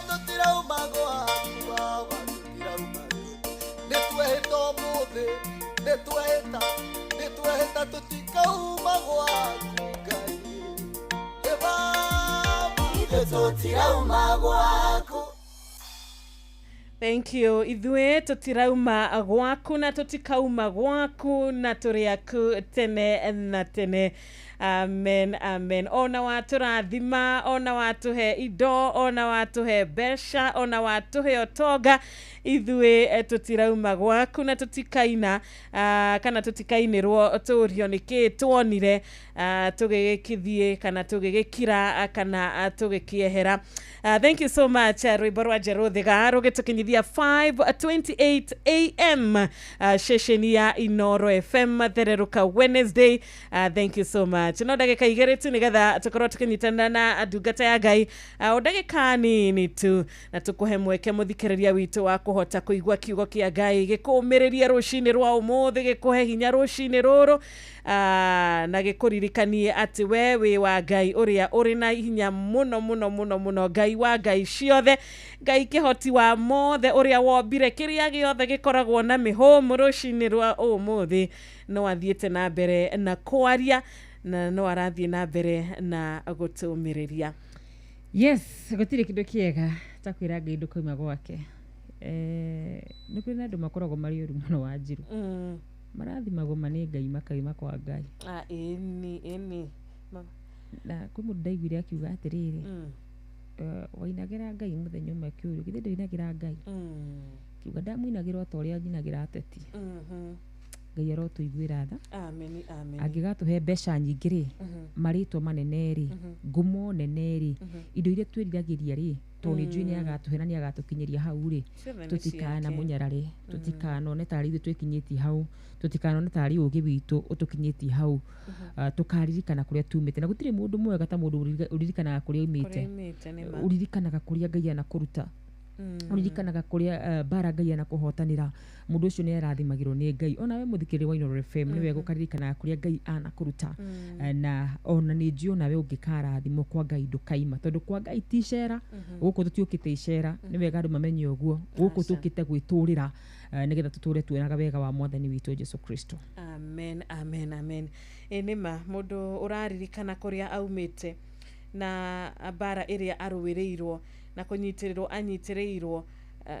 tũtirauma gwaku baba tũtirauma nĩtwehĩta ũmũthĩ nĩtwehĩta nĩtwehĩta tũtikauma gwaku Ngai ĩ baba ithuĩ tũtirauma gwaku. Thank you. Ithuĩ tũtirauma gwaku na tũtikauma gwaku na tũrĩ aku tene na tene. Amen, amen. Ona watũrathima, ona watũhe indo, ona watũhe mbeca, ona watũhe ũtonga, ithuĩ tũtirauma gwaku na tũtikaina kana tũtikainĩrwo tũrio nĩkĩ tuonire tũgĩgĩkithiĩ kana tũgĩgĩkira kana tũgĩkĩehera. Thank you so much. Rwĩmbo rwa Njerũ Thiga rũgĩtũkinyithia 5:28 am ceceni ya Inoro FM thererũka Wednesday. Thank you so much. No ndagĩka igĩrĩ tu nĩgetha tũkorwo tũkĩnyitana na ndungata ya Ngai o ndagĩka nini tu na tũkũhe mweke mũthikĩrĩria witũ wa kũhota kũigua kiugo kĩa Ngai gĩkũmĩrĩrie rũcinĩ rwa ũmũthĩ, gĩkũhe hinya rũcinĩ rũrũ na gĩkũririkanie atĩ we wĩ wa Ngai ũrĩa ũrĩ na hinya mũno mũno mũno mũno, Ngai wa Ngai ciothe, Ngai kĩhoti wa mothe ũrĩa wombire kĩrĩa gĩothe gĩkoragwo na mĩhũmũ rũcinĩ rwa ũmũthĩ no athiĩte na mbere na kwaria na no arathiĩ na mbere na gũtũmĩrĩria. Yes, gũtirĩ kĩndũ kĩega ta kwĩra Ngai ndũkauma gwake. Nĩ kũrĩ na andũ makoragwo marĩ ũru mũno wa Wanjiru. Marathimagwo ma nĩ Ngai makauma kwa Ngai. Ĩni ĩni. Na kwĩ mũndũ ndaiguire akiuga atĩrĩrĩ, wainagĩra Ngai mũthenya ũmwe akĩũrio githĩ ndũinagĩra Ngai, kiuga ndamũinagĩra o ta ũrĩa nyinagĩra ateti. Ngai arotũiguĩra tha. Amen, amen. Angĩgatũhe mbeca nyingĩ rĩ, marĩtwa manene rĩ, ngumo nene rĩ, indo iria twĩriragĩria rĩ, tondũ nĩ njũĩ nĩ agatũhe na nĩ agatũkinyĩria hau rĩ, Ciothe nĩ tũtikana ciake. mũnyarare, tũtikanone tarĩ ithuĩ twĩkinyĩtie hau, tũtikanone tarĩ ũgĩ witũ ũtũkinyĩtie hau. Tũkaririkana kũrĩa tumĩte, na gũtirĩ mũndũ mwega ta mũndũ ũririkanaga kũrĩa aumĩte. Kũrĩa aumĩte, nĩ ma. Ũririkanaga kũrĩa Ngai anakũruta, ũririkanaga kũrĩa mbara Ngai anakũhotanĩra, mũndũ ũcio nĩ arathimagĩrwo nĩ Ngai. Onawe mũthikĩrĩria wa Inooro FM, nĩ wega ũkaririkanaga kũrĩa Ngai anakũruta. Na ona nĩ njũĩ onawe ũngĩkarathimwo kwa Ngai ndũkaima, tondũ kwa Ngai ti icera. Gũkũ tũtiũkĩte icera, nĩ wega andũ mamenye ũguo. Gũkũ tũkĩte gwĩtũrĩra, nĩgetha tũtũre tuonaga wega wa mwathani witũ Jesu Kristo. Amen, amen, amen. Ĩ nĩma mũndũ ũraririkana kũrĩa aumĩte na mbara ĩrĩa arũĩrĩirwo na kũnyitĩrĩrwo anyitĩrĩirwo,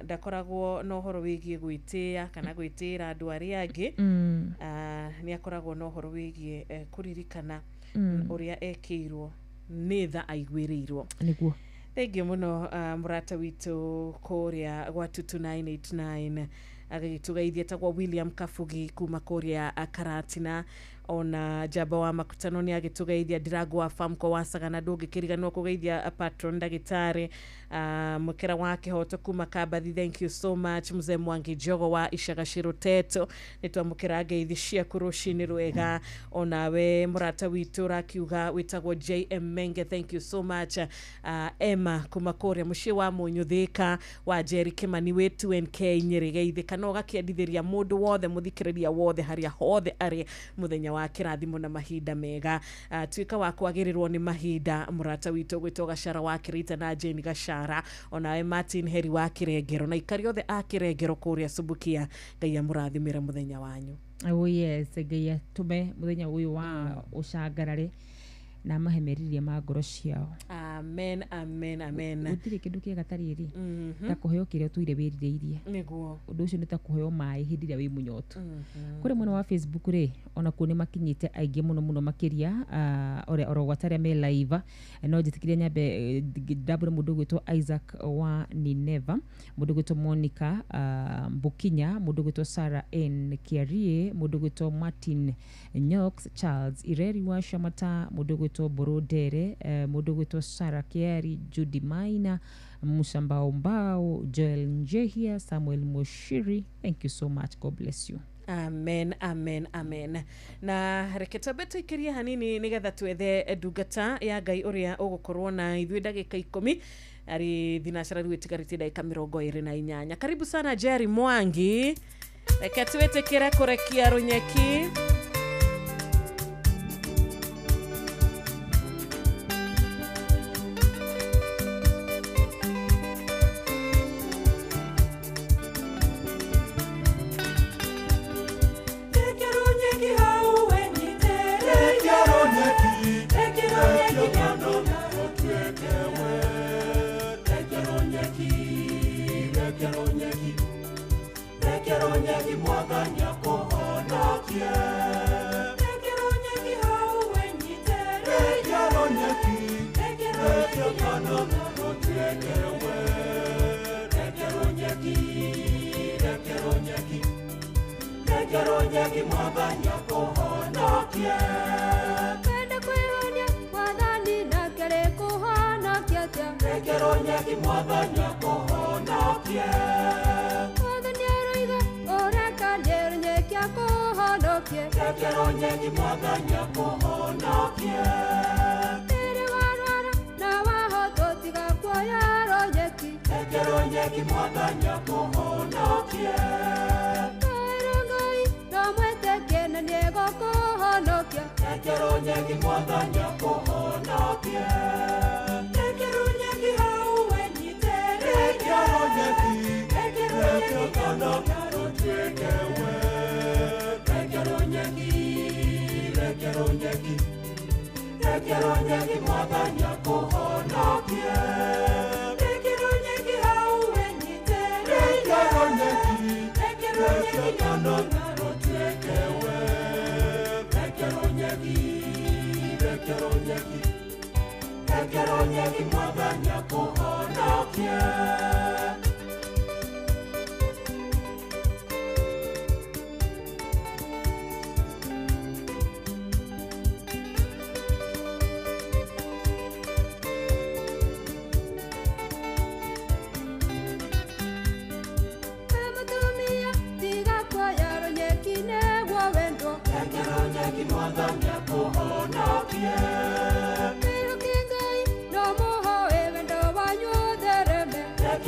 ndakoragwo na ũhoro wĩgiĩ gwĩtĩĩa kana gwĩtĩĩra andũ arĩa angĩ. Nĩ akoragwo na ũhoro wĩgiĩ kũririkana ũrĩa ekĩirwo nĩ tha aiguĩrĩirwo. Nĩguo. Thengiũ mũno, mũrata witũ kũrĩa gwa 22989 agĩtũgeithia, etagwo William Kabugi kuma kũrĩa Karatina. Ona njamba wa makutano nĩ agĩtũgeithia, Ndirango wa Famco wa Sagana, ndũngĩkĩriganĩrwo kũgeithia patron ndagĩtarĩ Mũkera wa Kĩhoto kuma Kambathi, thank you so much. Mzee Mwangi Njogo wa Icagacĩrũ Teto, nĩ twamũkĩra ngeithi ciaku, rũcinĩ rwega. Onawe mũrata witũ ũrakiuga wĩtagwo JM Menge, thank you so much. Emma kuma kũrĩa mũciĩ wa Mũnyũ wa Njeri Kĩmani wĩ 2NK Nyĩrĩ, geithĩka na ũgakĩendithĩria mũndũ wothe, mũthikĩrĩria wothe harĩa hothe arĩ, mũthenya wa kĩrathimo na mahinda mega. Tuĩka wa kwagĩrĩrwo nĩ mahinda, mũrata witũ gwĩtwo Gacara wa Kĩrĩita na Jane Gacara, onawe Martin Heri wa Kĩrengero na ikari othe a Kĩrengero kũrĩa Subukia, Ngai amũrathimĩre mũthenya wanyu. Oh yes, Ngai atũme mũthenya ũyũ wa ũcangarare na amahe merirĩria ma ngoro ciao. Amen, amen, amen. Gũtirĩ kĩndũ kĩega ta rĩrĩ ta kũheo kĩrĩa ũtũire wĩrirĩirie. Ũndũ ũcio nĩ ta kũheo maĩ hĩndĩ ĩrĩa wĩ mũnyotu. Kũrĩ mwena wa Facebook rĩ, onakuo nĩ makinyĩte aingĩ mũno mũno makĩria, oro oro gwata arĩa me live. No njĩtĩkĩrie nyambe ndambũre mũndũ ũgwĩtwo Isaac wa Nineva, mũndũ ũgwĩtwo Monica Mbukinya, mũndũ ũgwĩtwo Sarah N Kiarie, mũndũ ũgwĩtwo Martin Nyox, Charles Ireri wa Shamata, mũndũ ũgwĩtwo Mbũrũ Ndere, mũndũ ũgwĩtwo Sarah Kiari, Judy Maina, Musa Mbao Mbao, Joel Njehia, Samuel Moshiri, thank you so much, God bless you. Amen, amen, amen. Na reke twambe tũikĩrie hanini nĩgetha twethe ndungata ya Ngai ũrĩa ũgũkorwo na ithuĩ ndagĩka 10 arĩ thinacara rĩu ĩtigarĩtie ndagĩka 28. Karibu sana Jerry Mwangi, reke twĩtĩkĩre kũrekia rũnyeki.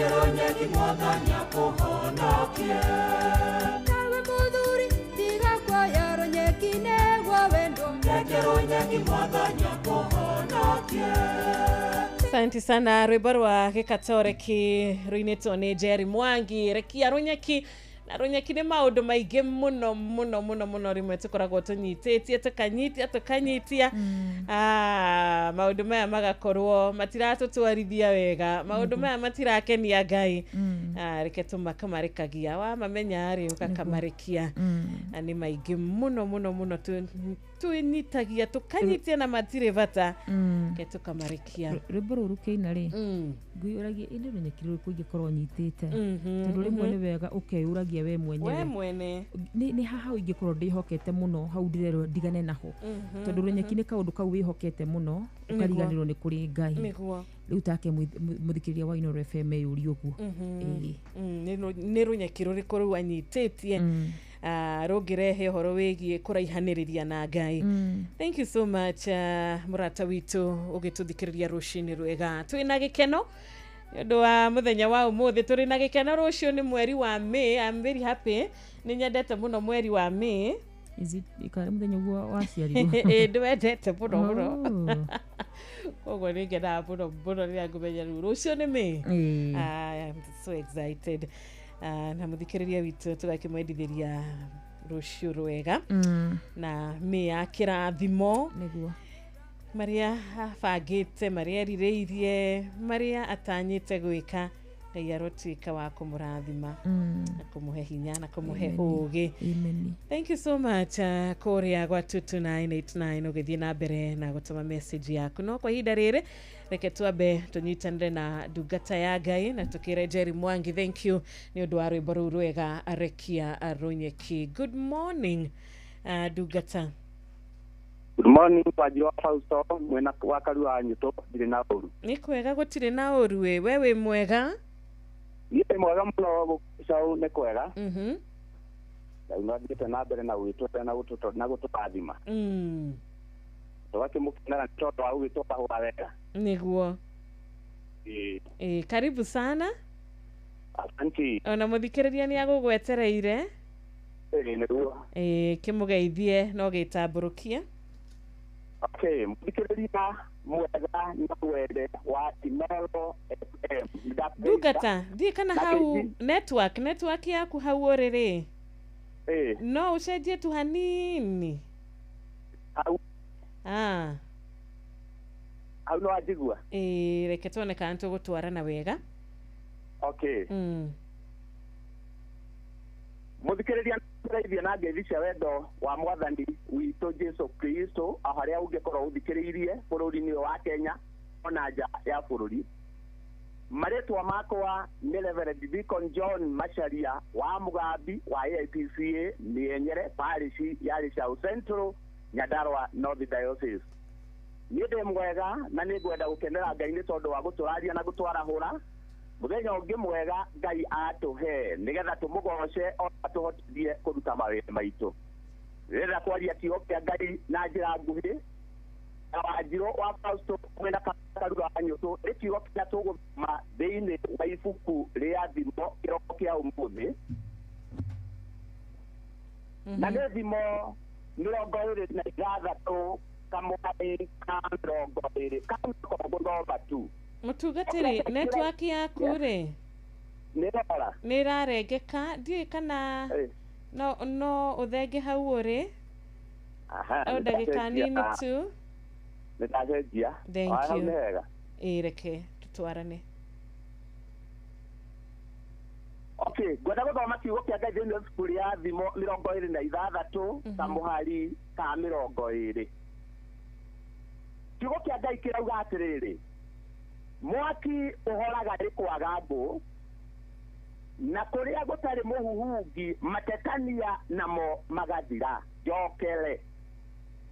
Rekero nyeki mwathani akũhonokie. Nawe mũthuri tiga kuoya rũnyeki nĩguo wendwo. Rekero nyeki mwathani akũhonokie. Asante sana rwimbo rwa gĩkatoreki rũinĩtwo nĩ Jerry Mwangi. Rekia rũnyeki na rũnyeki nĩ maũndũ maingĩ mũno mũno mũno mũno rĩmwe tũkoragwo tũnyitĩtie tũkanyitia tũkanyitia. Maũndũ maya magakorwo matiratũtwarithia wega, maũndũ maya matirakenia Ngai. Reke tũmakamarĩkagia wamamenya rĩ ũgakamarĩkia. Na nĩ maingĩ mũno mũno mũno twĩnyitagia tũkanyitia na matirĩ bata. Reke tũkamarĩkia. Rwĩmbo rũrũ rũkĩina rĩ, ngwĩyũragia ĩ nĩ rũnyeki rũrĩkũ ingĩkorwo nyitĩte, tondũ rĩmwe nĩ wega ũkeyũragia we mwenyewe. We mwene. Nĩ haha hau ingĩkorwo ndĩhokete mũno, hau ndĩrerwo ndigane naho, tondũ rũnyeki nĩ kaũndũ kau wĩhokete mũno ũkariganĩrwo nĩ kũrĩ Ngai. Nĩguo. Rĩu take mũthikĩrĩria wa Inooro FM eyũrie ũguo. Nĩ rũnyeki rũrĩkũ rũu anyitĩtie rũngĩrehe ũhoro wĩgiĩ kũraihanĩrĩria na Ngai. Thank you so much mũrata witũ ũgĩtũthikĩrĩria rũcinĩ rwega. Twĩna gĩkeno nĩ ũndũ wa mũthenya wa ũmũthĩ, tũrĩ na gĩkeno rũciũ nĩ mweri wa May. I'm very happy, nĩ nyendete mũno mweri wa May. Is it ikarĩ mũthenya ũguo waciarirwo? Ĩĩ ndĩwendete mũno mũno. Koguo nĩ ngenaga mũno mũno rĩrĩa ngũmenya rĩu rũciũ nĩ May. I'm so excited. Na mũthikĩrĩria witũ tũgakĩmwendithĩria rũciũ rwega na May ya kĩrathimo. Nĩguo. Marĩa abangĩte, marĩa erirĩirie, marĩa atanyĩte gwĩka, Ngai arotuĩka wa kũmũrathima na kũmũhe hinya na kũmũhe ũũgĩ. Thank you so much kũrĩa gwa 22989 ũgĩthiĩ na mbere na gũtũma message yaku. No kwa ihinda rĩrĩ reke twambe tũnyitanĩre na ndungata ya Ngai na tũkĩre Jerry Mwangi thank you nĩ ũndũ wa rwĩmbo rũu rwega Rekia Rũnyeki. Good morning ndungata. Good morning Wanjiru wa Fausto mwena wa Karua Nyuto, ndirĩ na ũru. Nĩ kwega gũtirĩ na ũru ĩ, we wĩ mwega? Niĩ ndĩ mwega mũno gũcau nĩ kwega. Ngai no athiĩte na mbere na gwĩtũra na gũtũrathima. Tũgakĩmũkenera nĩ tondũ wa gũgĩtũrahũra wega. Nĩguo. Ĩ, karibu sana. Asante. Ona mũthikĩrĩria nĩ agũgwetereire. Ĩ, nĩguo. Ĩ, kĩmũgeithie no gĩtambũrũkie. Okay, mũthikĩrĩria mwega na wende wa Inooro FM. Ndungata, ndiĩ kana hau network yaku hau ũrĩ rĩ. No ũcenjie tu hanini. Hau. Hau no wanjigua? Ĩ, reke tuone kana nĩtũgũtwarana wega. Okay. Mũthikĩrĩria nĩtũraithia na ngeithi cia wendo wa mwathani witũ Jesu Kristo o harĩa ũngĩkorwo ũthikĩrĩirie bũrũri-inĩ ũyũ wa Kenya ona nja ya bũrũri. Marĩtwa makwa nĩ Reverend Deacon John Macharia wa Mũgambi wa AIPCA Mĩenyere parish ya Rĩcaũ Central Nyandarua North Diocese. Niĩ ndĩ mwega na nĩ ngwenda gũkenera Ngai nĩ tondũ wa gũtũraria na gũtwarahũra mũthenya ũngĩ mwega Ngai atũhe nĩgetha tũmũgoce ona tũhotithie kũruta mawĩra maitũ. Ndĩrenda kwaria kiugo kĩa Ngai na njĩra nguhĩ na Wanjiru wa Fausto mwena Karua Nyuto nĩ kiugo kĩrĩa tũgũthoma thĩinĩ wa ibuku rĩa Thimo kĩroko kĩa ũmũthĩ. Na nĩ Thimo 26 kamũhari ka 20 kau gũthoma tu. Mũtungatĩri, network yaku rĩ nĩ ĩrarengeka, ndiũĩ kana no ũthenge hau ũrĩ o ndagĩka nini tu. Nĩndacenjia. Thank you. Ĩ, reke tũtwarane. Okay, ngwenda gũthoma kiugo kĩa Ngai thĩinĩ wa ibuku rĩa Thimo 26 kamũhari ka 20. Kiugo kĩa Ngai kĩrauga atĩrĩrĩ, mwaki ũhoraga nĩ kwaga ngũ, na kũrĩa gũtarĩ mũhuhungi matetania namo magathira. Njokere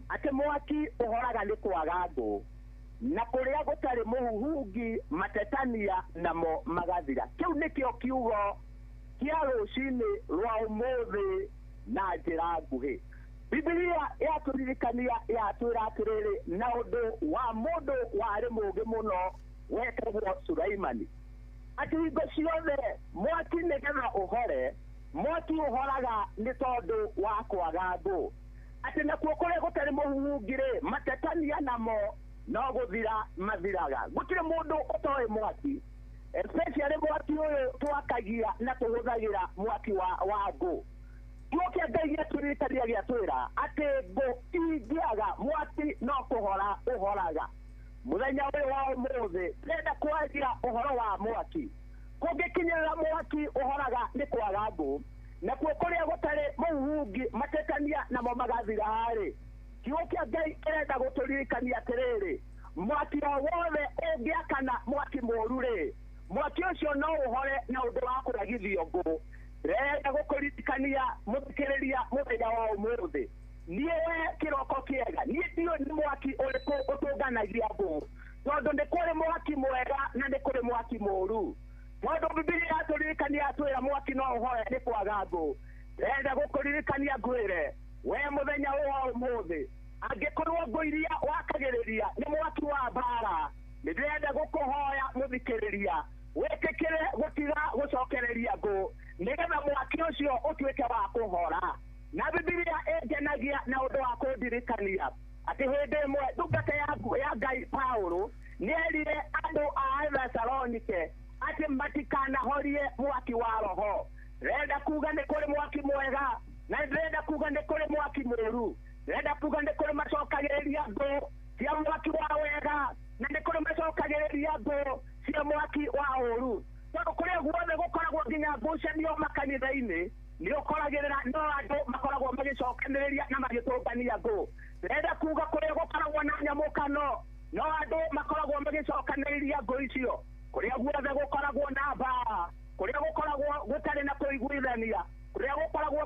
atĩ mwaki ũhoraga nĩ kwaga ngũ, na kũrĩa gũtarĩ mũhuhungi matetania namo magathira. Kĩu nĩkĩo kiugo kĩa rũcinĩ rwa ũmũthĩ na njĩra nguhĩ. Bibilia yatũririkania yatwĩra atĩrĩrĩ, na ũndũ wa mũndũ warĩ mũũgĩ mũno wetagwo Sulaimani. Atĩ hingo ciothe mwaki nĩgetha ũhore, mwaki ũhoraga nĩ tondũ wa kwaga ngũ. Atĩ nakuo kũrĩa gũtarĩ mũhuhungi rĩ, matetania namo no gũthira mathiraga. Gũtirĩ mũndũ ũtoĩ mwaki, especially mwaki ũyũ twakagia na tũhũthagĩra mwaki wa ngũ. Kiugo kĩa Ngai gĩatũririkania gĩatwĩra atĩ ngũ ingĩaga mwaki no kũhora ũhoraga. Mũthenya ũyũ wa ũmũthĩ ndĩrenda kwaria ũhoro wa mwaki. Kũngĩkinyĩrĩra mwaki ũhoraga nĩ kwaga ngũ, nakuo kũrĩa gũtarĩ mũhuhungi matetania namo magathira-rĩ, kiugo kĩa Ngai kĩrenda gũtũririkania atĩrĩrĩ, mwaki o wothe ũngĩakana mwaki mũũru-rĩ, mwaki ũcio no ũhore na ũndũ wa kũragithio ngũ. Ndĩrenda gũkũririkania mũthikĩrĩria mũthenya wa ũmũthĩ, niĩ we kĩroko kĩega, niĩ ndiũĩ nĩ mwaki ũrĩkũ ũtũnganagia ngũ, tondũ nĩ kũrĩ mwaki mwega na nĩ kũrĩ mwaki mũũru. Tondũ Bibilia yatũririkania yatwĩra mwaki no ũhore nĩ kwaga ngũ. Ndĩrenda gũkũririkania ngwĩre we mũthenya ũyũ wa ũmũthĩ, angĩkorwo ngũ iria wakagĩrĩria nĩ mwaki wa mbara, nĩ ndĩrenda gũkũhoya mũthikĩrĩria wĩtĩkĩre gũtiga gũcokereria ngũ nĩgetha mwaki ũcio ũtuĩke wa kũhora. Na Bibilia ĩngenagia na ũndũ wa kũndirikania atĩ hĩndĩ ĩmwe ndungata ya Ngai Paulo nĩerire andũ a Thesalonike atĩ matikanahorie mwaki wa roho. Ndĩrenda kuga nĩ kũrĩ mwaki mwega na ndĩrenda kuga nĩ kũrĩ mwaki mũũru. Ndĩrenda kuga nĩ kũrĩ macokagĩrĩria ngũ cia mwaki wa wega na nĩ kũrĩ macokagĩrĩria ngũ cia mwaki wa ũũru. Tondũ kũrĩa guothe gũkoragwo nginya ngucanio makanitha-inĩ, nĩ ũkoragĩrĩra no andũ makoragwo magĩcokanĩrĩria na magĩtũngania ngũ. Ndĩrenda kuga kũrĩa gũkoragwo na nyamũkano, no andũ makoragwo magĩcokanĩrĩria ngũ icio. Kũrĩa guothe gũkoragwo na mbara, kũrĩa gũkoragwo gũtarĩ na kũiguithania, kũrĩa gũkoragwo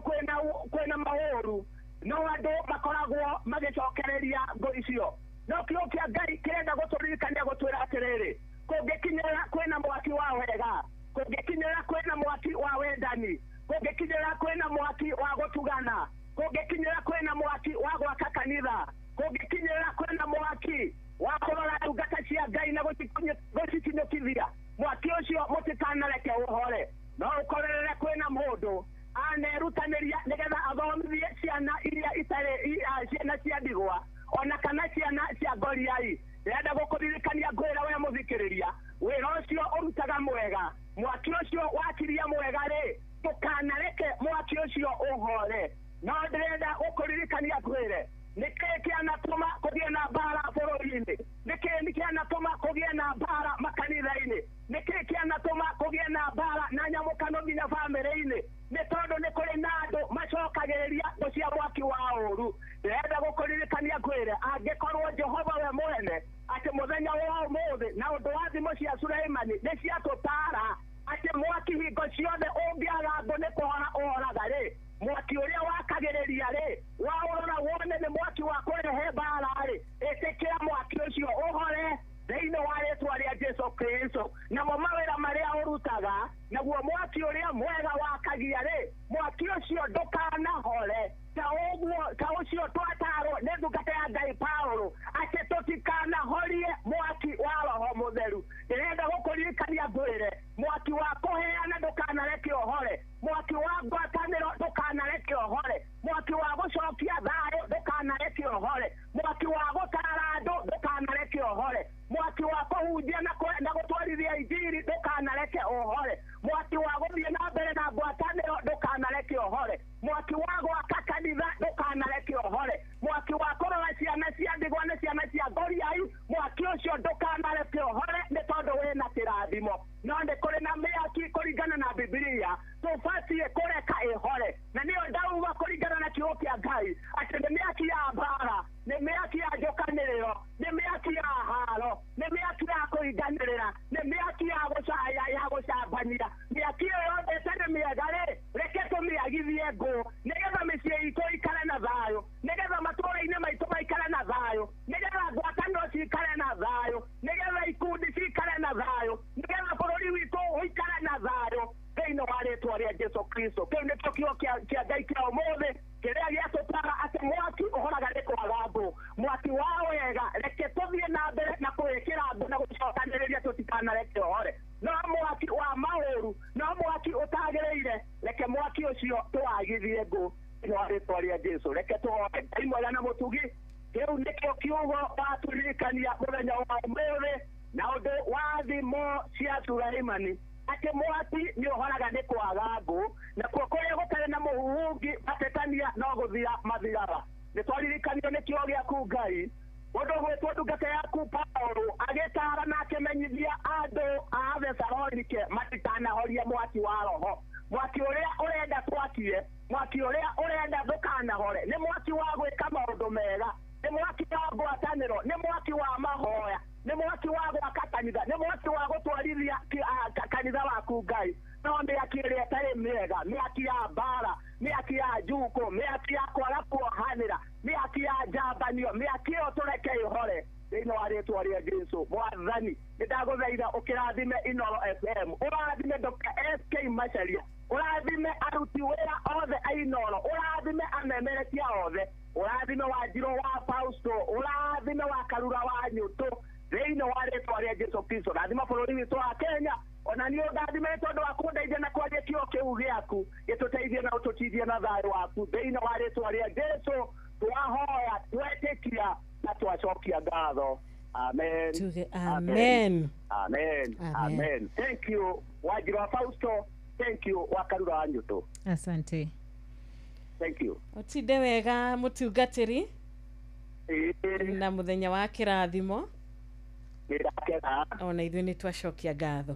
kwĩna maũru, no andũ makoragwo magĩcokereria ngũ icio. No kiugo kĩa Ngai kĩrenda gũtũririkania gũtwĩra atĩrĩrĩ, kũngĩkinyĩra kwĩna mwaki wa wega, kũngĩkinyĩra kwĩna mwaki wa wendani, kũngĩkinyĩra kwĩna mwaki wa gũtugana, kũngĩkinyĩra kwĩna mwaki wa gwaka kanitha, kũngĩkinyĩra kwĩna mwaki wa kũrora ndungata cia Ngai na gũcikinyũkithia, mwaki ũcio mũtikanareke ũhore. No ũkorerere kwĩna mũndũ anerutanĩria nĩgetha athomithie ciana iria itarĩ ciana cia ndigwa ona kana ciana cia ngoriai. Ndĩrenda gũkũririkania ngwĩra we mũthikĩrĩria, wĩra ũcio ũrutaga mwega, mwaki ũcio wakiria mwega rĩ, ndũkanareke mwaki ũcio ũhore. No ndĩrenda gũkũririkania ngwĩre, nĩkĩĩ kĩanatũma kũgĩe na mbara bũrũri-inĩ? Nĩkĩĩ kĩanatũma kũgĩe na mbara makanitha-inĩ? Nĩkĩĩ kĩanatũma kũgĩe na mbara na nyamũkano nginya bamĩrĩ-inĩ? Nĩ tondũ nĩ kũrĩ na andũ macokagĩrĩria ngũ cia mwaki wa ũũru. Ndĩrenda gũkũririkania ngwĩre, angĩkorwo Jehova we mwene atĩ mũthenya wa ũmũthĩ na ũndũ wa thimo cia Suleimani nĩ ciatũtaara atĩ mwaki hingo ciothe ũngĩaga ngũ nĩ kũhora ũhoraga rĩ, mwaki ũrĩa wakagĩrĩria rĩ, waũrora wone nĩ mwaki wa kũrehe mbara rĩ, ĩtĩkĩra mwaki ũcio ũhore thĩinĩ wa rĩtwa rĩa Jesu Kristo. Namo mawĩra marĩa ũrutaga, naguo mwaki ũrĩa mwega wakagia rĩ, mwaki ũcio ndũkanahore. Ta ũguo ta ũcio twatarwo nĩ ndungata ya Ngai Paulo atĩ tũtikanahorie mwaki wa Roho Mũtheru. Ndĩrenda gũkũririkania ngwĩre, mwaki wa kũheana ndũkanareke ũhore, mwaki wa ngwatanĩro ndũkanareke ũhore, mwaki wa gũcokia thayũ ndũkanareke ũhore, mwaki wa gũtaara andũ ndũkanareke ũhore, mwaki wa kũhunjia na gũtwarithia injiri ndũkanareke ũhore, mwaki wa gũthiĩ na mbere na ngwatanĩro ndũkanareke ũhore, mwaki wa gwaka kanitha ndũkanareke ũhore, mwaki wa kũrora ciana cia ndigwa na ciana cia ngoriai, mwaki ũcio ndũkanareke ũhore nĩ tondũ wĩna kĩrathimo. No nĩ kũrĩ na mĩaki kũringana na Bibilia tũbatiĩ kũreka ĩhore, na nĩyo ndauga kũringana na kiugo kĩa Ngai atĩ nĩ mĩaki ya mbara, nĩ mĩaki ya njũkanĩrĩro, nĩ mĩaki ya haro, nĩ mĩaki ya kũinganĩrĩra, nĩ mĩaki ya gũcaya ya gũcambania. Mĩaki ĩyo yothe ĩtarĩ mĩega rĩ, reke tũmĩagithie ngũ nĩgetha mĩciĩ itũ ikare na thayũ, nĩgetha matũũra-inĩ maitũ maikare na thayũ, nĩgetha ngwatanĩro cikare na thayũ, nĩgetha ikundi cikare na thayũ, nĩgetha bũrũri witũ ũikare na thayũ thĩinĩ wa rĩtwa rĩa Jesu Kristo. Kĩu nĩkĩo kiugo kĩa Ngai kĩa ũmũthĩ kĩrĩa gĩatũtaara atĩ mwaki ũhoraga nĩ kwaga ngũ. Mwaki wa wega reke tũthiĩ na mbere na kũwĩkĩra ngũ na gũcokanĩrĩria tũtikanareke ũhore. No mwaki wa ũcio tũwagithie ngũ thĩinĩ wa rĩtwa rĩa Jesũ. Reke tũhoe. Ngai mwega na mũtugi, kĩu nĩkĩo kiugo watũririkania mũthenya wa ũmũthĩ na ũndũ wa thimo cia Sulaimani, atĩ mwaki nĩ ũhoraga nĩ kwaga ngũ, nakuo kũrĩa gũtarĩ na mũhuhungi matetania no gũthira mathiraga. Nĩ twaririkanio nĩ kiugo gĩaku Ngai, mũndũ ũgwĩtwo ndungata yaku Paulo agĩtaara na akĩmenyithia andũ a Thesalonike matikanahorie mwaki wa roho. Mwaki ũrĩa ũrenda twakie, mwaki ũrĩa ũrenda ndũkanahore, nĩ mwaki wa gwĩka maũndũ mega, nĩ mwaki wa ngwatanĩro, nĩ mwaki wa mahoya, nĩ mwaki wa gwaka kanitha, nĩ mwaki wa gũtwarithia kanitha waku Ngai. No mĩaki ĩrĩa ĩtarĩ mĩega, mĩaki ya mbara, mĩaki ya njukũ, mĩaki ya kwaga kuohanĩra, mĩaki ya njambanio, mĩaki ĩyo tũreke ĩhore thĩinĩ wa rĩtwa rĩa Jesũ. Mwathani, nĩ ndagũthaitha ũkĩrathime Inooro FM, ũrathime Dr. SK Macharia, ũrathime aruti wĩra othe a Inooro, ũrathime amemerekia othe, ũrathime Wanjirũ wa Fausto, ũrathime wa Karura wa Nyũtũ thĩinĩ wa rĩtwa rĩa Jesũ Kristo. Rathima bũrũri witũ wa Kenya, ona niĩ ũndathime nĩ tondũ wa kũndeithia na kwaria kiugo kĩu gĩaku, gĩtũteithie na ũtũteithie na thayũ waku thĩinĩ wa rĩtwa rĩa Jesũ. Twahoya, twetĩkia na twacokia ngatho. Amen. Tuge amen. Amen. Amen. Thank you Wanjirũ wa Fausto, thank you wa Karura wa Nyũtũ. Asante. Thank you. Ũtinde wega mũtungatĩri na mũthenya wa kĩrathimo. Nĩndakena. Ona ithuĩ nĩ twacokia ngatho.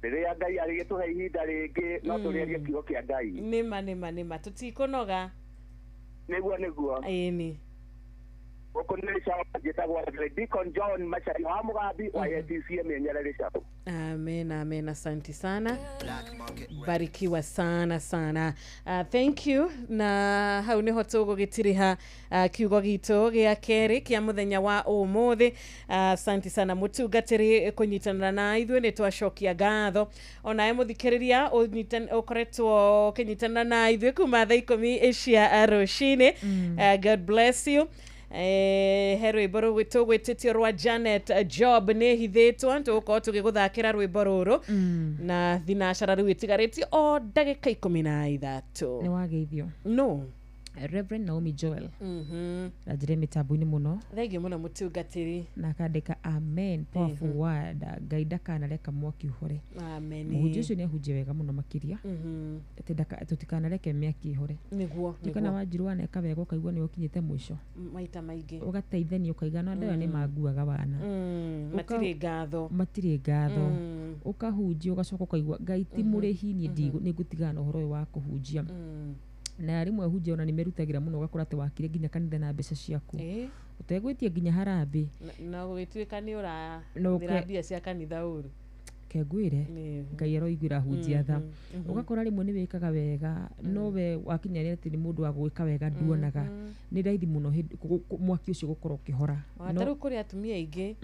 Rĩrĩa Ngai arĩgĩtũhe ihinda rĩngĩ no tũrĩarie kiugo kĩa Ngai. Nĩma nĩma nĩma, tũtikũnoga. Nĩguo nĩguo. Ĩni. Gũkũ nĩ Rĩcaũ, njĩtagwo Deacon John Macharia wa Mũgambi wa ATCM Mĩenyere Rĩcaũ. Amen, amen, asante sana. Barikiwa sana sana. Thank you. Na hau niho tũgũgĩtiriha kiugo gitũ gĩa kerĩ kĩa mũthenya wa ũmũthĩ. Asante sana mũtungatĩri kũnyitanĩra na ithuĩ, nĩ twacokia ngatho. Onawe mũthikĩrĩria ũkoretwo ũkĩnyitanĩra na ithuĩ kuma thaa 10 cia rũcinĩ. God bless you. He rwĩmbo tũgwĩtĩtio rwa Janet Job nĩ hithĩtwo, tũgũkorwo tũgĩgũthakĩra rwĩmbo rũrũ na thinacara rĩu ĩtigarĩtie o ndagĩka 13. Nĩ wageithio. No Reverend Naomi Joel ranjĩre mĩtambo-inĩ mũno. Thengiũ mũno mũtungatĩri. Na akandĩka amen, powerful word, Ngai ndakanareka mwaki ũhore. Amen. Mũhunjia ũcio nĩ ahunjia wega mũno makĩria, atĩ tũtikanareke mĩaki ĩhore. Nĩguo. Kana Wanjirũ waneka wega ũkaigua nĩ ũkinyĩte mũico. Maita maingĩ ũgateithania ũkaiga no andũ aya nĩ manguaga wana. Matirĩ ngatho. Matirĩ ngatho. Ũkahunjia ũgacoka ũkaigua Ngai ti mũrĩhi, niĩ nĩngũtigana na ũhoro ũyũ wa kũhunjia. Na rĩmwe hunjia ona nĩ merutagĩra mũno, ũgakora atĩ wakire nginya kanitha na mbeca ciaku, ũtegwĩtie nginya harambĩ, na gũgĩtuĩka nĩ ũrahũthĩra mbia cia kanitha ũru. Kengwĩre Ngai aroiguĩra hunjia tha. Ũgakora rĩmwe nĩ wĩkaga wega, no we wakinya atĩ nĩ mũndũ wa gwĩka wega nduonaga. Nĩ raithi mũno mwaki ũcio gũkorwo ũkĩhora. Ta rĩu kũrĩ atumia aingĩ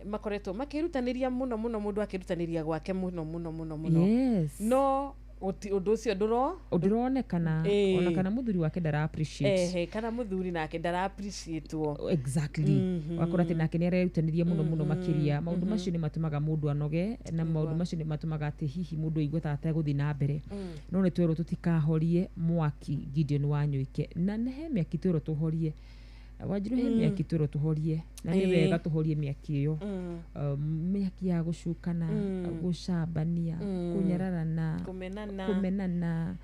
makoretwo makĩrutanĩria mũno mũno, mũndũ akĩrutanĩria gwake mũno mũno mũno mũno. Yes. No ũndũ ũcio ndũronekana, ona kana mũthuri wake ndara appreciate. Kana mũthuri nake ndara appreciate. Exactly. Wakora atĩ nake nĩ arerutanĩria mũno mũno makĩria. Maũndũ macio nĩ matũmaga mũndũ anoge, na maũndũ macio nĩ matũmaga atĩ hihi mũndũ aigue ta ategũthiĩ na mbere. No nĩ twerwo tũtikahorie mwaki Gideon Wanyoike, na nĩ he mĩaki twerwo tũhorie. Wanjirũ, he mĩaki twerwo tũhorie, na nĩ wega tũhorie mĩaki ĩyo. Mĩaki ya gũcukana, gũcambania, kũnyararana, kũmenana,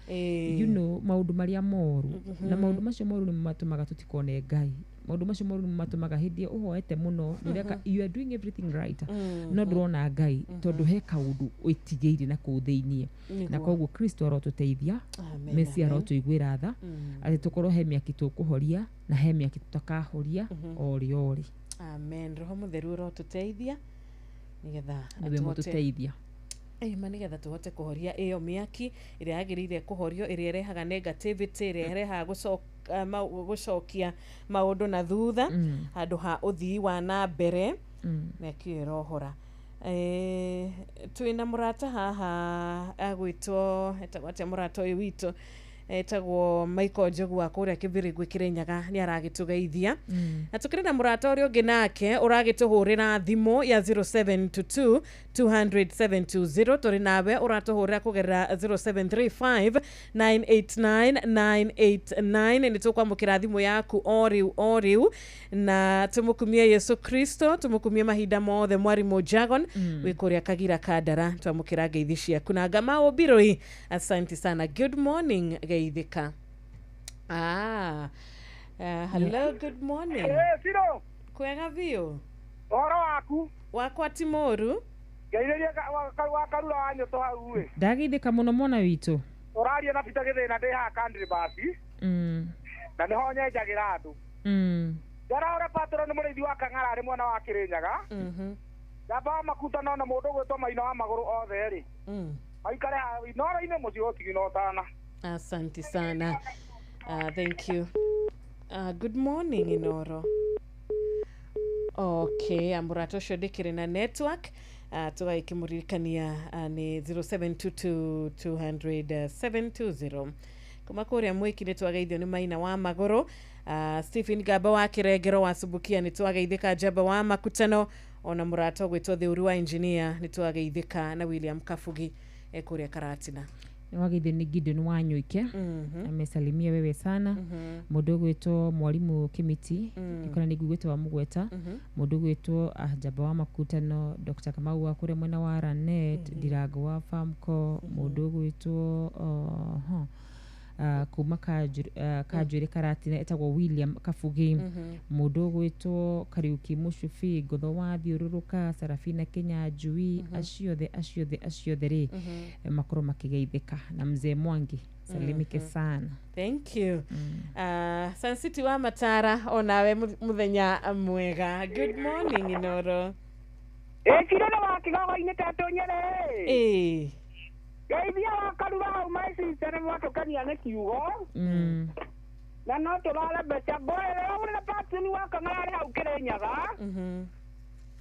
you know, maũndũ marĩa moru. Na maũndũ macio moru nĩ matũmaga tũtikone Ngai. Maũndũ macio moru nĩ matũmaga hĩndĩ ĩyo ũhoete mũno, nĩũreka, you are doing everything right, no ndũrona Ngai tondũ he kaũndũ wĩtigĩire na kũu thĩiniĩ. Na koguo Kristo arotũteithia, Mesia arotũiguĩra tha, atĩ tũkorwo he mĩaki tũkũhoria na he mĩaki tũtakahoria o rĩ o rĩ. Amen. Roho Mũtheru ũrotũteithia nĩgetha nĩwe mũtũteithia. Ĩma, nĩgetha tũhote kũhoria ĩyo mĩaki ĩrĩa yagĩrĩire kũhorio, ĩrĩa ĩrehaga negativity, ĩrĩa ĩrehaga gũcokia maũndũ na thutha handũ ha ũthii wa na mbere. Mĩaki ĩyo ĩrohora. Twĩna mũrata haha agwĩtwo, etagwo atĩa mũrata ũyũ witũ? Etagwo Michael Njogu wa kũrĩa Kĩbĩrĩngũ Kĩrĩnyaga nĩ aragĩtũgeithia. Na tũkĩrĩ na mũrata ũrĩa ũngĩ nake ũragĩtũhũrĩra thimũ ya 0722 200 720. Tũrĩ nawe ũratũhũrĩra kũgerera 0735 989 989. Nĩ tũkwamũkĩra thimũ yaku o rĩu o rĩu, na tũmũkumie Yesu Kristo, tũmũkumie mahinda mothe. Mwarimũ Jagon wĩ kũrĩa Kagira Kandara, twamũkĩra ngeithi ciaku. Na Ngama Ũmbirũi, asante sana, good morning, geithĩka. Hello, good morning. Ciro. Kwega biũ. Ũhoro waku? Wakwa ti mũru. Ngeithĩria wa Karura wa Nyũtũ hau ĩ. Ndageithĩka mũno mwana witũ. Ũraria na Peter Gĩthĩna ndĩ haha Country Bus. Na nĩho nyenjagĩra andũ. Njarahũre patro nĩ mũrĩithi wa Kang'ara arĩ mwena wa Kĩrĩnyaga. Njamba wa Makuta no na mũndũ ũgwĩtwo Maina wa Magũrũ othe rĩ. Maikare haha Inooro-inĩ mũciĩ ũtigina ũtana. Asante sana. Thank you. Good morning, Inoro. Okay, amũrata ũcio ndĩkĩrĩ na network. Tũgagĩkĩmũririkania nĩ 0722 200 720. Kuma kũrĩa mwĩki nĩ twageithio nĩ Maina wa Magũrũ. Stephen Gamba wa Kĩrengero wa Subukia nĩ twageithĩka. Njamba wa Makutano ona mũrata ũgwĩtwo Thĩũru wa engineer nĩ twageithĩka, na William Kabugi kũrĩa Karatina. Wageithio nĩ Gideon Wanyuike, amesalimia wewe sana. Mũndũ ũgwĩtwo Mwarimũ Kĩmiti, ikona nĩ nguĩtwo wa Mũgweta. Mũndũ ũgwĩtwo Njamba wa Makutano, Dr. Kamau wa kũrĩa mwena wa Ranet, Ndirango wa Famco, mũndũ ũgwĩtwo kuma Kanjuĩrĩ Karatina etagwo William Kabugi, mũndũ ũgwĩtwo Kariuki Mũcubi, Ngotho wa Thiũrũrũka, Sarafina Kinyanjui, aciothe aciothe aciothe rĩ, makorwo makĩgeithĩka. Na mzee Mwangi salimike sana. Thank you. Sun City wa Matara onawe muthenya mwega. Good morning, Inoro. Ĩkire na wa Kĩgogo-inĩ Tetũ Nyerĩ. Ĩĩ. Ngeithia wa Karura hau my sister nĩ mwatũkenia nĩ kiugo. Na no tũrare mbeca mboerera ũrĩa Patson wa Kang'ara arĩ hau Kĩrĩnyaga.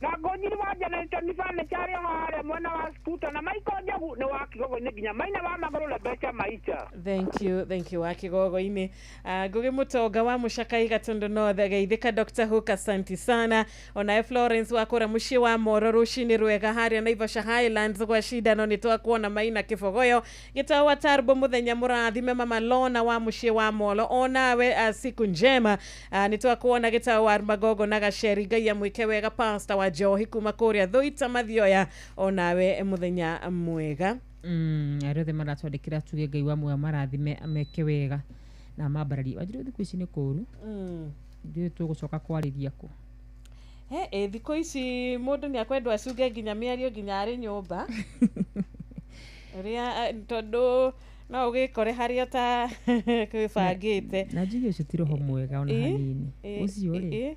Na Ngũnjiri wa Generation Furniture arĩ harĩa mwena wa Skuta, na Michael Njogu nĩ wa Kĩgogo-inĩ nginya Maina wa Magũrũ na mbeca maica. Thank you, thank you wa Kĩgogo-inĩ. Ngugi Mũtonga wa Mũcakai Gatundu North geithĩka. Dr. Hook, asanti sana. Onawe Florence wa kũrĩa mũciĩ wa Moro, rũcinĩ rwega harĩa Naivasha Highlands gwa cindano nĩ twakuona. Maina Kĩbogoyo gĩtao wa Tarbo, mũthenya mũrathime. Mama Lona wa mũciĩ wa Molo onawe siku njema. Nĩ twakuona gĩtao wa Magogo na Gaceri, Ngai amwĩke wega. Pastor wa Njohi kuma kũrĩa Thũita Mathioya onawe mũthenya mwega. Arĩa othe maratwandĩkĩra tuge Ngai wa muoyo marathime, ameke wega na mambararie. Wanjĩrĩ, thikũ ici nĩ kũũru, ndiũĩ tũgũcoka kwarĩria kũ. He thikũ ici mũndũ nĩ akwendwo acunge nginya mĩario nginya arĩ nyũmba ũrĩa, tondũ no ũgĩkore harĩa ta kwĩbangĩte. Na njuge ũcio ti roho mwega ona hanini ũcio rĩ.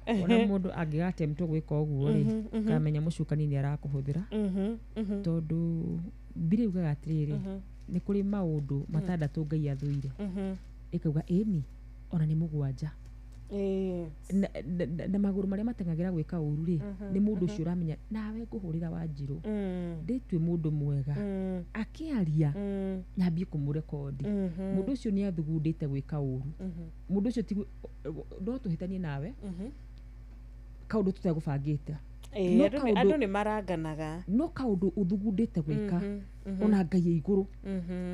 Ona mũndũ angĩgatemtwo gwĩka ũguo rĩ, kamenya mũcukani nĩ arakũhũthĩra, tondũ Bibilia yugaga atĩrĩrĩ, nĩ kũrĩ maũndũ matandatũ Ngai athũire, ĩkauga ĩni ona nĩ mũgwanja, na magũrũ marĩa mateng'agĩra gwĩka ũru rĩ, nĩ mũndũ ũcio ũramenya nawe ngũhũrĩra Wanjirũ, ndĩtue mũndũ mwega, akĩaria nyambie kũmũrekondi. Mũndũ ũcio nĩ athugundĩte gwĩka ũru. Mũndũ ũcio ti no tũhĩtanie nawe kaũndũ tũtegũbangĩte. Andũ nĩ maranganaga. No kaũndũ ũthugundĩte gwĩka, ona Ngai e igũrũ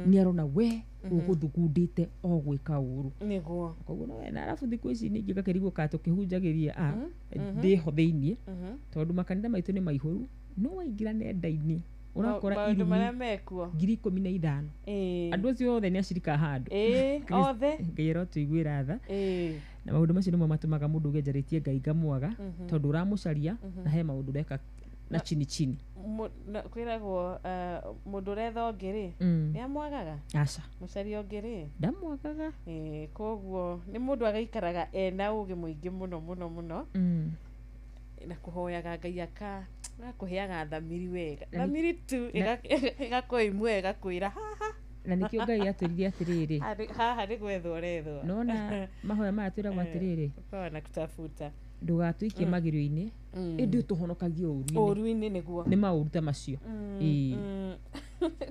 nĩ arona we ũgũthugundĩte o gwĩka ũru. Nĩguo. Koguo no na arabu thikũ ici ningĩ gakĩrigwo ka tũkĩhunjagĩria ndĩho thĩiniĩ, tondũ makanitha maitũ nĩ maihũru, no waingĩra nenda-inĩ ũrakora maũndũ marĩa mekuo 15,000. Andũ acio othe nĩ acirika handũ. Othe. Ngai arotũiguĩra tha. Na maũndũ macio nĩmo matũmaga mũndũ uge njarĩtie Ngai ngamwaga, tondũ ũramũcaria na he maũndũ ũreka na chini chini. Kwĩragwo mũndũ ũretha ũngĩ rĩ, nĩ amwagaga. Aca. Mũcaria ũngĩ rĩ, ndamwagaga. Koguo nĩ mũndũ agaikaraga ena ũgĩ mũingĩ mũno mũno mũno, na kũhoyaga Ngai agakũheaga thamiri wega, thamiri tu ĩgakorwo imwe ĩgakwĩra haha. Na nĩkĩo Ngai atwĩrire atĩrĩrĩ, haha nĩ gwethwo ũrethwo. Nona mahoya maya twĩragwo atĩrĩrĩ, ukawa na kutafuta, ndũgatũikie magerio-inĩ, ĩndĩ ũtũhonokagie ũũru-inĩ. Ũũru-inĩ nĩguo. Nĩ maũru ta macio. Ĩĩ.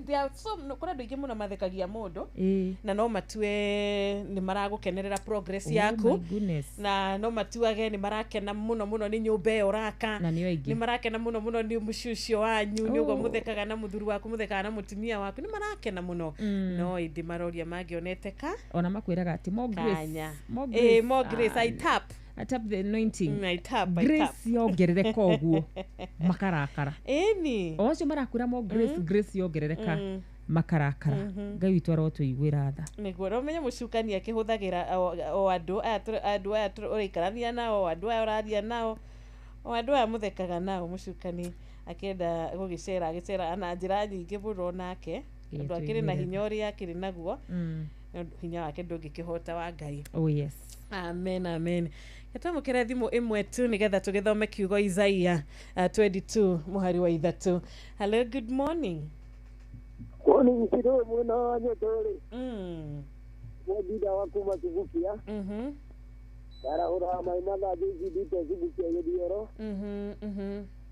There are so kũrĩ andũ aingĩ mũno mathekagia mũndũ Ĩĩ. na no matue nĩ maragũkenerera progress Oh yaku my goodness. Na no matuage nĩ marakena mũno mũno nĩ nyũmba ĩyo ũraka, Na nĩo aingĩ. nĩ marakena mũno mũno nĩ mũciĩ ũcio wanyu, nĩ ũguo Oh. mũthekaga na mũthuri waku, mũthekaga na mũtumia waku, nĩ marakena mũno, no ĩndĩ maroria mangĩonete ka Ona makwĩraga atĩ more grace, kanya. More Eh, grace. more grace. Ah, I tap. I tap the anointing. I tap, I tap. Grace yongerereka ũguo makarakara. Ĩni. O acio marakwĩra more grace, grace yongerereka makarakara. Ngai witũ arotũiguĩra tha. Nĩguo na ũmenye mũcukani akĩhũthagĩra o andũ aya andũ aya ũraikarania nao, o andũ aya ũraria nao, o andũ aya mũthekaga nao, mũcukani akĩenda gũgĩcera agĩcera na njĩra nyingĩ mũno nake, Ĩĩ, tondũ akĩrĩ na tũiguĩre hinya ũrĩa akĩrĩ naguo, no hinya wake ndũngĩkĩhota wa Ngai. Oh yes. Amen, amen. Twamũkĩre thimũ ĩmwe tu nĩgetha tũgĩthome kiugo Isaia 22 mũhari wa 3. Hello, good morning. Koni gĩcirũ mwena wa Nyotore. Mwendinda wa kuma Subukia. Ndarahũra maĩ mathaa njĩcindĩte Subukia gĩthioro.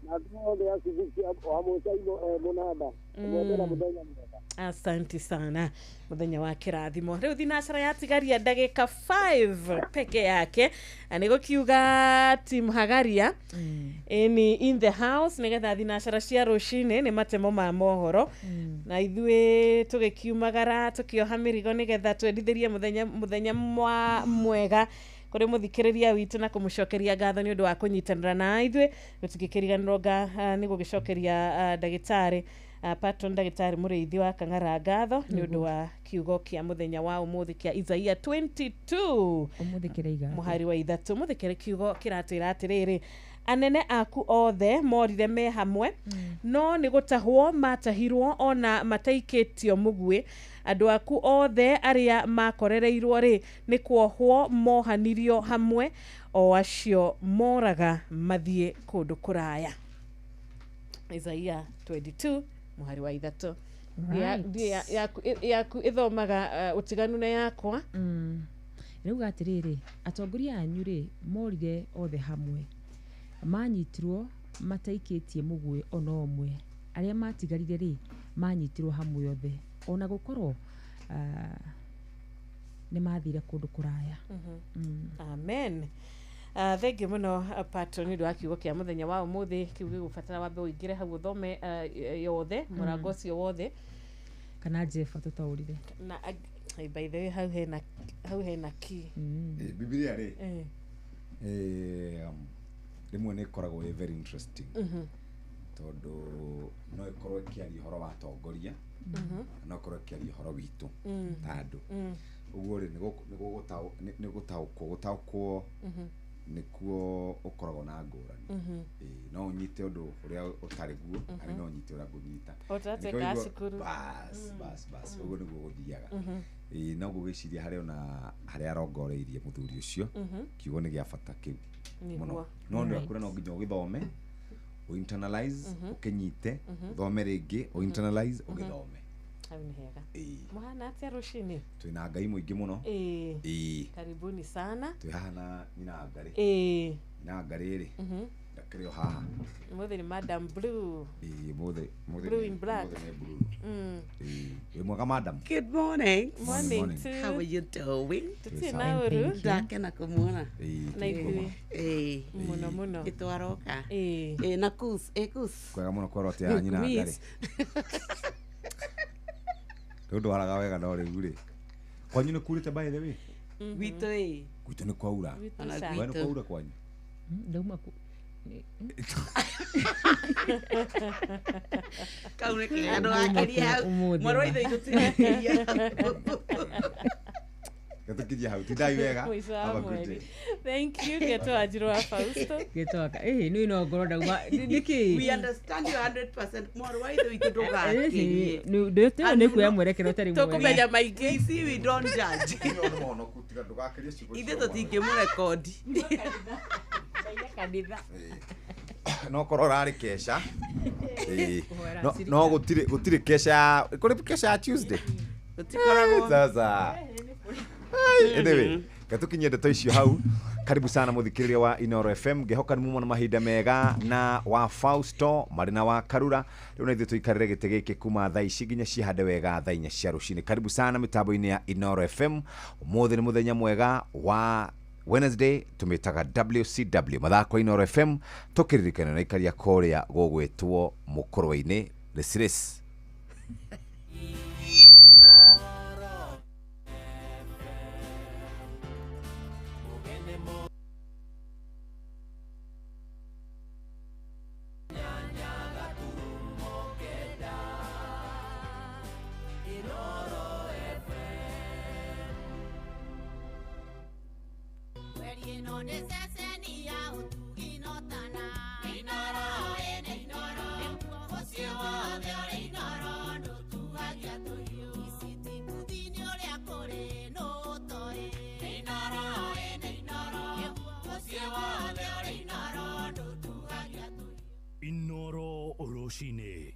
Na andũ othe a Subukia wa Mũcaino e mũnanda. Mwendera mũthenya mwega. Asante sana, muthenya wa kĩrathimo. Rĩu thinacara yatigaria ndagĩka 5 peke yake, na nĩ gũkiuga team Hagaria ĩni in the house nĩgetha thinacara cia rũcinĩ nĩ matemo ma mohoro, na ithuĩ tũgĩkiumagara tũkĩoha mĩrigo nĩgetha twendithĩrie mũthenya mwega kũrĩ mũthikĩrĩria witũ na kũmũcokeria ngatho nĩ ũndũ wa kũnyitanĩra na ithuĩ. Gũtingĩkĩriganĩrwo nĩ gũgĩcokeria ndagĩtarĩ patron ndagĩtarĩ Mũrĩithi wa Kang'ara ngatho nĩ ũndũ wa kiugo kĩa mũthenya wa ũmũthĩ kĩa Isaia 22 Ũmũthĩ kĩraiga atĩa? Mũhari wa 3. Ũmũthĩ kĩrĩ kiugo kĩratwĩra atĩrĩrĩ, anene aku othe morire me hamwe, no nĩ gũtahwo matahirwo ona mataikĩtio mũguĩ. Andũ aku othe arĩa makorereirwo rĩ, nĩ kuohwo mohanirio hamwe, o acio moraga mathiĩ kũndũ kũraya. Isaia 22 mũhari wa 3. Right. Yaku ĩthomaga ũtiganu na yakwa. Rĩuga atĩrĩrĩ, atongoria anyu rĩ morire othe hamwe, manyitirwo mataikĩtie mũguĩ ona ũmwe, arĩa matigarire rĩ manyitirwo hamwe othe, ona gũkorwo nĩ mathire kũndũ kũraya. Amen. Thengiũ mũno patron nĩ ũndũ wa kiugo kĩa mũthenya wa ũmũthĩ. Kiu gĩgũbatara wambe ũingĩre hau ũthome yothe, mũrango ũcio wothe. Kana Jeba tũtaũrire. Na by the way, hau hena key. Bibilia rĩ, rĩmwe nĩ ĩkoragwo ĩ very interesting, tondũ no ĩkorwo ĩkĩaria ũhoro wa atongoria, na no ĩkorwo ĩkĩaria ũhoro witũ ta andũ. Ũguo rĩ, nĩ gũtaũkwo nĩkuo ũkoragwo na ngũrani. Ĩĩ, no ũnyite ũndũ ũrĩa ũtarĩ guo, na no ũnyite ũrĩa ngũnyita. O ta Nĩkĩo twekaga cukuru. Bas bas bas, ũguo nĩguo gũthiaga. Ĩĩ, no ngũgĩciria harĩ ona harĩa arongoreirie mũthuri ũcio, kiugo nĩ gĩa bata kĩu mũno, no nĩ akũra no nginya ũgĩthome, ũinternalize, ũkĩnyite, ũthome rĩngĩ, ũinternalize, ũgĩthome. Hau nĩ hega. Ĩĩ. Mũhana atĩa rũcinĩ? Twĩna Ngai mũingĩ mũno. Ĩĩ. Karibuni sana. Twĩ haha na nyina Ngarĩ. Nyina Ngarĩ rĩ, ndakĩrĩ o haha. Ũmũthĩ nĩ Madam Blue. Ĩĩ, mũthĩ Blue in black. Mũthĩ nĩ blue. Ĩĩ, wĩ mwega, madam? Good morning. Morning Morning. too. How are you doing? Tũtirĩ na ũru. Ndakena kũmuona. Ĩĩ. Na ithuĩ. Ĩĩ. Mũno mũno. Ĩtwaroka. Ĩĩ. Ĩĩ, na kus, ĩ kus. Kwega mũno, kwerwo atĩa nyina Ngarĩ? Miss. Rĩu ndwaraga wega, no rĩu rĩ, kwanyu nĩ kurĩte, by the way? Gwitũ ĩ. Gwitũ nĩ kwaura. Gwitũ Ona ca. We nĩ gwitũ. kwaura kwanyu? Ndauma ku Kau nĩ kega, ndũgakĩrie hau. Ũmũthĩ Mwarĩ wa ma. ithe witũ tigakĩrie hau. Gatũkinyia hau, tindai wega. Mũico wa Have a good mweri. day. Thank you, Geto Wanjiru wa Fausto. Gĩtoka ĩhĩ nĩ no ngorwo ndauma nĩkĩ. We understand you 100%. Mwarĩ wa ithe witũ ndũgakĩrie. Nĩ kuoya mwerekero ũtarĩ mwega. Tũkũmenya maingĩ. We see we don't judge. Tiga ndũgakĩrie ciugo Ithuĩ icio mwana. tũtingĩmũrekondi. Kanitha. No korwo ũrarĩ keca. Ĩĩ. Kũhoera No- cirika. no gũtirĩ keca kũrĩ keca ya Tuesday. Gũtikoragwo. Sasa. Ai, anyway, gatũkinyie ndeto icio hau. Karibu sana muthikiriria wa Inoro FM. Ngihoka nĩ mumona mahinda mega na wa Fausto marĩ na wa Karura. Rĩu na ithuĩ tũikarĩre gĩtĩ gĩkĩ kuma thaa ici nginya cihande wega thaa 4 cia rũcinĩ. Karibu sana mĩtambo-inĩ ya Inoro FM. Ũmũthĩ nĩ mũthenya mwega wa Wednesday, tumĩtaga WCW mathako Inoro FM, tũkĩririkana na ikaria kũrĩa gũgwĩtwo mũkũrwe-inĩ Rĩciris. Inoro rũcinĩ.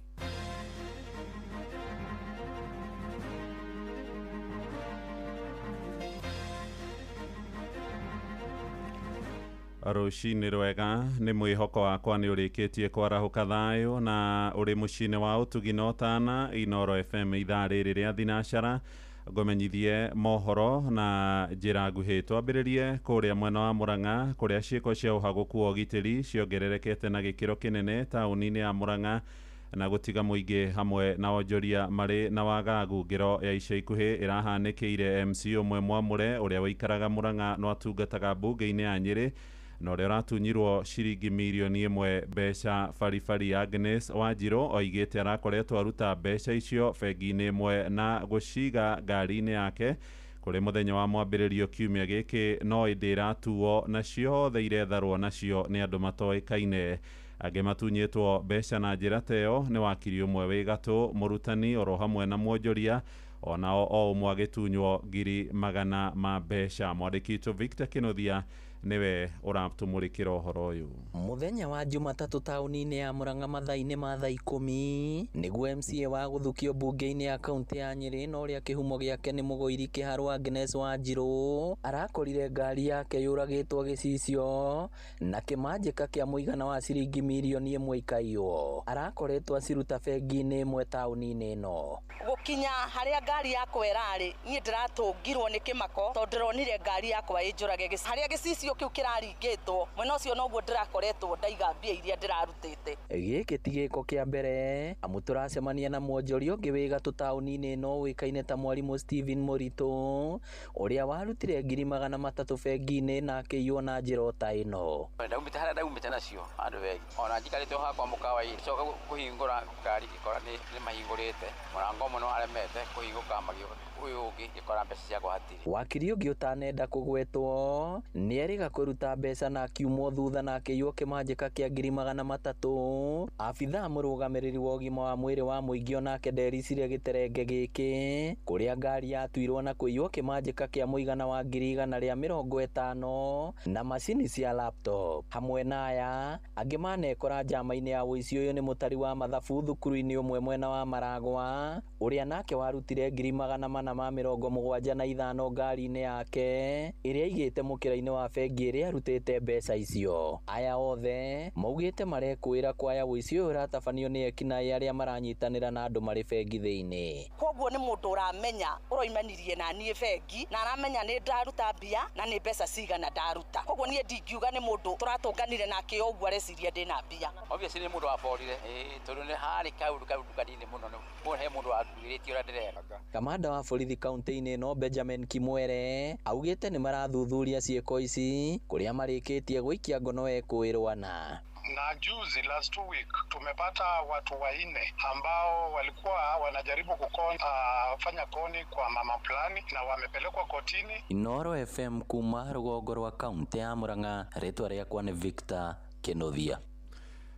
Rũcinĩ rwega, nĩ mwĩhoko wakwa nĩ ũrĩkĩtie kwarahũka thayũ na ũrĩ mũciĩ-inĩ wa ũtugi na ũtana. Inoro FM ithaa rĩrĩ rĩa thinacara ngũmenyithie mohoro na njĩra nguhĩ. Twambĩrĩrie kũrĩa mwena wa Murang'a kũrĩa ciĩko cia ũhagũku wa ũgitĩri ciongererekete na gĩkĩro kĩnene taũni-inĩ ya Murang'a na gũtiga mũingĩ hamwe na onjoria marĩ na wagagu. Ngero ya ica ikuhĩ ĩrahanĩkĩire MC ũmwe mwamũre ũrĩa wĩikaraga Murang'a no atungataga mbunge-inĩ ya Nyĩrĩ na ũrĩa ũratunyirwo ciringi mirioni 1 mbeca baribari. Agnes Wanjirũ oigĩte arakoretwo aruta mbeca icio bengi-inĩ ĩmwe na gũciga ngari-inĩ yake kũrĩ mũthenya wa mwambĩrĩrio kiumia gĩkĩ, no ĩndĩ ĩratuo na ciothe iretharwo nacio nĩ andũ matoĩkaine. Angĩ matunyĩtwo mbeca na njĩra ta ĩyo nĩ wakiri ũmwe wĩ gatũ, mũrutani oro hamwe na mwonjoria, onao o ũmwe agĩtunywo 100,000 ma mbeca. Mwandĩki witũ Victor Kĩnuthia nĩwe ũratũmũrĩkĩra ũhoro ũyũ. Mũthenya wa Jumatatũ taũni-inĩ ya Murang'a mathaa-inĩ ma thaa 10 nĩguo MCA wa gũthukio mbunge-inĩ ya kaũntĩ ya Nyĩrĩ na ũrĩa kĩhumo gĩake nĩ Mũgũiri Kĩharũ Agnes Wanjirũ arakorire ngari yake yũragĩtwo gĩcicio na kĩmanjĩka kĩa mũigana wa ciringi mirioni 1 ikaiywo. Arakoretwo aciruta bengi-inĩ ĩmwe taũni-inĩ ĩno. Gũkinya harĩa ngari yakwa ĩrarĩ niĩ ndĩratũngirwo nĩ kĩmako tondũ ndĩronire ngari yakwa ĩnjũrage harĩa gĩcicio kĩu kĩraringĩtwo mwena ũcio noguo ndĩrakoretwo ndaiga mbia iria ndĩrarutĩte. Gĩkĩ ti gĩko kĩa mbere amu tũracemania na mwonjoria ũngĩ wĩ gatũ taũni-inĩ ĩno ũĩkaine ta mwarimũ Stephen Mũritũ ũrĩa warutire 300,000 bengi-inĩ na akĩiywo na njĩra o ta ĩno. Ndaumĩte harĩa ndaumĩte nacio handũ bengi ona njikarĩte o hakwa mũkawa-inĩ coka kũhingũra ngari ngĩkora nĩ mahingũrĩte mũrango ũmwe nĩ waremete kũhingũka magĩũka ũyũ ũngĩ ngĩkora mbeca ciakwa hatirĩ. Wakiri ũngĩ ũtanenda kũgwetwo nĩerĩga kũruta mbeca na akiumwo thutha na akĩiywo kĩmanjĩka kĩa 300,000. Abithaa mũrũgamĩrĩri wa ũgima wa mwĩrĩ wa mũingĩ onake ndericire gĩterenge gĩkĩ kũrĩa ngari yatuirwo na kũiywo kĩmanjĩka kĩa mũigana wa 150,000 na macini cia laptop. Hamwe na aya angĩ manekora njama-inĩ ya ũici ũyũ nĩ mũtari wa mathabu thukuru-inĩ ũmwe mwena wa Maragwa ũrĩa nake warutire 475 ngari-inĩ yake ĩrĩa aigĩte mũkĩra-inĩ wa bengi ĩrĩa arutĩte mbeca icio. Aya othe maugĩte marekũĩra kwaya ũici ũyũ ũratabanio nĩ ekinaĩ arĩa maranyitanĩra na andũ marĩ bengi thĩinĩ. Koguo nĩ mũndũ ũramenya ũroimanirie na niĩ bengi na aramenya nĩ ndaruta mbia na nĩ mbeca cigana ndaruta. Koguo niĩ ndingiuga nĩ mũndũ tũratũnganire nake ũguo areciria ndĩna mbia. Obviously nĩ mũndũ waborire tondũ nĩ harĩ kaũndũ kanini mũno nĩ he mũndũ watuĩrĩtie ũrĩa ndĩreka. Kamanda wa borithi kaunti-inĩ ĩno Benjamin Kimwere augĩte nĩ marathuthuria ciĩko ici kũrĩa marĩkĩtie gũikia ngono ekũĩrwo na juzi last 2 week tumepata watu 4 ambao walikuwa wanajaribu kufanya koni kwa mama fulani na wamepelekwa kotini. Inoro FM kuma rũgongo rwa kaunti ya Murang'a, rĩtwa rĩakwa nĩ Victor Kĩnuthia.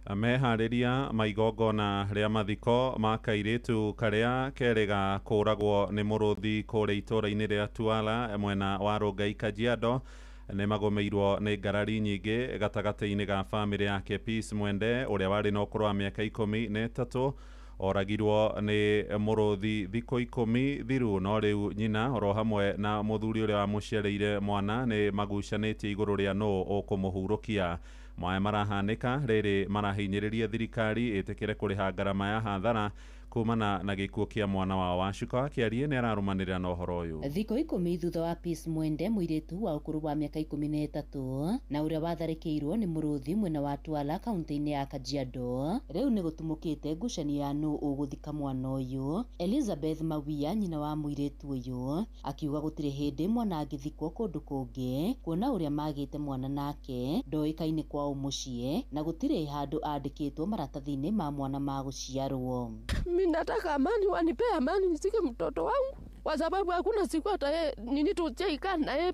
Meharĩria ma igongona rĩa mathiko ma kairĩtu karĩa kerĩga kũragwo nĩ mũrũthi kũrĩa itũũra-inĩ rĩa Tuala mwena wa Rongai Kajiado nĩ magũmĩirwo nĩ ngarari nyingĩ gatagatĩ-inĩ ga bamĩrĩ yake Peace Mwende ũrĩa warĩ na ũkũrũ wa mĩaka 13 Oragirwo nĩ mũrũthi thikũ 10 thiru, no rĩu nyina oro hamwe na mũthuri ũrĩa wamũciarĩire mwana nĩ magucanĩtie igũrũ rĩa nũ ũkũmũhurũkia. Maya marahanĩka rĩrĩ marahinyĩrĩria thirikari ĩtĩkĩre kũrĩha ngarama ya hathara kumana na gĩkuũ kĩa mwana wao. Wacuka wa Kĩarie nĩ ararũmanĩrĩra na ũhoro ũyũ. Thikũ 10 thutha wa Peace Mwende, mũirĩtu wa ũkũrũ wa mĩaka 13 na ũrĩa watharĩkĩirwo nĩ mũrũthi mwena wa Twala kaunti-inĩ ya Kajiado, rĩu nĩ gũtumũkĩte ngucanio ya nũ ũgũthika mwana ũyũ. Elizabeth Mawia, nyina wa mũirĩtu ũyũ, akiuga gũtirĩ hĩndĩ mwana angĩthikwo kũndũ kũngĩ, kuona ũrĩa magĩte mwana nake ndoĩkaine kwao mũciĩ na gũtirĩ handũ andĩkĩtwo maratathi-inĩ ma mwana ma gũciarwo. Mimi nataka amani, wanipe amani nizike mtoto wangu, kwa sababu hakuna siku hata yeye nini tucheikaa na yeye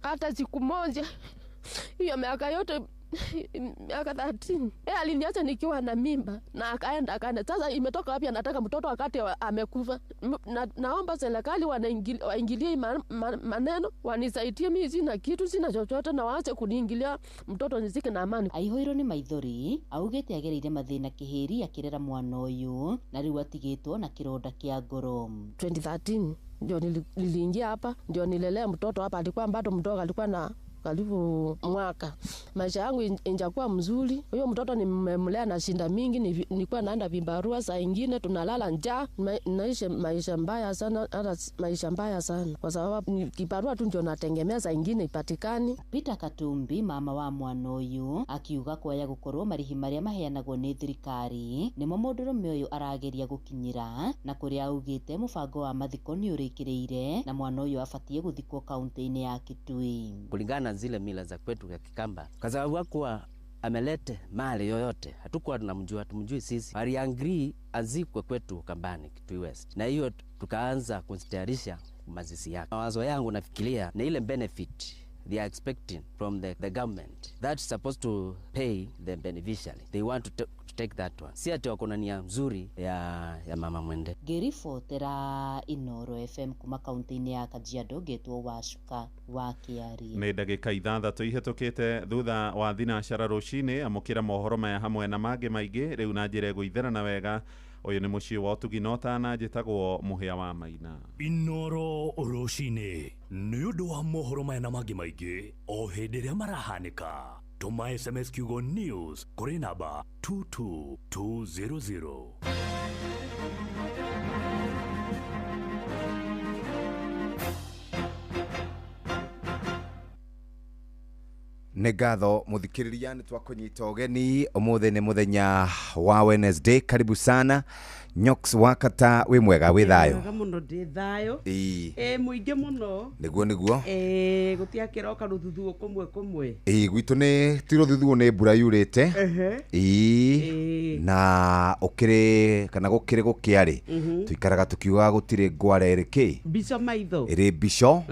hata siku moja. Hiyo miaka yote, miaka 13, yeye aliniacha nikiwa na mimba na akaenda akaenda. Sasa imetoka wapi anataka mtoto wakati amekufa? Naomba serikali waingilie maneno, wanisaidie. Mimi sina kitu, sina chochote, na waache kuniingilia mtoto nizike na amani. Aihũirwo nĩ maithori, augĩte agereire mathĩna kĩhĩri akĩrera mwana ũyũ na rĩu atigĩtwo na kĩronda kĩa ngoro. 2013 ndio niliingia hapa, ndio nilelea mtoto hapa. Alikuwa bado mdogo, alikuwa na karibu mwaka. Maisha yangu injakuwa mzuri. Huyo mtoto nimemlea na shinda mingi, nilikuwa naenda vibarua, saa ingine tunalala njaa. Naishi maisha mbaya sana, hata maisha mbaya sana. Kwa sababu kibarua tu ndio nategemea, saa ingine ipatikani. Peter Katumbi, mama wa mwana ũyũ, akiuga kwaya gũkorwo marĩhi marĩa maheanagwo nĩ thirikari nĩmo mũndũrũme ũyũ arageria gũkinyĩra, na kũrĩa augĩte mũbango wa mathiko nĩ ũrĩkĩrĩire na mwana ũyũ abatiĩ gũthikwo kaunti-inĩ ya Kitui. Kulingana zile mila za kwetu ya Kikamba, kwa sababu hakuwa amelete mali yoyote, hatukuwa tunamjua, tumjui sisi. Waliagree azikwe kwetu Kambani, Kitui West, na hiyo tukaanza kujitayarisha mazishi yake. Mawazo yangu nafikiria ni ile benefit they are expecting from the government that's supposed to pay the beneficiary. They want to take that one. Si ati wako na nia nzuri ya mama Mwende. Ngĩribotera Inoro FM kuma kaunti-inĩ ya Kajiado, ngetwo Wacuka wa Kĩarie. Nĩ ndagĩka 6 ihĩtũkĩte thutha wa thinacara rũcinĩ. Amũkĩra mohoro maya hamwe na mangĩ maingĩ rĩu na njĩra ĩgũitherana wega. Ũyũ nĩ mũciĩ wa ũtugi na ũtana, njĩtagwo Mũhĩa wa Maina. Inoro rũcinĩ nĩ ũndũ wa mohoro maya na mangĩ maingĩ o hĩndĩ ĩrĩa marahanĩka. Tũma SMS kiugo news kũrĩ namba 22200. Nĩ ngatho mũthikĩrĩria, nĩ twakũnyita ũgeni ũmũthĩ nĩ mũthenya wa Wednesday. Karibu sana Nyox Wakata, wĩ mwega, wĩ thayũ? Mwega mũno, ndĩ thayũ. Ĩĩ. Mũingĩ mũno. Nĩguo nĩguo. Gũtiakĩroka rũthuthuũ kũmwe kũmwe. Ĩĩ, gwitũ nĩ ti rũthuthuũ, nĩ mbura yurĩte. Ĩĩ. Na ũkĩrĩ kana gũkĩrĩ gũkĩarĩ, tũikaraga tũkiugaga gũtirĩ ngware ĩrĩ kĩ? Mbico maitho. Ĩrĩ mbico,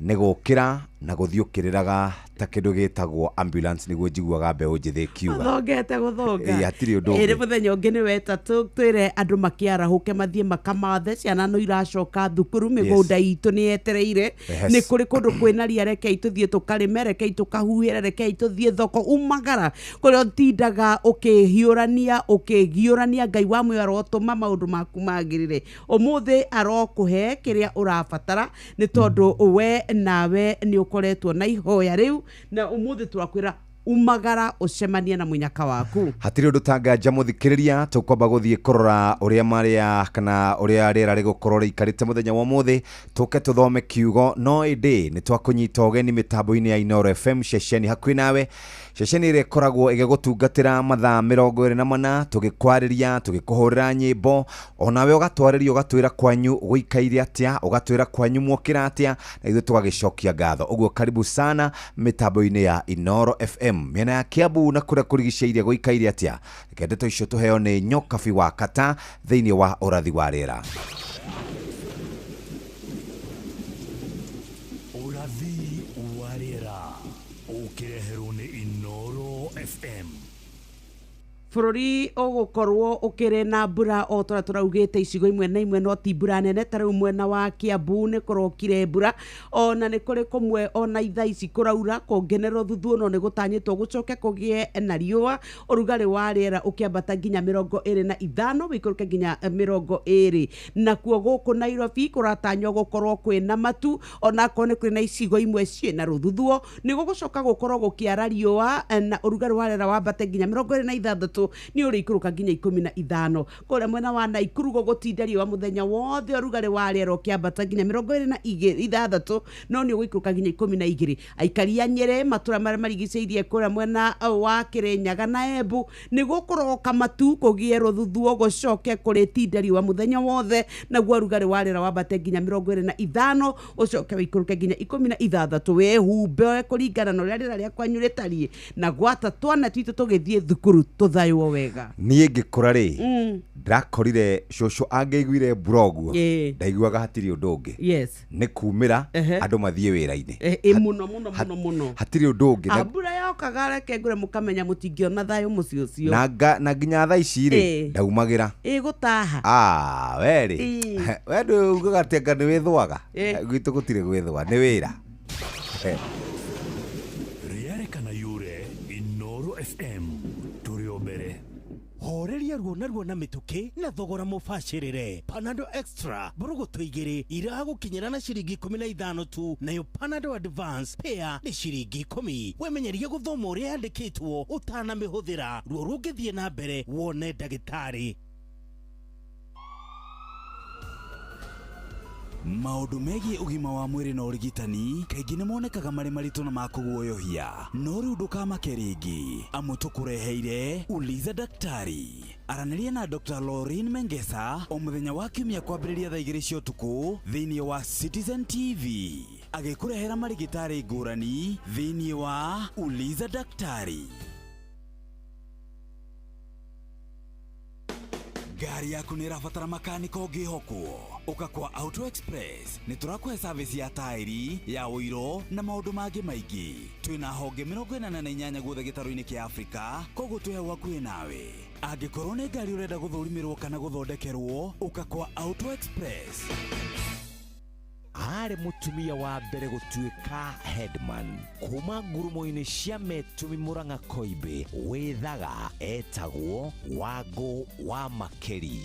nĩ gũkĩra na gũthiĩ ũkĩrĩraga ta kĩndũ gĩtagwo ambulance, nĩguo njiguaga mbeũ njĩthĩ ĩkiuga. Ũthongete gũthonga. Ĩĩ, hatirĩ ũndũ ũngĩ. Ĩrĩ mũthenya ũngĩ nĩ wetatũ, twĩre andũ makĩarahũke mathiĩ makamathe, ciana no iracoka thukuru, mĩgũnda itũ nĩ yetereire. Nĩ kũrĩ kũndũ kwĩna ria, rekei tũthiĩ tũkarĩme, rekei tũkahuhĩre, rekei tũthiĩ thoko, umagara kũrĩa ũtindaga ũkĩhiũrania ũkĩgiũrania. Ngai wa muoyo arotũma maũndũ maku magĩrĩre. Ũmũthĩ arokũhe kĩrĩa ũrabatara, nĩ tondũ we nawe nĩ ũkoretwo na ihoya rĩu, na ũmũthĩ tũrakwĩra umagara ũcemanie na mũnyaka waku. Hatirĩ ũndũ tanganja mũthikĩrĩria, tũkwamba gũthiĩ kũrora ũrĩa marĩa kana ũrĩa rĩera rĩgũkorwo rĩikarĩte mũthenya wa ũmũthĩ, tũke tũthome kiugo. No ĩndĩ nĩ twakũnyita ũgeni mĩtambo-inĩ ya Inoro FM, ceceni hakuhĩ nawe, ceceni ĩrĩa ĩkoragwo ĩgĩgũtungatĩra mathaa 24, tũgĩkwarĩria, tũgĩkũhũrĩra nyĩmbo, onawe ũgatwarĩria, ũgatwĩra kwanyu gũikaire atĩa, ũgatwĩra kwanyu mwokĩra atĩa, na ithuĩ tũgagĩcokia ngatho. Ũguo karibu sana mĩtambo-inĩ ya Inoro FM. Mĩena ya Kiambu na kũrĩa kũrigicĩirie gũikaire atĩa? Reke ndeto icio tũheo nĩ Nyokabi wa Kata thĩinĩ wa ũrathi wa rĩera. Ũrathi wa rĩera ũkĩreherwo nĩ Inoro FM. Bũrũri ũgũkorwo ũkĩrĩ na mbura o ta ũrĩa tũraugĩte icigo imwe na imwe, no ti mbura nene. Ta rĩu mwena wa Kiambu nĩ kũrokire mbura, ona nĩ kũrĩ kũmwe ona ithaa ici kũraura, kũngĩ nĩ rũthuthuũ, no nĩ gũtanyĩtwo gũcoke kũgĩe na riũa. Ũrugarĩ wa rĩera ũkĩambata nginya 25 wĩikũrũke nginya 20. Nakuo gũkũ Nairobi kũratanywo gũkorwo kwĩna matu, onakorwo nĩ kũrĩ na icigo imwe ciĩna rũthuthuo, nĩ gũgũcoka gũkorwo gũkĩara riũa na ũrugarĩ wa rĩera wambate nginya 26, nĩ ũrĩikũrũka nginya 15. Kũrĩa mwena wa Naikuru gũgũtinda riũa mũthenya wothe, ũrugarĩ wa rĩera ũkĩambata nginya 26, no nĩ ũgũikũrũka nginya 12. Aikari a Nyĩrĩ, matũra marĩa marigicĩirie kũrĩa mwena wa Kĩrĩnyaga na Embu, nĩ gũkũroka matu kũgĩe rũthuthuo, gũcoke kũrĩtinda riũa mũthenya wothe, naguo ũrugarĩ wa rĩera wambate nginya 25, ũcoke wĩikũrũke nginya 16. Wĩhumbe kũringana na ũrĩa rĩera rĩa kwanyu rĩtariĩ, na gwata twana twitũ tũgĩthiĩ thukuru tũthaywo wega. Niĩ ngĩkũra rĩ, ndakorire cũcũ angĩaiguire mbura ũguo, ndaiguaga hatirĩ ũndũ ũngĩ. Yes. Nĩ kumĩra andũ mathiĩ wĩra-inĩ. Mũno mũno mũno mũno. Hatirĩ ũndũ ũngĩ. Mbura yokaga reke ngũre mũkamenya mũtingĩona thayũ mũciĩ ũcio. Na nginya thaa ici rĩ, ndaumagĩra. Gũtaha. We rĩ, we ndũugaga atĩ anga nĩ wĩthũaga. Gwitũ gũtirĩ gwĩthũa, nĩ wĩra. Rĩarĩ kana yure, Inooro FM, tũrĩ o mbere. Horeria ruo na ruo na mĩtũkĩ na thogora mũbacĩrĩre. Panadol Extra mbũrũgũtũ igĩrĩ iragũkinyĩra na ciringi 15 tu, nayo Panadol Advance pair nĩ ciringi 10. Wemenyerie gũthoma ũrĩa yandĩkĩtwo ũtanamĩhũthĩra. Ruo rũngĩthiĩ na mbere wone ndagĩtarĩ. Maũndũ megiĩ ũgima wa mwĩrĩ na ũrigitani kaingĩ nĩ monekaga marĩ maritũ na ma kũguoyohia, no rĩu ndũkamake rĩngĩ, amu tũkũreheire Uliza Daktari. Aranĩria na Dr. Lauren Mengesa o mũthenya wa kiumia kwambĩrĩria thaa 2 cia ũtukũ thĩinĩ wa Citizen TV, agĩkũrehera marigitari ngũrani thĩinĩ wa Uliza Daktari. Ngari yaku nĩ ĩrabatara makanika ũngĩhokwo, ũka kwa Auto Express. Nĩ tũrakũhe service ya taĩri, ya ũiro na maũndũ mangĩ maingĩ. Twĩna honge 48 guothe gĩtarũ-inĩ kĩa Afrika, koguo twĩ hau hakuhĩ nawe. Angĩkorwo nĩ ngari ũrenda gũthũrimĩrwo kana gũthondekerwo, ũka kwa Auto Express. Arĩ mũtumia wa mbere gũtuĩka headman kuma ngurumo-inĩ cia Metumi Murang'a Koimbĩ wĩthaga etagwo Wangũ wa Makeri.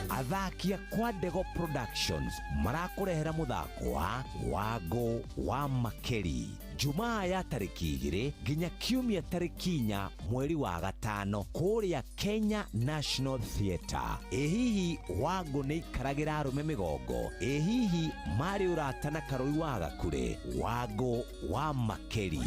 Athaki a Kwa Ndego Productions marakũrehera mũthako wa Wangũ wa Makeri Jumaa ya tarĩki 2 nginya kiumia tarĩki 4 mweri wa 5 kũrĩa Kenya National Theatre. Ĩ hihi Wangũ nĩ ikaragĩra arũme mĩgongo? Ĩ hihi marĩ ũrata na Karũi wa Gakure? Wangũ wa Makeri.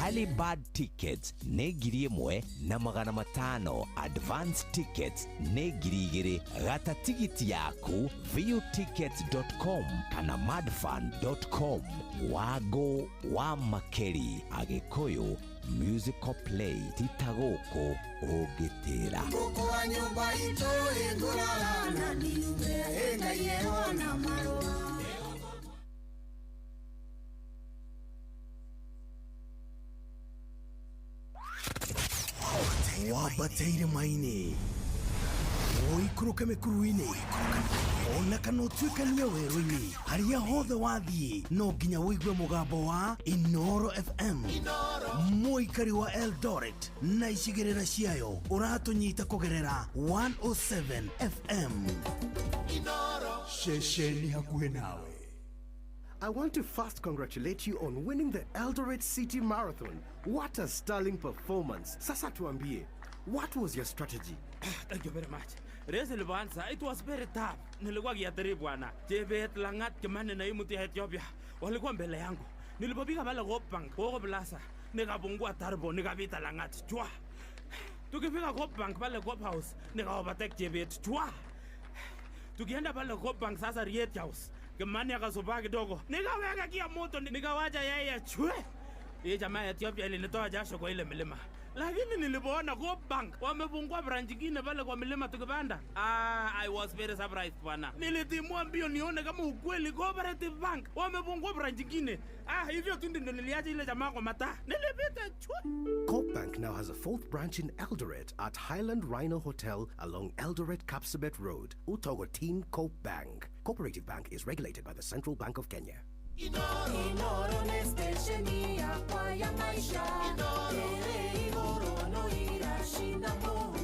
Early bird tickets nĩ 1,500, advance tickets nĩ 2,000. Gata tigiti yaku viewtickets.com kana madfan.com. Wangũ wa Makeri, Agĩkũyũ musical play, tita gũkũ ũngĩtĩra. Wambateire maini, ũikũrũke mĩkuru-inĩ, ona kana ũtuĩkanie werũ-inĩ, harĩa hothe wathiĩ no nginya ũigue mũgambo wa Inooro FM. Mũikari wa Eldoret na icigĩrĩra ciayo ũratũnyita kũgerera 107 FM. Ceceni hakuhĩ nawe. I want to first congratulate you on winning the Eldoret City Marathon. What a sterling performance. Sasa tuambie, what was your strategy? Thank you very much. Race ilipoanza, it was very tough. Nilikuwa kiatiri bwana. Chebet, Langat, Kimani na Imuti ya Ethiopia walikuwa mbele yangu. Nilipopiga pale Coop Bank, Plaza, nikapungua turbo, nikapita Langat. Chwa. Tukifika Coop Bank pale Coop House, nika overtake Chebet. Chwa. Tukienda pale Coop Bank sasa Riet House, Kimani akasubaa kidogo, nikaweka kia moto, nikawacha yeye chwe. Hii jamaa ya Ethiopia ilinitoa jasho kwa ile milima. Lakini nilipoona Coop Bank wamefungua branch nyingine pale kwa milima tukipanda, ah, I was very surprised bwana. Nilitimua mbio nione kama ukweli Cooperative Bank wamefungua branch nyingine. Ah, hivyo tu ndio niliacha ile jamaa kwa mataa. Nilipita chwa. Coop Bank now has a fourth branch in Eldoret at Highland Rhino Hotel along Eldoret Kapsabet Road. Utogotin Coop Bank. Cooperative Bank is regulated by the Central Bank of Kenya. Inoro nĩ station yakwa ya maisha ĩrĩ igũrũ no iracina mũhu.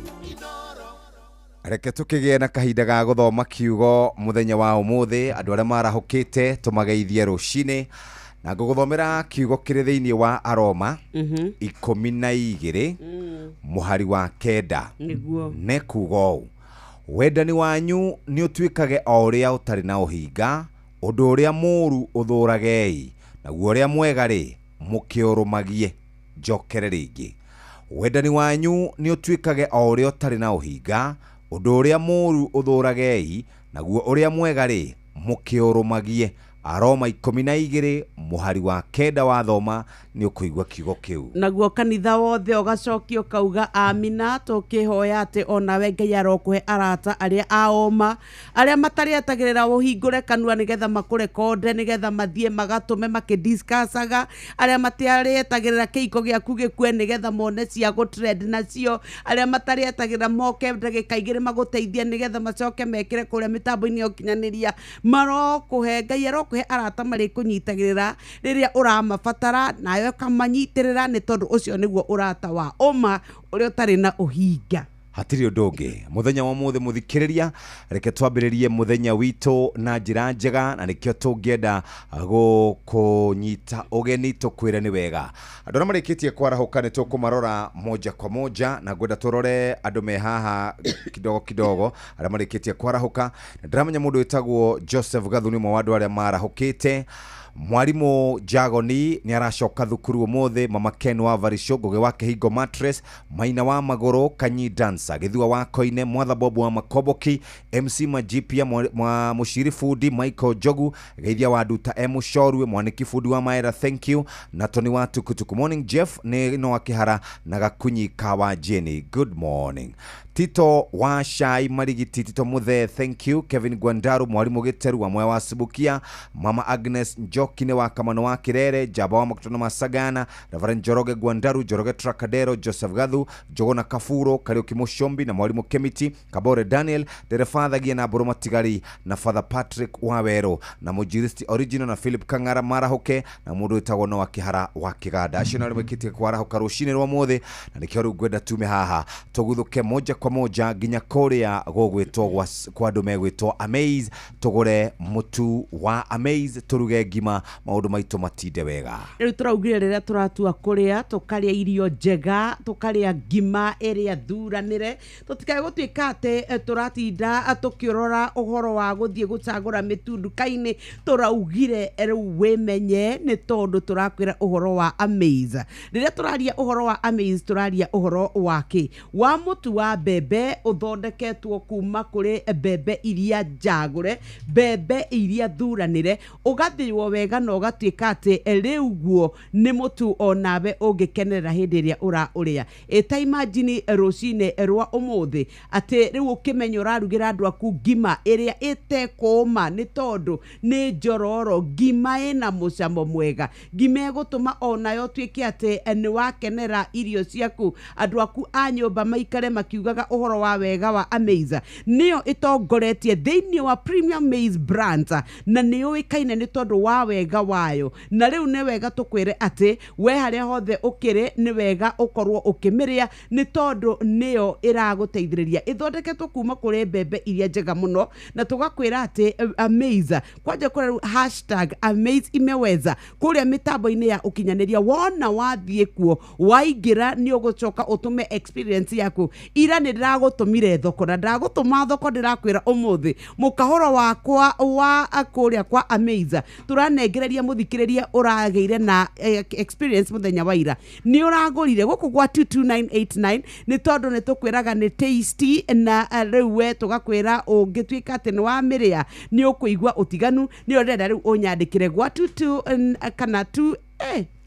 Reke tũkĩgĩe na kahinda ga gũthoma kiugo mũthenya wa ũmũthĩ. Andũ arĩa marahũkĩte tũmageithie rũcinĩ, na ngũgũthomera kiugo kĩrĩ thĩinĩ wa Aroma 12 mũhari wa 9. Nĩguo. Nĩ kuga ũũ: wendani wanyu nĩ ũtuĩkage o ũrĩa ũtarĩ na ũhinga, ũndũ ũrĩa mũũru ũthũragei, naguo ũrĩa mwega rĩ mũkĩũrũmagie. Njokere rĩngĩ: wendani wanyu nĩ ũtuĩkage o ũrĩa ũtarĩ na ũhinga, ũndũ ũrĩa mũũru ũthũragei, naguo ũrĩa mwega rĩ mũkĩũrũmagie. Aroma 12 mũhari wa 9. Wathoma nĩ ũkũigua kiugo kĩu. Naguo kanitha wothe ũgacokia ũkauga amina, tũkĩhoya atĩ onawe Ngai arokũhe arata arĩa a ũma, arĩa matarĩetagĩrĩra ũhingũre kanua nĩgetha makũrekonde, nĩgetha mathiĩ magatũme makĩdiscussaga, arĩa matarĩetagĩrĩra kĩiko gĩaku gĩkue nĩgetha mone cia gũtrend nacio, arĩa matarĩetagĩrĩra moke ndagĩka 2 magũteithie nĩgetha macoke mekĩre kũrĩa mĩtambo-inĩ ya ũkinyanĩria. Marokũhe Ngai arokũhe arata marĩkũnyitagĩrĩra rĩrĩa ũramabatara, nawe ũkamanyitĩrĩra, nĩ tondũ ũcio nĩguo ũrata wa ũma ũrĩa ũtarĩ na ũhinga. Hatirĩ ũndũ ũngĩ. Mũthenya wa ũmũthĩ, mũthikĩrĩria, reke twambĩrĩrie mũthenya witũ na njĩra njega, na nĩkĩo tũngĩenda gũkũnyita ũgeni tũkwĩre nĩ wega. Andũ arĩa marĩkĩtie kwarahũka nĩ tũkũmarora moja kwa moja, na ngwenda tũrore andũ me haha kidogo kidogo arĩa marĩkĩtie kwarahũka. Na ndĩramenya mũndũ wĩtagwo Joseph Gathu nĩ ũmwe wa andũ arĩa marahũkĩte. Mwarimũ Jagoni nĩ aracoka thukuru ũmũthĩ. Mama Ken wa Varisho, Ngũgĩ wa Kĩhingo Mattress, Maina wa Magũrũ, Kanyi Dancer, Gĩthua wa Koine, Mwatha Bob wa Makoboki, MC Majipia, mwa Mũciri Fundi, Michael Jogu, Geithia wa Nduta M Shorwe, Mwaniki Fundi wa Maera, thank you, na Tony wa Tukutuku. Morning Jeff nĩ no Akĩhara na Gakunyi Kawa Jenny, good morning. Tito wa Shai Marigiti, Tito Muthe, thank you. Kevin Gwandaru, Mwalimu Gĩteru wa Mwea wa Subukia, Mama Agnes Njoki nĩ wa Kamano wa Kirere, Jaba wa Makutano Masagana, Reverend Njoroge Gwandaru, Njoroge Trakadero, Joseph Gathu, Njogona Kafuro, Kariuki Mushombi na Mwalimu Kemiti, Kabore Daniel, Derefathagia na Mbũrũ Matigari na Father Patrick Wawero na Mũnjiristi Original na Philip Kang'ara Marahuke na mũndũ wĩtagwo Noah Kĩhara wa Kĩganda. Acio nĩ arĩa mekĩtie kwarahũka rũcinĩ rwa mũthĩ, na nĩkĩo rĩu ngwenda tume haha tũguthũke moja kwa moja nginya kũrĩa gũgwĩtwo kwa andũ megwĩtwo Amaze, tũgũre mũtu wa Amaze tũruge ngima, maũndũ maitũ matinde wega. Rĩu tũraugire rĩrĩa tũratua kũrĩa, tũkarĩa irio njega, tũkarĩa ngima ĩrĩa thuranĩre, tũtikae gũtuĩka atĩ tũratinda tũkĩrora ũhoro wa gũthiĩ gũcagũra mĩtu nduka-inĩ. Tũraugire rĩu wĩmenye, nĩ tondũ tũrakwĩra ũhoro wa Amaze. Rĩrĩa tũraria ũhoro wa Amaze, tũraria ũhoro wa kĩ? Wa mũtu wa mbembe ũthondeketwo kuma kũrĩ mbembe iria njagũre, mbembe iria thuranĩre, ũgathĩo wega na ũgatuĩka atĩ rĩu guo nĩ mũtu onawe ũngĩkenerera hĩndĩ ĩrĩa ũraũrĩa. Ĩta imagine rũcinĩ rwa ũmũthĩ atĩ rĩu ũkĩmenya ũrarugĩra andũ aku ngima ĩrĩa ĩtekũũma, nĩ tondũ nĩ njororo, ngima ĩna mũcamo mwega, ngima ĩgũtũma onayo ũtuĩke atĩ nĩ wakenera irio ciaku, andũ aku a nyũmba maikare makiugaga ũhoro wa wega wa Amaze. Nĩyo ĩtongoretie thĩinĩ wa Premium Maize Brands, na nĩ yũĩkaine nĩ tondũ wa wega wayo. Na rĩu nĩ wega tũkwĩre atĩ we harĩa hothe ũkĩrĩ nĩ wega ũkorwo ũkĩmĩrĩa, nĩ tondũ nĩyo ĩragũteithĩrĩria. Ĩthondeketwo kuma kũrĩ mbembe iria njega mũno, na tũgakwĩra atĩ Amaze kwanja kũrĩa rĩu hashtag Amaze imeweza kũrĩa mĩtambo-inĩ ya ũkinyanĩria, wona wathiĩ kuo waingĩra nĩ ũgũcoka ũtũme experience yaku. Ira nĩ ndĩragũtũmire thoko, na ndagũtũma thoko ndĩrakwĩra ũmũthĩ mũkahũro wakwa wa kũrĩa kwa Amaze tũranengereria mũthikĩrĩria ũragĩire na experience mũthenya wa ira, nĩ ũragũrire gũkũ gwa 22989, nĩ tondũ nĩ tũkwĩraga nĩ tasty, na rĩu we tũgakwĩra ũngĩtuĩka atĩ nĩ wamĩrĩa nĩ ũkũigua ũtiganu. Nĩyo ndĩrenda rĩu ũnyandĩkĩre gwa 22 kana 2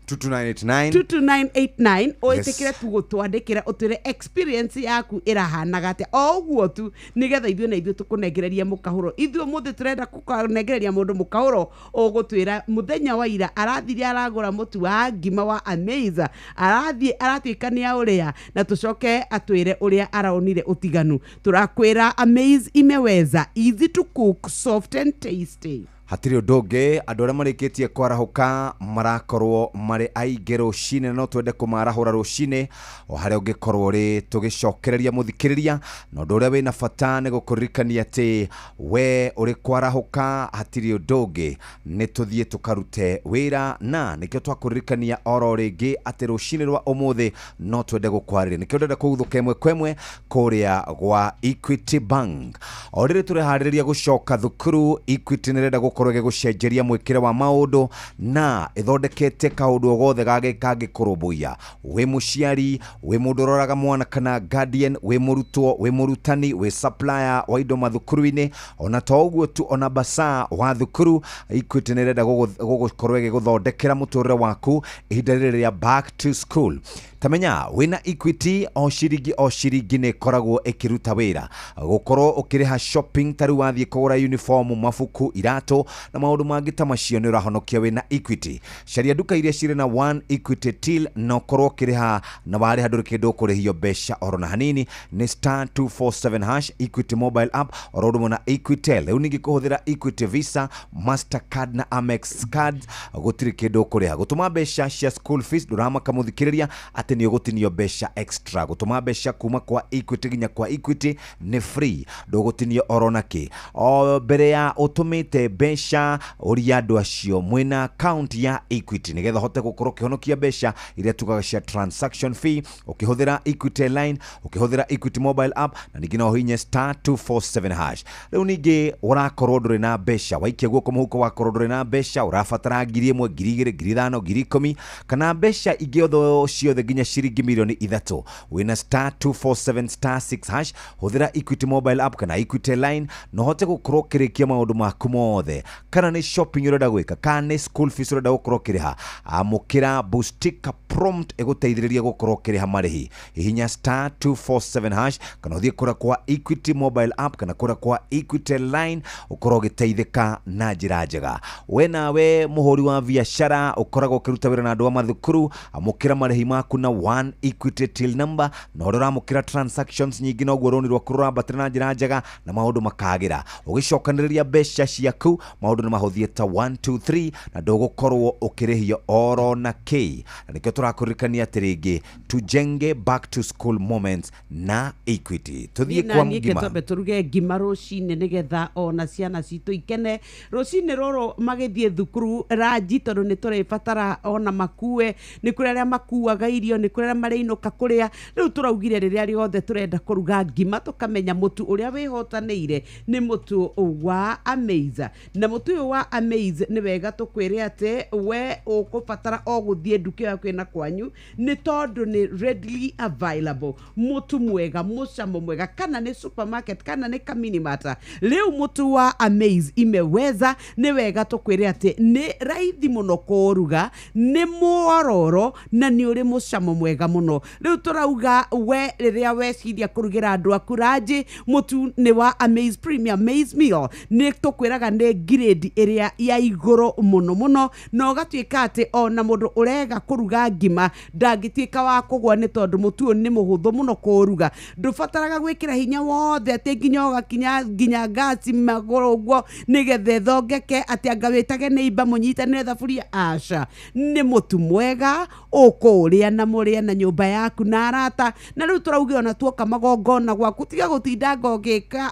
22989. 22989 ũĩtĩkĩre tu gũtwandĩkĩra ũtwĩre experience yaku ĩrahanaga atĩa o ũguo tu nĩgetha ithuĩ na ithuĩ tũkũnengereria mũkahũro. Ithuĩ ũmũthĩ tũrenda kũnengereria mũndũ mũkahũro ũgũtwĩra mũthenya wa ira arathire aragũra mũtu wa ngima wa Amaze, arathiĩ aratuĩka nĩ aũrĩa, na tũcoke atwĩre ũrĩa araonire ũtiganu. Tũrakwĩra Amaze imeweza, easy to cook, soft and tasty. Hatirĩ ũndũ ũngĩ, andũ arĩa marĩkĩtie kwarahũka marakorwo marĩ aingĩ rũcinĩ, na no twende kũmarahũra rũcinĩ o harĩa ũngĩkorwo ũrĩ, tũgĩcokereria mũthikĩrĩria. Na ũndũ ũrĩa wĩna bata nĩ gũkũririkania atĩ we ũrĩ kwarahũka hatirĩ ũndũ ũngĩ, nĩ tũthiĩ tũkarute wĩra, na nĩkĩo twakũririkania oro rĩngĩ atĩ rũcinĩ rwa ũmũthĩ no twende gũkwarĩria. Nĩkĩo ndĩrenda kũguthũka ĩmwe kwa ĩmwe kũrĩa gwa Equity Bank. O rĩrĩ tũreharĩrĩria gũcoka thukuru, Equity nĩ ĩrenda gũkorwo ĩgĩgũcenjeria mwĩkĩre wa maũndũ na ĩthondekete kaũndũ o gothe kangĩkũrũmbũiya. Wĩ mũciari, wĩ mũndũ ũroraga mwana kana guardian, wĩ mũrutwo, wĩ mũrutani, wĩ supplier wa indo mathukuru-inĩ, ona to ũguo tu, ona basaa wa thukuru, Equity nĩ ĩrenda gũgũkorwo ĩgĩgũthondekera mũtũrĩre waku ihinda rĩrĩ rĩa back to school. Tamenya wĩna Equity o ciringi o ciringi nĩ ĩkoragwo ĩkĩruta wĩra, gũkorwo ũkĩrĩha shopping ta rĩu wathiĩ kũgũra uniform, mabuku, iratũ na maũndũ mangĩ ta macio nĩ ũrahonokia wĩna Equity. Caria nduka iria cirĩ na One Equity Till na ũkorwo ũkĩrĩha, na warĩha ndũrĩ kĩndũ ũkũrĩhio mbeca oro na hanini. Nĩ star 247 hash Equity mobile app oro ũndũ ũmwe na Equitel. Rĩu ningĩ kũhũthĩra Equity Visa, Mastercard na Amex card gũtirĩ kĩndũ ũkũrĩha. Gũtũma mbeca cia school fees ndũramaka mũthikĩrĩria atĩ nĩ ũgũtinio mbeca extra. Gũtũma mbeca kuma kwa Equity nginya kwa Equity nĩ free, ndũgũtinio oro na kĩ. O mbere ya ũtũmĩte mbeca ũria andũ acio mwĩna account ya Equity nĩgetha ũhote gũkorwo ũkĩhonokia mbeca iria tugaga cia transaction fee ũkĩhũthĩra Equity line, ũkĩhũthĩra Equity mobile app, na ningĩ no ũhihinye star 247 hash. Rĩu ningĩ ũrakorwo ndũrĩ na mbeca, waikia guoko mũhuko wakorwo ndũrĩ na mbeca, ũrabatara 1,000, 2,000, 5,000, 10,000 kana mbeca ingĩ othe ciothe nginya ciringi mirioni 3, wĩna star 247 star 6 hash, hũthĩra Equity mobile app kana Equity line na ũhote gũkorwo ũkĩrĩkia maũndũ maku mothe. Kana nĩ shopping ũrenda gwĩka, kana nĩ school fees ũrenda gũkorwo ũkĩrĩha, amũkĩra Boostika prompt ĩgũteithĩrĩria gũkorwo ũkĩrĩha marĩhi. Hihinya star 247 hash kana ũthiĩ kũrĩa kwa Equity mobile app kana kũrĩa kwa Equity line ũkorwo ũgĩteithĩka na njĩra njega. We nawe mũhũri wa biacara ũkoragwo ũkĩruta wĩra na andũ a mathukuru, amũkĩra marĩhi maku na One Equity Till number, na ũrĩa ũramũkĩra transactions nyingĩ noguo rũni rwaku rũrambatĩra na njĩra njega na maũndũ makagĩra. Ũgĩcokanĩrĩria mbeca ciaku maũndũ nĩ mahũthie ta 1 2 3 na ndũgũkorwo ũkĩrĩhio oro na kĩ. Na nĩkĩo tũrakũririkania atĩ rĩngĩ tujenge back to school moments na Equity. Tũthiĩ kwa ngima. Twambe tũruge ngima rũcinĩ nĩgetha ona ciana citũ ikene rũcinĩ rũrũ magĩthiĩ thukuru ranji, tondũ nĩ tũrĩbatara ona makue, nĩ kũrĩ arĩa makuaga irio, nĩ kũrĩ arĩa marĩinũka kũrĩa. Rĩu tũraugire rĩrĩa rĩothe tũrenda kũruga ngima tũkamenya mũtu ũrĩa wĩhotanĩire nĩ mũtu wa Amaze, na mũtu ũyũ wa Amaze nĩ wega tũkwĩre atĩ we ũkũbatara o gũthiĩ nduka ĩyo kwĩna kwanyu, nĩ tondũ nĩ readily available, mũtu mwega, mũcamo mwega, kana nĩ supermarket kana nĩ kaminimata. Rĩu mũtu wa Amaze imeweza, nĩ wega tũkwĩre atĩ nĩ raithi mũno kũũruga, nĩ mwororo na nĩ ũrĩ mũcamo mwega mũno. Rĩu tũrauga we rĩrĩa weciria kũrugĩra andũ aku ranji, mũtu nĩ wa Amaze Premium Maize Meal, nĩ tũkwĩraga nĩ grade ĩrĩa ya igũrũ mũno mũno, na ũgatuĩka atĩ ona mũndũ ũrega kũruga ngima ndangĩtuĩka wa kũgwa, nĩ tondũ mũtu ũyũ nĩ mũhũthũ mũno kũũruga. Ndũbataraga gwĩkĩra hinya wothe atĩ nginya ũgakinya nginya ngasi magũrũ ũguo nĩgetha ĩthongeke atĩ anga wĩtage neighbor mũnyitanĩre thaburia. Aca, nĩ mũtu mwega ũkũũrĩa na mũrĩe na nyũmba yaku na arata. Na rĩu tũrauge ona tuoka magongona gwaku, tiga gũtindanga ũgĩka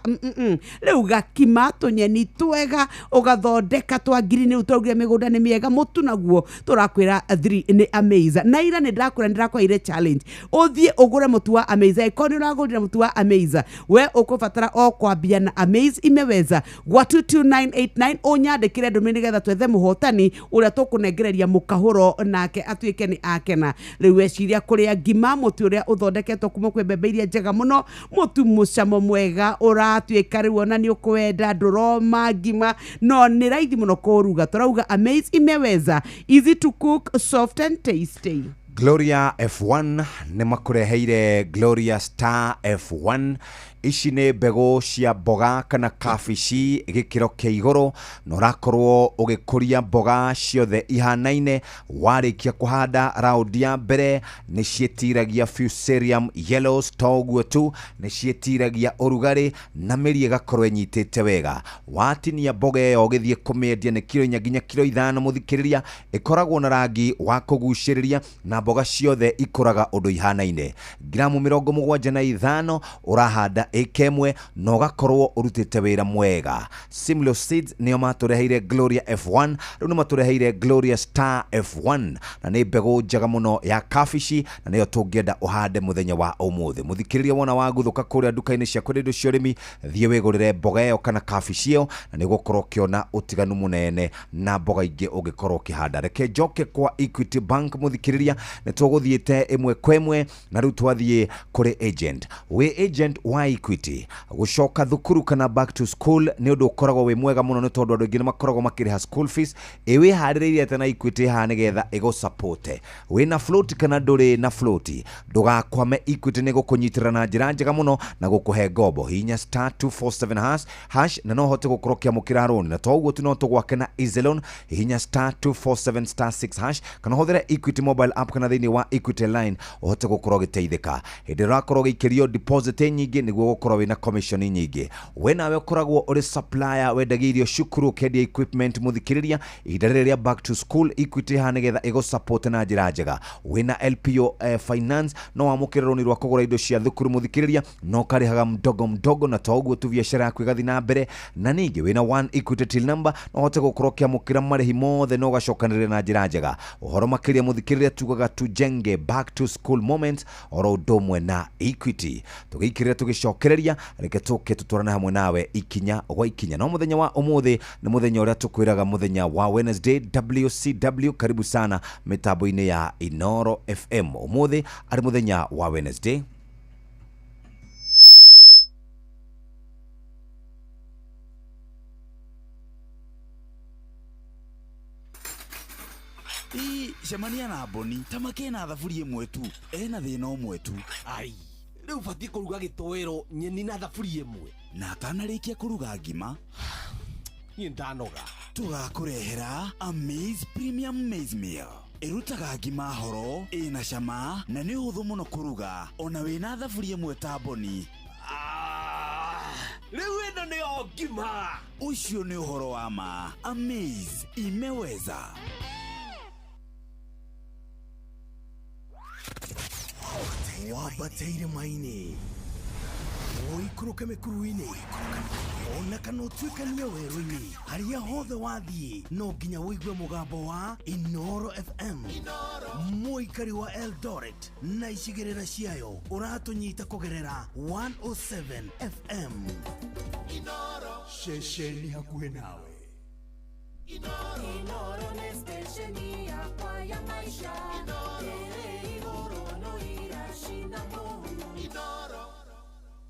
rĩu gakima tũnyeni twega ũgathondeka twa ngirini. Rĩu tũraugire mĩgũnda nĩ mĩega, mũtu naguo tũrakwĩra 3 nĩ Amaze. Na ira nĩ ndakwĩra nĩ ndakwaire challenge ũthiĩ ũgũre mũtu wa Amaze. Angĩkorwo nĩ ũragũrire mũtu wa Amaze, we ũkũbatara o kwambia na Amaze imeweza gwa 22989 ũnyandĩkĩre ndũmĩrĩri nĩgetha twethe mũhotani ũrĩa tũkũnengereria mũkahũro nake atuĩke nĩ akena. Rĩu weciria kũrĩa ngima, mũtu ũrĩa ũthondeketwo kuma kwĩ mbembe iria njega mũno, mũtu mũcamo mwega ũratuĩka rĩu ona nĩ ũkwenda, ndũroma ngima No nĩ raithi mũno kũruga. Tũrauga Amaze imeweza, easy to cook, soft and tasty. Gloria F1 nĩ makũreheire Gloria Star F1. Ici nĩ mbegũ cia mboga kana kabici gĩkĩro kĩa igũrũ, na ũrakorwo ũgĩkũria mboga ciothe ihanaine. Warĩkia kũhanda raundi ya mbere, nĩ ciĩtiragia Fusarium yellows, to ũguo tu, nĩ ciĩtiragia ũrugarĩ na mĩri ĩgakorwo ĩnyitĩte wega. Watinia mboga ĩyo ũgĩthiĩ kũmĩendia nĩ kiro 4 nginya kiro 5, mũthikĩrĩria, ĩkoragwo na rangi wa kũgucĩrĩria na mboga ciothe ikũraga ũndũ ihanaine. Gramu 75 ũrahanda ĩka ĩmwe na ũgakorwo ũrutĩte wĩra mwega. Simlo Seeds nĩo matũreheire Gloria F1, rĩu nĩ matũreheire Gloria Star F1, na nĩ mbegũ njega mũno ya kabici na nĩyo tũngĩenda ũhande mũthenya wa ũmũthĩ. Mũthikĩrĩria, wona waguthũka kũrĩa nduka-inĩ cia kwendia indo cia ũrĩmi, thiĩ wĩgũrĩre mboga ĩyo kana kabici ĩyo, na nĩ ũgũkorwo ũkĩona ũtiganu mũnene na mboga ingĩ ũngĩkorwo ũkĩhanda. Reke njoke kwa Equity Bank, mũthikĩrĩria, nĩ tũgũthiĩte ĩmwe kwa ĩmwe na rĩu twathiĩ kũrĩ agent. Wĩ agent wa Equity, gũcoka thukuru kana back to school nĩ ũndũ ũkoragwo wĩ mwega mũno, nĩ tondũ andũ aingĩ nĩ makoragwo makĩrĩha school fees. Ĩ wĩharĩrĩirie atĩa na Equity haha nĩgetha ĩgũsupporte? Wĩna float kana ndũrĩ na float, ndũgakwame, Equity nĩ gũkũnyitĩrĩra na njĩra njega mũno na gũkũhe ngombo. Hihinya star 247 hash hash na no ũhote gũkorwo ũkĩamũkĩra rũni, na to ũguo tu, no tũgwake na easy loan. Hihinya star 247 star 6 hash kana ũhũthĩre Equity mobile app kana thĩinĩ wa Equity line ũhote gũkorwo ũgĩteithĩka. Hĩndĩ ĩrĩa ũrakorwo ũgĩikĩrio deposit nyingĩ, nĩguo gũkorwo wĩna commission nyingĩ. We nawe ũkoragwo ũrĩ supplier, wendagia irio cukuru, ũkendia equipment, mũthikĩrĩria, ihinda rĩrĩ rĩa back to school Equity haha nĩgetha ĩgũsupport na njĩra njega. Wĩna LPO finance, no wamũkĩre rũni rwa kũgũra indo cia thukuru, mũthikĩrĩria, no ũkarĩhaga mdogo mdogo, na to ũguo tu, biacara yaku ĩgathiĩ na mbere. Na ningĩ wĩna one Equity till number, no ũhote gũkorwo ũkĩamũkĩra marĩhi mothe na ũgacokanĩrĩria na njĩra njega. Ũhoro makĩria, mũthikĩrĩria, tugaga tujenge back to school moments oro ũndũ ũmwe na Equity. Tũgĩikĩrĩra tũgĩcokereria, reke tũke tũtwarane hamwe nawe ikinya gwa ikinya. No mũthenya wa ũmũthĩ nĩ mũthenya ũrĩa tũkwĩraga, mũthenya wa Wednesday, WCW. Karibu sana mĩtambo-inĩ ya Inoro FM. Ũmũthĩ arĩ mũthenya wa Wednesday. Ii, cemania na Mboni ta makena thaburia ĩmwe tu, ena thĩna ũmwe tu. Ai, rĩu batiĩ kũruga gĩtoero, nyeni na thaburia ĩmwe. Na atanarĩkia kũruga ngima, niĩ ndanoga. Tũgakũrehera Amaze Premium Maize Meal. Ĩrutaga ngima horo, ĩna cama na nĩ ũhũthũ mũno kũruga ona wĩna thaburia ĩmwe ta Mboni. Rĩu ĩno nĩyo ngima. Ũcio nĩ ũhoro wa ma. Amaze imeweza. Wambate irĩma-inĩ, ũikũrũke mĩkuru-inĩ, ona kana ũtuĩkanie werũ-inĩ, harĩa hothe wathiĩ no nginya ũigue mũgambo wa Inoro FM. Mũikari wa Eldoret na icigĩrĩra ciayo, ũratũnyita kũgerera 107 FM, ceceni hakuhĩ nawe. Inoro nĩ stesheni yakwa ya maisha ĩrĩ igũrũ no iracina mũhu.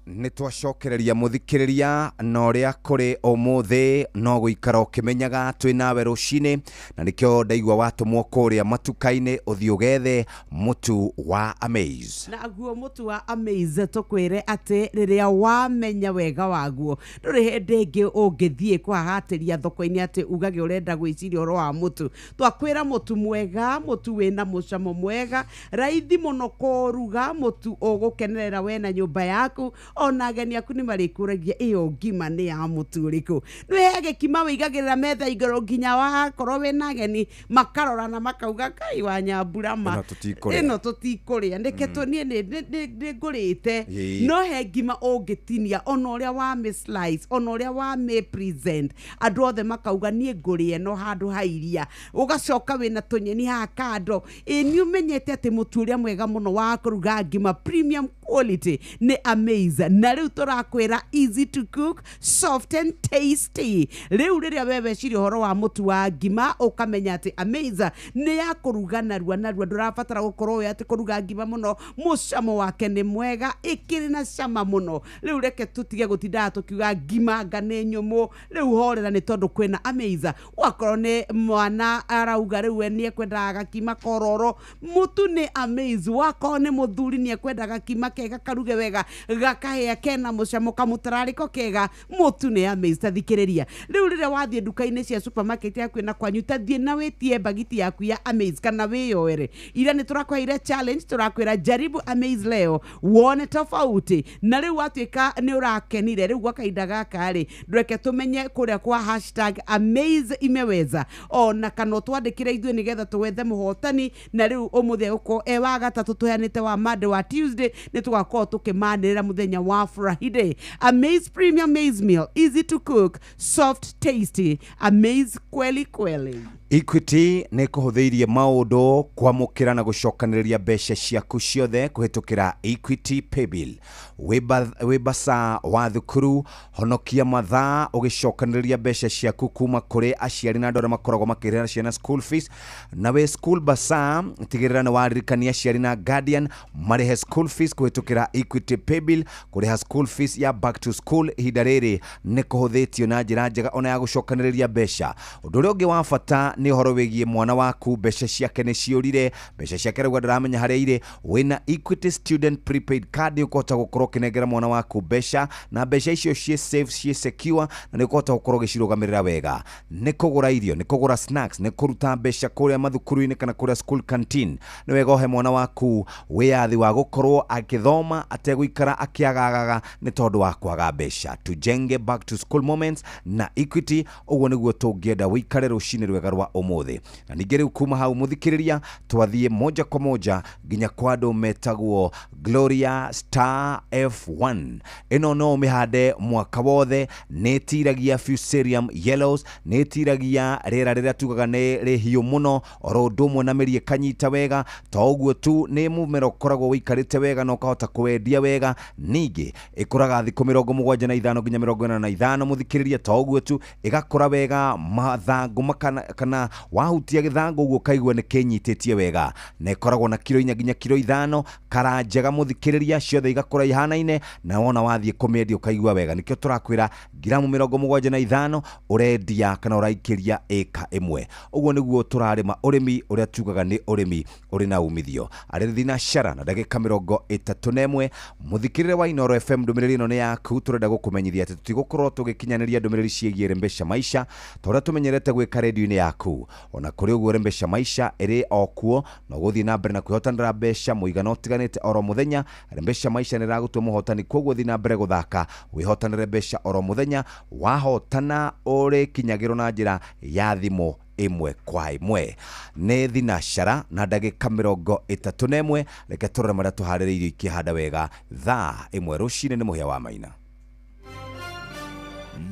Nĩ twacokereria, mũthikĩrĩria, na ũrĩa kũrĩ ũmũthĩ no gũikara ũkĩmenyaga twĩ nawe rũcinĩ, na nĩkĩo ndaigua watũmwo kũrĩa matuka-inĩ ũthiĩ ũgethe mũtu wa Amaze. Naguo mũtu wa Amaze, tũkwĩre atĩ rĩrĩa wamenya wega waguo, ndũrĩ hĩndĩ ĩngĩ ũngĩthiĩ kũhahatĩria thoko-inĩ atĩ ugage ũrenda gwĩciria ũhoro wa mũtu. Twakwĩra mũtu mwega, mũtu wĩna mũcamo mwega, raithi mũno kũruga, mũtu ũgũkenerera we na nyũmba yaku, ona ageni aku nĩ marĩkũragia ĩyo ngima nĩ ya mũtu ũrĩkũ. Nĩ gĩkima wĩigagĩrĩra metha igũrũ nginya wakorwo wĩna ageni makarora na makauga, "Kai wa Nyambura ma Ĩno tũtikũrĩa." Ĩno tũtikũrĩa nĩke tũ niĩ nĩ ngũrĩte. No he ngima ũngĩtinia, ona ũrĩa wa mĩ slice, ona ũrĩa wa mĩ present, andũ othe makauga, "Niĩ ngũrĩe no handũ ha iria." Ũgacoka wĩna tũnyeni haha kando. Ĩ nĩ ũmenyete atĩ mũtu ũrĩa mwega mũno wa kũruga ngima, premium Quality nĩ Amaze. Na rĩu tũrakwĩra easy to cook, soft and tasty. Rĩu rĩrĩa we weciria ũhoro wa mũtu wa ngima, ũkamenya atĩ Amaze nĩ ya kũruga narua narua, ndũrabatara gũkorwo wĩ atĩ kũruga ngima mũno, mũcamo wake nĩ mwega, ĩkĩrĩ na cama mũno. Rĩu reke tũtige gũtindaga tũkiuga ngima nga nĩ nyũmũ, rĩu horera nĩ tondũ kwĩna Amaze. Wakorwo nĩ mwana arauga rĩu we nĩ ekwendaga gakima kororo, mũtu nĩ Amaze. Wakorwo nĩ mũthuri nĩ ekwendaga gakima kega karuge wega, gakahĩa kena mũcamo kamũtararĩko kega, mũtu nĩ Amaze. Ta thikĩrĩria rĩu rĩrĩa wathiĩ nduka-inĩ cia supermarket yaku na kwanyu, ta thiĩ na wĩtie mbagiti yaku ya Amaze kana wĩyoere. Ira nĩ tũrakũheire challenge, tũrakwĩra jaribu Amaze leo wone tofauti. Na rĩu watuĩka nĩ ũrakenire, rĩu gwa kahinda gaka rĩ, ndweke tũmenye kũrĩa kwa hashtag Amaze imeweza, ona kana ũtwandĩkĩre ithuĩ nĩgetha tũwethe mũhotani. Na rĩu ũmũthĩ ũgũkorwo e wa gatatũ, tũheanĩte wa Monday, wa Tuesday nĩ tũgakorwo tũkĩmanĩrĩra mũthenya wa Friday. Amaze Premium Maize Meal, easy to cook, soft, tasty, Amaze kweli kweli. Equity nĩ kũhũthĩirie maũndũ kwamũkĩra na gũcokanĩrĩria mbeca ciaku ciothe kũhĩtũkĩra Equity Paybill. Wĩ baca wa thukuru, honokia mathaa ũgĩcokanĩrĩria mbeca ciaku kuma kũrĩ aciari na andũ arĩa makoragwo makĩrĩhĩra ciana school fees. Na wĩ school baca, tigĩrĩra nĩ waririkania aciari na guardian marĩhe school fees kũhĩtũkĩra Equity Paybill. Kũrĩha school fees ya back to school ihinda rĩrĩ nĩ kũhũthĩtio na njĩra njega ona ya gũcokanĩrĩria mbeca. Ũndũ ũrĩa ũngĩ wa bata nĩ ũhoro wĩgiĩ mwana waku, mbeca ciake nĩ ciũrire, mbeca ciake rĩu ndaramenya harĩa irĩ. Wĩna Equity Student Prepaid Card nĩ ũkũhota gũkorwo ũkĩnengera mwana waku mbeca, na mbeca icio ciĩ safe, ciĩ secure, na nĩ ũkũhota gũkorwo ũgĩcirũgamĩrĩra wega. Nĩ kũgũra irio, nĩ kũgũra snacks, nĩ kũruta mbeca kũrĩa mathukuru-inĩ kana kũrĩa school canteen. Nĩ wega ũhe mwana waku wĩyathi wa gũkorwo agĩthoma ategũikara akĩagagaga nĩ tondũ wa kwaga mbeca. Tujenge back to school moments na Equity, ũguo nĩguo tũngĩenda wĩikare rũcinĩ rwega rwa ũmũthĩ. Na ningĩ rĩu kuma hau mũthikĩrĩria, twathiĩ moja kwa moja nginya kwa andũ metagwo Gloria Star F1. Ĩno no ũmĩhande mwaka wothe, nĩ ĩtiragia Fusarium yellows, nĩ ĩtiragia rĩera rĩrĩa tugaga nĩ rĩhiũ mũno, oro ũndũ ũmwe na mĩri ĩkanyita wega. To ũguo tu, nĩ mũmera ũkoragwo wĩikarĩte wega na ũkahota kũwendia wega. Ningĩ ĩkũraga thikũ 75 nginya 45 mũthikĩrĩria. To ũguo tu, ĩgakũra wega mathangũ kana wahutia gĩthangũ ũguo ũkaigua nĩ kĩnyitĩtie wega, na ĩkoragwo na kiro 4 nginya kiro 5, kara njega mũthikĩrĩria, ciothe igakũra ihanaine, na wona wathiĩ kũmĩendia ũkaigua wega. Nĩkĩo tũrakwĩra ngiramu 75 ũrendia kana ũraikĩria ĩka ĩmwe. Ũguo nĩguo tũrarĩma ũrĩmi ũrĩa tugaga nĩ ũrĩmi ũrĩ na umithio. Arĩ thinacara na ndagĩka 31 mũthikĩrĩria wa Inooro FM, ndũmĩrĩri ĩno nĩ yaku. Tũrenda gũkũmenyithia atĩ tũtigũkorwo tũgĩkinyanĩria ndũmĩrĩri ciĩgiĩ Rembesha Maisha ta ũrĩa tũmenyerete gwĩka redio-inĩ yaku. Ona kũrĩ ũguo, Rembesha Maisha ĩrĩ o kuo na ũgũthiĩ na mbere na kwĩhotanĩra mbeca mũigana ũtiganĩte oro mũthenya. Rembesha Maisha nĩ ĩragũtua mũhotani, koguo thiĩ na mbere gũthaka wĩhotanĩre mbeca oro mũthenya. Wahotana ũrĩkinyagĩrwo na njĩra ya thimũ ĩmwe kwa ĩmwe. Nĩ thinacara na ndagĩka 31. Reke tũrore marĩa tũharĩrĩirio ikĩhanda wega thaa 1 rũcinĩ. Nĩ Mũhĩa wa Maina.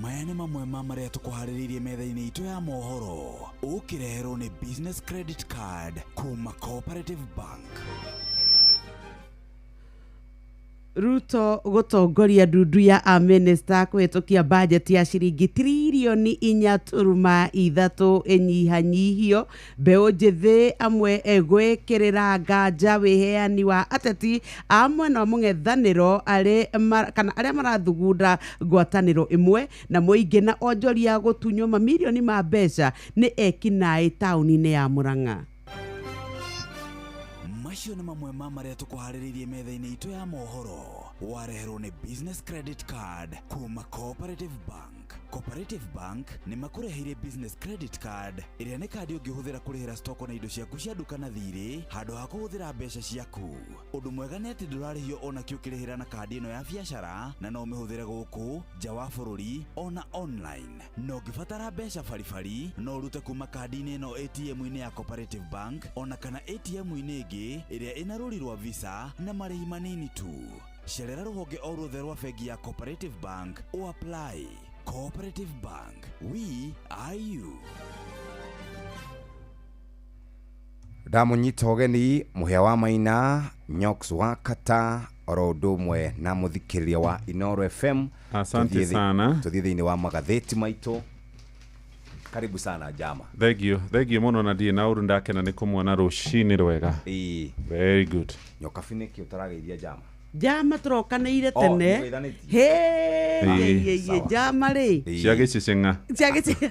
Maya nĩ mamwe ma marĩa tũkũharĩrĩirie metha-inĩ itũ ya mohoro, ũkĩreherwo nĩ Business Credit Card kuma Cooperative Bank. Ruto gũtongoria ndundu ya amĩnĩsta kũhĩtũkia bajeti ya ciringi tririoni 4.3 ĩnyihanyihio. Mbeũ njĩthĩ amwe gwĩkĩrĩra nganja wĩheani wa ateti a mwena wa mũng'ethanĩro kana arĩa marathugunda ngwatanĩro ĩmwe, na mũingĩ na onjoria gũtunywo mamirioni ma mbeca nĩ ekinaĩ taũni-inĩ ya Murang'a. Macio nĩ mamwe ma marĩa tũkũharĩrĩirie metha-inĩ itũ ya mohoro, wareherwo nĩ Business Credit Card kuma Cooperative Bank. Cooperative Bank nĩ makũreheire Business Credit Card ĩrĩa nĩ kandi ũngĩhũthĩra kũrĩhĩra stoko na indo ciaku cia nduka na thirĩ handũ ha kũhũthĩra mbeca ciaku. Ũndũ mwega nĩ atĩ ndũrarĩhio ona kĩ ũkĩrĩhĩra na kandi ĩno ya biacara, na no ũmĩhũthĩre gũkũ nja wa bũrũri ona online. Na ũngĩbatara mbeca baribari no ũrute kuma kandi-inĩ ĩno ATM-inĩ ya Cooperative Bank ona kana ATM-inĩ ĩngĩ ĩrĩa ĩna rũri rwa Visa na marĩhi manini tu. Cerera rũhonge o ruothe rwa bengi ya Cooperative Bank o apply. Cooperative Bank, we are you. Ndamunyita ũgeni Mũhĩa wa Maina, Nyox wa Kata, Oro ũndũ ũmwe na mũthikĩrĩria wa Inoro FM. Asante sana. Tũthiĩ thĩinĩ wa magathĩti maitũ. Karibu sana Jama. Thank you, thank you mũno na ndirĩ na ũru, ndakena nĩ kũmuona rũcinĩ rwega. Ĩĩ. Very good. Nyokabi nĩkĩ ũtarageithia Jama? Jama tũrokanĩire Oh, tene. nĩũgeithanĩtie? Hĩ, Ĩĩ. ye, ye, ye, Sawa. jama rĩ. Cia gĩcĩcĩng'a. Cia gĩcĩ-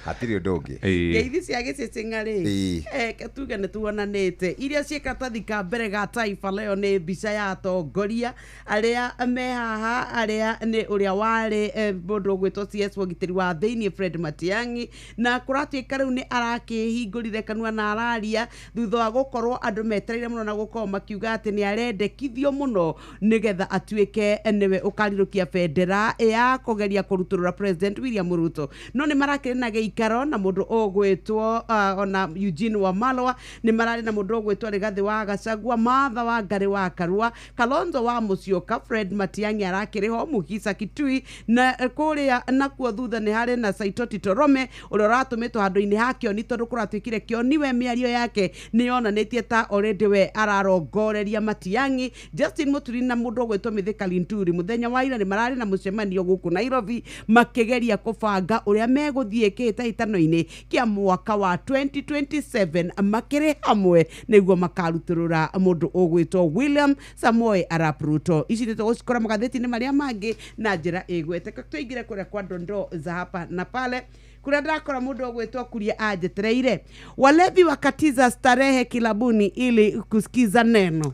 Hatirĩ ũndũ ũngĩ. Ngeithi cia gĩcĩcĩng'a rĩ. Ĩĩ. Eh, tuge nĩ tuonanĩte. Iria ciĩ karatathi ka mbere ga Taifa Leo nĩ mbica ya atongoria arĩa me haha, arĩa nĩ ũrĩa warĩ mũndũ ũgwĩtwo CS wa ũgitĩri wa thĩiniĩ Fred Matiang'i, na kũratuĩka rĩu nĩ arakĩhingũrire kanua na araria thutha wa gũkorwo andũ metereire mũno na gũkorwo makiuga atĩ nĩ arendekithio mũno nĩgetha atuĩke nĩwe ũkarirũkia bendera ya kũgeria kũrutũrũra President William Ruto. No nĩ marakĩrĩ na gĩikaro na mũndũ ũgwĩtwo ona Eugene Wamalwa, nĩ mararĩ na mũndũ ũgwĩtwo Rigathĩ wa Gachagua, Martha Wangari wa Karua, Kalonzo wa Musyoka, Fred Matiang'i arakĩrĩ ho, Mukhisa Kitui, na kũrĩa nakuo thutha nĩ harĩ na Saitoti Torome ũrĩa ũratũmĩtwo handũ-inĩ ha Kĩoni tondũ kũratuĩkire Kĩoni we mĩario yake nĩ yonanĩtie ta already we ararongoreria Matiang'i. Justin Muturi na mũndũ ũgwĩtwo Mithika Linturi mũthenya wa ira nĩ mararĩ na mũcemanio gũkũ Nairobi makĩgeria kũbanga ũrĩa megũthiĩ kĩhĩtahĩtano-inĩ kĩa mwaka wa 2027 makĩrĩ hamwe nĩguo makarutũrũra mũndũ ũgwĩtwo William Samoei Arap Ruto. Ici nĩ tũgũcikora magathĩti-inĩ marĩa mangĩ na njĩra ĩgwete. Tũingĩre kũrĩa kwa dondoo za hapa na pale kũrĩa ndakora mũndũ ũgwĩtwo Kuria anjetereire. Walevi wakatiza starehe kilabuni ili kusikiza neno.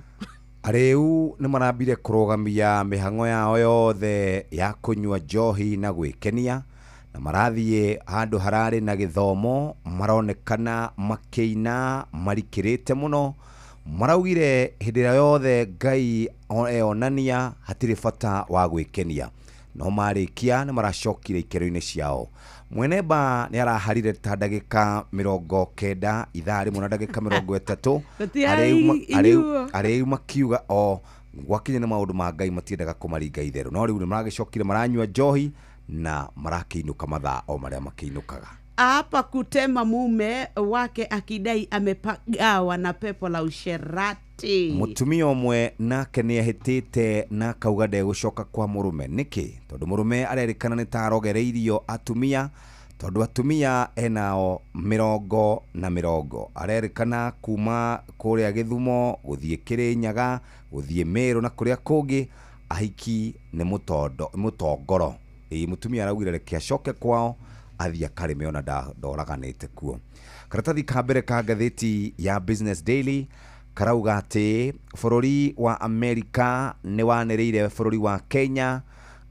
Arĩu nĩ marambire kũrũgamia mĩhang'o yao yothe ya kũnyua njohi na gwĩkenia, na marathiĩ handũ hararĩ na gĩthomo, maronekana makĩina marikĩrĩte mũno. Maraugire hĩndĩ ĩrĩa yothe Ngai eonania hatirĩ bata wa gwĩkenia, no marĩkia nĩ maracokire ikero-inĩ ciao. Mwene ba nĩ araharire ta ndagĩka 90, ithaa rĩmwe na ndagĩka 30. Arĩu makiuga o gwakinya nĩ maũndũ ma Ngai matiendaga kũmaringa itherũ, no rĩu nĩ maragĩcokire maranyua njohi na marakĩinũka mathaa o marĩa makĩinũkaga. Hapa kutema mume wake akidai amepagawa na pepo la usherati. Mũtumia ũmwe nake nĩ ehĩtĩte na akauga ndegũcoka kwa mũrũme. Nĩkĩ? Tondũ mũrũme arerĩkana nĩ ta arogereirio atumia, tondũ atumia enao 40 na 40. Arerĩkana kuma kũrĩa Gĩthumo gũthiĩ Kĩrĩnyaga gũthiĩ Meru na kũrĩa kũngĩ, ahiki nĩ mũtongoro. Ĩĩ, mũtumia araugire reke acoke kwao athiĩ akarĩme ona ndoraganĩte kuo. Karatathi ka mbere ka ngathĩti ya Business Daily karauga atĩ bũrũri wa Amerika nĩ wanĩrĩire bũrũri wa Kenya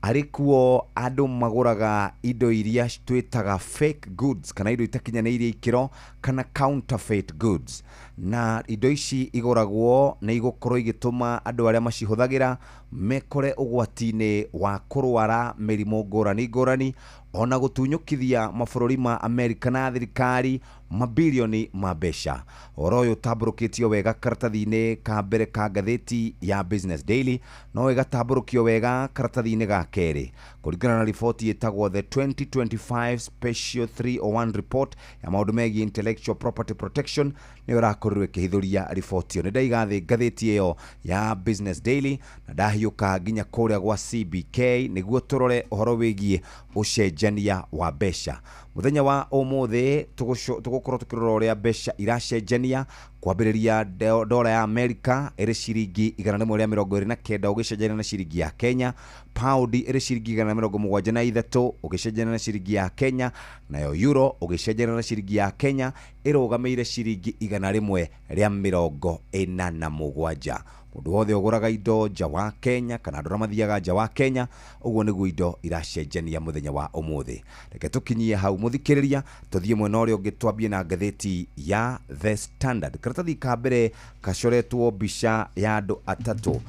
arĩ kuo andũ magũraga indo iria twĩtaga fake goods kana indo itakinyanĩirie ikĩro kana counterfeit goods, na indo ici igũragwo nĩ igũkorwo igĩtũma andũ arĩa macihũthagĩra mekore ũgwati-inĩ wa kũrwara mĩrimũ ngũrani ngũrani, ona gũtunyũkithia mabũrũri ma Amerika na thirikari mabilioni ma mbeca. Ũhoro ũyũ ũtambũrũkĩtio wega karatathi-inĩ ka mbere ka ngathĩti ya Business Daily, no ĩgatambũrũkio wega karatathi-inĩ ga kerĩ kũringana na riboti ĩtagwo the 2025 Special 301 Report ya maũndũ megiĩ intellectual property protection, nĩyo ĩrakorirwo ĩkĩhithũria riboti ĩyo. Nĩ ndaiga thĩ ngathĩti ĩyo ya Business Daily na ndahiũka nginya kũrĩa gwa CBK nĩguo tũrore ũhoro wĩgiĩ ũcenjania wa mbeca. Mũthenya wa ũmũthĩ tũgũkorwo tũkĩrora ũrĩa mbeca iracenjania kwambĩrĩria dola ya Amerika ĩrĩ ciringi 129 ũgĩcenjania na ciringi ya Kenya, paundi ĩrĩ ciringi 173 ũgĩcenjania na ciringi ya Kenya, nayo euro ũgĩcenjania na ciringi ya Kenya ĩrũgamĩire ciringi 147. Mũndũ wothe ũgũraga indo nja wa Kenya kana andũ arĩa mathiaga nja wa Kenya, ũguo nĩguo indo iracenjania mũthenya wa ũmũthĩ. Reke tũkinyie hau mũthikĩrĩria, tũthiĩ mwena ũrĩa ũngĩ twambie na ngathĩti ya The Standard. Karatathi ka mbere kacoretwo mbica ya andũ atatũ: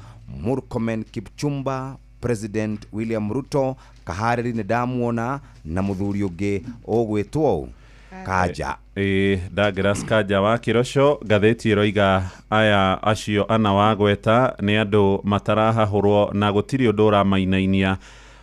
Murkomen Kipchumba, President William Ruto, Kaharĩri nĩ ndamuona, na mũthuri ũngĩ ũgwĩtwo Kanja. Ĩĩ, Douglas Kanja wa Kĩroco. Ngathĩti ĩroiga aya acio ana wagweta nĩ andũ matarahahũrwo na gũtirĩ ũndũ ũramainainia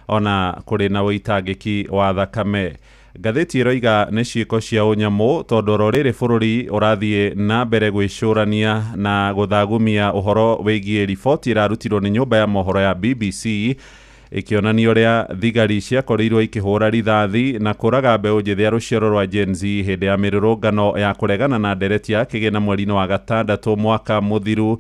ona kũrĩ na ũitangĩki wa thakame. Ngathĩti ĩroiga nĩ ciĩko cia ũnyamũ tondũ oro rĩrĩ bũrũri ũrathiĩ na mbere gwĩcũrania na gũthagumia ũhoro wĩgiĩ riboti ĩrarutirwo nĩ nyũmba ya mohoro ya BBC ĩkĩonania ũrĩa thigari ciakorirwo ikĩhũra rithathi na kũraga mbeũ njĩthĩ ya rũciaro rwa Gen Z hĩndĩ ya mĩrũrũngano ya kũregana na ndereti ya kĩgĩna mweri-inĩ wa gatandatũ mwaka mũthiru.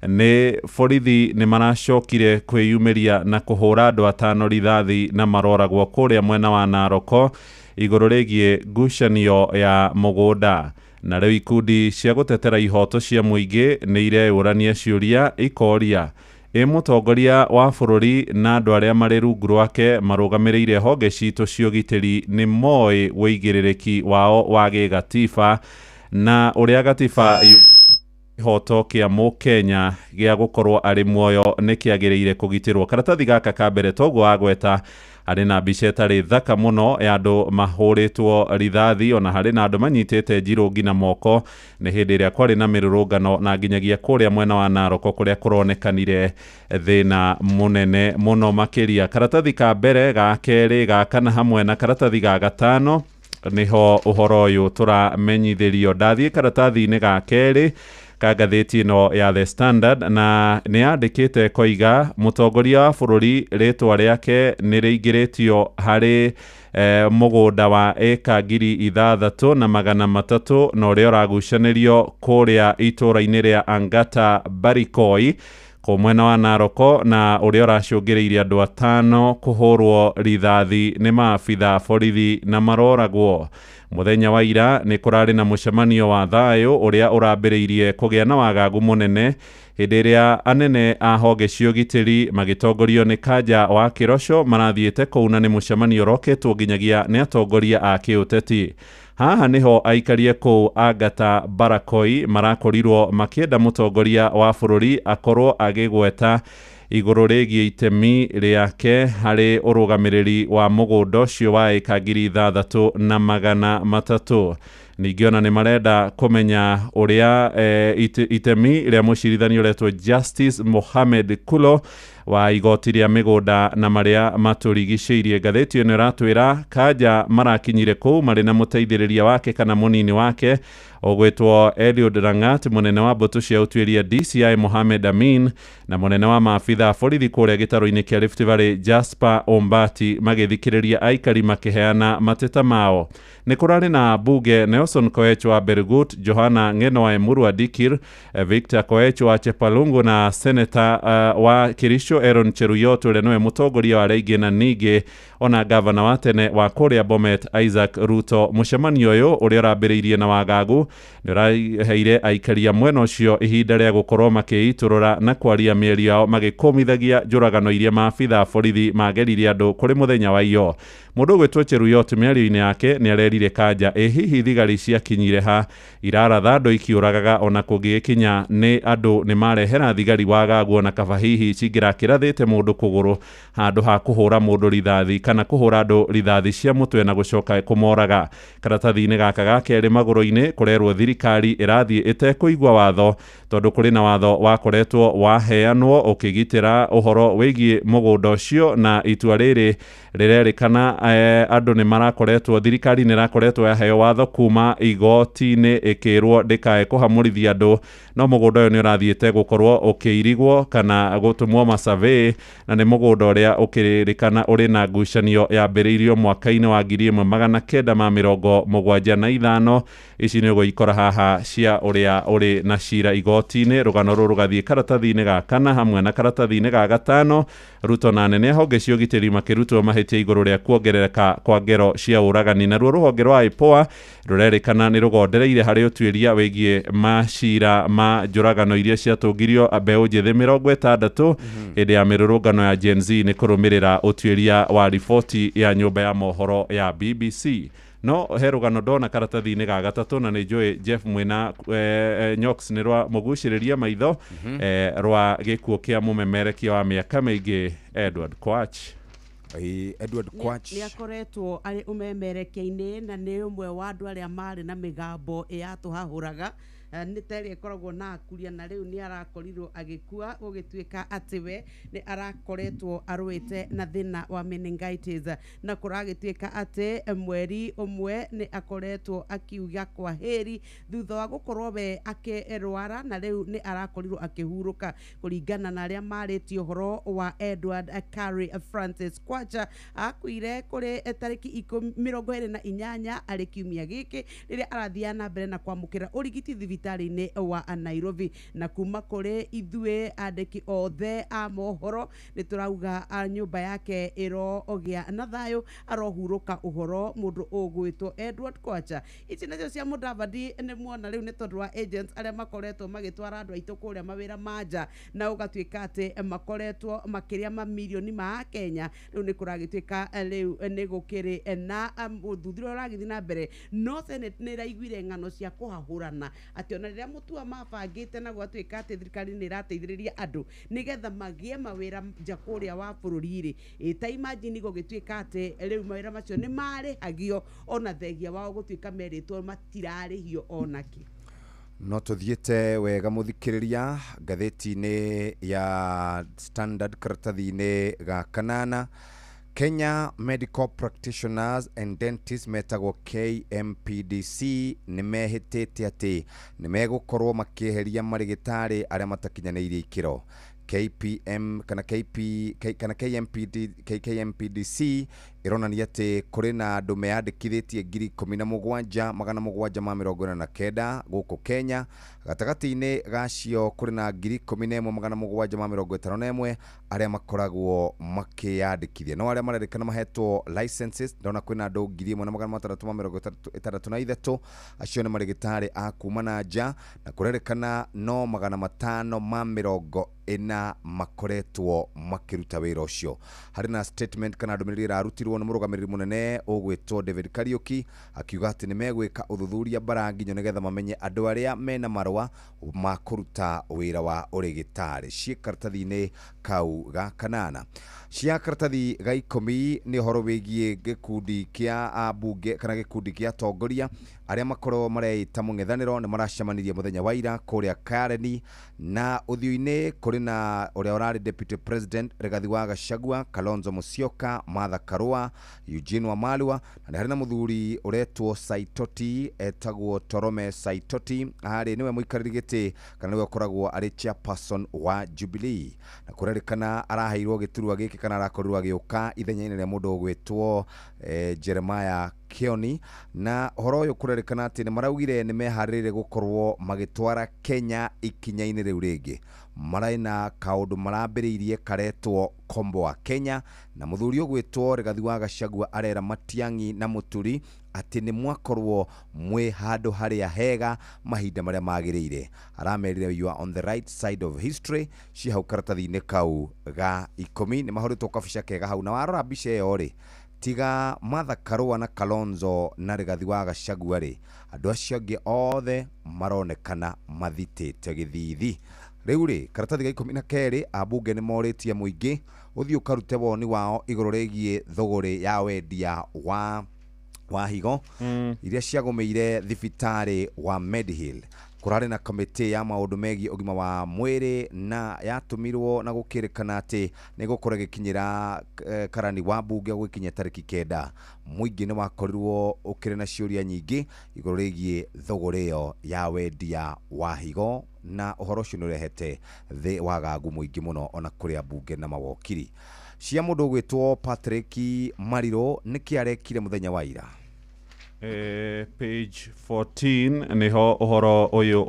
Nĩ borithi nĩ maracokire kwĩyumĩria na kũhũra andũ atano rithathi na maroragwo kũrĩa mwena wa Naroko igũrũ rĩgiĩ ngucanio ya mũgũnda. Na rĩu ikundi cia gũtetera ihoto cia mũingĩ nĩ ireyũrania ciũria ikoria ĩ mũtongoria wa bũrũri na andũ arĩa marĩ rungu rwake marũgamĩrĩire honge citũ cia ũgitĩri nĩ moĩ wĩigĩrĩrĩki wao wa gĩgatiba na ũrĩa gatiba ihoto kĩa mũkenya gĩa gũkorwo arĩ muoyo nĩ kĩagĩrĩire kũgitĩrwo. Karatathi gaka ka mbere toguo wagweta harĩ na mbica ĩtarĩ thaka mũno ya andũ mahũrĩtwo rithathi, ona harĩ na andũ manyitĩte njirũngi na moko nĩ hĩndĩ ĩrĩa kwarĩ na mĩrũrũngano na nginyagia kũrĩa mwena wa Naroko kũrĩa kũronekanire thĩna mũnene mũno makĩria. Karatathi ka mbere, ga kerĩ, ga kana hamwe na karatathi ga gatano niho ũhoro ũyũ tũramenyithĩrio. Ndathiĩ karatathi-inĩ ga kerĩ ka ngathĩti ĩno ya The Standard na nĩ yandĩkĩte koiga mũtongoria wa bũrũri rĩtwa rĩake nĩ rĩingĩrĩtio harĩ mũgũnda wa ĩka 6,300 na ũrĩa ũragucanĩrio kũrĩa itũũra-inĩ rĩa Angata Barikoi kũu mwena wa Naroko na ũrĩa ũracũngĩrĩirie andũ atano kũhũrwo rithathi nĩ maabitha borithi na maroragwo. Mũthenya wa ira nĩ kũrarĩ na mũcemanio wa thayũ ũrĩa ũrambĩrĩirie kũgĩa na wagagu mũnene hĩndĩ ĩrĩa anene a honge cia ũgitĩri magĩtongorio nĩ Kanja wa Kĩroco marathiĩte kũu na nĩ mũcemanio ũroketwo nginyagia nĩ atongoria a kĩũteti. Haha niho aikarie kũu Angata Barakoi marakorirwo makĩenda mũtongoria wa bũrũri akorwo agĩgweta igũrũ rĩgiĩ itemi rĩake harĩ ũrũgamĩrĩri wa mũgũnda ũcio wa ĩka 6,300. Ningĩ ona nĩ marenda kũmenya ũrĩa itemi rĩa mũcirithania ũretwo Justice Mohamed Kulo wa igoti rĩa mĩgũnda na marĩa matũrigicĩirie. Ngathĩti ĩno ĩratwĩra Kanja marakinyire kũu marĩ na mũteithĩrĩria wake kana mũnini wake ũgwĩtwo Eliud Langat, mũnene wa mbũtũ cia ũtuĩria DCI Mohamed Amin na mũnene wa maabitha borithi kũrĩa gĩtarũ-inĩ kĩa Rift Valley Jasper Ombati magĩthikĩrĩria aikari makĩheana mateta mao. Nĩ kũrarĩ na mbunge Nelson Koech wa Bergut, Johana Ng'eno wa Emurua Dikir, Victor Koech wa Chepalungu na seneta wa Kericho Aaron Cheruiyot ũrĩa nĩwe mũtongoria wa arĩa na ningĩ ona gavana wa tene wa kũrĩa Bomet Isaac Ruto. Mũcemanio ũyũ ũrĩa ũrambĩrĩirie na wagagu nĩ ũraheire aikari a mwena ũcio ihinda rĩa gũkorwo makĩitũrũra na kwaria mĩario yao magĩkũmithagia njũragano iria maabitha borithi mageririe andũ kũrĩ mũthenya wa iyo. Mũndũ ũgwĩtwo Cheruiyot mĩario-inĩ yake nĩ arerire Kanja ĩ hihi thigari ciakinyire ha iraratha andũ ikiũragaga ona kũngĩgĩkinya nĩ andũ nĩ marehera thigari wagagu ona kaba hihi cingĩrakĩrathĩte mũndũ kũgũrũ handũ ha kũhũra mũndũ rithathi kana kũhũra andũ rithathi cia mũtwe na gũcoka kũmoraga. Karatathi-inĩ gaka ga kerĩ magũrũ-inĩ kũrerwo thirikari ĩrathiĩ ĩtekũigua watho tondũ kũrĩ na watho wakoretwo waheanwo ũkĩgitĩra ũhoro wĩgiĩ mũgũnda ũcio na itua rĩrĩ rĩrerĩkana andũ nĩ marakoretwo thirikari nĩ ĩrakoretwo yaheo watho kuma igoti-inĩ ĩkĩrwo ndĩkae kũhamũrithia andũ no mũgũnda ũyũ nĩ ũrathiĩte gũkorwo ũkĩirigwo kana gũtũmwo masurvey na nĩ mũgũnda ũrĩa ũkĩrĩkana ũrĩ na ngucanio yambĩrĩirio mwaka-inĩ wa 1975. Ici nĩ ũgũikora haha cia ũrĩa ũrĩ na cira igoti-inĩ. Rũgano rũrũ rũgathiĩ karatathi-inĩ ga kana hamwe na karatathi-inĩ ga gatano. Ruto na anene a honge cia ũgitĩri makĩrutwo mahĩtia igũrũ rĩa kuongerereka kwa ngero cia ũragani. Naruo rũhonge rwa IPOA rũrerĩkana nĩ rũgondereire harĩ ũtuĩria wĩgiĩ macira ma njũragano iria ciatũngirio mbeũ njĩthĩ 60 hĩndĩ ya mĩrũrũngano ya Gen Z nĩ kũrũmĩrĩra ũtuĩria wa riboti ya nyũmba ya mohoro ya BBC. No he rũgano ndona karatathi-inĩ ga gatatũ na nĩ njũĩ Jeff mwĩna Nyox nĩ rwa mũgucĩrĩria maitho rwa gĩkuũ kĩa mũmemerekia wa mĩaka mĩingĩ Edward Kwach. Edward Kwach nĩ akoretwo arĩ ũmemerekia-inĩ na nĩ ũmwe wa andũ arĩa marĩ na mĩgambo ĩyatũhahũraga Nĩ ta ĩrĩa ĩkoragwo na akuria, na rĩu nĩ arakorirwo agĩkua, gũgĩtuĩka atĩ we nĩ arakoretwo arũĩte na thĩna wa meningitis, na kũragĩtuĩka atĩ mweri ũmwe nĩ akoretwo akiuga kwa heri thutha wa gũkorwo we akĩrwara, na rĩu nĩ arakorirwo akĩhurũka. Kũringana na arĩa marĩtie ũhoro wa Edward Curry Francis Kwacha, akuire kũrĩ tarĩki 28 arĩ kiumia gĩkĩ, rĩrĩa arathiaga na mbere na kwamũkĩra ũrigiti thibitarĩ-inĩ wa Nairobi. Na kuma kũrĩ ithuĩ andĩki othe a mohoro, nĩ tũrauga nyũmba yake ĩrogĩa na thayũ, arohurũka ũhoro mũndũ ũgwĩtwo Edward Kwacha. Ici nacio cia Mudavadi nĩ muona rĩu nĩ tondũ wa agents arĩa makoretwo magĩtwara andũ aitũ kũrĩa mawĩra ma nja, na ũgatuĩka atĩ makoretwo makĩrĩa mamirioni ma Kenya. Rĩu nĩ kũragĩtuĩka rĩu nĩ gũkĩrĩ na ũthuthuria ũragĩthiĩ na mbere, no Senate nĩ ĩraiguire ng'ano cia kũhahũrana atĩ ona rĩrĩa mũtua mabangĩte na gwatuĩka atĩ thirikari nĩ ĩrateithĩrĩria andũ nĩgetha magĩe mawĩra nja kũrĩa wa bũrũri rĩ, ta imagine gũgĩtuĩka atĩ rĩu mawĩra macio nĩ marĩhagio, ona thengia wao gũtuĩka merĩtwo matirarĩhio onakĩ. No tuthiĩte wega mũthikĩrĩria ngathĩti-inĩ ya Standard karatathi-inĩ ga kanana. Kenya Medical Practitioners and Dentists metagwo KMPDC nĩ mehĩtĩte atĩ nĩ megũkorwo makĩeheria marĩgĩtarĩ arĩa matakinyanĩirie ikĩro. KPM kana KP K, kana KMPD K, KMPDC ĩronania atĩ kũrĩ na andũ meyandĩkithĩtie 17,749 gũkũ Kenya. Gatagatĩ-inĩ gacio kũrĩ na 11,751 arĩa makoragwo makĩyandĩkithia, no arĩa marerĩkana mahetwo licenses, ndona kwĩna andũ 1,663, acio nĩ marĩgĩtarĩ a kuma na nja, na kũrerĩkana no 540 makoretwo makĩruta wĩra ũcio. Harĩ na statement kana ndũmĩrĩri ĩrarutirwo nĩ mũrũgamĩrĩri mũnene ũgwĩtwo David Kariuki, akiuga atĩ nĩ megwĩka ũthuthuria mbaranginyo nĩgetha mamenye andũ arĩa mena marũa ma kũruta wĩra wa ũrĩgĩtarĩ. Ciĩ karatathi-inĩ kau ga kanana. Cia karatathi ga 10 nĩ ũhoro wĩgiĩ gĩkundi kĩa ambunge kana gĩkundi kĩa atongoria arĩa makorwo mareita mũng'ethanĩro nĩ maracemanirie mũthenya wa ira kũrĩa Kareni, na ũthiũ-inĩ kũrĩ na ũrĩa ũrarĩ Deputy President Rigathi wa Gachagua, Kalonzo Musyoka, Martha Karua, Eugene Wamalwa, na nĩ harĩ na mũthuri ũretwo Saitoti, etagwo Torome Saitoti, harĩ nĩwe mũikarĩri gĩtĩ kana nĩwe ũkoragwo arĩ chairperson wa Jubilee, na kũrerĩkana araheirwo gĩturwa gĩkĩ kana arakorirwo agĩũka ithenya-inĩ rĩa mũndũ ũgwĩtwo Jeremiah Kioni. Na ũhoro ũyũ kũrerĩkana atĩ nĩ maraugire nĩ meharĩrĩire gũkorwo magĩtwara Kenya ikinya-inĩ rĩu rĩngĩ. Marĩ na kaũndũ marambĩrĩirie karetwo Komboa Kenya, na mũthuri ũgwĩtwo Rigathi wa Gachagua arera Matiang'i na Mũturi atĩ nĩ mwakorwo mwĩ handũ harĩa hega mahinda marĩa magĩrĩire. Aramerire you are on the right side of history. Ci hau karatathi-inĩ kau ga 10 nĩ mahũrĩtwo kabica kega hau, na warora mbica ĩyo rĩ, tiga Martha Karua na Kalonzo na Rigathi wa Gachagua rĩ, andũ acio angĩ othe maronekana mathitĩte gĩthithi. Rĩu rĩ, karatathi ga 12 ambunge nĩ morĩtie mũingĩ ũthiĩ ũkarute woni wao igũrũ rĩgiĩ thũgũrĩ ya wendia wa higo iria ciagũmĩire thibitarĩ wa Medihill. Kũrarĩ na kamĩtĩ ya maũndũ megiĩ ũgima wa mwĩrĩ na yatũmirwo na gũkĩrĩkana atĩ nĩ gũkorwo ĩgĩkinyĩra karani wa mbunge gũgĩkinya tarĩki 9. Mũingĩ nĩ wakorirwo ũkĩrĩ na ciũria nyingĩ igũrũ rĩgiĩ thũgũrĩ ĩyo ya wendia wa higo, na ũhoro ũcio nĩ ũrehete thĩ wagagu mũingĩ mũno ona kũrĩ ambunge na mawokiri. Cia mũndũ ũgwĩtwo Patrick Mariro nĩkĩ arekire mũthenya wa ira? Page 14 niho ũhoro ũyũ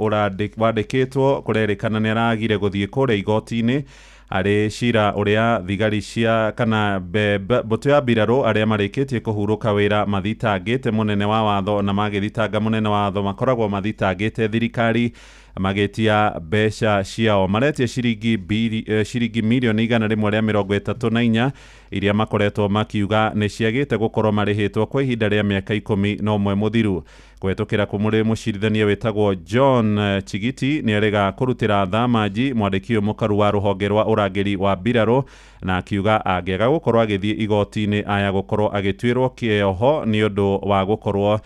wandĩkĩtwo. Kũrerĩkana nĩ aragire gũthiĩ kũrĩa igoti-inĩ arĩ cira ũrĩa thigari cia kana mbũtũ ya mbirarũ arĩa marĩkĩtie kũhurũka wĩra mathitangĩte mũnene wa watho, na magĩthitanga mũnene wa watho makoragwo mathitangĩte thirikari magĩtia mbeca ciao. Maretia ciringi mirioni 134 iria makoretwo makiuga nĩ ciagĩte gũkorwo marĩhĩtwo kwa ihinda rĩa mĩaka 11 mũthiru. Kũhetũkĩra kũmũrĩ mũcirithania wĩtagwo John Chigiti nĩ arega kũrutĩra thamaji mwandĩki ũyũ mũkaru wa rũhonge rwa ũrangĩri wa mbirarũ, na akiuga angĩaga gũkorwo agĩthiĩ igoti-inĩ aya gũkorwo agĩtuĩrwo kĩoho nĩ ũndũ wa gũkorwo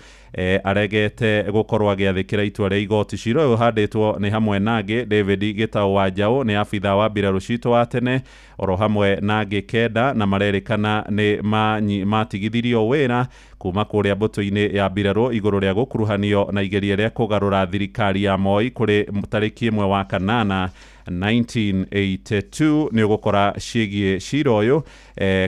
Aregete gũkorwo agĩathĩkĩra itua rĩa igoti. Cira ũyũ ũhandĩtwo nĩ hamwe na angĩ David Gĩtaũ wa Njaũ nĩ abithaa wa mbirarũ citũ wa tene oro hamwe na angĩ 9 na marerĩkana nĩ matigithirio wĩra kuma kũrĩa mbũtũ-inĩ ya mbirarũ igũrũ rĩa gũkuruhanio na igeria rĩa kũgarũra thirikari ya Moi kũrĩ tarĩki 1 wa kanana 1982. Nĩ ũgũkora ciĩgiĩ cira ũyũ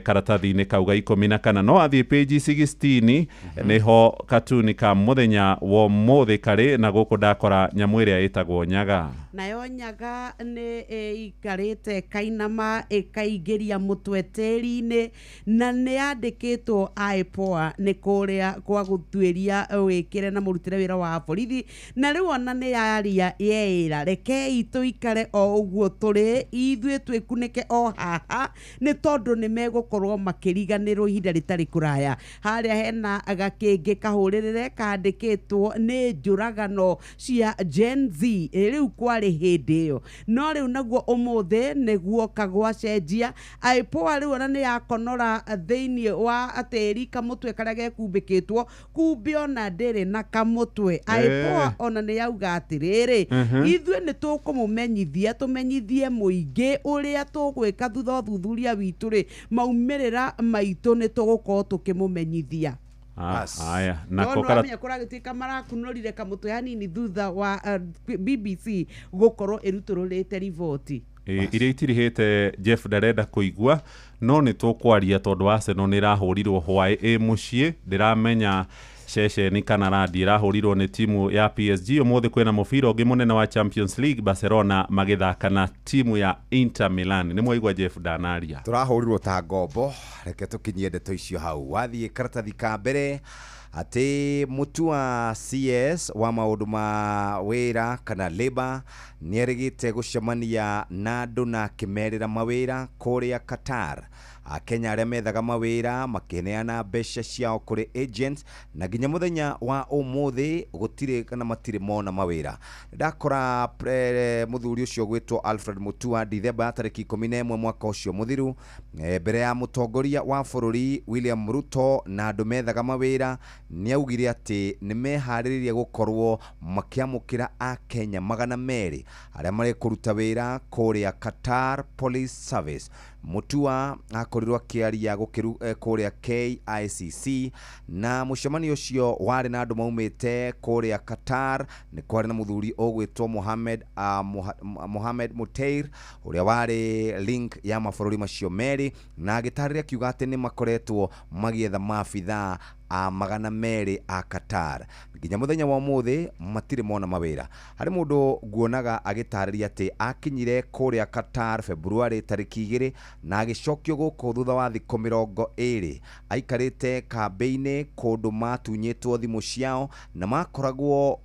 karatathi-inĩ kau ga 14 no athiĩ page 16 nĩho katuni ka mũthenya wa ũmũthĩ karĩ na gũkũ ndakora nyamũ ĩrĩa ĩtagwo nyaga. Nayo nyaga nĩ ĩikarĩte kainama ĩkaingĩria mũtwe tĩri-inĩ na nĩ yandĩkĩtwo IPOA nĩ kũrĩa kwa gũtuĩria wĩkĩre na mũrutĩre wĩra wa borithi na rĩu ona nĩ yaria yeĩra rekei tũikare o ũguo tũrĩ ithuĩ twĩkunĩke o haha nĩ tondũ nĩ megũkorwo makĩriganĩrwo ihinda rĩtarĩ kũraya. Harĩa hena gakĩngĩ kahũrĩrĩre kandĩkĩtwo nĩ njũragano cia Gen Z rĩu kwarĩ hĩndĩ ĩyo no rĩu naguo ũmũthĩ nĩguo kagwacenjia. IPOA rĩu ona nĩ yakonora thĩinĩ wa tĩri kamũtwe karĩa gekumbĩkĩtwo kumbe ona ndĩrĩ na kamũtwe. IPOA ona nĩ yauga atĩrĩrĩ ithuĩ nĩ tũkũmũmenyithia tũmenyithie mũingĩ ũrĩa tũgwĩka thutha wa ũthuthuria witũ rĩ maumĩrĩra maitũ nĩ tũgũkorwo tũkĩmũmenyithia. Haya nako karamenya kũragĩtuĩka marakunũrire kamũtwe hanini thutha wa BBC gũkorwo ĩrutũrũrĩte riboti iria itirihĩte. Jeff ndarenda kũigua no nĩ tũkwaria tondũ Arsenal nĩ ĩrahũrirwo hwaĩ ĩ mũciĩ ndĩramenya ceceni kana randi ĩrahũrirwo nĩ timu ya PSG. Ũmũthĩ kwĩna mũbira ũngĩ mũnene wa Champions League, Barcelona magĩthaka na timu ya Inter Milan. Nĩ mwaigua Jeff ndanaria tũrahũrirwo ta ngombo. Reke tũkinyie ndeto icio hau. Wathiĩ karatathi ka mbere atĩ Mutua CS wa maũndũ ma wĩra kana labor nĩ erĩgĩte gũcemania na andũ na akĩmerĩra mawĩra kũrĩa Qatar. Akenya arĩa methaga mawĩra makĩneana mbeca ciao kũrĩ agents na nginya mũthenya wa ũmũthĩ gũtirĩ kana matirĩ mona mawĩra. Ndakora mũthuri ũcio gwĩtwo Alfred Mutua Dithemba tarĩki 11 mwaka ũcio mũthiru mbere ya mũtongoria wa bũrũri William Ruto na andũ methaga mawĩra nĩ augire atĩ nĩ meharĩrĩria gũkorwo makĩamũkĩra Akenya 200 arĩa marĩ kũruta wĩra kũrĩa Qatar Police Service. Mutua akorirwo akĩaria kũrĩa KICC na mũcemanio ũcio warĩ na andũ maumĩte kũrĩa Qatar. Nĩ kwarĩ na mũthuri ũgwĩtwo Mohamed Muteir ũrĩa warĩ link ya mabũrũri macio merĩ na agĩtarĩria akiuga atĩ nĩ makoretwo magĩetha maabithaa a 200 a Qatar nginya mũthenya wa ũmũthĩ matirĩ mona mawĩra. Harĩ mũndũ nguonaga agĩtarĩria atĩ akinyire kũrĩa Qatar February tarĩki 2 na agĩcokio gũkũ thutha wa thikũ 20 aikarĩte kambĩ-inĩ kũndũ matunyĩtwo thimũ ciao na makoragwo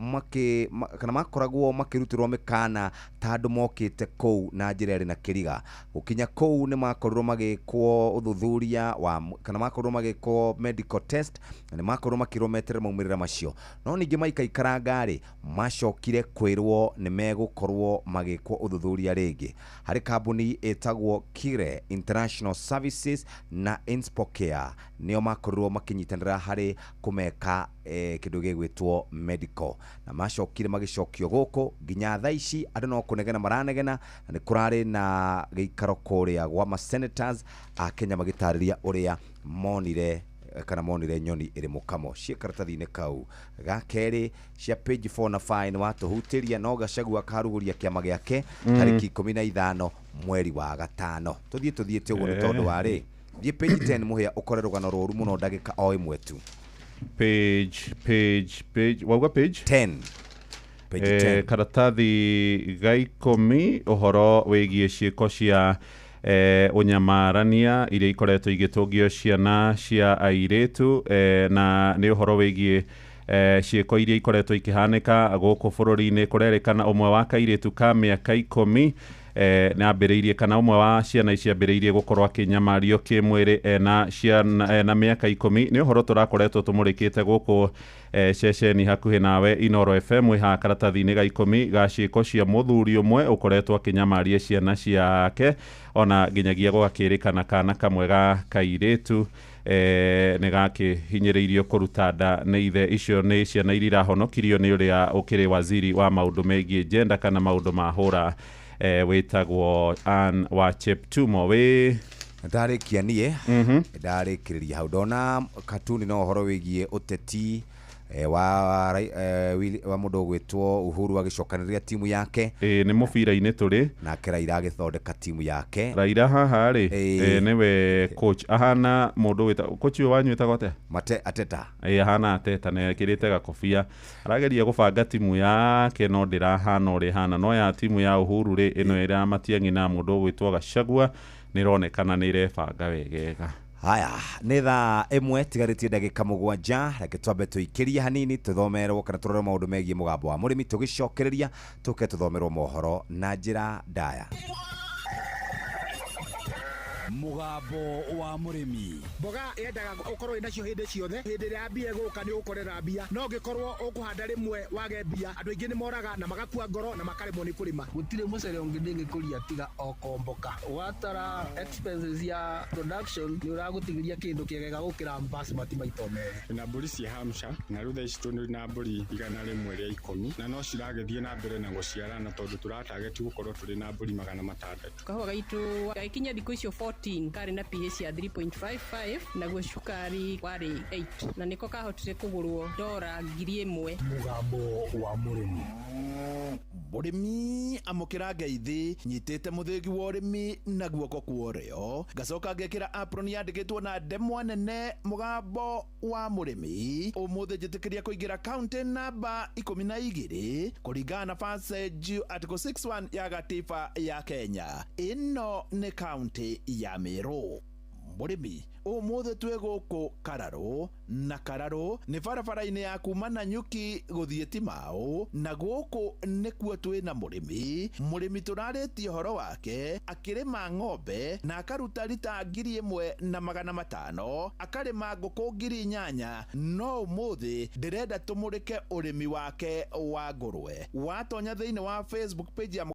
makĩrutĩrwo mĩkana ta andũ mokĩte kũu na njĩra ĩrĩ na kĩriga. Gũkinya kũu nĩ makorirwo magĩkwo ũthuthuria wa kana makorirwo magĩkwo medical test na nĩ makorirwo makĩrwo meterere maumĩrĩra macio no ningĩ maikaikaranga rĩ macokire kwĩrwo nĩ megũkorwo magĩkwo ũthuthuria rĩngĩ. Harĩ kambuni ĩtagwo Kire International Services na Inspocare nĩo makorirwo makĩnyitanĩra harĩ kũmeka kĩndũ gĩgwĩtwo medical na macokire magĩcokio gũkũ nginya thaa ici andũ no kũnegena maranegena na nĩ kũrarĩ na gĩikaro kũrĩa gwa ma senators a Kenya magĩtarĩria ũrĩa monire kana monire nyoni ĩrĩ mũkamo. Ciĩ karatathi-inĩ kau ga kerĩ cia page 4 na 5 watũhutĩria no Gachagua akarugũria kĩama gĩake tarĩki 15 mweri wa gatano. Tũthiĩ tũthiĩte ũguo nĩ tondũ warĩ thiĩ page 10 mũhĩa ũkore rũgano rũru mũno ndagĩka o ĩmwe tu. Page wauga page 10. Page 10 karatathi ga 10 ũhoro wĩgiĩ ciĩko cia ũnyamarania iria ikoretwo igĩtũngio ciana cia airĩtu na nĩ ũhoro wĩgiĩ ciĩko iria ikoretwo ikĩhanĩka gũkũ bũrũri-inĩ. Kũrerĩkana ũmwe wa kairĩtu ka mĩaka 10 Nĩ ambĩrĩirie kana ũmwe wa ciana ici ambĩrĩirie gũkorwo akĩnyamario kĩmwĩrĩ ena ciana ena mĩaka 10. Nĩ ũhoro tũrakoretwo tũmũrĩkĩte gũkũ ceceni hakuhĩ nawe Inoro FM, wĩ haha karatathi-inĩ ga 10 ga ciĩko cia mũthuri ũmwe ũkoretwo akĩnyamaria ciana ciake, ona nginyagia gũgakĩrĩkana kana kamwe ga kairĩtu nĩ gakĩhinyĩrĩirio kũruta nda nĩ ithe. Icio nĩ ciana iria irahonokirio nĩ ũrĩa ũkĩrĩ waziri wa maũndũ megiĩ gender kana maũndũ ma hũra, wĩtagwo Ann wa Cheptumo. Wĩ Ndarĩkia niĩ, ndarĩkĩrĩria hau ndona katuni no ũhoro wĩgiĩ ũteti wa wa mũndũ ũgwĩtwo Uhuru agĩcokanĩrĩria timu yake. Nĩ mũbira-inĩ tũrĩ. Nake Raila agĩthondeka timu yake. Raila haha rĩ, nĩwe coach, ahana mũndũ wĩta coach ũyũ wanyu wĩtagwo atĩa? Mate Ateta. Ahana Ateta na ekĩrĩte gakobia, arageria gũbanga timu yake no ndĩrahana ũrĩa ĩhana. No ya timu ya Uhuru rĩ, ĩno ĩrĩa Matiang'i na mũndũ ũgwĩtwo Gachagua nĩronekana nĩ ĩrebanga wegega. Haya, nĩ thaa 1 tigarĩtie ndagĩka 7. Reke twambe tũikĩrie hanini tũthomerwo kana tũrore maũndũ megiĩ mũgambo wa mũrĩmi, tũgĩcokereria tũke tũthomerwo mohoro na njĩra ndaya. Mũgambo wa mũrĩmi. Mboga yendaga ũkorwo wĩ nacio hĩndĩ ciothe, hĩndĩ ĩrĩa ya mbia ĩgũka nĩ ũgũkorera mbia, no ũngĩkorwo ũkũhanda rĩmwe wage mbia, andũ aingĩ nĩ moraga na magakua ngoro na makaremwo nĩ kũrĩma. Gũtirĩ mũcere ũngĩ ndĩngĩkũria tiga o komboka. Watara expenses ya production nĩ ũragũtigĩria kĩndũ kĩega gũkĩra basmati maita merĩ. Na mbũri cia Hampshire na rĩu thaa ici tũrĩ na mbũri 110 na no ciragĩthiĩ na mbere na gũciarana tondũ tũratageti gũkorwo tũrĩ na mbũri 600. Kahũa gaitũ gagĩkinya thikũ icio 14 karĩ na pH ya 3.55, naguo cukari warĩ 8, na nĩko kahotire kũgũrwo $1,000. Mũgambo wa mũrĩmi. Mũrĩmi amũkĩra ngeithi, nyitĩte mũthĩgi wa ũrĩmi na guoko kwa ũrĩo, ngacoka ngekĩra apron yandĩkĩtwo na ndemwa nene mũgambo wa mũrĩmi. Ũmũthĩ njĩtĩkĩria kũingĩra kaunti namba 12 kũringana na passage article 61 ya gatiba ya Kenya. Ĩno nĩ kaunti ya Meru. Mũrĩmi ũmũthĩ twĩ gũkũ Kararũ, na Kararũ nĩ barabara-inĩ ya kuma Nanyuki gũthiĩ Timau, na gũkũ nĩkuo twĩ na mũrĩmi. Mũrĩmi tũrarĩtie ũhoro wake akĩrĩma ng'ombe na akaruta rita 1500, akarĩma ngũkũ 8000, no ũmũthĩ ndĩrenda tũmũrĩke ũrĩmi wake wa ngũrwe. Watonya thĩinĩ wa Facebook page ya